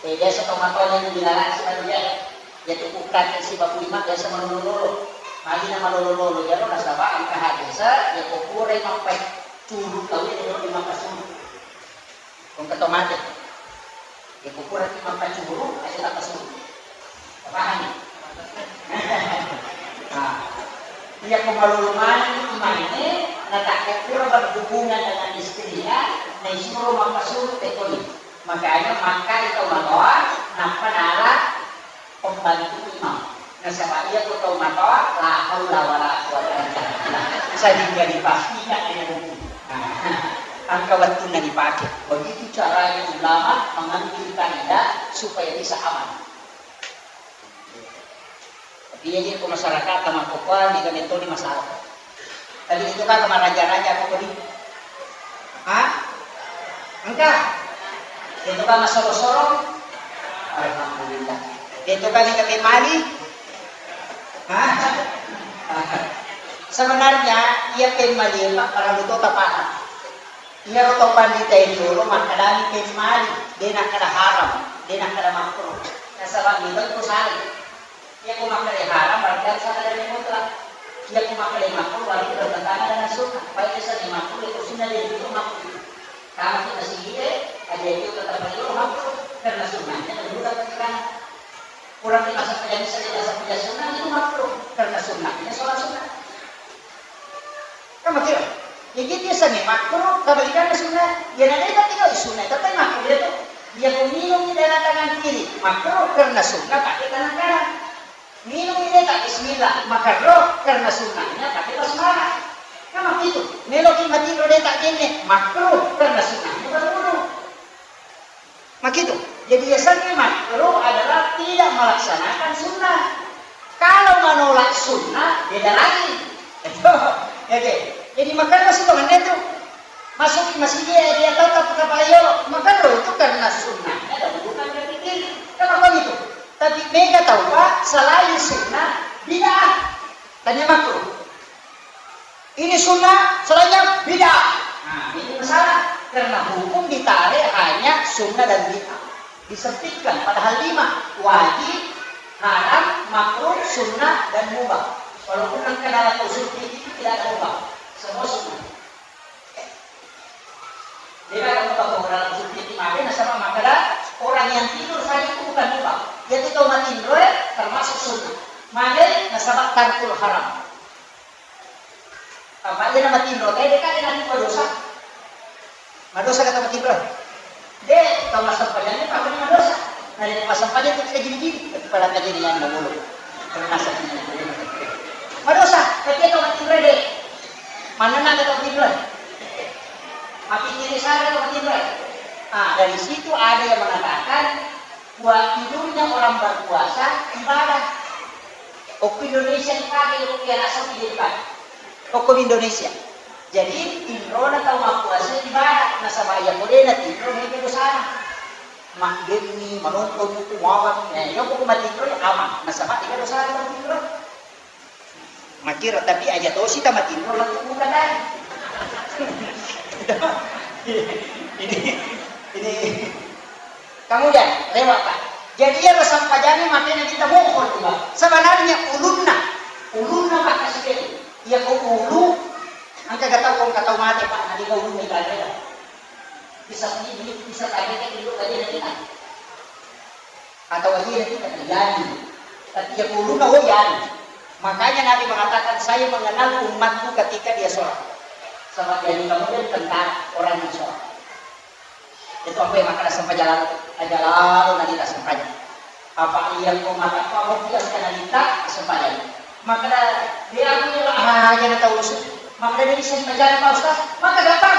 Eh, biasa tomatone yang dilarang sih tadi ya. Jadi bukan si babu lima biasa melulu-lulu. Magi nama lulu-lulu, jadi nasaba engka hadis, ya kukurai mampai turun kau ini dulu lima kasur. Kong keto mate. Ya, kukurang ki mappacuru, aja tak pasuru. Paham? Nah, iya, ko malolo maneng imanne, na tak kukura berhubungan dengan istrinya, na isuro mappasuru tekoni. Makanya maka itu matoa, nappa nala pembantu imam. Nasaba iya ko tau matoa, la haula wala quwwata illa billah. Sehingga dipastikan dengan hukum. Nah, engka wettunna dipake. Begitu caranya ulama mengambil kaidah supaya bisa aman. Tapi iya je ko masyarakat, tama kokoa, di kami toni masalah. Tadi itu kan maraja-raja apa tadi? Hah? Engka? Itu kan masoro-soro? Alhamdulillah. Itu kan yang kami mali? Hah? Sebenarnya, iya pemmali, Pak, para luto tapaham. Iya, tau pandita ini dulu, makkadani pemmali, de nakkada haram, de nakkada makruh. Nasaba itu salah. Iya, ko makkeda haram, berarti harus ada dalil mutlak. Iya, ko makkeda makruh, berarti bertentangan dengan sunnah. Baik, misalnya makruh, itu sunnah, jadi itu makruh. Karena kita sendiri, ada itu tetap itu makruh. Karena sunnahnya, dan juga keterangan. Kurang di masa pejam, misalnya masa pejam sunnah, itu makruh. Karena sunnahnya, sholat sunnah. Kan begitu? Jadi biasanya makruh, kebalikannya sunnah. Ya, nanti kita tinggal sunnah, tapi makruh dia tuh. Dia minum di dalam tangan kiri, makruh karena sunnah pakai tangan kanan. Minum ini tak bismillah, makruh karena sunnahnya pakai basmalah. Kan begitu? Meloki mati lo dia tak gini, makruh karena sunnahnya berwudu. Makitu. Jadi, biasanya makruh adalah tidak melaksanakan sunnah. Kalau menolak sunnah, beda lagi. Itu, oke. Jadi, makanya sih temannya tuh masuk masjid dia, dia tatap kepala yo, makruh itu karena sunnahnya dan bukan dari diri. Kenapa gitu? Tapi mega tahu, Pak, selain sunnah, bid'ah. Tanya makruh. Ini sunnah, selainnya bid'ah. Nah, ini masalah. Karena hukum ditarik hanya sunnah dan bid'ah. Disempitkan, padahal lima. Wajib, haram, makruh, sunnah, dan mubah. Walaupun engka dalam usul fikih itu tidak ada mubah. Semua sunnah. Jadi, kalau mubah, kalau dalam usul fikih, makanya sama makkeda orang yang tidur saja itu bukan mubah. Dia itu tau matinro, eh, termasuk sunnah. Makanya nasaba tarkul haram. Apa iya na matinro, tapi de' ka de' na madosa. Madosa ka tau matinro? De', tau massempajang itu apa madosa? Na de' massempajang itu kita gini-gini, tapi pada kejadian dahulu. Pernah sakit. Madosa, tapi tau matinro de'. Mana na tau matinro? Mapikkiri saja tau matinro. Ah, dari situ ada yang mengatakan, Wa-, tidurnya orang berpuasa ibadah. Okko Indonesia dipakai, okko iya rasa tidak dipakai. Okko Indonesia. Jadi, tinrona tau mappuasa ibadah. Nasaba iya ko de' na tinro, mega dosana. Maggenni, manonton buku, mawang. Eh, iya ko matinro, ya aman. Nasaba iya dosana tau tinro. Makkiro, tapi aja tosi tamatinro lettu buka tadi. Ini, ini, kemudian lewat, Pak. Jadi iya rasa pajani makanya kita mohon, Pak. Sebenarnya ulunna, ulunna, Pak, kasih dia. Iya ko ulu, engka gak tahu, kau nggak tahu mati, Pak, nanti kau ulunna ibadah. Bisa ini, bisa tadi, kan, dulu tadi ada kita. Atau iya kita terjadi. Tapi ya kuluna, oh ya. Makanya Nabi mengatakan, "Saya mengenal umatku ketika dia sholat." Sama jadi kemudian tentang orang yang sholat. Itu apa yang makan sempajang? Aja lalu nanti tak sempajang. Apa iya ko maka apa mau dia sekali kita sempajang? Maka dia aku lah aja tahu usul. Maka dari sempajang, Pak Ustaz, maka gampang.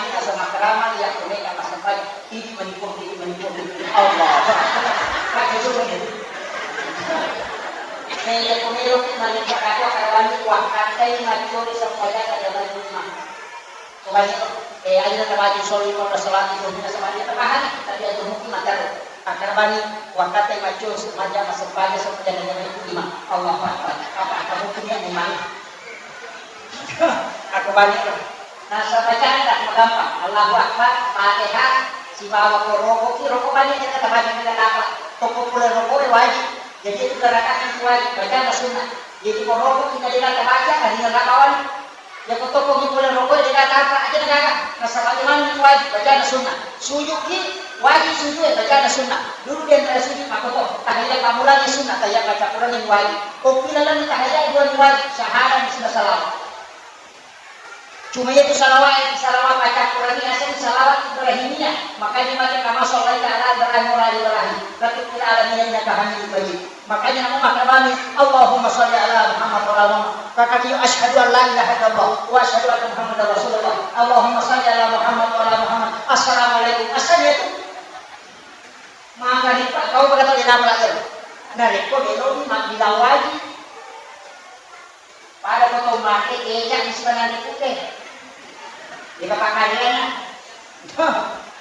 mani, nasaba makkarama iya ko mega massempajang, idi manipong, idi manipong. Allah. Pakai suruh ni. Mega ko melo ki manipong, aku akan wani, wakkatai macori sempajang ada lima. Ko bani, eh, aja na tabaju solo lima belas salawat itu, nasaba dia tapahami, tapi itu mungkin materru. Akkeda bani, wakkatai maccio, sempajang, massempajang, sempajang, sempajang itu lima. Allahu Akbar. Apa, apa mungkin ya memang? Aku bani, nasaba bacana magampang. Allahu Akbar, Fatihah, sibawa ko roko ki, roko bani, aja na tabaju, aja na apa. Tokko pole roko wajib. Jadi itu gerakan itu wajib, bacana sunnah. Jadi ko roko ki, aja na tabaca, aja na bawani. Yako tokkogi pole roko, de gaga apa, aja na gaga. Nasaba maneng wajib, bacana sunnah. Sujud ki wajib, sujud e bacana sunnah. Dulu di antara sujud, maka to, tahiyat pammulangi sunnah, tahiyat baca Quran yang wajib. Kopi lalang tahiyat dua yang wajib, syahadat sunnah, salawat. Cuma itu salawat, salawat baca Quran ini asli salawat Ibrahimiyah. Makanya maka kama sallaita ala Ibrahim wa ala Ibrahim. Lalu fil alamin innaka Hamidum Majid. Makanya namo makkeda bani, Allahumma shalli ala Muhammad wa ala Muhammad. Kakak yo, asyhadu an la ilaha illallah wa asyhadu anna Muhammadar Rasulullah. Allahumma shalli ala Muhammad wa ala Muhammad. Assalamualaikum. Asal ya tu. Maka ni Pak, kau berkata di nama lagi. Nah, rekko belum mak bilang wajib. Pada foto make eja di sebenarnya putih. Di bapak kalian.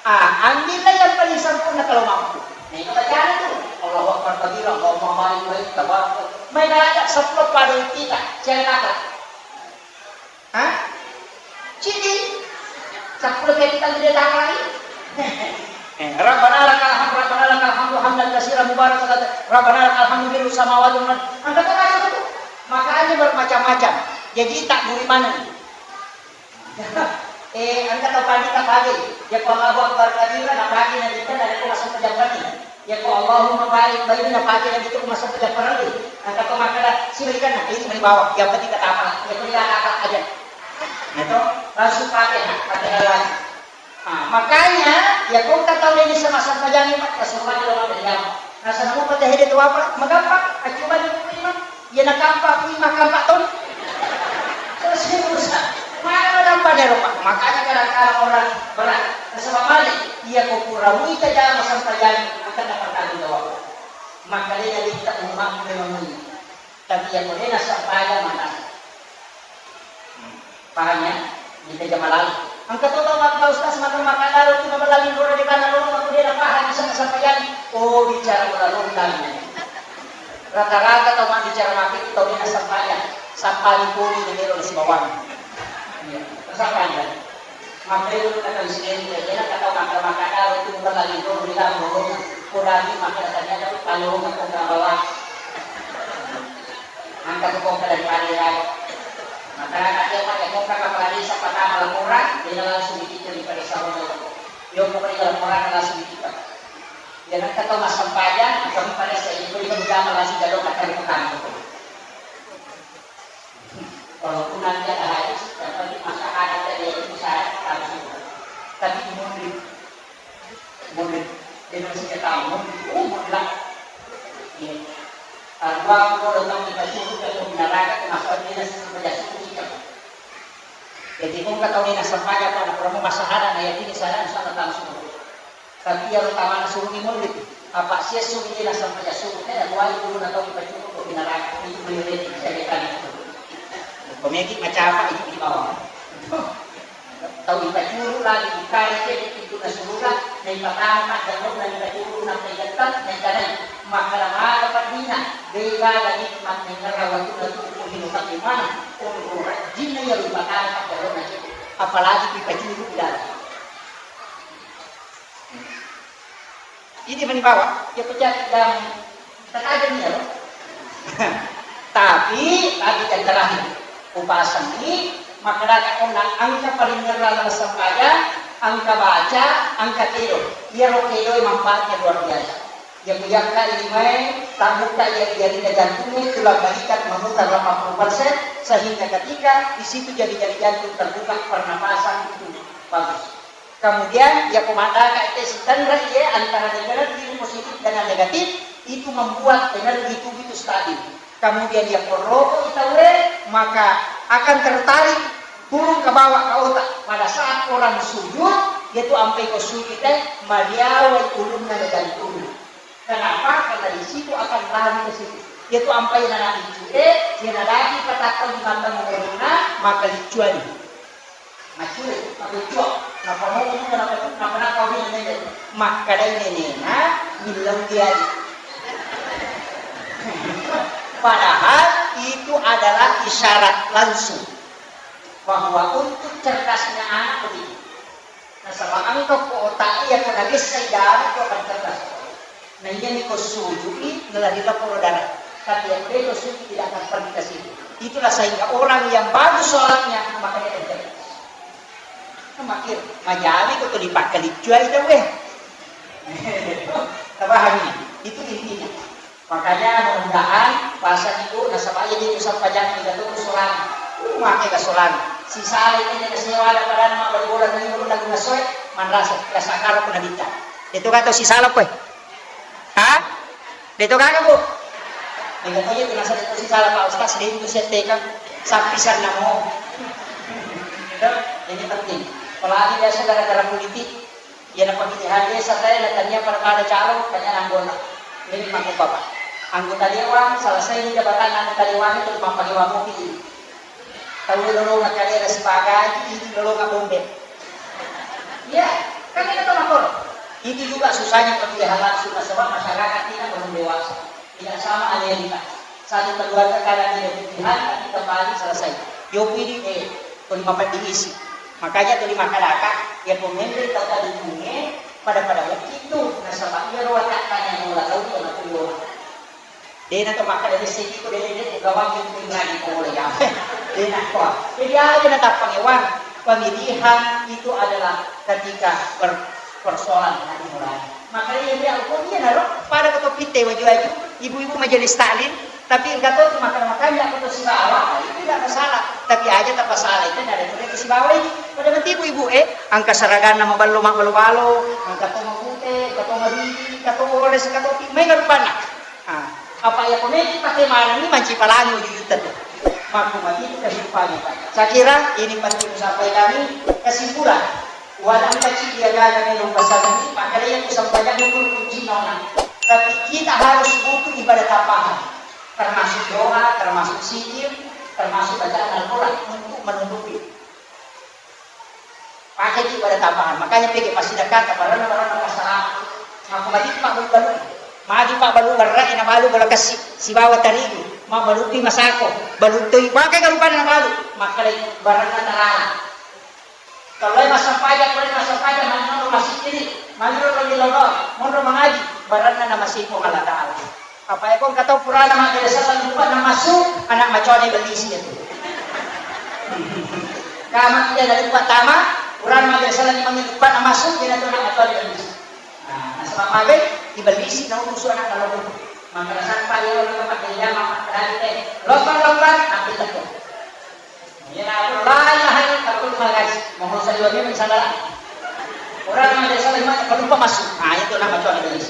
Ah, ambillah yang paling sempurna kalau mampu. Nah, itu bacaan itu. Allahu Akbar kabira, Allahumma barik baik, tabarak. Main aja sepuluh pada kita, jangan apa. Hah? Cidi. Sepuluh kita tidak tahu lagi. Eh, Rabbana lakal hamd, Rabbana lakal hamdu hamdan katsiran mubarakan, Rabbana lakal hamdu mil'us samawati wal ard. Angkat aja itu. Makanya bermacam-macam. Jadi tak buri mana nih? Eh, engka tau pagi tapake. Yako Allahu Akbar kabira, napake Nabitta narekko massempajang wenni. Yako Allahumma barik bainana, napake Nabitta ko massempajang parellu. Engka tau makkeda, sibalikanna, itu mani bawang. Yang penting kata apa? Yang penting kata apa aja. Nah, itu langsung Fatihah, Fatihah lagi. Ah, makanya, yako engka tau de nisseng massempajang, Pak, tasumani lo makkeda, Nasaba muppa tahede tu apa? Magampang, accoba ni ku lima. Iya nakampa ku lima, kampa toni. Selesai urusan. Mana nampa dero, Pak? Makanya kadang-kadang orang berat. Nasaba male, iya ko pura muita jama sempajang, akan dapat tanggung jawab. Makanya kita umat memang ini. Tapi iya ko de nassempajang, mata. Paham ya? Kita jama lalu. Engka to tau makkeda, Ustaz, maka makkeda roti mabalali loro de kana loro, aku de napahang bisa nasampaian. Oh, bicara loro lagi. Rata-rata tau mabbicara maki tau de nasampaian. Sampani poni de melo sibawang. Iya, sampaian. Makkeda kata presiden, ya, dia kata makkeda, makkeda roti mabalali loro de kana loro. Kodami makkeda tanya tu kalau makkeda bawa. Engka tu kongka daripada iya. Masyarakat iya pakai kongka kepala desa pertama laporan, dia langsung dikirim pada saudara. Yo pokoknya laporan langsung dikirim. Dia engka tau massempajang, kami pada saya itu dia berjamaah langsung jadwal kata di petang itu. Walaupun nanti ada hadis, yang penting masyarakat ada dia itu bisa langsung. Tapi mundur. Mundur. Dia masih ketahui mundur. Oh, mundur lah. Iya. Dua puluh tahun kita suruh ke neraka, termasuk dia suruh kerja suruh kita. Jadi, kau kata orang yang sama aja, kalau kamu masalah, nah, ya, ini saya, insya Allah, langsung. Tapi yang utama suruh ni mundur. Apa sia sumile nasempajang subuh, eh, buai ulunna tau ripacuru ko pinarang, itu beliau itu, saya kira itu. Komeki macapa itu di bawah. Tau ripacuru lagi, dikare ke di pintu surga, naipatama jangkau, naipacuru, naipatama, naikanai. Makkada maka padina, de gaga nikmat naingerra wattunna tuku hino tapi mana, onro rajinna iya ripatama jangkau, apalagi ripacuru dalam. Ini mani bawa, ya pecah dan terkadang ya, loh. Tapi, tapi yang terakhir, upasangi, makkadaka onna engka paringerrang dalam sempajang, engka baca, engka kedo. Iyaro kedo manfaatnya luar biasa. Ya, kuyakka limae, tabuka ya, jaringan jantungnya, tulang balikat memutar delapan puluh persen, sehingga ketika di situ jari-jari jantung terbuka, pernapasan itu bagus. Kemudian, ya, pemadaka itu sitanra, iya, antara energi positif dan negatif, itu membuat energi tubuh itu stabil. Kemudian, ya, koroko itawe, maka akan tertarik turun ke bawah ke otak. Pada saat orang sujud, yaitu ampai ko sujud teh, mariawai ulunna dan turun. Kenapa? Karena di situ akan lari ke situ. Yaitu ampai nana itu, eh, dia nadaki katakan di mata mengenai maka licuan. Maccule, maccule, nappa momo muka, nappa tu, nappa nakka wina nene. Makkedai nenena, millau diadi. Padahal itu adalah isyarat langsung bahwa untuk cerdasnya anak begitu. Nasaba engka ko otak iya ko nabessai darah ko akan cerdas. Nah, iya ni ko sujui, nalari laporo darah. Tapi yang beda sujui tidak akan pergi ke situ. Itulah sehingga orang yang bagus sholatnya, maka dia akan cerdas. Kan makir, majami ko tuli pakkaliccuai tau, eh. Tapahangi? Itu intinya. Makanya mudah-mudahan pasang itu nasaba iya di sempajang kita tuh solana. Uh, make ka solana. Si Saleh ini ke sewa ada pada nama beli bola dari bola guna soe, manrasa, rasa karo pun ada. Itu kata si Saleh, eh. Ha? Deto gaga, Bu? Mega to je tu nasaba itu si Saleh, Pak Ustaz, dia itu saya tekan sapi sana mau. Itu, ini penting. Apalagi biasa gara-gara politik, ya, na pemilihan desa saya, na tania pada, pada calon, tania anggota. Ini mangku Bapak. Anggota dewan, selesai ini jabatan anggota dewan itu, mapake wamu pilih. Tau lolonga kalera sibagai, idi lolonga bombe. Iya, kan kita tahu makor. Itu juga susahnya pemilihan langsung, nasaba masyarakat kita belum dewasa. Tidak sama Amerika. Satu keluarga kalau tidak pilihan, tapi kembali selesai. Yopi di, eh, tuli mapeddi isi. Makanya tuli makalaka, ya pemimpin tau tadi punya, pada-pada begitu. Nasaba iya roa tak tanya mula tau dia mati. Dena to makkeda dessiki ko dena, dena gawang itu lagi ko boleh ya. Dena ko. Jadi aja na tappangewang. Pemilihan itu adalah ketika ber-, persoalan yang dimulai. Makanya dia aku dia naro pada ketua pitte waju-waju, ibu-ibu majelis taklim, tapi engka to makan-makan ya aku to sibawa, itu tidak masalah. Tapi aja tak masalah itu dari itu sibawa ini. Pada menti ibu-ibu, eh, engka seraganna maballo, maballo-ballo, engka to mabute, engka to maridi, engka to ores, engka to pi-, maega rupanna. Ah, apa iya ko meki pake manenni manci palangi wujudutta tu. Makku mati itu kehidupannya. Saya kira ini penting saya sampaikan ini kesimpulan. Walau kecil dia gagal minum pesan ini, makanya yang disampaikan itu kunci nona. Tapi kita harus butuh ibadah tambahan. Termasuk doa, termasuk zikir, termasuk bacaan Al-Quran untuk menutupi. Pakeki pada tambahan. Makanya peke pasidakata baranna-baranna pasala. Makku madippa balu-balu. Madippa balu warrae na balu bola kessi. Sibawa tarigu. Mabbalupi masako. Baluttoi. Pakai karupanna balu. Makkalai baranna tarala. Kalau massampajang, kalau massampajang, manro masjid ini. Manro lolo. Monro mangaji. Baranna na masih Allah Ta'ala. Apa eko engka tau purana maggere sallang luppa na massu, anak macoa na ibellisi itu. Kama tidak ada luppa tama, purana maggere sallang lima luppa na massu, dia tu anak macoa na ibellisi. Nah, nasaba magai ibellisi na urusu anak dalam. Maka sampai orang tempat dia mama tadi teh, lompat-lompat, ambil tepung. Iya, aku la ilaha illallah, aku tuh guys, mau saya dua ini salah. Orang yang ada salah iman, kalau lupa masuk, nah itu nama Tuhan Iblis.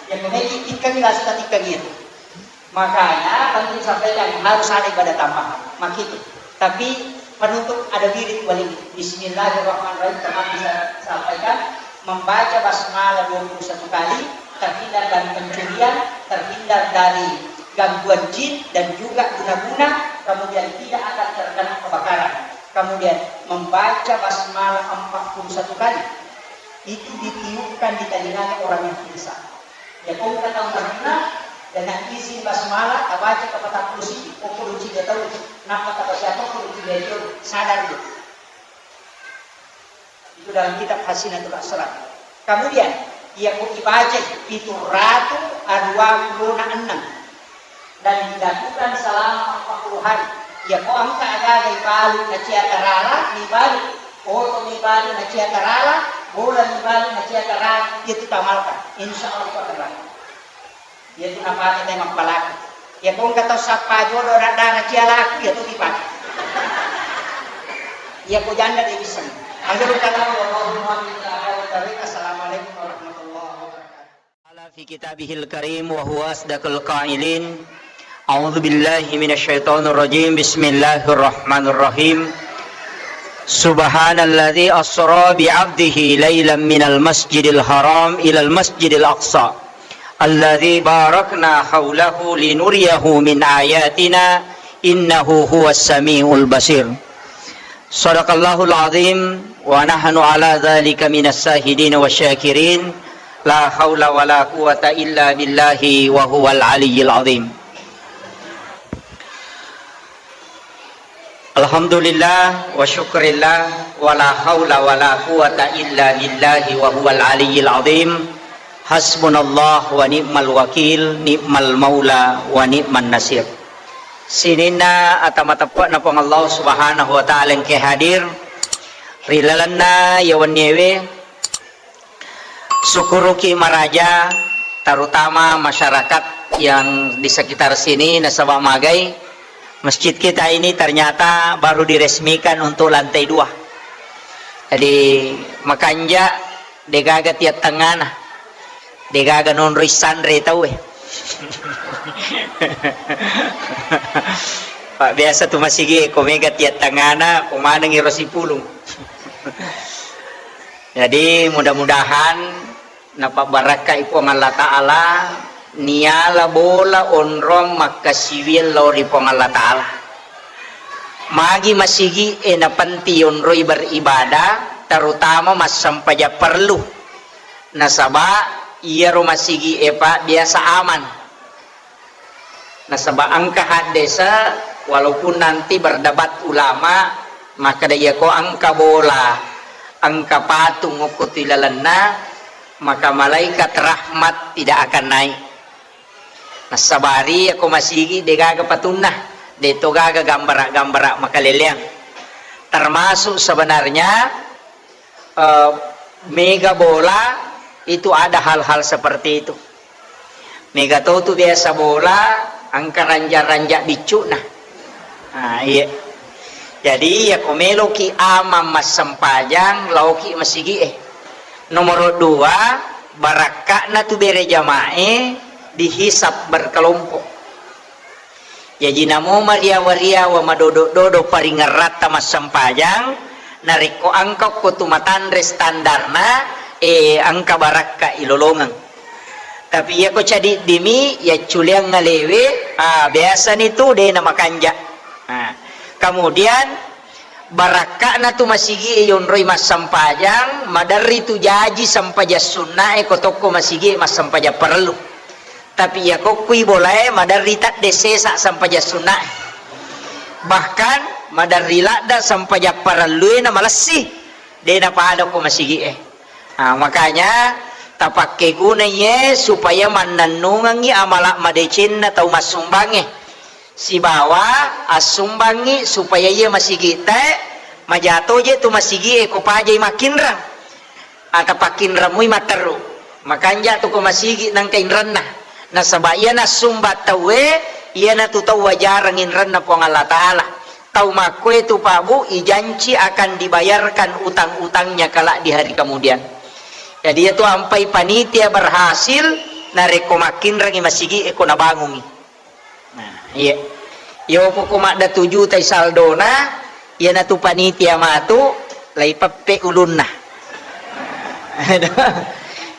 Yang memiliki ikan ini langsung tadi ikan itu. Makanya penting sampaikan harus ada ibadah tambahan, makanya. Tapi penutup ada wirid wali. Bismillahirrahmanirrahim, teman bisa sampaikan. Membaca basmalah dua puluh satu kali, terhindar dari pencurian, terhindar dari gangguan jin dan juga guna-guna, kemudian tidak akan terkena kebakaran. Kemudian membaca basmalah empat puluh satu kali, itu ditiupkan di telinganya orang yang pingsan. Ya, kau kata orang guna, dengan izin basmalah, tabaca ke empat puluh satu, pokok lucu dia tahu, kenapa tak siapa pun lucu dia itu, sadar dia. Itu dalam kitab Hasinatul Asrar. Kemudian, iya ko ibaca pitu ratu dua puluh enam dan dilakukan selama empat puluh hari. Iya ko engka agaga ibalu nacia tarala, ibalu oto ibalu nacia tarala, bola ibalu nacia tarala, itu tamalkan. Insya Allah itu akan berhasil. Iya tu napake te mappalaku. Iya ko engka tau sappa jodo radda nacia laku, iya tu dipake. Iya ko janda de bisa. Akhirul kalam, wallahu muwaffiq ila aqwamit thariq. Assalamualaikum warahmatullahi wabarakatuh. Ala fi kitabihil karim wa huwa asdaqul qailin. A'udzu billahi minasy syaithanir rajim. Bismillahirrahmanirrahim. Subhanalladzi asra bi 'abdihi lailan minal masjidil haram ilal masjidil aqsa. Alladzi barakna haulahu linuriyahu min ayatina, innahu huwas samiul basir. Sadaqallahul azim, wa nahnu ala dzalika minas syahidin wa syakirin. La haula wa la quwwata illa billahi wa huwal aliyyil azim. Alhamdulillah wa syukrillah, wa la haula wa la quwwata illa billahi wa huwal aliyyil azim. Hasbunallah wa ni'mal wakil, ni'mal maula wa ni'man nasir. Sininna ata mateppe'na Puang Allah Subhanahu wa Ta'ala engke hadir ri lalenna iya wenniewe. Syukuruki maraja, terutama masyarakat yang di sekitar sini, nasaba magai masjid kita ini ternyata baru diresmikan untuk lantai dua. Jadi, makanja degaga tiat tengana, degaga nonroi sanre tauwe. Pak, biasa tu masigi ko mega tiat tengana, ko manengi ro sipulung. Jadi, mudah-mudahan napabbarakkai Puang Allah Ta'ala, niala bola onrong makkasiwiang lao ri Puang Allah Ta'ala. Magi masigi e napenting onroi beribadah, terutama massempajang parellu. Nasaba iyaro masigi e, Pak, biasa aman. Nasaba engka haddese, walaupun nanti berdebat ulama, makkeda iyako engka bola, engka patung okko tu ilalenna, maka malaikat rahmat tidak akan naik. Nassabari iyako masigi degaga patunna, deto gaga gambara-gambara makaleleang. Termasuk sebenarnya eh, mega bola itu ada hal-hal seperti itu. Mega to tu biasa bola, engka ranja-ranja biccu'na. Nah, iya. Jadi, iya ko meloki amang massempajang, laoki masigi e. Nomor dua, barakka'na tu bere jamae dihisab berkelompok. Jaji namo mariawa-riawa madodo-dodo paringerratta massempajang, narekko engka okko tu matanre standarna, eh, engka barakka ilolongeng. Tapi iyako cadiddimi, yacculeang ngalewe, ah, biasani tu de namakanja. Ah, kemudian, barakka'na tu masigi e yonroi massempajang, maderri tu jaji sempajang sunna e ko tokko masigi e massempajang parellu. Tapi iyako kui bolae maderri tadde sesa sempajang sunna e. Bahkan maderri ladda sempajang parellu e na malessi, de napada ko masigi e. Ah, makanya tapakkegunai e supaya mannennungengngi amala madecenna tau massumbangnge. Sibawa assumbangngi supaya iya masigi'tae majato je tu masigi e ko pajai makkinreng. Ata pakkinreng mui matteru. Makanja tu ko masigi nangka inrenna. Nasaba iya nassumbang tauwe, iyanatu tau wajareng inrenna Puang Allah Ta'ala. Tau makkoe tu, Pak Bu, ijanci akan dibayarkan utang-utangnya kelak di hari kemudian. Jadi, iyatu ampai panitia berhasil narekko makkinrengi masigi e ko nabangungi. Nah, iya. Yo poko madda tuju tai saldona, iyanatu panitia matu, lai peppe ulunna.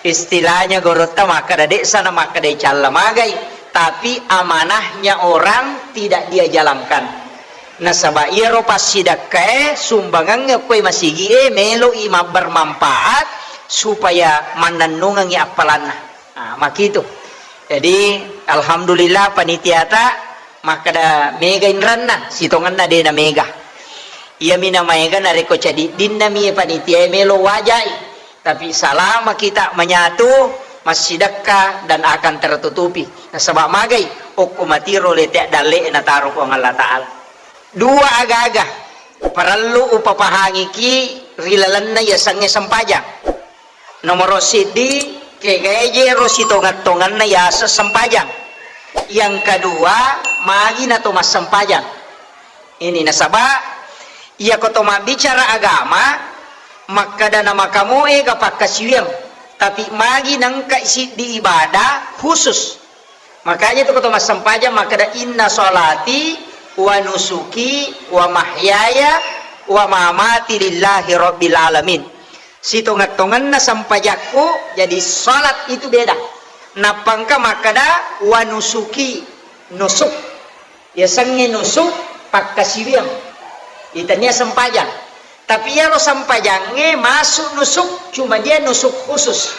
Istilahnya gorotta makkeda, de'sa na makkeda icalla magai, tapi amanahnya orang tidak dia jalankan. Nasaba iyaro passidekkae, sumbangangnge okkoe masigie, melo'i mabbermanfaat supaya mannennungengngi appalanna. Ah, makitu. Jadi, alhamdulillah, panitiata makkeda mega inranna, sitongenna de na mega. Iyami na maega narekko cadiddinna mi panitia melo wajai. Tapi selama kita menyatu, massidekka dan akan tertutupi. Nasaba magai, okko matiro lete dalle nataro Puang Allah Ta'ala. Dua aga-aga parellu upapahangiki ri lalenna yasengnge sempajang. Nomoro siddi, kegaeje ro sitongeng-tongenna yaseng sempajang. Yang kedua, magi nato massempajang. Ini nasaba, iyako to mabbicara agama, makkeda na makamoe ga pakkasiwiang, tapi magi nengka siddi ibadah khusus. Makanya tu ko to massempajang makkeda, "Inna sholati wa nusuki wa mahyaya wa mamati lillahi rabbil alamin." Sitongeng-tongenna sempajakku, jadi salat itu beda. Nappangka makkeda, "Wa nusuki," nusuk. Yasengnge nusuk, pakkasiwiang. Itania sempajang. Tapi iyaro sempajangnge masuk nusuk, cuma dia nusuk khusus.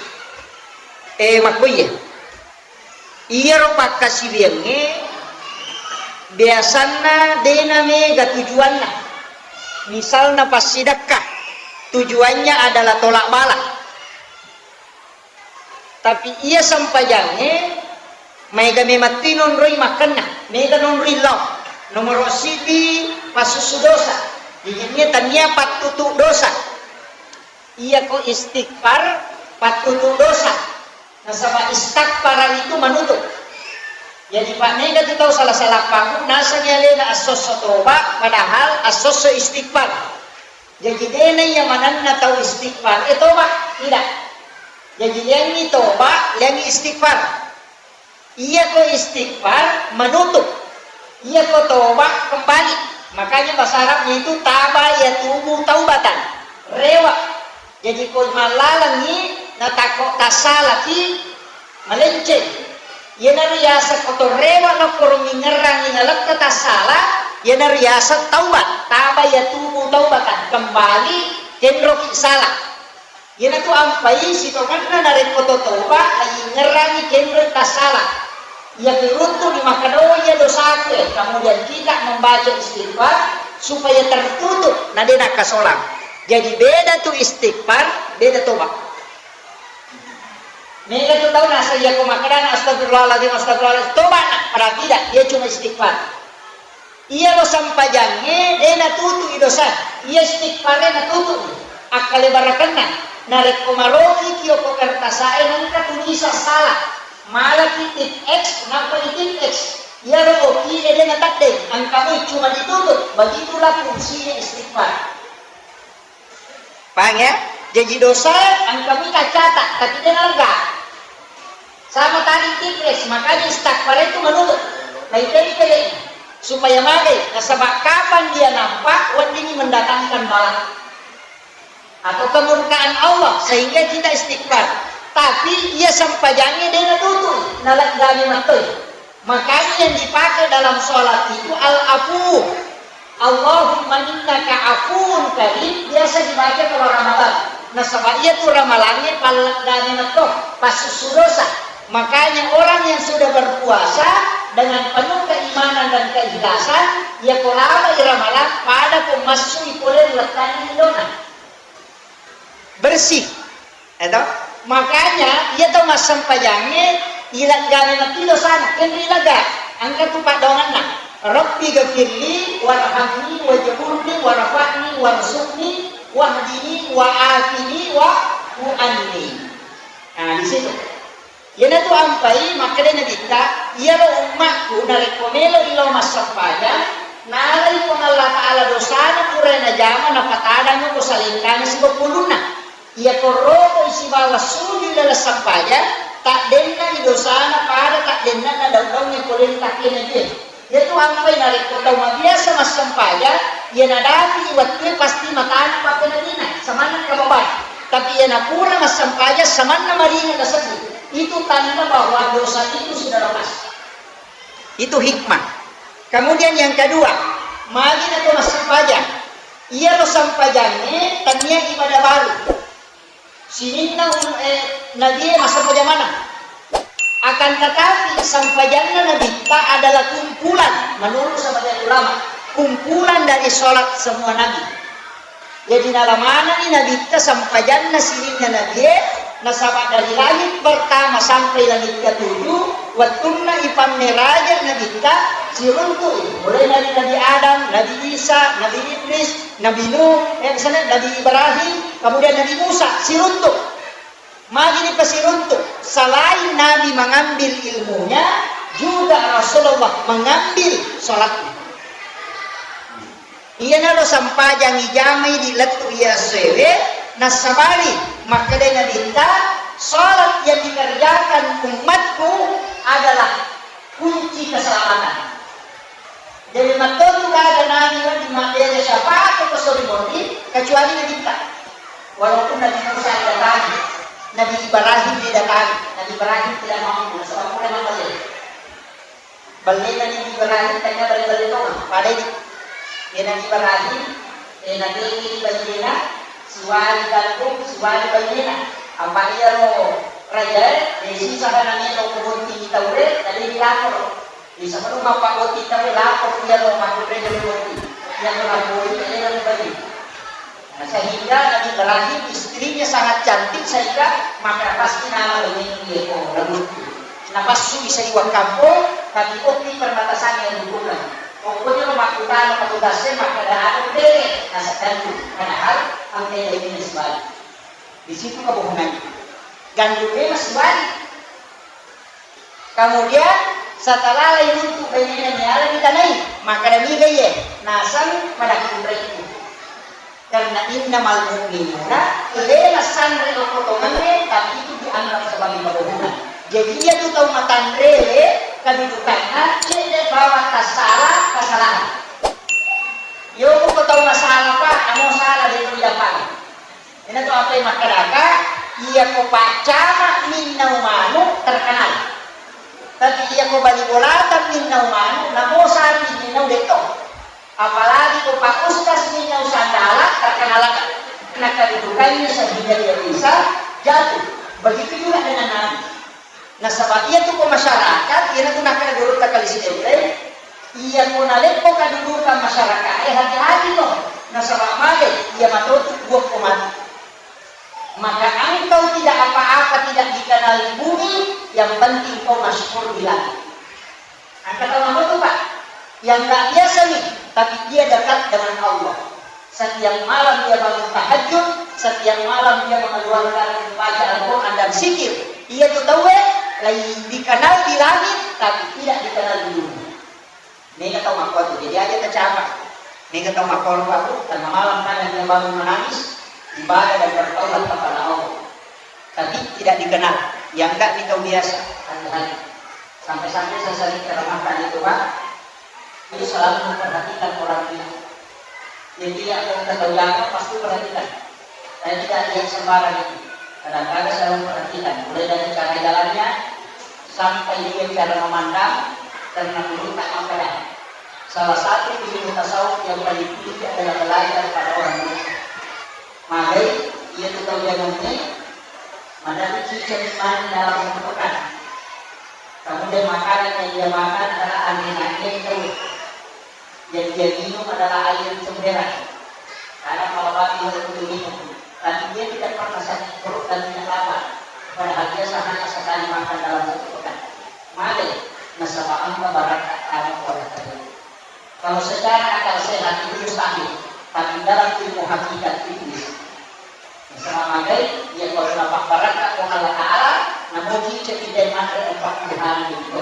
Eh, makkuiye. Iyaro pakkasiwiangnge biasanna dena mega tujuanna. Misalna passidekka, tujuannya adalah tolak bala. Tapi iya sempajangnge maega memetti nonroi makkenna, mega nonroi lao. Nomoro siddi, passussu dosa. Jadi, tania pattutu dosa. Iyako istighfar, pattutu dosa. Nasaba istaghfara itu menutup. Jadi, Pak, mega tu tau salah-salah pagu, nasengi alena assosso toba, padahal assosso istighfar. Jadi, dena iya manenna tau istighfar, eh, toba, tidak. Jadi, liangi toba, liangi istighfar. Iyako istighfar menutup, iyako toba kembali. Makanya bahasa Arabnya itu taba yatubu taubatan, rewa. Jadi ko mallalengi natakko tassalaki, malenceng. Iyanaro yaseng ko to rewa nakkoro mingerangi nalekko tassala, iyanaro yaseng taubat. Taba yatubu taubatan, kembali kenroki sala. Iyanatu ampai sitongenna narekko to toba, ayingerangi kenroi tassala. Iya kiruntu di makkedoi iya dosaku, eh, kemudian kita membaca istighfar supaya tertutup, na de nakkasolang. Jadi beda tu istighfar, beda toba. Mega tu tau nasa iya ko makkedana, "Astagfirullahaladzim, astagfirullahaladzim," toba na, padahal tidak, dia cuma istighfar. Iyaro sempajangnge de natutu'i dosa, iya istighfare natutu'i. Akkalebarakenna, narekko marokiki okko kertasae nengka tulisa sala, malaki titik X, nappa di titik X. Iyaro oki e de nataddeng, engka moi cuma ditutup, begitulah fungsinya istighfar. Paham ya? Jaji dosa engka mita catat, tapi de nalega. Sama tadi tipres, makanya istighfar itu menutup. Naitai pele supaya magai, nasaba kapan dia nampak, weddingi mendatangkan bala atau kemurkaan Allah, sehingga kita istighfar. Tapi iya sempajangnge de natutu, naleggani mattoi. Makanya yang dipakai dalam sholat itu al-afu. Allahumma innaka afuwun karim, biasa dibaca kalau Ramadan. Nasaba iya tu Ramalangnge palleggani metto, passussu dosa. Makanya orang yang sudah berpuasa dengan penuh keimanan dan keikhlasan, iya ko laba i Ramalang, pada ko massui pole lettanni dona. Bersih. Eto? Makanya, iya tau massempajangnge, ileggani matti dosana, kenri lega, engka tu paddoangenna. Rabbi ghafirli, warhamni, wajburni, warfa'ni, warzuqni, wahdini, wa afini, wa'fu anni. Nah, di situ. Iyanatu ampai, makkedai Nabitta, iyaro ummakku narekko melo i lao massempajang, nalai Puang Allah Ta'ala dosana pura najama, napatadang ko salengkana sibawa pulunna. Iyako rokoi sibawa sujud laleng sempajang, taddenna i dosana pada taddenna na daung-daungnge pole ri takkenabie. Iyatu ampai narekko tau mabiasa massempajang, iya nadapi i wettue pasti matana pappenabina, samanna kababai. Tapi iya napura massempajang samanna maringa nasedding, itu tanda bahwa dosa itu sudah lepas. Itu hikmah. Kemudian yang kedua, magi natu massempajang. Iyaro sempajangnge tania ibadah baru. Sininna um-, eh, nabie massempajang maneng. Akan tetapi, sempajanna Nabitta adalah kumpulan, menurut sebagian ulama, kumpulan dari sholat semua nabi. Jadi, nala manenni Nabitta sempajanna sininna nabie, nasaba dari langit pertama sampai langit ketujuh, wettunna ipammeraja Nabitta, siruntu'i, mulai dari Nabi Adam, Nabi Isa, Nabi Idris, Nabi Nuh, eh, misalnya Nabi Ibrahim, kemudian Nabi Musa, siruntu. Magi dipasiruntu? Selain Nabi mengambil ilmunya, juga Rasulullah mengambil sholatnya. Iyanaro sempajang ijamai di lettu iya essoewe, nassabari makkedai Nabitta, sholat yang dikerjakan umatku adalah kunci keselamatan. Jadi, matteru gaga nani wedding mabbere syafaat ko sori moni, kecuali Nabitta. Walaupun Nabi Musa didatangi, Nabi Ibrahim didatangi, Nabi Ibrahim tidak mampu, sebab mulai mabelle. Bellena Nabi Ibrahim, tanya belle-belle doang, pada di. Ya, Nabi Ibrahim, eh, Nabi ini bellena, siwali gandum, siwali bellena. Apa iya lo raja, eh, sisa kan nani lo kebun tinggi taure, tadi dilapor. Di sebelum mappabbotting tauwe, lapor iyaro makkunrai tauwe botting. Iyaro lapori, iyaro bali. Nah, sehingga Nabi Ibrahim istrinya sangat cantik sehingga maka pasti nama bengeng iyako lalu. Napassu bisa iwang kampung, tapi otti perbatasan yang bukan. Pokoknya lo makkutana petugasnya maka ada ada bengeng, nasa gandum. Padahal angkai lainnya sebalik. Di situ kebohongannya. Gandumnya masih balik. Kemudian, setelah lainuntu bainena miala ditanai, makkeda niga iye, naseng pada kunraiku. Karena innamal mu'minuna, lena sanre okko tongengnge, tapi itu dianggap sebagai kebohongan. Jadi, iya tu tau matanre, kedudukanna, cedde bawa tasala, kesalahan. Yo, ko tau masalah, Pak, amo salah, dia tidak paham. Ina tu apa yang makkedaka, iya ko paccama minnau manu terkenal. Tapi iya ko bali bolata minnau manu, namo sapi minnau detto. Apalagi ko Pak Ustaz minnau sandala terkenal. Nah, kedudukannya sehingga dia bisa jatuh. Begitu juga dengan Nabi. Nasaba iyatu ko masyarakat, iyanatu nakkeda gurutta Kali Sidenreng, iya ko naleppo kadudukan masyarakat e, hati-hati no. Nasaba mage, iya matotu buah ko mati. Maka engkau tidak apa-apa, tidak dikenal di bumi, yang penting kau masyhur di langit. Engka tau matotu, Pak, yang nggak biasa nih, tapi dia dekat dengan Allah. Setiap malam dia bangun tahajud, setiap malam dia mengeluarkan, baca Al-Quran dan zikir. Iya tu tauwe, lai dikenal di langit, tapi tidak dikenal di bumi. Mega tau makkuatu, jadi aja tercapai. Mega tau makkuatu, tengah malam kadang dia bangun menangis, ibadah dan bertaubat kepada Allah. Tapi tidak dikenal. Yang enggak ni tau biasa, hati-hati. Sampai-sampai saya sering ceramahkan itu, Pak. Itu selalu memperhatikan orang dia. Jadi, yang mau ketahui apa, pasti perhatikan. Saya tidak lihat sembarang itu. Kadang-kadang saya memperhatikan, mulai dari cara jalannya, sampai dia cara memandang, karena dulu tak makan. Salah satu ilmu tasawuf yang paling tinggi adalah belajar pada orang dulu. Magai, iya tu tau jamannya, mana tu cicak mana dalam pekan. Kemudian makanan yang dia makan adalah aneh-aneh terus. Yang dia minum adalah air cemberan. Karena kalau babi itu minum, tapi dia tidak pernah sakit perut dan tidak lapar. Padahal dia sehari sekali makan dalam satu pekan. Magai, nasaba amba baraka anak orang tadi. Kalau secara akal sehat itu mustahil, tapi dalam ilmu hakikat itu bisa. Nasaba magai, iya kalau napabbarakka Puang Allah Ta'ala, namoji cedde manre empat puluh hari itu.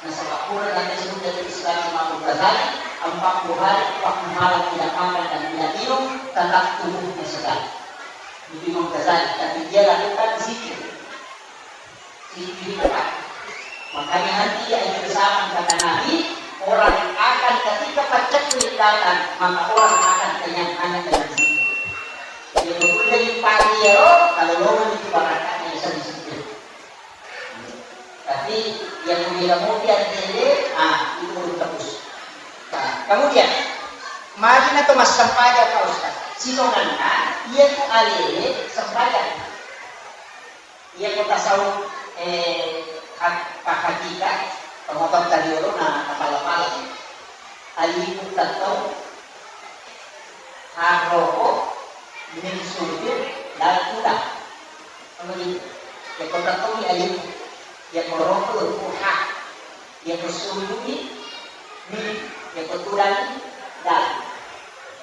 Nasaba pura nanti sudah Islam Imam Ghazali, empat puluh hari, empat puluh malam tidak makan dan tidak minum, tetap tubuhnya segar. Itu Imam Ghazali, tapi dia lakukan zikir. Itu hebat. Makanya nanti di akhir zaman kata Nabi, orang akan ketika paceklik datang, maka orang akan kenyang hanya dengan zikir. Jadi, Pagi ero, kalau lolo itu barakatnya bisa disitu. Tapi yang mulia-mulia tele, ah, itu belum tebus. Nah, kemudian, magi na to massempajang, Pak Ustaz. Sitonganna, iya tu alele sempajang. Iya ko tasawuf, eh, hak-, pak hakikat, pengobat tadi olo na, na pala-pala. Alifu tattau, ha roko, mim sujud, dal tulang. Kan begitu. Iya ko tattau ni alifu. Iya ko roko, itu ha. Iya ko sujud ni mim, iya ko tulang ni dal.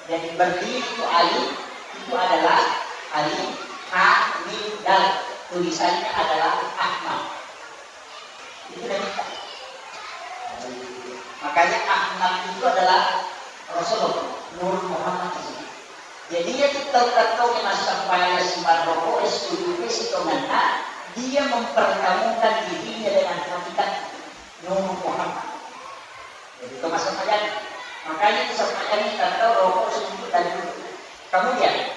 Jadi berdiri itu alif, itu adalah alif, ha, mim, dal. Tulisannya adalah Ahmad. Itu Nabi kita. Makanya Ahmad itu adalah Rasulullah, Nur Muhammad itu. Jadi, iya tu tau-tau yang massempajang simaroko, sujud, sitonganna, dia mempertemukan dirinya dengan hakikat Nur Muhammad. Jadi, itu massempajang. Makanya itu sempajang kita tahu roko, sujud, dan duduk. Kemudian,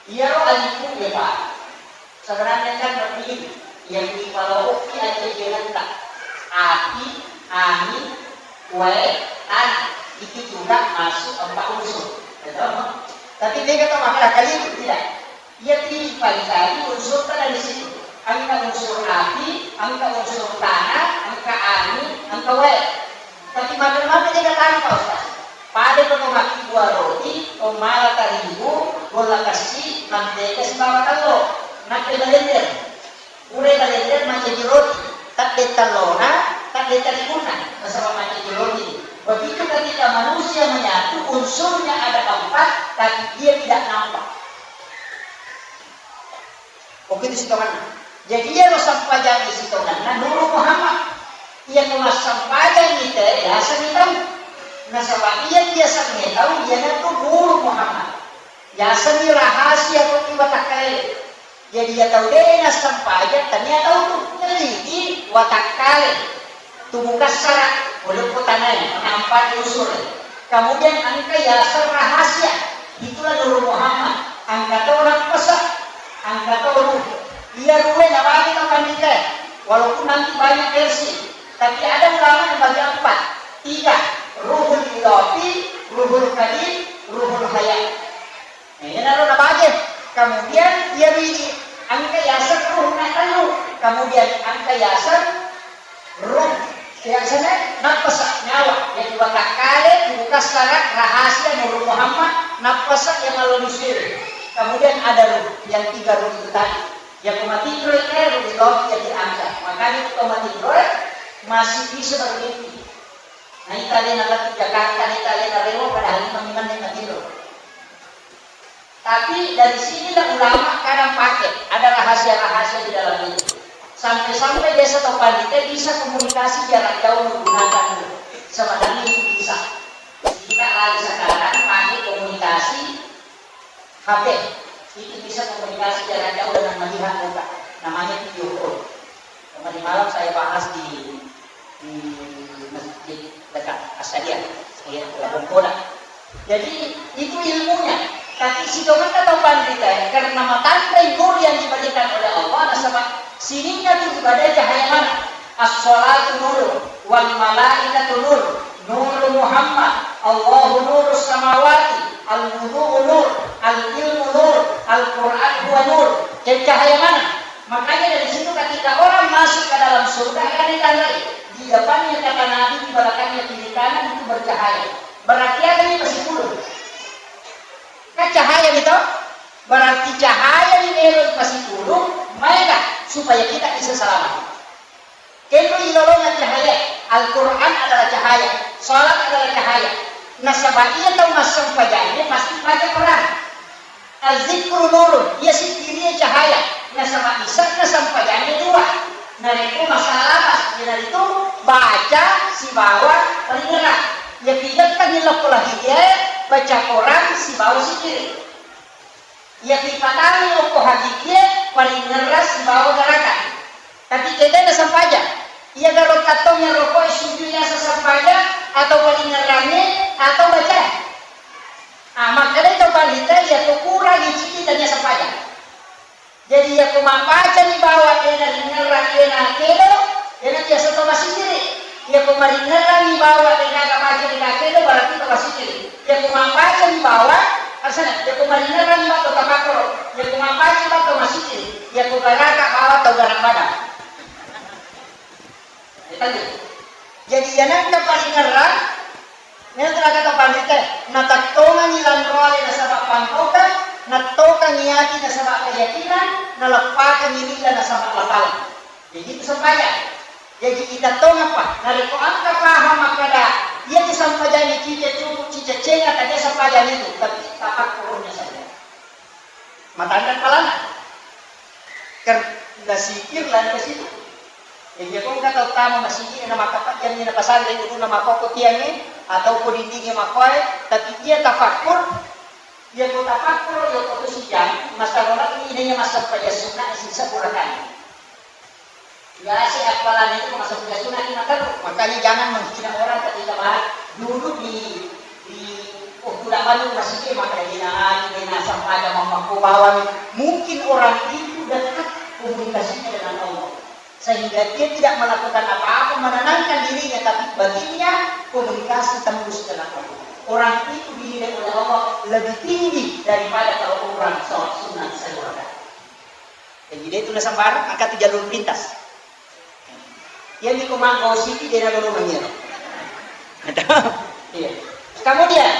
iyaro alifu, ya, Pak. Sebenarnya kan lebih yang dipaloki aja dia letak. Api, angin, wae, tanah. Itu juga masuk empat unsur. Betul? Tapi dia kata masalah kali itu tidak. Iya, tipa ditagi unsurta dari situ. Engka unsur api, engka unsur tanah, engka angin, engka wae. Tapi maga-maga jaga tanpa, Ustaz. Pada ko to makkibua roti, to mala tarigu, golla kassi, mantega sibawa tello. Nakke balender. Pura balender mancaji roti. Tadde tellona, tadde tariguna. Nasaba mancaji roti. Begitu ketika manusia menyatu, unsurnya ada empat, tapi dia tidak nampak. Oke, itu sitonganna. Jadi, iyaro sempajang sitonganna Nuru Muhammad. Iya, ko massempajang ite, biasa ni tau. Nasaba iya biasa ni tau, iyanatu Nuru Muhammad. Biasa ni rahasia ko iwa takkae. Jadi, iya tau de nassempajang, tania tau tu. Jadi, watakkale. Tubuh kassara, ulukku tanae, nampa diusur. Kemudian engka yaseng rahasia, itulah Nurul Muhammad. Engka to nappasa, engka to ruh. Iya ruhe nabagi to pandita, walaupun nanti banyak versi, tapi ada ulama yang bagi empat, tiga, ruhul idafi, ruhul kadim, ruhul hayat. Nah, iyanaro nabage. Kemudian iya biji engka yaseng ruh na tellu. Kemudian engka yaseng ruh, yaseng nappasa nyawa. Jadi watakkale, tubuh kassara, rahasia, Nurul Muhammad, nappasa yang Allah dusir. Kemudian ada ruh, yang tiga ruh itu tadi. Yang mati ruh itu ruh itu jadi angka. Makanya itu mati ruh masih bisa bermimpi. Nah, itu ada yang Jakarta, itu ada yang Rewa, padahal ini memang yang mati ruh. Tapi dari sinilah ulama kadang pakai, ada rahasia-rahasia di dalam itu. Sampai-sampai biasa tau pandita bisa komunikasi jarak jauh menggunakan itu. Sebenarnya itu bisa. Kita lagi sekarang pakai komunikasi H P. Itu bisa komunikasi jarak jauh dengan melihat muka. Namanya video call. Tadi malam saya bahas di di masjid dekat Asadia, ya, Labuan Kola. Jadi, itu ilmunya. Tapi sitonganna tau pandita, karena matanre nur yang diberikan oleh Allah, nasaba sininna tu ibadah cahaya mana? As-salatu nur, wal malaikatu nur, nur Muhammad, Allahu nurus samawati, al wudu'u nur, al ilmu nur, al Quran huwa nur. Jadi cahaya mana? Makanya dari situ ketika orang masuk ke dalam surga, akan ditandai. Di depannya kata Nabi, di belakangnya kiri kanan itu bercahaya. Berarti ada yang masih pulung. Kan cahaya gitu? Berarti cahaya yang elo masih pulung, maega supaya kita bisa selamat. Kenu ilolongan cahaya, Al-Quran adalah cahaya, salat adalah cahaya. Nasaba iya tau massempajang pasti baca Quran. Azikru nurun, iya sikkirié cahaya, nasaba ise'na sempajangnge dua. Narekko masalah pas, iyanaritu baca sibawa palingerang. Iya pigettengngi lokko lahidiaé, baca Quran sibawa sikkiri. Iya pipatangngi okko hakikié, palingerang sibawa garakan. Tapi kedena sempajang, iya garo tattong yang rokok sujud yang sesempajang atau palingerangnge atau baca. Ah, makkedai tau panrita, iya tu kurang icini tania sempajang. Jadi, iyako mabbacani bawang de naringerrang de nakedo, de na biasa to masijiri. Iyako maringerrangi bawang de naga baca de nakedo, berarti to masijiri. Iyako mabbacani bawang, asana, iyako maringerrangi bawang to tapakkoro, iyako mabbacani bawang to masijiri, iyako garaga bawang to garang badang. Jadi, iyanengka paringerrang, melo tu nakata panrita, natattongangi lanroale nasaba pangkaukang, nattokangi ati nasaba keyakinan, naleppakangi lila nasaba lapala. Jadi, itu sempajang. Jadi, itattongapa? Narekko engka paham makkada, iya tu sempajangnge cica cuku, cica cenga, tania sempajang itu, tapi tapakkoronya saja. Matanre palana. Ker-, nasikir lari ke situ. Jadi, ko engka tau tama masigi na makkapajjanni na pasanre uluna makkokko tiangnge atau ko dindingnge makkoe, tapi iya tafakkur, iya ko tafakkur, iya ko tu sijang, masalora ini iya massempajang sunna sisa purakan. Biasa apalagi itu masuk ke sunat lima terus. Makanya jangan menghina orang ketika bahas dulu di, di, oh, tidak banyak masjid, maka hina, hina sampai ada mamaku bawang. Mungkin orang itu dekat komunikasinya dengan Allah. Sehingga dia tidak melakukan apa-apa, menenangkan dirinya, tapi batinnya komunikasi tembus dengan Allah. Orang itu dinilai oleh Allah lebih tinggi daripada kalau orang sholat sunat sehari. Jadi, de tu nasembarang, engka tu jalur pintas. Iya mi ko maggosip, de nalolongengngi ero. Iya. Kemudian,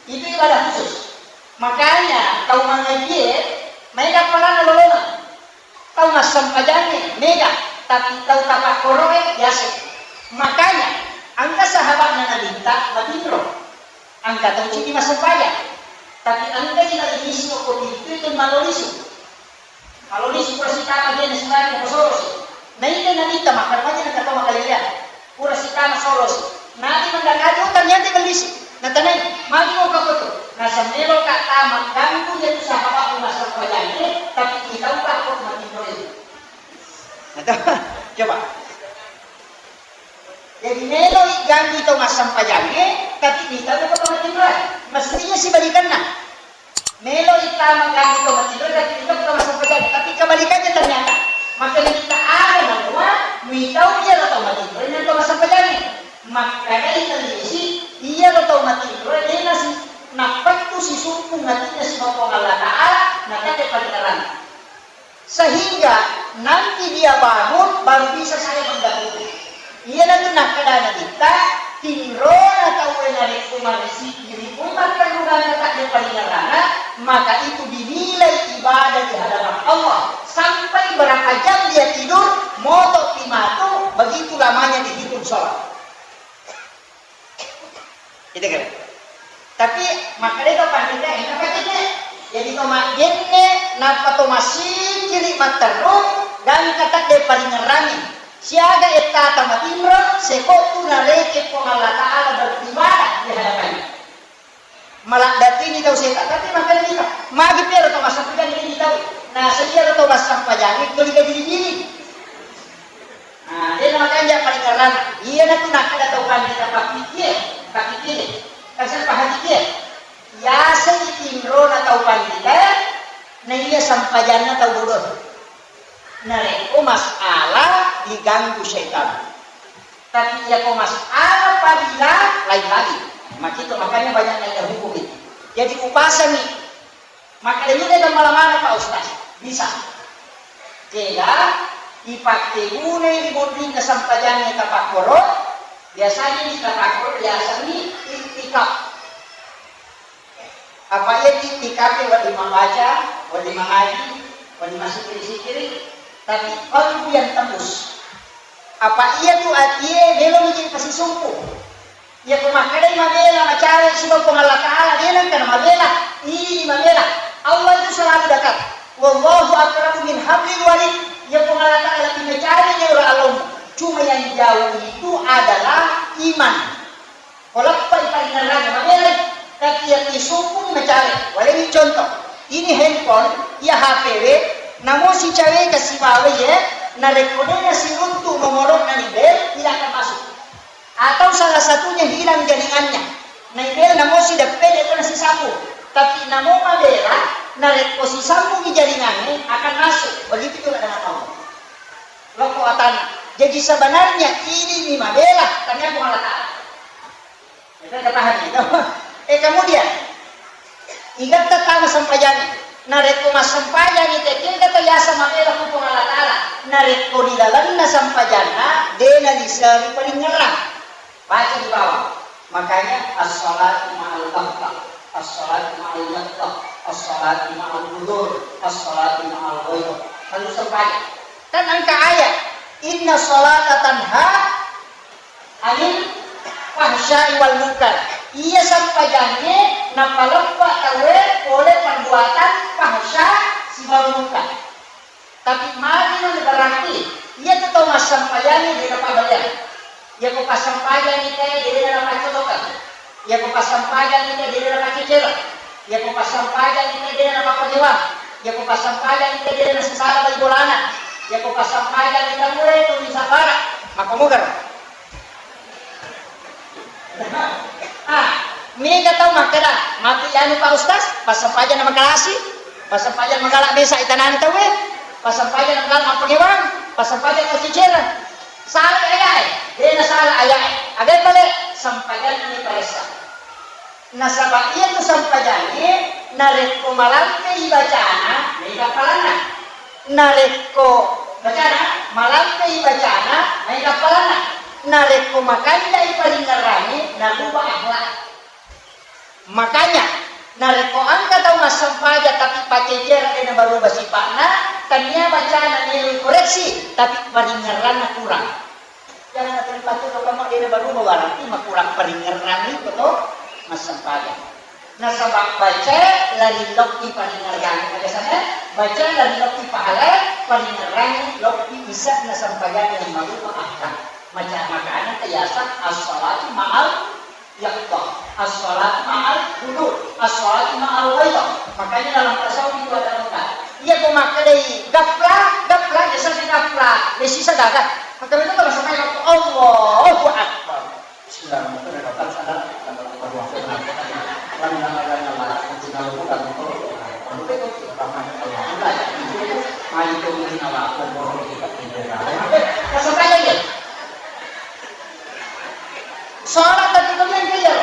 itu ibadah khusus. Makanya, tau mangajie, maega pala nalolongeng. Tau massempajangnge, mega. Tapi tau tapakkoroe, biasa. Makanya, engka sahabatna Nabitta, matinro. Engka tau ceddi massempajang. Tapi engka ji nalilisi okko pintu itu malolisu. Kalau di pura sitama dia nasibari ko solosi. Nainna Nabitta makkeda maja nakatau makaleleang. Pura sitama solosi. Nabi mendakati, oh, ternyata bellisi. Natanai, magi mau kakoto. Nasemmelo ka tama ganggu dia tu sahabat massempajang ini, tapi kita ubah kok mati itu. Coba. Jadi melo ganggu tau massempajang ini, tapi kita ubah kok mati itu. Mestinya sibalikanna. Melo ittama ganggu tau matinro, tapi iko tau massempajang. Tapi kebalikannya ternyata. Maka kita ada namua, muitau iya lo tau matinro, ini tau massempajang. Maka dari kondisi, iya lo tau matinro, ini nasi, napettu si sumpung hatinya si Puang Allah Ta'ala, nakate paringerang. Sehingga nanti dia bangun, baru bisa saya mendahului. Iyanatu nakkeda Nabitta, tinrona tauwe narekko marisiki ri umma tenrunganna takde paringerrana, maka itu dinilai ibadah di hadapan Allah. Sampai berapa jam dia tidur, motopi matu, begitu lamanya dihitung sholat. Itu kan. Tapi makkeda to pandita, engka pacenne. Jadi to maggenne, nappa to massikkiri matterru, gangka tadde paringerrangi. Siaga ettata matinro, sekottu nareke Puang Allah Ta'ala beribadah di hadapannya. Maladdatini tau seta, tapi makkeda kita, magi pero to massempajang ini tau. Nah, sedia to massempajang itu dikaji-kaji. Nah, de namakanja paringerrang. Iyanatu nakkeda tau pandita, pakkikie, pakkikie. Kasar pahakikie. Yasengi tinrona tau pandita, na iya sempajanna tau bodoh. Narekko masalah diganggu setan. Tapi iyako masalah fadilah, lain lagi. Makito, makanya banyak nanya hukum itu. Jadi upasangi. Makkedani de gammala maneng, Pak Ustaz. Bisa. Kega ipakkegunai ri monrinna sempajangnge tapakkoro, biasanya di tapakkoro biasanya iktikaf. Apa iya iktikaf wedding mambaca, wedding mangaji, wedding masikiri-sikiri, tapi qalbu yang tembus. Apa iya tu atie melo miji pasisumpu. Iyako makkedai mabela macawe siba Puang Allah Ta'ala, de nengka namabela, ini mabela. Allah itu selalu dekat. Wallahu aqrabu min hablil warid. Iya Puang Allah Ta'ala lebih macawe ni ura alom. Cuma yang jauh itu adalah iman. Ko leppai paringerrang mabela, tapi iya tisukung macawe. Waleni contoh. Ini handphone, iya H P we, namo sicawe kasibawa ye, narekko de nasiruntu nomorokna ni bel, tidak akan masuk. Atau salah satunya hilang jaringannya. Naibel namo sideppe de to nasisambung. Tapi namo mabela, Narekko sisambungi jaringangnge akan masuk, begitu juga dengan Allah. Lokko atanna. Jadi sebenarnya ini ni mabela, tania Puang Allah Ta'ala. Kita pahami, no? Eh, kemudian, igatta tama sempajangnge. Narekko massempajangngi te, kega to yasa mabela ku Puang Allah Ta'ala. Narekko di lalenna sempajanna, de naliseri palingngerang. Baca di bawah. Makanya as-salatu ma'al ghaflah, as-salatu ma'al ghaflah, as-salatu ma'al hudur, as-salatu ma'al ghairah. Lalu sempajang. Kan engka ayat, "Inna salata tanha anil fahsya'i wal munkar." Iya sempajangnge napaleppa tauwe pole perbuatan fahsya sibawa munkar. Tapi magi noni berarti iya tu tau massempajangnge de napabaleang. Iya ko passempajangngi te de napaccotokan. Iya ko passempajangngi te de napaccecereng. Iya ko passempajangngi te de napapagewang. Iya ko passempajangngi te de nasesala bali bolana. Iya ko passempajangngi te mure tu misabara. Maka mugar. Ah, mega tau makkeda, matu anu Pak Ustaz, passempajang na makalasi, passempajang magala mesa itanani tauwe, passempajang na magala mappagewang, passempajang maccicera. Salah ayae, de nasala ayae. Aga pale? Sempajanna ni paressa. Nasaba iya tu sempajangnge narekko malampei bacana, mega palanna. Narekko bacana, malampei bacana, maega appalanna. Narekko makanjai paringngerangnge, naruba akhlak. Makanya, narekko engka tau massempajang tapi pacecera de nabaruba sipa'na, tania bacana melo koreksi, tapi paringngeranna kurang. Jangan terlibat tu kamu dia baru berarti makurang paringngerang itu to massempajang. Nasaba baca lari lokki paringngerang. Ada sana baca lari lokki pahala paringngerang lokki isa na sempajang yang marupa akal. Macam makanya kiasa as-salatu ma'al yaqdah. As-salatu ma'al hudur. As-salatu ma'al ghaidah. Makanya dalam tasawuf itu ada empat. Iya ko makkedai gapla, gapla, biasa si gapla, besi sadaga. Maka itu kalau sampai waktu Allahu Akbar. Bismillahirrahmanirrahim. Salat tadi kalian dia.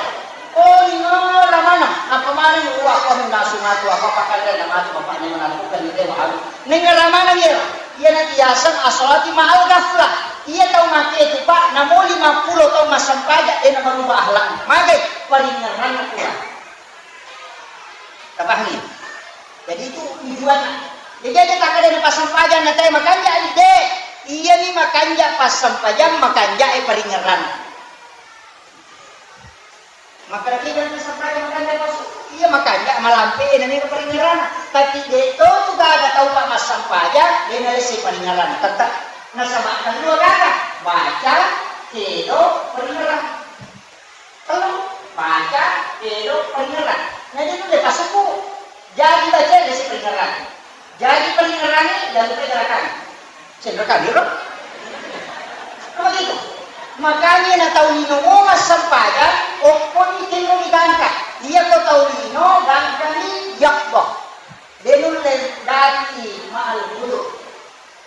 Oh, ini ramana. Apa mana ni? Wah, kau nak sunat tu apa pakai dia nama tu bapak ni mana tu kan dia baru. Nengaramanang iyaro, iyana iyaseng as-salati ma'al ghaflah. Iya tau makke tu, Pak, namo limappulo taung massempajang, de namarubah akhlakna. Magai? Paringngeranna kurang. Tapahami? Jadi itu tujuanna. Jadi aja takkeda passempajang na tae makanja, de. Iyami makanja passempajang, makanja e paringngeranna. Makkeda, "Iya, jangan sampai makan dia masuk." Iya, makanja malampe e nani paringngerana. Tapi de to tu gaga tau pa massempajang, de nalessi paringngerana. Tetap nasaba kedua gaga, baca, kedo, paringngerang. Tellu, baca, kedo, paringngerang. Nah, itu de pasuku. Jadi baca, lesi paringngerang. Jaji paringngerangnge, jallupai gerakanna. Cendera kadiro. Begitu. Makanya na tau lino mo massempajang, okkoni tenro digangka. Iya ko tau lino, gangkani yakbo. De nulle dati ma'al wudu.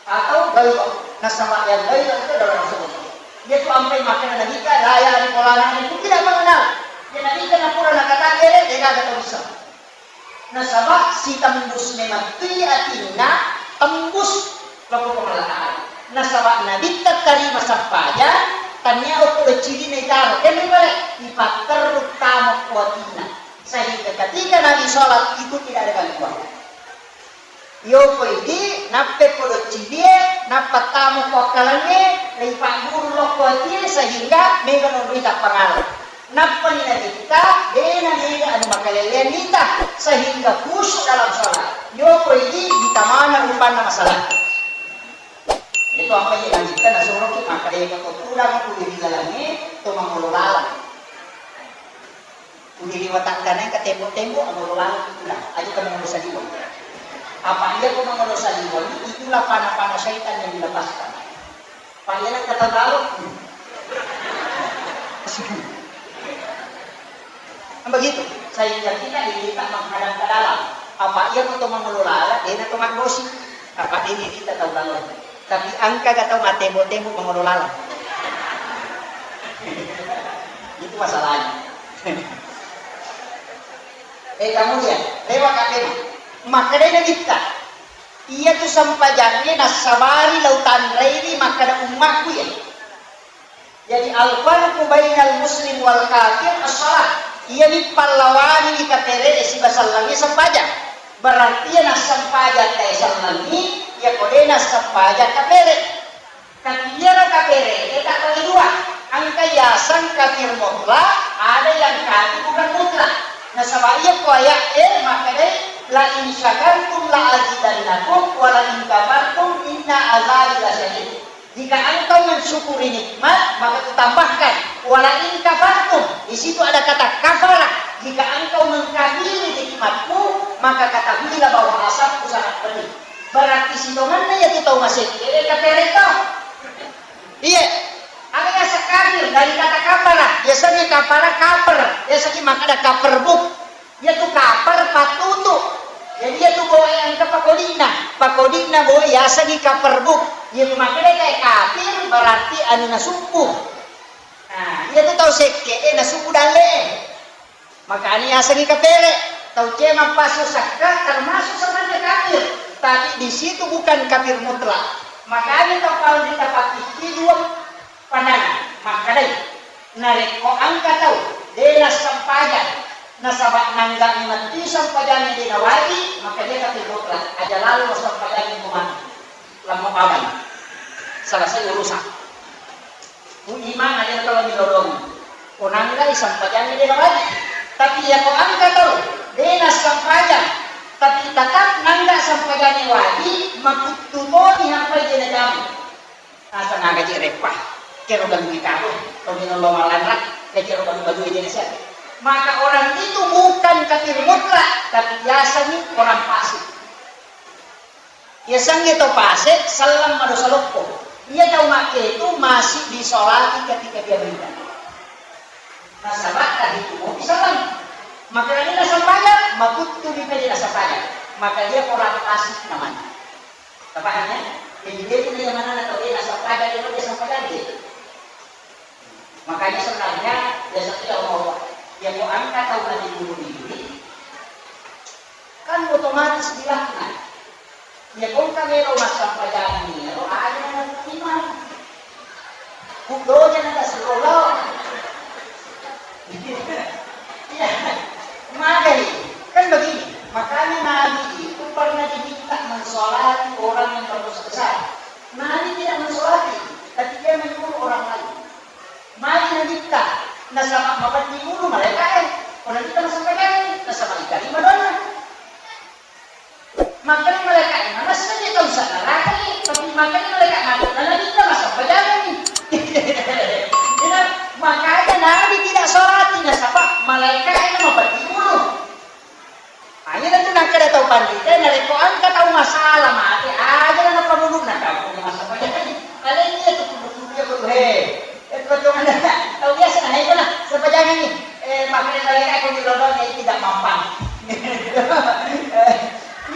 Atau gaiba. Nasaba yang gaiba itu dalam Rasulullah. Dia tu ampai makana Nabi ka, raya di polana itu tidak mengenal. Dia Nabi ka napura nakatangkere, dia kagak tahu bisa. Nasaba sitembus memettui atinna, tembus lao ri Puang Allah Ta'ala. Nasaba Nabitta tarima sempajang, tania okko doccirina itaro, kenne pale, ipatterru tamo ko atinna. Sehingga ketika Nabi sholat itu tidak ada gangguan. Yoko idi, nappe ko doccirie, nappa tamo ko akkalengnge, ripagguru lokko atie, sehingga mega nonroi tappangala. Nappani Nabitta, dena mega anu makalelean nita, sehingga khusyuk dalam sholat. Yoko idi, ditamana rupanna masalah. Itu apa iya Nabitta nasoroki, maka deka ko tudang ku ri lalangnge, to mangolo lalang. Pudi ri watakka nengka tembok-tembok, amolo laleng itulah. Aja ka mangolo saliweng. Apa iya ko mangolo saliweng, itulah panah-panah syaitan yang dilepaskan. Pak iya nengka tahu. Kan begitu. Sehingga kita diminta menghadap ke dalam. Apa iya ko to mangolo lala, dena to maggosi. Apa deni kita tau lala. Tapi angka ga tau matebo-tebo mangolo lala. Itu masalahnya. Eh, kamu ya, lewat kakek. Makanya kita, iya tu sempajannya nasabari lautan reni makada ummakku ya. Jadi, al-farqu bainal muslim wal kafir as-shalah. Iyani pallawani kapere e siba sellengngi sempajang. Berarti iya nassempajang tae sellengngi, iya ko de nassempajang kapere. Tapi iyaro kapere e tak bagi dua. Engka yaseng kafir mutlak, ada yang kafir bukan mutlak. Nasaba iya ko ayat e makkedai, "La in syakartum la azidannakum wa la in kafartum inna azabi lasyadid." Jika engkau mensyukuri nikmat, maka kutambahkan. Wala in kafartum, di situ ada kata kafara. Jika engkau mengkafiri nikmatku, maka ketahuilah bahwa azabku sangat pedih. Berarti sitonganna yatu tau masekke, eh, kapere to. Iya. Aga yaseng kafir dari kata kafara, biasanya kafara kaper, biasanya maka ada kaper buk. Iyatu kapar pattutu. Jadi iyatu boe engka pakodi'na. Pakodi'na boe yasengngi kapar buk. Iyatu makkedai tae kafir berarti anu nasubbu. Nah, iyatu tau sekke e nasubbu dalle e. Makanya yasengngi kapere. Tau cemang pasu sakka termasuk sebenarnya kafir. Tapi di situ bukan kafir mutlak. Makanya tau kalau kita pakai dua Pandangan, makkedai, narekko engka tau de nassempajang, nasaba nanggami matti sempajangnge de nawaji, maka de kafir mutlak, aja lalo sempajangnge ko mati. Lamma pabai. Selesai urusan. Ku imang aja kalau dilolongi. Ko nanggai sempajangnge de nawaji. Tapi ya ko engka tau de nassempajang, tapi tetap nangga sempajangnge waji, makuttu toni hampai de najama. Asa nagaji reppa, kero galui karo, tau minolo malanra, kero galu-galu ini nasihat. Maka orang itu bukan kafir mutlak, tapi biasanya orang fasik. Biasanya to fasik, salam madosa loppo. Ia tau make itu masih disolati ketika dia meninggal. Nasaba tadi itu mau salam. Maka ini nasabaya, makuttu di pede nasabaya. Maka dia orang fasik namanya. Tapahang ya? Jadi dia punya yang mana atau dia nasab pada dia dia sampai lagi. Makanya sebenarnya biasanya Allah ya mau angkat tahu nanti bunuh diri kan otomatis dilaknat. Ya kau kan melo masampajang ini lo aja nanti iman. Kudonya nata sekolah. Iya, magai. Kan begini, makanya Nabi itu pernah diminta mensolati orang yang berdosa besar. Nabi tidak mensolati, tapi dia menyuruh orang lain. Mari Nabi kita, nasaba mapetti dulu mereka eh. Kalau kita masuk P K I, nasaba diterima doanya. Makanya malaikat ini, masa dia tahu sana neraka ni? Tapi makanya malaikat ngaku, "Nah, Nabi kita masa berjalan ni." Makanya Nabi tidak sholat, tidak sapa. Malaikat ini mau pergi dulu. Hanya nanti nak ada tahu pandita, narekko angka tahu masalah mati, aja lah apa dulu nak kamu punya masa berjalan ni. Kalian ini tuh betul dia betul he. Eh, kebetulan tau biasa nah itu nah sepajangan nih. Eh, makanya saya aku di London jadi tidak mampang. Eh,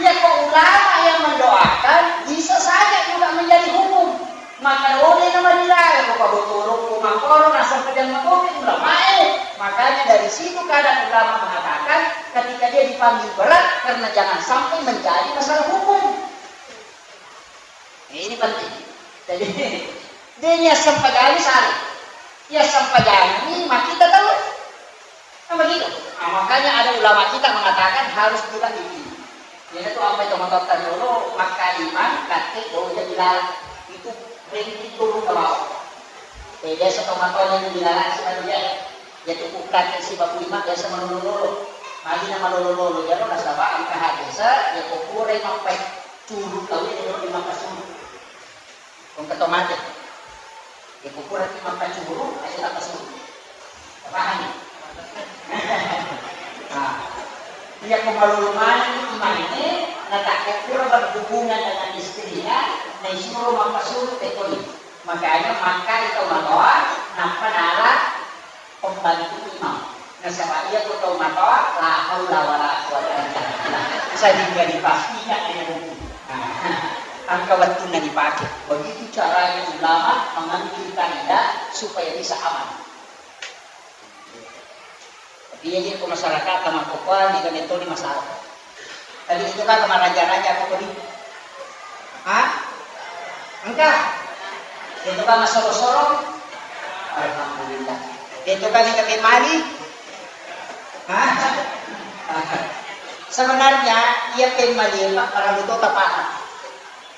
iya kok ulama yang mendoakan bisa saja juga menjadi hukum. Maka oleh nama dilarang kok betul kok makoro rasa pejam makoro ulama eh. Makanya dari situ kadang ulama mengatakan ketika dia dipanggil berat karena jangan sampai menjadi masalah hukum. Ini penting. Jadi, dia niat sempajang salah. Iya sempajang ini mati kita tahu. Kan begitu. Nah, makanya ada ulama kita mengatakan harus juga ini. Jadi itu apa itu motor tadi dulu, maka imam, kate, doja bila itu ringkih turun ke bawah. Eh, biasa tomatona ini dilalasi manuja. Jadi, ku kate si babu imam biasa malolo-lolo. Magi na malolo-lolo, jaro nasaba engka hadis, ya ko pura imam pai. Curu kawin dulu di mapasuru. Kong keto mate. Ya ko pura imam pai curu, aja tak pasuru. Paham? Nah, iya ko malolo maneng imam ini, na tak ko pura berhubungan dengan istrinya, na isuro mapasuru tekoni. Makanya maka itu matoa, napa nala pembantu imam. Nasaba iya ko tau matoa, la haula wala quwwata illa billah. Sehingga dipastikan dengan hukum. Nah, engka wettunna dipake. Begitu caranya ulama mengambil kaidah supaya bisa aman. Tapi iya je ko masyarakat makkokkoe, mega metoni masalah. Tapi itu kan maraja-raja ko kodi. Hah? Engka? Itu kan masoro-soro? Alhamdulillah. Itu kan kita mali? Hah? Sebenarnya, iya pemmali, Pak, para luto tapaham.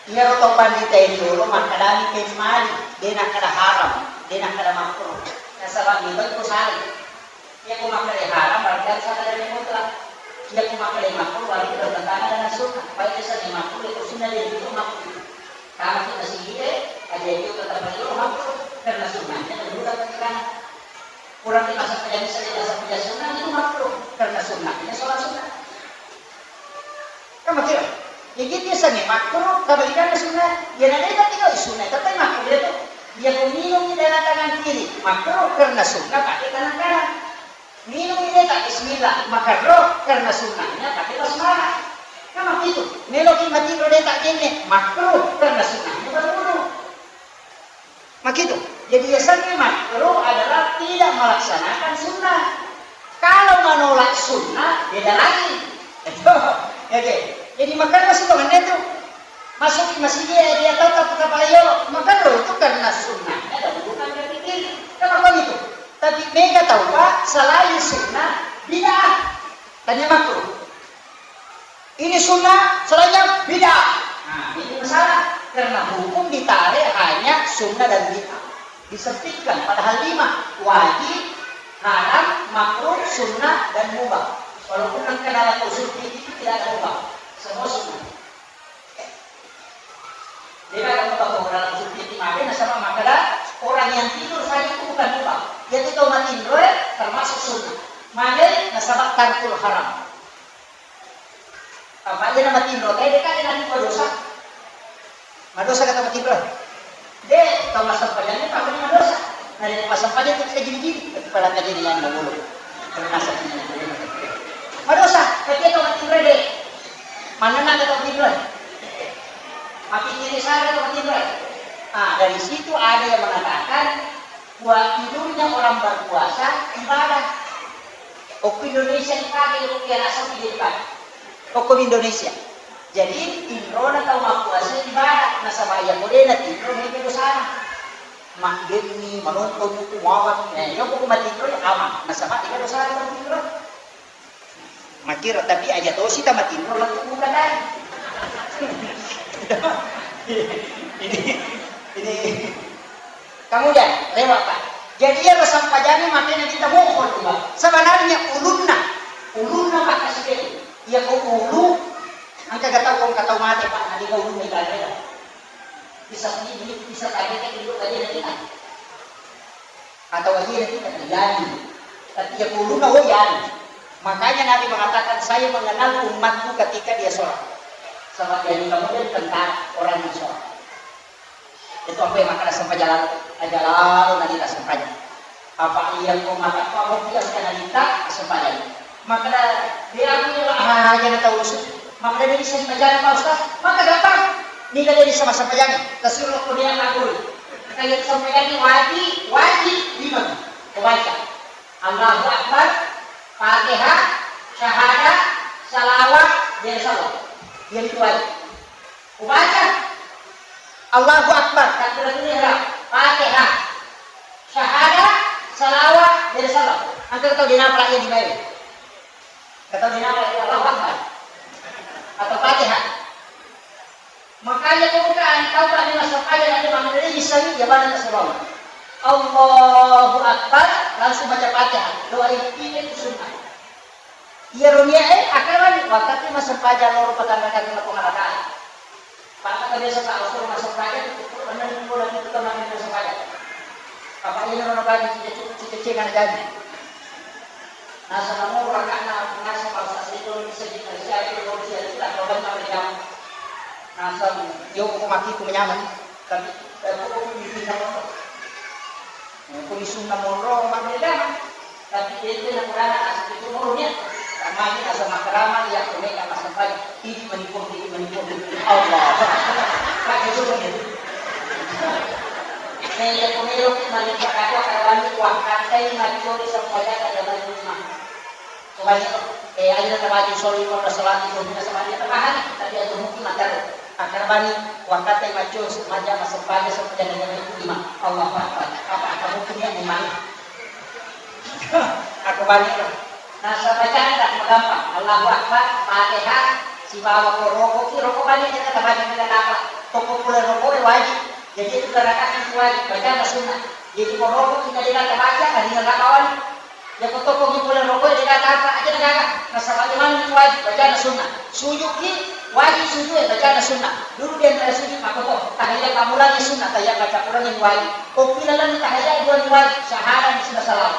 Iyaro to pandita e jolo makkedani pemmali, de nakkeda haram, de nakkeda makruh. Nasaba mega ko salai. Iya ko makkeda haram, berarti harus ada dalil mutlak. Iya ko makkeda makruh, berarti bertentangan dengan sunnah. Baik itu sunnah makruh, itu sunnah dia itu makruh. Kalau kita sendiri, ada itu tetap makruh, karena sunnahnya dulu kan. Kurang di masa pelajaran, saya masa pelajaran sunnah itu makruh, karena sunnahnya sholat sunnah. Kan begitu? Jadi biasanya makruh, kebalikannya sunnah. Ya, nanti kan tinggal sunnah, tapi makruh itu. Dia minum di dalam tangan kiri, makruh karena sunnah pakai tangan kanan. Minum ini tak bismillah, makruh karena sunnahnya pakai basmalah. Kan begitu? Meloki mati rode tak jenne, makruh karena sunnahnya berwudu. Begitu. Jadi biasanya makruh adalah tidak melaksanakan sunnah. Kalau menolak sunnah, beda lagi. Oke. Jadi makanya sih temannya tuh masuk ke masjid ya, dia tetap ke Palayo. Makruh itu karena sunnahnya dan bukan dari kiri. Kenapa gitu? Tapi mega tahu, Pak, selain sunnah, bid'ah. Tanya makruh. Ini sunnah, selainnya bid'ah. Nah, ini masalah. Karena hukum ditarik hanya sunnah dan bid'ah. Disempitkan, padahal lima. Wajib, haram, makruh, sunnah, dan mubah. Walaupun engka dalam usul fikih itu tidak ada mubah. Semua sunnah. Jadi, kalau mubah, kalau dalam usul fikih, maka nasaba maka orang yang tidur saja itu bukan mubah. Dia itu tau matinro, termasuk sunnah. Maka nasaba tarkul haram. Apa aja nama tinro, teh, deka dengan madosa. Madosa kata matinro. De, tau massempajang ini, apa ini madosa? Nah, dari massempajang itu kita gini-gini. Tapi pada aja dengan dulu. Termasuk ini. Madosa, tapi tau matinro, de. Mana nak kata matinro? Mati kiri sana kata matinro. Ah, dari situ ada yang mengatakan, Wa-, tidurnya orang berpuasa ibadah. Okko Indonesia dipakai, okko iya rasa tidak dipakai. Okko di Indonesia. Jadi, tinrona tau mappuasa ibadah. Nasaba iya ko de natinro, mega dosana. Maddenni, manonton buku, mawang. Eh, iya ko matinro, ya aman. Nasaba iya dosana matinro. Makkiro, tapi aja tosi tamatinro lettu buka tadi. Ini, ini, kemudian lewat, Pak. Jadi iya, sempajangnge matena kita mohon, Pak. Sebenarnya ulunna, ulunna, Pak, kasih. Iya ko ulu, engka gak tau, engka tau mate, Pak, nanti kau ulunna ibadah. Bisa ini, bisa tadi kan dulu tadi nanti. Atau iya kita terjadi. Tapi ya ulunna, oh ya. Makanya Nabi mengatakan, "Saya mengenal umatku ketika dia sholat." Sama jadi kamu jadi tentara orang yang sholat. Itu apa yang makan sempajang lalu, aja lalu nanti tak sempajang. Apa iya kau makan kau mau dia sekali nanti tak sempajang. Makkeda, "De, aku, ah, aja na tau usu." Makkeda, "De, bisa sempajang, Pak Ustaz?" Makkeda, "Gampang. Niga de bisa sempajang? Tasuro ko dia ngagul. Kaya sempajang wajib, wajib lima. Kau baca. Allahu Akbar, Fatihah, syahadat, salawat, dia salam. Dia itu wajib." Ubaca Allahu Akbar, takbiratul ihram, Fatihah, syahadat, salawat, dan salam. Engka tau de napa lagi di bawah? Engka tau de napa lagi Allahu Akbar atau Fatihah? Makanya kau bukan tahu kan ini masalah aja nanti maksudnya bisa nih ya, mana Rasulullah. Allahu Akbar, langsung baca Fatihah. Doa ini itu sunnah. Iyaro niae akkalenni, wakkati massempajang loro patanrakang lako marakang. Pakka biasa ta usuru massempajang, itu pernah dipura itu teman massempajang. Apa ini orang bagi cicing-cicing anak gaji. Nasaba moro raka'na, nasaba sasito seddi, seddi, seddi, seddi, tak tahu berapa jam. Nasaba yo ko mati ku menyaman, tapi eh, ko ko mati ku menyaman. Ko di sunnah monro, mabeda. Tapi Itu na Qur'an asal itu umurnya. Kamani asal makarama ya kumeka masempajang. Ini menipu, ini menipu. Allah. Pakai dulu nih. Saya kumelo mani pakako karwani kuakatai macuri sempajang ada banyak rumah. Kumani, eh, ayo kita maju soli pada salat itu, kita semuanya terpaham, tapi ada mungkin matar. Akar bani, kuakatai macuri sempajang, masempajang, sempajang ada banyak rumah. Allahu Akbar. Apa, apa mungkin yang memang Aku bani. Nasaba canda, magampang. Allahu Akbar, Fatihah, sibawa ko roko ki, roko bani kita baca kita dapat. Toko pula roko e wajib. Jadi itu gerakan itu wajib, baca na sunnah. Jadi ko roko kita dia kata baca, kan dia kata wajib. Ya ko toko ki pula roko e dia kata apa? Aja na gaga. Nasaba di mana itu wajib, baca na sunnah. Sujud ki wajib, sujud e baca na sunnah. Dulu dia antara sujud maka ko tahiyat pamulanya sunnah, tahiyat baca Quran yang wajib. Ko pila lan tahiyat dua yang wajib, syahadat di sunnah salawat.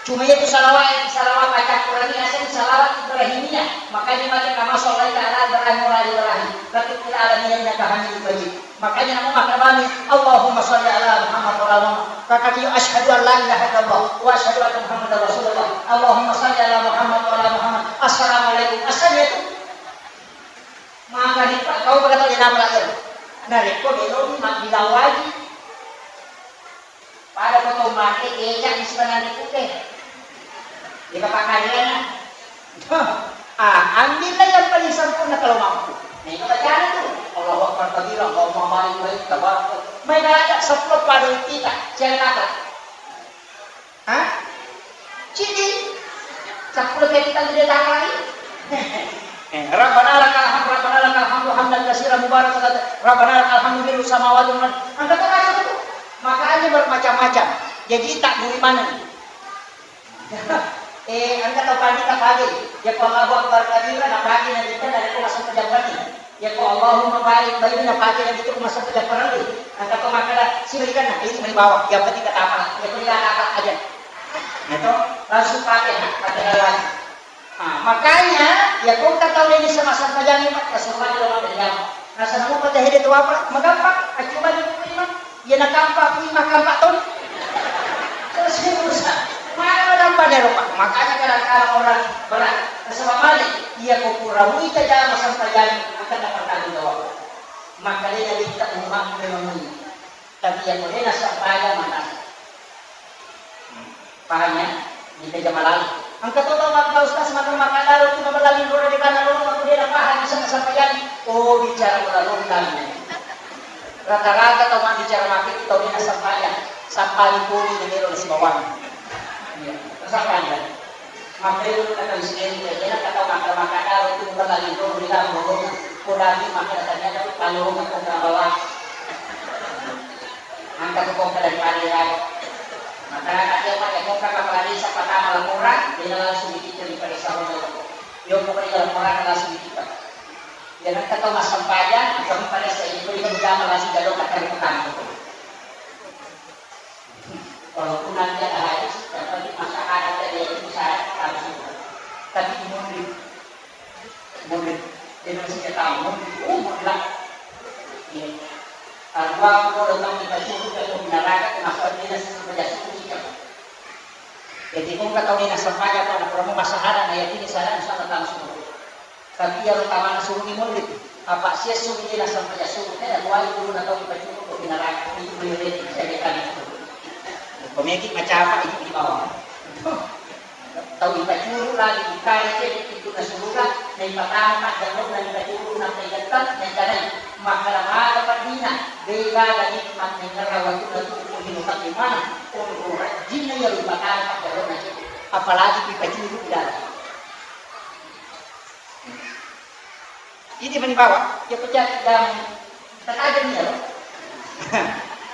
Cuma itu salawat, salawat baca Quran ini asli salawat Ibrahimiyah. Makanya baca kama sallaita ala Ibrahim wa ala Ibrahim. Tapi fil alamin innaka Hamidum Majid. Makanya namu maka bani, Allahumma salli ala Muhammad wa ala Muhammad. Kakak yo asyhadu an la ilaha illallah wa asyhadu anna Muhammadar Rasulullah. Allahumma salli ala Muhammad wa ala Muhammad. Assalamualaikum. Asal itu. Maka di kau berkata di nama lagi. Nah, rekko belum mak bilang wajib. Pada foto mate keca di sebenarnya putih. Dia pakai dia. Ah, ambillah yang paling sempurna kalau mampu. Nah, itu bacaan itu. Allahu Akbar kabira, Allahumma barik baik, tabarak. Mai baca sepuluh pada kita, jangan apa. Hah? Cidi. Sepuluh kita tidak tahu lagi. Eh, Rabbana lakal hamd, Rabbana lakal hamdu hamdan katsiran mubarakan, Rabbana lakal hamdu mil'us samawati wal ard. Angkat tangan itu. Makanya bermacam-macam. Jadi tak buri mana nih? Eh, engka tau pandita pagi. Ya ko Allahu Akbar kabira, na pagi na kita dari ko masuk ke jamban ni. Ya ko Allahumma barik, baik na pagi na kita masuk ke jamban ni. Engka tau makkada, siberikan na, ini meni bawah. Yang penting kata apa? Yang penting kata apa aja. Itu langsung pakai, nah, pakai lagi. Nah, makanya, ya ko engka tau ini sama-sama jamin, Pak, ya semua di dalam. Nah, sama ko teh itu apa? Magampang, acuma di rumah. Iya nakampa, kui makampa toni. Terus susah. Mana madampa ero, Pak? Makanya kadang-kadang orang berat. Nasaba male, iya ko pura muita jama sampajang, akan dapat tanggung jawab. Makanya jadi kita umat memang ini. Tapi iya ko dena sampajang mana? Paham ya? Di meja malali. Engka to tau makkeda, "Ustaz, maka makkeda ro tu mabalali ro de kana ro, maka dia paham bisa sampaian." Oh, bicara bola ro tadi. Rata-rata tau mabbicara makkeda tau dia sampaian. Sampani puni de ro sibawang. Iya, sampaian. Makkeda ro kata sini, dia kata makkeda, makkeda ro tu mabalali ro de kana ro. Ko dagi makkeda tanya tu palu makkeda bawang. Engka tu kongka dari pale iyaro. Masyarakat iya, Pak, iya kongka kapala desa patama laporan, dena langsung dikita di padesa Rodo. Iya kongka iya laporan langsung dikita. Iya, engka tau massempajang, engka pada saya itu dia berjamaah langsung jalo kata di petang itu. Walaupun nanti ada hadis, yang penting masyarakat dia itu bisa langsung. Tapi di munri, Munri, dia bilang, "Saya tahu, munri." Oh, munri lah. Iya. Kalau aku mau datang di Batu, kalau di neraka, kenapa dia nasi kerja suku sih, Kak? Jadi, kau nggak tahu dia nasab aja, Pak, nak promo masalah, nah, ya, ini saya, insya Allah, langsung. Tapi yang utama, suruh di munri. Apa sih, suruh dia nasab aja, suruh. Eh, aku aja dulu, nak tahu di Batu, kalau di neraka, itu beliau itu, saya kira itu. Pemikir macam apa, itu di bawah. Tau ipacuru lagi, ikare cedde pintunna suruga, naipatama pajjalona ipacuru, nappa igettang, naikanai, makkeda maga peddina, de gaga nikmat naingerra wettunna tuo ko lino tette maneng, onro rajjinna iyaro ipatama pajjalona cedde, apalagi ipacuru ilalang. Idi mani bawang, iya pecah dan tertajam iya, loh.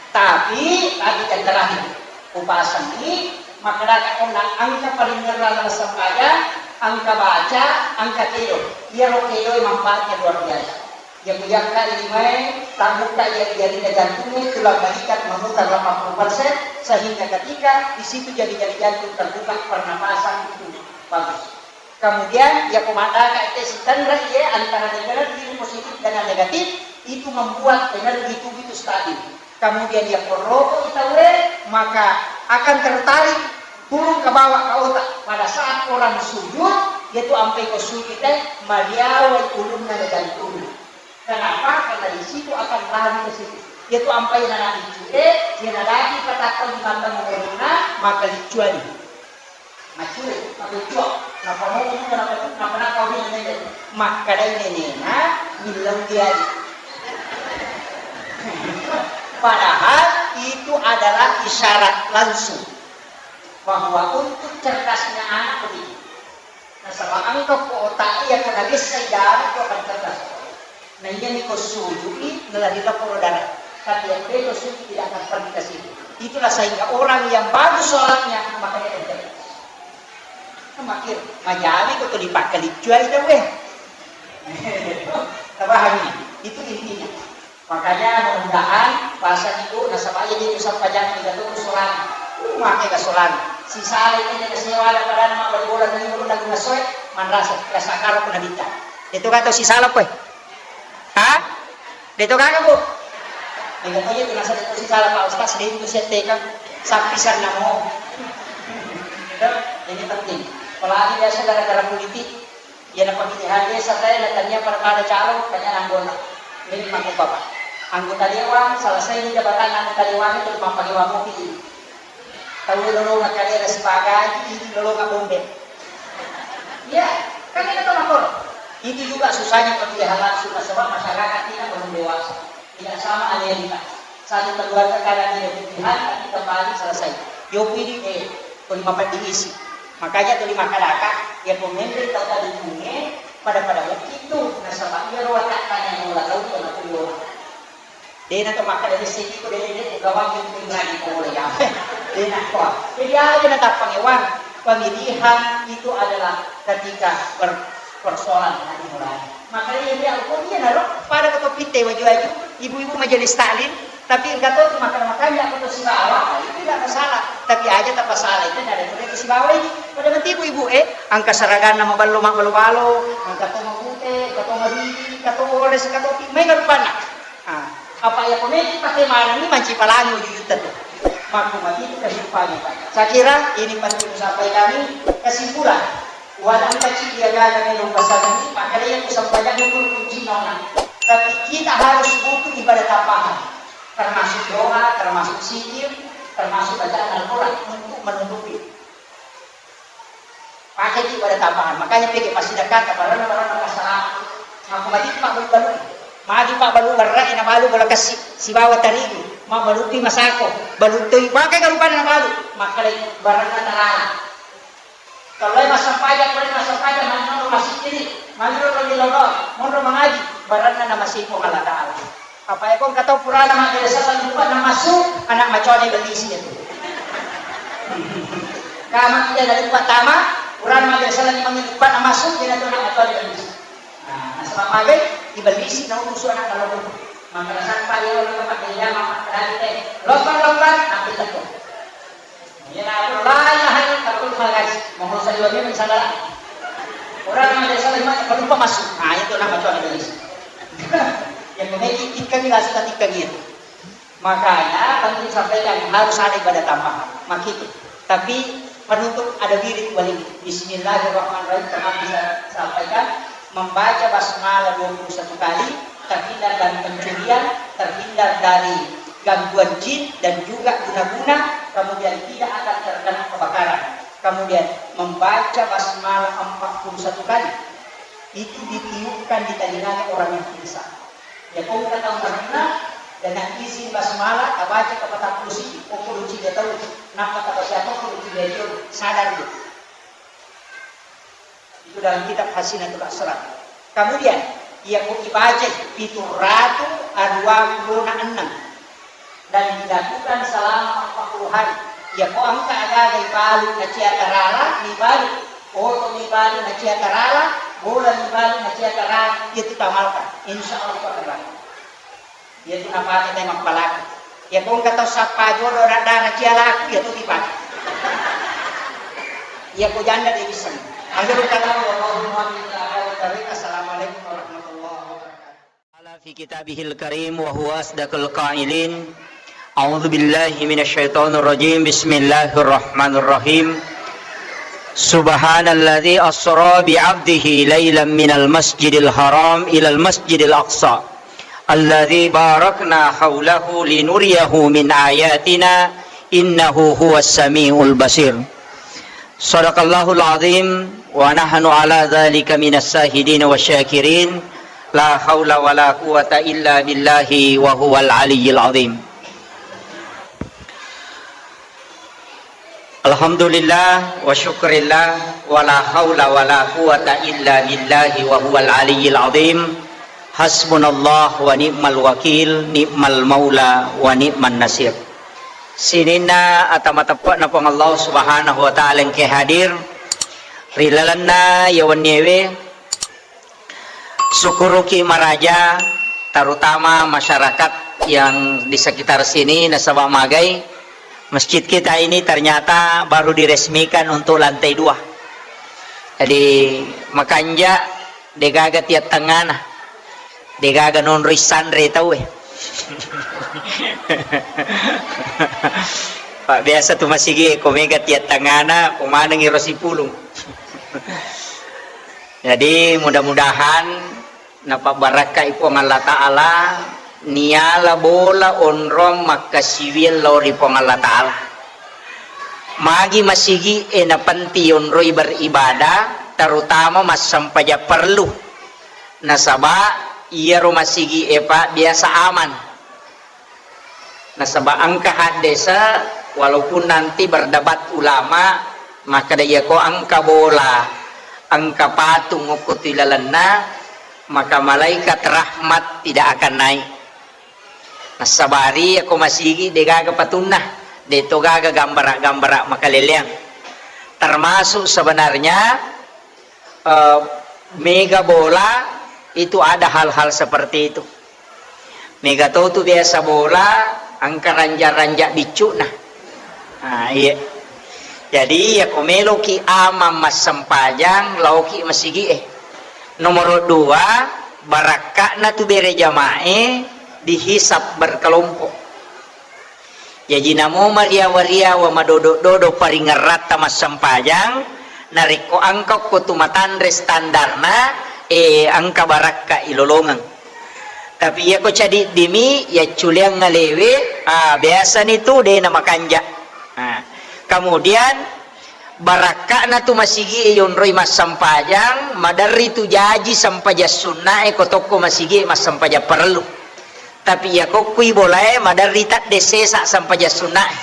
Tapi, tapi yang terakhir, upasengi, makkeda ka onna engka paringerrang sempajang, engka baca, engka kedo. Iyaro kedo manfaatnya luar biasa. Iya kujakka limae, tabbuka iya jarinna jantungnge, tulang balikat memutar delapan puluh persen, sehingga ketika di situ jari-jari jantung terbuka, pernapasan itu bagus. Kemudian, iya ko maddaka ete sitanra iye antara energi positif dan negatif, itu membuat energi tubuh itu stabil. Kemudian, iya ko roko itaue, maka akan tertarik Turun ke bawah ke otak. Pada saat orang sujud, yaitu ampai ko sujud teh, mariawai ulunna dan turun. Kenapa? Karena di situ akan lari ke situ. Yaitu ampai nana liccu, eh, dia nadaki katakan di mata menurutna, maka liccuani. Maccure, maccure. Napa mau, napa, napa, napa, napa, makkadai nenena, millau diari. Padahal itu adalah isyarat langsung bahwa untuk cerdasnya anak begitu. Nasaba engka ko otak iya ko nabessai dara ko akan cerdas. Na iya ni ko sujui nalari laporo dara. Tapi yang beto sujui tidak akan pernah ke situ. Itulah sehingga orang yang bagus sholatnya maka dia akan cerdas. Makin majami ko tuli pakkaliccuai tauwe. Tabahani. Itu intinya. Makanya mudah-mudahan bahasa itu nasaba iya di sampajang tiga tu solang. Uh, make ga solang. Sisala ini ke sewa ada pada nama beli bola dari guru dan ngasoe manrasa rasa karo pun habita. Itu kata sisala kue. Ha? Itu kagak bu? Enggak tahu itu nasa itu sisala Pak Ustaz sedih itu saya tekan sapi sana mau. Ini penting. Apalagi biasa gara-gara politik. Iya, na pemilihan desa tadi na tania pada pada calon, tania anggota. Ini mangku bapak. Anggota dewan, selesai ini jabatan anggota dewan itu mappake wamopi. Tahu lolonga kalera sibagai, ini lolonga bombe. Iya, kan ini tuh makor. Itu juga susahnya pemilihan langsung, sebab masyarakat tidak belum dewasa. Tidak sama Amerika. Satu keluarga kadang tidak pilihan, tapi kembali selesai. Yopi di eh, ko lima padi isi. Makanya tu lima kadaka, ya pemimpin tau tadi punge, pada-pada waktu itu, nasaba iya ro watakka yang mula tau tu na tuyo. Dena tu maka dari sini tu dena dia gawang itu lagi ko boleh ya. Dena ko. Jadi aja na tapang ewang. Pemilihan itu adalah ketika ber- persoalan hati nurani. Makanya dia aku dia naro pada ketua pite waju-waju ibu-ibu majelis taklim, tapi engka to tu makan-makan ya aku to sibawa itu tidak masalah. Tapi aja tak masalah itu ada tu sibawa ini. Pada menti ibu-ibu eh angka saraganna maballo maballo-ballo, angka to mabute, angka to maridi, angka to ores, angka to pi, mai garupanna. Ah, apa ya komedi pakai mana ni manci palangi waju juta tu. Makku mati itu kehidupannya. Saya kira ini penting sampai kami kesimpulan. Walau kecil dia gagal minum pasangan ini, makanya yang disampaikan itu kunci nona. Tapi kita harus butuh ibadah tambahan, termasuk doa, termasuk zikir, termasuk bacaan Al-Quran untuk menutupi. Pakai ibadah tambahan. Makanya pikir pasti dekat barang-barang masalah. Aku mati pak balu-balu. Magi pak balu barang ina balu bola kasih. Sibawa tarigu. Ma balu pi masako. Balu tu pakai karupan na balu. Makanya barang na terang. Kalau massampajang, kalau massampajang, manro masjid ini, manro di lorong, manro mengaji, baranna nama si Puang Allah Ta'ala. Apa ya kong kata purana majelis salah lupa nama su, anak macam ni beli sini tu. Kama tidak ada lupa tama, purana majelis salah ni mangi lupa nama su, dia tu anak macam ni beli sini. Nah, nasaba magai, ibellisi na utusu anak kalau tu. Maka sampai dia orang tempat dia mama tadi teh, lompat-lompat, ambil tu. Iya, aku la ilaha illallah, aku magas. Mau saya dua minggu misalnya. Orang yang ada salah iman, kalau lupa masuk. Nah, itu nama tuan iblis. Yang memiliki ikan di rasa ikan itu. Makanya penting sampaikan harus ada ibadah tambahan. Makanya. Tapi penutup ada wirid wali. Bismillahirrahmanirrahim. Teman bisa sampaikan membaca basmalah dua puluh satu kali, terhindar dari pencurian, terhindar dari gangguan jin dan juga guna-guna, kemudian tidak akan terkena kebakaran. Kemudian membaca basmalah empat puluh satu kali, itu ditiupkan di telinganya orang yang pingsan. Ya, kau kata karena dengan izin basmalah, baca ke empat puluh siji, pokok lucu dia tahu, kenapa tak baca apa pun lucu dia tahu, sadar dia. Itu dalam kitab Hasinatul Asrar. Kemudian, iya ko ibaca pitu ratu aruwa puluh na enneng dan dilakukan selama empat puluh hari. Iya ko engka agaga ibalu na cia tarala, ibalu oto ibalu na cia tarala, bola ibalu na cia tarala, itu tamalkan. Insya Allah itu akan berhasil. Iya tu napake teh mappalaku. Iya ko engka tau sappa jodo radana cialaku, iya tu dipake. Iya ko janda de wiseng. Akhirul kalam, wallahu muwaffiq ila aqwamit thariq. Assalamualaikum warahmatullahi wabarakatuh. Qala fi kitabihil karim wa huwa asdaqul qailin. أعوذ بالله من الشيطان الرجيم. بسم الله الرحمن الرحيم. سبحان الذي أسرى بعبده ليلا من المسجد الحرام إلى المسجد الأقصى الذي باركنا حوله لنريه من آياتنا إنه هو السميع البصير. صدق الله العظيم ونحن على ذلك من الشاهدين والشاكرين. لا حول ولا قوة إلا بالله وهو العلي العظيم. Alhamdulillah wa syukurillah, wa la haula wa la quwata illa billahi wa huwal aliyyil azim. Hasbunallah wa ni'mal wakil, ni'mal maula wa ni'man nasir. Sininna ata mateppe'na Puang Allah Subhanahu wa Ta'ala engke hadir ri lalenna iya wenniewe. Sukuruki maraja, terutama masyarakat yang di sekitar sini, nasaba magai masjid kita ini ternyata baru diresmikan untuk lantai dua. Jadi makanja degaga tiat tengana, degaga nonroi sanre tauwe. Pak, biasa tu masigi ko mega tiat tengana, ko manengi ro sipulung. Jadi mudah-mudahan napabbarakkai Puang Allah Ta'ala, niala bola onrong makkasiwiang lao ri Puang Allah Ta'ala. Magi masigi e napenti onroi beribadah, terutama massempajang parellu. Nasaba iyaro masigi e, Pak, biasa aman. Nasaba engka haddese, walaupun nanti berdebat ulama, makkeda iyako engka bola, engka patung okko tu ilalenna, maka malaikat rahmat tidak akan naik. Nasabari iyako masigi degaga patunna, deto gaga gambara-gambara makaleleang. Termasuk sebenarnya eh, mega bola itu ada hal-hal seperti itu. Mega to tu biasa bola, engka ranja-ranja biccu'na. Nah, iya. Jadi, ya ko meloki amang massempajang, laoki masigi e. Nomor dua, barakka'na tu bere jamae dihisab berkelompok. Jaji namo mariawa-riawa madodo-dodo paringerratta massempajang, narekko engka ko tu matanre standarna, eh, engka barakka ilolongeng. Tapi iyako cadiddimi, yacculeang ngalewe, ah, biasani tu de na makanja. Ah, kemudian barakka'na tu masigi e yonroi massempajang, maderri tu jaji sempajang sunna e ko tokko masigi e massempajang parellu. Tapi iyako kui bolae maderri tadde sesa sempajang sunna e.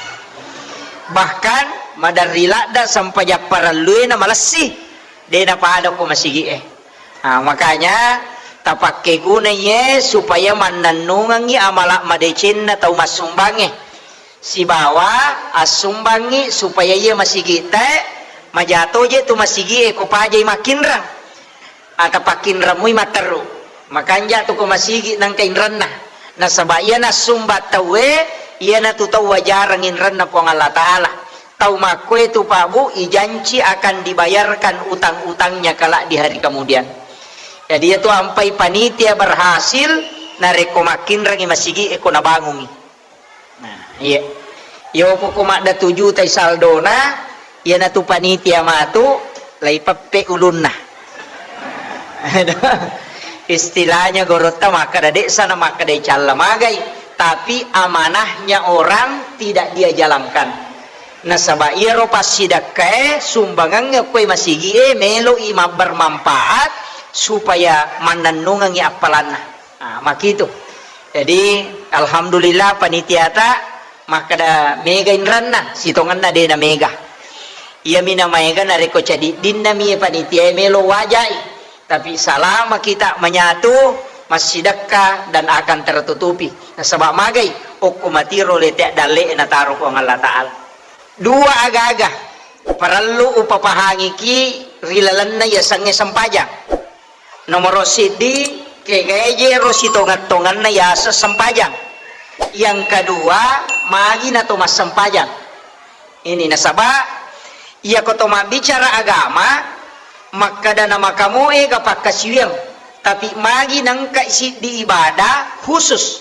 Bahkan maderri ladda sempajang parellue na malessi, de napada ko masigi e. Nah, makanya tapakke gunai e supaya mannennungengngi amala madecenna tau massumbangnge. Sibawa assumbangngi supaya iya masigi'tae majato je tu masigi e ko pajai makkinreng. Ata pakkinreng mui matteru. Makanja tu ko masigi nangka inrenna. Nasaba iya nassumba tauwe, iyanatu tau wajareng inrenna Puang Allah Ta'ala. Tau makkoe tu Pak Bu, ijanci akan dibayarkan utang-utangnya kelak di hari kemudian. Jadi, iya tu ampai panitia berhasil, narekko makkinrengi masigi e ko nabangungi. Nah, iya. Iyo poko madda tu jutai saldona, iyanatu panitia matu, laipeppe ulunna. Istilahnya gorotta makkeda, de sana makkeda calla magai, tapi amanahnya orang tidak dia jalankan. Nasaba iyaro passidakkae, sumbangangnge koe masigie, meloi mabbermanfaat supaya mannennungengngi appalanna. Ah, makitu. Jadi, alhamdulillah, panitiata makkeda mega inranna, sitongenna de na mega. Iyami na maega narekko cadiddinna mi panitia melo wajai. Tapi salama kita menyatu, massidekka dan akan tertutupi. Nasaba magai, okko matiro lete dalle nataro Puang Allah Ta'ala. Dua agaga parellu upapahangiki ri lalenna yasengnge sempajang. Nomoro siddi, kegae je ro sitongeng-tongenna yaseng sempajang. Yang kedua, magi na to massempajang. Ini nasaba, iyako to mabbicara agama, makkeda na makamoe ga pakkasiwiang, tapi magi nengka siddi ibadah khusus.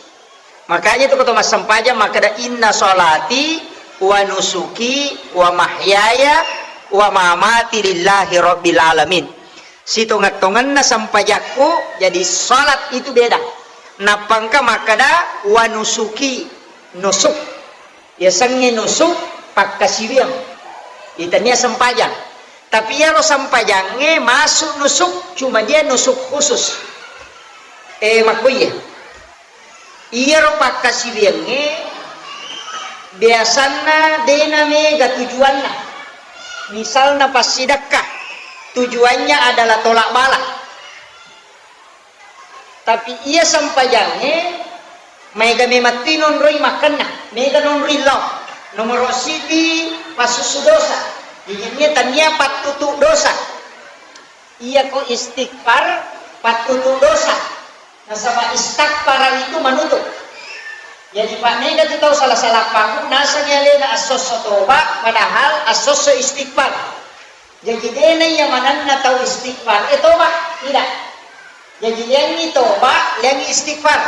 Makanya tu ko to massempajang makkeda, "Inna sholati wa nusuki wa mahyaya wa mamati lillahi rabbil alamin." Sitongeng-tongenna sempajakku, jadi salat itu beda. Nappa engka makkeda, "Wa nusuki," nusuk. Yasengnge nusuk, pakkasiwiang. Itania sempajang. Tapi iyaro sempajangnge masuk nusuk, cuma dia nusuk khusus. Eh, makkuiye. Iyaro pakkasiwiangnge biasanna dena mega tujuanna. Misalna passidekka, tujuannya adalah tolak bala. Tapi iya sempajangnge maega memang tu nonroi makkenna, mega nonroi lao. Nomoro siji passusu dosa. Jadi tania pattutu dosa. Iyako istighfar pattutu dosa. Nasaba istaghfara itu menutup. Jadi, Pak, mega tu tau salah-salah paham, nasengngi alena assosso toba, padahal assosso istighfar. Jadi, dena iya manenna tau istighfar, eh, toba, tidak. Jadi, liangi toba, liangi istighfar.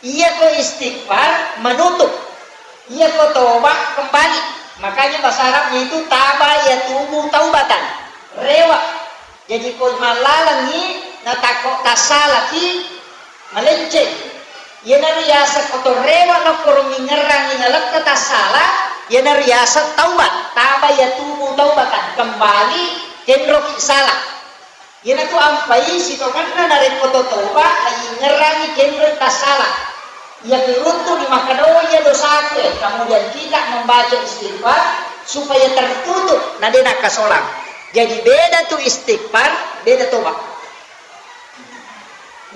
Iyako istighfar menutup, iyako toba kembali. Makanya bahasa Arabnya itu taba yatubu taubatan, rewa. Jadi ko mallalengi natakko tassalaki, malenceng. Iyanaro yaseng koto rewa nakkoro mingerangi nalekka tassala, iyanaro yaseng taubat, taba yatubu taubatan, kembali kenroki salah. Iyanatu ampai sitongenna narekko to toba, naingerangi kenroi tassala. Iya kiruntu di makkedoi iya dosaku, eh, kemudian kita membaca istighfar supaya tertutup, na de nakkasolang. Jadi beda tu istighfar, beda toba.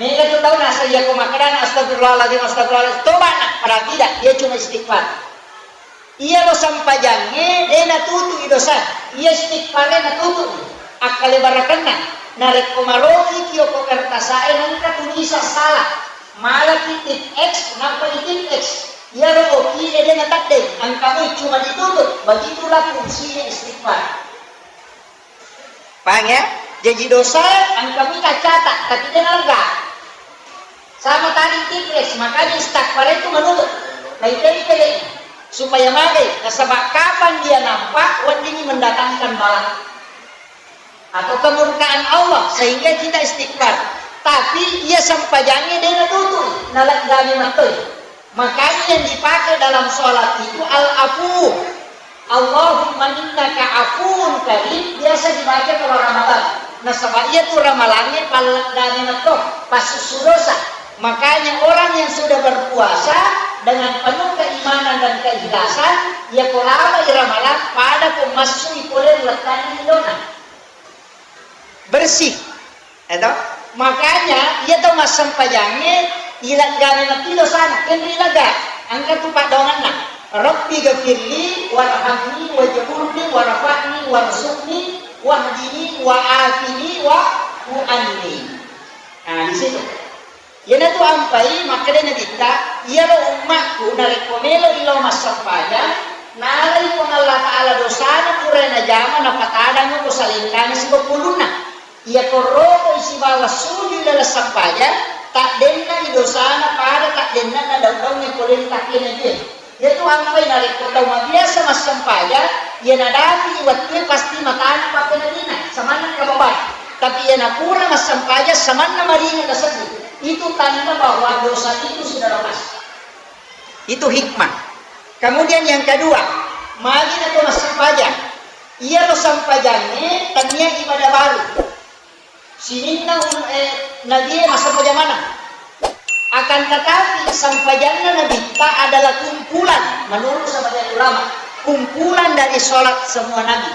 Mega tu tau nasa iya ko makkedana, "Astagfirullahaladzim, astagfirullahaladzim," toba na, padahal tidak, dia cuma istighfar. Iyaro sempajangnge de natutu'i dosa, iya istighfare natutu'i. Akkalebarakenna, narekko marokiki okko kertasae nengka tulisang salah, malaki titik X, nappa di titik X. Iyaro okie de nateddeng, engka moi cuma ditutup, begitulah fungsinya istighfar. Paham ya? Jaji dosa engka mita catat, tapi de nalega. Sama tadi tipres, makanya istighfar itu menutup. Naitempele supaya magai, nasaba kapan dia nampak, weddingi mendatangkan bala atau kemurkaan Allah, sehingga kita istighfar. Tapi iya sempajangnge de natutu, naleggani mattoi. Makanya yang dipakai dalam sholat itu al-afu. Allahumma innaka afuwun karim, biasa dibaca kalau Ramadan. Nasaba iya tu Ramalangnge palleddani metto, passussu dosa. Makanya orang yang sudah berpuasa dengan penuh keimanan dan keikhlasan, iya ko labai Ramalang, pada ko massui pole lettanni dona. Bersih. Eto? Makanya, iya tau massempajangnge, ileggani matti dosana, kenri lega. Engka tu paddoangenna. Rabbi ghafirli warhamni wajburni warfa'ni warzuqni wahdini wa'afini wa'fu anni. Nah, di situ. Iyanatu ampai makkeda Nabitta, iyaro ummakku narekko meloi lao massempajang, nalai Puang Allah Ta'ala dosana pura najama, napatadang ko salengkana sibawa pulunna. Iyako rokoi sibawa sujui laleng sempajang, taddenna i dosana pada taddenna na daung-daungnge pole ri takkena jue. Iyatu ampai narekko tau mabiasa massempajang, iya nadapi wettue pasti matana pappenadina, samanna kababai. Tapi iya napura massempajang, samanna maringa kaseddi. Itu tanda bahwa dosa itu sudah lepas. Itu hikmah. Kemudian yang kedua, magi nato massempajang. Iyaro sempajangnge tania ibadah baru. Sininna ul-, eh, nabie massempajang maneng. Akan tetapi, sempajanna Nabitta adalah kumpulan, menurut sebagian ulama, kumpulan dari sholat semua nabi.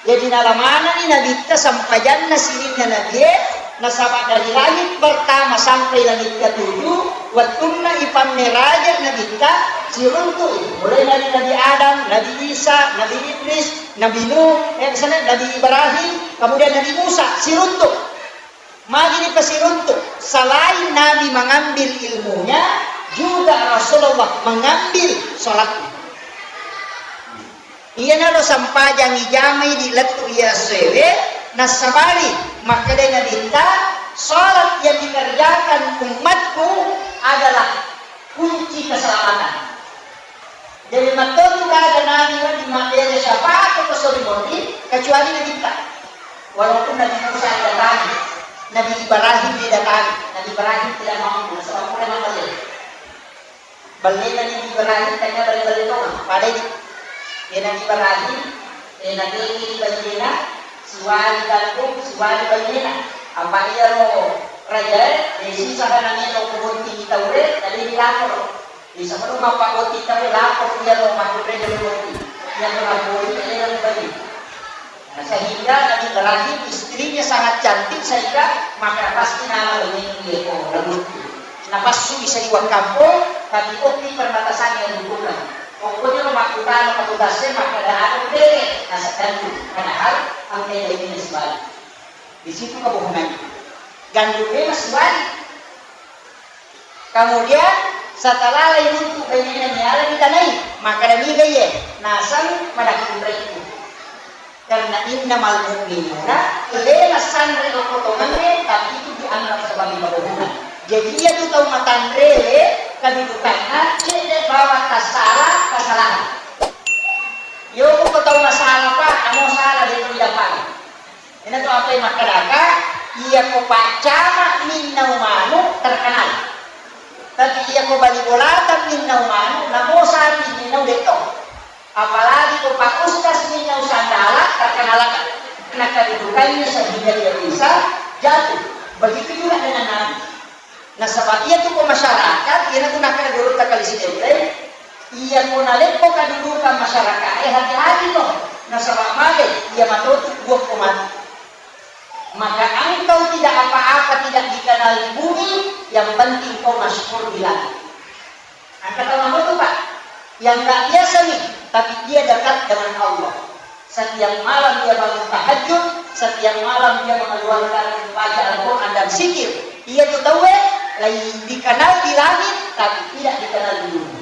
Jadi, nalamanani Nabitta sempajanna sininna nabie, nasaba dari langit pertama sampai langit ketujuh, wettunna ipammeraja Nabitta, siruntu'i, mulai dari Nabi Adam, Nabi Isa, Nabi Idris, Nabi Nuh, eh, misalnya Nabi Ibrahim, kemudian Nabi Musa, siruntuk. Magi dipasiruntuk? Selain Nabi mengambil ilmunya, juga Rasulullah mengambil sholatnya. Iyanaro sempajang ijamai di lettu iya sewe, nassabari makkeda Nabitta, sholat yang dikerjakan umatku adalah kunci keselamatan. Jadi mattotu kada Nabi wedding mabbere syafaat ko sori moni kecuali Nabitta. Walaupun Nabi Musa didatangi, Nabi Ibrahim didatangi, Nabi Ibrahim tidak mampu, sebab pura mabelle. Bellena Nabi Ibrahim tanya belle-belle doang, pada di. Ya Nabi Ibrahim, eh, Nabi ini bayyena, siwali gandum, siwali bayyena. Apa iya ro raja, eh, sisa kana melo kubunting taure, tadi dilapor. Di sebelum apa boti tahu lapor dia lo maku rede boti. Dia lo lapor dia lo boti. Nah, sehingga Nabi Ibrahim istrinya sangat cantik sehingga maka pasti nama ini dia ko boti. Nah, pas sui sariwa kampung, tapi opi permatasannya bukan. Pokoknya lo maku tanah maku tase maka ada ada bede. Nah, sedang padahal angkai ini sebalik. Di situ kebohongannya. Gandumnya masih balik. Kemudian setelah lain untuk bainena niala ditanai, maka demi gaye nasang madakku mereka. Karena innamal mu'minuna, ele nasanre okko tongengnge, tapi itu dianggap sebagai kebohongan. Jadi iya tu tau matanre kedudukanna cedde bawa tasala kesalahan. Yo ko tau masalah pak, amo salah dia tidak paham. Ina tu apa yang makkedaka, iya ko paccama minnau manu terkenal. Tapi iya ko bali bolata minnau manu, namo sapi minnau detto. Apalagi ko pak ustaz minnau sandala terkenal. Nah kedudukannya sehingga dia bisa jatuh. Begitu juga dengan Nabi. Nasaba iyatu ko masyarakat, iyanatu nakkeda gurutta Kali Sidenreng, iya ko naleppo kadudukan masyarakae, hati-hati no. Nasaba male, iya matotu buah ko mati. Maka engkau tidak apa-apa, tidak dikenal di bumi, yang penting kau masyhur di langit. Engka tau matotu, Pak, yang nggak biasa nih, tapi dia dekat dengan Allah. Setiap malam dia bangun tahajud, setiap malam dia mengeluarkan baca Al-Quran dan zikir. Iya tu tauwe, lai dikenal di langit, tapi tidak dikenal di bumi.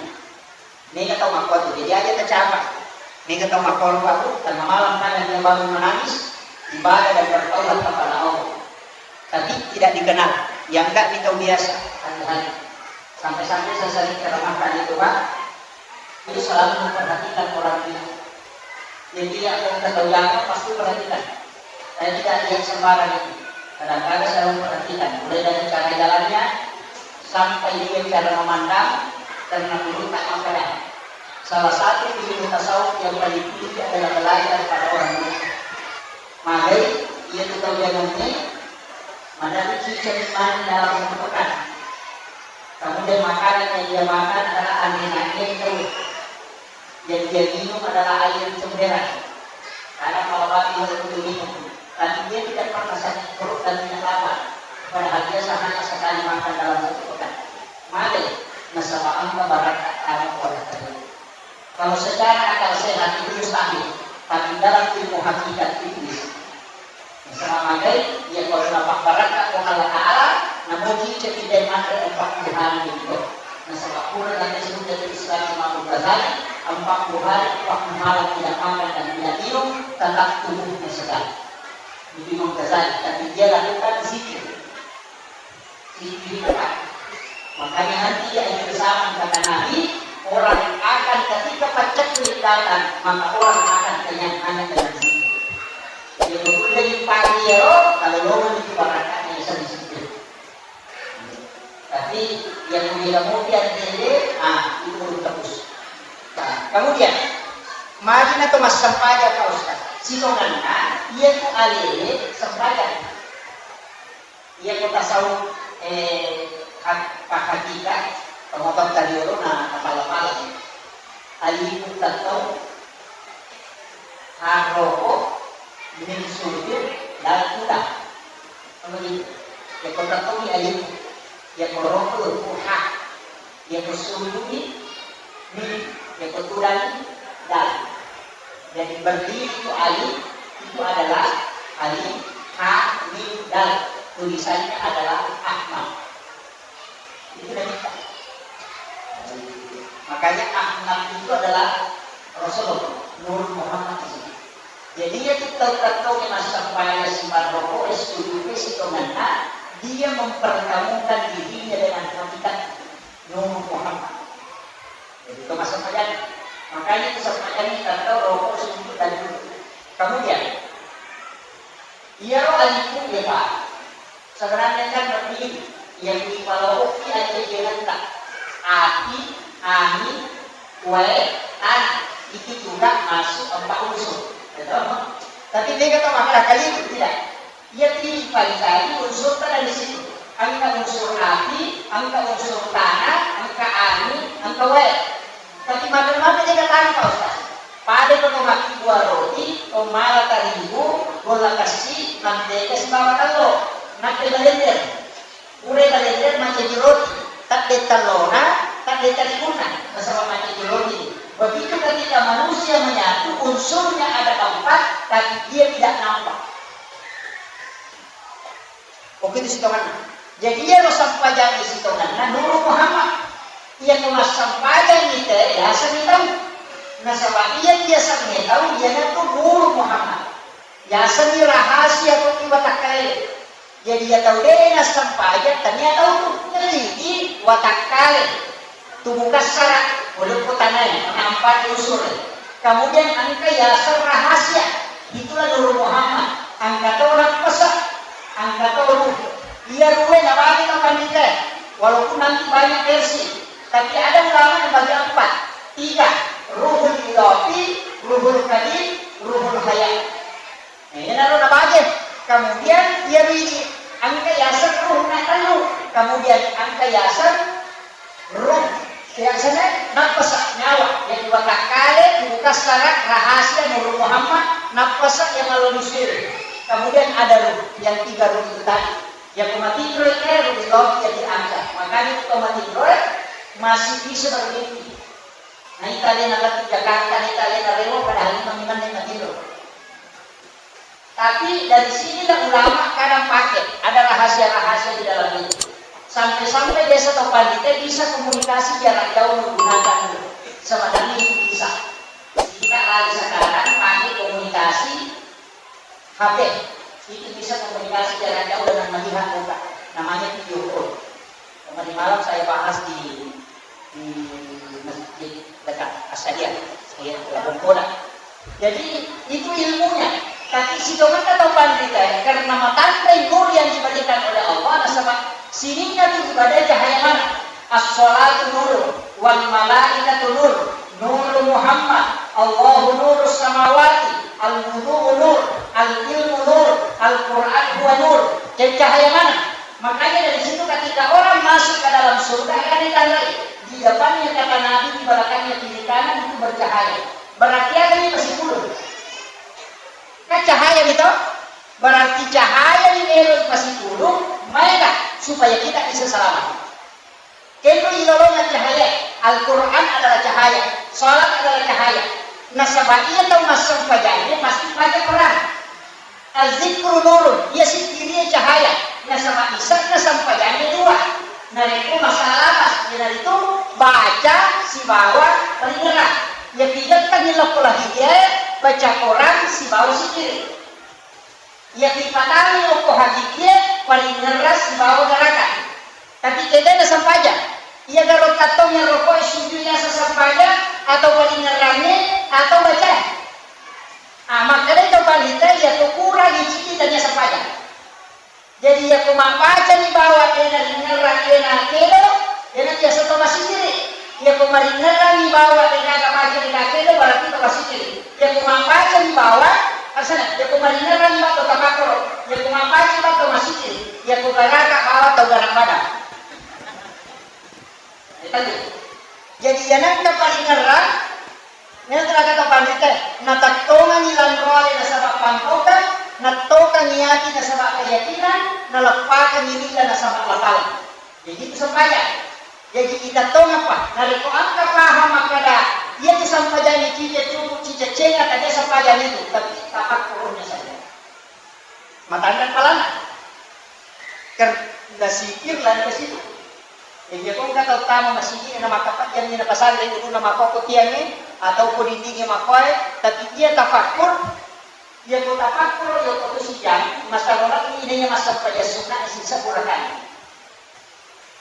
Mega tau makkuatu, jadi aja tercapai. Mega tau makkuatu, Bu, tengah malam kadang dia bangun menangis, ibadah dan bertaubat kepada Allah. Tapi tidak dikenal. Yang enggak nih tau biasa, hari-hari. Sampai-sampai saya sering ceramahkan itu, Pak. Jadi selalu memperhatikan orang dia. Jadi yang mau ketahui apa, pasti perhatikan. Saya tidak lihat sembarang itu. Kadang-kadang saya memperhatikan, mulai dari cara jalannya, sampai dia cara memandang, karena dulu tak makan. Salah satu ilmu tasawuf yang paling tinggi adalah belajar pada orang dulu. Magai, iya tu tau jalannya, mana cicak mana dalam satu pekan. Kemudian makanan yang dia makan adalah angin-angin terus. Yang dia minum adalah air cemberan. Karena kalau babi itu minum, tapi dia tidak pernah sakit perut dan tidak lapar. Padahal dia sehari sekali makan dalam satu pekan. Male, nasaba engka barakka tama kuala tadi. Kalau secara akal sehat itu mustahil, tapi dalam ilmu hakikat itu bisa. Nasaba magai, iya ko napabbarakka Puang Allah Ta'ala, namoji ceddi dai manre empat puluh hari itu. Nasaba pura dan disebut dari Islam Imam Ghazali, empat puluh hari, empat puluh malam tidak makan dan tidak minum, tetap tubuhnya segar. Itu Imam Ghazali, tapi dia lakukan zikir. Makanya nanti di akhir zaman kata Nabi, orang akan ketika paceklik datang, maka orang akan kenyang hanya dengan zikir. Jadi boleh dipakai ya, kalau lo itu barakatnya bisa di situ. Tapi yang mulia-mulia dede, ah itu belum tebus. Nah, kemudian, mari na to massempajang Pak Ustaz. Sitonganna, iya tu alele sempajang. Iya ko tasawuf, eh, hak-, pahakika, pengobatan riolo na napala-pala. Alifu tattau, harroko, min sujud, dal tulang. Apa gitu? Iya ko tattau ni alifu. Iya ko roko, ha. Iya ko sujud ni, mim. Iya ko tulang ni, dal. Jadi berdiri itu alif, itu adalah alif, ha, mim, dal. Tulisannya adalah Ahmad. Itu Nabi. Makanya Ahmad itu adalah Rasulullah, Nur Muhammad itu. Jadi ya kita tahu memang sampai si Maroko, S T U P, si Tonganna, dia mempertemukan dirinya dengan hakikat. Nur Muhammad. Jadi, itu maksud saya. Makanya itu sepanjang kita tahu rokok suntuk dan dulu. Kemudian, iyaro alifu, ya, Pak. Sebenarnya kan begini, yang dipaloki aja jenengta. Api, angin, wae, tanah. Itu juga masuk empat unsur. Betul? Tapi dia kata masalah kali itu tidak. Iya, tipa ditagi unsurta dari situ. Engka unsur api, engka unsur tanah, engka angin, engka wae. Tapi makan-makan dia tanpa, Ustaz. Pada ko makan buah roti, ko mala tarigu, bola kassi, mantega sibawa tello. Nakke balender. Pura balender mancaji roti. Tadde tellona, tadde tariguna. Nasaba mancaji roti. Begitu ketika manusia menyatu, unsurnya ada empat, tapi dia tidak nampak. Begitu sitonganna. Jadi, iyaro sampajang sitonganna Nuru Muhammad. Iya ko massampajang ite, yaseng tau. Nasaba iya biasa tau, iyanatu Nuru Muhammad. Yaseng rahasia ko watakkale. Jadi, iya tau de nassampajang, tania tau tu. Jadi, watakkale. Tubuh kassara, pole ko tanae, nampa unsur. Kemudian engka yaseng rahasia, itulah Nuru Muhammad. Engka to nappasa, engka to ruh. Iya ruhe nabagi tau pandita, walaupun nanti banyak versi. Tapi ada ulama yang bagi empat, tiga, ruhul idafi, ruhul kadim, ruhul hayat. Nah, iyanaro nabage. Kemudian iya ridi engka yaseng ruh na tellu. Kemudian engka yaseng ruh, yaseng nappasa, nyawa. Yang dua takkale, tubuh kassara, rahasia, Nuru Muhammad, nappasa yang manusia. Kemudian ada ruh, yang tiga ruh itu tadi. Yang ko matinro, eh, ruh itu yang diangkat. Makanya itu ko matinro, eh, masih bisa bermimpi. Nah, itu alena lagi Jakarta, itu alena rewo, padahal ini memang yang matinro. Tapi dari sinilah ulama kadang pakai, ada rahasia-rahasia di dalam itu. Sampai-sampai biasa tau pandita bisa komunikasi jarak jauh menggunakan itu. Sebenarnya itu bisa. Kita lagi sekarang pakai komunikasi H P. Itu bisa komunikasi jarak jauh dengan melihat muka. Namanya video call. Tadi malam saya bahas di, di masjid dekat Asadia, ya, Labuan Koda. Jadi, itu ilmunya. Tapi sitongenna tau pandita, karena matandai nur yang diberikan oleh Allah, nasaba sininna tu ibadah cahaya mana? As-salatu nur, wal malaikatu nur, nur Muhammad, Allahu nurus samawati, al-wudu'u nur, al-ilmu nur, Al-Quran huwa nur. Jadi cahaya mana? Makanya dari situ ketika orang masuk ke dalam surga akan ditandai. Di depannya kata Nabi, di belakangnya kiri kanan itu bercahaya. Berarti ada yang masih puluh. Kan cahaya gitu? Berarti cahaya yang elo masih puluh, mereka supaya kita bisa selamat. Kenro ilolongan cahaya, Al-Quran adalah cahaya, salat adalah cahaya. Nasaba iya tau massempajangnge pasti baca Quran. Azzikru nurun, iya sikkirié cahaya, nasaba ise'na sempajangnge dua. Narekko masalah lapas, iyanaritu baca sibawa paringerrang. Iya pigettengngi lokko lahidié, baca Quran sibawa sikkiri. Iya ripatangngi okko hakikié, paringerrang sibawa garaga. Tapi kedana sempajang. Iya garo tattong yang rokok sujud yasa sempajang atau paringerrangngi atau baca. Ah, makkedai to panrita, iya to kurang iciki tania sempajang. Jadi, iya ko mabbacani bawang dena ringerrang, dena kedo, dena biasa to masijiri. Iya ko maringerrangi bawang dena gaga baca dena kedo, berarti to masijiri. Iya ko mabbacani bawang, asana, iya ko maringerrangi bawang to tapakkoro. Iya ko mabbacani bawang to masijiri. Iya ko garaga bawang to garang badang. Jadi, iya nengka paringerrang, Nengka to panrita, natettongengngi lanroale nasaba pangkaukeng, nattokengngi ati nasaba keyakinan, naleppakengngi lilla nasaba lapaleng. Jadi itu sempajang. Jadi itattongeng pa, narekko engka paham makkeda, iya tu sempajangnge ciceng cuku, ciceng cenga, tania sempajang itu, tapi tapakkurunna saja. Matandang palana. Ker-, nasikir lari ke situ. Iya ko engka tau tama masigi na makkapajjanni na pasang ri uluna makkokko tiangnge atau ko dindingnge makkoe, tapi iya tafakkur, iya ko tafakkur, iya ko tu sijang, masarola ini iya massempajang sunna sisa purakan.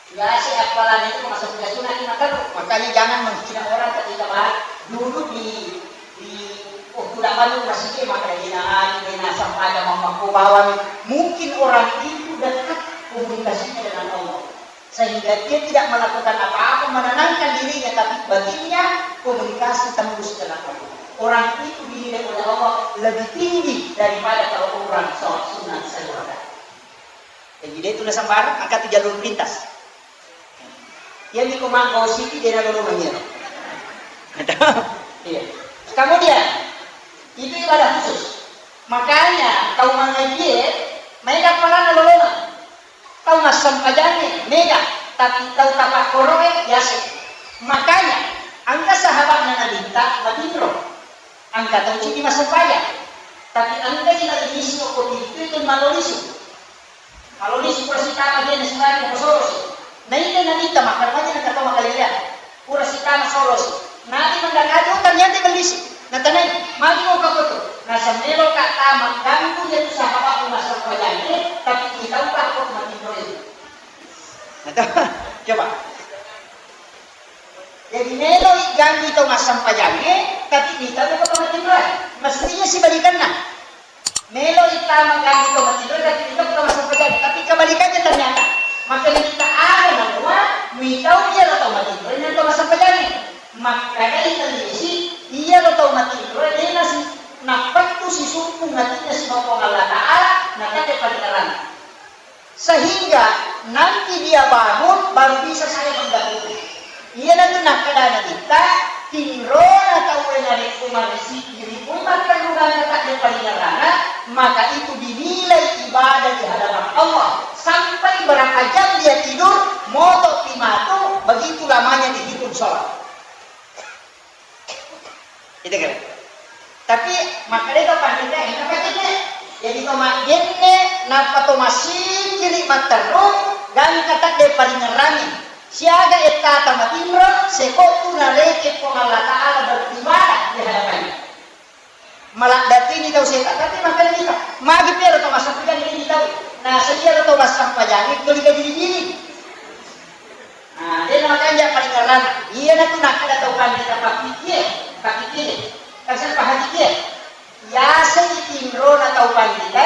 Biasa apalagi itu masuk ke sunnah lima terus. Makanya jangan menghina orang ketika baik. Dulu di, di, oh, tidak banyak masjid, maka dia nangani, dia nasempajang, mammakko bawang. Mungkin orang itu dekat komunikasinya dengan Allah. Sehingga dia tidak melakukan apa-apa, menenangkan dirinya, tapi batinnya komunikasi tembus dengan Allah. Orang itu dinilai oleh Allah lebih tinggi daripada kalau orang sholat sunat sehari. Jadi, de' tu nasembarang, engka tu jalur pintas. Iya, mi ko manggosip, de' nalolongeng iyaro. Iya. Kemudian, itu ibadah khusus. Makanya, tau mangajie, maega paranna lolongeng. Tau massempajangnge, maega, tapi tau tapakkoroe, yase. Makanya, engka sahabatna Nabitta matinro. Engka tau ceddi massempajang. Tapi engkaji nallisu okko pintu itu malolisu. Malolisu pura sitama jenne sembahyang ko solosi. Naita Nabitta makkeda maja engka tau makaleleang. Pura sitama solosi. Nabi mendakati, oh, ternyata bellisi. Natanai, magi mau kakoto. Nasemelo ka tama ganggu ya tu sahabat massempajangnya, tapi kita udah kok mati doang. Coba. Jadi, melo ganggu tau massempajangnge, tapi mita ko tau matinroe. Mestinya sibalikanna. Melo tama ganggu tau matinroe, tapi mita ko tau massempajangnge. Tapi kebalikannya ternyata. Maka kita ada menua, mita iya lo tau matinroe, dan tau massempajangnge. Maka dari telisi, iya lo tau matinroe, dia nasi, napettu si sumpung hatinya si Allah Ta'ala, nakate palingerang. Sehingga nanti dia bangun, baru bisa saya mengganggu. Iyanatu nakkeda Nabitta, tinrona tauwe narekko marisiki ri poi mattenrungangka takde palingerrana, maka itu dinilai ibadah di hadapan Allah. Sampai berapa jam dia tidur, moto pi matu, begitu lamanya dihitung sholat. Itu kan. Tapi makkeda to pandita, engka pacekek. Jadi to maggenne, nappa to massikkiri matteru, gangka tadde paringerrangi. Siaga ettata matinro, sekotu nareke Puang Allah Ta'ala beribadah di hadapannya. Maladdatini tau seta, tapi makkeda kita, magi piaro to massampajang ini tau. Nah, seiaro to massampajang itu dikaji-kaji. Nah, de' namakanja paringerrang. Iyanatu nakkeda tau pandita, papikie, papikie. Kasar pahajikie. Yaseng tinrona tau pandita,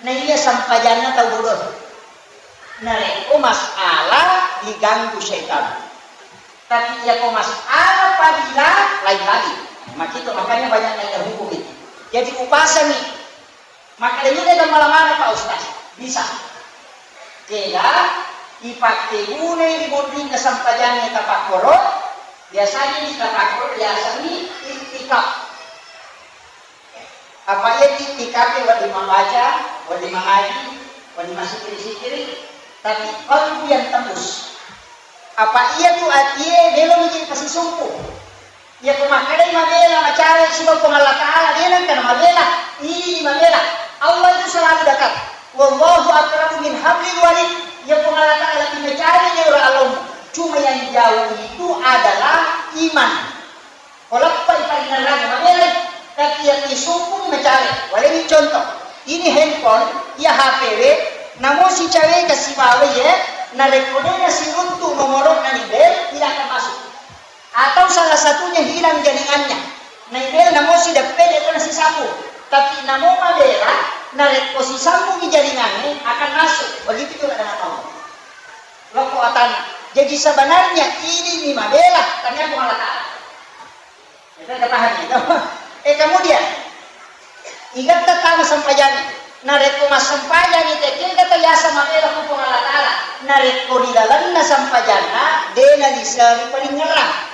na iya sampajanna tau bodoh. Narekko masalah diganggu setan. Tapi iya ko masalah fadilah, lain lagi. Makito, makanya banyak nanya hukum itu. Jadi upasangi. Makkeda, "Iya, de' gammala maneng, Pak Ustaz." Bisa. Kega ipakkegunai ri munrinna sampajangnge tapakkoro, biasanya di tapakkoro biasanya iktikaf. Apa iya iktikaf wedding mambaca, wedding mangaji, wedding masikiri-sikiri, tapi qalbu yang tembus. Apa iya tu atie melo mi jadi pasisumpu. Iya ko makkedai mabela macawe siba Puang Allah Ta'ala, de' nengka namabela, ini mabela. Allah itu selalu dekat. Wallahu aqrabu min hablil warid. Iya Puang Allah Ta'ala lebih macawe di orang Allah. Cuma yang jauh itu adalah iman. Ko leppai paringerrang mabela, tapi iya tisukung macawe. Waleni contoh. Ini handphone, iya H P we, namo sicawe kasibawa ye, narekko de' nasiruntu nomorokna ni bel, tidak akan masuk. Atau salah satunya hilang jaringannya. Naibel namo sideppe de' to nasisambung. Tapi namo mabela, narekko sisambungi jaringannya akan masuk. Begitu juga dengan Allah. Lokko atanna. Jadi sebenarnya ini ni mabela, tapi aku Allah Ta'ala. Kita paham itu. Eh, kemudian, igatta tama sampajangnge. Narekko massempajangngi te, kega tau yaseng mabela ku Puang Allah Ta'ala. Narekko ri lalenna sampajanna, de' naliseri palingerrang.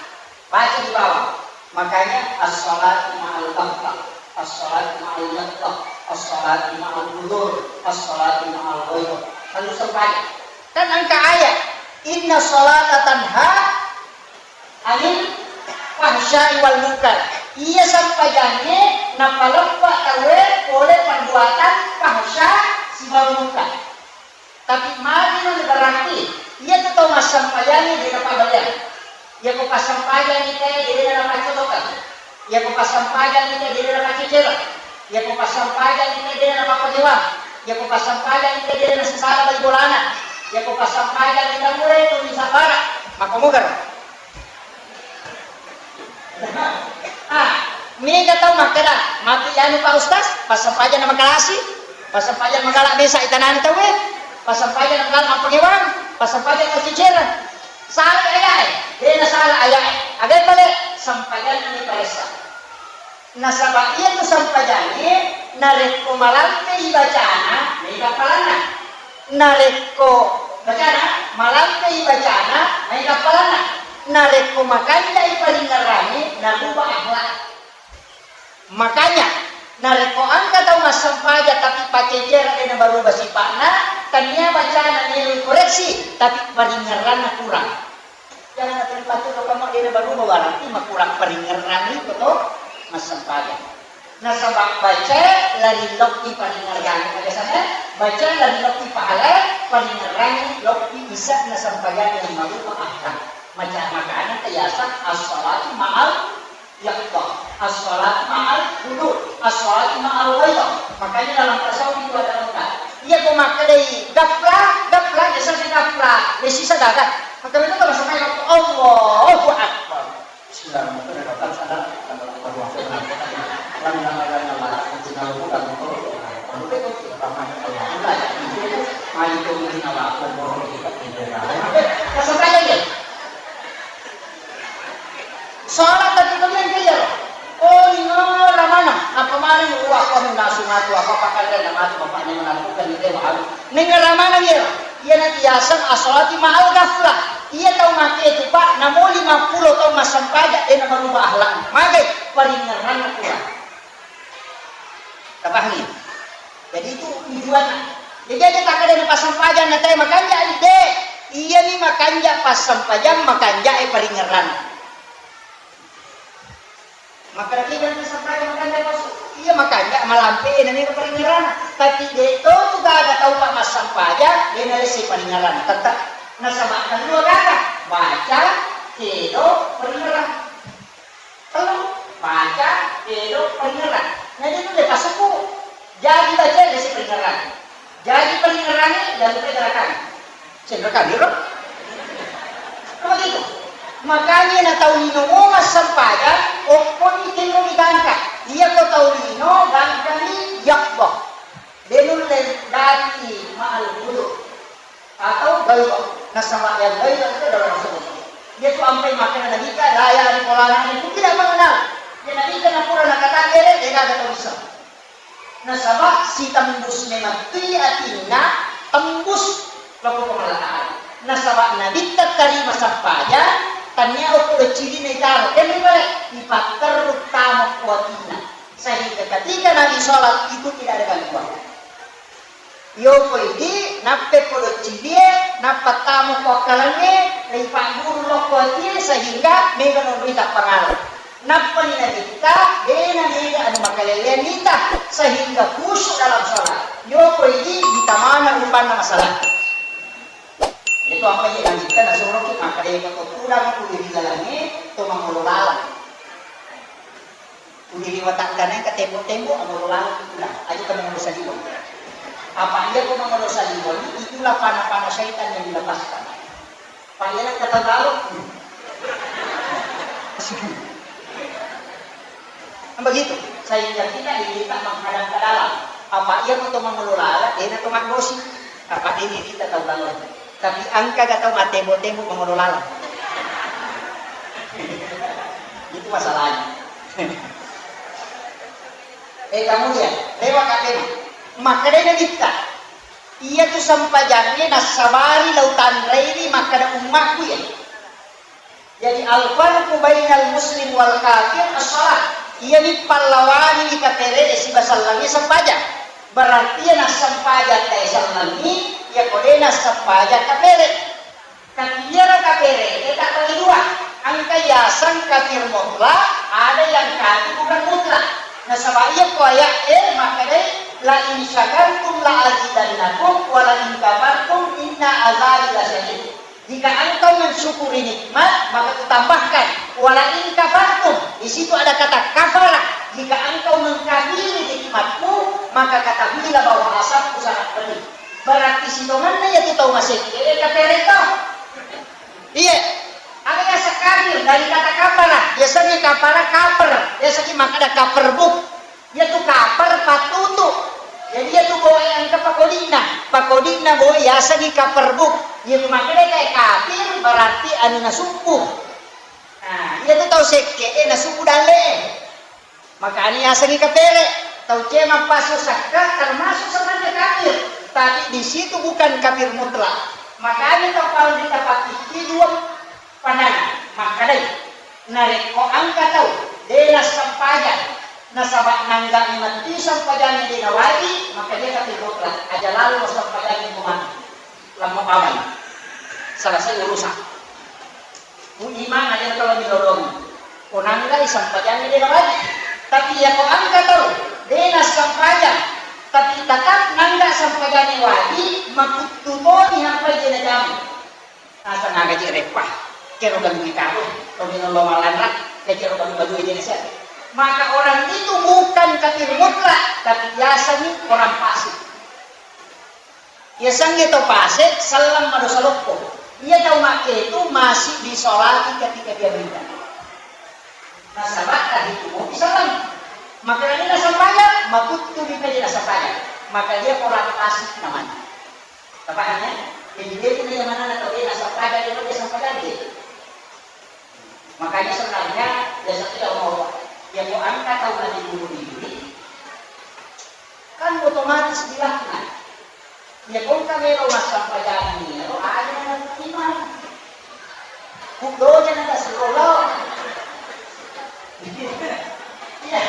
Baca di bawah. Makanya, as-salatu ma'al baghdha, as-salatu ma'al yaghdha, as-salatu ma'al hudur, as-salatu ma'al ghairah. Lalu sempajang. Kan engka ayat, "Inna salata tanha anil fahsya'i wal munkar." Iya sampajangnge napaleppa tauwe pole perbuatan fahsya sibawa munkar. Tapi magi noni berarti iya tu tau massampajangnge de' napabaleang. Iya ko passampajangngi te de' napaccolokang. Iya ko passampajangngi te de' napaccecereng. Iya ko passampajangngi te de' napapagewang. Iya ko passampajangngi te de' nasisala bali bolana. Yako passampajang kita mulai tu bisa bara. Maka mugar. Ah, mega tau makkeda, matu yanu Pak Ustaz, passampajang na makalasi, passampajang magala mesa itanani tauwe, passampajang na magala mappangewang, passampajang na cicera. Salah ayae, dena salah ayae. Agai pale, sampajang ni paressa. Nasaba iyatu sampajangnge narekko malampei bacana, mega palanna. Narekko bacana, malampei bacana, mega palanna. Narekko makanjai paringngerangnge, naruba akhlak. Makanya, narekko engka tau massempajang tapi pacecera de nabaruba sipa'na, tania bacana melo koreksi, tapi paringngeranna kurang. Jangan terlibat tu kamu dia baru berarti makurang paringngerang itu tuh massempajang. Nasaba baca lari lokki paringngerang, ada sana baca lari lokki pahala paringngerang lokki bisa nasempajang yang baru akhlak. Macam makanan biasa as-salatu ma'al yaqta. As-salatu ma'al hudud. As-salatu ma'al ghairah. Makanya dalam tasawuf itu ada lengkap. Iya ko makkedai gafla, gafla, ya sampai gafla. Ya sisa daga. Maka itu kalau sampai waktu Allahu Akbar. Bismillahirrahmanirrahim. Kasih saya ya. Sholat tapi kemudian dia, oh, ini ramana. Apa mari wa qawmun nasu matu, apa pakai dan matu, bapaknya melakukan itu, wahai. Ning ramana dia, iya nanti yasang asolati ma'al gaflah. Iya tau make itu, Pak, namo lima puluh tau massempajang, eh, nama rubah akhlak. Magai, paringngerang kurang. Tapahami? Jadi itu tujuan. Jadi aja tak ada passampajang na tae makanja de. Iya ni makanja passampajang, makanja e paringngerang. Maka kita passampajang makanja pas iya makanja malampe na mega paringngerang. Tapi de to tu gaga tau pa massampajang de na lesi paringngerang. Tetap nasaba kedua gaga baca kedo paringngerang. Tellu, baca, kedo, paringngerang. Jadi itu de pasukku. Jadi baca, jadi paringngerang. Jadi paringngerang, jadi pergerakan. Cenderakan, gitu. Apa gitu? Makanya na tau lino mo massempajang, opponi tenro digangka. Iya ko tau lino, gangkani yakbo. Denun le dati ma'al guru. Atau gaiba. Nasaba yang gaiba itu adalah Rasulullah. Dia tu ampai makana Nabi ka, la ya'rifu la na'rifu, tidak mengenal. Ya Nabi ka napura nakata kere, dia kagak tahu bisa. Nasaba si tembus memang tui atinna, tembus loko Allah Ta'ala. Nasaba Nabi tak terima sampaja, tanya ukur ciri negara, dan dibalik, ipatterru tamu kuatinna. Sehingga ketika Nabi sholat itu tidak ada gangguan. Yoko idi, nappe podo cilie, nappa tamo ko akkalengnge, leipagguru lokko atie, sehingga mega nonroi tappangala. Nappani nabitta, dena mega anu makalelean nita, sehingga khusyuk dalam sholat. Yoko idi, ditamana rupanna masalah. Itu apa iya nabitta nasoroki, maka deka ko tudang, ko di dalamnya, to mangolo lalang. Udiri watakkanai ka tembok-tembok, amolo laleng itulah. Aja ka mangolo saliweng. Apa iya ko mangolo saliweng, itulah panah-panah syaitan yang dilepaskan. Pak iya kata tahu. Kan begitu. Sehingga kita diminta menghadap ke dalam. Apa iya ko to mangolo laleng, dena to maggosi. Apa ini kita tahu lalu. Tapi engka ga tau mattebo-tebo mangolo laleng. Itu masalahnya. Eh, kemudian, lewat katena. Makkedai Nabitta, iya tu sempajangnge nassabari lau tanrei makkeda ummakku ya. Jadi, al-farqu bainal muslim wal kafir as-shalah. Iyami pallawangi kapere siba sellengngi sempajang. Berarti iya nassempajang tae sellengngi, iya ko de nassempajang kapere. Tapi iyaro kapere e tak bagi dua. Engka yaseng kafir mutlak, ada yang kafir bukan mutlak. Nasaba iya ko ayat e makkedai, la in syakartum la azidannakum wa la in kafartum inna azabi lasyadid. Jika engkau mensyukuri nikmat, maka kutambahkan. Wala in kafartum, di situ ada kata kafara. Jika engkau mengkafiri nikmatku, maka ketahuilah bahwa azabku sangat pedih. Berarti sitongenna iyatu tau masekke, eh, kapere to. Iye. Aga yaseng kafir? Dari kata kafara. Yasengngi kafara, kaper. Yasengngi makkeda kaperbuk. Iyatu kaper pattutu. Jadi iyatu boe engka pakodinna. Pakodinna boe yasengngi kaperbuk. Iyatu makkeda kae kafir berarti anu nasubbu. Nah, iyatu tau sekke e nasubbu dalle e. Makanya yasengngi kapere, tau cemang pasu sakka termasuk sebenarnya kafir, tapi di situ bukan kafir mutlak. Makanya tau paling ditapatiki dua pandangan. Makkedai, narekko engka tau de nassempajang nasaba nanggani matti sempajangnge de nawaji, maka dia kafir mutlak. Aja lalo sempajangnge ko mati. Lamma pamani. Selesai urusan. Ku imang aja tau milolongi. Ko nanggai sempajangnge de nawaji. Tapi ya ko engka tau de nassempajang, tapi tetap nangga sempajangnge waji, makuttu toni hampai de najama. Asa nagaji reppa. Kero galui kamu, tau milolong malanra, kecero galui-galui de nasa. Maka orang itu bukan kafir mutlak, tapi biasanya orang fasik. Yasengnge tau pase, selleng madosa loppo. Iya tau makketu masih disolati ketika dia meninggal. Nasaba tahitu mopi selleng. Maka dia nasempajang, makuttu di dia nasempajang. Maka dia orang fasik namanya. Tapaham ya? Jadi dia itu yang mana tau dia nasempajang, dia dia sempajang dia. Makanya sebenarnya biasanya kalau mau, ya mau angkat tau lagi bunuh diri, kan otomatis dilaknat. Ya kong ka melo massempajang iyaro, aja na terima. Kudoja na tasuro lao. Iya,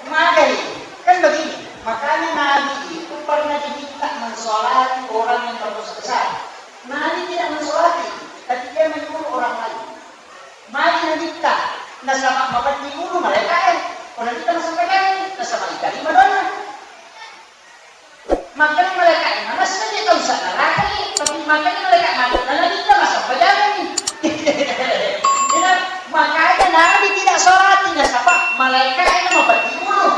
magai. Kan begini, makanya Nabi itu pernah diminta mensolati orang yang berdosa besar. Nabi tidak mensolati, tapi dia menyuruh orang lain. Magi nabitta, nasaba mapeddi ulu malaeka'e. Ko nabitta massempajang, nasaba itarima doanna. Makkeda malaeka'e, manessa je tau sa narakai, tapi makkeda malaeka matu, na nabitta massempajangenni. Ina, makanya Nabi tidak sholati, nasaba malaeka'e na mapeddi ulu.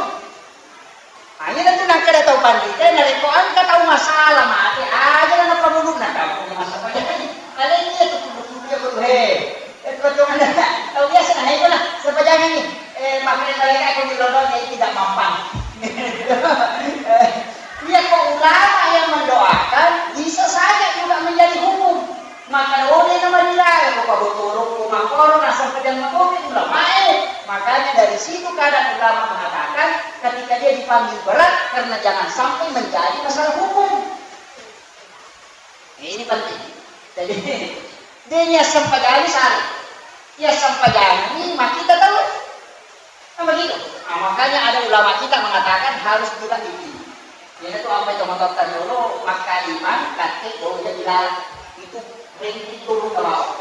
Hanya tentu nakkeda tau panrita, narekko engka tau masalah mate, aja na napamulunna tau, masalah. Alai iya tu kudu-kudu ya kudu, he. Eh, perjuangan tau biasa na itu lah, sempajangenni. Eh, makanya mereka aku di London, jadi tidak mampang. Iya, kok ulama yang mendoakan bisa saja juga menjadi hukum. Maka oleh nama dilarang, rupa botolong, rumah koron, asal pedang makopi, ulamae. Makanya dari situ kadang ulama mengatakan, ketika dia dipanggil berat, karena jangan sampai menjadi masalah hukum. Ini penting. Jadi, dia niat sempajani salah. Iya sempajani, mati kita tahu. Kan begitu. Nah, makanya ada ulama kita mengatakan harus juga itu. Jadi itu apa itu motor tadi dulu, maka imam, kate, bau jadi lalat. Itu ringkih turun ke bawah.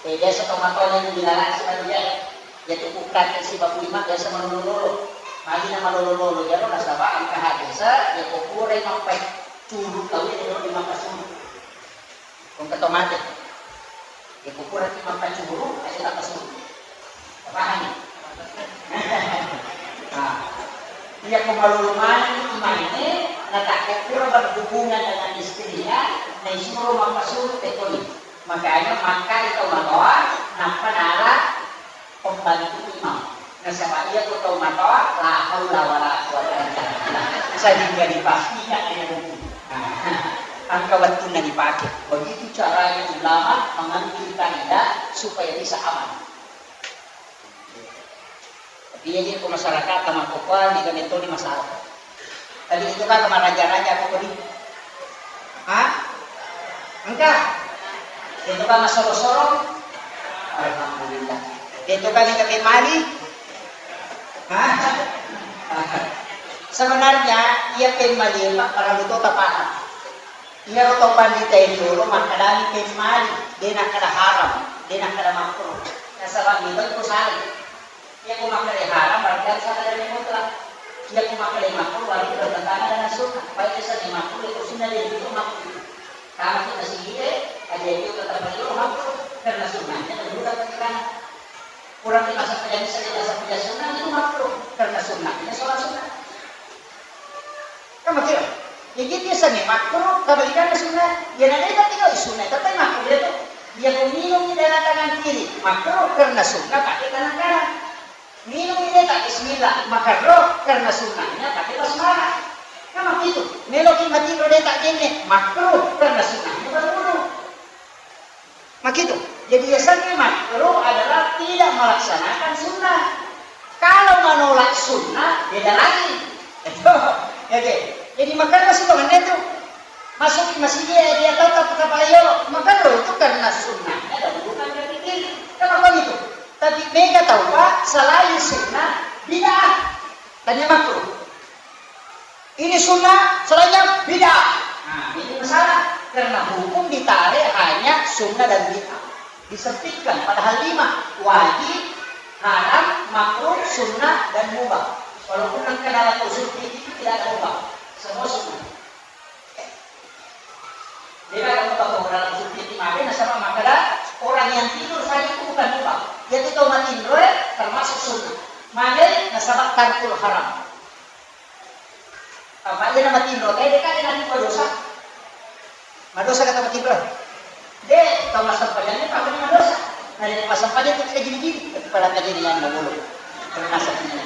Eh, biasa tomatona yang dilalasi kan dia. Ya cukup kate si babu imam biasa malolo-lolo. Magi na malolo-lolo, ya lo nasaba angka hadesa, ya ko pura imam pai curut kau ini lo imam kasuru. Kong keto mate. Iya ko puraki mappacuru, aja tappasuru. Pahami? Nah, iya ko malolo maneng imangnge, natakko pura berhubungan dengan istrinya, naisuro mappasuru tekoni. Makanya makkani tau matoa, nappa nala pembantu imam. Nasaba iya ko tau matoa, la haula wala quwwata illa billah. Sehingga dipastikan dengan hukum. Nah, engka wettunna dipake. Begitu caranya ulama mengambil kaidah supaya bisa aman. Tapi iya je ko masyarakat sama kokoa di kami toni masalah. Tadi itu kan maraja-raja apa tadi? Hah? Engka? Itu kan masoro-soro? Alhamdulillah. Itu kan kita mali? Hah? Sebenarnya, iya pemmali, Pak, para luto tapaha. Iya roto pandita ini dulu, makadani pemmali, dena kada haram, dena kada makruh. Nasaba itu salah. Iya ko makkeda haram, berarti harus ada dalil mutlak. Iya ko makkeda makruh, berarti bertentangan dengan sunnah. Baik itu saja makruh, itu sunnah dia itu makruh. Kalau kita sendiri, ada itu tetap perlu makruh, karena sunnahnya dulu dapat terang. Kurang di masa pelajaran saya rasa punya sunnah itu makruh, karena sunnahnya sholat sunnah. Kan begitu? Jadi biasanya makruh, kebalikannya sunnah. Ya, nanti kita tinggal sunnah, tapi makruh itu. Dia kau minum di dalam tangan kiri, makruh karena sunnah pakai tangan kanan. Minum di detak bismillah, makruh karena sunnahnya pakai basmalah. Kan begitu. Meloki mati ro detak jenne, makruh karena sunnahnya berwudu. Makitu. Jadi, yasengnge makruh adalah tidak melaksanakan sunnah. Kalau menolak sunnah, beda lagi. Oke. Jadi, makanya sudah itu. Masuk ke masjid, dia tetap ke payo. Makanya itu karena sunnahnya dan bukan berpikir. Kenapa gitu? Tapi mega tahu, Pak, selain sunnah, bid'ah. Tanya makruh. Ini sunnah, selainnya bid'ah. Nah, ini masalah. Karena hukum ditarik hanya sunnah dan bid'ah. Disempitkan, padahal lima. Wajib, haram, makruh, sunnah, dan mubah. Walaupun engka dalam usul fikih tidak ada mubah. Semua sunnah. Jadi kalau mubah orang usul fikih, maka nasaba makkeda orang yang tidur saja itu bukan mubah. Jadi tau matinroe termasuk sunnah. Maka nasaba tarkul haram. Apa iya na matinro, teh, deka de nani madosa. Madosa kata matinro. De, tau massempajang ni, apa ni madosa? Nah, de massempajang tu kita gini-gini. Tapi pada kejadian dahulu. Termasuk ini.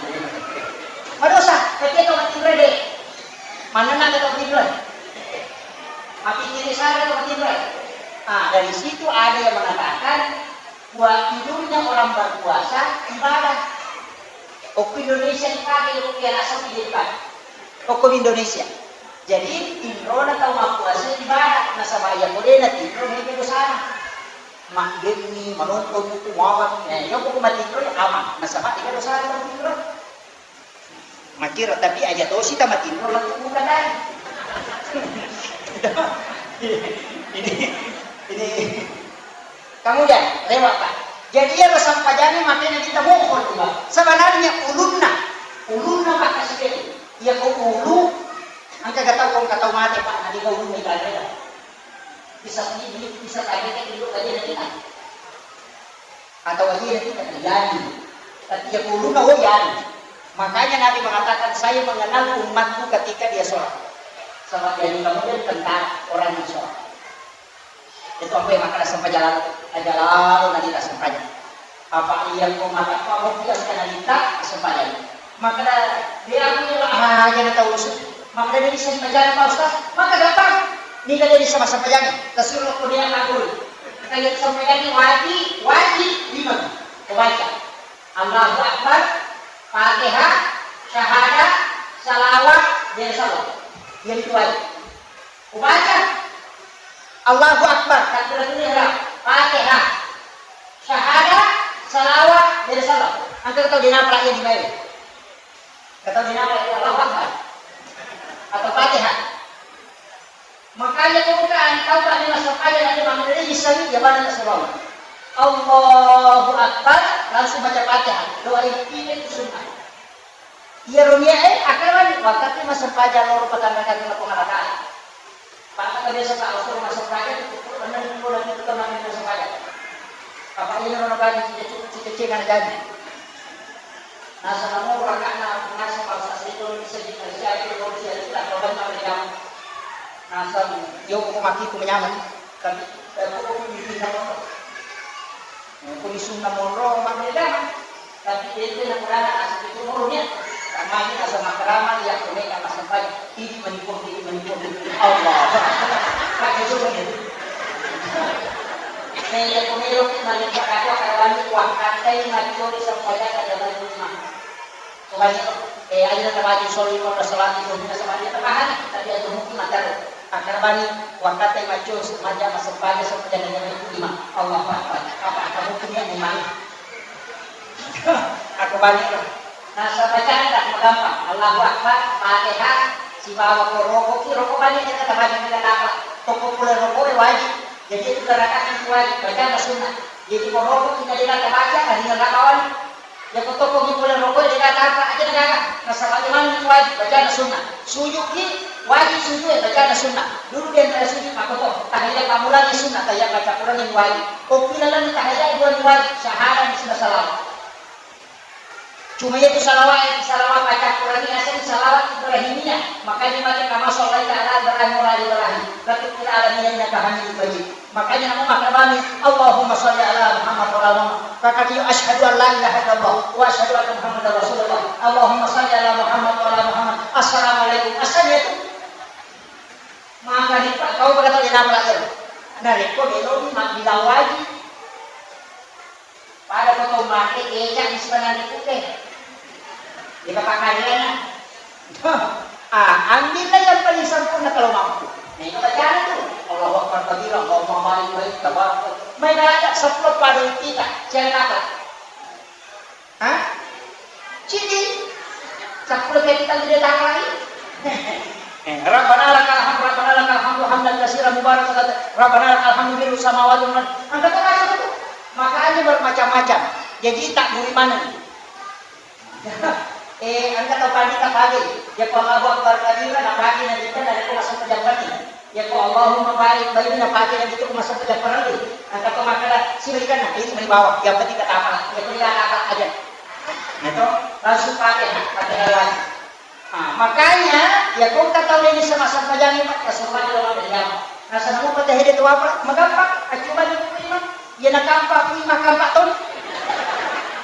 Madosa, tapi tau matinro, de. Mana nak kata matinro? Mapikiri saya kata matinro. Ah, dari situ ada yang mengatakan, Buat tidurnya orang berpuasa ibadah. Okko Indonesia dipakai, okko kiala sapi dipakai. Okko Indonesia. Jadi, tinrona tau mappuasa ibadah. Nasaba iya ko de natinro, mega dosana. Maggenni, manonton buku, mawang. Eh, iya ko matinro, ya aman. Nasaba iya dosana tau tinro. Makkiro, tapi aja tosi tamatinro lettu buka tadi. Ini, ini. Kemudian, lewat, Pak. Jadi, iya, sempajangnge makanya kita mohon, Pak. Sebenarnya ulunna, ulunna, Pak, kasih dia. Iya, kau ulu, engka gak tahu, kau gak tahu mati, Pak, nanti kau ulunna itu ada. Bisa, bisa tanya ke dulu aja nanti, Pak. Atau dia tidak terjadi. Tapi yaquluna, oh, ya. Makanya Nabi mengatakan, "Saya mengenal umatku ketika dia sholat." Sama dia juga kemudian tentang orang yang sholat. Itu apa yang makkeda sempajang, aja lalu nanti tak sempajang. Apa iya ko mata apa mau dia sekali tak sempajang. Makkeda, dia aku lah, ah, aja na tahu usul. Makkeda, dia bisa sempajang, Pak Ustaz. Maka gampang. Ini kan jadi sama sempajang. Rasulullah ko dia ngakui. Kayak sempajang ini wajib, wajib lima. Kebaca. Allahu Akbar, Fatihah, syahadat, salawat, dia salam. Yang itu wajib. Kebaca. Allahu Akbar, takbiratul ihram, Fatihah, syahadat, salawat, dia salam. Engka tau dia napa lagi di bawah? Kata dia napa? Allahu Akbar. Atau Fatihah. Makanya ko buka tau kami masuk aja nanti mammulai misalnya ya pada Rasulullah. Allahu Akbar, langsung baca Fatihah. Doa itu itu sunnah. Iya, ronia, eh, akan waktu masuk aja loro petang rakaat ko ngarakaat. Pakka biasa ta usur masuk raja, tutup, menang, tutup, lagi tutup, menang, masuk raja. Apa ini orang bagi cicit-cicit dengan gaji. Nasa namu rakana, nasa bangsa situ, bisa dikasih aja, kalau bisa, kita coba sama dia. Nasa, yo, aku mati, aku menyaman. Tapi, eh, aku, aku bikin sama. Ko di sunna monro mabbeda, tapi ente na purana asli tu monro nia. Tamani asa makarama iya ko mega massempajang. Idi manipong, idi manipong. Allah. Pakai suruh ni. Saya ko melo ki malipat aku akan wani kuangkatai mati ko di sempajang ada lagi lima. Subhanallah. Eh, aja na baju soli ko na salati ko na sabari na bahana, tapi aja mungkin matar. Akar bani wakate macu maja masempajang sempajang dengan itu lima. Allahu Akbar. Apa, apa mungkin ya memang? Aku bani lah. Nah, sebacaan dah gampang. Allahu Akbar, Fatihah, sibawa ko roko ki, roko bani kita baca kita apa? Toko pula roko wajib. Jadi itu gerakan yang wajib, baca sunnah. Jadi ko roko kita tidak baca, hari nggak kawan. Yako tokkogi pole rokoe, dega tapa, aja dega. Nasaba maneng wajib, bacana sunnah. Sujudki wajib, sujud e bacana sunnah. Dulu di antara sujud makoto, tahiyat pammulangi sunnah, tahiyat baca Quran yang wajib. Kopi lalang tahiyat dua yang wajib, syahadat di sunnah salawat. Cuma itu salawat, salawat baca Quran ini asal salawat itu Ibrahimiyah, makanya maka kama sallaita ala Ibrahim wa ala Ibrahim, barik fil alamin innaka Hamidum Majid. Makanya namu makkeda bani, Allahumma salli ala Muhammad wa ala Muhammad. Kakati asyhadu an la ilaha illallah wa asyhadu anna Muhammadar Rasulullah. Allahumma salli ala Muhammad wa ala Muhammad. Assalamualaikum. Asal itu. Maka di kau berkata dia nama lagi. Narekko melo ni mak bilang wajib. Pada ko tau make keca di sebenarnya kuke. Di bapak kalian. Ah, ambillah yang paling sempurna kalau mampu. Nah, itu bacaan itu. Allahu Akbar kabira, Allahumma barik barik tabarak. Main aja sepuluh pada kita, jangan apa. Hah? Cidi. Sepuluh kali kita tidak tahu lagi. Eh, Rabbana lakal hamd, Rabbana lakal hamdu hamdan katsiran mubarakan fihi, Rabbana lakal hamdu mil'us samawati wal ard. Angkat apa itu? Makanya bermacam-macam. Jadi tak buri mana nih? Eh, engka tau pandita pagi. Ya ko Allahu Akbar kabira, na pagi na dikka, na dikka masuk ke jamban ni. Ya ko Allahumma barik baini, na pagi na dikka masuk ke jamban ni. Engka tau makkeda, siberikan na, ini meni bawa. Yang penting kata apa? Ya penting kata apa aja. Itu langsung pakai, pakai lagi. Ah, makanya, ya ko engka tau ini sama sampajang ini, Pak, ya semua di rumah dari jam. Nasaba mupatehede tu apa? Magampang, accumanni ku lima. Iya nakampa ku lima kampa ton.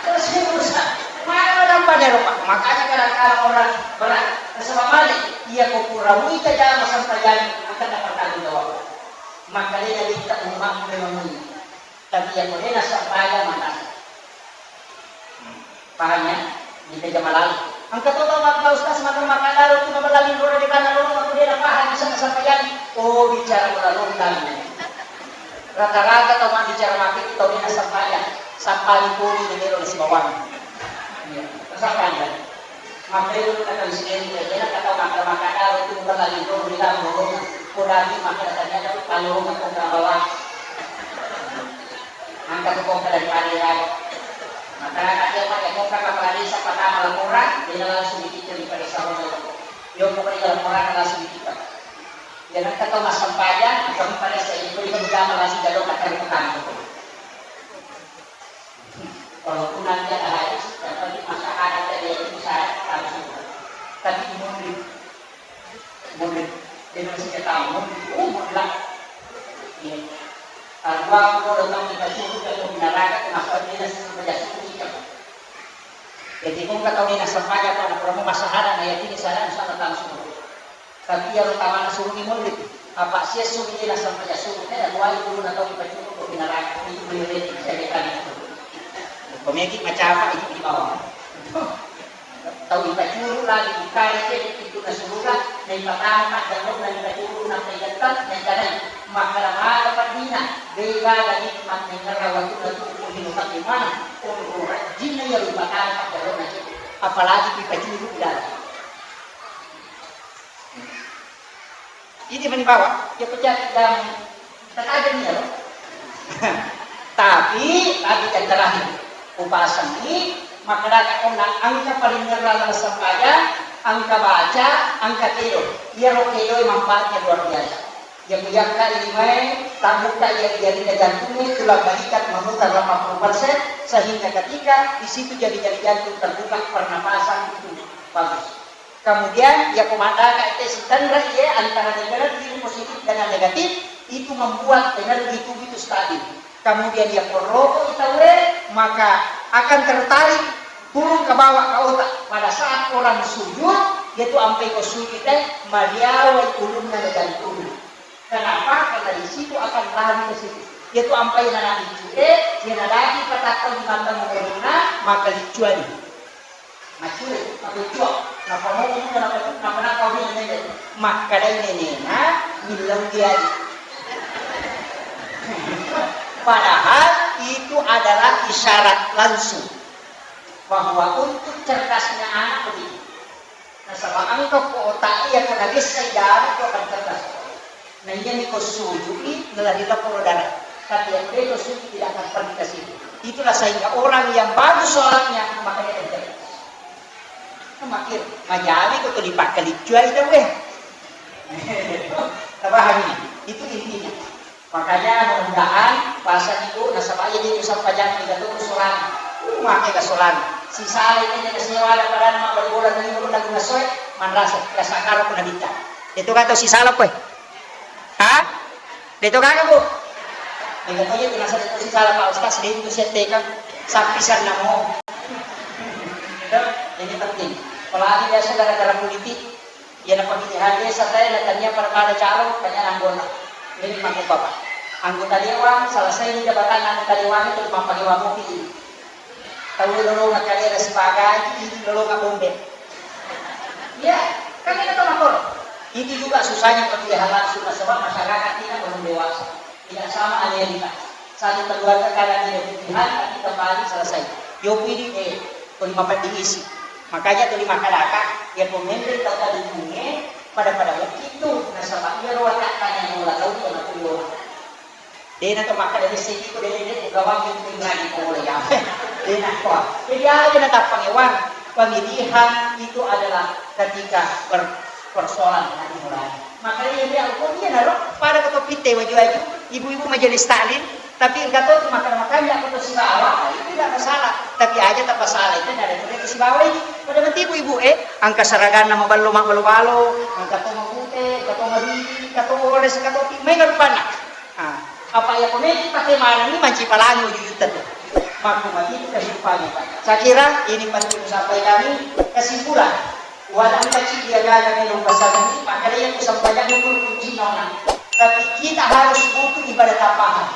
Terus ini urusan. Mana nakampa dia rupa? Makanya kadang-kadang orang berat. Nasaba male, iya ko pura muita jama sampajang, akan dapat tanggung jawab. Maka dia nabitta umat memang ini. Tapi iya ko dia nasabaya mata. Paham ya? Di meja malali. Engka to tau makkeda, "Ustaz, makkeda makkeda tu mabalali loro de kana loro, aku dia paham bisa sampaian." Oh, bicara bola londang. Rata-rata tau mak bicara mati tau dia sampaian. Sampani poli de melo si bawang. Iya, sampaian. Makkeda tu kata sendiri, dia kata makkeda makkeda tu mabalali loro de kana loro. Kodagi makkeda tanya tu kalau makkeda bawang. Engka tu kongka dari pale iyaro. Masyarakat iya pake kongka kapala desa patama laporan, dia langsung dikita di pada sawan. Yo pokoknya laporan langsung dikita. Dia engka tau massempajang, engka pada saya itu dia berjamaah langsung jadwal kata di petang. Walaupun nanti ada hadis, yang penting masa ada dari itu bisa langsung. Tapi mundur. Mundur. Dia masih ketahuan, mundur. Oh, mundur lah. Iya. Kalau aku mau datang di Batu, kalau di neraka, kenapa dia suruh kerja suruh sih, Kak? Jadi, kau nggak tahu ini nasabnya apa, anak kamu masalah, nah, ya, ini saya, insya Allah, langsung. Tapi yang utama suruh ni mundur. Apa sih suruh ini nasabnya suruh? Eh, aku aja dulu nggak tahu di Batu, kalau di neraka, ini beli reti, saya lihat itu. Komedi macam apa, itu di bawah. Tau ipacuru lagi, ikare cedde pintunna suruga, naipatama paddanrona ipacuru nappa igettang, naikanai, makkeda maga peddina, de gaga nikmat naingerra wettunna tuo ko lino takkimana, onro rajinna iyaro ipatama paddanrona cedde, apalagi ipacuru ilalang. Idi mani bawa, iya pejjaki damu. Tatajenni iyaro. Tapi, tapi yang terakhir, upasengi, makkedaka onna engka paringerrang sempajang, engka baca, engka kedo. Iyaro kedoe manfaatnya luar biasa. Yang muyakka limae, tabbukka iya jaringan jantungnya, tulang balikat memutar delapan puluh persen, sehingga ketika di situ jari-jari jantung terbuka, pernapasan itu bagus. Kemudian, iya ko maddaka ette sitenre iye antara energi positif dengan negatif, itu membuat energi tubuh itu stabil. Kemudian, iya ko roko itawe, maka akan tertarik turun ke bawah ke otak. Pada saat orang sujud, dia tuh ampe ko sujud teh, mariawai ulunna dan turun. Kenapa? Karena di situ akan lari ke situ. Dia tuh ampe nana itu, eh, dia nadaki katakan di mata mengenai, maka dicuali. Maccule, makucua, nappa momo muda, nappa, nappa nakau ni nene. Makkedai nenena, millau diari. Padahal itu adalah isyarat langsung bahwa untuk cerdasnya anak begitu. Nasaba engka ko otak iya ko nabessai darah, ko akan cerdas. Nah, iya ni ko sujui, nalari laporo darah. Tapi yang betul sujud tidak akan pergi ke situ. Itulah sehingga orang yang bagus sholatnya, makanya dia cerdas. Kan makin majami ko tu dipakkaliccuai tau, eh. Tapahangi? Itu intinya. Makanya mudah-mudahan puasa itu nasaba iya itu sampajang tiga tu solana. Uh, make ka solana. Sisala itu jadi sewa ada pada nama berbola dari guru lagu ngasoe manrasa rasa karo pun nabitta. Itu kata sisala koe. Ha? Itu kagak, Bu? Itu aja tuh nasa itu sisala Pak Ustaz, dia itu saya tekan sapi sarnamo. Itu, ini penting. Apalagi biasa gara-gara politik, ya, na pemilihan desa saya, na tania pada, pada calon, banyak anggota. Ini mangkuk bapak. Anggota dewan, selesai ini jabatan anggota dewan itu mampai wamu pilih. Tau lolonga kalera sibagai, ini lolonga bombe. Iya, kan kita tahu makor. Itu juga susahnya pemilihan langsung, sebab masyarakat kita belum dewasa. Tidak sama alia kita. Satu keluarga kadang tidak pilihan, tapi kembali selesai. Yo pilih, eh, tuli mapeddi isi. Makanya tuli makalaka, ya pemimpin tau tadi punge, pada-pada mungkin tuh, nasaba iya ro watakka yang mula tau, yang aku. Dena to makkeda dessiki ko dede, dede, pegawai itu pribadi ko boleh ya. Dena ko. Jadi aja na tappang ewang. Pemilihan itu adalah ketika ber-, persoalan yang dimulai. Makanya dia hukumnya naro pada ketua pite waju-waju, ibu-ibu majelis taklim, tapi engka to tu makan-makan ya aku sibawa, itu tidak masalah. Tapi aja tak masalah itu ada tu sibawa ini. Pada nanti ibu-ibu eh, angka saraganna maballo mabbalo-balo, angka to mabute, angka to mabili, angka to ores, angka to pi-, main rupanna. Ah, apa ya komedi pakai mana ini manci palangi wujudnya tu. Makku mati itu kasih pagi. Saya kira ini penting sampai kami kesimpulan. Walau kecil dia gagal minum pasal ini, maka dia itu sampai yang umur kunci nona. Tapi kita harus butuh ibadah tambahan.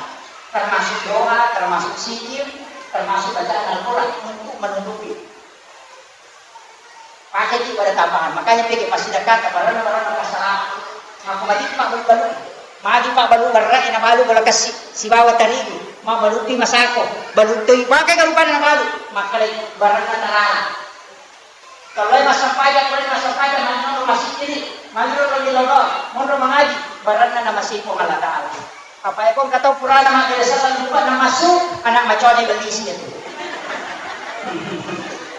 Termasuk doa, termasuk zikir, termasuk bacaan Al-Quran untuk menutupi. Pakai di pada tambahan. Makanya pikir pasti dekat barang-barang masalah. Aku mati pak balu-balu. Maju pak balu barang ina balu bola kasih. Sibawa tarigu. Ma balu pi masako. Balu toi pakai garupan na balu. Makanya barang na tarang. Kalau massampajang, boleh massampajang, manro masjid ini, manro di lolo, monro mangaji, baranna na masih Allah Ta'ala. Apa ya kong kata purana madrasah lupa na masuk, anak macone beli sih itu.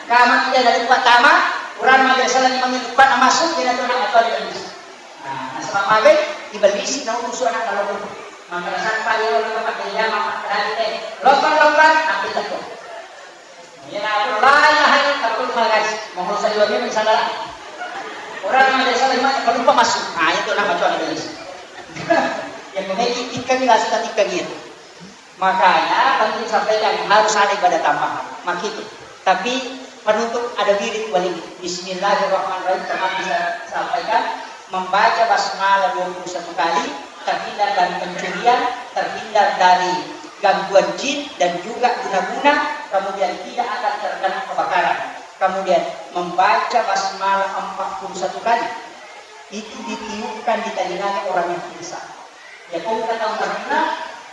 Kama kita dari lupa tama, purana madrasah lagi mangi lupa na masuk, dia tu anak macone beli sih. Nah, nasaba magai, dibeli sih, na urusu anak dalam rumah. Maka sampai ya, orang tempat dia, maka tadi teh, lompat-lompat, ambil tepung. Iya, aku la ilaha illallah, aku terima kasih. Mau saya dua minggu, misalnya. Orang yang ada salah, kalau lupa masuk. Nah, itu nama Tuhan Indonesia. Yang memiliki ikan di rasa ikan itu. Makanya, penting sampaikan, harus ada ibadah tambahan. Mak itu. Tapi, penutup ada wirid wali. Bismillahirrahmanirrahim, teman bisa sampaikan. Membaca basmalah dua puluh satu kali, terhindar dari pencurian, terhindar dari gangguan jin, dan juga guna-guna, kemudian tidak akan terkena kebakaran. Kemudian membaca basmalah empat puluh satu kali, itu ditiupkan di telinganya orang yang pingsan. Ya, kau kata karena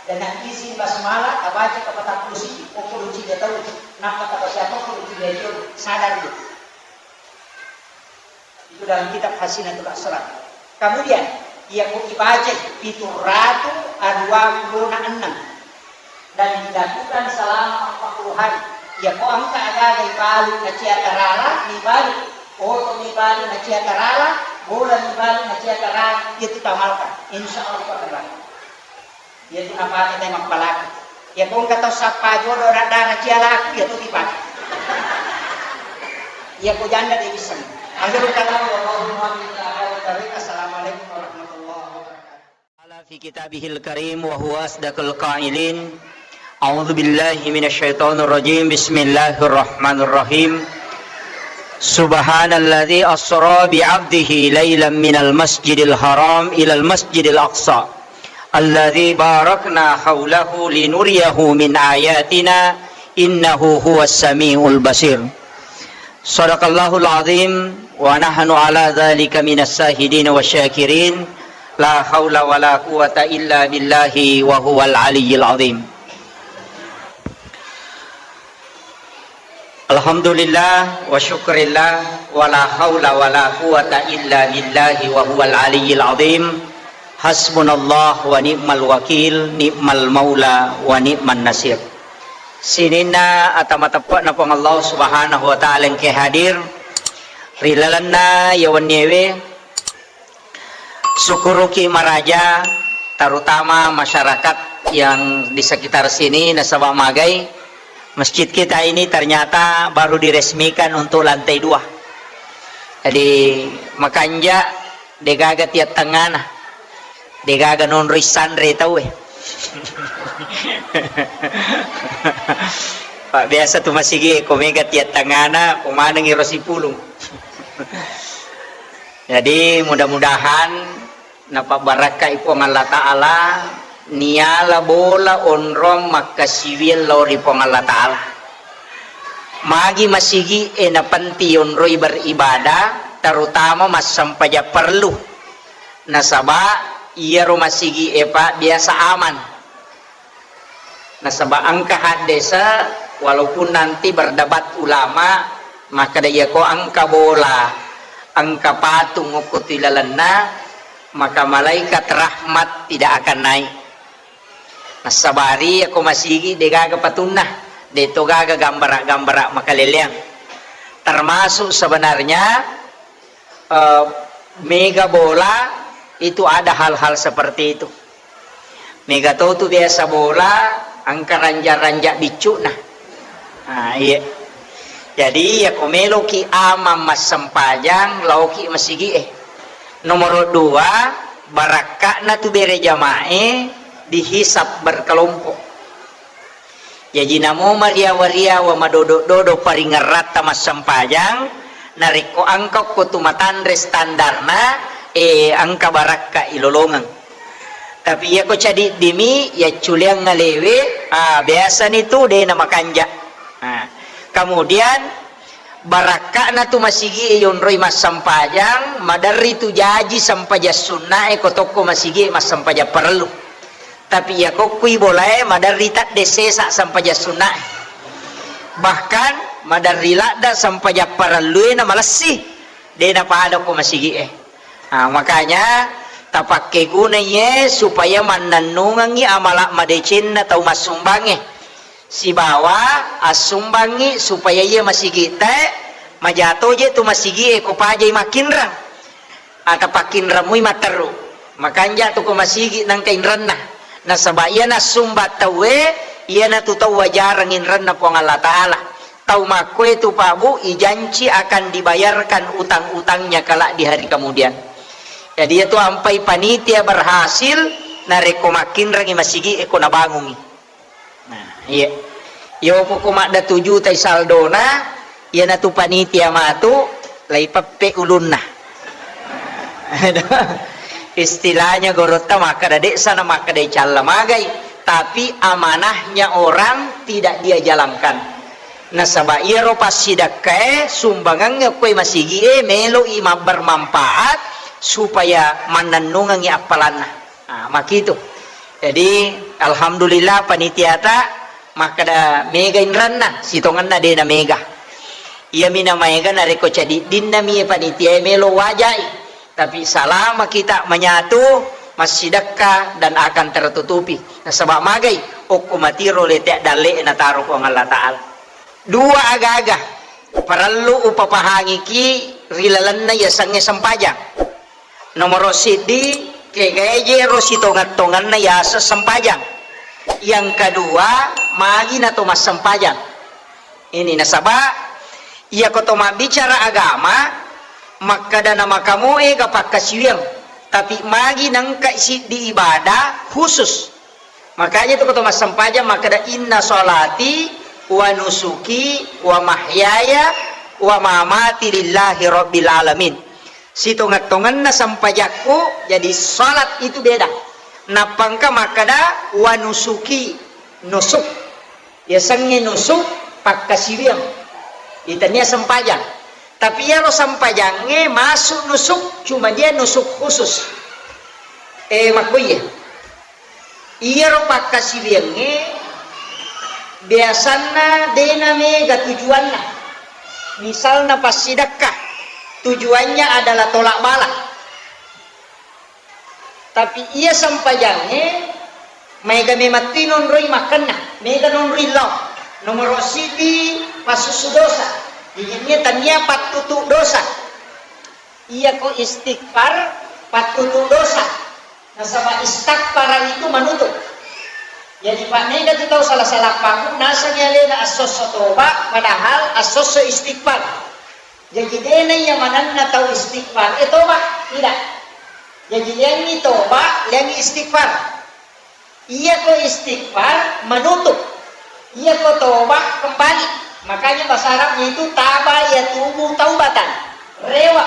dengan izin basmalah, baca ke empat puluh siji, pokok lucu dia tahu, kenapa tak baca apa, pokok lucu dia tahu, sadar dia. Itu dalam kitab Hasinatul Asrar. Kemudian, iya ko ibaca pitu ratu dua puluh enam dan dilakukan selama empat puluh hari. Iya ko engka agaga ibalu nacia tarala, mibalu, oto mibalu nacia tarala, bola mibalu nacia tarala, itu tamalkan. Insya Allah itu akan berhasil. Iya tu napake tau mappalaki. Iya ko engka tau sappa jodo radda nacia laku, iya tu dipake. Iya ko janda de isseng. Akhirul kalam, wallahu muwaffiq ila aqwamit thariq. Assalamualaikum warahmatullahi wabarakatuh. Qala fi kitabihil karim wa huwa asdaqul qailin. A'udzu billahi minasyaitonir rajim. Bismillahirrahmanirrahim. Subhanalladzi asra bi 'abdihi lailan minal masjidil haram ilal masjidil aqsa. Alladzi barakna haulahu linuriyahu min ayatina, innahu huwas samiul basir. Sadaqallahul azim, wa nahnu ala dzalika minas syahidin wasyakirin. La haula wala quwwata illa billahi wa huwal aliyyil azim. Alhamdulillah wa syukrillah, wa la haula wa la quwwata illa billahi wa huwal aliyyil azim. Hasbunallah wa ni'mal wakil, ni'mal maula wa ni'man nasir. Sininna ata mateppe'na Puang Allah Subhanahu wa Ta'ala engke hadir ri lalenna iya wenniewe. Sukuruki maraja, terutama masyarakat yang di sekitar sini, nasaba magai Masjid kita ini ternyata baru diresmikan untuk lantai dua. Jadi, makanja, degaga tiap tengana. Degaga nonroi sanre tau e. Pak, biasa tu masigi ko mega tiap tengana, ko maneng iro sipulung. Jadi, mudah-mudahan napabbarakkai Puang Allah Ta'ala, niala bola onrong makkasiwiang lao ri Puang Allah Ta'ala. Magi masigi e napenti onroi beribadah, terutama massempajang perlu. Nasaba iyaro masigi e, Pak, biasa aman. Nasaba engka haddesa, walaupun nanti berdebat ulama, makkeda iyako engka bola, engka patung okko tu ilalenna, maka malaikat rahmat tidak akan naik. Nassabari iyako masigi degaga patunna, deto gaga gambara-gambara makaleleang. Termasuk sebenarnya eh, mega bola itu ada hal-hal seperti itu. Mega to tu biasa bola, engka ranja-ranja biccu'na. Ah, iya. Jadi, ya ko meloki aman massempajang, laoki masigi e. Nomor dua, barakka'na tu bere jamae dihisab berkelompok. Jaji namo mariawa-riawa madodo-dodo paringeratta massempajang, narekko engka okko tu matanre standarna, eh, engka barakka ilolongeng. Tapi iyako cadiddimi, yacculeang ngalewe, ah, biasani tu de namakanja. Ah, kemudian barakka'na tu masigi e yonroi massempajang, maderri tu jaji sempajang sunna e ko tokko masigi e massempajang parellu. Tapi iyako kui bolae maderri tadde sesa sempajang sunnae. Bahkan maderri ladda sempajang parellue na malessi, de napada ko masigi'e. Ah, makanya tapakkeguna iye supaya mannennungengngi amala madecenna tau massumbangnge. Sibawa assumbangngi supaya iye masigi'tae majato je tu masigi'e ko pajai makkinreng. Atapakkinremmui matteru. Makanja tu ko masigi nangka inrenna. Nasaba iyana sumbang tauwe, iyanatu tau wajareng inrenna Puang Allah Ta'ala. Tau makkoe tu, Pak Bu, ijanci akan dibayarkan utang-utangnya kelak di hari kemudian. Jadi, iyatu ampai panitia berhasil, narekko makkinrengi masigi e ko nabangungi. Nah, iya. Yo, poko madda tuju tai saldona, iyanatu panitia matu, lai peppe ulunna. Istilahnya gorotta makkeda, de sana makkeda calla magai, tapi amanahnya orang tidak dia jalankan. Nasaba iyaro passidakkae, sumbangangnge koe masigie, meloi mabbermanfaat supaya mannennungengngi appalanna. Ah, makitu. Jadi, alhamdulillah, panitiata makkeda mega inranna, sitongenna de na mega. Iyami na maega narekko cadiddinna mi panitia melo wajai. Tapi salama kita menyatu, massidekka dan akan tertutupi. Nasaba magai, okko matiro lete dalle nataro Puang Allah Ta'ala. Dua agaga parellu upapahangiki ri lalenna yasengnge sempajang. Nomoro siddi, kegae je ro sitongeng-tongenna yaseng sempajang. Yang kedua, magi na to massempajang. Ini nasaba, iyako to mabbicara agama, makkeda na makamoe ga pakkasiwiang, tapi magi nengka siddi ibadah khusus. Makanya tu ko to massempajang makkeda, "Inna sholati wa nusuki wa mahyaya wa mamati lillahi rabbil alamin." Sitongeng-tongenna sempajakku, jadi salat itu beda. Nappa engka makkeda, "Wa nusuki," nusuk. Yasengnge nusuk, pakkasiwiang. Itania sempajang. Tapi iyaro sempajangnge masuk nusuk, cuma dia nusuk khusus. Eh, makkuye. Iyaro pakkasiwiangnge biasanna dena mega tujuanna. Misalna passidekka, tujuannya adalah tolak bala. Tapi iya sempajangnge maega memang tinonroi makkenna, mega nonroi lao. Nomoro siddi passusu dosa. Jadi, tania pattutu dosa. Iyako istighfar pattutu dosa. Nasaba istaghfara itu menutup. Jadi, Pak, mega tu tau sala-sala paku, nasengngi alena assosso toba, padahal assosso istighfar. Jadi, dena iya manenna tau istighfar, eh, toba, tidak. Jadi, liangi toba, liangi istighfar. Iyako istighfar, menutup. Iyako toba, kembali. Makanya bahasa Arabnya itu taba yatubu taubatan. Rewa.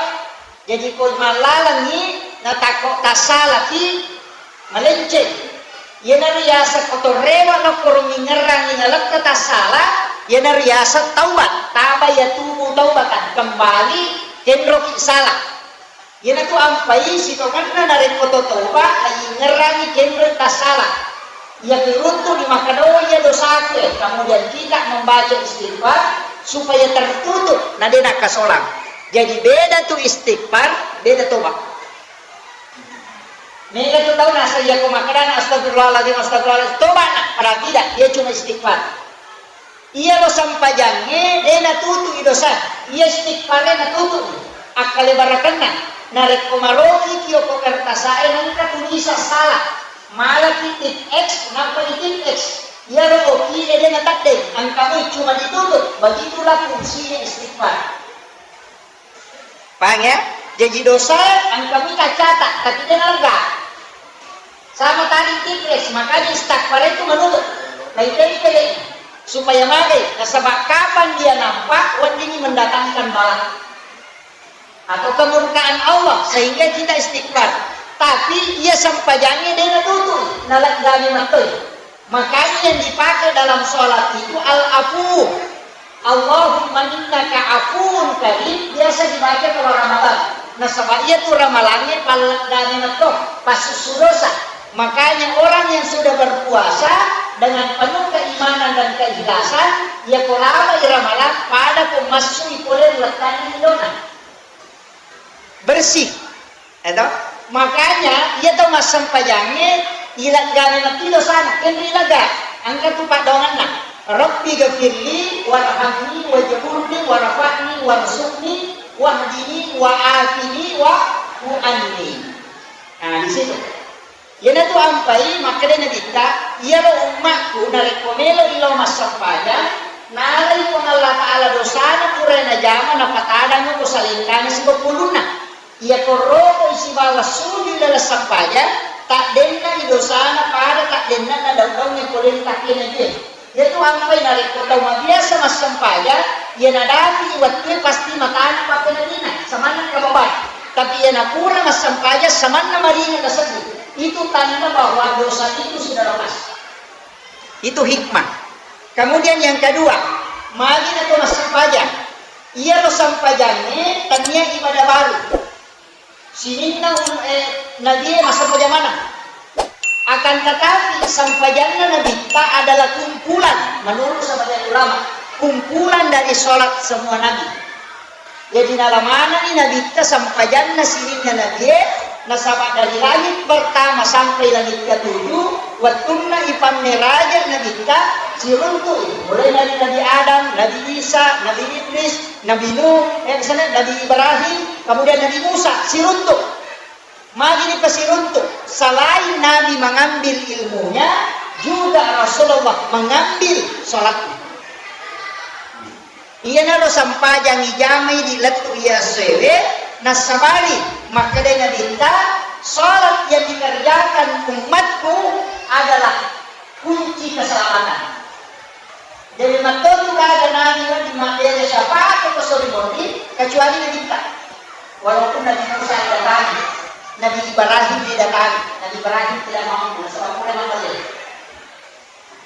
Jadi, ko mallalengngi natakko tassalaki, malenceng. Iyanaro yaseng kotorewa nakkoro mingerangi nalekka tassala, iyanaro yaseng taubat. Taba yatubu taubatan, kembali kenroki sala. Iyanatu ampai sitongenna narekko to toba, ayingerangi kenroi tassala. Iya kiruntu di makkedai iya dosaku, eh, kemudian kita membaca istighfar supaya tertutup, na de nakkasolang. Jadi, beda tu istighfar, beda toba. Mega tu tau naseng, iya ko makkedana, "Astagfirullahaladzim, astagfirullahaladzim," tobana, padahal tidak, dia cuma istighfar. Iyaro sempajangnge de natutu'i dosa, iya istighfare natutu'i akkalebarakenna. Narekko marokiki okko kertasae, nengka tulisa sala, malaki titik X, nappa di titik X. Iyaro okie de nataddeng, engka moi cuma ditutup. Begitulah fungsinya istighfar. Paham ya? Jaji dosa engka mita catat, tapi de nalegga. Sama tadi titik X, makanya istighfar itu menutup. Nah, itu yang kita lihat. Supaya magai, nasaba kapan dia nampak, weddingi mendatangkan bala atau kemurkaan Allah sehingga kita istighfar. Tapi iya sempajangnge de natutu'i, naleggani mattoi. Makanya yang dipakai dalam sholat itu al-afu. Allahumma innaka afuwun karim, biasa dibaca kalau Ramadan. Nasaba iya tu Ramalangnge palleddani metto, passussu dosa. Makanya orang yang sudah berpuasa dengan penuh keimanan dan keikhlasan, iya ko labai Ramalang, pada ko massui pole lettanni lilona. Bersih. Eto? Makanya, iya tau massempajangnge, ileggani mati dosana, kenri lega. Engka tu paddoangenna. Rabbi ghafirli warhamni wajburni warfa'ni warzuqni wahdini wa'afini wa'fu anni. Nah, di situ. Iyanatu ampai makkeda Nabitta, iyaro ummakku narekko meloi lao massempajang, nalai Puang Allah Ta'ala dosana pura najama, napatadang ko salengkana sibawa ulunna. Iyako rokoi sibawa sujud laleng sempajang, taddenna i dosana pada taddenna na daung-daungnge pole ri takkena jue. Iyatu ampai narekko tau mabiasa massempajang, iya nadapi wettue pasti matana pappeneddinna, samanna kababar. Tapi iya napura massempajang, samanna maringa nasedding, itu tanda bahwa dosa itu sudah lepas. Itu hikmah. Kemudian yang kedua, magi nako massempajang. Iyaro sempajangnge tania ibadah baru. Sininna, eh, Nabie massempajang maneng. Akan tetapi, sempajanna Nabitta adalah kumpulan, menurut sebagian ulama, kumpulan dari sholat semua Nabi. Jadi, nala manenni Nabitta sempajanna sininna Nabie, nasaba dari langit pertama sampai langit ketujuh, wettunna ipammeraja Nabitta, siruntu'i. Mulai dari Nabi Adam, Nabi Isa, Nabi Idris, Nabi Nuh, eh, misalnya Nabi Ibrahim, kemudian Nabi Musa, siruntu. Magi dipasiruntu? Selain Nabi mengambil ilmunya, juga Rasulullah mengambil sholatnya. Iyanaro sempajang ijamai di lettu iya essoewe, nassabari makkedai Nabitta, sholat yang dikerjakan umatku adalah kunci keselamatan. Jadi, mettotu gaga Nabi wedding mabbere syafaat ko sori moni, kecuali Nabitta. Walaupun Nabi Musa didatangi, Nabi Ibrahim didatangi, Nabi Ibrahim tidak mampu, nasaba pura mabelle.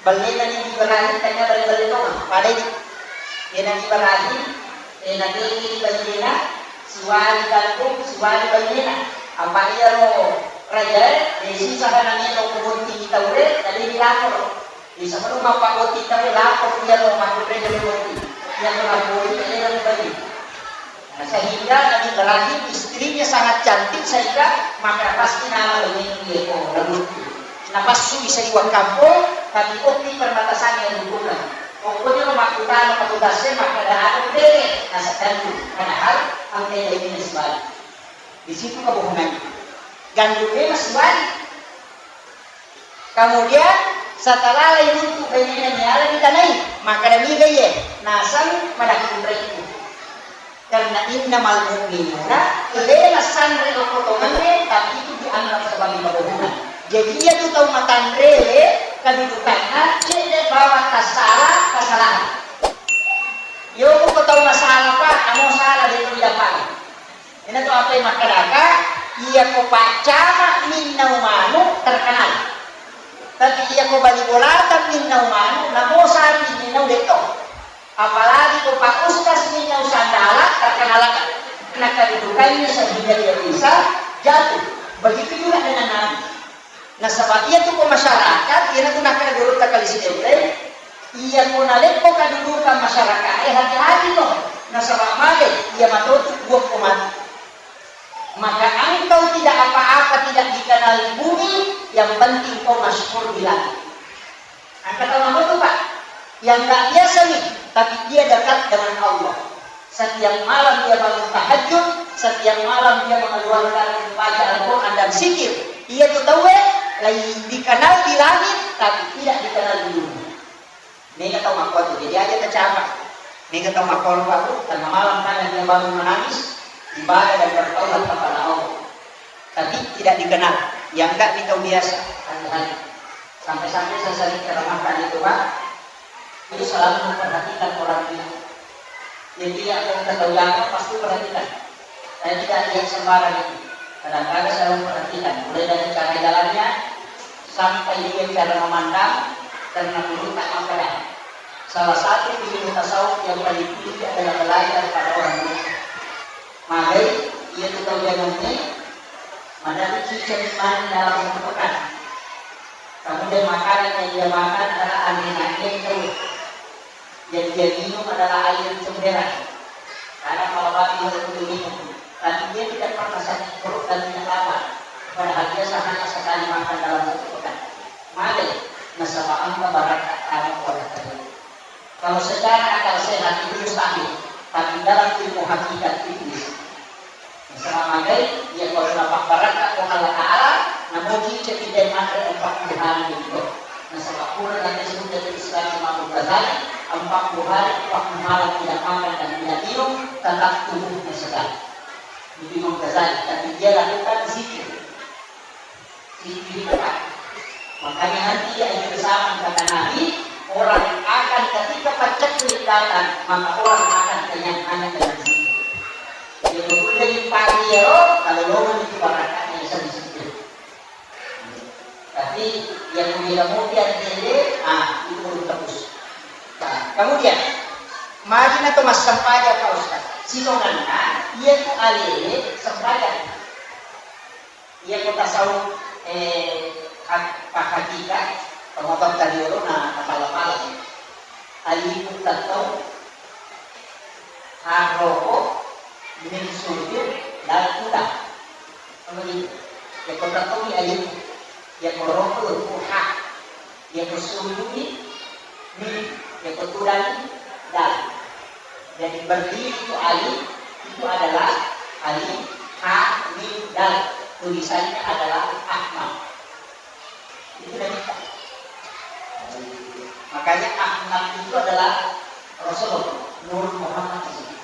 Bellena Nabi Ibrahim tania belle-belle tongeng, pada idi. Ya, Nabi Ibrahim, eh, Nabi ini bayyena, siwali gandum, siwali bayyena. Apa iyaro rajae, eh, sisa kana melo ko botting taue, tadi dilapor. Di sebelum mappabotting tau, lapor iyaro makkunrai botting. Iyaro lapori, iyaro bali. Nah, sehingga Nabi Ibrahim istrinya sangat cantik sehingga maka pasti nama ini dia ko lalu. Napassu bisa iwakkampo, tapi okki perbatasannya lingkungan. Pokoknya makkutana petugasnya maka ada ada deh, nasa gandum. Padahal angkai ini sebalik. Di situ kebohongannya. Gandumnya masih balik. Kemudian Setelah lai runtu bainena miala ditanai, makkeda niga iye, naseng madakkunrekku. Karena innamal mu'minuna, lena sanre okko tongengnge, tapi itu dianggap sebagai pembohongan. Jadi, iya tu tau matanre, kedudukanna cedde bawang tassala kesalahan. Yo ko tau masala, Pak, amo sala de' tu didampali. Ina tu apa yang makkedaka, iya ko paccama minnau manu terkenal. Tapi iya ko bali bolata minnau manu, namo sari minnau de' to. Apalagi ko Pak Ustaz minnau sandala, terkenal kan. Nah, kedudukannya sehingga dia bisa jatuh. Begitu juga dengan Nabi. Nasaba iya tu ko masyarakat, iya tu nakkeda gurutta Kali Sideweng, iya ko naleppo kedudukan masyarakat, eh, hati-hati no. Nasaba male, iya matotu buah ko mati. Maka engkau tidak apa-apa, tidak dikenal di bumi, yang penting kau masyhur di langit. Engka tau matotu, Pak, yang nggak biasa nih, tapi dia dekat dengan Allah. Setiap malam dia bangun tahajud, setiap malam dia mengeluarkan baca Al-Quran dan zikir. Iya tu tauwe, lai dikenal di langit, tapi tidak dikenal di bumi. Mega tau makkuatu, jadi aja tacapa. Mega tau makkuatu, tengah malam kadang dia bangun menangis, ibadah dan bertaubat kepada Allah. Tapi tidak dikenal. Yang enggak nih tau biasa, hari-hari. Sampai-sampai saya sering ceramahkan itu, Pak. Itu selalu memperhatikan orang dia. Jadi, yang ketahui apa, pasti perhatikan. Saya tidak lihat sembarang itu. Kadang-kadang saya memperhatikan, mulai dari cara jalannya, sampai dia cara memandang, karena dulu tak makan. Salah satu ilmu tasawuf yang paling tinggi adalah belajar pada orang tua. Magai, iya tu tau jalannya, mana tu cicak main dalam satu pekan. Kemudian makanan yang dia makan adalah angin-angin terus. Yang dia minum adalah air cemberan. Karena kalau babi itu minum, tapi dia tidak pernah sakit perut dan tidak lapar. Padahal dia hanya sekali makan dalam satu pekan. Male, nasaba engka barakka tama kuarata. Kalau secara akal sehat itu mustahil, tapi dalam ilmu hakikat itu bisa. Nasaba magai, iya kalau napabbarakka ko Allah Ta'ala, namoji cedde manre empat puluh hari itu. Nasaba pura dan disebut dari Islam Imam Ghazali, empat puluh hari, empat puluh malam tidak makan dan tidak minum, tetap tubuhnya segar. Itu Imam Ghazali, tapi dia lakukan zikir. Zikir. Makanya nanti di akhir zaman kata Nabi, orang akan ketika paceklik datang, maka orang akan kenyang hanya dengan zikir. Jadi, udah dipahami ya, kalau lo itu barakatnya bisa di situ. Tapi yang mulia-mulia dede, ah, itu belum tebus. Nah, kemudian, magi na to massempajang, Pak Ustaz. Sitonganna, iya tu alele sempajang. Iya ko tasawuf, eh, hak-, pak hakika, pengobatan tadi olo na, na pala-pala. Alifu tattau harroko min sujud dan kuda. Apa gitu? Ya ko tattau ni alifu. Ya ko roko ha. Iya ko sujudi, mim. Iya ko tudang, dal. Jadi berdiri itu alif, itu adalah alif, ha, mim, dal. Tulisannya adalah Ahmad. Itu dari kita. Makanya Ahmad itu adalah Rasulullah, Nur Muhammad itu.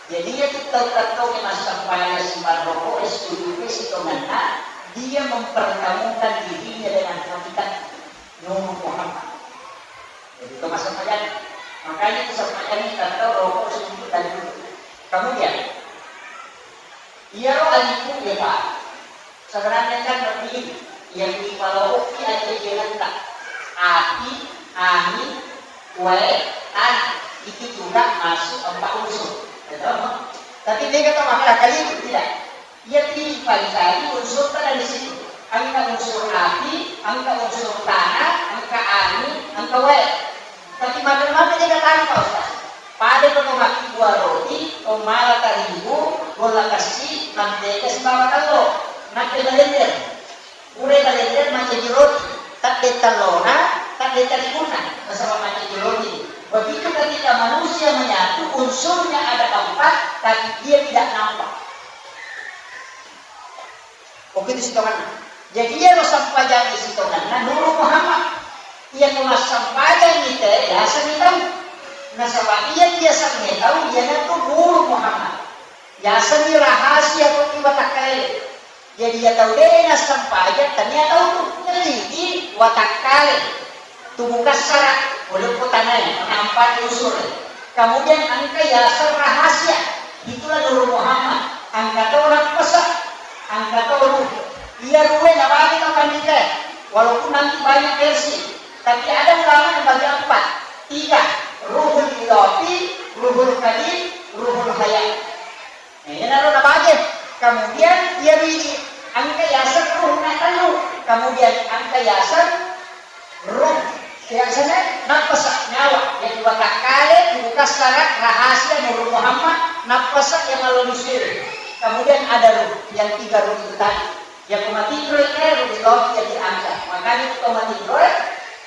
Jadi, iya tu tau-tau yang masa payah simpan rokok, es tujuh, es itu, dia mempertemukan dirinya dengan hakikat Nur Muhammad. Jadi, itu masa payah. Makanya itu sampai ini kata rokok suntuk dan dulu. Kemudian, iya, roh alifu, ya, Pak. Sebenarnya kan berdiri, yang dipalauki aja jalan tak. Api, angin, wae, tanah. Itu juga masuk empat unsur. Betul? Tapi dia kata masalah kali itu tidak. Iya, tipa dicari unsur dari situ. Engka unsur api, engka unsur tanah, engka angin, engka wae. Tapi makan-makan dia kata, Pak Ustaz. Pada ko mati buah roti, ko mala tarigu, bola kassi, mantega sibawa tello. Nakke balender. Pura balender mancaji roti. Tadde tellona, tadde tariguna. Nasaba mancaji roti. Begitu ketika manusia menyatu, unsurnya ada empat, tapi dia tidak nampak. Begitu sitonganna. Jadi, iyaro sampajangnge sitonganna Nuru Muhammad. Iya ko massempajang ite, yaseng tau. Nasaba iya biasa tau, iyanatu Nuru Muhammad. Yaseng rahasia ko watakkale. Jadi iya tau de nassempajang, tania tau tu. Jadi watakkale. Tubuh kassara, pole ko tanae, nampa unsur. Kemudian engka yaseng rahasia, itulah Nuru Muhammad. Engka to nappasa, engka to ruh. Iya ruhe nabagi tau pandita, walaupun nanti banyak versi, tapi ada ulama yang bagi empat, tiga, ruhul idafi, ruhul kadim, ruhul hayat. Nah, iyanaro nabage. Kemudian iya ruh ini engka yaseng ruh na tellu. Kemudian engka yaseng ruh, yang sana nappasa, nyawa. Jadi watakkale, tubuh kassara, rahasia, Nuru Muhammad, nappasa yang lalu disuruh. Kemudian ada ruh, yang tiga ruh itu tadi. Yang ko matinro itu ruh itu jadi angka. Makanya itu ko matinro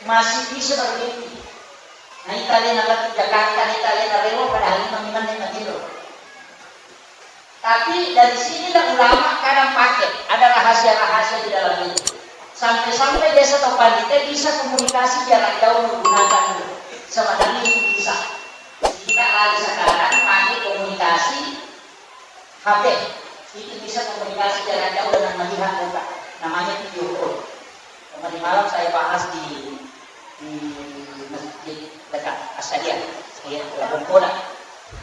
masih bisa bermimpi. Nah, itu ada yang lagi Jakarta, itu ada yang Rewa, padahal ini memang yang matinro. Tapi dari sinilah ulama kadang pakai, ada rahasia-rahasia di dalam itu. Sampai-sampai biasa tau pandita bisa komunikasi jarak jauh menggunakan itu. Sebenarnya itu bisa. Kita lagi sekarang pakai komunikasi H P. Itu bisa komunikasi jarak jauh dengan melihat muka. Namanya video call. Kemarin malam saya bahas di di masjid dekat Asadia, ya, Labong Koda.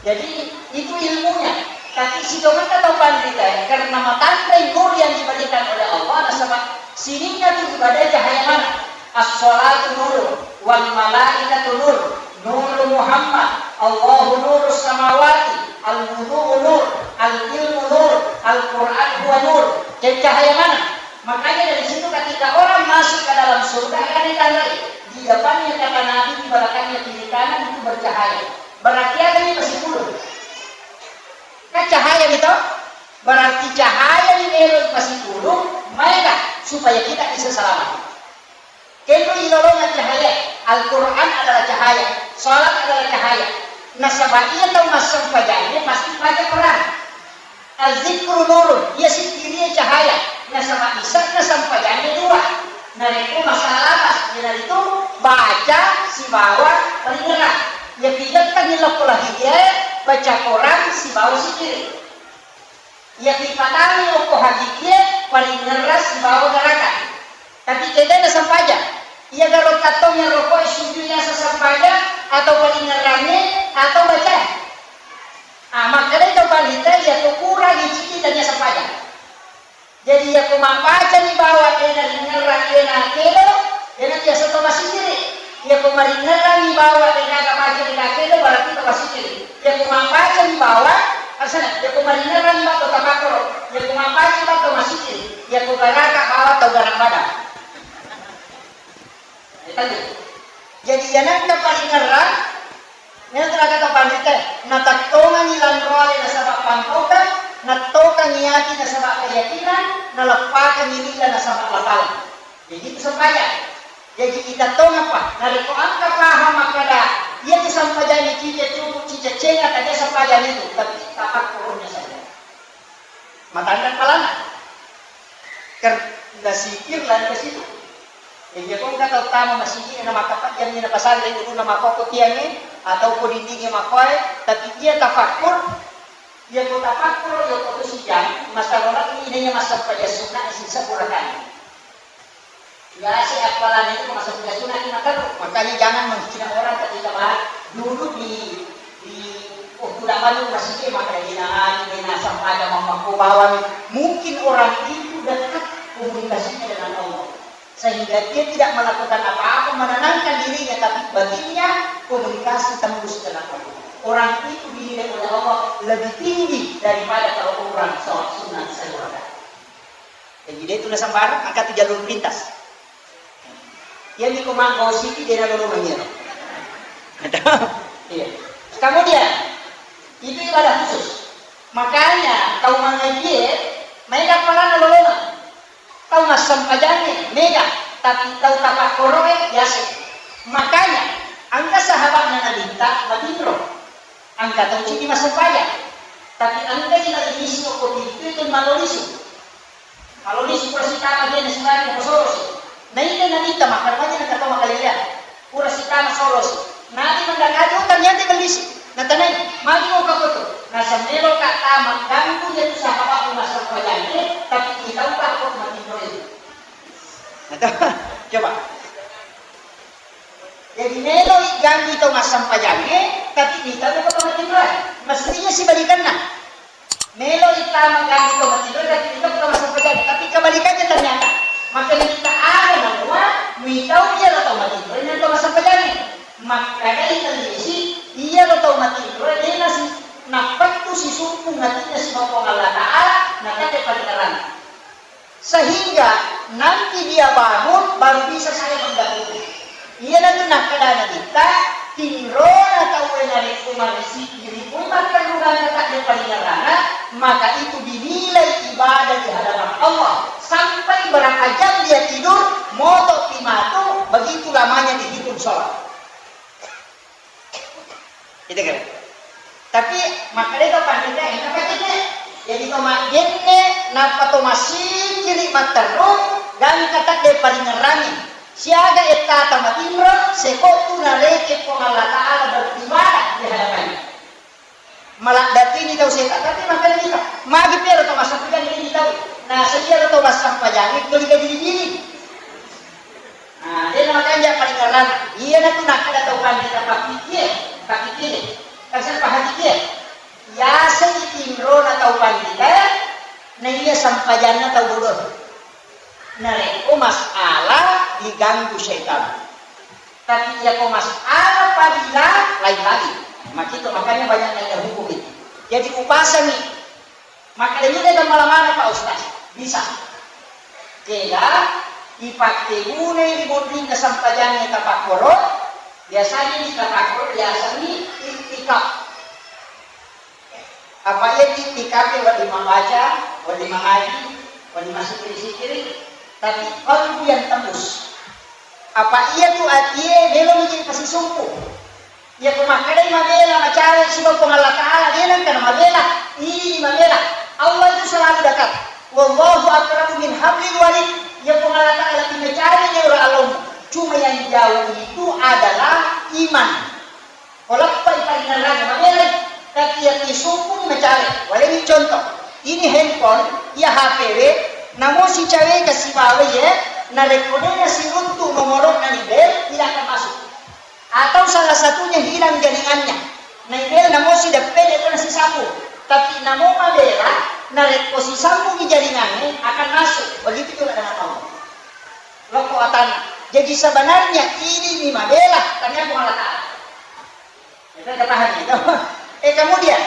Jadi itu ilmunya. Tapi sitongenna tau pandita, karena matandai nur yang diberikan oleh Allah, nasaba sininna tu ibadah cahaya mana? As-salatu nur, wal malaikatu nur, nur Muhammad, Allahu nurus samawati, al wudu'u nur, al ilmu nur, al Quran huwa nur. Jadi cahaya mana? Makanya dari situ ketika orang masuk ke dalam surga akan ditandai di depannya kata Nabi, di belakangnya kiri kanan itu bercahaya. Berarti ada yang masih puluh. Kan cahaya gitu? Berarti cahaya yang ero masih puluh, maka supaya kita bisa selamat. Kenu ilolongan cahaya, Al-Quran adalah cahaya, salat adalah cahaya. Nasaba iya tau massempajangnya pasti baca Quran. Al-zikru nurun, iya sikkirié cahaya, nasaba ise'na sampajangnge dua. Narekko masalah lapas, iyanaritu baca sibawa paringerrang. Iya kigettengngi lokko lahidié, baca Quran sibawa sikkiri. Iya kipatangngi okko hagigié, paringerrang sibawa garaga. Tapi kedana sampajang. Iya garo tattong iyaro koe sujud yaseng sampajang atau paringerrangnge atau bacae. Ah, makkedai tau panrita, iyako kurang iciki tania sampajang. Jadi, iyako mabbacani bawang dena ringerrang, dena kedo, dena biasa to masikiri. Iyako maringerrangi bawang dena mabaca dena kedo, berarti to masikiri. Iyako mabbacani bawang, asana, iyako maringerrangi bawang to tapakkoro, iyako mabbacani bawang to masikiri, iyako garaka bawang to garak badang. Jadi, iyanengka paringerrang, iyanatu nakkeda panrita, natettongengngi lanroale nasaba pangkaukeng, nattokengngi ati nasaba keyakinan, naleppakengngi lila nasaba lapaleng. Jadi, itu sempajang. Jadi, itattongeng pa, narekko engka paham makkeda, iyatu sempajangnge cica cuku, cica cenga, tania sempajang itu, tapi tapakkurunna saja. Matanre palanna. Ker-, nasikir lari ke situ. Iya ko engka tau tama masigi na makkapajjanni na pasang ri ulunna makkokko tiangnge atau ko dindingnge makkoe, tapi iya tafakkur, iya ko tafakkur, iya ko tu sijang, masalah ini iya massempajang sunna sisa purakan. Biasa apalagi itu masa sudah sunat lima kali. Makanya jangan menghina orang ketika bahas duduk di, di, oh, tidak banyak masjid, maka dihina lagi, dihina sampai ada mamaku bawang. Mungkin orang itu dekat komunikasinya dengan Allah, sehingga dia tidak melakukan apa-apa menenangkan dirinya, tapi batinnya komunikasi tembus dengan Allah. Orang itu dinilai oleh Allah lebih tinggi daripada kalau orang sholat sunat saya. Jadi, de tu nasembarang, engka tu jalur pintas. Iyami ko manggosiki, de nalolongengngi ero. Iya. Kemudian, itu ibadah khusus. Makanya, tau mangajie, maega palanna lolongeng. Tau massempajangnge, mega. Tapi tau tapakkoroe, yase. Makanya, engka sahabatna Nabitta, matinro. Engka tauji massempajang. Tapi engkaji nalilisi okko pintu itu malolisu. Malolisu pura sitama dia nasibari napasolossi. Nainna Nabitta makkeda, makkeda tau makaleleang, pura sitama solosi. Nabi mendakati, oh, ternyata iblis. Natanai, magi mau kakoto? Nasemmelo ka tama ganggu dia tu sahabat massempajangnya, tapi kita udah kok mati. Coba. Jadi melo ganggu tau massempajangnya, tapi kita udah kok mati. Mestinya sibalikanna. Melo ittama ganggu tau matinro, tapi ittama tau massempajang. Tapi kebalikannya ternyata. Maka kita ada namua, muitau iya lo tau matinro, ini tau massempajang. Maka dari kondisi, iya lo tau matinro, dia nasi, napettu si sumpung hatinya si Puang Allah Ta'ala, nakate paling terang. Sehingga nanti dia bangun, baru bisa saya mendahului. Iyanatu nakkeda Nabitta, tinrona tauwe narekko marisiki ri umma terrugangka takde palingerrana, maka itu dinilai ibadah di hadapan Allah. Sampai berapa jam dia tidur, moto pi matu, begitu lamanya dihitung sholat. Itu kan. Tapi makkeda to pandita, eh, apa itu? Jadi to majenne, nappa to masikiri matterru, gangka takde paringerrangi. Siaga ettata matinro, seko tu nareke Puang Allah Ta'ala beribadah di hadapannya. Maladdatini tau seta, tapi makkeda kita, magi pero to massempajang ini tau. Nah, sedia to massempajang itu dikajili-jili. Nah, de' namakanja palingerrana. Iyanatu nakkeda tau pandita, pakkikkie, pakkikkie. Kasar pahakikkie. Yasengngi tinrona tau pandita, na iya sempajanna tau bodoh. Narekko masalah diganggu setan. Tapi iyako masalah fadilah, lain lagi. Makito, makanya banyak nanya hukum itu. Jadi upasangi. Makkedani de' gammala maneng, Pak Ustaz. Bisa. Kega ipakkegunai ri monrinna sempajangnge tapakkoro, biasanya di tapakkoro biasanya iktikaf. Apa iya iktikaf, wedding mambaca, wedding mangaji, wedding massikiri-sikiri, tapi qalbu yang tembus. Apa iya tu atie melo mi jadi pasisumpu. Iya ko makkedai mabela, macawe sibawa Puang Allah Ta'ala, de' nengka namabela, ini mabela. Allah itu selalu dekat. Wallahu aqrabu min hablil warid. Iya Puang Allah Ta'ala lebih macawe dari orang Allah. Cuma yang jauh itu adalah iman. Ko leppai paringerrang mabela, tapi iya pisukung macawe. Waleni contoh. Ini handphone, iya H P we, namo sicawe kasibawa ye, narekko de' nasiruntu nomorokna ni bel, tidak akan masuk. Atau salah satunya hilang jaringannya. Naibela namo sideppe de' to nasisambung. Tapi namo mabela, narekko sisambungi jaringannya akan masuk. Begitu juga dengan Allah. Lokko atanna. Jadi sebenarnya ini ni mabela, tania Puang Allah Ta'ala. Kita paham itu. Eh, kemudian,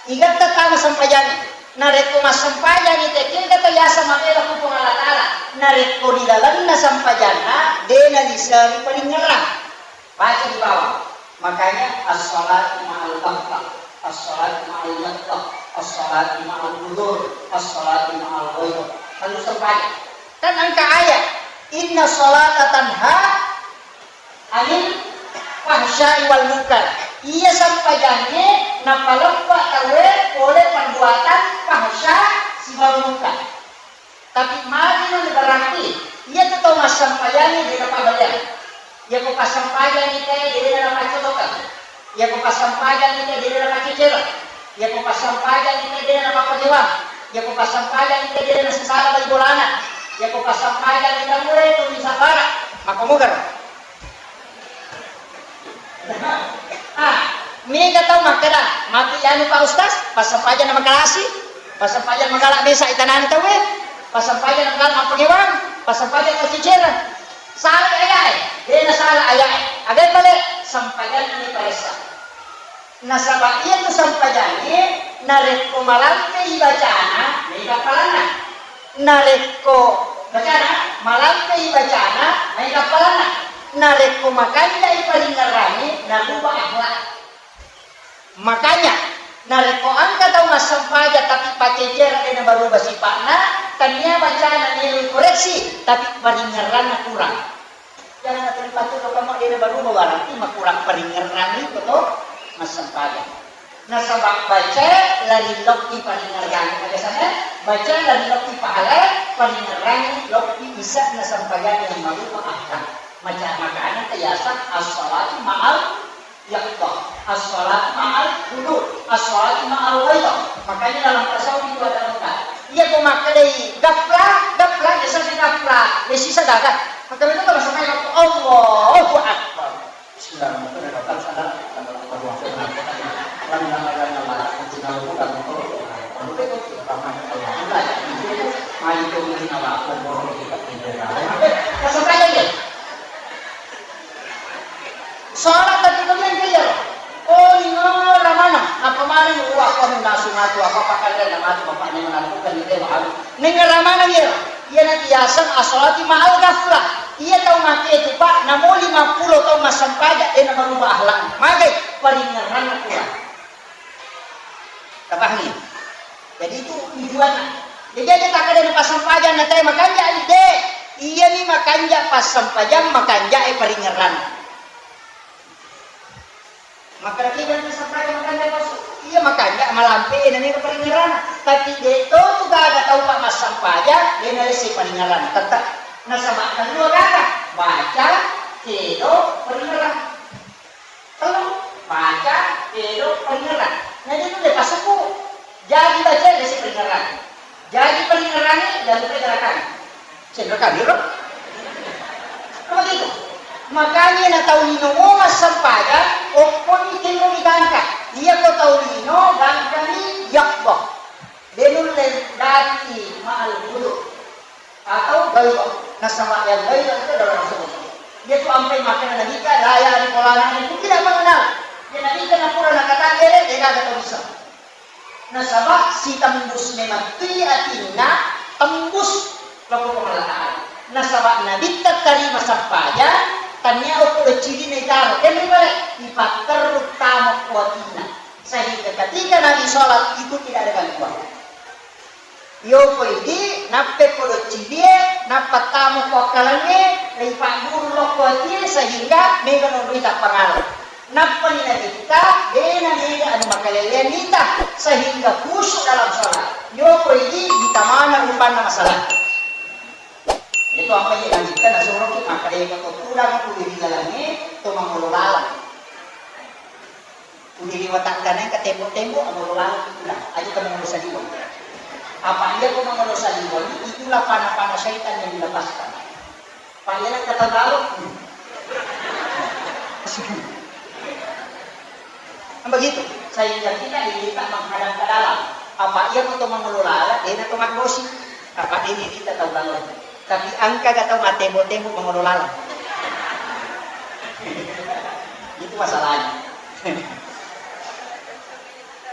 Igatta tama sempajangnge. Narekko massempajangngi te, kega to yaseng mabela ku Puang Allah Ta'ala. Narekko ri lalenna sempajanna, de' naliseri palingerrang. Baca di bawah. Makanya, as-salatu ma'al ghafflah, as-salatu ma'al ghafflah, as-salatu ma'al hudur, as-salatu ma'al ghairah. Lalu sempajang. Kan engka ayat, "Inna salata tanha anil fahsya'i wal munkar." Iya sempajangnge napaleppa tauwe pole perbuatan fahsya sibawa munkar. Tapi magi nani berarti iya tu tau massempajangnge de' napabaliang. Iya ko passempajangngi te de' napaccotokang. Iya ko passempajangngi te de' napacecere. Iya ko passempajangngi te de' napappakewang. Iya ko passempajangngi te de' nasisala bali bolana. Iya ko passempajangngi te mure tu misabara. Makkomugaro. Ah, mega tau makkeda, matu anu Pak Ustaz, passempajang na makalasi, passempajang magala mesa itanani tauwe, passempajang magala mappakewang, passempajang maccicera. Sala aya'e, de' nasala aya'e. Aga pale, sempajanna ni paressa. Nasaba iyatu sempajangnge narekko malampei bacana, maega appalanna. Narekko bacana, malampei bacana, maega appalanna. Narekko makanjai paringerrangnge, naruba akhlak. Makanya, narekko engka tau massempajang tapi paccecere de' nabaruba sipa'na, tania bacana melo koreksi, tapi paringerranna kurang. Jangan terlibat tu kamu dia baru berarti makurang paringerrang itu to massempajang. Nasaba baca lari lokki paringerrang. Ada sana? Baca lari lokki pahala, paringerrangi lokki isa'na sampajanna yang marupa akal. Maca makana tayasang as-salatu ma'al yaqdah. As-salatu ma'al hudur. As-salatu ma'al ghaidah. Makanya dalam tasawuf itu ada empat. Iya ko makkedai gafla, gafla, biasa si gafla, ya sisa gaga. Maka itu kalau sampai waktu Allahu Akbar. Bismillahirrahmanirrahim. Sholat tadi kalian kaya. Oh, ini ramana. Apa mana? Wah, kau nggak sunat apa pakai nama tu bapaknya mana? Bukan itu, wah. Nengara maneng iyaro? Iyana iyaseng as-salati ma'al ghaflah. Iya tau makkeda tu, Pak, namo lima pulo taung massempajang, de' namaruba akhlakna. Magai? Paringerranna Puang. Tapahami? Jadi itu tujuanna. Jadi aja takkeda na passempajang na tae makanja, de'. Iyami makanja passempajang, makanja e paringerranna. Makkeda ki gangka sempajang makanja pasu. Iya makanja malampe na mega paringerranna. Tapi de' to tu gaga tau pa massempajang de' nalessi paringerranna. Tette' nasaba' kalua gaga. Baca, kedo, paringerrang. Tellu, baca, kedo, paringerrang. Na de' nulle pasukku. Jadi baca lesi paringerrang. Jadi paringerrangnge, jadi pergerakan. Cendera kami ro. Apa gitu? Makanya na tau lino mo massempajang, okkoni tenro ni gangka. Iya ko tau lino, gangkani yakbo. De' nulle dati ma'al wudu. Atau gaiba. Nasaba yang gaiba itu adalah Rasulullah. Dia tu ampai makan Nabi ka, raya di polana ini pun tidak mengenal. Dia Nabi ka napura nakatanya, dia kagak tahu bisa. Nasaba sitembus memettui atinna, tembus loko Puang Allah Ta'ala. Nasaba Nabitta tarima sampaja, tania okko doccirina itaro, kemri bale, ipatterru tamo ko atinna. Sehingga ketika Nabi sholat itu tidak ada gangguan. Yoko idi, nappe ko doccirie, nappa tamo ko akkalengnge, leipagguru lokko atie, sehingga mega nonroi tappangala. Nappani Nabitta, dena mega anu makalelean nita, sehingga khusyuk dalam sholat. Yoko idi, ditamana rupanna masalah. Itu apa ye Nabitta nasoroki, makkedai ko to tudang ku ri lalengnge, to mangolo laleng. Udiri watakkanai ke tembok-tembok, amolo laleng itulah. Aja ke mangolo saliweng. Apa iya ko mangolo saliweng, itulah panah-panah syaitan yang dilepaskan. Pak iya nak kata laleng. Kan begitu. Sehingga kita diminta menghadap ke dalam. Apa iya ko to mangolo laleng, dena to maggosi. Apa ini kita tahu laleng. Tapi engka ga tau mattembok-tembok mangolo laleng. Itu masalahnya.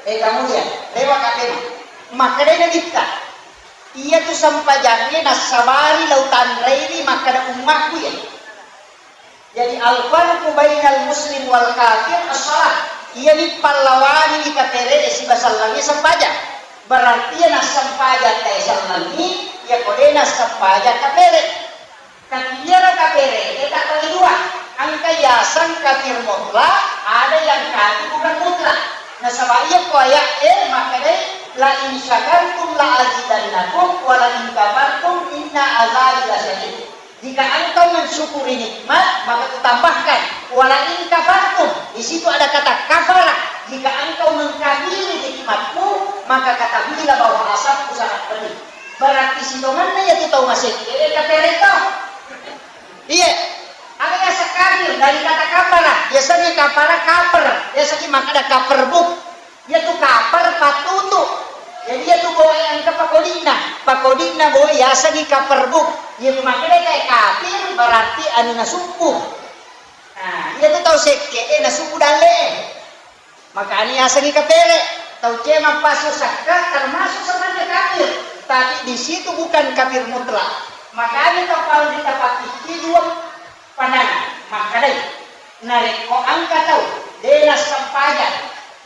Eh, kemudian, lewat katena. Makkedai Nabitta, iya tu sempajangnge nassabari lau tanrei makkeda ummakku ya. Jadi, al-farqu bainal muslim wal kafir as-shalah. Iyami pallawangi kapere siba sellengnge sempajang. Berarti iya nassempajang tae sellengngi, iya ko de nassempajang kapere. Tapi iyaro kapere e tabbagi dua. Engka yaseng kafir mutlak, ada yang kafir bukan mutlak. Nasaba iya ko ayat e makkedai, "La in syakartum la azidannakum, wa la in kafartum inna azabi lasyadid." Jika engkau mensyukuri nikmat, maka kutambahkan. Wala in kafartum, di situ ada kata kafara. Jika engkau mengkafiri nikmatku, maka ketahuilah bahwa azabku sangat pedih. Berarti sitongenna iya tu tau masekke, eh, kapere to. Iya. Aga yaseng kafir dari kata kafara. Biasanya kafara kaper. Biasanya makna kaper buk. Iyatu kaper pattutu. Jadi iyatu boe engka pakodi'na. Pakodi'na boe yasengngi kaper buk. Iyatu makkeda kae kafir berarti anu nasubbu. Nah, iyatu tau sekke e nasubbu dalle. Makanya yasengngi kapere. Tau cemang pasu sakka termasuk sebenarnya kafir. Tapi di situ bukan kafir mutlak. Makanya tau kalau kita pakai dua Panana, makkedai, narekko engka tau de nassempajang,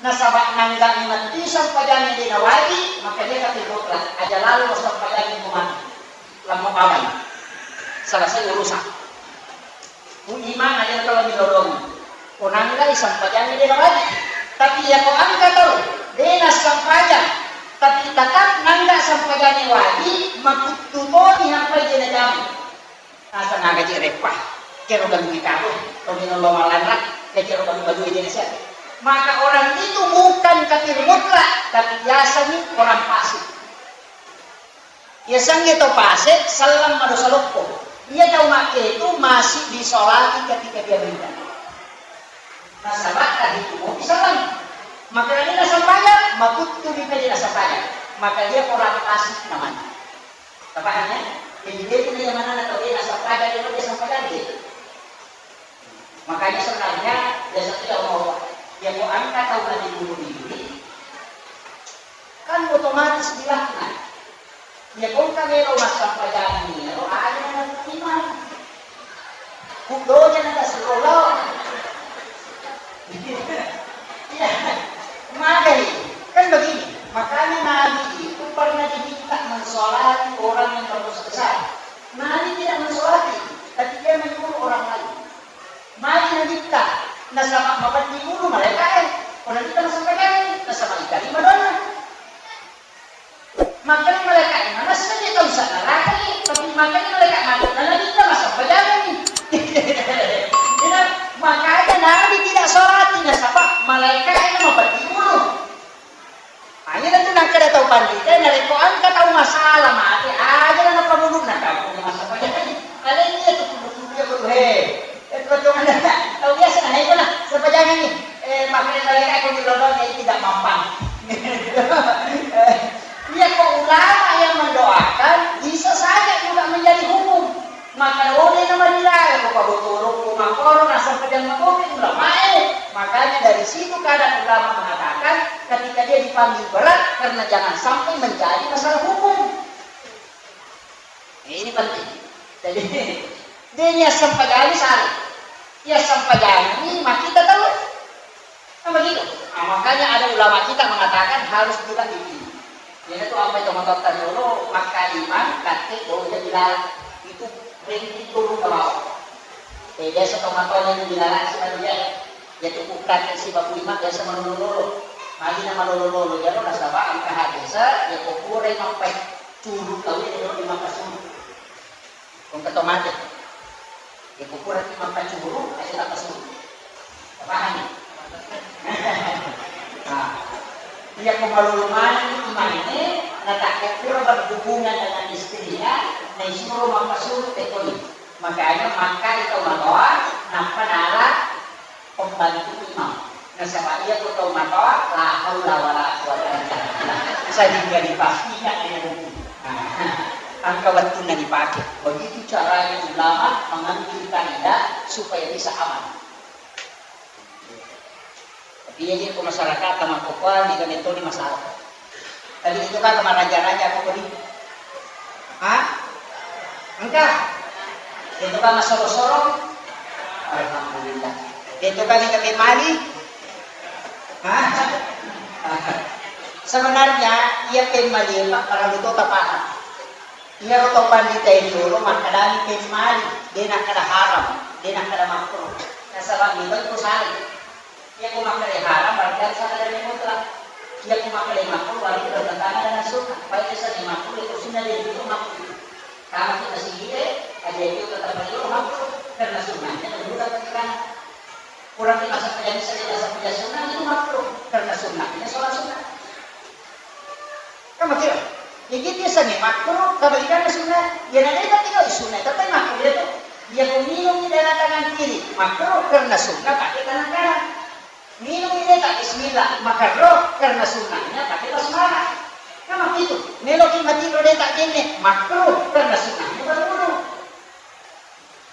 nasaba nangga metti sempajangnge de nawaji, maka de kafir mutlak, aja lalo sempajangnge ko mati. Lamma pamai. Selesai urusan. Ku imang aja kalau dilolongi. Ko nanggai sempajangnge de nawaji. Tapi iya ko engka tau de nassempajang, Tapi tetap nangga sampajangnge wajib, makuttu toni hampai de najama. Asa nagaji reppa, kero galungnge karo, toni nallo malanra, kecero galu-galu de nasiat. Maka orang itu bukan kafir mutlak, tapi biasanya orang fasik. Yasengnge tau pase, selleng madosa loppo. Iya tau makketu masih disolati ketika dia meninggal. Nasaba tadi itu mau disalami. Makanya nasempajang, makuttu di pede nasempajang. Maka dia orang fasik namanya. Tapahamnya? Jadi dia itu yang mana atau dia nasempajang, dia nasempajang dia. Makanya sebenarnya biasa tidak mau ya mau angkat tahu nanti bunuh diri kan otomatis dilaknat. Ya kau kan melo massempajang ini, lo aja nanti iman. Kudonya nanti sekolah. Iya, magai. Kan begini, makanya Nabi itu pernah diminta mensolati orang yang berdosa besar. Nabi tidak mensolati, tapi dia menyuruh orang lain. Magi nabitta, nasaba mapetti ulu malaika'e, pura kita masampajang, nasaba itarima doanna. Makanya malaika'e manessa je tau sa neraka, tapi makanya malaikat mati, na nabitta masampajang ni. Makanya Nabi tidak sholati, nasaba malaika'e mapetti ulu. Hanya tentu nakkeda tau panrita, narekko engka tau masalah mate, aja na napamulunna kampung masampajang. Alai iya tu kudu-kudu ya kudu he. Eh, kebetulan tau biasa na heko na sampajangan ni. Eh, makanya mereka aku di London ya tidak mampang. Iya kok ulama yang mendoakan bisa saja juga menjadi hukum. Maka oleh nama dilarang, ko pabotolokko makoro, nasempajang makopi ulamae. Makanya dari situ kadang ulama mengatakan ketika dia dipanggil berat karena jangan sampai menjadi masalah hukum. Ini penting. Jadi dia niat sempajang salah. Ia sempajang ini maka kita tahu. Kan begitu. Nah, makanya ada ulama kita mengatakan harus juga dipilih. Jadi itu apa itu motor tadi dulu, maka imam, kate, bau jadi lalat. Itu ranking turun ke bawah. Eh, biasa tomatona ini dilalasi manusia. Ya cukup kate si babu imam biasa malolo-lolo. Magi na malolo-lolo, jadi nasaba engka hadis, ya kokure mappacuru kau ini dulu di Makkah. Engka to mate. Iya ko puraki mappacuru, aja tappasuru. Pahami? Nah, iya ko malolo maneng imangnge, natakko pura berhubungan dengan istrinya, naisuro mappasuru tekkoni. Makanya makkai tau matoa, nappa nala pembantu imam. Nasaba iya ko tau matoa, la haula wala quwwata illa billah. Sehingga dipastikan dengan hukum. Nah, engka wettunna dipake. Begitu caranya ulama mengambil kaidah supaya bisa aman. Tapi iya ko masyarakat tamakkokuan, di kami toni masalah. Tadi itu kan maraja-raja apa tadi? Hah? Engka? Itu kan masoro-soro? Alhamdulillah. Itu kan yang kami mali? Hah? Sebenarnya, iya pemmali, Pak, para luto tapaham. Iya, tau pandita ini dulu, makkadani pemmali, de nakkada haram, de nakkada makruh. Nasaba itu salah. Iya, ko makkeda haram, berarti harus ada dalil mutlak. Iya, ko makkeda makruh, berarti bertentangan dengan sunnah. Baik itu sunnah makruh, itu sunnah dari itu makruh. Karena kita sendiri, aja itu tetap beliau makruh. Karena sunnahnya dulu dapat kita. Kurang di masa kerja, bisa tidak sampai sunnah, itu makruh. Karena sunnahnya sholat sunnah. Kan begitu? Jadi biasanya makruh, kebalikannya sunnah. Ya, nanti kan tinggal sunnah, tapi makruh itu. Dia minum di dalam tangan kiri, makruh karena sunnah pakai tangan kanan. Minum ini tak bismillah, makruh karena sunnahnya pakai basmalah. Kan begitu? Meloki mati roda tak jenis, makruh karena sunnahnya berwudu.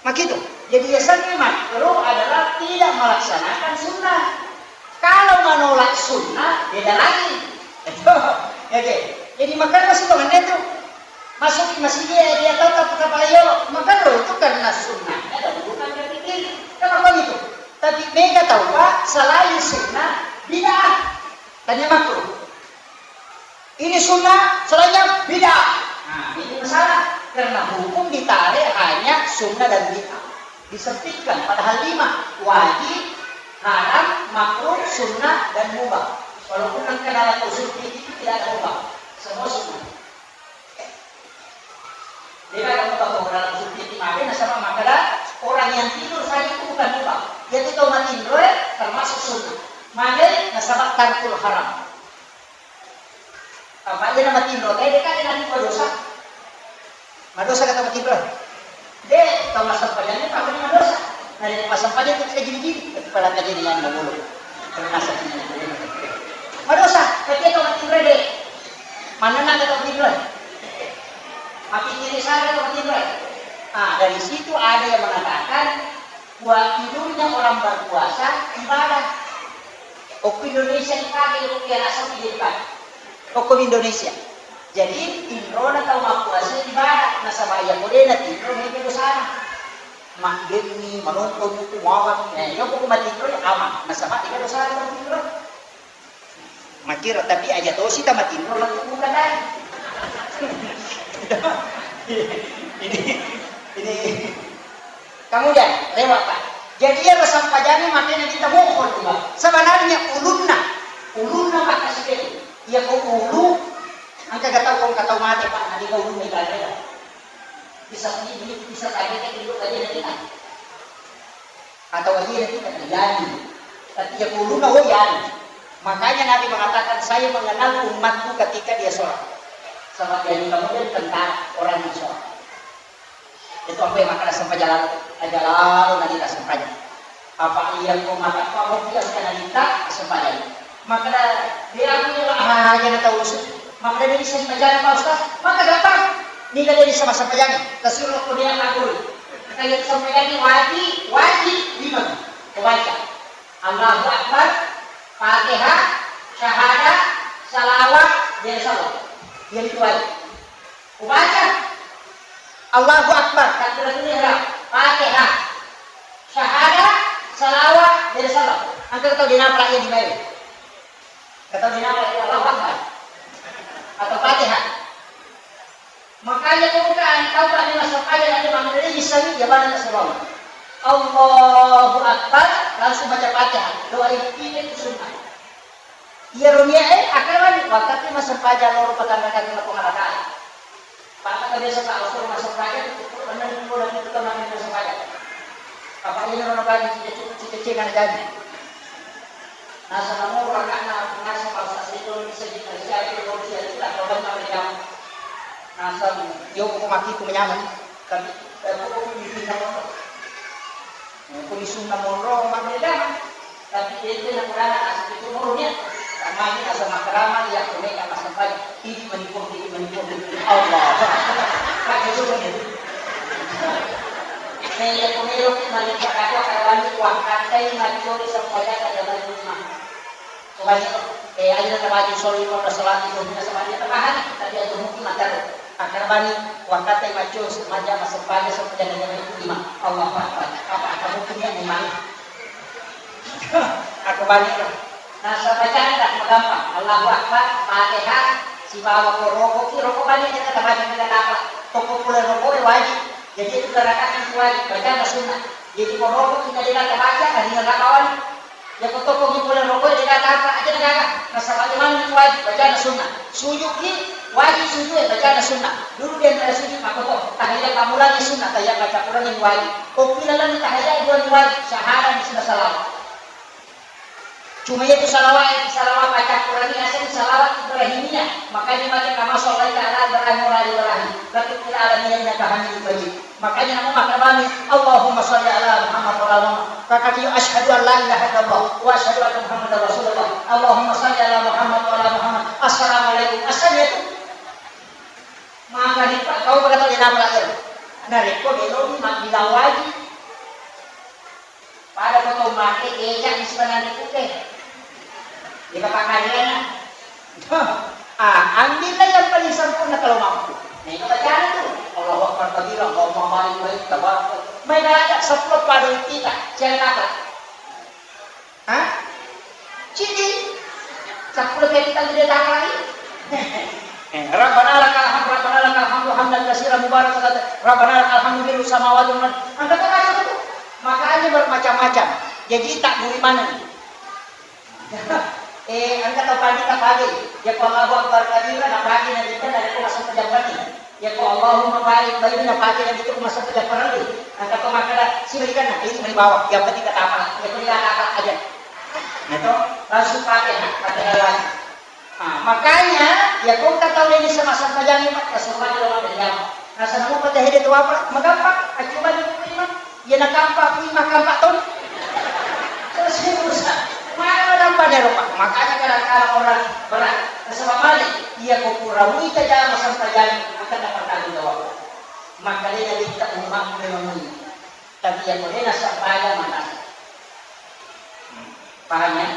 Makitu. Jadi, yasengnge makruh adalah tidak melaksanakan sunnah. Kalau menolak sunnah, beda lagi. Oke. Jadi, makanya masih banget itu. Masuk ke masjid dia, dia tatap kepala yolo. Makruh itu karena sunnahnya dan bukan dari diri. Kenapa gitu? Tapi mega tahu, Pak, selain sunnah, bid'ah. Tanya makruh. Ini sunnah, selainnya bid'ah. Nah, ini masalah. Karena hukum ditarik hanya sunnah dan bid'ah. Disempitkan, padahal lima. Wajib, haram, makruh, sunnah, dan mubah. Walaupun engka dalam usul fikih tidak ada mubah. Semua sunnah. De'gaga mutauwang orang sunnah mate nasaba makkeda orang yang tidur saja itu bukan lubang. Jadi tau matinroe termasuk sunnah. Mage nasaba tarkul haram. Apa iya na matinro teh de'ka de nani madosa. Madosa ka tau matinro? De, tau massempajang ni pamani madosa. Na de massempajang tu kita gini-gini. Tapi pada tadi ni yang dulu. Kalau masa ini. Madosa, tapi tau matinro de. Mana nak tau matinro? Mati kiri sana tau matinro. Ah, dari situ ada yang mengatakan buat tidurnya orang berpuasa ibadah. Okko Indonesia dipakai, okko iya naseng dipakai. Okko Indonesia. Jadi, tinrona tau mappuasa ibadah, nasaba iya ko de natinro mega dosana. Maggemi, manonton buku, mawang, eh, iya ko matinro ya aman, nasaba iya dosana matinro. Makkiro, tapi aja tosi tamatinro langsung buka tadi. Ini, ini, kemudian lewat, Pak. Jadi iya massempajang ni makanya kita mohon juga. Sebenarnya ulunna, ulunna Pak kasih. Iya ko ulu, engka gak tahu, ko engka tahu mati Pak, nanti kau ulunna ibadah. Bisa ini, bisa tadi kan dulu tadi nanti kan. Atau iya tidak terjadi. Tapi ya ulunna, oh ya. Makanya Nabi mengatakan, "Saya mengenal umatku ketika dia sholat." Sama jadi kemudian tentang orang yang sholat. Itu apa yang makan sempajang, aja lalu nanti tak sempajang. Apa iya ko mata apa mau dia akan nanti tak sempajang. Maka dia aku lah aja na tahu usul. Maka dia bisa sempajang Pak Ustaz. Maka gampang. Ini kan dia bisa sempajang. Kasih lo ko dia aku. Kayak sempajang wajib, wajib lima. Kebaca. Allahu Akbar, Fatihah, syahadat, salawat, dan salam. Yang itu aja. Ubaca. Allahu Akbar, takbiratul ihram, Fatihah, syahadat, salawat, dan salam. Engka tau dinapa iya di mai? Engka tau dinapa iya Allahu Akbar? Atau Fatihah? Makanya ko bukan tau tak ni massempajang, nanti mammulai misalnya, ya mana nak selalu. Allahu Akbar, langsung baca Fatihah. Doa yang tidak itu sunnah. Iya ronia eh, akan lagi. Waktu itu massempajang loro patang rakaat, lima puluh rakaat. Pak, kan biasa Pak Ustaz massempajang, itu pun benar itu lagi itu kan massempajang. Apa ini orang bagi cita-cita, cita-cita kan jadi. Nasaba moro ana'na nasaba sassiddo bisa dikasiati, moro siaci, atau benda mejam. Nasaba, yo, ko maki ku menyameng, tapi, eh, ko, ko misunna monro. Eh, ko misunna monro, mabeda. Tapi ente na kurana nasaba itu moro nia. Kamani nasaba makarama, iya, ko meka massempajang. Idi manipu, idi manipu. Allah. Pakai dulu nih. Melo ko melo ki malimpah aku akan wani wakkatai maccori sempajang jama lima. Ko bani, eh, aja na baju soli ko salati ko na sabani na bahani, tapi aja mungkin mataro. Akan bani wakkatai maccori sempajang, sempajang, sempajang jama lima. Allahu Akbar. Apa, apa mungkin ya memang? Aku bani. Nasaba canda, magampang. Allahu Akbar, Fatihah, sibawa ko roko ki, roko bani aja kata baca kata apa. Toko pula roko e wajib. Jadi itu gerakan itu wajib, baca sunnah. Jadi ko roko kita dia kata baca, hari ini kata wajib. Ya ko toko ki pula roko e, dia kata apa, aja kata apa. Nasaba bagaimana itu wajib, baca sunnah. Sujud ki wajib, sujud e, baca sunnah. Dulu dia antara sujud, maka to, tahiyat kamu lagi sunnah, tahiyat baca Quran yang wajib. Ko pula lagi tahiyat dua yang wajib, syahadat di sunnah salawat. Cuma itu salawat, itu salawat baca Quran ini asli salawat Ibrahimiyah. Makanya baca kama shallaita ala Ibrahim wa ala ali Ibrahim. Barakta fil alamin innaka Hamidum Majid. Makanya namu makkabani, Allahumma shalli ala Muhammad wa ala Muhammad. Kakak iyo, asyhadu an la ilaha illallah wa asyhadu anna Muhammadar Rasulullah. Allahumma shalli ala Muhammad wa ala Muhammad. Assalamualaikum. Asal itu. Maka di Pak, kau kata dia apa lagi? Nah, rekko melo ni mak bilang wajib. Pada foto mate, eja di sebenarnya putih. Di bapak kalian, ah, ambillah yang paling sempurna kalau mampu. Nah, itu bacaan itu. Allahu Akbar kabira, Allahumma barik baik, tabarak. Main aja sepuluh pada kita, jangan apa. Hah? Cidi. Sepuluh kali kita tidak tahu lagi. Eh, Rabbana lakal hamd, Rabbana lakal hamdu hamdan katsiran mubarakan, Rabbana lakal hamdu mil'us samawati wal ard. Angkat aja itu. Makanya bermacam-macam. Jadi tak buri mana nih? Eh, engka tau pandita pake. Yako Allahu Akbar kabira, napake Nabitta narekko massempajang wenni. Yako Allahumma barik baini, napake Nabitta ko massempajang parellu. Engka tau makkeda, sibalikkanna, ini meni bawang. Yang penting kata apa? Yang penting kata apa aja. Nah, to, langsung Fatihah, Fatihah lagi. Ah, makanya, yako engka tau de nisseng massempajang, Pak, tasumpa di ruang kerja. Nasaba muppa tahede tu apa? Magampang, accumanni ku lima. Iya nakampa ku lima kampa toni. Terus susah. Mana nakampa de rupa? Makanya kadang-kadang orang berat. Nasaba male, iya ko pura muita jama sempajang, akan dapat tanggung jawab. Makanya kita umat memang ini. Tapi iya ko de nassempajang, maka Paham ya?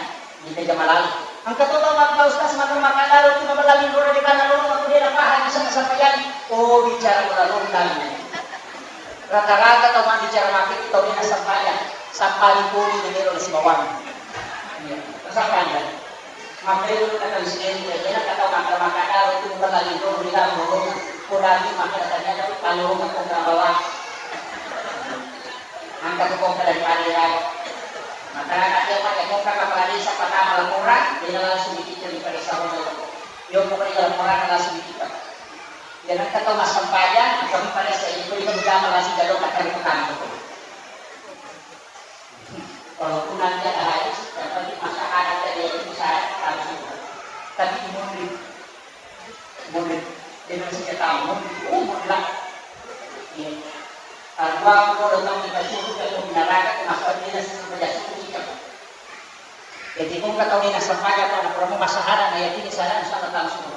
Di meja malali. Engka to tau makkeda, "Ustaz, maka makkeda tu mabella lino de kana lolo, aku de napahang bisa nasampaian." Oh, bicara bola lontan. Rata-rata tau mabbicara makkeda tau de nasampaian. Sampani poli de melo sibawang. Iya, nasampaian. Makkeda tu kata presiden, ya, dia kata makkeda, makkeda tu mabella lino de kana lolo. Kodami makkeda tanya tu kalau makkeda bawang. Engka tu kongka dari Padi Raja. Masyarakat yang pakai kongka kepala desa pertama laporan, dia langsung dikita di Padi Samudra. Yo, pokoknya laporan langsung dikita. Jangan kata masampajang, kami pada saya itu, itu jam langsung jalur kata di petani. Walaupun nanti ada hadis, yang penting masyarakat dari itu saya langsung. Tapi mundur. Mundur. Dia masih ketahuan, mundur. Oh, mundur lah. Iya. Kalau aku udah tahu kita suruh, kita mau neraka, kenapa dia suruh kerja suruh kita? Jadi, kau nggak tahu ini nasabnya apa, anak kamu masalah, nah, ya, ini saya, insya Allah, langsung.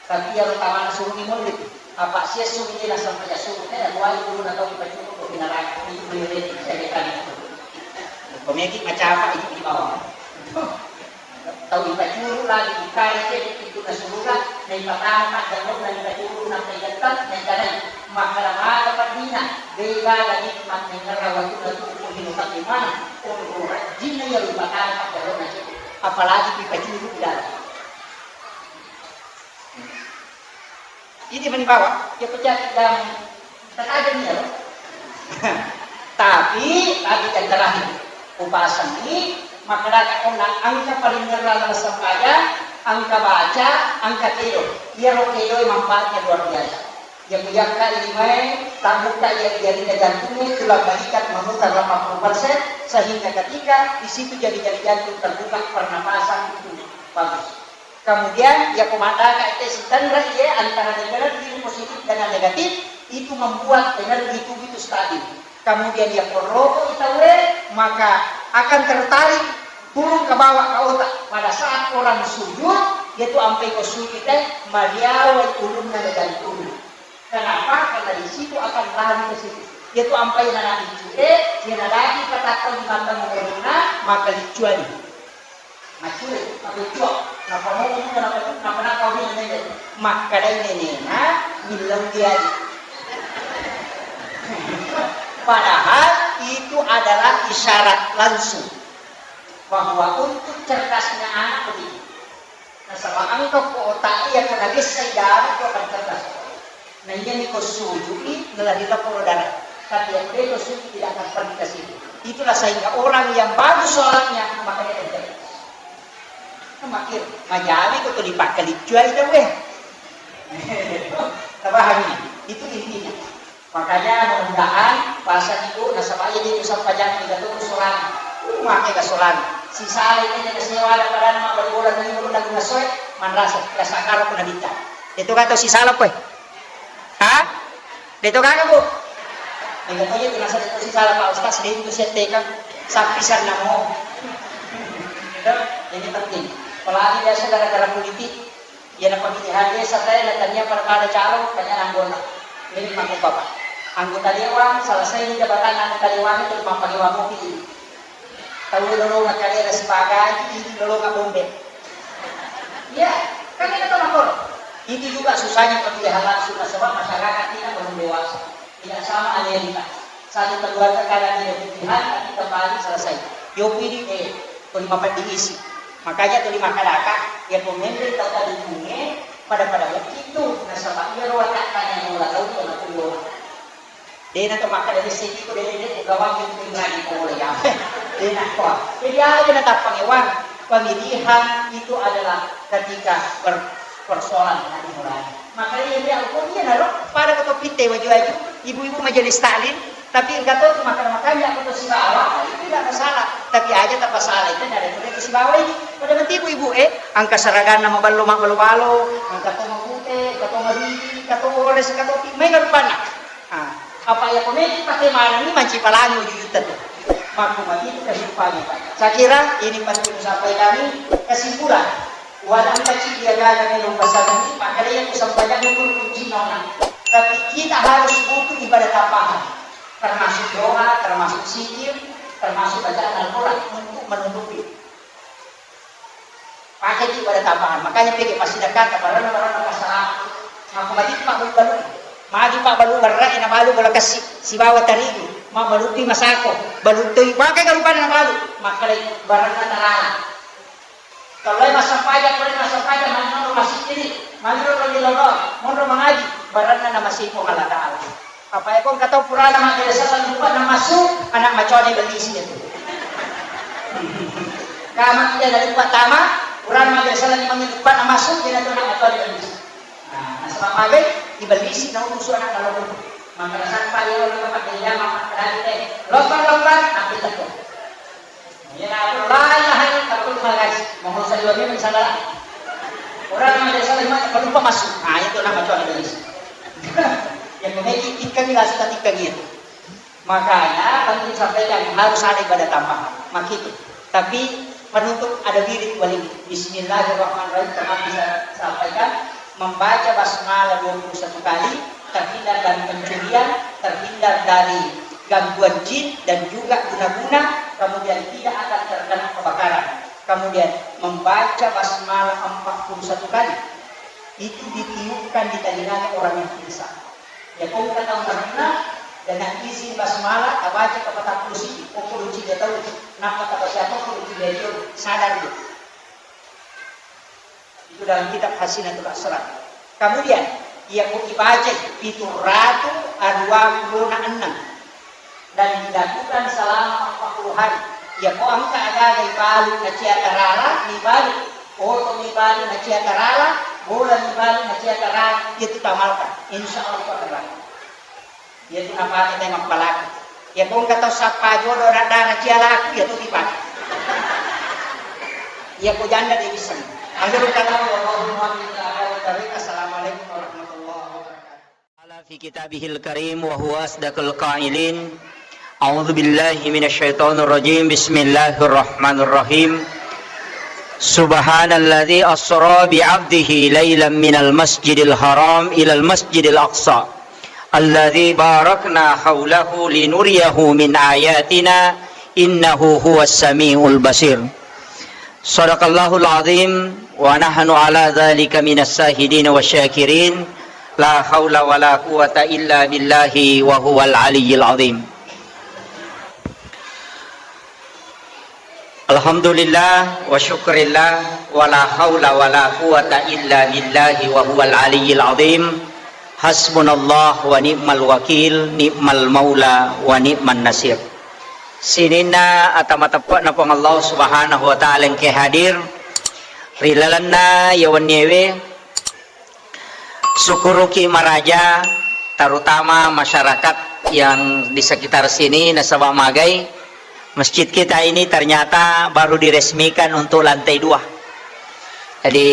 Tapi yang utama suruh ini mundur. Apa sih suruh ini nasabnya suruh? Kayak gua itu udah tahu kita suruh, kau neraka, ini prioritas, saya kira itu. Komedi macam apa itu di bawah? Tau ipacuru lagi, ikare cedde pintunna suruga, naipatama paddallonna ipacuru, nappa igettang, naikanai, makkeda maga paddina, de gaga nikmat naingerra wettunna tuo ko lino tapi maneng, onro rajinna iyaro ipatama paddallonna cedde, apalagi ipacuru ilaleng. Idi mani bawa, iya pejaki damu, tatajeng iya lo. Tapi, tapi yang terakhir, kupasengi, makkedaka onna engka paringerrang dalam sempajang, engka baca, engka kedo. Iyaro kedoe manfaatnya luar biasa. Iya kujakka limae, tabbuka iya jarinna jantungnge, tulang balikat memutar delapan puluh persen, sehingga ketika di situ jari-jari jantung terbuka, pernapasan itu bagus. Kemudian, yako maddaka ette sitenre iye antara energi positif dengan negatif, itu membuat energi tubuh itu stabil. Kemudian, yako roko itawe, maka akan tertarik turun ke bawah ke otak. Pada saat orang sujud, yaitu ampai ko sujud teh, mariawai ulunna dan turun. Kenapa? Karena di situ akan lari ke situ. Yaitu ampai nana licue, dia nadaki patakkan di mata mengenai maka licuan. Maccule, maccule, nappa momo muka, nappa, nappa nakau ri nenekna. Makkedai nenekna, "Millau diari." Padahal itu adalah isyarat langsung bahwa untuk cerdasnya anak begitu. Nasaba engka ko otak iya ko nabessai darah, ko akan cerdas. Na iyami ko sujui, nalari laporo darah. Tapi yang belo sujui tidak akan pergi ke situ. Itulah sehingga orang yang bagus sholatnya, makanya dia cerdas. Makin majami ko tuli pakkaliccuai tau, eh. Tapahangi? Itu intinya. Makanya mudah-mudahan pasang ibu nasaba iya di pusat pajak tiga tuh solang. Uh, make ga solang. Si Saleh ini ke sewa ada pada nama beli bola dari bola guna soe, manrasa rasa karo pun nabita. Itu kata si Saleh, eh. Ha? Itu kagak, Bu? Mega to itu nasa itu si Saleh, Pak Ustaz, dia itu saya tekan sapisan namo. Itu, ini penting. Apalagi biasa gara-gara politik, iya, na pemilihan desa teh, na tania pada, pada calo, tania anggota. Ini mako bapak. Anggota dewan, selesai ini jabatan anggota dewan itu mampai wamu pilih. Tahu lolonga kalera sibagai, ini lolonga bombe. Iya, kan ini tuh makor. Itu juga susahnya pemilihan langsung, nasaba masyarakat tidak belum dewasa. Tidak sama Amerika. Satu keluarga kadang tidak pilihan, tapi kembali selesai. Yo pilih, eh, kelima diisi. Makanya tuli makkalaka, iya pemimpin tau tadukungnge, pada-pada mungkin tu, nasaba iyaro watakka yang mula tau tu, na kulo. Dena to makkeda dessiki ko dena, dena gawang itu lagi ko mula ya. Dena ko. Jadi aja na tappang ewang. Pemilihan itu adalah ketika ber-, persoalan yang dimulai. Makanya dia hukumnya naro pada ketok pite waju-waju, ibu-ibu majelis taklim, tapi engka to tu makan-makan ya aku sibawa, itu tidak masalah. Tapi aja tak masalah itu dari itu sibawa ini. Pada nanti ibu-ibu eh, angka seragana maballo maballo-ballo, angka to mabute, angka to mabili, angka to ores, angka to pi-, main rupanna. Ah, apa ya komedi pakai mana ini manci palangi waju-wajutta tu. Makku mati itu kasih upami. Saya kira ini penting saya sampaikan ini kesimpulan. Walau kecil dia gagal minum pasangan ini, maka dia yang sampaikan itu kunci nona. Tapi kita harus butuh ibadah tambahan. Termasuk doa, termasuk zikir, termasuk bacaan Al-Quran untuk menutupi. Pakai itu ibadah tambahan. Makanya pege pasti dekat barang-barang masalah. Aku mati pak balu. Maju pak balu barang yang balu bola kasih. Sibawa tarigu. Ma balu pi masako. Balu tu pakai garupan yang balu. Makanya barang tarala. Kalau masang pajak, kalau masang pajak, mana masih ini, mana lo di lolo, mana mengaji, barang nama si Allah Taala. Apa ya, kong kata purana majelis salah lupa nama masuk, anak macone beli sih itu. Kamu tidak ada lupa tama, purana majelis salah lima lupa nama masuk, dia itu anak macone beli sih. Nah, nasaba magai, ibellisi na urusu anak dalam rumah. Maka sampai dia orang tempat dia, maka tadi teh, lompat-lompat, ambil tepung. Iya, aku la ilaha illallah, aku lupa, guys. Mau saya dua minggu, misalnya. Orang yang ada salah, maka lupa masuk. Nah, itu nama Tuhan Indonesia. Yang memiliki ikan, langsung ikan itu. Makanya penting sampaikan harus ada ibadah tambahan. Makitu. Tapi penutup ada wirid wali. Bismillahirrahmanirrahim. Teman bisa sampaikan membaca basmalah dua puluh satu kali, terhindar dari pencurian, terhindar dari gangguan jin dan juga guna-guna, kemudian tidak akan terkena kebakaran. Kemudian membaca basmalah empat puluh satu kali. Itu ditiupkan di telinganya orang yang pingsan. Ya, kau kata undang-undang, dengan izin basmalah, tabaca kepada polisi, kau polisi dia tahu, kenapa tabaca apa polisi dia tahu, sadar dia. Itu dalam kitab Hasinatul Asrar. Kemudian, iya ko ibaca pitu ratu dua puluh enam dan dilakukan selama empat puluh hari. Iya ko engka agaga ibalu nacia tarala, ibalu oto ibalu nacia tarala, bola ibalu nacia tarala, itu tamalkan. Insya Allah itu akan berlaku. Iyatu napake tau mappalaku. Iyako engka tau sappa jodo, daddana cialaku, iyatu dipake. Iyako janda de' wisseng. Akhirul kalam, wallahu muwaffiq ila aqwamit thariq. Assalamualaikum warahmatullahi wabarakatuh. Qala fi kitabihil karim wa huwa asdaqul qailin. A'udzu billahi minasy syaithanir rajim. Bismillahirrahmanirrahim. Subhanalladzi asra bi 'abdihi lailan minal masjidil haram ilal masjidil aqsa. Alladzi barakna haulahu linuriyahu min ayatina innahu huwas samiul basir. Sadaqallahul azim wa nahnu ala dzalika minas syahidin wasyakirin. La haula wala quwwata illa billahi wa huwal aliyyil azim. Alhamdulillah wa syukurillah, wa la haula wa la quwwata illa billahi wa huwal aliyyil azim. Hasbunallah wa ni'mal wakil, ni'mal maula wa ni'man nasir. Sininna ata mateppe'na Puang Allah Subhanahu wa Ta'ala engkae hadir ri lalenna iya wenniewe. Syukuruki maraja, terutama masyarakat yang di sekitar sini, nasaba magai masjid kita ini ternyata baru diresmikan untuk lantai dua. Jadi,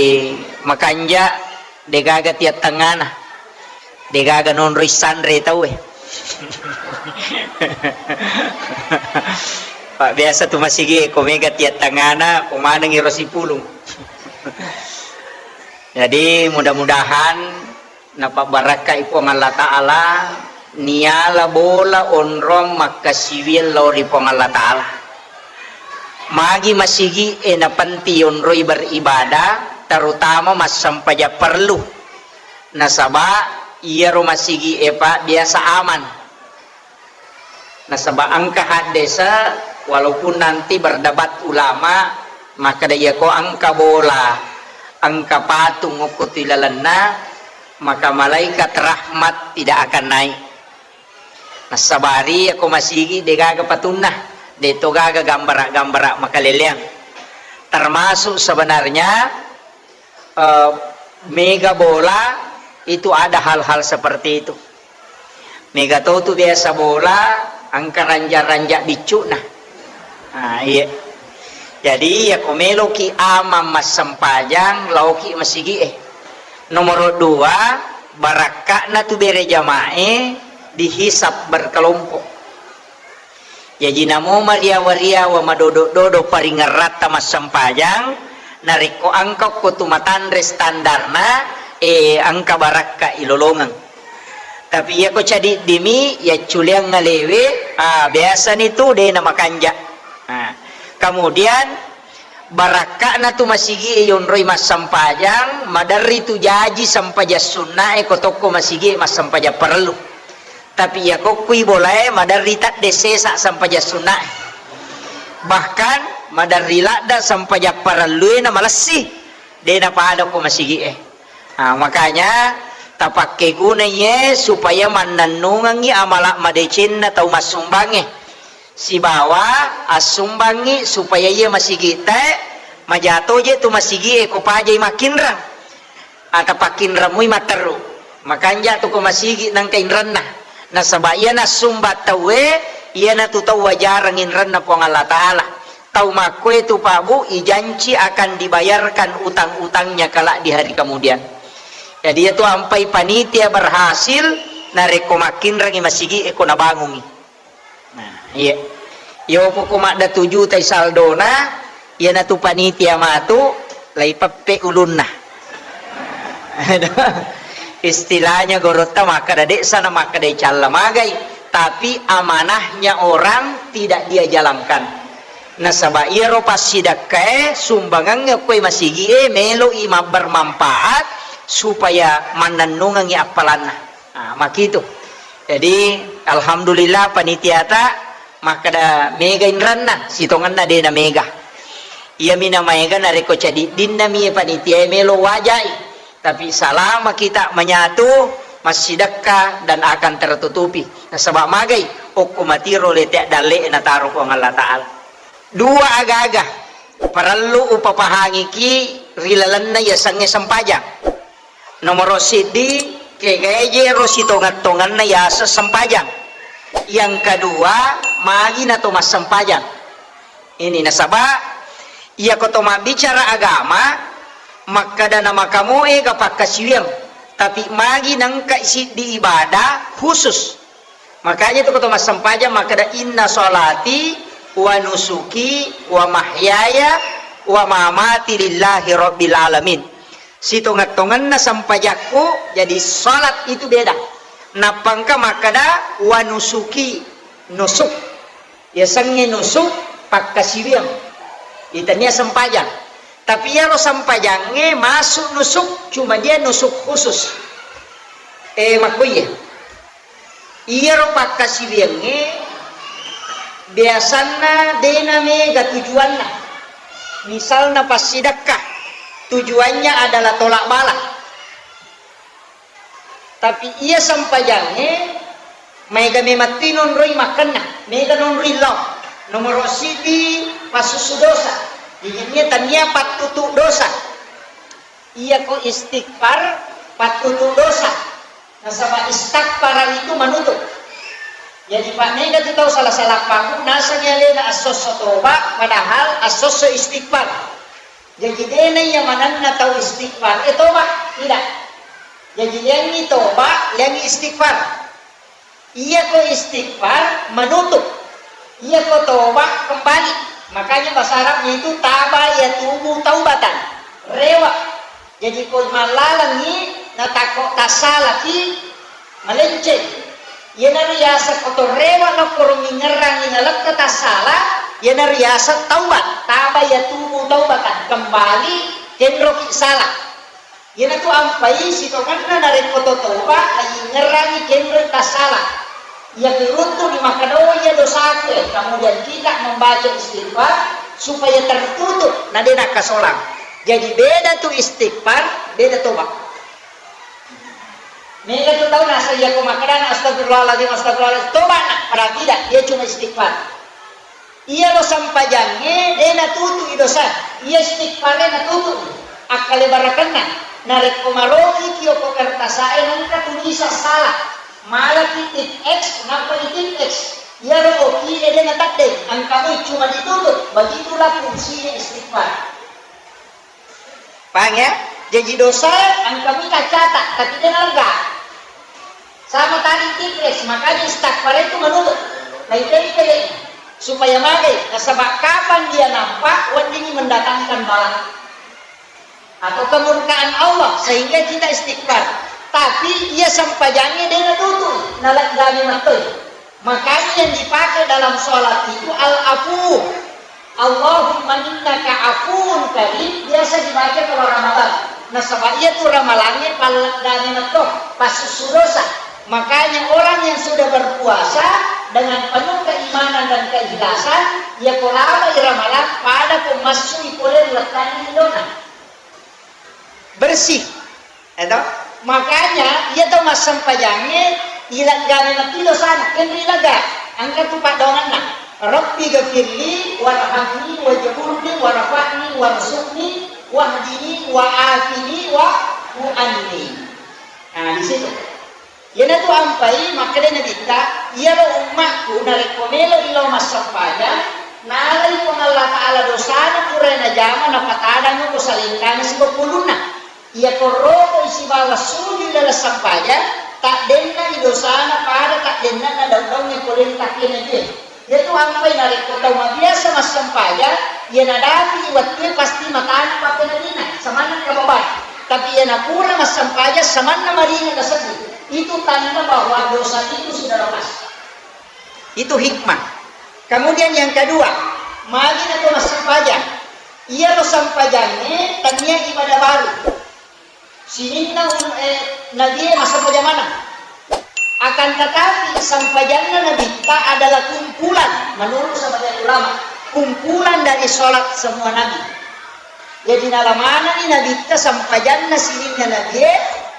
makanja, degaga tiat tengana, degaga nonroi sanre tauwe. Pak, biasa tu masigi ko mega tiat tengana, ko manengi ro sipulung. Jadi, mudah-mudahan napabbarakkai Puang Allah Ta'ala, niala bola onrong makkasiwiang lao ri Puang Allah Ta'ala. Magi masigi'e napenting onroi beribadah, terutama massempajang parellu. Nasaba iyaro masigi'e, Pak, biasa aman. Nasaba engka haddese, walaupun nanti berdebat ulama, makkeda iyako engka bola, engka patung okko tu ilalenna, maka malaikat rahmat tidak akan naik. Nassabari iyako masigi degaga patunna, deto gaga gambara-gambara makaleleang. Termasuk sebenarnya, eh, mega bola itu ada hal-hal seperti itu. Mega to tu biasa bola, engka ranja-ranja biccu'na. Nah, iya. Jadi, iya ko meloki amang massempajang, laoki masigi e. Nomor dua, barakka'na tu bere jamae dihisab berkelompok. Jaji namo mariawa-riawa, madodo-dodo paringeratta massempajang, narekko engka ko tu matanre standarna, eh, engka barakka ilolongeng. Tapi iya ko cadiddimi, yacculeang ngalewe, ah, biasani tu de namakanja. Ah, kemudian barakka'na tu masigi e yonroi massempajang, maderri tu jaji sempajang sunna e ko tokko masigi e massempajang parellu. Tapi iya kokkui bolae maderri tadde sesa sempajang sunna e. Bahkan maderri ladda sempajang parellu e na malessi, de napada ko masigi e. Ah, makanya tapakkeguna iye supaya mannennungengngi amala madecenna tau massumbangnge. Sibawa assumbangngi supaya iye masigi'tae majato je tu masigi e ko pajai makkinreng. Ata pakkinremmui matteru. Makanja tu ko masigi nangka inrenna. Nasaba iya nassumbang tauwe, iyanatu tau wajareng inrenna Puang Allah Ta'ala. Tau makkoe tu, Pak Bu, ijanci akan dibayarkan utang-utangnya kelak di hari kemudian. Jadi, iya tu ampai panitia berhasil narekko makkinrengi masigi e ko nabangungi. Nah, iya. Yo poko madda tujuta i saldona, iyanatu panitia matu, laipeppe ulunna. Istilahnya gorotta makkeda, de sana makkeda icalla magai, tapi amanahnya orang tidak dia jalankan. Nasaba iyaro passidakkae sumbangangnge koe masigi e meloi mabbermanfaat supaya mannennungengngi appalanna. Ah, makitu. Jadi, alhamdulillah panitiata makkeda mega inrenna, sitongenna de na mega. Iyami na maega narekko cadiddinna mi panitia e melo wajai. Tapi salama kita menyatu, massidekka dan akan tertutupi. Nasaba magai okko matiro lete dalle nataro Puang Allah Ta'ala. Dua agaga parellu upapahangiki ri lalenna yasengnge sempajang. Nomoro siddi, kegaeje ro sitongeng-tongenna yaseng sempajang. Yang kedua, magi nato massempajang. Ini nasaba, iyako to mabbicara agama, makkeda namakamoe ga pakkasiwiang, tapi magi nengka siddi ibadah khusus. Makanya tu ko to massempajang makkeda, "Inna sholati wa nusuki wa mahyaya wa mamati lillahi rabbil alamin." Sitongeng-tongenna sempajakku, jadi salat itu beda. Nappa engka makkeda, "Wa nusuki," nusuk. Yasengnge nusuk pakkasiwiang. Itania sempajang. Tapi iyaro sempajangnge masuk nusuk, cuma dia nusuk khusus. Eh, makkuye. Iyaro pakkasiwiangnge biasanna dena mega tujuanna. Misalna passidekka, tujuannya adalah tolak bala. Tapi iya sempajangnge maega memang tu nonroi makkenna, mega nonroi lao. Nomoro siddi, passusu dosa. Jadi, tania pattutu dosa. Iyako istighfar, pattutu dosa. Nasaba istaghfara itu menutup. Jadi, Pak, mega tu tau salah-salah paham, nasengi alena assosso toba, padahal assosso istighfar. Jaji, dena iya manenna tau istighfar, eh, toba, tidak. Jaji, liangi toba, liangi istighfar. Iyako istighfar menutup, iyako toba kembali. Makanya bahasa Arabnya itu taba yatubu taubatan, rewa. Jadi, ko mallalengi natakko tassalaki, malenceng. Iyanaro yaseng koto rewa nakkoro mingerangi nalekka tassala, iyanaro yaseng taubat. Taba yatubu taubatan, kembali kenroki sala. Iyanatu ampai sitongenna narekko to toba, nayingerangi kenroi tassala. Iya kiruntu di makkedao iya dosaku, eh, kemudian kita membaca istighfar supaya tertutup, na de nakkasolang. Jadi beda tu istighfar, beda toba. Mega tu tau nasa iya ko makkedana, "Astagfirullahaladzim, astagfirullahaladzim," toba na, padahal tidak, dia cuma istighfar. Iyaro sempajangnge de' natutu'i dosa, iya istighfare natutu'i akkalebarakenna. Narekko maroki ki okko kertasae nengka tulisa salah, malaki titik X, nappa di titik X. Iyaro okie de' nataddeng, engka moi cuma ditutup. Begitulah fungsinya istighfar. Paham ya? Jaji dosa engka mi kacatat, tapi de' nalegga. Sama tadi titik X, makanya istighfar itu menutup. Naitai pede supaya magai, nasaba kapan dia nampak, weddingngi mendatangkan bala atau kemurkaan Allah sehingga kita istighfar. Tapi iya sempajangnge de' natutu'i, naleggami mattoi. Makanya yang dipakai dalam sholat itu al-afu. Allahumma innaka afuwun karim biasa dibaca kalau Ramadan. Nasaba iya tu Ramalangnge palleggami metto, passussu dosa. Makanya orang yang sudah berpuasa dengan penuh keimanan dan keikhlasan, iya ko laba i Ramalang pada ko massui pole lettanni lindona. Bersih. Eto? Makanya, iya tau massempajangnge, ileggami matti dosana, kenri ilegga. Engka tu paddoangenna. Rabbi ghafirli warhamni wajburni warfa'ni warzuqni wahdini wa'afini wa'fu anni. Nah, di situ. Iyanatu ampai makkeda Nabitta, iyaro ummakku narekko melo'i lao massempajang, nalai Puang Allah Ta'ala dosana pura najama, napatadang ko salengkana sibawa pulunna. Iyako rokoi sibawa sujud laleng sempajang, taddenna i dosana pada taddenna na daung-daungnge pole ri takkena jue. Iyatu ampai narekko tau mabiasa massempajang, iya nadapi i wettue pasti matana pappeneddinna, samanna kababai. Tapi iya napura massempajang, samanna maringa nasedding. Itu tanda bahwa dosa itu sudah lepas. Itu hikmah. Kemudian yang kedua, magi nako massempajang. Iyaro sempajangnge tania ibadah baru. Sininna ul-, eh, nabie massempajang maneng. Akan tetapi, sempajanna Nabitta adalah kumpulan, menurut sebagian ulama, kumpulan dari sholat semua nabi. Jadi, nalamanani Nabitta sempajanna sininna nabie,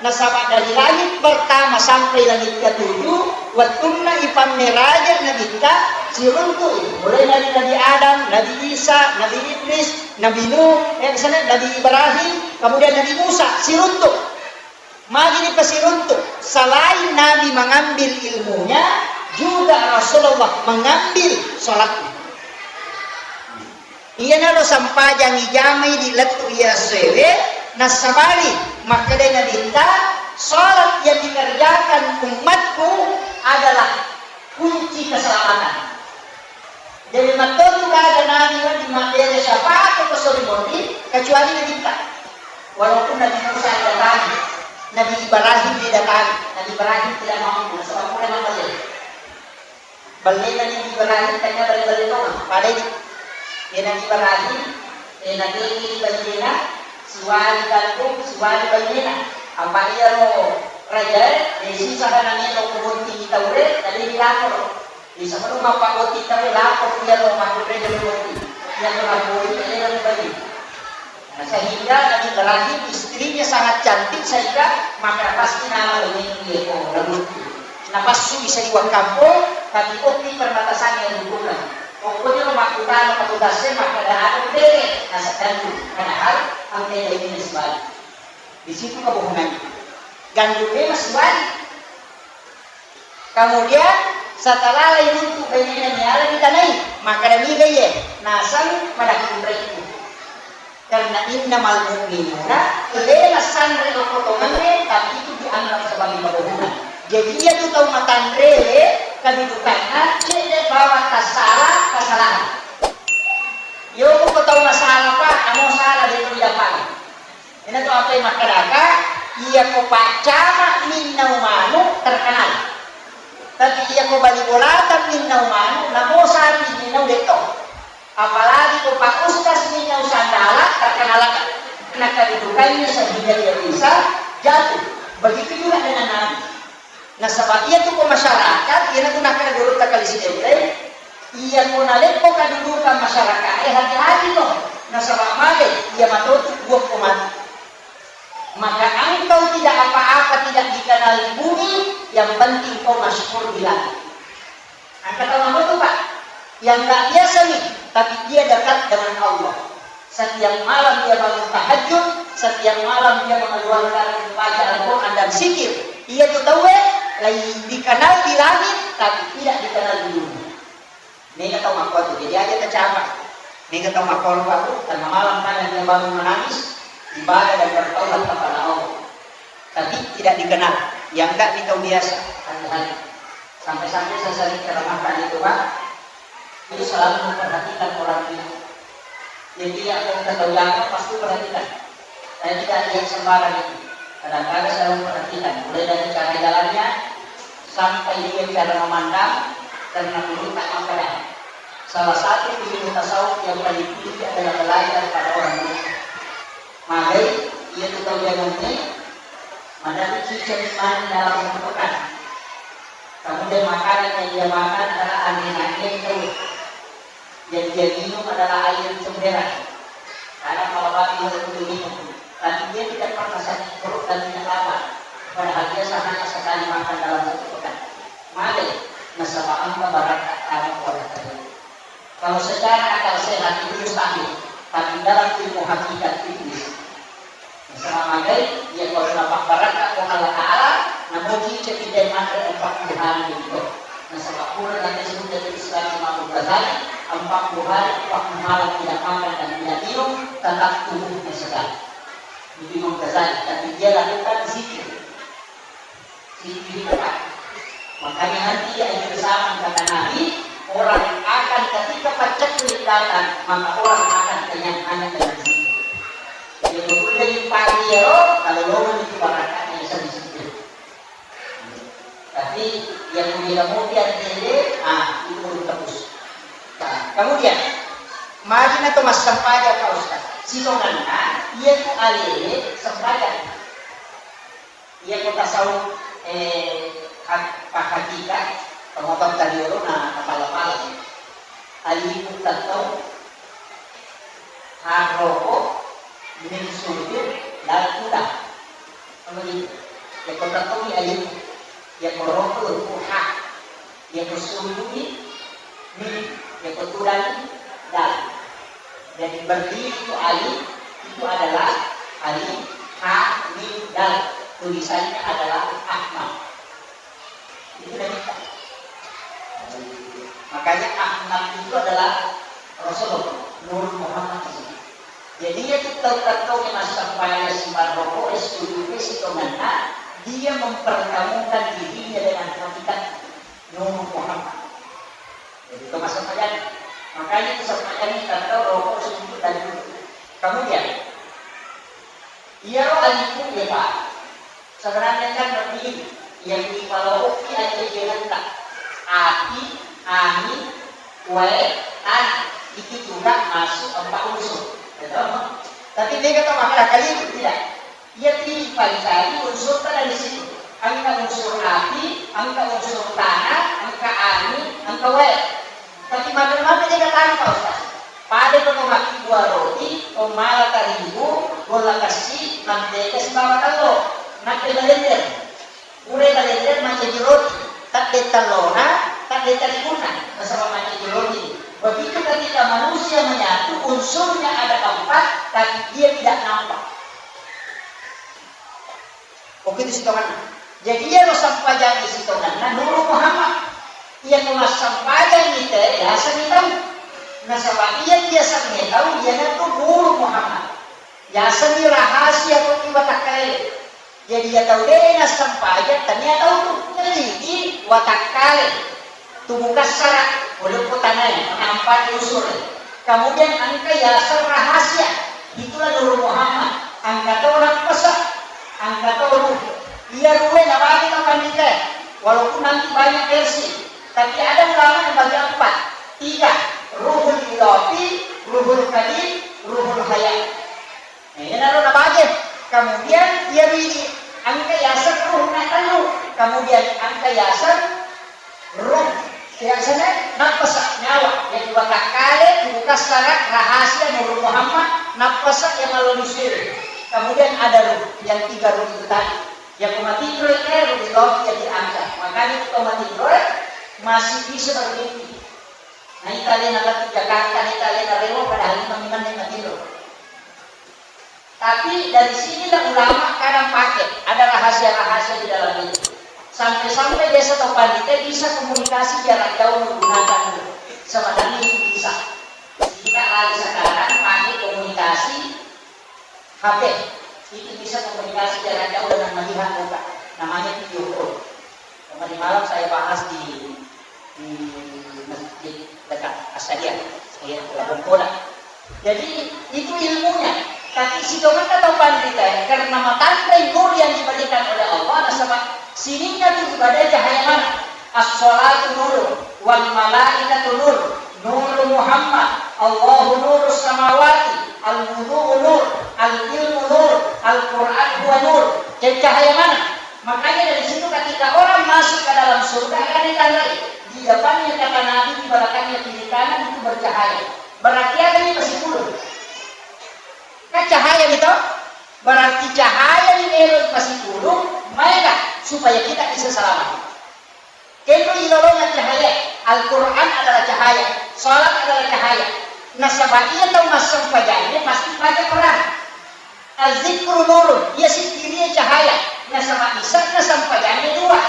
nasaba dari langit pertama sampai langit ketujuh, wettunna ipammeraja Nabitta, siruntu'i. Mulai dari Nabi Adam, Nabi Isa, Nabi Idris, Nabi Nuh, eh, misalnya Nabi Ibrahim, kemudian Nabi Musa, siruntu. Magi dipasiruntu? Selain Nabi mengambil ilmunya, juga Rasulullah mengambil sholatnya. Iyanaro sempajang ijamai di lettu iya essoewe, nassabari makkeda Nabitta, sholat yang dikerjakan umatku adalah kunci keselamatan. Jadi, matteru gaga nabi wedding mabbere syafaat ko sori moni, kecuali Nabitta. Walaupun Nabi Musa didatangi, Nabi Ibrahim didatangi, Nabi Ibrahim tidak mampu, sebab mulai mabelle. Bellena Nabi Ibrahim, tanya belle-belle tongeng, pada di. Ya, Nabi Ibrahim, eh, Nabi Ibrahim, siwali gandum, siwali bellena. Apa iya ro raja, eh, sisa kana melo kubunting taure, tadi dilapor. Di sebelum mappabotting tauwe, lapor iyaro makkunrai ri botting. Iyaro lapori iyaro bali. Nah, sehingga Nabi Ibrahim istrinya sangat cantik sehingga maka pasti nama ini ko lalu. Napassu bisa di kampung, tapi opi perbatasannya lingkungan. Pokoknya makkutana petugasnya maka ada ada bere, nasa gandum. Padahal angkai ini sebalik. Di situ kebohongannya. Gandum memang sebalik. Kemudian, setelah lain untuk bainena niala ditanai, maka demiga iye, nasang pada kunraiku. Karena innamal mu'minuna, lena sanre okko tongenna, tapi itu dianggap sebagai kebohongan. Jadi, iya tu tau matanre, kedudukanna, cedde bawa tasala, kesalahan. Yo, ko tau masalah, Pak, amo salah, dia tidak paham. Iyanatu ampai makkedaka, iyako paccama minnau manu terkenal. Tapi iyako bali bolata minnau manu, namo sapi minnau detto. Apalagi ko Pak Ustaz minnau sandala terkenal kan. Nah, kedudukannya sehingga dia bisa jatuh. Begitu juga dengan Nabi. Nasaba iyatu ko masyarakat, iyanatu nakkeda gurutta Kali Sideppe, iyako naleppo kadudukan masyarakat, eh, hati-hati no. Nasaba mage, iya matotu buah ko mati. Maka engkau tidak apa-apa, tidak dikenal di bumi, yang penting kau masyhur di langit. Engka tau matotu, Pak. Yang nggak biasa nih, tapi dia dekat dengan Allah. Setiap malam dia bangun tahajud, setiap malam dia mengeluarkan baca Al-Quran dan zikir. Iya tu tauwe, lai dikenal di langit, tapi tidak dikenal di dunia. Mega tau makkuatu, jadi aja tercapai. Mega tau makkuatu, tengah malam kadang dia bangun menangis, ibadah dan bertaubat kepada Allah. Tapi tidak dikenal. Yang enggak ni tau biasa, hari-hari. Sampai-sampai saya sering ceramahkan itu, Pak. Itu selalu memperhatikan orang ini. Jadi, yang mau ketahui apa, pasti perhatikan. Saya tidak lihat sembarang itu. Kadang-kadang saya memperhatikan, mulai dari cara jalannya, sampai dia cara memandang, karena dulu tak makan. Salah satu ilmu tasawuf yang paling tinggi adalah belajar pada orang dulu. Magai, iya tu tau jalannya, mana cicak mana dalam pekan. Kemudian makanan yang dia makan adalah aneh-aneh itu. Yang dia minum adalah air cemberan. Karena kalau babi itu minum, tapi dia tidak pernah sakit perut dan tidak lapar. Padahal dia hanya sekali makan dalam satu pekan. Male, nasaba amba baraka anak orang tadi. Kalau secara akal sehat itu mustahil, tapi dalam ilmu hakikat itu bisa. Nasaba magai, iya ko napabbarakka Puang Allah Ta'ala, namoji cedde manre empat puluh hari itu. Nasaba pura nakkeda Syekhul Islam Imam Ghazali, empat puluh hari, empat puluh malam tidak makan dan tidak minum, tetap tubuhnya segar. Itu Imam Ghazali, tapi dia lakukan zikir. Zikir. Makanya nanti di akhir zaman kata Nabi, orang akan ketika paceklik datang, maka orang akan kenyang hanya dengan zikir. Jadi, betul dari pagi ya, kalau lowong itu barakatnya bisa di situ. Tapi yang mulia-mulia dede, ah, itu belum tebus. Nah, kemudian, magi na to massempajang, Pak Ustaz. Sitonganna, iya tu alele sempajang. Iya ko tasawuf, eh, hak-, pahakika, pengotong tadi dulu, nah, kepala-kepala. Alifu tattau, harroko, min sujud, dal tuda. Apa gitu? Ya ko tattau ni alifu. Ya ko roko, ha. Iya ko sujudi, mim, iya ko tudani, dal. Jadi berdiri itu alif, itu adalah alif, ha, mim, dal. Tulisannya adalah Ahmad. Itu dari kita. Makanya Ahmad itu adalah Rasulullah, Nur Muhammad itu. Jadi, iya tu tau-tau yang massempajang simarroko, eh, sujud, eh, sitonganna, dia mempertemukan dirinya dengan hakikat Nur Muhammad. Jadi, itu massempajang. Makanya itu sempajang kita tahu rokok sujud dan duduk. Kemudian, iya, alifu, ya, Pak. Sebenarnya kan berdiri, yang dipaloki aja dia tak. Api, angin, wae, tanah. Itu juga masuk empat unsur. Betul? Tapi dia kata makan kali itu tidak. Iya, tipa dicari unsurta dari situ. Engka unsur api, engka unsur tanah, engka angin, engka wae. Tapi makan-makan dia kata, Pak Ustaz. Pada ko mati buah roti, ko mala tarigu, bola kassi, mantega sibawa tello. Nakke balender. Pura balender mancaji roti. Tadde tellona, tadde tariguna, nasaba mancaji roti. Begitu ketika manusia menyatu, unsurnya ada empat, tapi dia tidak nampak. Oke, itu sitonganna. Jadi, iya lo sempajang sitonganna Nuru Muhammad. Iya ko massempajang ite, yaseng tau. Nasaba iya biasa tau, iya natu Nuru Muhammad. Yaseng rahasia ko iwa takkae. Jadi, iya tau de nassempajang, tania tau tu. Jadi, watakkale. Tubuh kassara, olokko tanae, nampa unsur. Kemudian engka yaseng rahasia, itulah Nurul Muhammad. Engka to nappasa, engka to ruh. Iya ruhe nabagi mapandita, walaupun nanti banyak versi, tapi ada ulama yang bagi empat, tiga, ruhul idafi, ruhul kadim, ruhul hayat. Nah, iyanaro nabage. Kemudian iya ri engka yaseng ruh na tellu. Kemudian engka yaseng ruh, yaseng nappasa nyawa. Jadi watakkale, tubuh kassara, rahasia, Nurul Muhammad, nappasa yang malu disuiri. Kemudian ada ruh, yang tiga ruh itu tadi. Yang ko matinro, eh, ruh itu jadi angka. Makanya itu ko matinro, eh, masih bisa bermimpi. Naita alena lettu Jakarta, naita alena Rewa, padahal lima menit matinro. Tapi dari sinilah ulama kadang pakai, ada rahasia-rahasia di dalam itu. Sampai-sampai biasa tau pandita bisa komunikasi jarak jauh menggunakan itu. Sebenarnya itu bisa. Kita lagi sekarang pakai komunikasi H P. Itu bisa komunikasi jarak jauh dengan melihat muka. Namanya video call. Kemarin malam saya bahas di, di masjid dekat Asadia, ya, Labongkola. Jadi, itu ilmunya. Tapi sitongenna tau pandita, karena matanre nur yang diberikan oleh Allah, nasaba sininna tu ibadah cahaya mana? As-salatu nur, wal malaikatu nur, nur Muhammad, Allahu nurus samawati, al-wudu'u nur, al-ilmu nur, Al-Quran huwa nur. Jadi cahaya mana? Makanya dari situ ketika orang masuk ke dalam surga akan ditandai. Di depannya kata Nabi, di belakangnya kiri kanan itu bercahaya. Berarti ada nih masih puluh. Kan cahaya gitu? Berarti cahaya ini ero masih puluh, maega supaya kita bisa selamat. Kenro ilolongan cahaya, Al-Quran adalah cahaya, salat adalah cahaya. Nasaba iya tau massempajang ini pasti baca Quran. Azzikru nurun, iya sikkirié cahaya, nasaba ise'na sempajangnge dua.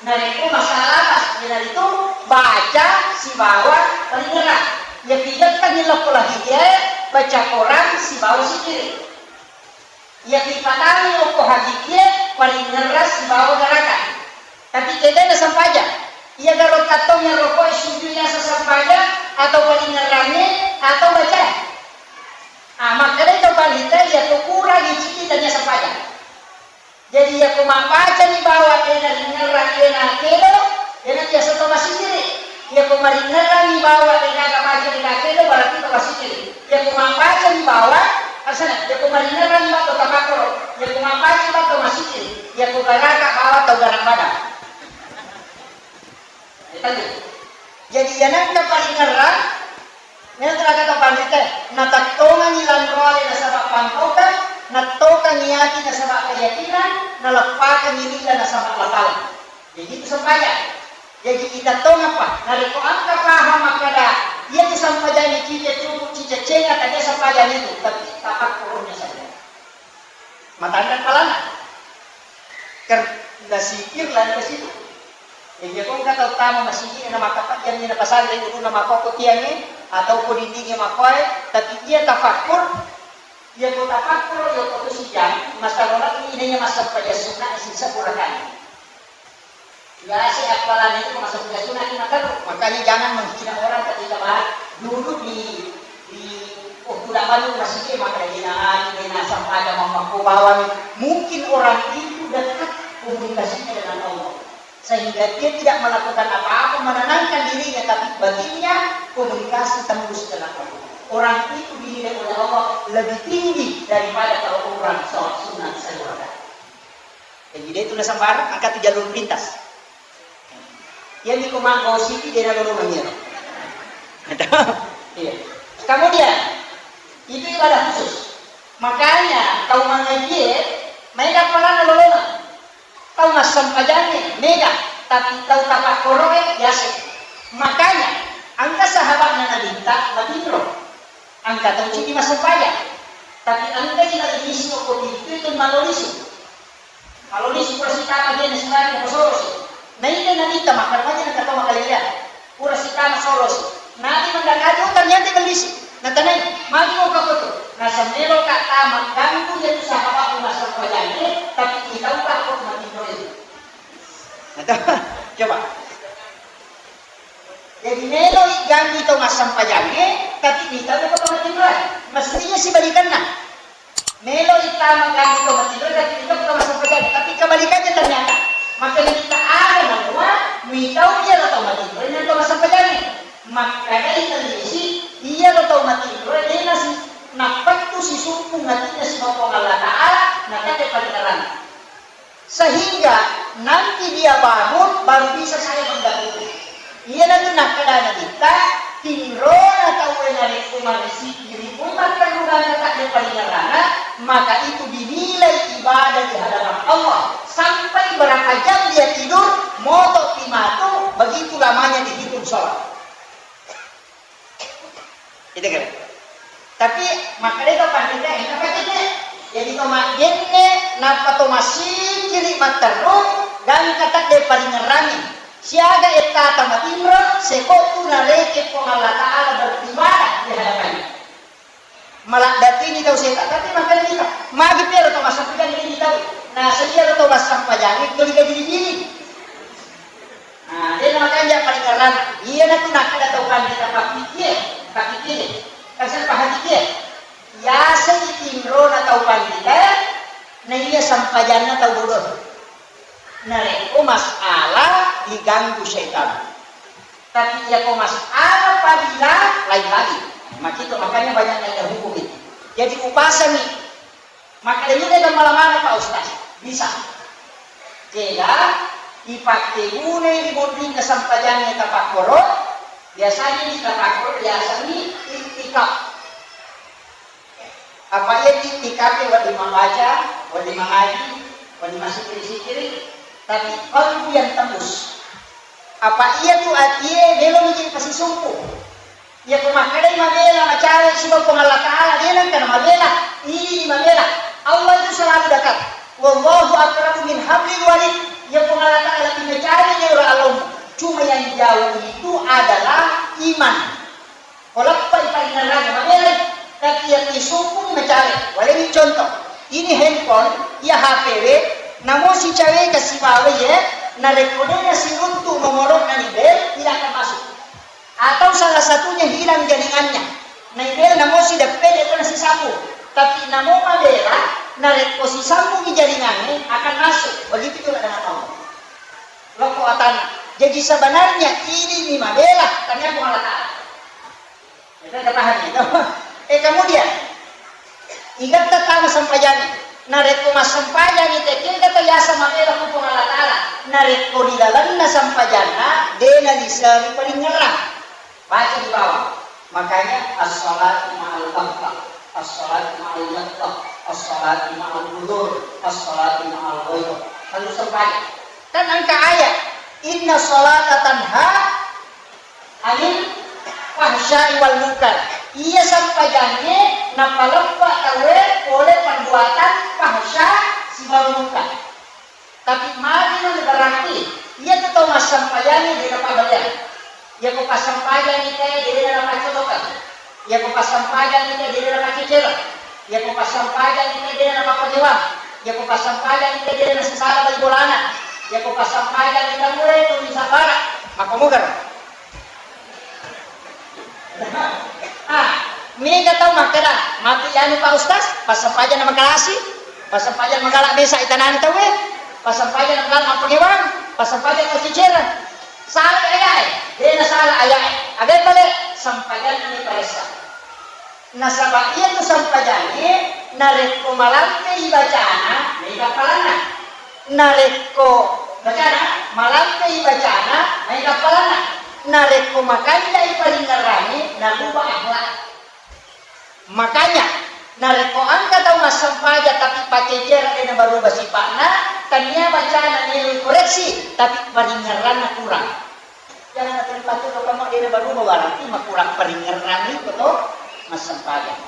Narekko masalah pas, iyanaritu baca sibawa paringerang. Iya pigettengngi lokko lahidiaé, baca Quran sibawa sikkiri. Iya pipatangngi okko hajikié, paringerang sibawa garaga. Tapi kedai na sempajang. Iya garo kattong yang rokok sujud yang sesempajang atau paringerangngé atau baca. Ah, makkedai tau panrita, iya tu kurang iciki tania sempajang. Jadi, iya ku mappacani bawa dena ringerang dena kedo, dena biasa to masijiri. Iya ku maringerang bawa dena maja dena kedo, berarti to masijiri. Iya ku mappacani bawa, asana, iya ku maringerang bawa to tapakkoro. Iya ku mappacani bawa to masijiri. Iya ku garaka bawa to garak badang. Jadi, iya nengka paringerang, nengka kata pandita, natattongangi lanroale nasaba pangkaukang, nattokangi ati nasaba keyakinan, naleppakangi lilla nasaba lapala. Jadi, itu sempajang. Jadi, kita tongapa, narekko engka paham makkeda, iya tu sempajangi cica cuku, cica cenga, tania sempajang itu, tapi tapakkoronya saja. Matanre palana. Ker-, nasikir lari ke situ. Iya ko engka tau tama masigi na makkapajjanni na pasanre ulunna makkokko tiangnge atau ko dindingnge makkoe, tapi iya tafakkur, iya ko tafakkur, iya ko tu sijang, masalah ini iya massempajang sunna sisa kurakani. Biasa apalagi itu masuk ke sunat lima terus. Makanya jangan menghina orang ketika bahas dulu di, di, oh, tidak banyak masih dia maka dia nangani, dia nasam pada mamaku bawang. Mungkin orang itu dekat komunikasinya dengan Allah. Sehingga dia tidak melakukan apa-apa menenangkan dirinya, tapi baginya komunikasi tembus dengan Allah. Orang itu dinilai oleh Allah lebih tinggi daripada kalau orang sholat sunat sehari. Jadi, de tu nasembarang, engka tu jalur pintas. Iya mi ko maggosip i, de nalolongengngi ero. Iya. Kemudian, itu ibadah khusus. Makanya, tau mangajie, maega paranna lolongeng. Tau massempajangnge, mega. Tapi tau tapakkoroe, yase. Makanya, engka sahabatna Nabitta, matinro. Engka tau cidi massempajang. Tapi engka ji nalilisi okko pintu itu malolisu. Kalau di pura sitama dia nasibari ko sorosi. Naita Nabitta makkeda maja na katau makaleleang. Pura sitama sorosi. Nabi mendakati, oh, ternyata bellisi. Natanai, magi mau kakoto. Nasemmelo ka tama ganggu dia tu sahabat massempajang, tapi kita ubah kok mati itu. Coba. Jadi melo ganggu tau massempajang, tapi kita ubah kok mati itu. Mestinya sibalikanna. Melo itama ganggu tau matinro, tapi iko tau massempajang. Tapi kebalikannya ternyata. Maka kita ada namua, mitau iya tau matinro, dan tau massempajang. Maka dari televisi, iya tau matinro, dia nasi, napettu si sumpung hatinya si Puang Allah Ta'ala, nakate pada terang. Sehingga nanti dia bangun, baru bisa saya mendahului. Iyanatu nakkeda Nabitta, tinrona tauwe narekko marisiki ri Puang matteruranna tadde paringerrana, maka itu dinilai ibadah di hadapan Allah. Sampai berapa jam dia tidur, moto'pi matu, begitu lamanya dihitung sholat. Itu kan. Tapi makkeda to pandita, eh, apa kene? Jadi to majenne, nappa to masikiri matteru, gangka tadde paringerrangi. Siaga ettata matinro, sekottu nareke Puang Allah Ta'ala beribadah di hadapannya. Maladdatini tau seta, tapi makkeda kita, magi pero to massampajang ini tau. Nah, sedia to massampajang itu dikaji diri. Nah, dena makanja paringerranna. Iyana tu nakkeda tau pandita pakkikie, pakkikie. Kasar pahakikie. Yaseng tinrona tau pandita, na iya sampajanna tau bodoh. Narekko masalah diganggu setan. Tapi iyako masalah fadilah, lain lagi. Makito, makanya banyak kaidah hukum itu. Jadi upasangi. Makkeda iya de gammala maneng Pak Ustaz. Bisa. Kega ipakkeguna ri monrinna sampajangnge tapakkoro, biasanya di tapakkoro biasanya iktikaf. Apa iya di iktikaf wedding mambaca, wedding mangaji, wedding massikiri-sikiri, tapi qalbu yang tembus. Apa iya tu atie melo miji pasisumpu. Iya ko makkedai mabela macawe siba Puang Allah Ta'ala, de nengka na mabela, ini mabela. Allah itu selalu dekat. Wallahu aqrabu min hablil warid. Iya Puang Allah Ta'ala lebih macawe dari orang Allah. Cuma yang jauh itu adalah iman. Ko leppai paringerranna mabela, tapi iya tisukung macawe. Waleni contoh, ini handphone, iya H P we, namo sicawe ka sibawa ye, narekko de nasiruntu nomorokna ni bel, tidak akan masuk. Atau salah satunya hilang jaringannya. Naibel namo sideppe de na sisambung. Tapi namo mabela, narekko sisambungi jaringannya akan masuk. Begitu juga dengan Allah. Lokko atanna. Jadi sebenarnya ini ni mabela, tania Puang Allah Ta'ala. Kita paham itu. Eh, kemudian, igatta tama sempajangi. Narekko massempajangi te, kega to yasa mabela ku Puang Allah Ta'ala. Narekko di lalenna sempajanna, de na liseri palingerrang. Baca di bawah. Makanya as-salatu ma'al ghaflah, as-salatu ma'al ghaflah, as-salatu ma'al hudur, as-salatu ma'al ghairah. Lalu sempajang. Kan engka ayat, "Inna salata tanha anil fahsya'i wal munkar." Iya sempajangnge napaleppa tauwe pole perbuatan fahsya sibawa munkar. Tapi magi na berarti iya tu tau massempajangnge de napabaleang. Iya ko passempajangngi te de na napaccolokang. Iya ko passempajangngi te de na napacecere. Iya ko passempajangngi te de na napapagewang. Iya ko passempajangngi te de na sisala bali bolana. Iya ko passempajangngi tauwe tu misabara. Makkomugaro. Ah, mega tau makkeda, matu anu Pak Ustaz, passempajang na makalasi, passempajang magala mesa itanani tauwe, passempajang na magala mappagewang, passempajang na cicera. Salah ayae, de na salah ayae. Aga pale, sempajanna ni paressa. Nasaba iya tu sempajangnge narekko malampei bacana, mega palanna. Narekko bacana, malampei bacana, mega palanna. Narekko makanjai paringerrangnge, naruba akhlak. Makanya, narekko engka tau massempajang tapi pacecera de nabaruba sipa'na, tania bacana melo koreksi, tapi paringerranna kurang. Jangan terpacu kamu de nabaruba, berarti makurang paringerrangngi ko to massempajang.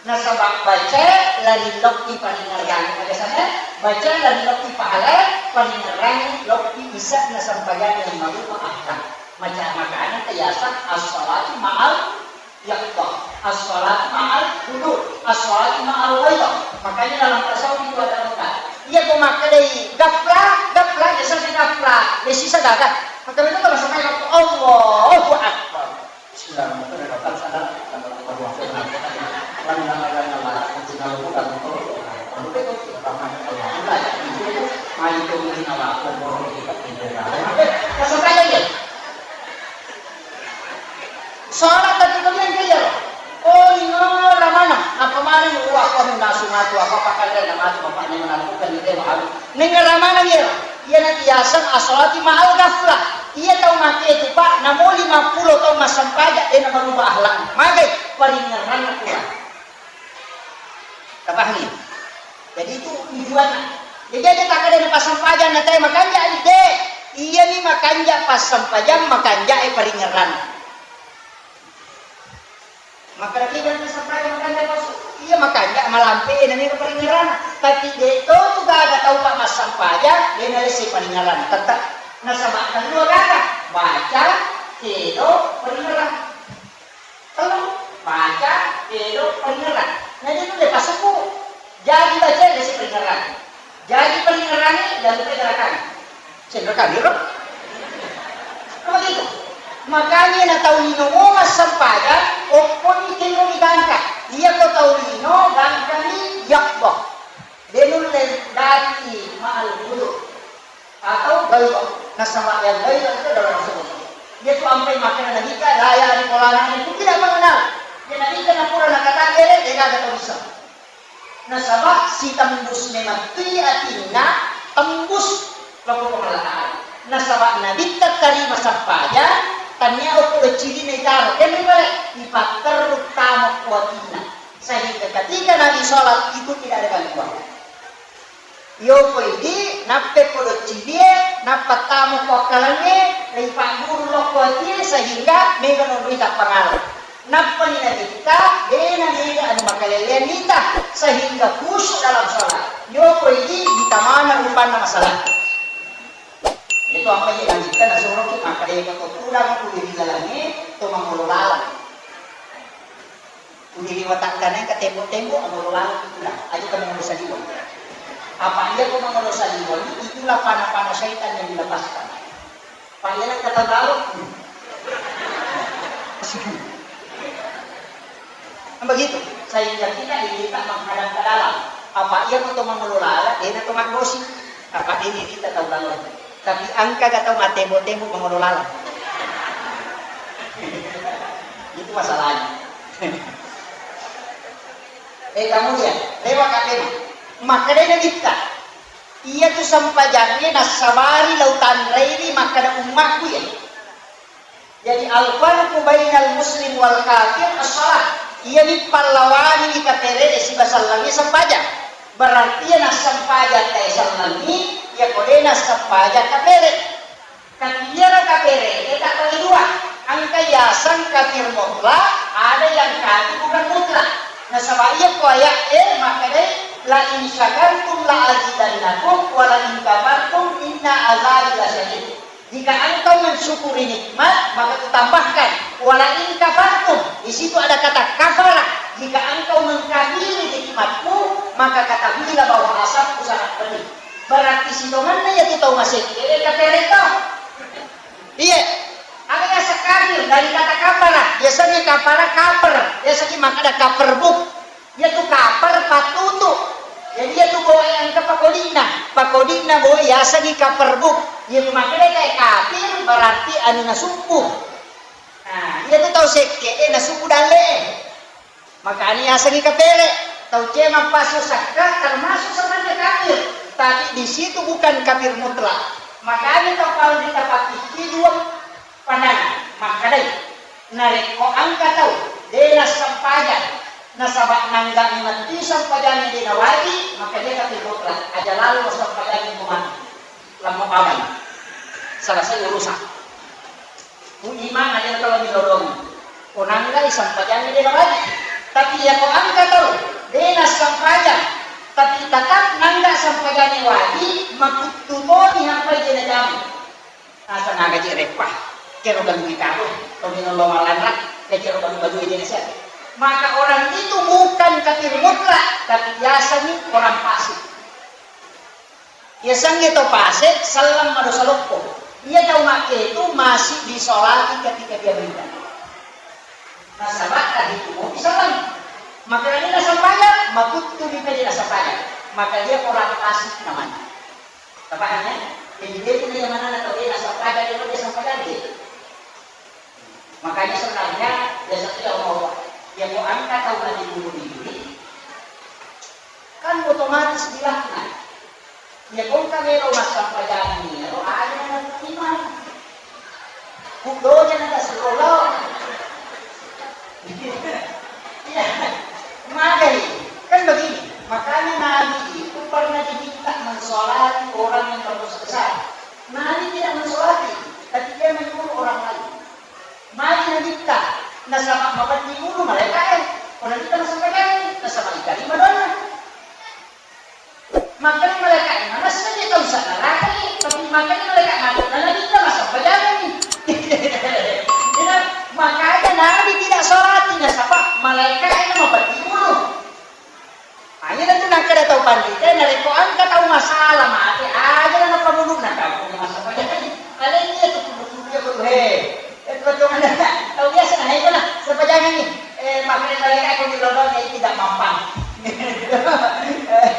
Nasaba baca lari lokki paringerrangngi, aga sana? Baca lari lokki pahala, paringerrangngi lokki isa na sempajangnge yang marupa akhlak. Maca makana ta yaseng as-salatu ma'al yaqdah, as-salatu ma'al hudur, as-salatu ma'al ghairah. Makanya dalam tasawuf itu ada empat. Iya ko makkedai gaflah, gaflah, biasa si gaflah, ya sisa gaga. Maka itu kalau sampai waktu Allahu Akbar. Solat tapi kemudian dia, oh, ini ramana, apa mana, wah, kau nasu matu, apa pakai nama tu, bapaknya melakukan itu, wah. Nengara maneng iyaro? Iyana iyaseng as-salati ma'al ghaflah. Iya tau make tu, Pak, namo lima pulo taung massempajang, de nabaruba akhlakna. Magai? Paringerranna kurang. Tapahami? Jadi itu tujuanna. Jadi aja takkeda na passempajang na tae makanja, de. Iyani makanja passempajang, makanja e paringerranna. Makkeda kita massempajang makanja pasu. Iya makanja malampe na niro paringerana. Tapi de to tu gaga tau pa massempajang, de na lesse paringerana. Tetap nasaba tellua gaga. Baca, kedo, paringerang. Tellu, baca, kedo, paringerang. Na de nulle pasukku. Jadi baca lesse paringerang. Jadi paringerang, jangan lupa gerakan. Cendera kami ro. Apa gitu? Makanya na tau lino mo massempajang, okkoni kenro ni gangka. Iya ko tau lino, gangkani yakbo. De nulle dati ma'al wudu. Atau bayu. Nasaba yang bayu itu dalam sebut. Dia tu ampai makan Nabi ka, daya di polana ni, mungkin apa kenal. Dia Nabi ka napura nakata kere, dia kagak tau bisa. Nasaba sitembus memettui atinna tembus loko Puang Allah Ta'ala. Nasaba nabitta tarima sappajang, tania okko doccirina itaro, kenri bale, ipatterru tamo ko atinna. Sehingga ketika Nabi sholat itu tidak ada gangguan. Yoko idi, nappe ko docciri e, nappa tamo ko akkalengnge, ripagguru lokko atie, sehingga mega nonroi tappangala. Nappani nabitta, dena mega anu makalelean nita, sehingga khusyuk dalam sholat. Yoko idi, ditamana rupanna masalah. Itu apa ye nabitta nasoroki makkeda ko to tudang ku ri jalangnge, to mangolo laleng. Udah lewat tangga naik ke tembok-tembok, mangolo laleng itulah. Aja ke mangolo saliweng. Apa iya ko mangolo saliweng, itulah panah-panah syaitan yang dilepaskan. Pak iya kata tahu. Kan begitu. Sehingga kita diminta menghadap ke dalam. Apa iya ko to mangolo laleng, dena to maggosi. Apa ini kita tahu laleng. Tapi engka ga tau mattembok-tembok mangolo laleng. Itu masalahnya. Eh, kemudian, lewat katena. Makkedai Nabitta, iya tu sempajangnge nassabari lau tanrei ri makkeda ummakku ya. Jadi, al-farqu bainal muslim wal kafir as-shalah. Iyani pallawangi kapere e siba sellengnge sempajang. Berarti iya nassempajang tae sellengngi, iya ko de nassempajang kapere. Tapi iyaro kapere e tabbagi dua. Engka yaseng kafir mutlak, ada yang kafir bukan mutlak. Nasaba iya ko ayat e makkedai, "La in syakartum la azidannakum, wa la in kafartum inna azabi lasyadid." Jika engkau mensyukuri nikmat, maka kutambahkan. Wala in kafartum, di situ ada kata kafara. Jika engkau mengkafiri nikmatku, maka ketahuilah bahwa azabku sangat pedih. Berarti sitongenna iya tu tau masekke, eh, kapere to. Iya. Aga yaseng kafir dari kata kafara. Biasanya kafara kaper. Biasanya maka ada kaper buk. Iyatu kaper pattutu. Jadi iyatu boe engka pakodi'na. Pakodi'na boe yasengngi kaper buk. Iyatu makkedai kafir berarti anu nasubbu. Nah, iyatu tau sekke e nasubbu dalle e. Makanya yasengngi kapere. Tau cemang pasu sakka termasuk sebenarnya kafir. Tapi di situ bukan kafir mutlak. Makanya tau kalau kita pakai dua Panana, makkedai, narekko engka tau de nassempajang, nasaba nangga metti sempajangnge de nawaji, maka dia kafir mutlak, aja lalo sempajangnge ko mati. Lamma pamani. Selesai urusan. Ku imang aja kalau dilolongi. Ko nangga sempajangnge de nawaji. Tapi iya ko engka tau de nassempajang, tapi tetap nangga sempajangnge waji, makuttu toni hampai de najamu. Asa naga je reppa, kero ganggu ikaro, tau minong lo malanra, ya kero ganggu-ganggu ini nasihat. Maka orang itu bukan kafir mutlak, tapi biasanya orang fasik. Biasanya to fasik, salam madosa loppo. Ia tau makke itu masih disolati ketika dia meninggal. Nasaba tadi itu mau disalam. Maka ini nasempajang, makuttu di tadi nasempajang. Maka dia orang fasik namanya. Tapahannya? Jadi dia itu yang mana nak tahu dia asal pada dia dia sampai lagi. Makanya sebenarnya biasanya ya Allah, ya mau angkat tahu nanti dulu diri, kan otomatis dilaknat. Ya kau kan melo masampajang ini, ya lo aja mau iman. Kudonya na sekolah. Iya, magai. Kan begini, makanya Nabi itu pernah diminta mensolati orang yang berdosa besar. Nabi tidak mensolati, tapi dia menyuruh orang lain. Magi Nabitta, Nasaba mapeddi ulu malaeka'e, pura kita masampajangi, nasaba itarima doanna. Makanya malaeka'e manessa je tau sa neraka ni, tapi makanya malaeka mati na nabi kita masampajangi. Ina, makanya nabi tidak sholati, nasaba malaeka'e na mapeddi ulu. Hanya tu nakkeda tau panrita, narekko engka tau masalah mate, aja na napamuluna tau ko masalah. Aleni iya tu kudu-kudu iya ko tu, he. Eh, tu tau biasa na, he, itu lah, sepajangan ni. Eh, makanya mereka itu di London, eh, tidak mampan. Eh,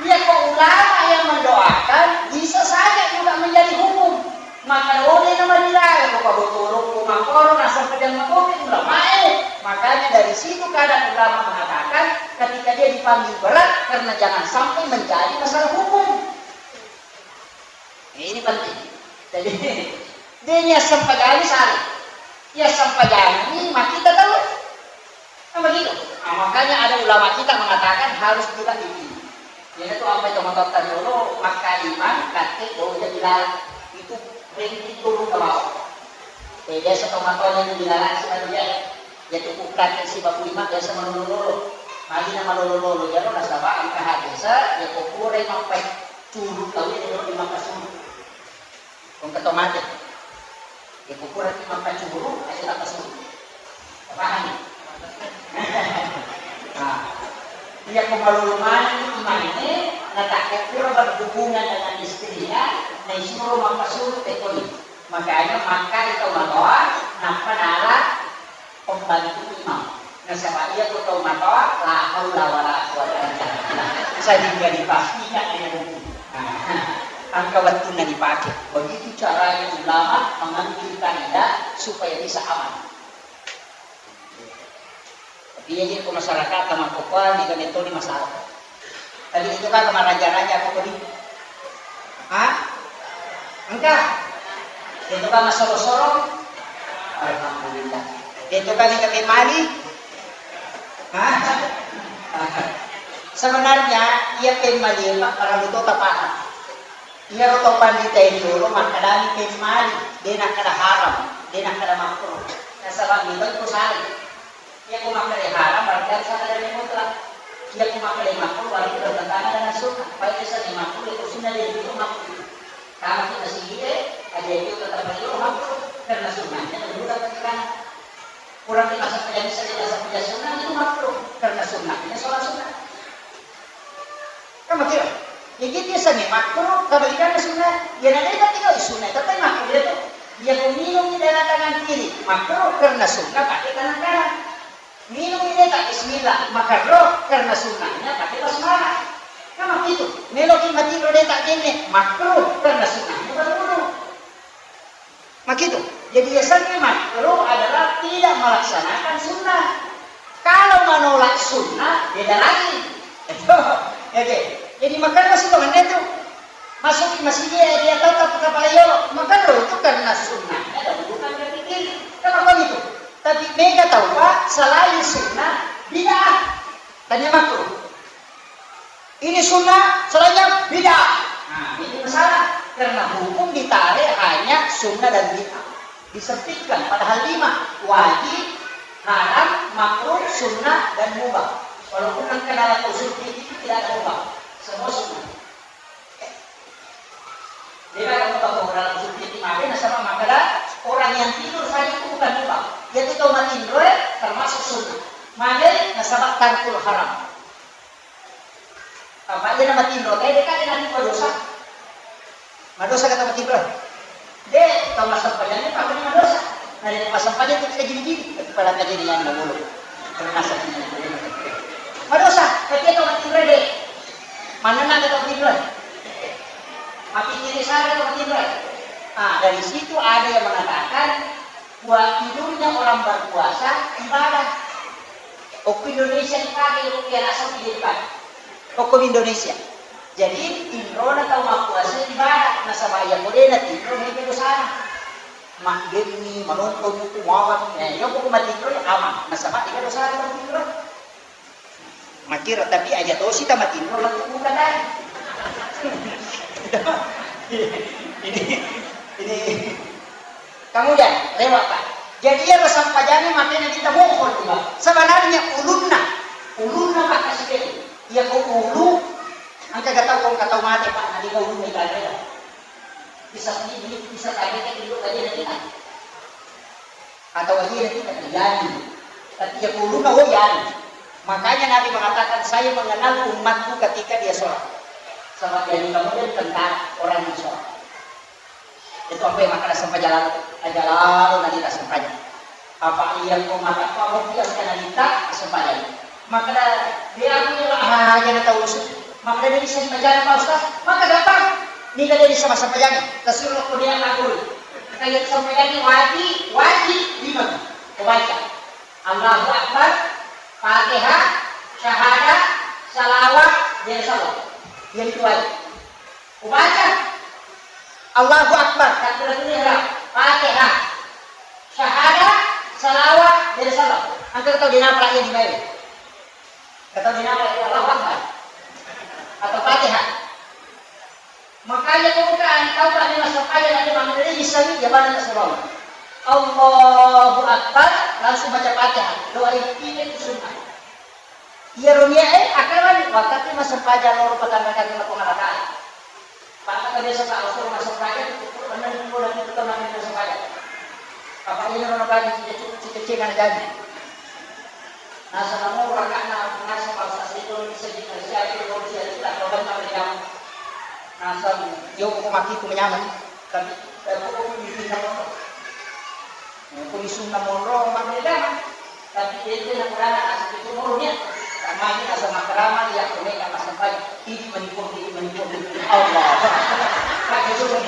iya ko ulama yang mendoakan, bisa saja juga menjadi hukum. Maka oleh nama dilarang, ko pabotoro, ko makoro, nasempajang makopi ulamae. Makanya dari situ kadang ulama mengatakan, ketika dia dipanggil berat, karena jangan sampai menjadi masalah hukum. Ini penting. Jadi, dia niat sempajang salah. Iya sempajang ini, maka kita tahu. Kan begitu? Nah, makanya ada ulama kita mengatakan harus juga dipilih. Jadi itu apa itu motor tadi dulu, maka iman, kate, bau jadi lalat. Itu ringkih turun ke bawah. Eh, biasa tomatona ini dilalasi manuja. Iya tu kukate si babu iman biasa malolo-lolo. Magi na malolo-lolo, jaro nasaba engka hadis, iya ko purai mappai curu tau iya dulu di maka suru. Kong ketomate. Iya ko purai mappai curu, aja tak suru. Paham? Nah, iya ko malolo maneng imanna, na tak pura berhubungan dengan istrinya, na isuro mappasuru tekoni. Makanya makkai tau matoa, nappa nala pembantu imam. Nasaba iya ko tau matoa, la haula wala quwwata illa billah. Sehingga dipastikan dengan hukum. Nah, engka wettunna dipake. Begitu caranya ulama mengambil kaidah supaya bisa aman. Tapi iya je ko masyarakat makkokkoe, mega metoni masalah. Tapi itu kan maraja-raja ko kodi. Hah? Engka? Itu kan masoro-soro? Alhamdulillah. Itu kan mega pemali? Hah? Sebenarnya iya pemali, Pak, para luto tapaham. Iyaro tau pandita e riolo makkedani pemmali, de nakkeda haram, de nakkeda makruh. Nasaba mita ko salai. Iya ko makkeda haram berarti harus ada dalil mutlak. Iya ko makkeda makruh berarti bertentangan dengan sunnah. Baik misalnya makruh itu sunnah, dia itu makruh. Kalau kita sendiri, ada itu tetap makruh karena sunnahnya dulu dapat sekarang. Kurang dimasak jadi saja sunnah itu makruh karena sunnahnya sholat sunnah. Kan begitu? Jadi biasanya makruh, kebalikannya sunnah. Ya, nanti kan tinggal sunnah, tapi makruh dia tuh. Dia minum di dalam tangan kiri, makruh karena sunnah pakai tangan kanan. Minum ini tak bismillah, makruh karena sunnahnya pakai basmalah. Kan begitu? Meloki mati rode tak genne, makruh karena sunnahnya berwudu. Makitu. Jadi, biasanya makruh adalah tidak melaksanakan sunnah. Kalau menolak sunnah, beda lagi. Oke. Jadi, makanya masih temannya tuh masuk ke masjid, dia, dia tatap kepala yolo. Makruh itu karena sunnahnya dan bukan berpikir. Kenapa gitu? Tapi mega tahu, Pak, selain sunnah, bid'ah. Tanya makruh. Ini sunnah, selainnya bid'ah. Nah, ini masalah. Karena hukum ditarik hanya sunnah dan bid'ah. Disempitkan, padahal lima. Wajib, haram, makruh, sunnah, dan mubah. Walaupun engka dalam usul fikih itu tidak ada mubah. Semua sunnah. Jadi, kalau mubah, kalau dalam usul fikih, maka nasaba makkeda orang yang tidur saja itu bukan mubah. Jadi, tau matinro, eh, termasuk sunnah. Maka nasaba tarkul haram. Apa iya na matinro, tede ka de na madosa. Madosa ka tau matinro. De, tau massempajang de, apa madosa. Na de massempajang tu kita gini-gini, tapi pada ka jadi yang dulu. Termasuk ini. Madosa, tapi tau matinro de. Mana na tau matinro? Mati kiri sana tau matinro. Ah, dari situ ada yang mengatakan, Wa-, tidurnya orang berpuasa ibadah. Okko Indonesia dipakai, okko iya rasa tidak dipakai. Okko Indonesia. Jadi, tinrona tau mappuasa ibadah. Nasaba iya ko de natinro, mega dosana. Maggemmi, manonton buku, mawat. Eh, iya ko matinro, ya aman. Nasaba, iya dosana matinro. Makkiro, tapi aja tosi tamatinro lettu buka tadi. Ini, ini, kemudian lewat, Pak. Jadi iyaro sempajangnge makkedai Nabitta mohon, Pak. Sebenarnya ulunna, ulunna Pak, kasih. Iya ko ulu, engka ga tau, ko engka tau mate, Pak, nalika ulunna itanreda. Bisa sendiri, bisa tanya ke dulu tadi nanti. Atau aja nanti tak terjadi. Tapi ya ulunna, oh ya. Makanya Nabi mengatakan, "Saya mengenal umatku ketika dia sholat." Sama jadi kemudian tentang orang yang sholat. Itu apa yang makan sempajang lalo? Aja lalo nanti tak sempajang. Apa iya ko mata apa mau dia akan nanti tak sempajang. Maka dia aku ni lah aja na tahu usul. Maka dia bisa sempajang, Pak Ustaz. Maka gampang. Ni kan dia bisa sempajang. Tasir lo ko dia aku. Kayak sempajang ni wajib, wajib lima. Kebaca. Allahu Akbar, Fatihah, syahadat, salawat, dia salam. Yang itu wajib. Ubaca Allahu Akbar, takbiratul ihram, Fatihah, syahadat, salawat, dia salam. Engka tau dinapa lagi di bawah? Engka tau dinapa lagi Allahu Akbar? Atau Fatihah? Makanya ko engka tau kami massempajang, nanti mangerei sami ya bana salawat. Allahu Akbar, langsung baca Fatihah. Doa itu sunnah. Iyaro nia e, akkaroani, wakkati massempajang loro patanrakang lako ngarakae. Pakka biasa ka usur massempajang, enneng pura pitu tau nami massempajang. Apa iya naro bagi cicecce na jadi. Nasaba mo raka'na, nasaba sasito seddi na siapi lo siapi tak lo banna meriam. Nasaba yo ko maki ku menyaman, tapi eh, ko ko mimpi na mo. Ko di sunna monro mabeda. Tapi ente na kurana asli itu monro nia. Magi nasaba makarama iya ko mega massempajang. Idi manipur, idi manipur. Allah. Pakai sunna.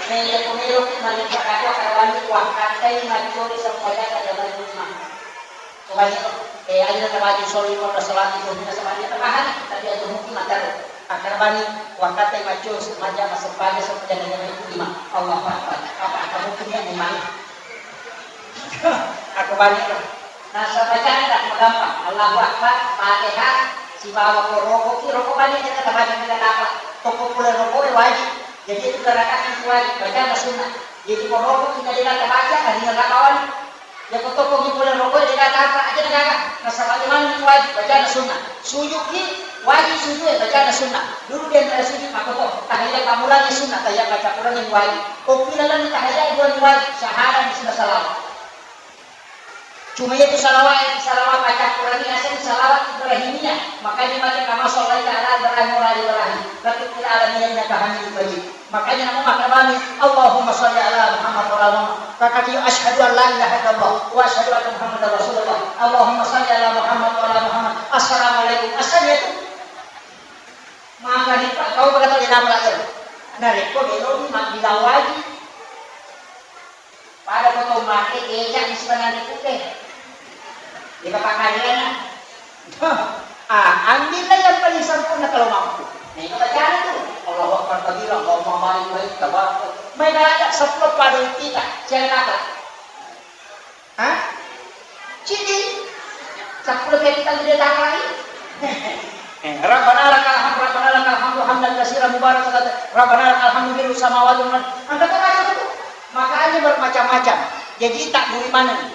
Mega ko melo ki manipur aku akan wani wakkatai macori sempajang ada rumah. Ubangi, eh, aja na tabaca solo lima belas salawat itu, na semuanya terpahami, tapi aja mungkin mataro. Akkarabani, wakkatai macos, maja masempajang, sempajang dengan itu lima. Allahu Akbar. Apa, apa mungkin yang memang? Aku bani, nah, sempajang tak gampang. Allahu Akbar, Fatihah, sibawa ko roko, ki roko bani, kita tabaca kita apa? Toko pula roko, eh, wajib. Jadi itu gerakan itu wajib, baca sunnah. Jadi ko roko kita tidak tabaca, hari yang kawan. Yako tokkogi pole roko e, dega tapa aja na gaga. Nasaba imang ni wajib, bacana sunnah. Sujud ni wajib, sujud e, bacana sunnah. Duduk di antara sujud, makoto. Tahiyat pammulang ni sunnah, tahiyat baca Quran ni wajib. Ko pila lalenna tahiyat dua ni wajib, syahadat ni sunnah, salawat. Cuma itu salawat, salawat baca Quran ni asal salawat Ibrahimiyah. Makanya baca kama shallaita ala Ibrahim wa ala Ibrahim. Wa barik ala Muhammad wa ala Muhammad. Makanya namo makkarami, Allahumma shalli ala Muhammad wa ala Muhammad. Kakak yo, asyhadu an la ilaha illallah wa asyhadu anna Muhammadar Rasulullah. Allahumma shalli ala Muhammad wa ala Muhammad. Assalamualaikum. Asal ya tu. Maka ni Pak, kau berkata di nama lagi. Nah, rekko belum mak bilang wajib. Pada ko tau make, eja ni sibawa nanre pute. Ega pakariana. Ah, ambillah yang paling sempurna kalau mampu. Nah, itu bacaan itu. Allahu Akbar kabira, Allahumma barik baik, tabarak. Main ada sepuluh pada kita, jangan apa. Hah? Cidi. Sepuluh kita tidak tahu lagi. Eh, Rabbana lakal hamd, Rabbana lakal hamdu hamdan katsiran mubarakan, Rabbana lakal hamdu mil'us samawati wal ard. Angkat tangan itu. Makanya bermacam-macam. Jadi tak buri mana nih?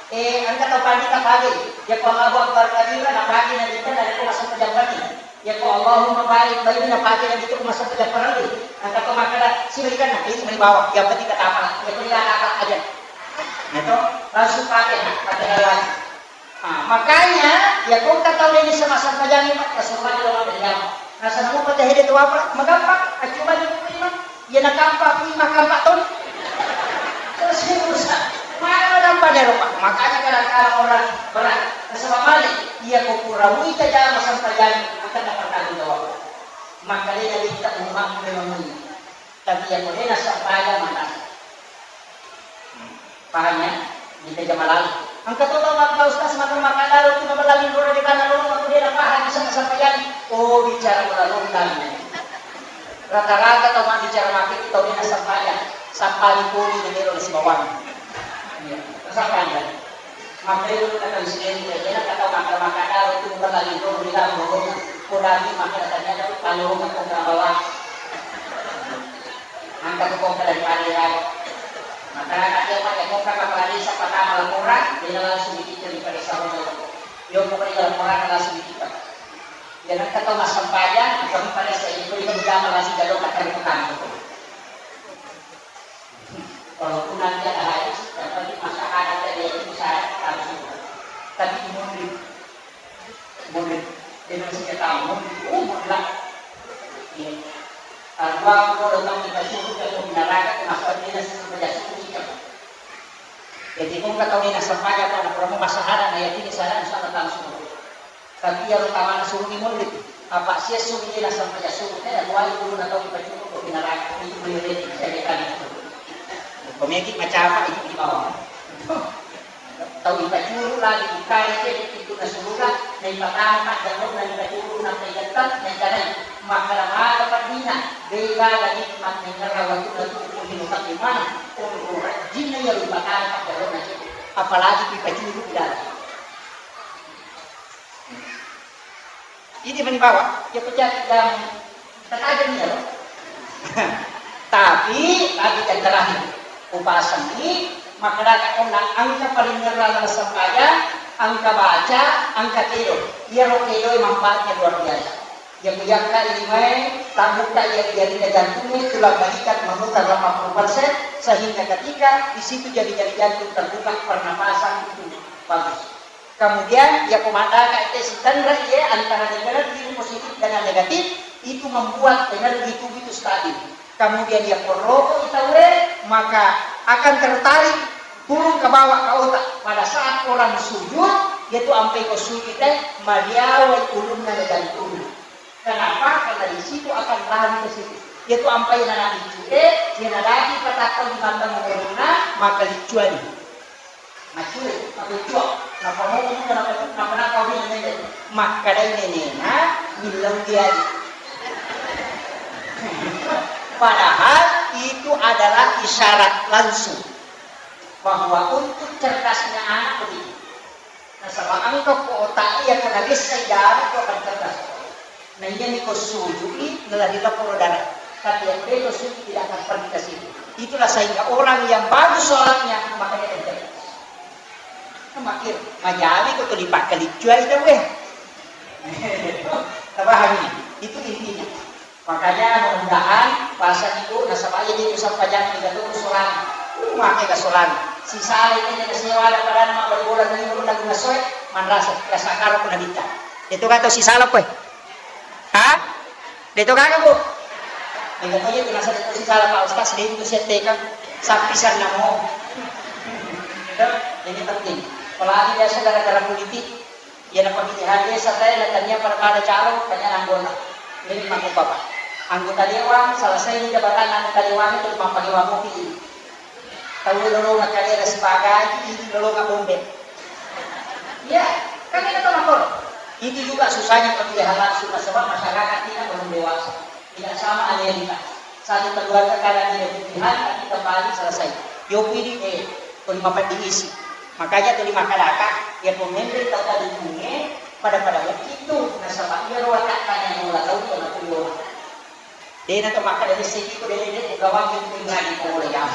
Eh, angkat tau pagi tak pagi. Ya ko Allahu Akbar kabira, na pagi na kita dari ko masuk ke jam pagi. Ya ko Allahumma barik baik na pagi na kita ko masuk ke jam pagi. Angkat tau makan dah. Sini kan nah, itu di bawah. Yang penting kata apa? Yang penting kata apa aja. Nah, itu langsung pakai, pakai lagi. Ah, makanya, ya, kau tak tahu ini sama-sama jadi, Pak, Rasulullah bilang apa dia? Nah, sama mau pada hidup itu apa? Magampang, ah, cuma di rumah, ya, nak kampak, lima kampak tahun. Terus ini urusan. Mana magampang ya, Pak? Makanya kadang-kadang orang berat. Nah, sama balik, ya, kau kurang, kita jangan sampai jadi, akan dapat tanggung jawab. Makanya kita umat memang ini. Tapi ya, kau dia sampai mana? Paham ya? Di meja malali. Engka to tau makkeda, "Ustaz, makkeda-makkeda lalo tu mabalali loro de kana loro, aku de napahang bisa masampajang." Oh, bicara loro tadi. Rata-rata tau mabbicara makkeda tau de nasampajang. Sampani poni na melo nasibawang. Iya, sampajang. Makkeda loro kata sini, de nakatau makkeda-makkeda lalo tu mabalali loro de kana loro. Ko dami makkeda tanya tu paloro makkeda bawang. Angka tu kongka daripada iyaro. Masyarakat iya pakai kongka kepala desa pertama laporan, dia langsung dikitai pada saudara. Yo pokoknya laporan langsung dikitai. Jangan kata mas sempajang, kami pada saya itu dia berjamaah langsung jalur kata di petang. Walaupun nanti ada hadis, yang penting masyarakat dari itu saya harus. Tapi mundur. Mundur. Dia masih ketahui mundur. Oh, mundur lah. Iya. Arwah kalau datang kita suruh ke neraka, kenapa dia suruh kerja suruh kita? Jadi kau kata orang yang sempajang, kau nak promo masalah, nah, ya, ini saya insya Allah tahu semua. Tapi iyaro tamana surungngi munri. Apa sia surungngi naseng paja surung, eh, muali guruna tau ipacuruk ko pinaraka, itu boleh jadi tadi. Komeki macapa itu di bawah. Tau ipacuruk lagi, dikare ke itu nasurunga, naipatama jallo, naipacuruk, napaigettang, naikanai. Maka lama apa dina, bega lagi maknengera waktu itu, kuhino tapi mana, oh, rajinna ya lupa kata jallo, apalagi ipacuruk lagi. Ini mani bawa, ya pejati dan tertajam ya, loh. Tapi, tapi yang terakhir, upasangi, masyarakat onna angka paling ngerang sempajang, angka baca, angka kedo. Iya, roh kedo manfaatnya luar biasa. Ya, mujakka ini mai, tabuka ya, jadi jantung itu, tulang balikat memutar delapan puluh persen, sehingga ketika di situ jadi-jadi jantung terbuka pernapasan itu bagus. Kemudian, ya, pemadaka itu sitenra, iya, antara energi positif dengan negatif, itu membuat energi tubuh itu stabil. Kemudian, ya, perroko itawe, maka akan tertarik turun ke bawah ke otak. Pada saat orang sujud, yaitu ampai ko sujud teh, madiawai ulunna dan turun. Kenapa? Karena di situ akan lari ke situ. Yaitu ampai nana itu, eh, ya, nadaki patakko di mata mengurunna, maka licuan. Maccule, maccule, nappa moto muka, nappa tu, nappa nakka wi nene. Makkedai nenena, millau diadi. Padahal itu adalah isyarat langsung bahwa untuk cerdasnya anak begitu. Nasaba engka ko otak iya ko nabessai darah ko akan cerdas. Na iyami ko sujui, nalari laporo darah. Tapi yang beda sujud tidak akan pernah ke situ. Itulah sehingga orang yang bagus sholatnya, makanya dia cerdas. Kan makir, majami ko tuli pakkaliccuai tau, eh. Tapahami? Itu intinya. Makanya mudah-mudahan bahasa ibu nasaba iya di usap pajang tiga tu solang. Uh, make ka solang. Si Saleh ini ke sewa ada pada nama bola dari rumah lagu ngasoe, manrasa, rasa karo pun nabita. Itu kata si Saleh, eh. Ha? Deto kagak, Bu? Mega to itu nasa deto si salah Pak Ustaz, deto si teka sapi sarnamo. Itu, ini penting. Apalagi biasa gara-gara politik, ya, na pemilihan desa saya, na tania pada pada calon, tanya anggota. Ini mangkuk Bapak. Anggota dewan, selesai ini jabatan anggota dewan itu, mappagewa mobil. Tau lolonga kalera sibagai, idi lolonga bombe. Iya, kan kita tahu makor. Itu juga susahnya pemilihan langsung, nasaba masyarakat tidak belum dewasa. Tidak sama Amerika. Satu keluarga karena tidak pilihan, tapi kembali selesai. Yopi di, eh, tuli mapeddi isi. Makanya tuli makalaka, ya pemimpin tau tadi bunge, pada-pada waktu itu, nasaba iya roa tak tanya mula tau dia mati. Dena to makkeda messeki ko dena, dena gawang itu lagi ko boleh ya.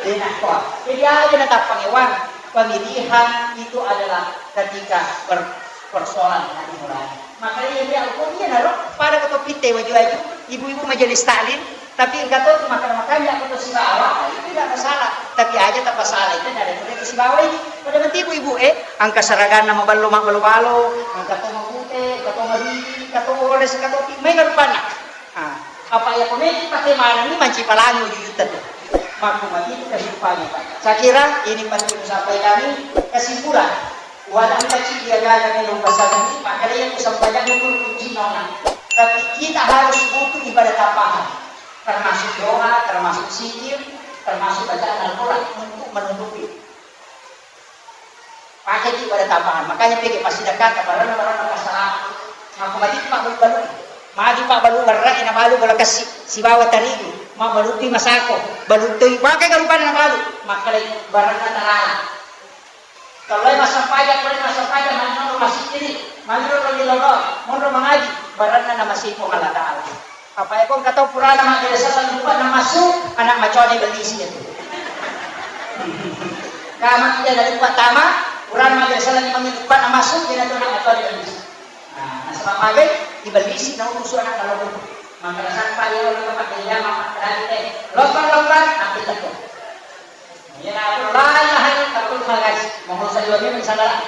Dena ko. Jadi aja na tappangewang pemilihan itu adalah ketika per-, persoalan nanti mulai. Makanya dia aku dia naro pada ketua P T waju-waju ibu-ibu majelis taklim, tapi engka to makan-makan ya aku sibawa itu tidak masalah. Tapi aja tak masalah itu dari itu sibawa ini. Pada menti ibu-ibu eh angka saraganna maballo maballo-ballo, angka to mabute, angka to mabili, angka to ores, angka to pi-, mai rupanna. Ah, apa iya komedi pakai mana ni manci palangi uju juta tu. Makku mati itu kasih upami. Saya kira ini penting sampai kami kesimpulan. Walau kecil dia gagal minum pasal ini, makanya yang sampaikan itu kunci nona. Tapi kita harus butuh ibadah tambahan. Termasuk doa, termasuk zikir, termasuk bacaan Al-Quran untuk menutupi. Pakeki pada tambahan. Makanya peke pasti dekat barana-barana masalah. Aku mati pak balu-balu. Magi pak balu berra na balu bola kassi sibawa tarigu. Ma balu pi masako. Balu toi pakai kalau pada na balu. Makanya barana tarala. Kalau masang pajak, kalau masang pajak, mana masih ini, mana lo di lolo, mana mengaji, barana nama sipo Allah Taala. Apa eko engka tau purana majjala selleng luppa na massu, ana macone bellisi itu. Kama iya dari luppa tama, purana majjala selleng lima menit luppa na massu, iya tu ana macone bellisi. Nah, nasaba magai, ibellisi na urusu ana dalam. Maka rasa pa iya orang tempat dia mama tadi teh. Lompat-lompat, ambil teko. Iya, la ilaha illallah, terus magai. Mau saya dua menit misalnya.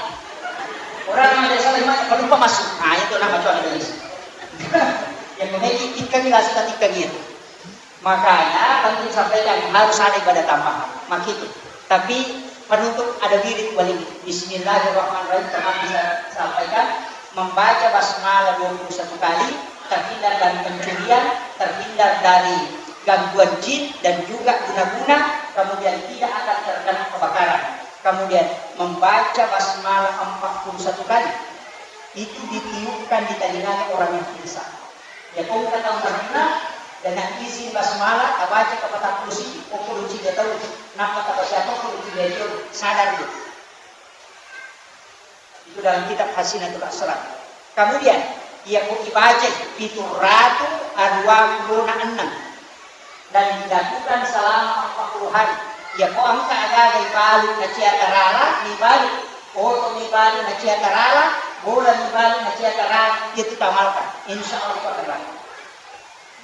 Orang majjala selleng lima, kalau lupa masuk. Nah, itu nama tuan dari. Yang memiliki ikan ini langsung tadi ikan itu. Makanya penting sampaikan harus ada ibadah tambahan. Makitu. Tapi penutup ada wirid wali. Bismillahirrahmanirrahim. Teman bisa sampaikan membaca basmalah dua puluh satu kali, terhindar dari pencurian, terhindar dari gangguan jin dan juga guna-guna, kemudian tidak akan terkena kebakaran. Kemudian membaca basmalah empat puluh satu kali, itu ditiupkan di telinganya orang yang pingsan. Ya, kau kata Umar, dengan izin basmalah, tabaca ke patang puluh siji, pokok lucu dia tahu, kenapa tak baca apa, pokok lucu dia tahu, sadar dia. Itu dalam kitab Hasinatul Asrar. Kemudian, iya ko ibaca pitu ratu dua puluh enam dan dilakukan selama empat puluh hari. Iya ko engka aga-aga ibalu nacia tarala, ibalu oto ibalu nacia tarala, bola ibalu nacia tarala, itu tamalkan. Insya Allah itu akan berangkat.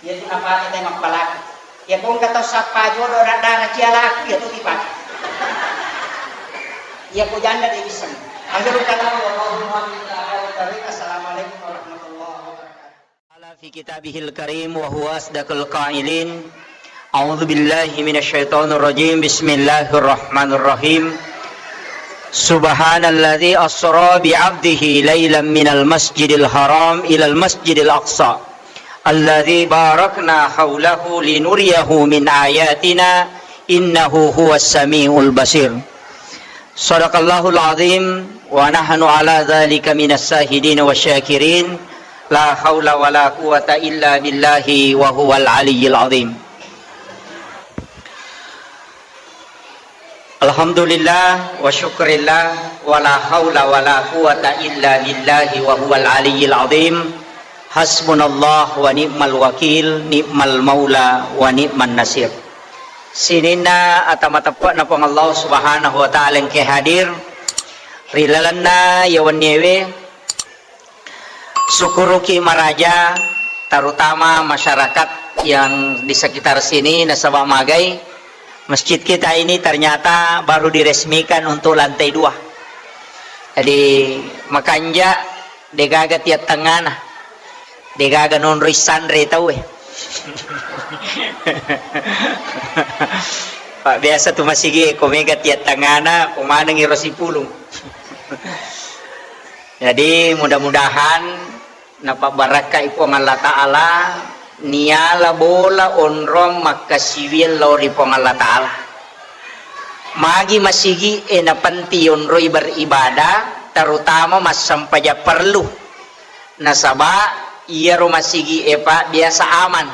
Iya tu napake tau mappalaku. Iya ko engka tau sappa jodo na dara cia laku, iya tu dipake. Iya ko janda de' wisseng. Akhirul kalam, wallahu muwaffiq ila aqwamit thariq. Assalamualaikum warahmatullahi wabarakatuh. Qala fi kitabihil karim wa huwa asdaqul qailin. A'udzu billahi minasy syaithanir rajim. Bismillahirrahmanirrahim. Subhanalladzi asra bi 'abdihi lailan minal masjidil haram ilal masjidil aqsa. Alladzi barakna haulahu linuriyahu min ayatina, innahu huwas samiul basir. Sadaqallahul azim, wa nahnu ala dzalika minas syahidin wasyakirin. La haula wala quwwata illa billahi wa huwal aliyyil azim. Alhamdulillah wa syukrillah, wa la haula wa la quwwata illa billahi wa huwal aliyyil azim. Hasbunallah wa ni'mal wakil, ni'mal maula wa ni'man nasir. Sininna ata mateppe'na Puang Allah Subhanahu wa Ta'ala engke hadir ri lalenna iya wenniewe. Syukuruki maraja, terutama masyarakat yang di sekitar sini, nasaba magai masjid kita ini ternyata baru diresmikan untuk lantai dua. Jadi, makanja degaga tiat tengana, degaga nonroi sanre tauwe. Pak, biasa tu masigi ko mega tiat tengana, ko manengi ro sipulung. Jadi, mudah-mudahan napabbarakkai Puang Allah Ta'ala, niala bola onrong makkasiwiang lao ri Puang Allah Ta'ala. Magi masigi e napenting onroi beribadah, terutama massempajang parellu. Nasaba iyaro masigi e, Pak, biasa aman.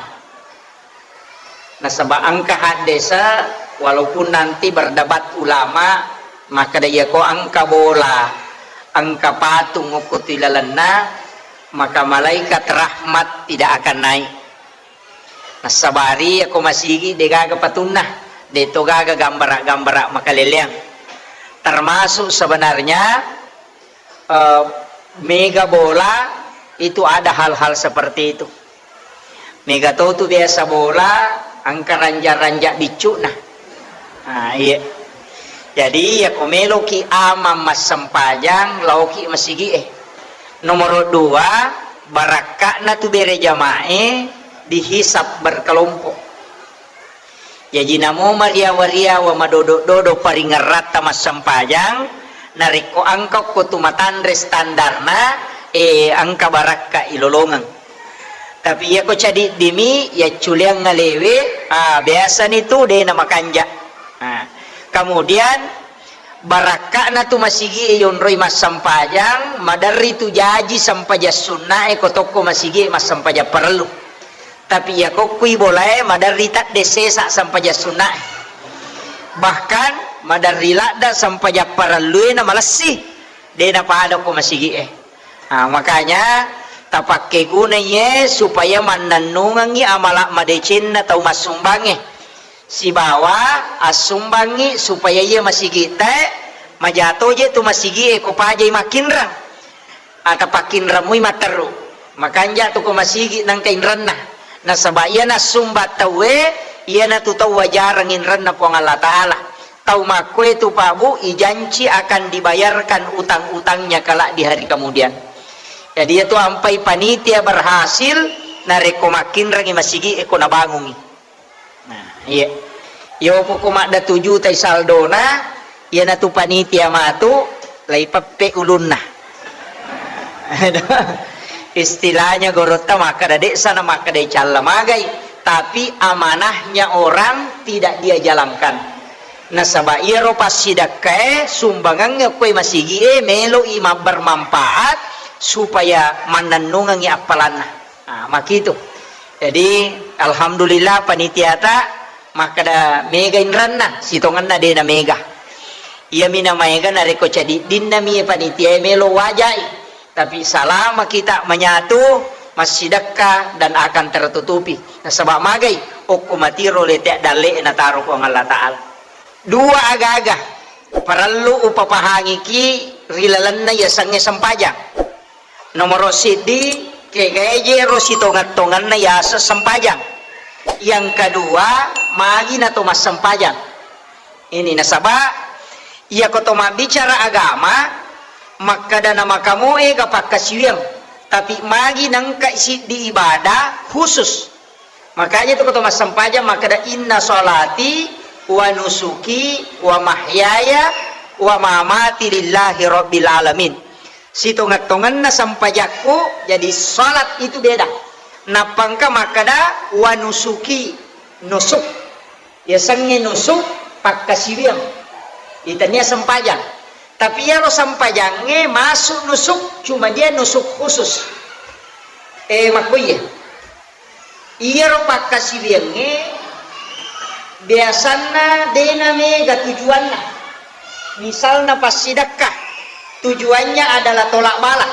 Nasaba engka haddese, walaupun nanti berdebat ulama, makkeda iyako engka bola, engka patung okko tu ilalenna, maka malaikat rahmat tidak akan naik. Nassabari iyako masigi degaga patunna, deto gaga gambara-gambara makaleleang. Termasuk sebenarnya eh, mega bola itu ada hal-hal seperti itu. Mega to tu biasa bola, engka ranja-ranja biccu'na. Nah, iya. Jadi, ya ko meloki amang massempajang, laoki masigi e. Nomor dua, barakka'na tu bere jamae dihisab berkelompok. Jaji namo mariawa-riawa madodo-dodo paringeratta massempajang, narekko engka okko tu matanre standarna, eh, engka barakka ilolongeng. Tapi iyako cadiddimi, yacculeang ngalewe, ah, biasani tu de namakanja. Ah, kemudian, barakka'na tu masigi e yonroi massempajang, maderri tu jaji sempajang sunna e ko tokko masigi e massempajang parellu. Tapi iyako kui bolae maderri tadde sesa sempajang sunna e. Bahkan maderri ladda sempajang parellu e na malessi, de napada ko masigi e. Ah, makanya Tapakkegunai iye supaya mannennungengngi amala madecenna tau massumbangnge, sibawa assumbangngi supaya iye masigi'tae maja toje tu masigi'e ko pajai makkinreng. Atapakkinreng mui matteru. Makanja tu ko masigi nengka inrenna. Nasaba iya nassumba tauwe, iyanatu tau wajareng inrenna Puang Allah Ta'ala. Tau makkoe tu, Pak Bu, ijanci akan dibayarkan utang-utangnya kelak di hari kemudian. Jadi, iya tu ampai panitia berhasil narekko makkinrengi masigi e ko nabangungi. Nah, iya. Yo poko madda tujuta i saldona, iyanatu panitia matu, laipeppe ulunna. Istilahnya gorotta makkeda, de'sa na makkeda icalla magai, tapi amanahnya orang tidak dia jalankan. Nasaba iyaro passidakkae, sumbangangnge okkoe masigi'e, melo'i mabbermanfaat supaya mannennungengngi appalanna. Ah, makitu. Jadi, alhamdulillah, panitiata makkeda mega inranna, sitongenna de na mega. Iyami na maega narekko cadiddinna mi panitia e melo wajai. Tapi selama kita menyatu, massidekka dan akan tertutupi. Nasaba magai, okko matiro lete dalle nataro Puang Allah Ta'ala. Dua aga-aga parellu upapahangiki ri lalenna yasengnge sempajang. Nomoro siddi, kegaeje ro sitongeng-tongenna yaseng sempajang. Yang kedua, magi na to massempajang. Ini nasaba, iya ko to mabbicara agama, makkeda na makamoe ga pakkasiwiang, tapi magi nengka siddi ibadah khusus. Makanya tu ko to massempajang makkeda, "Inna sholati wa nusuki wa mahyaya wa mamati lillahi rabbil alamin." Sitongeng-tongenna sempajakku, jadi salat itu beda. Nappangka makkeda, "Wa nusuki," nusuk. Yasengnge nusuk, pakkasiwiang. Itania sempajang. Tapi iyaro sempajangnge masuk nusuk, cuma dia nusuk khusus. Eh, makkuiye. Iyaro pakkasiwiangnge biasanna dena mega tujuanna. Misalna passidekka, tujuannya adalah tolak bala.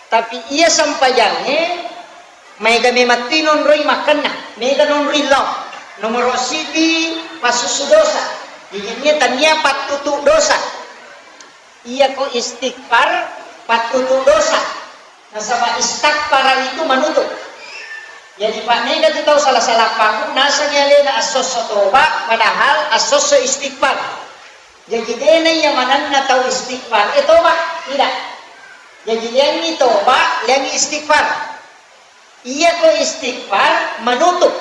Tapi iya sempajangnge maega memetti nonroi makkenna, mega nonroi lao. Nomoro siddi, passussu dosa. Jadi tania pattutu dosa. Iyako istighfar, pattutu dosa. Nasaba istaghfara itu manutup. Jadi, Pak, mega tu tau salah-salah paham, nasengngi alena assosso toba, padahal assosso istighfar. Jadi, dena iya manenna tau istighfar, eh, toba, tidak. Jadi, liangi toba, liangi istighfar. Iyako istighfar, manutup.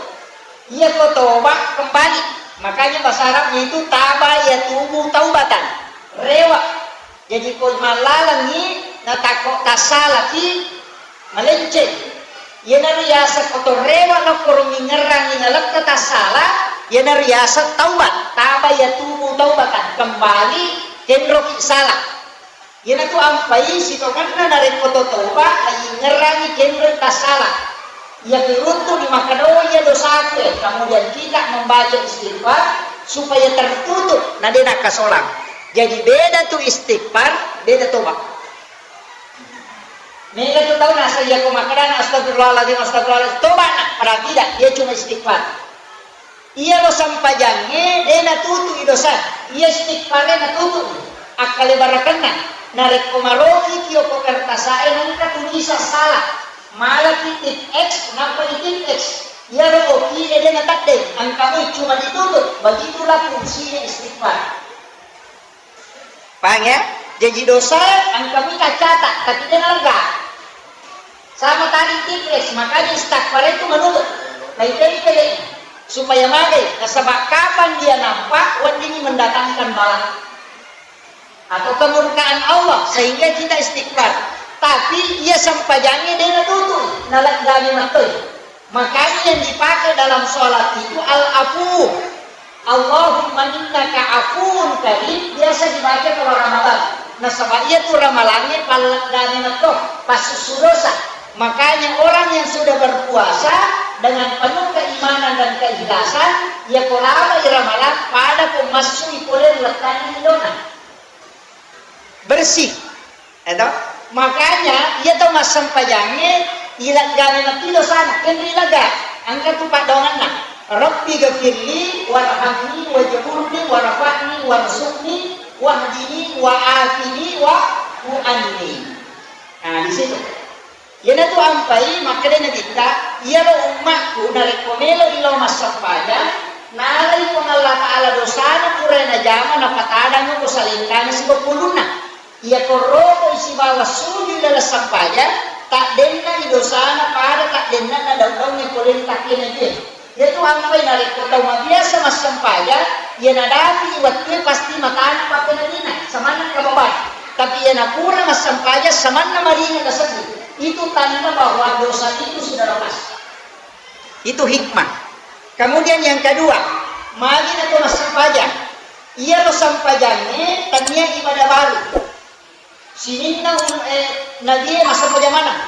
Iyako toba, kembali. Makanya bahasa Arabnya itu taba yatubu taubatan. Rewa. Jadi, ko mallalengngi, natakko tassalaki, malenceng. Iyanaro yaseng ko to rewa nakkoro mingerangi nalekko tassala, iyanaro yaseng taubat. Taba yatubu taubatan. Kembali, kenroki salah. Iyanatu ampai sitongenna narekko to toba, ayingerangi kenroi tassala. Iya kiruntu di makkedaoi iya dosaku, eh, kemudian kita membaca istighfar supaya tertutup, na de nakkasolang. Jadi beda tu istighfar, beda toba. Mega tu tau nasa iya ko makkedana, "Astagfirullahaladzim, astagfirullahaladzim," toba na, padahal tidak, dia cuma istighfar. Iyaro sempajangnge de natutu'i dosa, iya istighfare natutu'i. Akkalebarakenna, narekko marokiki okko kertasa'e nengka tunisa salah, malaki titik X, nappa di titik X. Iyaro oki e de nateddeng, engka moi cuma ditutup, begitulah fungsinya istighfar. Paham ya? Jaji dosa engka mita catat, tapi de nalegga. Sama tadi tiples, makanya istighfar itu menutup. Naitempele supaya magai, nasaba kapan dia nampak, weddingi mendatangkan bala atau kemurkaan Allah sehingga kita istighfar. Tapi iya sempajangnge de natutu, naleggani mattoi. Makanya yang dipakai dalam sholat itu al-afu. Allahumma innaka afuwun karim, biasa dibaca kalau Ramadan. Nasaba iya tu Ramalangnge palleggani metto, passussu dosa. Makanya orang yang sudah berpuasa dengan penuh keimanan dan keikhlasan, iya ko labai Ramalang, pada ko massui pole lettanni dona. Bersih. Eto? Makanya, iya tau massempajangnge, ileggana mati dosana, kenri lega. Engka tu paddoangenna, "Rabbi ghafirli warhamni wajburni warfa'ni warzuqni wahdini wa'afini wa'fu anni." Nah, di situ. Iyanatu ampai makkeda Nabitta, "Iyaro ummakku narekko melo'i lao massempajang, nalai Puang Allah Ta'ala dosana pura najama, napatadang ko salengkana sibawa ulunna. Iyako rokoi sibawa sujud laleng sempajang, taddenna'i dosana pada taddennanna daung-daungnge pole ri takke najue." Iyatu ampai narekko tau mabiasa massempajang, iya nadapi wettue pasti matana pappeneddinna, samanna kababai. Tapi iya napura massempajang, samanna maringa kaseddi. Itu tanda bahwa dosa itu sudah lepas. Itu hikmah. Kemudian yang kedua, magi nako massempajang. Iyaro sempajangnge tania ibadah baru. Sininna ul-, eh, Nabie massempajang maneng.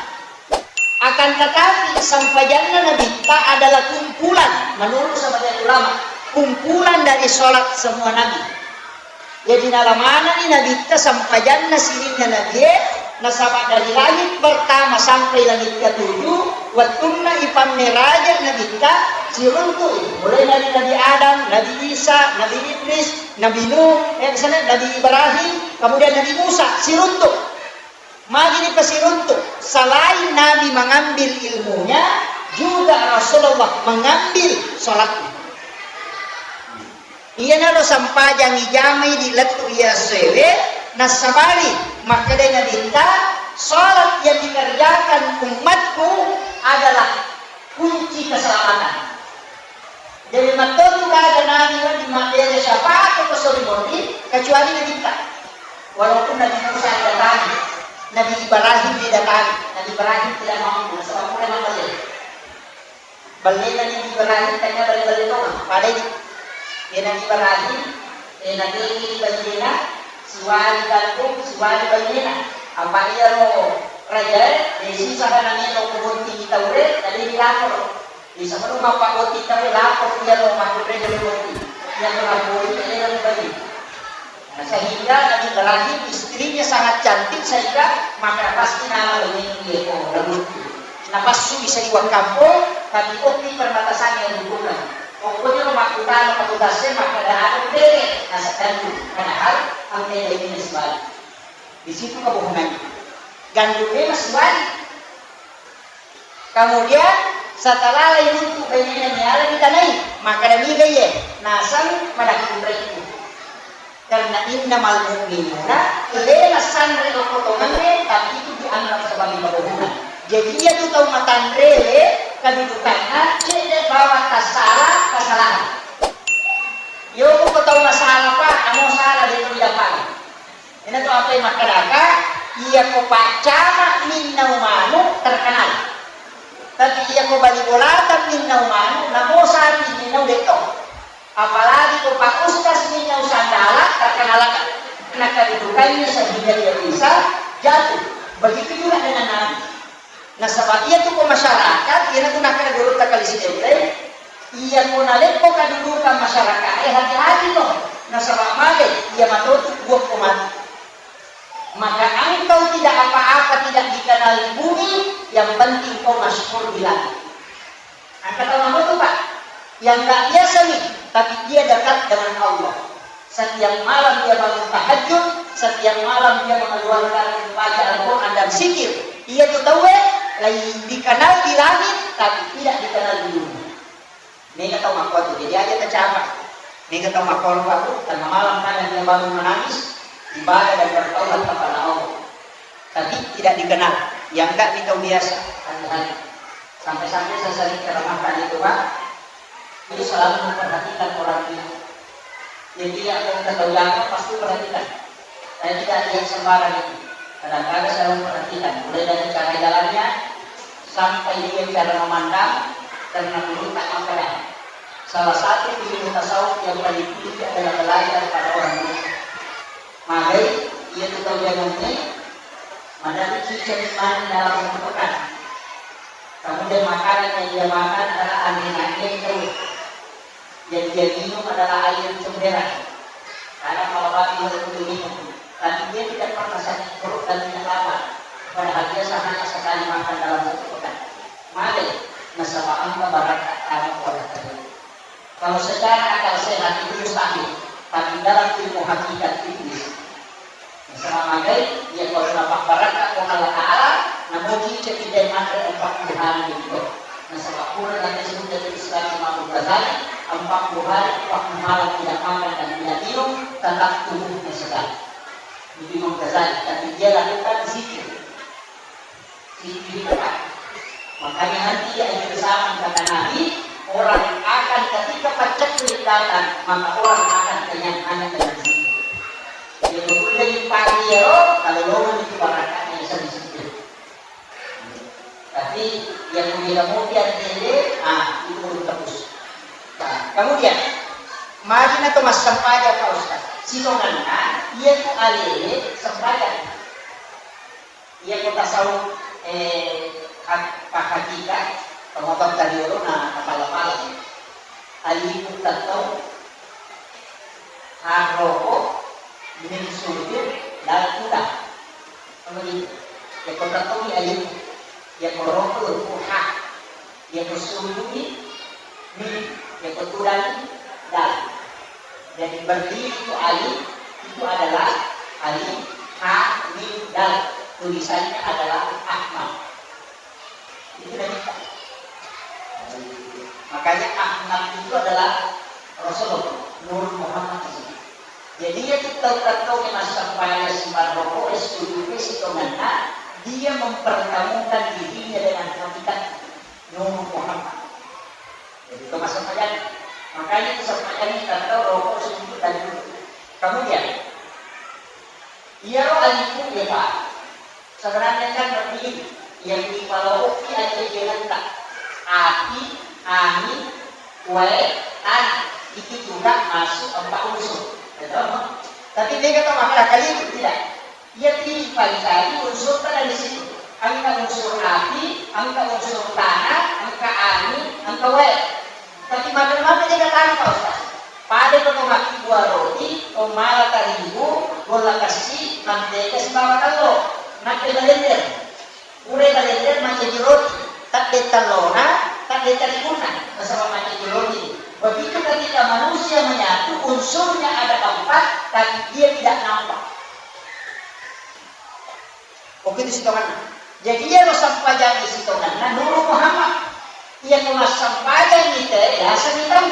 Akan tetapi, sempajanna Nabitta adalah kumpulan, menurut sebagian ulama, kumpulan dari sholat semua Nabi. Jadi, nalamanani Nabitta sempajanna sininna Nabie, nasaba dari langit pertama sampai langit ketujuh, wettunna ipammeraja Nabitta, siruntu'i, mulai dari Nabi Adam, Nabi Isa, Nabi Idris, Nabi Nuh, eh, misalnya Nabi Ibrahim, kemudian Nabi Musa, siruntu. Magi dipasiruntu? Selain Nabi mengambil ilmunya, juga Rasulullah mengambil sholatnya. Iyanaro sempajang ijamai di lettu iya essoewe, nassabari makkeda Nabitta, sholat yang dikerjakan umatku adalah kunci keselamatan. Jadi, mattotu gaga nabi wedding mabbere syafaat ko sori moni, kecuali Nabitta. Walaupun Nabi Musa didatangi, Nabi Ibrahim didatangi, Nabi Ibrahim tidak mampu, nasaba pura mabelle. Bellena Nabi Ibrahim, tania belle-belle tongeng, padai di. Ya, Nabi Ibrahim, eh, natengi bainena, siwali gandum, siwali bainena. Apa iyaro rajae, eh, sisa kana melo ko botting taue, tadi dilapor. Di sebelum mappabbotting taue, lapor iyaro makkunrai botting. Iyaro napoi, iyaro bali. Nah, sehingga Nabi Ibrahim istrinya sangat cantik, sehingga maka pasti nama ini dia ko lalu. Napassui saliweng kampong, tapi okki perbatasan yang dibuka. Pokoknya makkutana petugasnya, maka ada deh, nasa gandum. Padahal angkai ini sebalik. Di situ kebohongannya. Gandumnya masih balik. Kemudian, setelah lain untuk bainena niala ditanai, maka demikian ye, nasang pada kunraiku. Karena innamal mu'minuna, lena sanre lokotonganne, tapi itu dianggap sebagai kebohongan. Jadi, iya tu tau matanre, kedudukanna, cedde bawa tasala, kesalahan. Yo, ko tau masalah, Pak, kamu salah, dia tidak paham. Ina tu apa yang makkedaka, iya ko paccama minnau manu terkenal. Tapi iya ko bali bolata minnau manu, namo sapi minnau detto. Apalagi ko Pak Ustaz minnau sandala terkenal. Nah, kedudukannya sehingga dia bisa jatuh. Begitu juga dengan Nabi. Nasaba iyatu ko masyarakat, iyanatu nakkeda gurutta Kali Sidenreng, iya ko naleppo kadudukan masyarakat e, hati-hati to. Nasaba mage, iya matotu buah ko mati. Maka engkau tidak apa-apa, tidak dikenal di bumi, yang penting kau masyhur di langit. Engka tau matotu, Pak, yang nggak biasa nih, tapi dia dekat dengan Allah. Setiap malam dia bangun tahajud, setiap malam dia mengeluarkan, baca Al-Quran dan zikir. Iya tu tauwe, lai dikenal di langit, tapi tidak dikenal di bumi. Mega tau makkuatu, jadi aja tercapai. Mega tau makkuatu, Pak, tengah malam kadang dia bangun menangis, ibadah dan bertaubat kepada Allah. Tapi tidak dikenal. Yang enggak, kita biasa, hari-hari. Sampai-sampai saya sering ceramahkan itu, Pak. Itu selalu memperhatikan orang dia. Jadi, yang mau ketahui apa, pasti perhatikan. Saya tidak lihat sembarang itu. Kadang-kadang saya memperhatikan, mulai dari cara jalannya, sampai dia cara memandang, karena dulu tak makan. Salah satu ilmu tasawuf yang paling tinggi adalah belajar pada orang dulu. Magai, iya tu tau jamanna, maderri ciceng mani dalam sepekan. Kemudian makanan yang dia makan adalah angin-angin terus. Yang dia minum adalah air comberan. Karena kalau babi itu minum, tapi dia tidak pernah sakit perut dan tidak lapar. Padahal biasa hanya sekali makan dalam satu pekan. Male, nasaba engka barakka tama kuala tadi. Kalau secara akal sehat itu mustahil, tapi dalam ilmu hakikat itu bisa. Nasaba magai, iya kalau dapat barakka ko Allah Ta'ala, namuji ke kita manre empat puluh hari itu. Nasaba pura dan disebut dari Islam Imam Ghazali, empat puluh hari, empat puluh malam tidak makan dan tidak minum, tetap tubuhnya segar. Itu Imam Ghazali, tapi dia lakukan zikir. Zikir. Makanya nanti di akhir zaman kata Nabi, orang akan ketika paceklik datang, maka orang akan kenyang hanya dengan zikir. Jadi, udah dipanggil, kalau lo itu barakatnya bisa di zikir. Tapi yang mulia-mulia dede, ah, itu belum tebus. Nah, kemudian, magi na to massempajang, Pak Ustaz. Sitonganna, iya tu alele sempajang. Iya ko tasawuf, eh, hak-, pahakika, pemotong tadi dulu, nah, kepala-pala. Alifu tettong, haroko, min sujud, dal tulang. Kemudian, iya ko tettong, alifu. Iya ko roko, ha. Iya ko sujud, mim. Iya ko tulang, dal. Jadi berdiri itu alif, itu adalah alif, ha, mim, dal. Tulisannya adalah Ahmad. Itu dari kita. Makanya Ahmad itu adalah Rasulullah, Nur Muhammad itu. Jadi, iya tu tau-tau yang massempajang simarroko, es tujuh, es itu, dia mempertemukan dirinya dengan hakikat Nur Muhammad. Jadi, itu massempajang. Makanya itu sempajang kita tahu rokok sedikit dan dulu. Kemudian, iyaro alifu, ya, Pak. Sebenarnya kan berarti yang dipaloki aja dia letak. Api, angin, wae, tanah. Itu juga masuk empat unsur. Betul? Tapi dia kata masalah kali itu tidak. Iya, tipa dicari unsurta dari situ. Engka unsur api, engka unsur tanah, engka angin, engka wae. Tapi mate-mate de' gaga tanpa, Ustaz. Pada ko to makkibua roti, to mala tarigu, golla kessi, mantega sibawa tello. Nakke blender. Pura blender mancaji roti. Tadde tellona, tadde tariguna. Nasaba mancaji roti. Begitu ketika manusia menyatu, unsurnya ada empat, tapi dia tidak nampak. Oke, itu sitonganna. Jadi, iyaro sempajang sitonganna Nuru Muhammad. Iya ko massempajang ite, yaseng tau.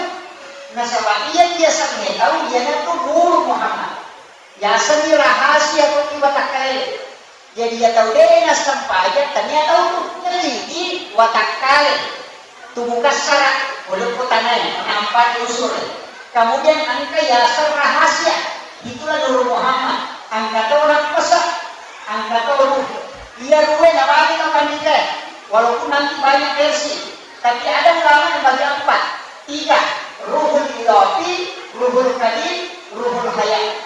Nasaba iya biasa tau, iyanatu Nuru Muhammad. Yaseng rahasia ko iwa takkae. Jadi, iya tau de' nassempajang, tania tau tu. Jadi, watakkale. Tubuh kassara, ulukku tanae, nampa diusur. Kemudian engka yaseng rahasia, itulah Nuru Muhammad. Engka to nappasa, engka to ruh. Iya ruwe nabagi to pandita, walaupun nanti banyak versi, tapi ada ulama yang bagi empat, tiga, ruhul idafi, ruhul kadim, ruhul hayat.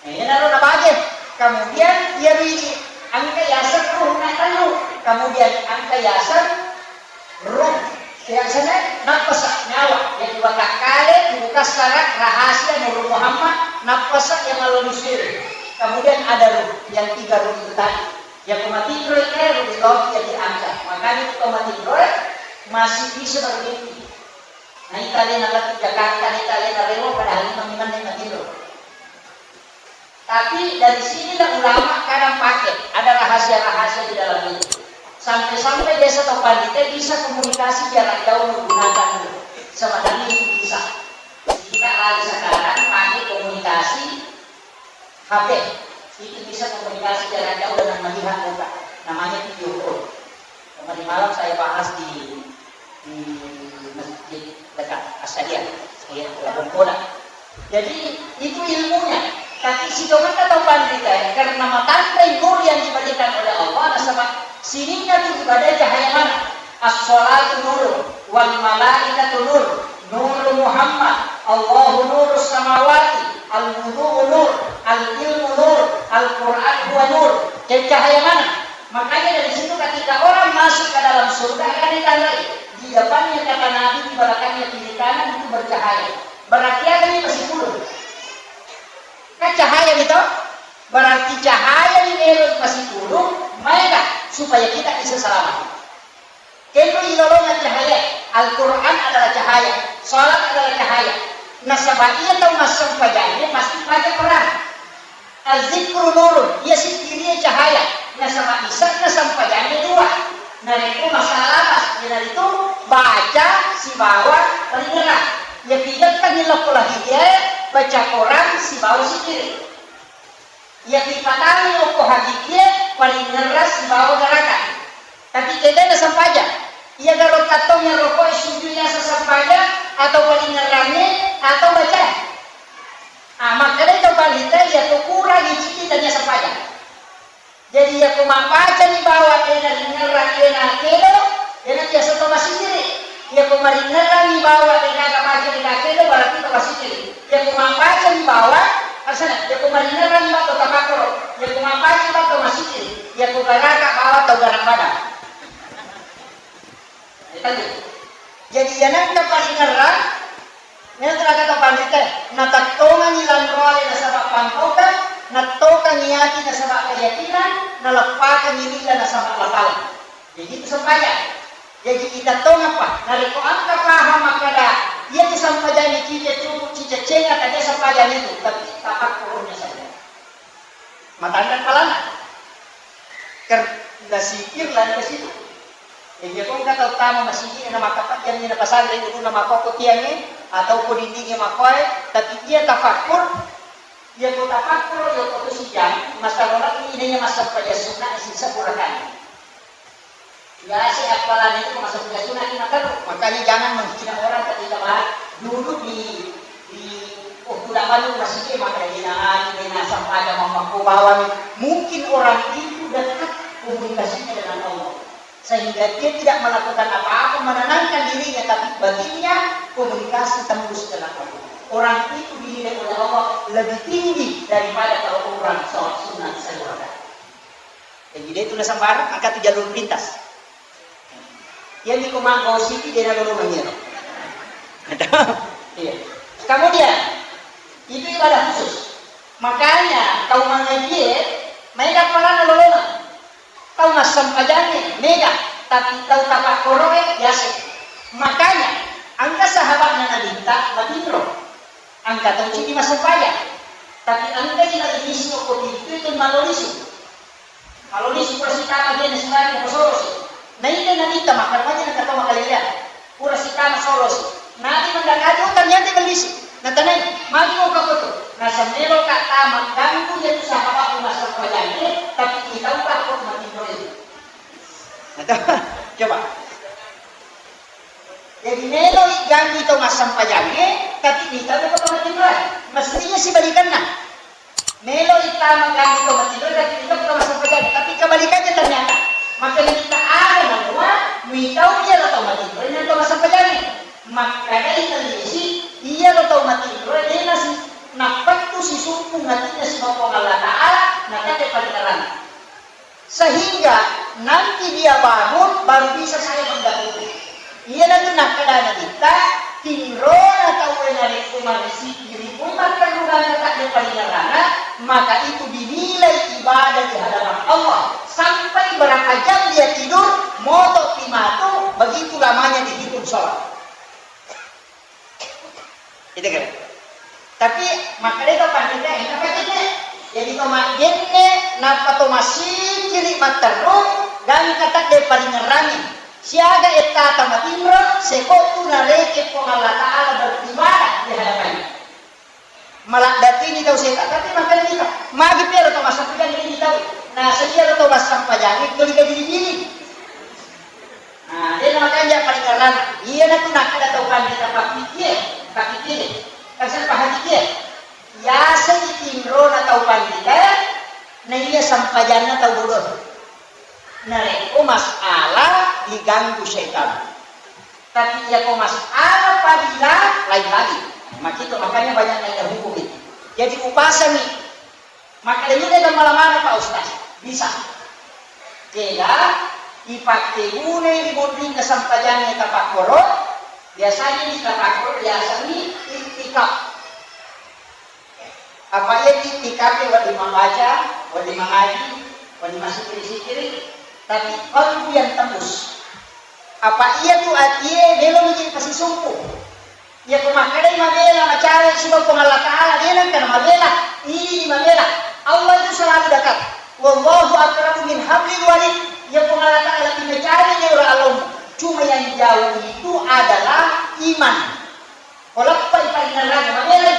Nah, iyanaro nabage. Kemudian iya ri engka yaseng ruh na tellu. Kemudian engka yaseng ruh, yaseng nappasa, nyawa. Jadi watakkale, tubuh kassara, rahasia, Nuru Muhammad, nappasa yang Allah dusir. Kemudian ada ruh, yang tiga ruh itu tadi. Yang ko matinro, eh, ruh itu jadi angka. Makanya itu ko matinro, eh, masih bisa bermimpi. Nah, itu ada yang lagi Jakarta, itu ada yang lewat, padahal ini memang yang matinro. Tapi dari sinilah ulama kadang pakai, ada rahasia-rahasia di dalam itu. Sampai-sampai biasa tau pandita bisa komunikasi jarak jauh menggunakan itu. Sebenarnya itu bisa. Kita lagi sekarang pakai komunikasi H P. Itu bisa komunikasi jarak jauh dengan melihat muka. Namanya video call. Tadi malam saya bahas di, di masjid dekat Astadia, ya, Labuan Bola. Jadi, itu ilmunya. Tapi sitonganna tau pandita, karena matandai nur yang diberikan oleh Allah, nasaba sininna tu ibadah cahaya mana? As-salatu nur, wal malaikatu nur, nur Muhammad, Allahu nurus samawati, al-wudu'u nur, al-ilmu nur, Al-Quran huwa nur. Jadi cahaya mana? Makanya dari situ ketika orang masuk ke dalam surga akan ditandai. Di depannya kata Nabi, di belakangnya kiri kanan itu bercahaya. Berarti ada nih masih puluh. Kan cahaya gitu? Berarti cahaya ini ero masih puluh, main supaya kita bisa selamat. Kenro ilolonga cahaya, Al-Quran adalah cahaya, salat adalah cahaya. Nasaba iya tau massempajangnge pasti baca Quran. Azzikru nurun, iya sikkirie cahaya. Nasaba ise'na sempajangnge dua. Narekko masalah pas, iyanaritu baca sibawa paringerang. Iya pigettangngi lokko lahidiae, baca Quran sibawa sikkiri. Iya pipatangngi okko hagigie, paringerang sibawa garaga. Tapi kedena sempajang. Iya garo tattong yang rokok sujud yang sesempajang atau paringerangnge atau baca. Ah, makkedai tau panrita, iya tu kurang iciki tania sempajang. Jadi, iya ku mabbacani bawa dena ringerang, dena kedo, dena biasa to masijiri. Iya ku maringerang bawa dena ga baca dena kedo, berarti to masijiri. Iya ku mabbacani bawa, asana, iya ku maringerang bawa to tamakro. Iya ku mabbacani bawa to masijiri. Iya ku garaga bawa tau garang badang. Jadi, iya nengka paringerang, nengka kata panrita, natattongangi lanroale nasaba pangkaukang, nattokangi ati nasaba keyakinan, naleppakangi lilla nasaba lapalang. Jadi, itu sempajang. Jadi, kita tongapa? Narekko engka paham makkeda, iya tu sempajangnge cica cuku, cica cenga, tania sempajang itu, tapi tapakkurunya saja. Matandang palana. Ker-, nasikir lari ke situ. Iya ko engka tau tama masigi na makapajang na pasang ri ulunna makoko tiangnge atau ko dindingnge makoe, tapi iya tafakkur, iya ko tafakkur, iya ko tu sijang, masalah ini iya massempajang sunna sisa purakan. Biasa apalagi itu masuk ke sunat lima terus. Makanya jangan menghina orang ketika baik duduk di di oh, tidak banyak masjid maka dia nangani dia nasam pada mamaku bawang. Mungkin orang itu dekat komunikasinya dengan Allah sehingga dia tidak melakukan apa-apa menenangkan dirinya, tapi batinnya komunikasi tembus dengan Allah. Orang itu dinilai oleh Allah lebih tinggi daripada kalau orang sholat sunat saya. Jadi dia itu sembarang angkat jalur lintas. Iya, miko manggosiki dena lolongengngi ero. Iya. Kemudian, itu ibadah khusus. Makanya, tau mangajie, maega paranna lolongeng. Tau massempajangnge, maega. Tapi tau tapakkoroe, biasa. Makanya, engka sahabatna Nabitta, matinro. Engka tau cini massempajang. Tapi engka ji lagi lisu ko pintu itu malo lisu. Kalau di pura sitama dia nasibari ko solosi. Nainna Nabitta makkeda maja na katau makaleleang. Pura sitama solosi. Nabi mendakati, oh, ternyata bellisi. Natanai, magi mau kakoto. Nasamelo ka tama ganggu dia tu sahabat masalah pajange, tapi kita ubah kok mati itu. Coba. Jadi melo ganggu tau massempajange, tapi kita ubah kok mati. Mestinya sibalikanna. Melo ittama ganggu tau matinro, tapi ita bukan massempajang. Tapi kebalikannya ternyata. Maka kita ada menua, mitau iya lo tau matinro, ini tau massempajang. Maka dari telisi, iya lo tau matinro, ini nasi, napettu si sumpung hatinya si Puang Allah Ta'ala, maka dia paling terang. Sehingga nanti dia bangun, baru bisa saya mendahului. Iyanatu nakkeda Nabitta, tinrona tauwe narekko marisi iriku matterru gangka takde paringerrana, maka itu dinilai ibadah di hadapan Allah. Sampai berapa jam dia tidur, moto pi matu, begitu lamanya dihitung sholat. Itu kan. Tapi makkeda to pandita engka pacenne. Jadi to majenne nappa to masikiri matterru gangka tadde paringerrangi. Siaga ettata matinro sekottu nareke Puang Allah Ta'ala beribadah di hadapannya. Maladdatini tau seta, tapi makkeda kita, magi piaro to massampajang ini tau. Nah, sedia to massampajang itu liga diri-diri. Nah, dena makanja paringerranna. Iyanatu nakkeda tau pandita pakkikie, pakkikie. Kasar pahakikie. Yaseng tinrona tau pandita, na iya sampajanna tau bodoh. Narekko masalah diganggu setan. Tapi iya ko masalah fadilah, lain lagi. Makito makanya banyak nanya hukum itu. Jadi upasami. Makkedani de gammala maneng Pak Ustaz. Bisa. Kega ipakkegunai ri bunrinna sampajangnge tapakkoro, biasanya di tapakkoro biasanya iktikaf. Apa iya iktikaf wedding mambaca, wedding mangaji, wedding masikiri-sikiri. Tapi qalbu yang tembus. Apa iya tu atie melo menjadi pasisumpu. Iya ko makkedai mabela macawe sibawa Puang Allah Ta'ala, de nengka mabela, ini mabela. Allah itu selalu dekat. Wallahu aqrabu min hablil warid. Iya Puang Allah Ta'ala lebih macawe di orang alom. Cuma yang jauh itu adalah iman. Ko leppai paringerrang mabela,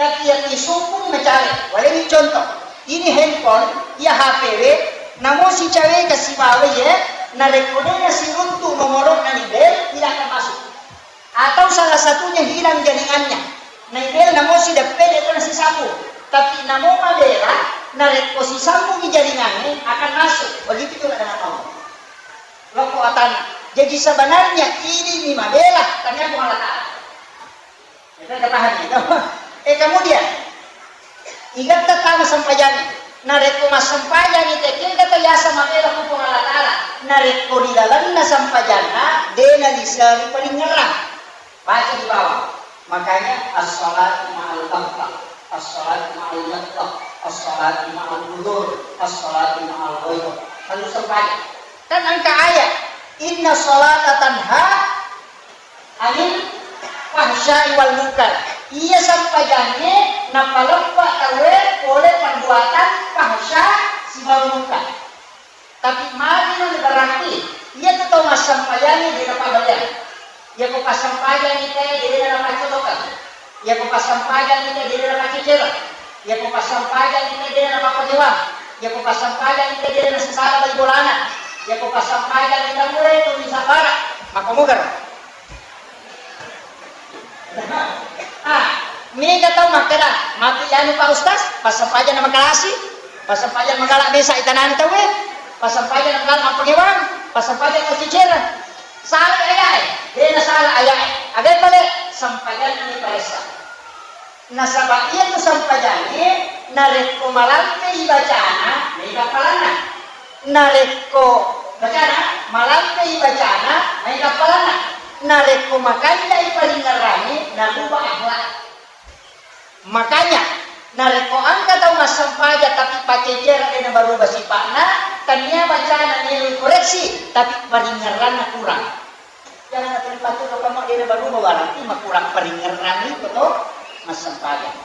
tapi iya tisumpu macawe. Waleni contoh, ini handphone, iya H P we, namo sicawe ka sibawa ye, narekko de nasiruntu nomorokna ni bel, tidak akan masuk. Atau salah satunya hilang jaringannya. Naibel namo sideppe de nasisambung. Tapi namo mabela, narekko sisambungi jaringannya akan masuk. Begitu juga dengan Allah. Lokko atanna. Jadi sebenarnya ini ni mabela, tania Puang Allah Ta'ala. Itu kita pahami, itu. Eh, kemudian, igatta tama sempajang. Narekko massempajangi te, kega to yasa mabela ku Puang Allah Ta'ala. Narekko di dalamna sempajanna, de naliseri palingerang. Baca di bawah. Makanya as-salatu ma'al ghaflah, as-salatu ma'al yaqdah, as-salatu ma'al hudur, as-salatu ma'al ghaibah. Lalu sempajang. Kan engka ayat, "Inna salata tanha anil fahsya'i wal munkar." Iya sempajangnge napaleppa tauwe pole perbuatan fahsya sibawa munkar. Tapi magi nani berarti, iya tu tau massempajangnge de napabaleang. Iya ko passempajangngi te de napaccolokang. Iya ko passempajangngi te de napaccecereng. Iya ko passempajangngi te de napapagewang. Iya ko passempajangngi te de nasesala bali bolana. Iya ko passempajangngi te mure tu misabara. Maka mugar. Ah, mega tau makkeda, mati anu Pak Ustaz, passempajang na makalasi, passempajang magala mesa itanani tauwe, passempajang na magala mappagewang, passempajang maccicera. Salah ayae, dena salah ayae. Aga pale, sempajanna ni paressa. Nasaba iya tu sempajangnge, narekko malampei bacana, mega palanna. Narekko bacana, malampei bacana, maega appalanna. Narekko makanjai paringerrangnge, naruba akhlak. Makanya, narekko engka tau massempajang tapi paccecere de nabaruba sipa'na, tania bacana melo koreksi, tapi paringerranna kurang. Jangan terlibat tu kamu dia baru berarti makurang paringerrang itu to massempajang.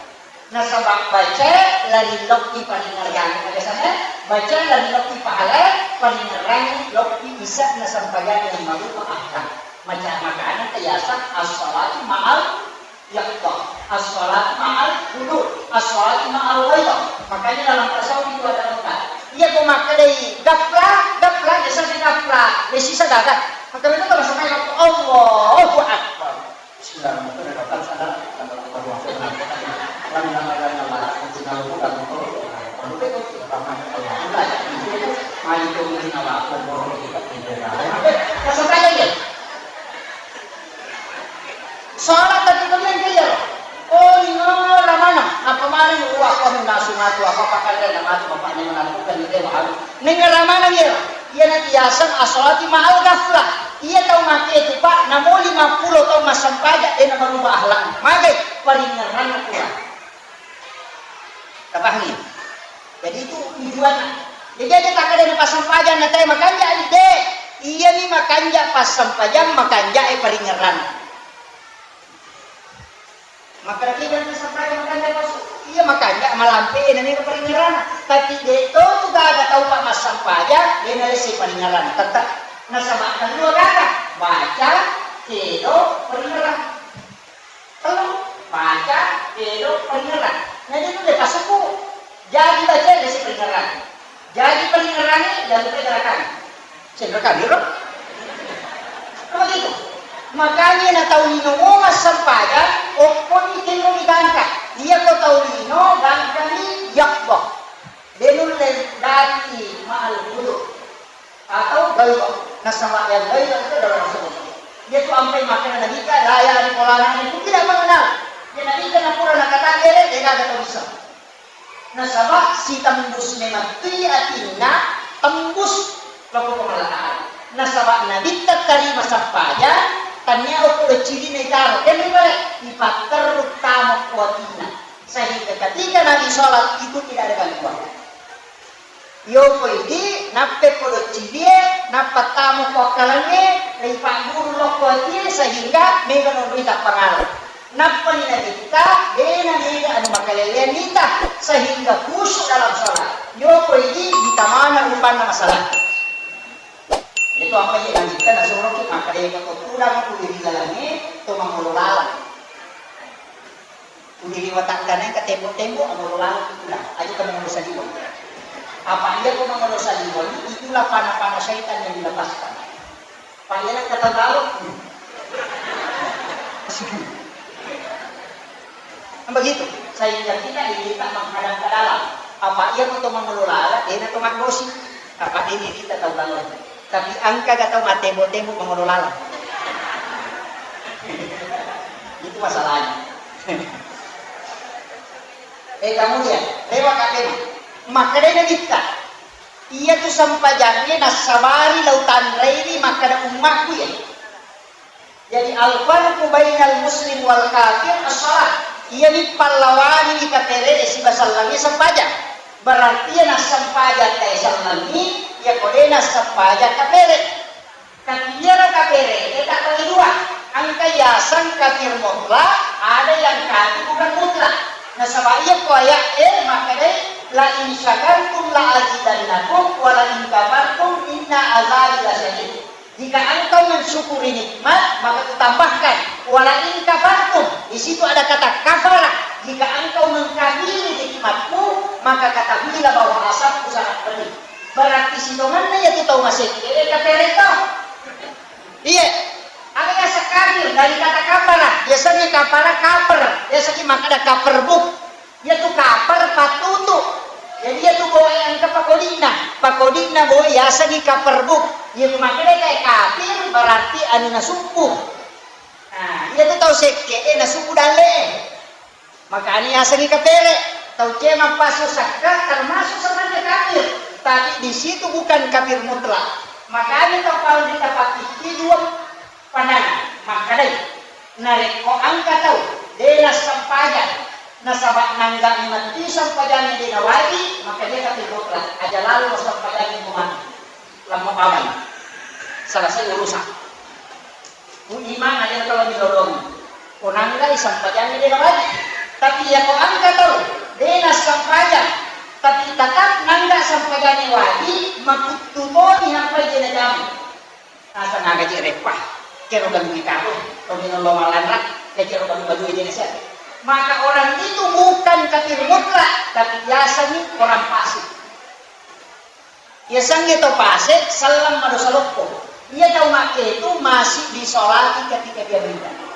Nasaba baca lari lokki paringerrang. Ada sana baca lari lokki pahala paringerrang lokki isa na sempajang yang marupa akal. Macam makanan kayasa as-salatu ma'al yaqdah, as-salatu ma'al hudur, as-salatu ma'al ghaidah. Makanya dalam tasawuf itu ada empat. Iya ko makkedai gapla, gapla, biasa di gapla, ya sisa gaga. Maka betul kalau sampai waktu Allahu Akbar. Bismillahirrahmanirrahim. Gapla sadar, kalau Allahu Akbar. Kasih aja ya. Salat tapi kalian kaya. Oh, lingara maneng. Apa maneng? Wah, kau nasu matu apa pakai dan matu bapak ni mana bukan ni dewa halu. Nengara maneng ya. Iya na biasa as-salati ma'al ghaflah. Iya tau make itu, Pak, namo lima puluh tau massempajang, eh, na berubah akhlak. Magai paringerrang kurang. Tapahami? Jadi itu tujuanna. Jadi aja tak ada passampajang na tau makanja de. Iya ni makanja passampajang, makanja e paringerrang. Maka kita passampajang makanja pas iya makanja malampe na ni paringerrang. Tapi de to tu gaga tau pa massampajang, de na lesi paringerrang. Tetap nasaba kedua gaga baca kedo paringerrang. Tellu, baca, kedo, paringerrang. Jadi itu dia pasuku. Jadi baca dia si paringerrang. Jadi paringerrang ini jangan lupa gerakan. Saya gerakan dulu. Begitu. Makanya na tau lino mau massempajang, opponi kemo digangka. Iya ko tau lino gangkani yakbo. Denul lendati ma'al hudur. Atau ghaibah. Nasaba yang ghaibah itu adalah Rasulullah. Dia tu ampai makana Nabi ka, la ya'rifu la na'rifu, tidak mengenal. Dia Nabi ka napura nakatangere, dia kagak tahu bisa. Nasaba si tembus memang tui atinna tembus loko Puang Allah Ta'ala. Nasaba Nabi ta tarima sampaja, tania okko ciri na itaro, kan ribale, ipatterru tamo ko atinna. Sehingga ketika Nabi sholat itu tidak ada gangguan. Yoko idi, nappe podo cilie, nappa tamo ko akkalengnge, ripagguru lokko atie, sehingga mega nonroi tappangala. Nappani nabitta, dena mega anu makalelean nita, sehingga khusyuk dalam sholat. Yoko idi, ditamana rupanna masalah. Itu apa ye nabitta nasoroki makkeda ko tudang ku ri lalangnge, to mangolo lalang. Tuli ri watakka nengka tembok-tembok, amolo laleng tu tudang. Aja ka mangolo saliweng. Apa iya ko mangolo saliweng, itulah panah-panah syaitan yang dilepaskan. Apa iya nengka tatalo. Kan begitu. Sehingga kita diminta menghadap ke dalam. Apa iya ko to mangolo laleng, dena to maggosi. Apa ini kita tahu laleng. Tapi engka ga tau mattembok-tembok mangolo laleng. Itu masalahnya. Eh, kemudian, lewat katena. Makkedai nabitta, iya tu sempajangnge nassabari lau tanrei makkeda ummakku ya. Jadi, al-farqu bainal muslim wal kafir as-shalah. Iyani pallawangi kapere'e siba sellengngi sempajang. Berarti iya nassempajang tae sellengngi, iya ko de nassempajang kapere. Tapi iyaro kapere'e tabbagi dua. Engka yaseng kafir mutlak, ada yang kafir bukan mutlak. Nasaba iya ko aya'e makkedai, "La in syakartum la azidannakum, wa la in kafartum inna azabi lasyadid." Jika engkau mensyukuri nikmat, maka kutambahkan. Wala in kafartum, di situ ada kata kafara. Jika engkau mengkafiri nikmatku, maka ketahuilah bahwa azabku sangat pedih. Berarti sitongenna iya tu tau masekke, eh, kapere to. Iya. Aga yaseng kafir dari kata kafara. Biasanya kafara kaper. Biasanya makkeda kaper buk. Iyatu kapar pattutu. Jadi iyatu boe engka pakodi'na. Pakodi'na boe yasengngi kaperbuk. Iya makkedai kae kafir berarti anu nasubbu. Nah, iyatu tau sekke e nasubbu dalle. Makanya yasengngi kapere. Tau cema pasu sakka termasuk sebenarnya kafir. Tapi di situ bukan kafir mutlak. Makanya tau paling kita pakai dua pandangan. Makkedai. Narekko engka tau de nassempajang, nasaba nangga metti sempajangnge de nawaji, maka dia kafir mutlak. Aja lalo sempajangnge ko mati. Lamma paman. Selesai urusan. Ku imang aja kalau dilolongi. Ko nangga sempajangnge de nawaji. Tapi ya ko engka tau de nassempajang, tapi tetap nangga sempajangnge waji, makuttu toni hampai de najama. Asa nagaji reppa, kero galui karo, toni nallo malanra, kecero galu-galui jenisnya. Maka orang itu bukan kafir mutlak, tapi biasanya orang fasik. Biasanya to fasik, salam madosa loppo. Ia tau make itu masih disolati ketika dia meninggal.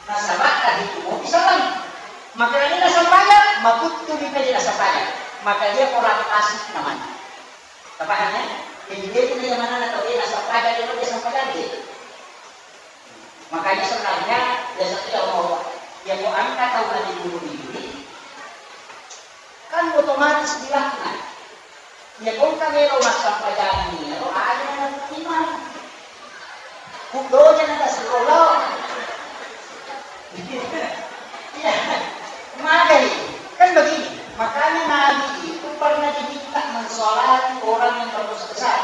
Nasaba tadi itu mau salam. Maka ini nasempajang, makuttu di pede nasempajang. Maka dia orang fasik namanya. Tapahang ya? Jadi dia itu yang mana nak tahu dia nasempajang, dia nasempajang dia. Makanya sebenarnya biasa tidak mau ya mau angkat tahu nanti dulu ini kan otomatis bilangnya ya kau kan melo massampajang ini ya lo aja nanti iman. Kudonya nang kasih Allah. Iya. Magai. Kan begini, makanya Nabi itu pernah diminta mensolati orang yang berdosa besar.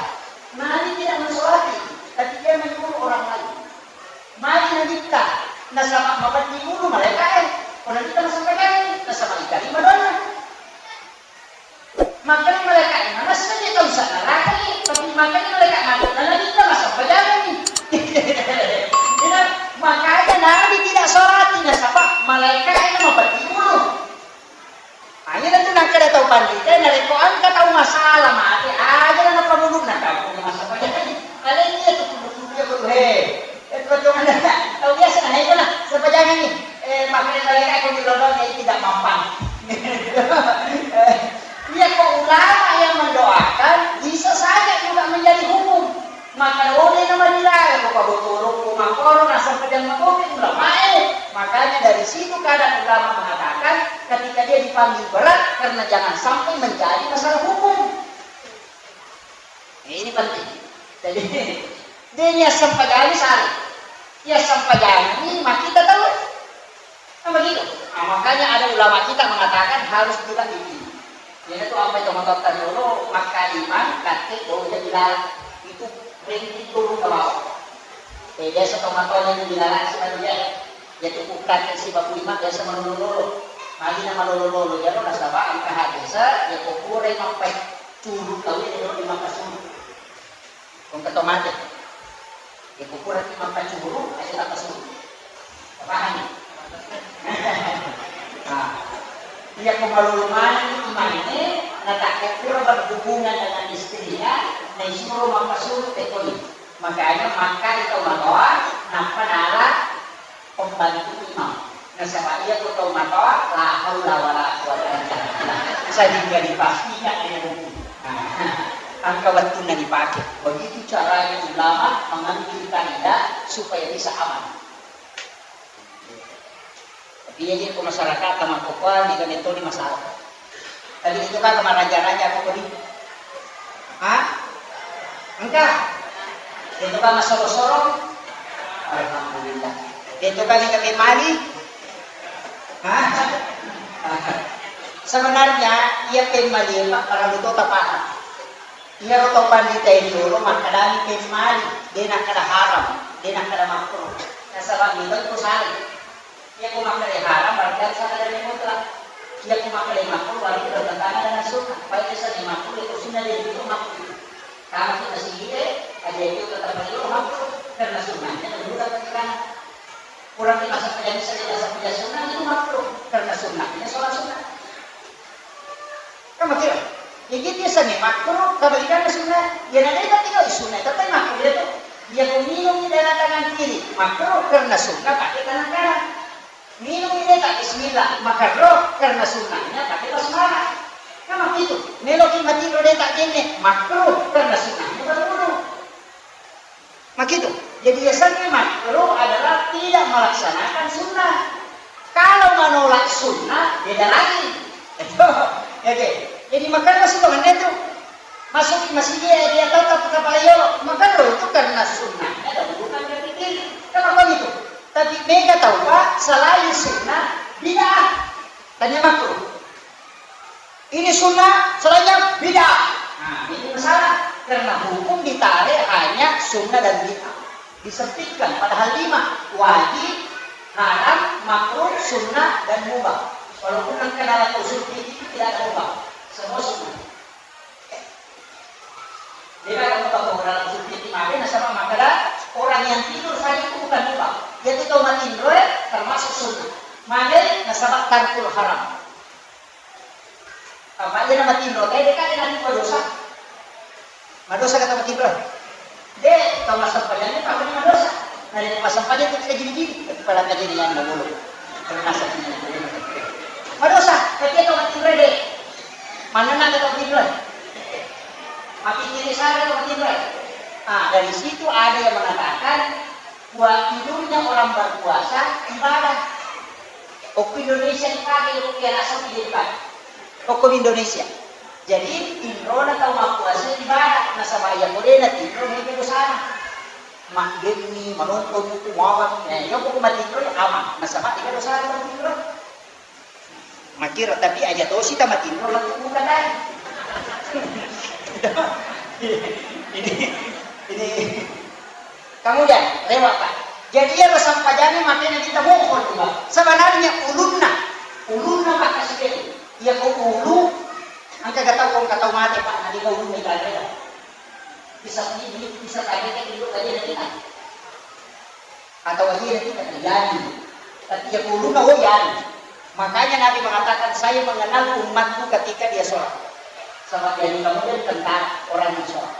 Nabi tidak mensolati, tapi dia menyuruh orang lain. Magi Nabitta, nasaba mapenting ulu malaika'e. Ko Nabitta nasaba gani, nasaba itarima doanna. Makanya malaikat mana saja tahu sana rakyat, tapi makanya malaikat mana dan Nabitta masampajangan ni. Makanya Nabi tidak sholat, nasaba malaikat yang mapenting ulu. Aja tu nakkeda tau panrita, narekko engka tau masalah mate, aja na napamulunna kampung masalah. Alai iya tu kudu-kudu ya kudu he. Eh, perjuangan tau biasa na heko na sepajangan ni. Eh, makanya mereka aku di London jadi tidak mampang. Iya kok ulama yang mendoakan bisa saja juga menjadi hukum. Maka oleh nama dilarang rupa botolokku makoro nasempajang matopi ulamae. Makanya dari situ kadang ulama mengatakan ketika dia dipanggil berat karena jangan sampai menjadi masalah hukum. Ini penting. Jadi dia niat sempajang sari. Dia sempajang ini maka kita tahu. Kan begitu. Nah, makanya ada ulama kita mengatakan harus juga ini. Iyanatu ampai tomatoatta riolo makkalimang katte boja dilaleng. Itu renti turu ke bawah. Eh, biasa tomatoa yang dilaleng sih manusia. Ya tuku katte si baku lima biasa malolo-lolo. Malina malolo-lolo jaro nasaba engka hadesa ya ko purai mappaccuru kawin ero di makkasuru. Engka to mate. Ya, ko puraki mappacuru, aja tappasuru. Pahami? Nah, iya ko malolo maneng imanne, na takko pura berhubungan dengan istrinya, na isuro mappasuru tekoni. Makanya makkeda tau matoa, nappa nala pembantu imam. Nasaba iya ko tau matoa, la haula wala quwata illa billah. Sehingga dipastikan dengan hukum. Nah, engka wettunna dipake. Begitu caranya ulama mengambil kaidah supaya bisa aman. Tapi iya je ko masyarakat tama kokoa di kami toni masalah. Tapi itu kan maraja-raja apa kodi? Hah? Engka? Itu kan masoro-soro? Alhamdulillah. Itu kan engka pemali? Hah? Sebenarnya iya pemali Pak para luto tapaham. Iyaro tau pandita e riolo makkedani pemmali, de nakkeda haram, de nakkeda makruh. Nasaba mita ko salai. Iya ko makkeda haram berarti harus ada dalil mutlak. Iya ko makkeda makruh berarti bertentangan dengan sunnah. Baik itu saja makruh itu sunnah jadi itu makruh. Kalau kita sendiri aja itu tetap itu makruh karena sunnahnya dan bukan keterangan. Kurang kita sepanjang saja sunnah itu makruh karena sunnahnya sholat sunnah. Kan begitu? Jadi biasanya makruh, kebalikannya sunnah. Ya, nanti kan tinggal sunnah, tapi makruh itu. Dia minum di dalam tangan kiri, makruh karena sunnah pakai tangan kanan. Minum ini tak bismillah, makruh karena sunnahnya pakai basmalah. Kan begitu. Meloki mati rode tak jenne, makruh karena sunnahnya berwudu. Begitu. Jadi biasanya makruh adalah tidak melaksanakan sunnah. Kalau menolak sunnah, beda lagi. Oke. Jadi makanya sih teman itu masuk masjid dia, dia tatap kepala yo, makruh itu karena sunnahnya dan bukan dari kiri. Kenapa gitu? Tapi mega tahu Pak, selain sunnah, bid'ah. Tanya makruh. Ini sunnah, selainnya bid'ah. Nah, ini masalah. Karena hukum ditarik hanya sunnah dan bid'ah. Disempitkan, padahal lima. Wajib, haram, makruh, sunnah, dan mubah. Walaupun engka dalam usul fikih itu tidak ada mubah. Semua sunnah. Jadi kalau mubah, kalau dalam usul fikih, maka nasaba makkeda orang yang tidur saja itu bukan mubah. Dia itu tau matinro, termasuk sunnah. Maka nasaba tarkul haram. Apa iya nama tinro? Teh deka dena madosa. Madosa kata matinro. De, tau massempajang itu apa madosa? Nah, de massempajang itu kita gini-gini. Tapi pada kaji dengan dulu. Karena sakit. Madosa, tapi tau matinro de. Mana nak kata matinro? Mati kiri sana kata matinro. Ah, dari situ ada yang mengatakan Wa-, tidurnya orang berpuasa ibadah. Okko Indonesia dipakai, okko iya rasa tidak dipakai. Okko Indonesia. Jadi, tinrona tau mappuasa ibadah. Nasaba iya ko de natinro, mega dosana. Maggemmi, manonton buku, mawang. Eh, iya ko matinro, ya aman. Nasaba, iya dosana matinro. Makkiro, tapi aja tosi tamatinro lettu buka tadi. Ini, ini. Kemudian, lewat, Pak. Jadi, iya, sempajangnge makanya kita mohon, Pak. Sebenarnya ulunna, ulunna, Pak, kasih dia. Iya, kok ulu, angka gak tahu, kok gak tahu mati, Pak, nanti kau ulunna ibadah. Bisa, bisa tadi kan dulu tadi ada kita. Atau iya kita terjadi. Tapi ya ulunna, oh ya. Makanya Nabi mengatakan, "Saya mengenal umatku ketika dia sholat." Sama dia juga mungkin tentang orang yang sholat.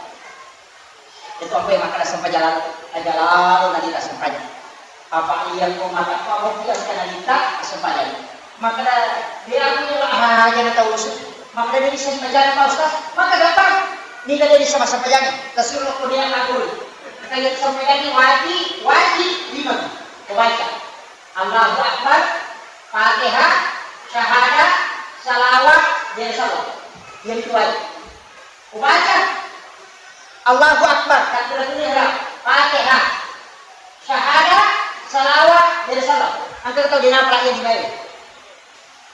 Itu apa yang makan sempajang, aja lalu nanti tak sempajang. Apa iya kau makan apa mau dia sekali nanti tak sempajang. Makkeda, "De, aku ni, ah, aja na tau usu." Makkeda, "De, bisa sempajang, Pak Ustaz?" Maka gampang. Niga de bisa sempajang? Tasuro ko dia ngakui. Kaya sempajang ni wajib, wajib lima. Kau baca. Allahu Akbar, Fatihah, syahadah, salawat, dia salam. Dia itu wajib. Ubaca Allahu Akbar, takbiratul ihram, Fatihah, syahadah, salawat, bere salam. Engka tau dinapalak iya dibae.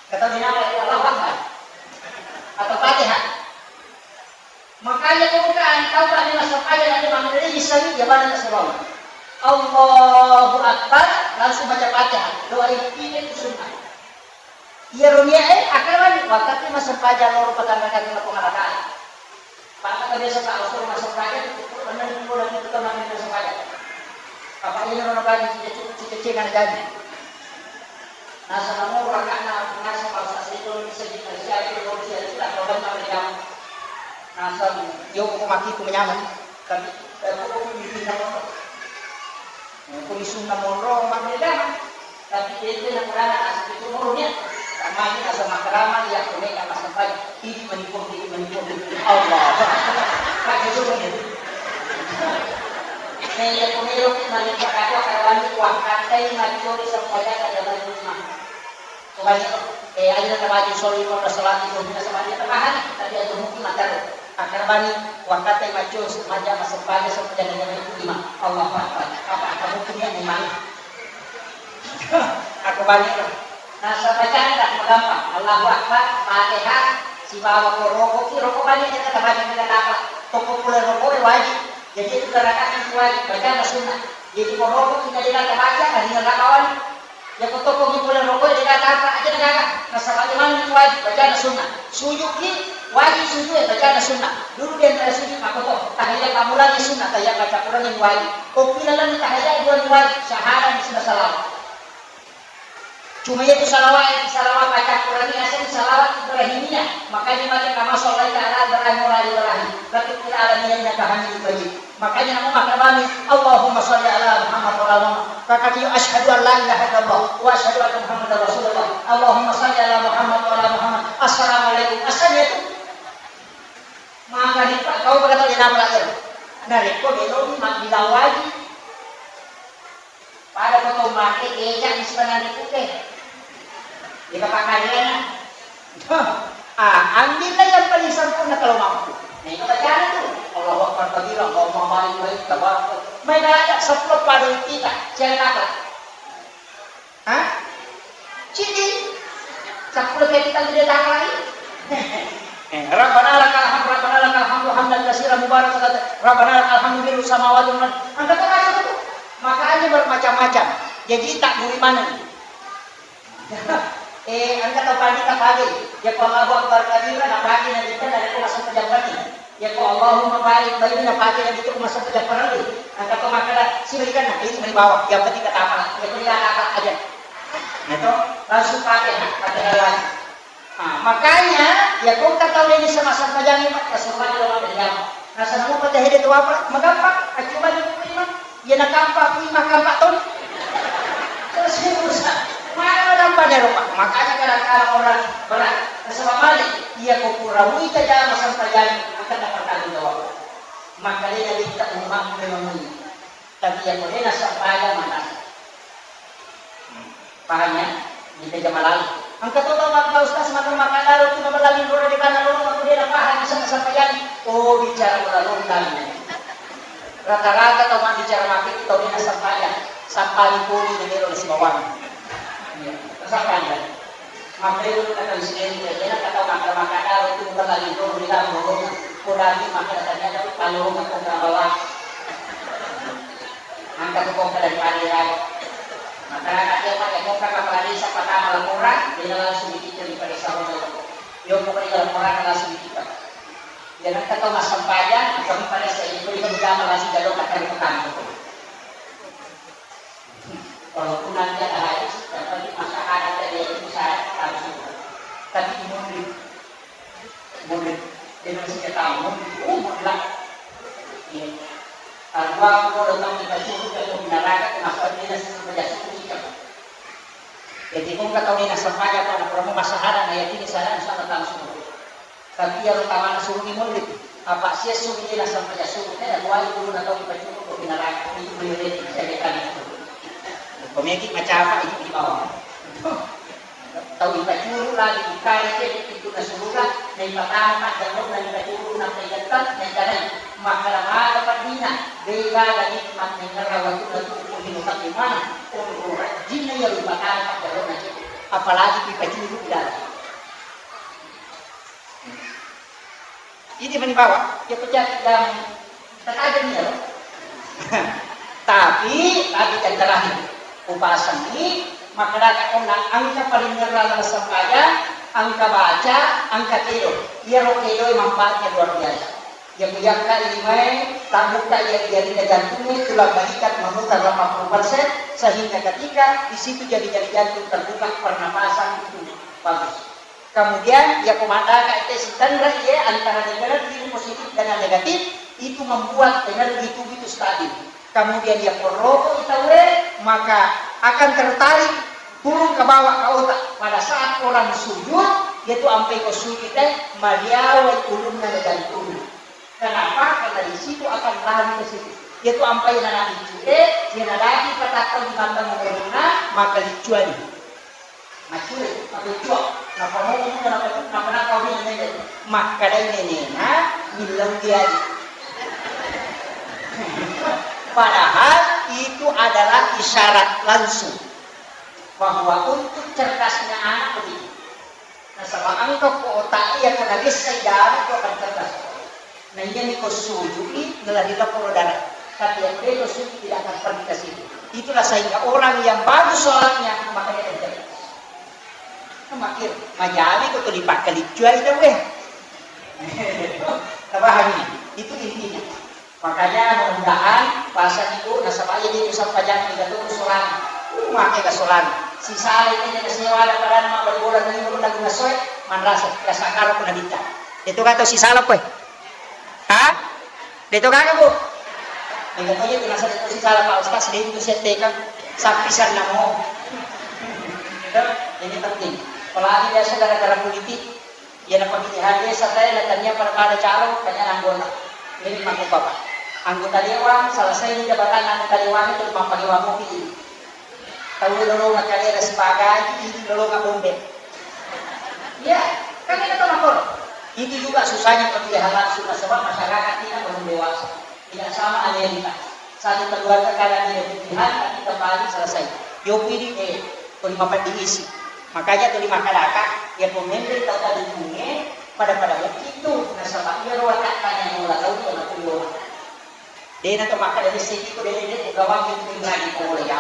Engka tau dinapalak iya Allahu Akbar. Al-Fatihah. Makanya ko engka tau kami massempajang, nanti mammulai misalnya, ya, balik ke surau. Allahu Akbar, langsung baca Fatihah. Doa itu sunnah. Iyaro niae, eh, akkarani, wakkati massempajang loro patanrakang lapong arakae. Pahang biasa ka usur massempajang, enneng pulo lagi kita main massempajang. Apa ini orang bagi cita-cita, cita-cita jadi. Nasaba moro raka'na, nasaba sasito seddi Malaysia itu, Malaysia itu tak kawan sama jam. Nasaba yo ko maki ku menyaman, tapi eh, ko ko mimpi sama. Ko di sunna moro mabbeda. Tapi itu yang kurang asal itu moro ya. Sama ini asal makrama ya, ko meka masampajang. Idi manipun, idi manipun. Allah. Pakai juga ni. Naiya ko melo ki mani pakako, karwani kuakkatai macori sempajang ada rumah. Ko banyak, eh, aja na maju soli ko na salati ko na samani na mahani, tapi aja mungkin matar. Akar bani kuakkatai macori sempajang, sempajang, sempajang ada rumah. Allahu Akbar. Apa, apa mungkin ya memang? Aku bani. Nasaba bacana dah gampang. Allahu Akbar, Fatihah, sibawa ko roko ki, roko bani aja na baca kita apa. Toko pole roko wajib. Jadi itu gerakan itu wajib, bacana sunnah. Jadi ko roko ki na dena tabaca, na dena tabawan. Ya ko toko ki pole roko dena tapa aja na gaga. Nasaba bacana itu wajib, bacana sunnah. Sujud ki wajib, sujud ya bacana sunnah. Dulu dia antara sujud apa to? Tahiyat pamulanya sunnah, tahiyat baca Quran yang wajib. Ko pila lan tahiyat dua yang wajib, syahadat sunnah, salawat. Cuma itu salawat, salawat baca Quran ini asli salawat Ibrahimiyah. Makanya maka kama shallaita ala Ibrahim wa ala ali Ibrahim. Batik fil alamin innaka Hamidum Majid. Makanya namu maka bani, Allahumma shalli ala Muhammad wa ala Muhammad. Kakak yo asyhadu an la ilaha illallah wa asyhadu anna Muhammadar Rasulullah. Allahumma shalli ala Muhammad wa ala Muhammad. Assalamualaikum. Asal ya tu. Maka ni Pak, kau berkata dia nama lagi. Nah, rekko belum mak bilang wajib. Pada foto make kecap di sebenarnya putih. Dia pakai dia. Ah, ambillah yang paling sempurna kalau mampu. Nah, itu bacaan itu. Allahu Akbar kabira, Allahumma barik baik, tabarak. Mai ada sepuluh pada kita, jangan apa. Hah? Cidi. Sepuluh kali kita tidak tahu lagi. Eh, Rabbana lakal hamd, Rabbana lakal hamdu hamdan katsiran mubarakan, Rabbana lakal hamdu mil'us samawati wal ard. Angkat aja itu. Makanya bermacam-macam. Jadi tak buri mana nih? Eh, engka tau pagi tapake. Yako Allahu Akbar kabira napake nabitta narekko massempajang wenni. Yako Allahumma barik bainana napake nabitta ko massempajang parellu. Engka tau makkeda, "Siberikan na, itu mani bawang. Yang penting kata apa? Yang penting kata apa aja." Nah, itu langsung Fatihah, Fatihah lagi. Nah, makanya, yako engka tau lain sama sempajang, Pak, kesuruhan lo ada jam. Nasaba namo Fatihah de tu apa? Magampang, accoba ni ku imang. Iya nakampa ku imang kampa toni. Terus ini urusan. Mana nampa de rupa? Makanya kadang-kadang orang berat. Nasaba male, iya ko pura muita jama sempajang, akan dapat tanggung jawab. Makanya nabitta umma memang. Tapi iya ko de nassempajang manasa. Paham ya? Di meja malali. Engka to tau makkeda, "Ustaz, maka makkeda lo tu mabalali loro de kana loro, aku de napahang bisa nasampajang." Oh, bicara loro tadi. Rata-rata tau mabbicara maki tau de nasampajang. Sampani poli de melo nasibawang. Iya, sampajang. Makkeda lo kata presiden, ya, dia kata makkeda, makkeda lo tu mabalali loro de kana loro. Ko dagi makkeda tadi ada paloro makkeda bawang. Engka tu kongka dari Padi Raja. Masyarakat dia pakai kongka kepala desa pertama laporan, dia langsung dipikir di Padi Sarono. Dia pokoknya laporan langsung dipikir. Dia nanti tahu masam paja, kami pada saya itu dia berjamaah langsung jalur kata di petang itu. Walaupun nanti ada hadis, tapi masa ada dia itu saya harus. Tapi imun Murid, dengan senjata murid, oh, mutlak. Iya. Arwah ko datang di Bacuruk atau di Naraga, kenapa dia nasi sebagai suku kita? Jadi, kau kata ini nasab aja, Pak, nak promo masalah, nah, ya, ini saya, insya Allah, langsung. Tapi yang utama, suruh di murid. Apa sih, suruh dia nasab aja, suruh. Saya buat dulu, nak tahu di Bacuruk atau di Naraga, itu beliau ini, saya kata itu. Komedi macam apa, itu di bawah. Tau ipacuru lagi, ikare cedde pintunna suruga, naipatama pajjallo'na ipacuru nappa igettang, naikanai, makkeda maga peddinna, de gaga nikmat naingerra wettunna tuo ko lino takkimana, onro rajjinna iyaro ipatama pajjallo'na cedde, apalagi ipacuru ilalang. Ini mani bawa, dia pecah dan terkadang ya. Tapi, tapi yang terakhir, upasangi, maka datang orang angka paling ngerang dalam sempajang, angka baca, angka kedo. Iya, roh kedo manfaatnya luar biasa. Iya, kujakka limae, tabuka iya, iya, iya, jantungnge, tulang balikat memutar delapan puluh persen, sehingga ketika di situ jari-jari jantung terbuka, pernapasan itu bagus. Kemudian, iya, ko maddaka ite sitanra iye antara energi positif dan negatif, itu membuat energi tubuh itu stabil. Kemudian, iya, ko roko itawe, maka akan tertarik turun ke bawah ke otak. Pada saat orang sujud, yaitu ampai ko sujud teh, mariawai ulunna dan turun. Kenapa? Karena di situ akan lari ke situ. Yaitu ampai anak itu, eh, iya nadaki katakan di mata menurunna, maka licuan. Maccure, maccure, nappa momo muka, nappa tu, nappa nakka wi nene. Makkedai nenena, millau diadi. Padahal itu adalah isyarat langsung bahwa untuk cerdasnya anak begitu. Nasaba engka ko otak iya ko nabessai darah ko akan cerdas. Nah, iya ni ko sujui, nalari laporo darah. Tapi yang dia ko sujui tidak akan pergi ke situ. Itulah sehingga orang yang bagus sholatnya, maka dia akan cerdas. Kan makir, majami ko tuli pakkaliccuai tau, eh. Tabahami, itu intinya. Makanya mudah-mudahan pasang itu nasaba iya itu sampajang kita tuh solana. Uh, make ka solana. Si sale ini ke sewa ada pada nama beli bola dari bola lagi ngasoe, manrasa, rasa karo pun ada. Itu kata si salah, eh. Ha? Deto kagak, Bu? Mega to itu nasaba itu si salah, Pak Ustaz, dia itu saya tekan sapi sana mau. Ini penting. Apalagi biasa gara-gara politik, iya na pemilihan desa saya na tania pada-pada calon, tania anggota. Ini mangku bapak. Anggota dewan, selesai ini jabatan anggota dewan itu mapake wamu pilih. Tau lolonga kalera sibagai, ini lolonga bombe. Iya, kan itu makor. Itu juga susahnya pemilihan langsung, nasaba masyarakat kita belum dewasa. Tidak sama Amerika. Satu keluarga kadang tidak pilihan, tapi kembali selesai. Yo pilih, eh, ko lima pat diisi. Makanya tu lima kalaka, ya pemimpin tau tadi punya, pada-pada mungkin tu, nasaba iya roh tak tanya mula tau tu, nak kuliah. Dena to makkeda dessiki ko dena, dena gawang itu lagi ko boleh ya.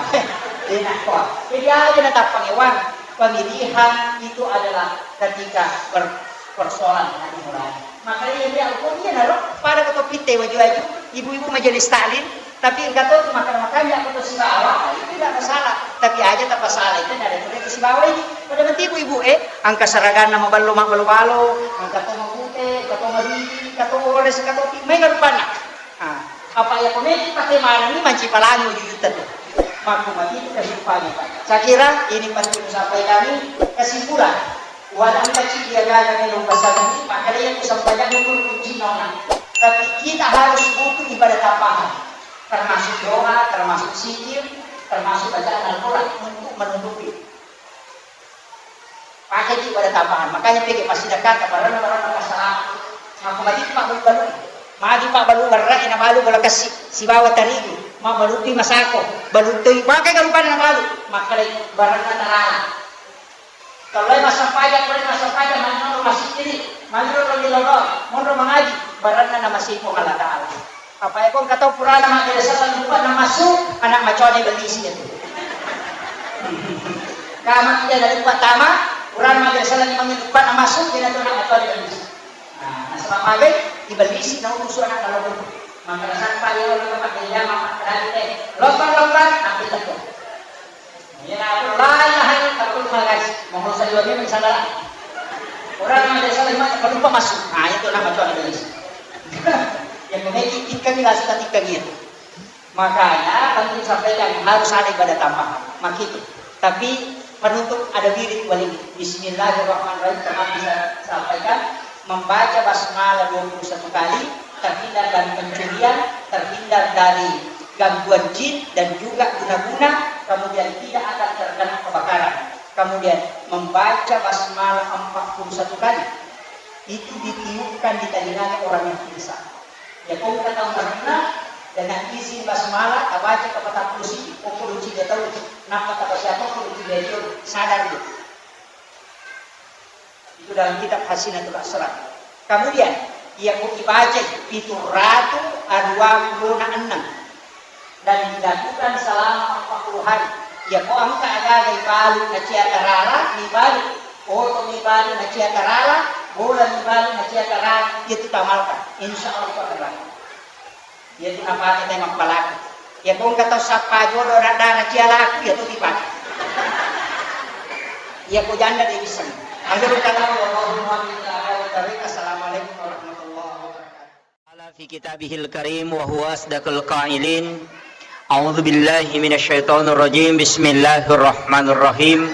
Dena ko. Jadi aja na tappangewang pemilihan itu adalah ketika ber-, persoalan hari mulai. Makanya dia aku iya naro pada ketua pitte waju-waju ibu-ibu majelis taklim, tapi engka to makan-makan ya aku to sibawa itu tidak masalah. Tapi aja tak masalah itu ada itu sibawa ini. Pada menti ibu-ibu eh angka seraganna maballo maballo-ballo, angka to mabute, angka to maridi, angka to ores, angka to pi-, mai rupanna. Ah, apa iya ko meki pake manenni manci palangi wujudutta tu. Makku mati itu kehidupannya. Saya kira ini penting saya sampaikan ini kesimpulan. Walau kecil dia gagal minum pesan ini, maka dia itu sampaikan ukur kunci nona. Tapi kita harus butuh ibadah tambahan. Termasuk doa, termasuk zikir, termasuk bacaan Al-Quran untuk menutupi. Pakeki pada tambahan. Makanya peke pasti dekat barang-barang masalah. Aku mati pak balu-balu. Magi pak balu berra ina balu bola kassi sibawa tarigu. Ma balu pi masako. Balu toi pakai kalau pada balu. Makanya barang tarala. Kalau masa pajak, kalau masa pajak, mana masih ini, mana lo di lolo, mana mengaji, barang nama sipo Allah Taala. Apa ya, kong kata purana madrasah lupa nama su, anak macone beli sih itu. Kama tidak dari lupa tama, purana madrasah lagi mangi lupa nama su, dia tu anak macone beli sih. Nah, nasaba magai, dibeli sih, nah, urusan anak kalau. Maka sampai orang tempat dia, maka tadi teh, lompat-lompat, ambil tepung. Iya, aku la ilaha illallah, aku magaji. Mohon saya dua menit, salah. Orang yang ada salah, maka lupa masuk. Nah, itu nama Tuhan Yesus. Yang memiliki ikan ini, rasa ikan itu. Makanya, penting sampaikan, harus ada ibadah tambahan. Makitu. Tapi, penutup ada wirid wali. Bismillahirrahmanirrahim, teman bisa sampaikan. Membaca basmalah dua puluh satu kali, terhindar dari pencurian, terhindar dari gangguan jin, dan juga guna-guna, kemudian tidak akan terkena kebakaran. Kemudian membaca basmalah empat puluh satu kali, itu ditiupkan di telinganya orang yang pingsan. Ya, kau kata karena dengan izin basmalah, tabaca kepada polisi, pokok polisi dia tahu, kenapa tak siapa polisi dia, dia sadar dia. Itu dalam kitab Hasinatul Asrar. Kemudian, Iyako ibacai pitu ratu dua puluh enneng dan dilakukan selama empat puluh hari. Iyako engka agaga ibalu nacia tarala, mibalu oto, mibalu nacia tarala, bola mibalu nacia tarala, itu tamalkan. Insya Allah itu akan berhasil. Iyatu napake te mappalaki. Iyako engka tau sappa jodo radda nacia laku, iyatu dipake. Iyako janda de' bisa. Akhirul kalam, wallahu muwaffiq ila aqwamit thariq. Assalamualaikum warahmatullahi wabarakatuh. Qala fi kitabihil karim wa huwa asdaqul qailin. A'udzu billahi minasy syaithanir rajim. Bismillahirrahmanirrahim.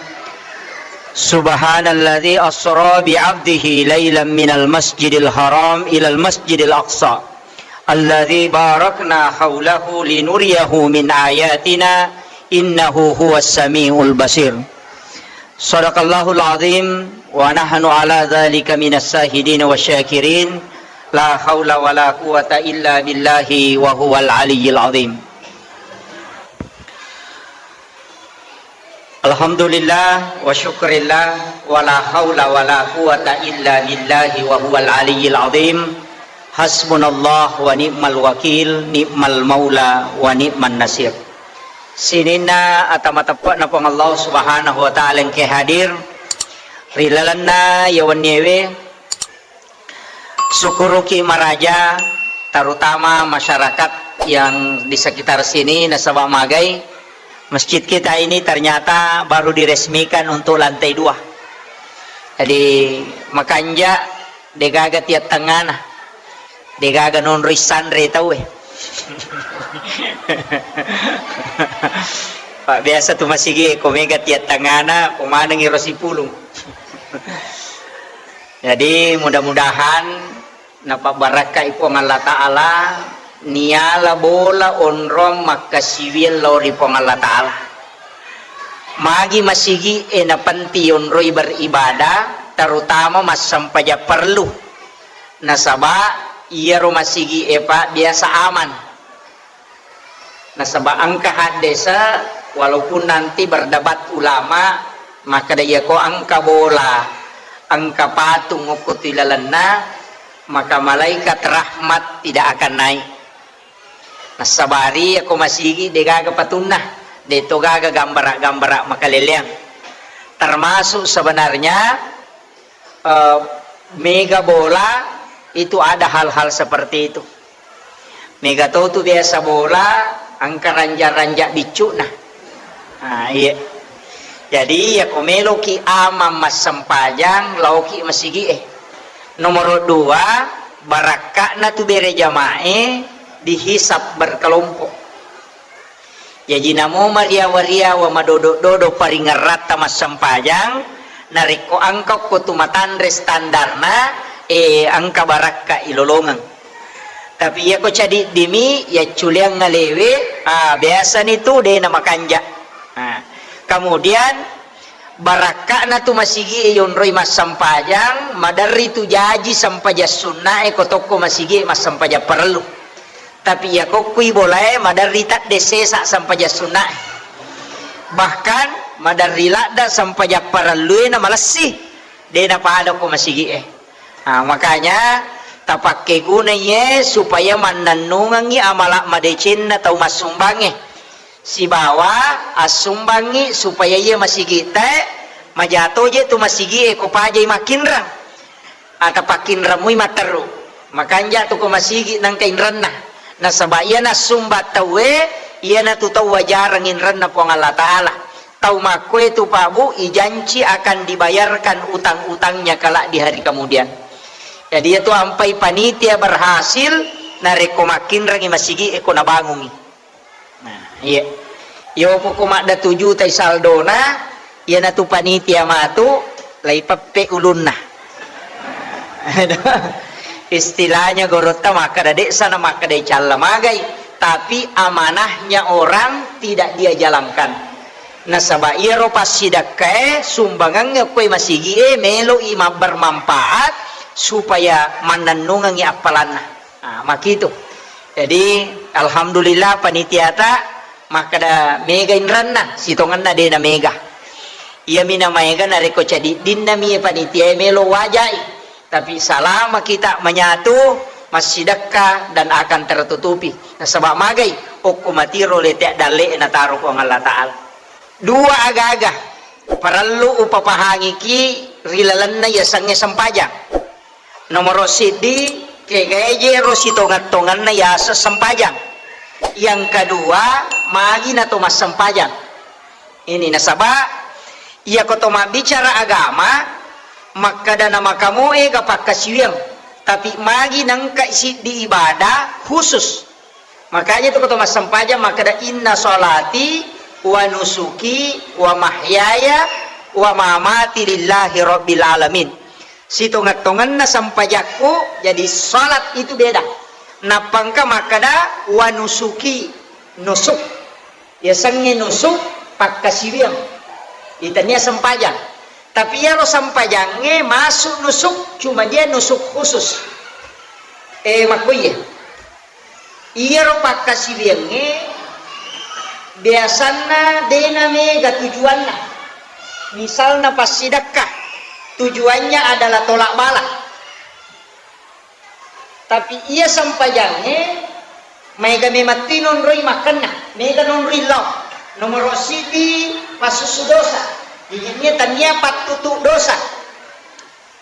Subhanalladzi asra bi 'abdihi lailan minal masjidil haram ilal masjidil aqsa alladzi barakna haulahu linuriyahu min ayatina innahu huwas samiul basir. Sadaqallahul azim wa nahnu ala dzalika minas syahidin wasyakirin. La haula wala quwwata illa billahi wa huwal aliyyil azim. Alhamdulillah wa syukrillah wa la haula wa la quwwata illa billahi wa huwal aliyyil azim. Hasbunallah wa ni'mal wakil, ni'mal maula wa ni'man nasir. Sininna ata mateppe'na Puang Allah Subhanahu wa Ta'ala engke hadir ri lalenna iya wenniewe. Syukuruki maraja, terutama masyarakat yang di sekitar sini, nasaba magai masjid kita ini ternyata baru diresmikan untuk lantai dua. Jadi makanja degaga tiap tengana, degaga nonroi sanre tauwe. Pak, biasa tu masigi ko mega tiap tengana, ko manengi ro sipulung. Jadi mudah-mudahan napabbarakkai Puang Allah Ta'ala, niala bola onrong makkasiwiang lao ri Puang Allah Ta'ala. Magi masigi e napenting onroi beribadah, terutama massempajang parellu. Nasaba iyaro masigi e, Pak, biasa aman. Nasaba engka haddese, walaupun nanti berdebat ulama, makkeda iyako engka bola, engka patung okko tu ilalenna, maka malaikat rahmat tidak akan naik. Nassabari iyako masigi degaga patunna, deto gaga gambara-gambara makaleleang. Termasuk sebenarnya eh, mega bola itu ada hal-hal seperti itu. Mega to tu biasa bola, engka ranja-ranja biccu'na. Nah, iya. Jadi, ya ko meloki amang massempajang, laoki masigi e. Nomor dua, barakka'na tu bere jamae dihisab berkelompok. Jaji namo mariawa-riawa madodo-dodo paringeratta massempajang, narekko engka ko tu matanre standarna, eh, engka barakka ilolongeng. Tapi iyako cadiddimi, yacculeang ngalewe, ah, biasani tu de namakanja. Nah, kemudian barakka'na tu masigi e yonroi massempajang, maderri tu jaji sempajang sunna e ko tokko masigi e massempajang parellu. Tapi iyako kui bolae maderri tadde sesa sempajang sunna e. Bahkan maderri ladda sempajang parellu e na malessi, de napada ko masigi e. Nah, makanya tapakkegunai e supaya mannennungengngi amala madecenna tau massumbangnge. Sibawa assumbangngi supaya iya masigi'tae majato je tu masigi e ko pajai makkinreng. Ata pakkinreng mui matteru. Makanja tu ko masigi nangka inrenna. Nasaba iya nassumba tauwe, iyanatu tau wajareng inrenna Puang Allah Ta'ala. Tau makkoe tu Pak Bu, ijanci akan dibayarkan utang-utangnya kelak di hari kemudian. Jadi itu ampai panitia berhasil narekko makkinrengi masigi e ko nabangungi. Nah, iya. Yo poko madda tuju tai saldona, iyanatu panitia matu, lai peppe ulunna. Istilahnya gorotta makkeda de sana makkeda calla magai, tapi amanahnya orang tidak dia jalankan. Nasaba iyaro passidakkae sumbangangnge koe masigi e melo i mabbermanfaat supaya mannennungengngi appalanna. Ah, makitu. Jadi, alhamdulillah panitiata makkeda mega inranna, sitongenna de na mega. Iyami na maega narekko cadiddinna mi panitia e melo wajai. Tapi selama kita menyatu, massidekka dan akan tertutupi. Nasaba magai, okko matiro lete dalle nataro Puang Allah Ta'ala. Dua agaga parellu upapahangiki ri lalenna yasengnge sempajang. Nomoro siddi, kegaeje ro sitongeng-tongenna yaseng sempajang. Yang kedua, magi nato massempajang. Ini nasaba, iyako to mabbicara agama, makkeda na makamoe ga pakkasiwiang, tapi magi nengka siddi ibadah khusus. Makanya tu ko to massempajang makkeda, "Inna sholati wa nusuki wa mahyaya wa mamati lillahi rabbil alamin." Sitongeng-tongenna sempajakku, jadi salat itu beda. Nappa engka makkeda, "Wa nusuki," nusuk. Yasengnge nusuk pakkasiwiang. Itania sempajang. Tapi iyaro sempajangnge masuk nusuk, cuma dia nusuk khusus. Eh, makkuiye. Iyaro pakkasiwiangnge biasanna dena mega tujuanna. Misalna passidekka, tujuannya adalah tolak bala. Tapi iya sempajangnge maega memang tu nonroi makkenna, mega nonroi lao. Nomoro siddi, passussu dosa. Jadi tania pattutu dosa.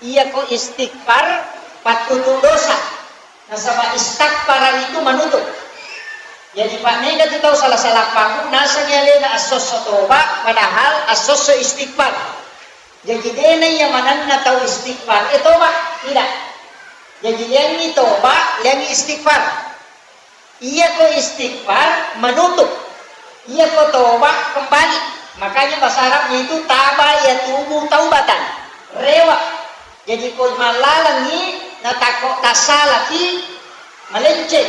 Iyako istighfar pattutu dosa. Nasaba istaghfara itu menutup. Jadi, Pak, mega tu tau salah-salah pagu, nasengi alena assosso toba, padahal assosso istighfar. Jadi, dena iya manenna tau istighfar, eh, toba, tidak. Jadi, liangi toba, liangi istighfar. Iyako istighfar menutup, iyako toba kembali. Makanya bahasa Arabnya itu taba yatubu taubatan, rewa. Jadi ko mallalengngi natakko tassalaki malenceng.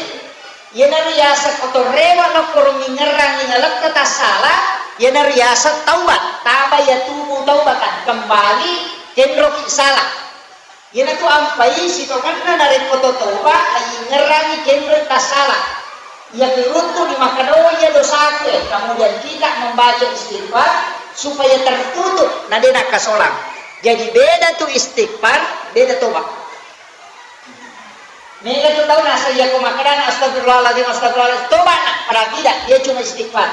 Iyanaro yaseng ko to rewa lokko ro mingngerangngi nalekko tassala, iyanaro yaseng taubat, taba yatubu taubatan, kembali kenroki salah. Iyanatu ampai sitongenna narekko to toba, ayingngerangngi kenroi tassala. Iya kiruntu di makkedai iya dosaku, eh, kemudian kita membaca istighfar supaya tertutup, na de nakkasolang. Jadi beda tu istighfar, beda toba. Mega tu tau nasa iya ko makkedana, "Astagfirullahaladzim, astagfirullahaladzim," toba na, padahal tidak, dia cuma istighfar.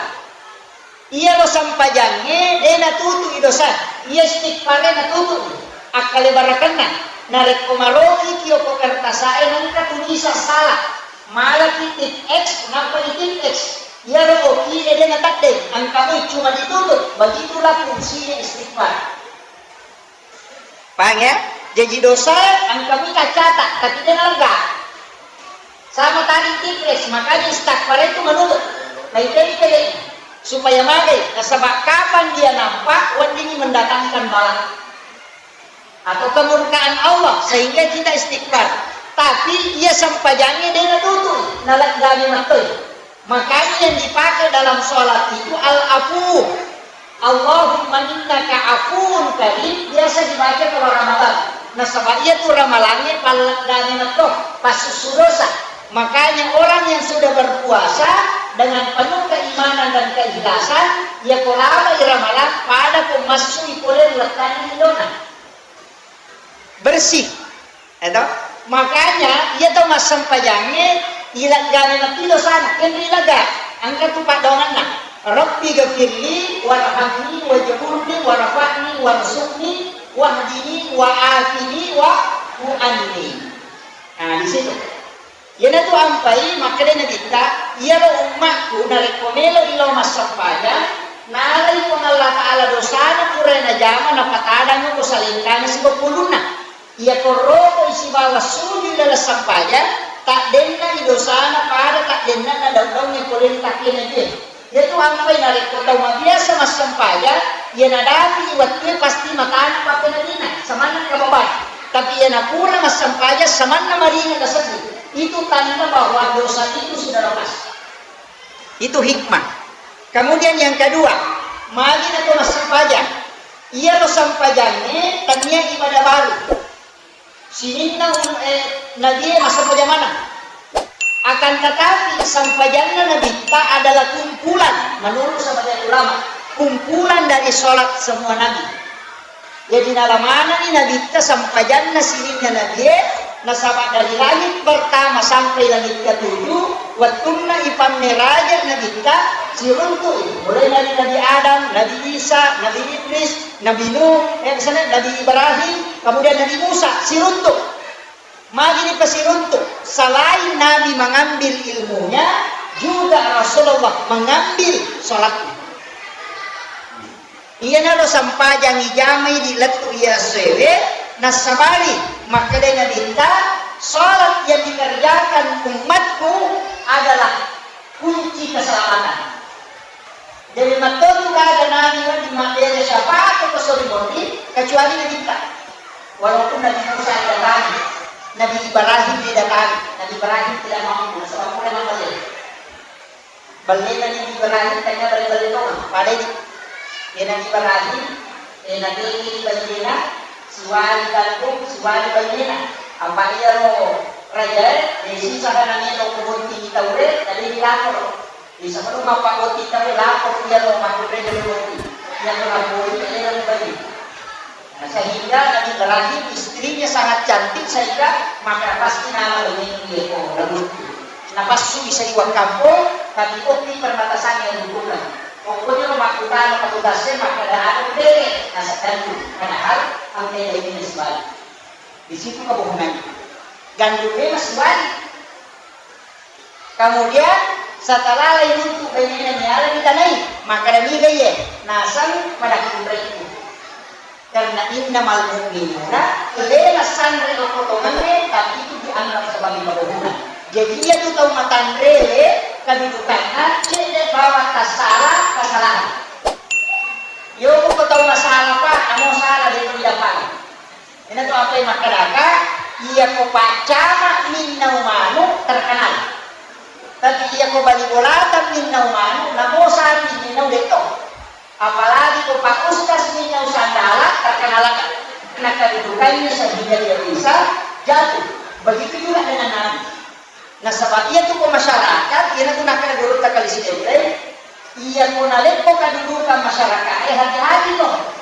Iyaro sempajangnge de natutu'i dosa, iya istighfare natutu'i. Akkalebarakenna, narekko marokiki okko kertasae nengka tunisa sala, malaki titik X, nappa di titik X. Iyaro okie de nataddeng, engka moi cuma ditutup, begitulah fungsinya istighfar. Paham ya? Jaji dosa engka mi kaccata, tapi de nalegga. Sama tadi titik X, makanya istighfar itu menutup. Naitempele supaya magai, nasaba kapan dia nampak, weddingi mendatangkan bala atau kemurkaan Allah, sehingga kita istighfar. Tapi iya sempajangnge de natutu, naleggani mattoi. Makanya yang dipakai dalam sholat itu al-afu. Allahumma innaka afuwun karim, biasa dibaca kalau Ramadan. Nasaba iya tu ramalangnge palleggani metto, passussu dosa. Makanya orang yang sudah berpuasa dengan penuh keimanan dan keikhlasan, iya ko labai ramalang, pada ko massui pole lettanni lilona. Bersih. Eto? Makanya, iya tau massempajangnge, ileggani mati dosana, kenri lega. Engka tu paddoangenna. Rabbi ghafirli warhamni wajburni warfa'ni warzuqni wahdini wa'afini wa'fu anni. Nah, di situ. Iyanatu ampai makkeda Nabitta, iyaro ummakku narekko melo i lao massempajang, nalai Puang Allah Ta'ala dosana pura najama, napatadang ko salengkana sibawa ulunna. Iyako roko sibawa sujud dalam sempajang, taddenna i dosana pada taddenna daung-daung yang poleni takkena dia. Iyatu ampai narekko tau mabiasa massempajang, iya nadapi wettue pasti matana pappeneddinna, samanna kababai. Tapi iya napura massempajang, samanna maringa kaseddi. Itu tanda bahwa dosa itu sudah lepas. Itu hikmah. Kemudian yang kedua, magi nako massempajang. Iyaro sempajangnge tania ibadah baru. Sininna ulu-, eh, nabie massempajang maneng. Akan tetapi, sempajanna Nabitta adalah kumpulan, menurut sebagian ulama, kumpulan dari sholat semua nabi. Jadi nalamanani Nabitta sempajanna sininna Nabie, nasaba dari langit pertama sampai langit ketujuh, wettunna ipammeraja Nabitta, siruntu'i. Mulai dari Nabi Adam, Nabi Isa, Nabi Idris, Nabi Nuh, eh, misalnya Nabi Ibrahim, kemudian Nabi Musa, siruntu'. Magi dipasiruntu'? Selain Nabi mengambil ilmunya, juga Rasulullah mengambil sholatnya. Iyanaro sampajang ijamai di lettu iya essoewe, nassabari makkeda Nabitta, sholat yang dikerjakan umatku adalah kunci keselamatan. Jadi matteru gaga Nabi wedding mabbere syafaat ko sori moni, kecuali Nabitta. Walaupun Nabi Musa didatangi, Nabi Ibrahim didatangi, Nabi Ibrahim tidak mampu, sebab mulai mabelle. Bellena Nabi Ibrahim tanya belle-belle doang, pada di. Ya Nabi Ibrahim, eh, Nabi ini bayyena, siwali gandum, siwali bayyena. Apa iya ro raja, eh, sisa kana melo kubunti taure, tadi dilapor. Di sebelum mappabbotti tau, lapor iyaro makkunrai beli botti. Iyaro nappoi iyaro beli. Nah, sehingga Nabi Ibrahim istrinya sangat cantik sehingga maka pasti nama beli iyako nabutti. Napassu bisa iwakkampo, tapi otti permatasannya bukan. Pokoknya lo makkutana petugasnya maka ada ada beli. Nah, sedang padahal angkai ini sebalik. Di situ kebohongannya. Gandumnya masih balik. Kemudian setelah lainuntu benena miala ditanai, maka damiga iye nasang pada kunraiku. Karena innamal mu'minuna, lena sanre okko tongenre, tapi itu dianggap sebagai kebohongan. Jadi iya tu tau matanre, kedudukanna cedde bawa tasala kesalahan. Yo ko tau masalah pak, amo salah de' didapat. Ina tu apa yang makkedaka, iya ko paccama minnau manu terkenal. Tapi iya ko bali bolata minnau manu, namo sari minnau detto. Apalagi ko pak ustaz minnau sandala terkenal kan. Nah kedudukannya sehingga dia bisa jatuh. Begitu juga dengan Nabi. Nasaba iyatu ko masyarakat, iyanatu nakkeda gurutta Kali Sidenreng, iyako naleppo kadudukan masyarakae, hati-hati to.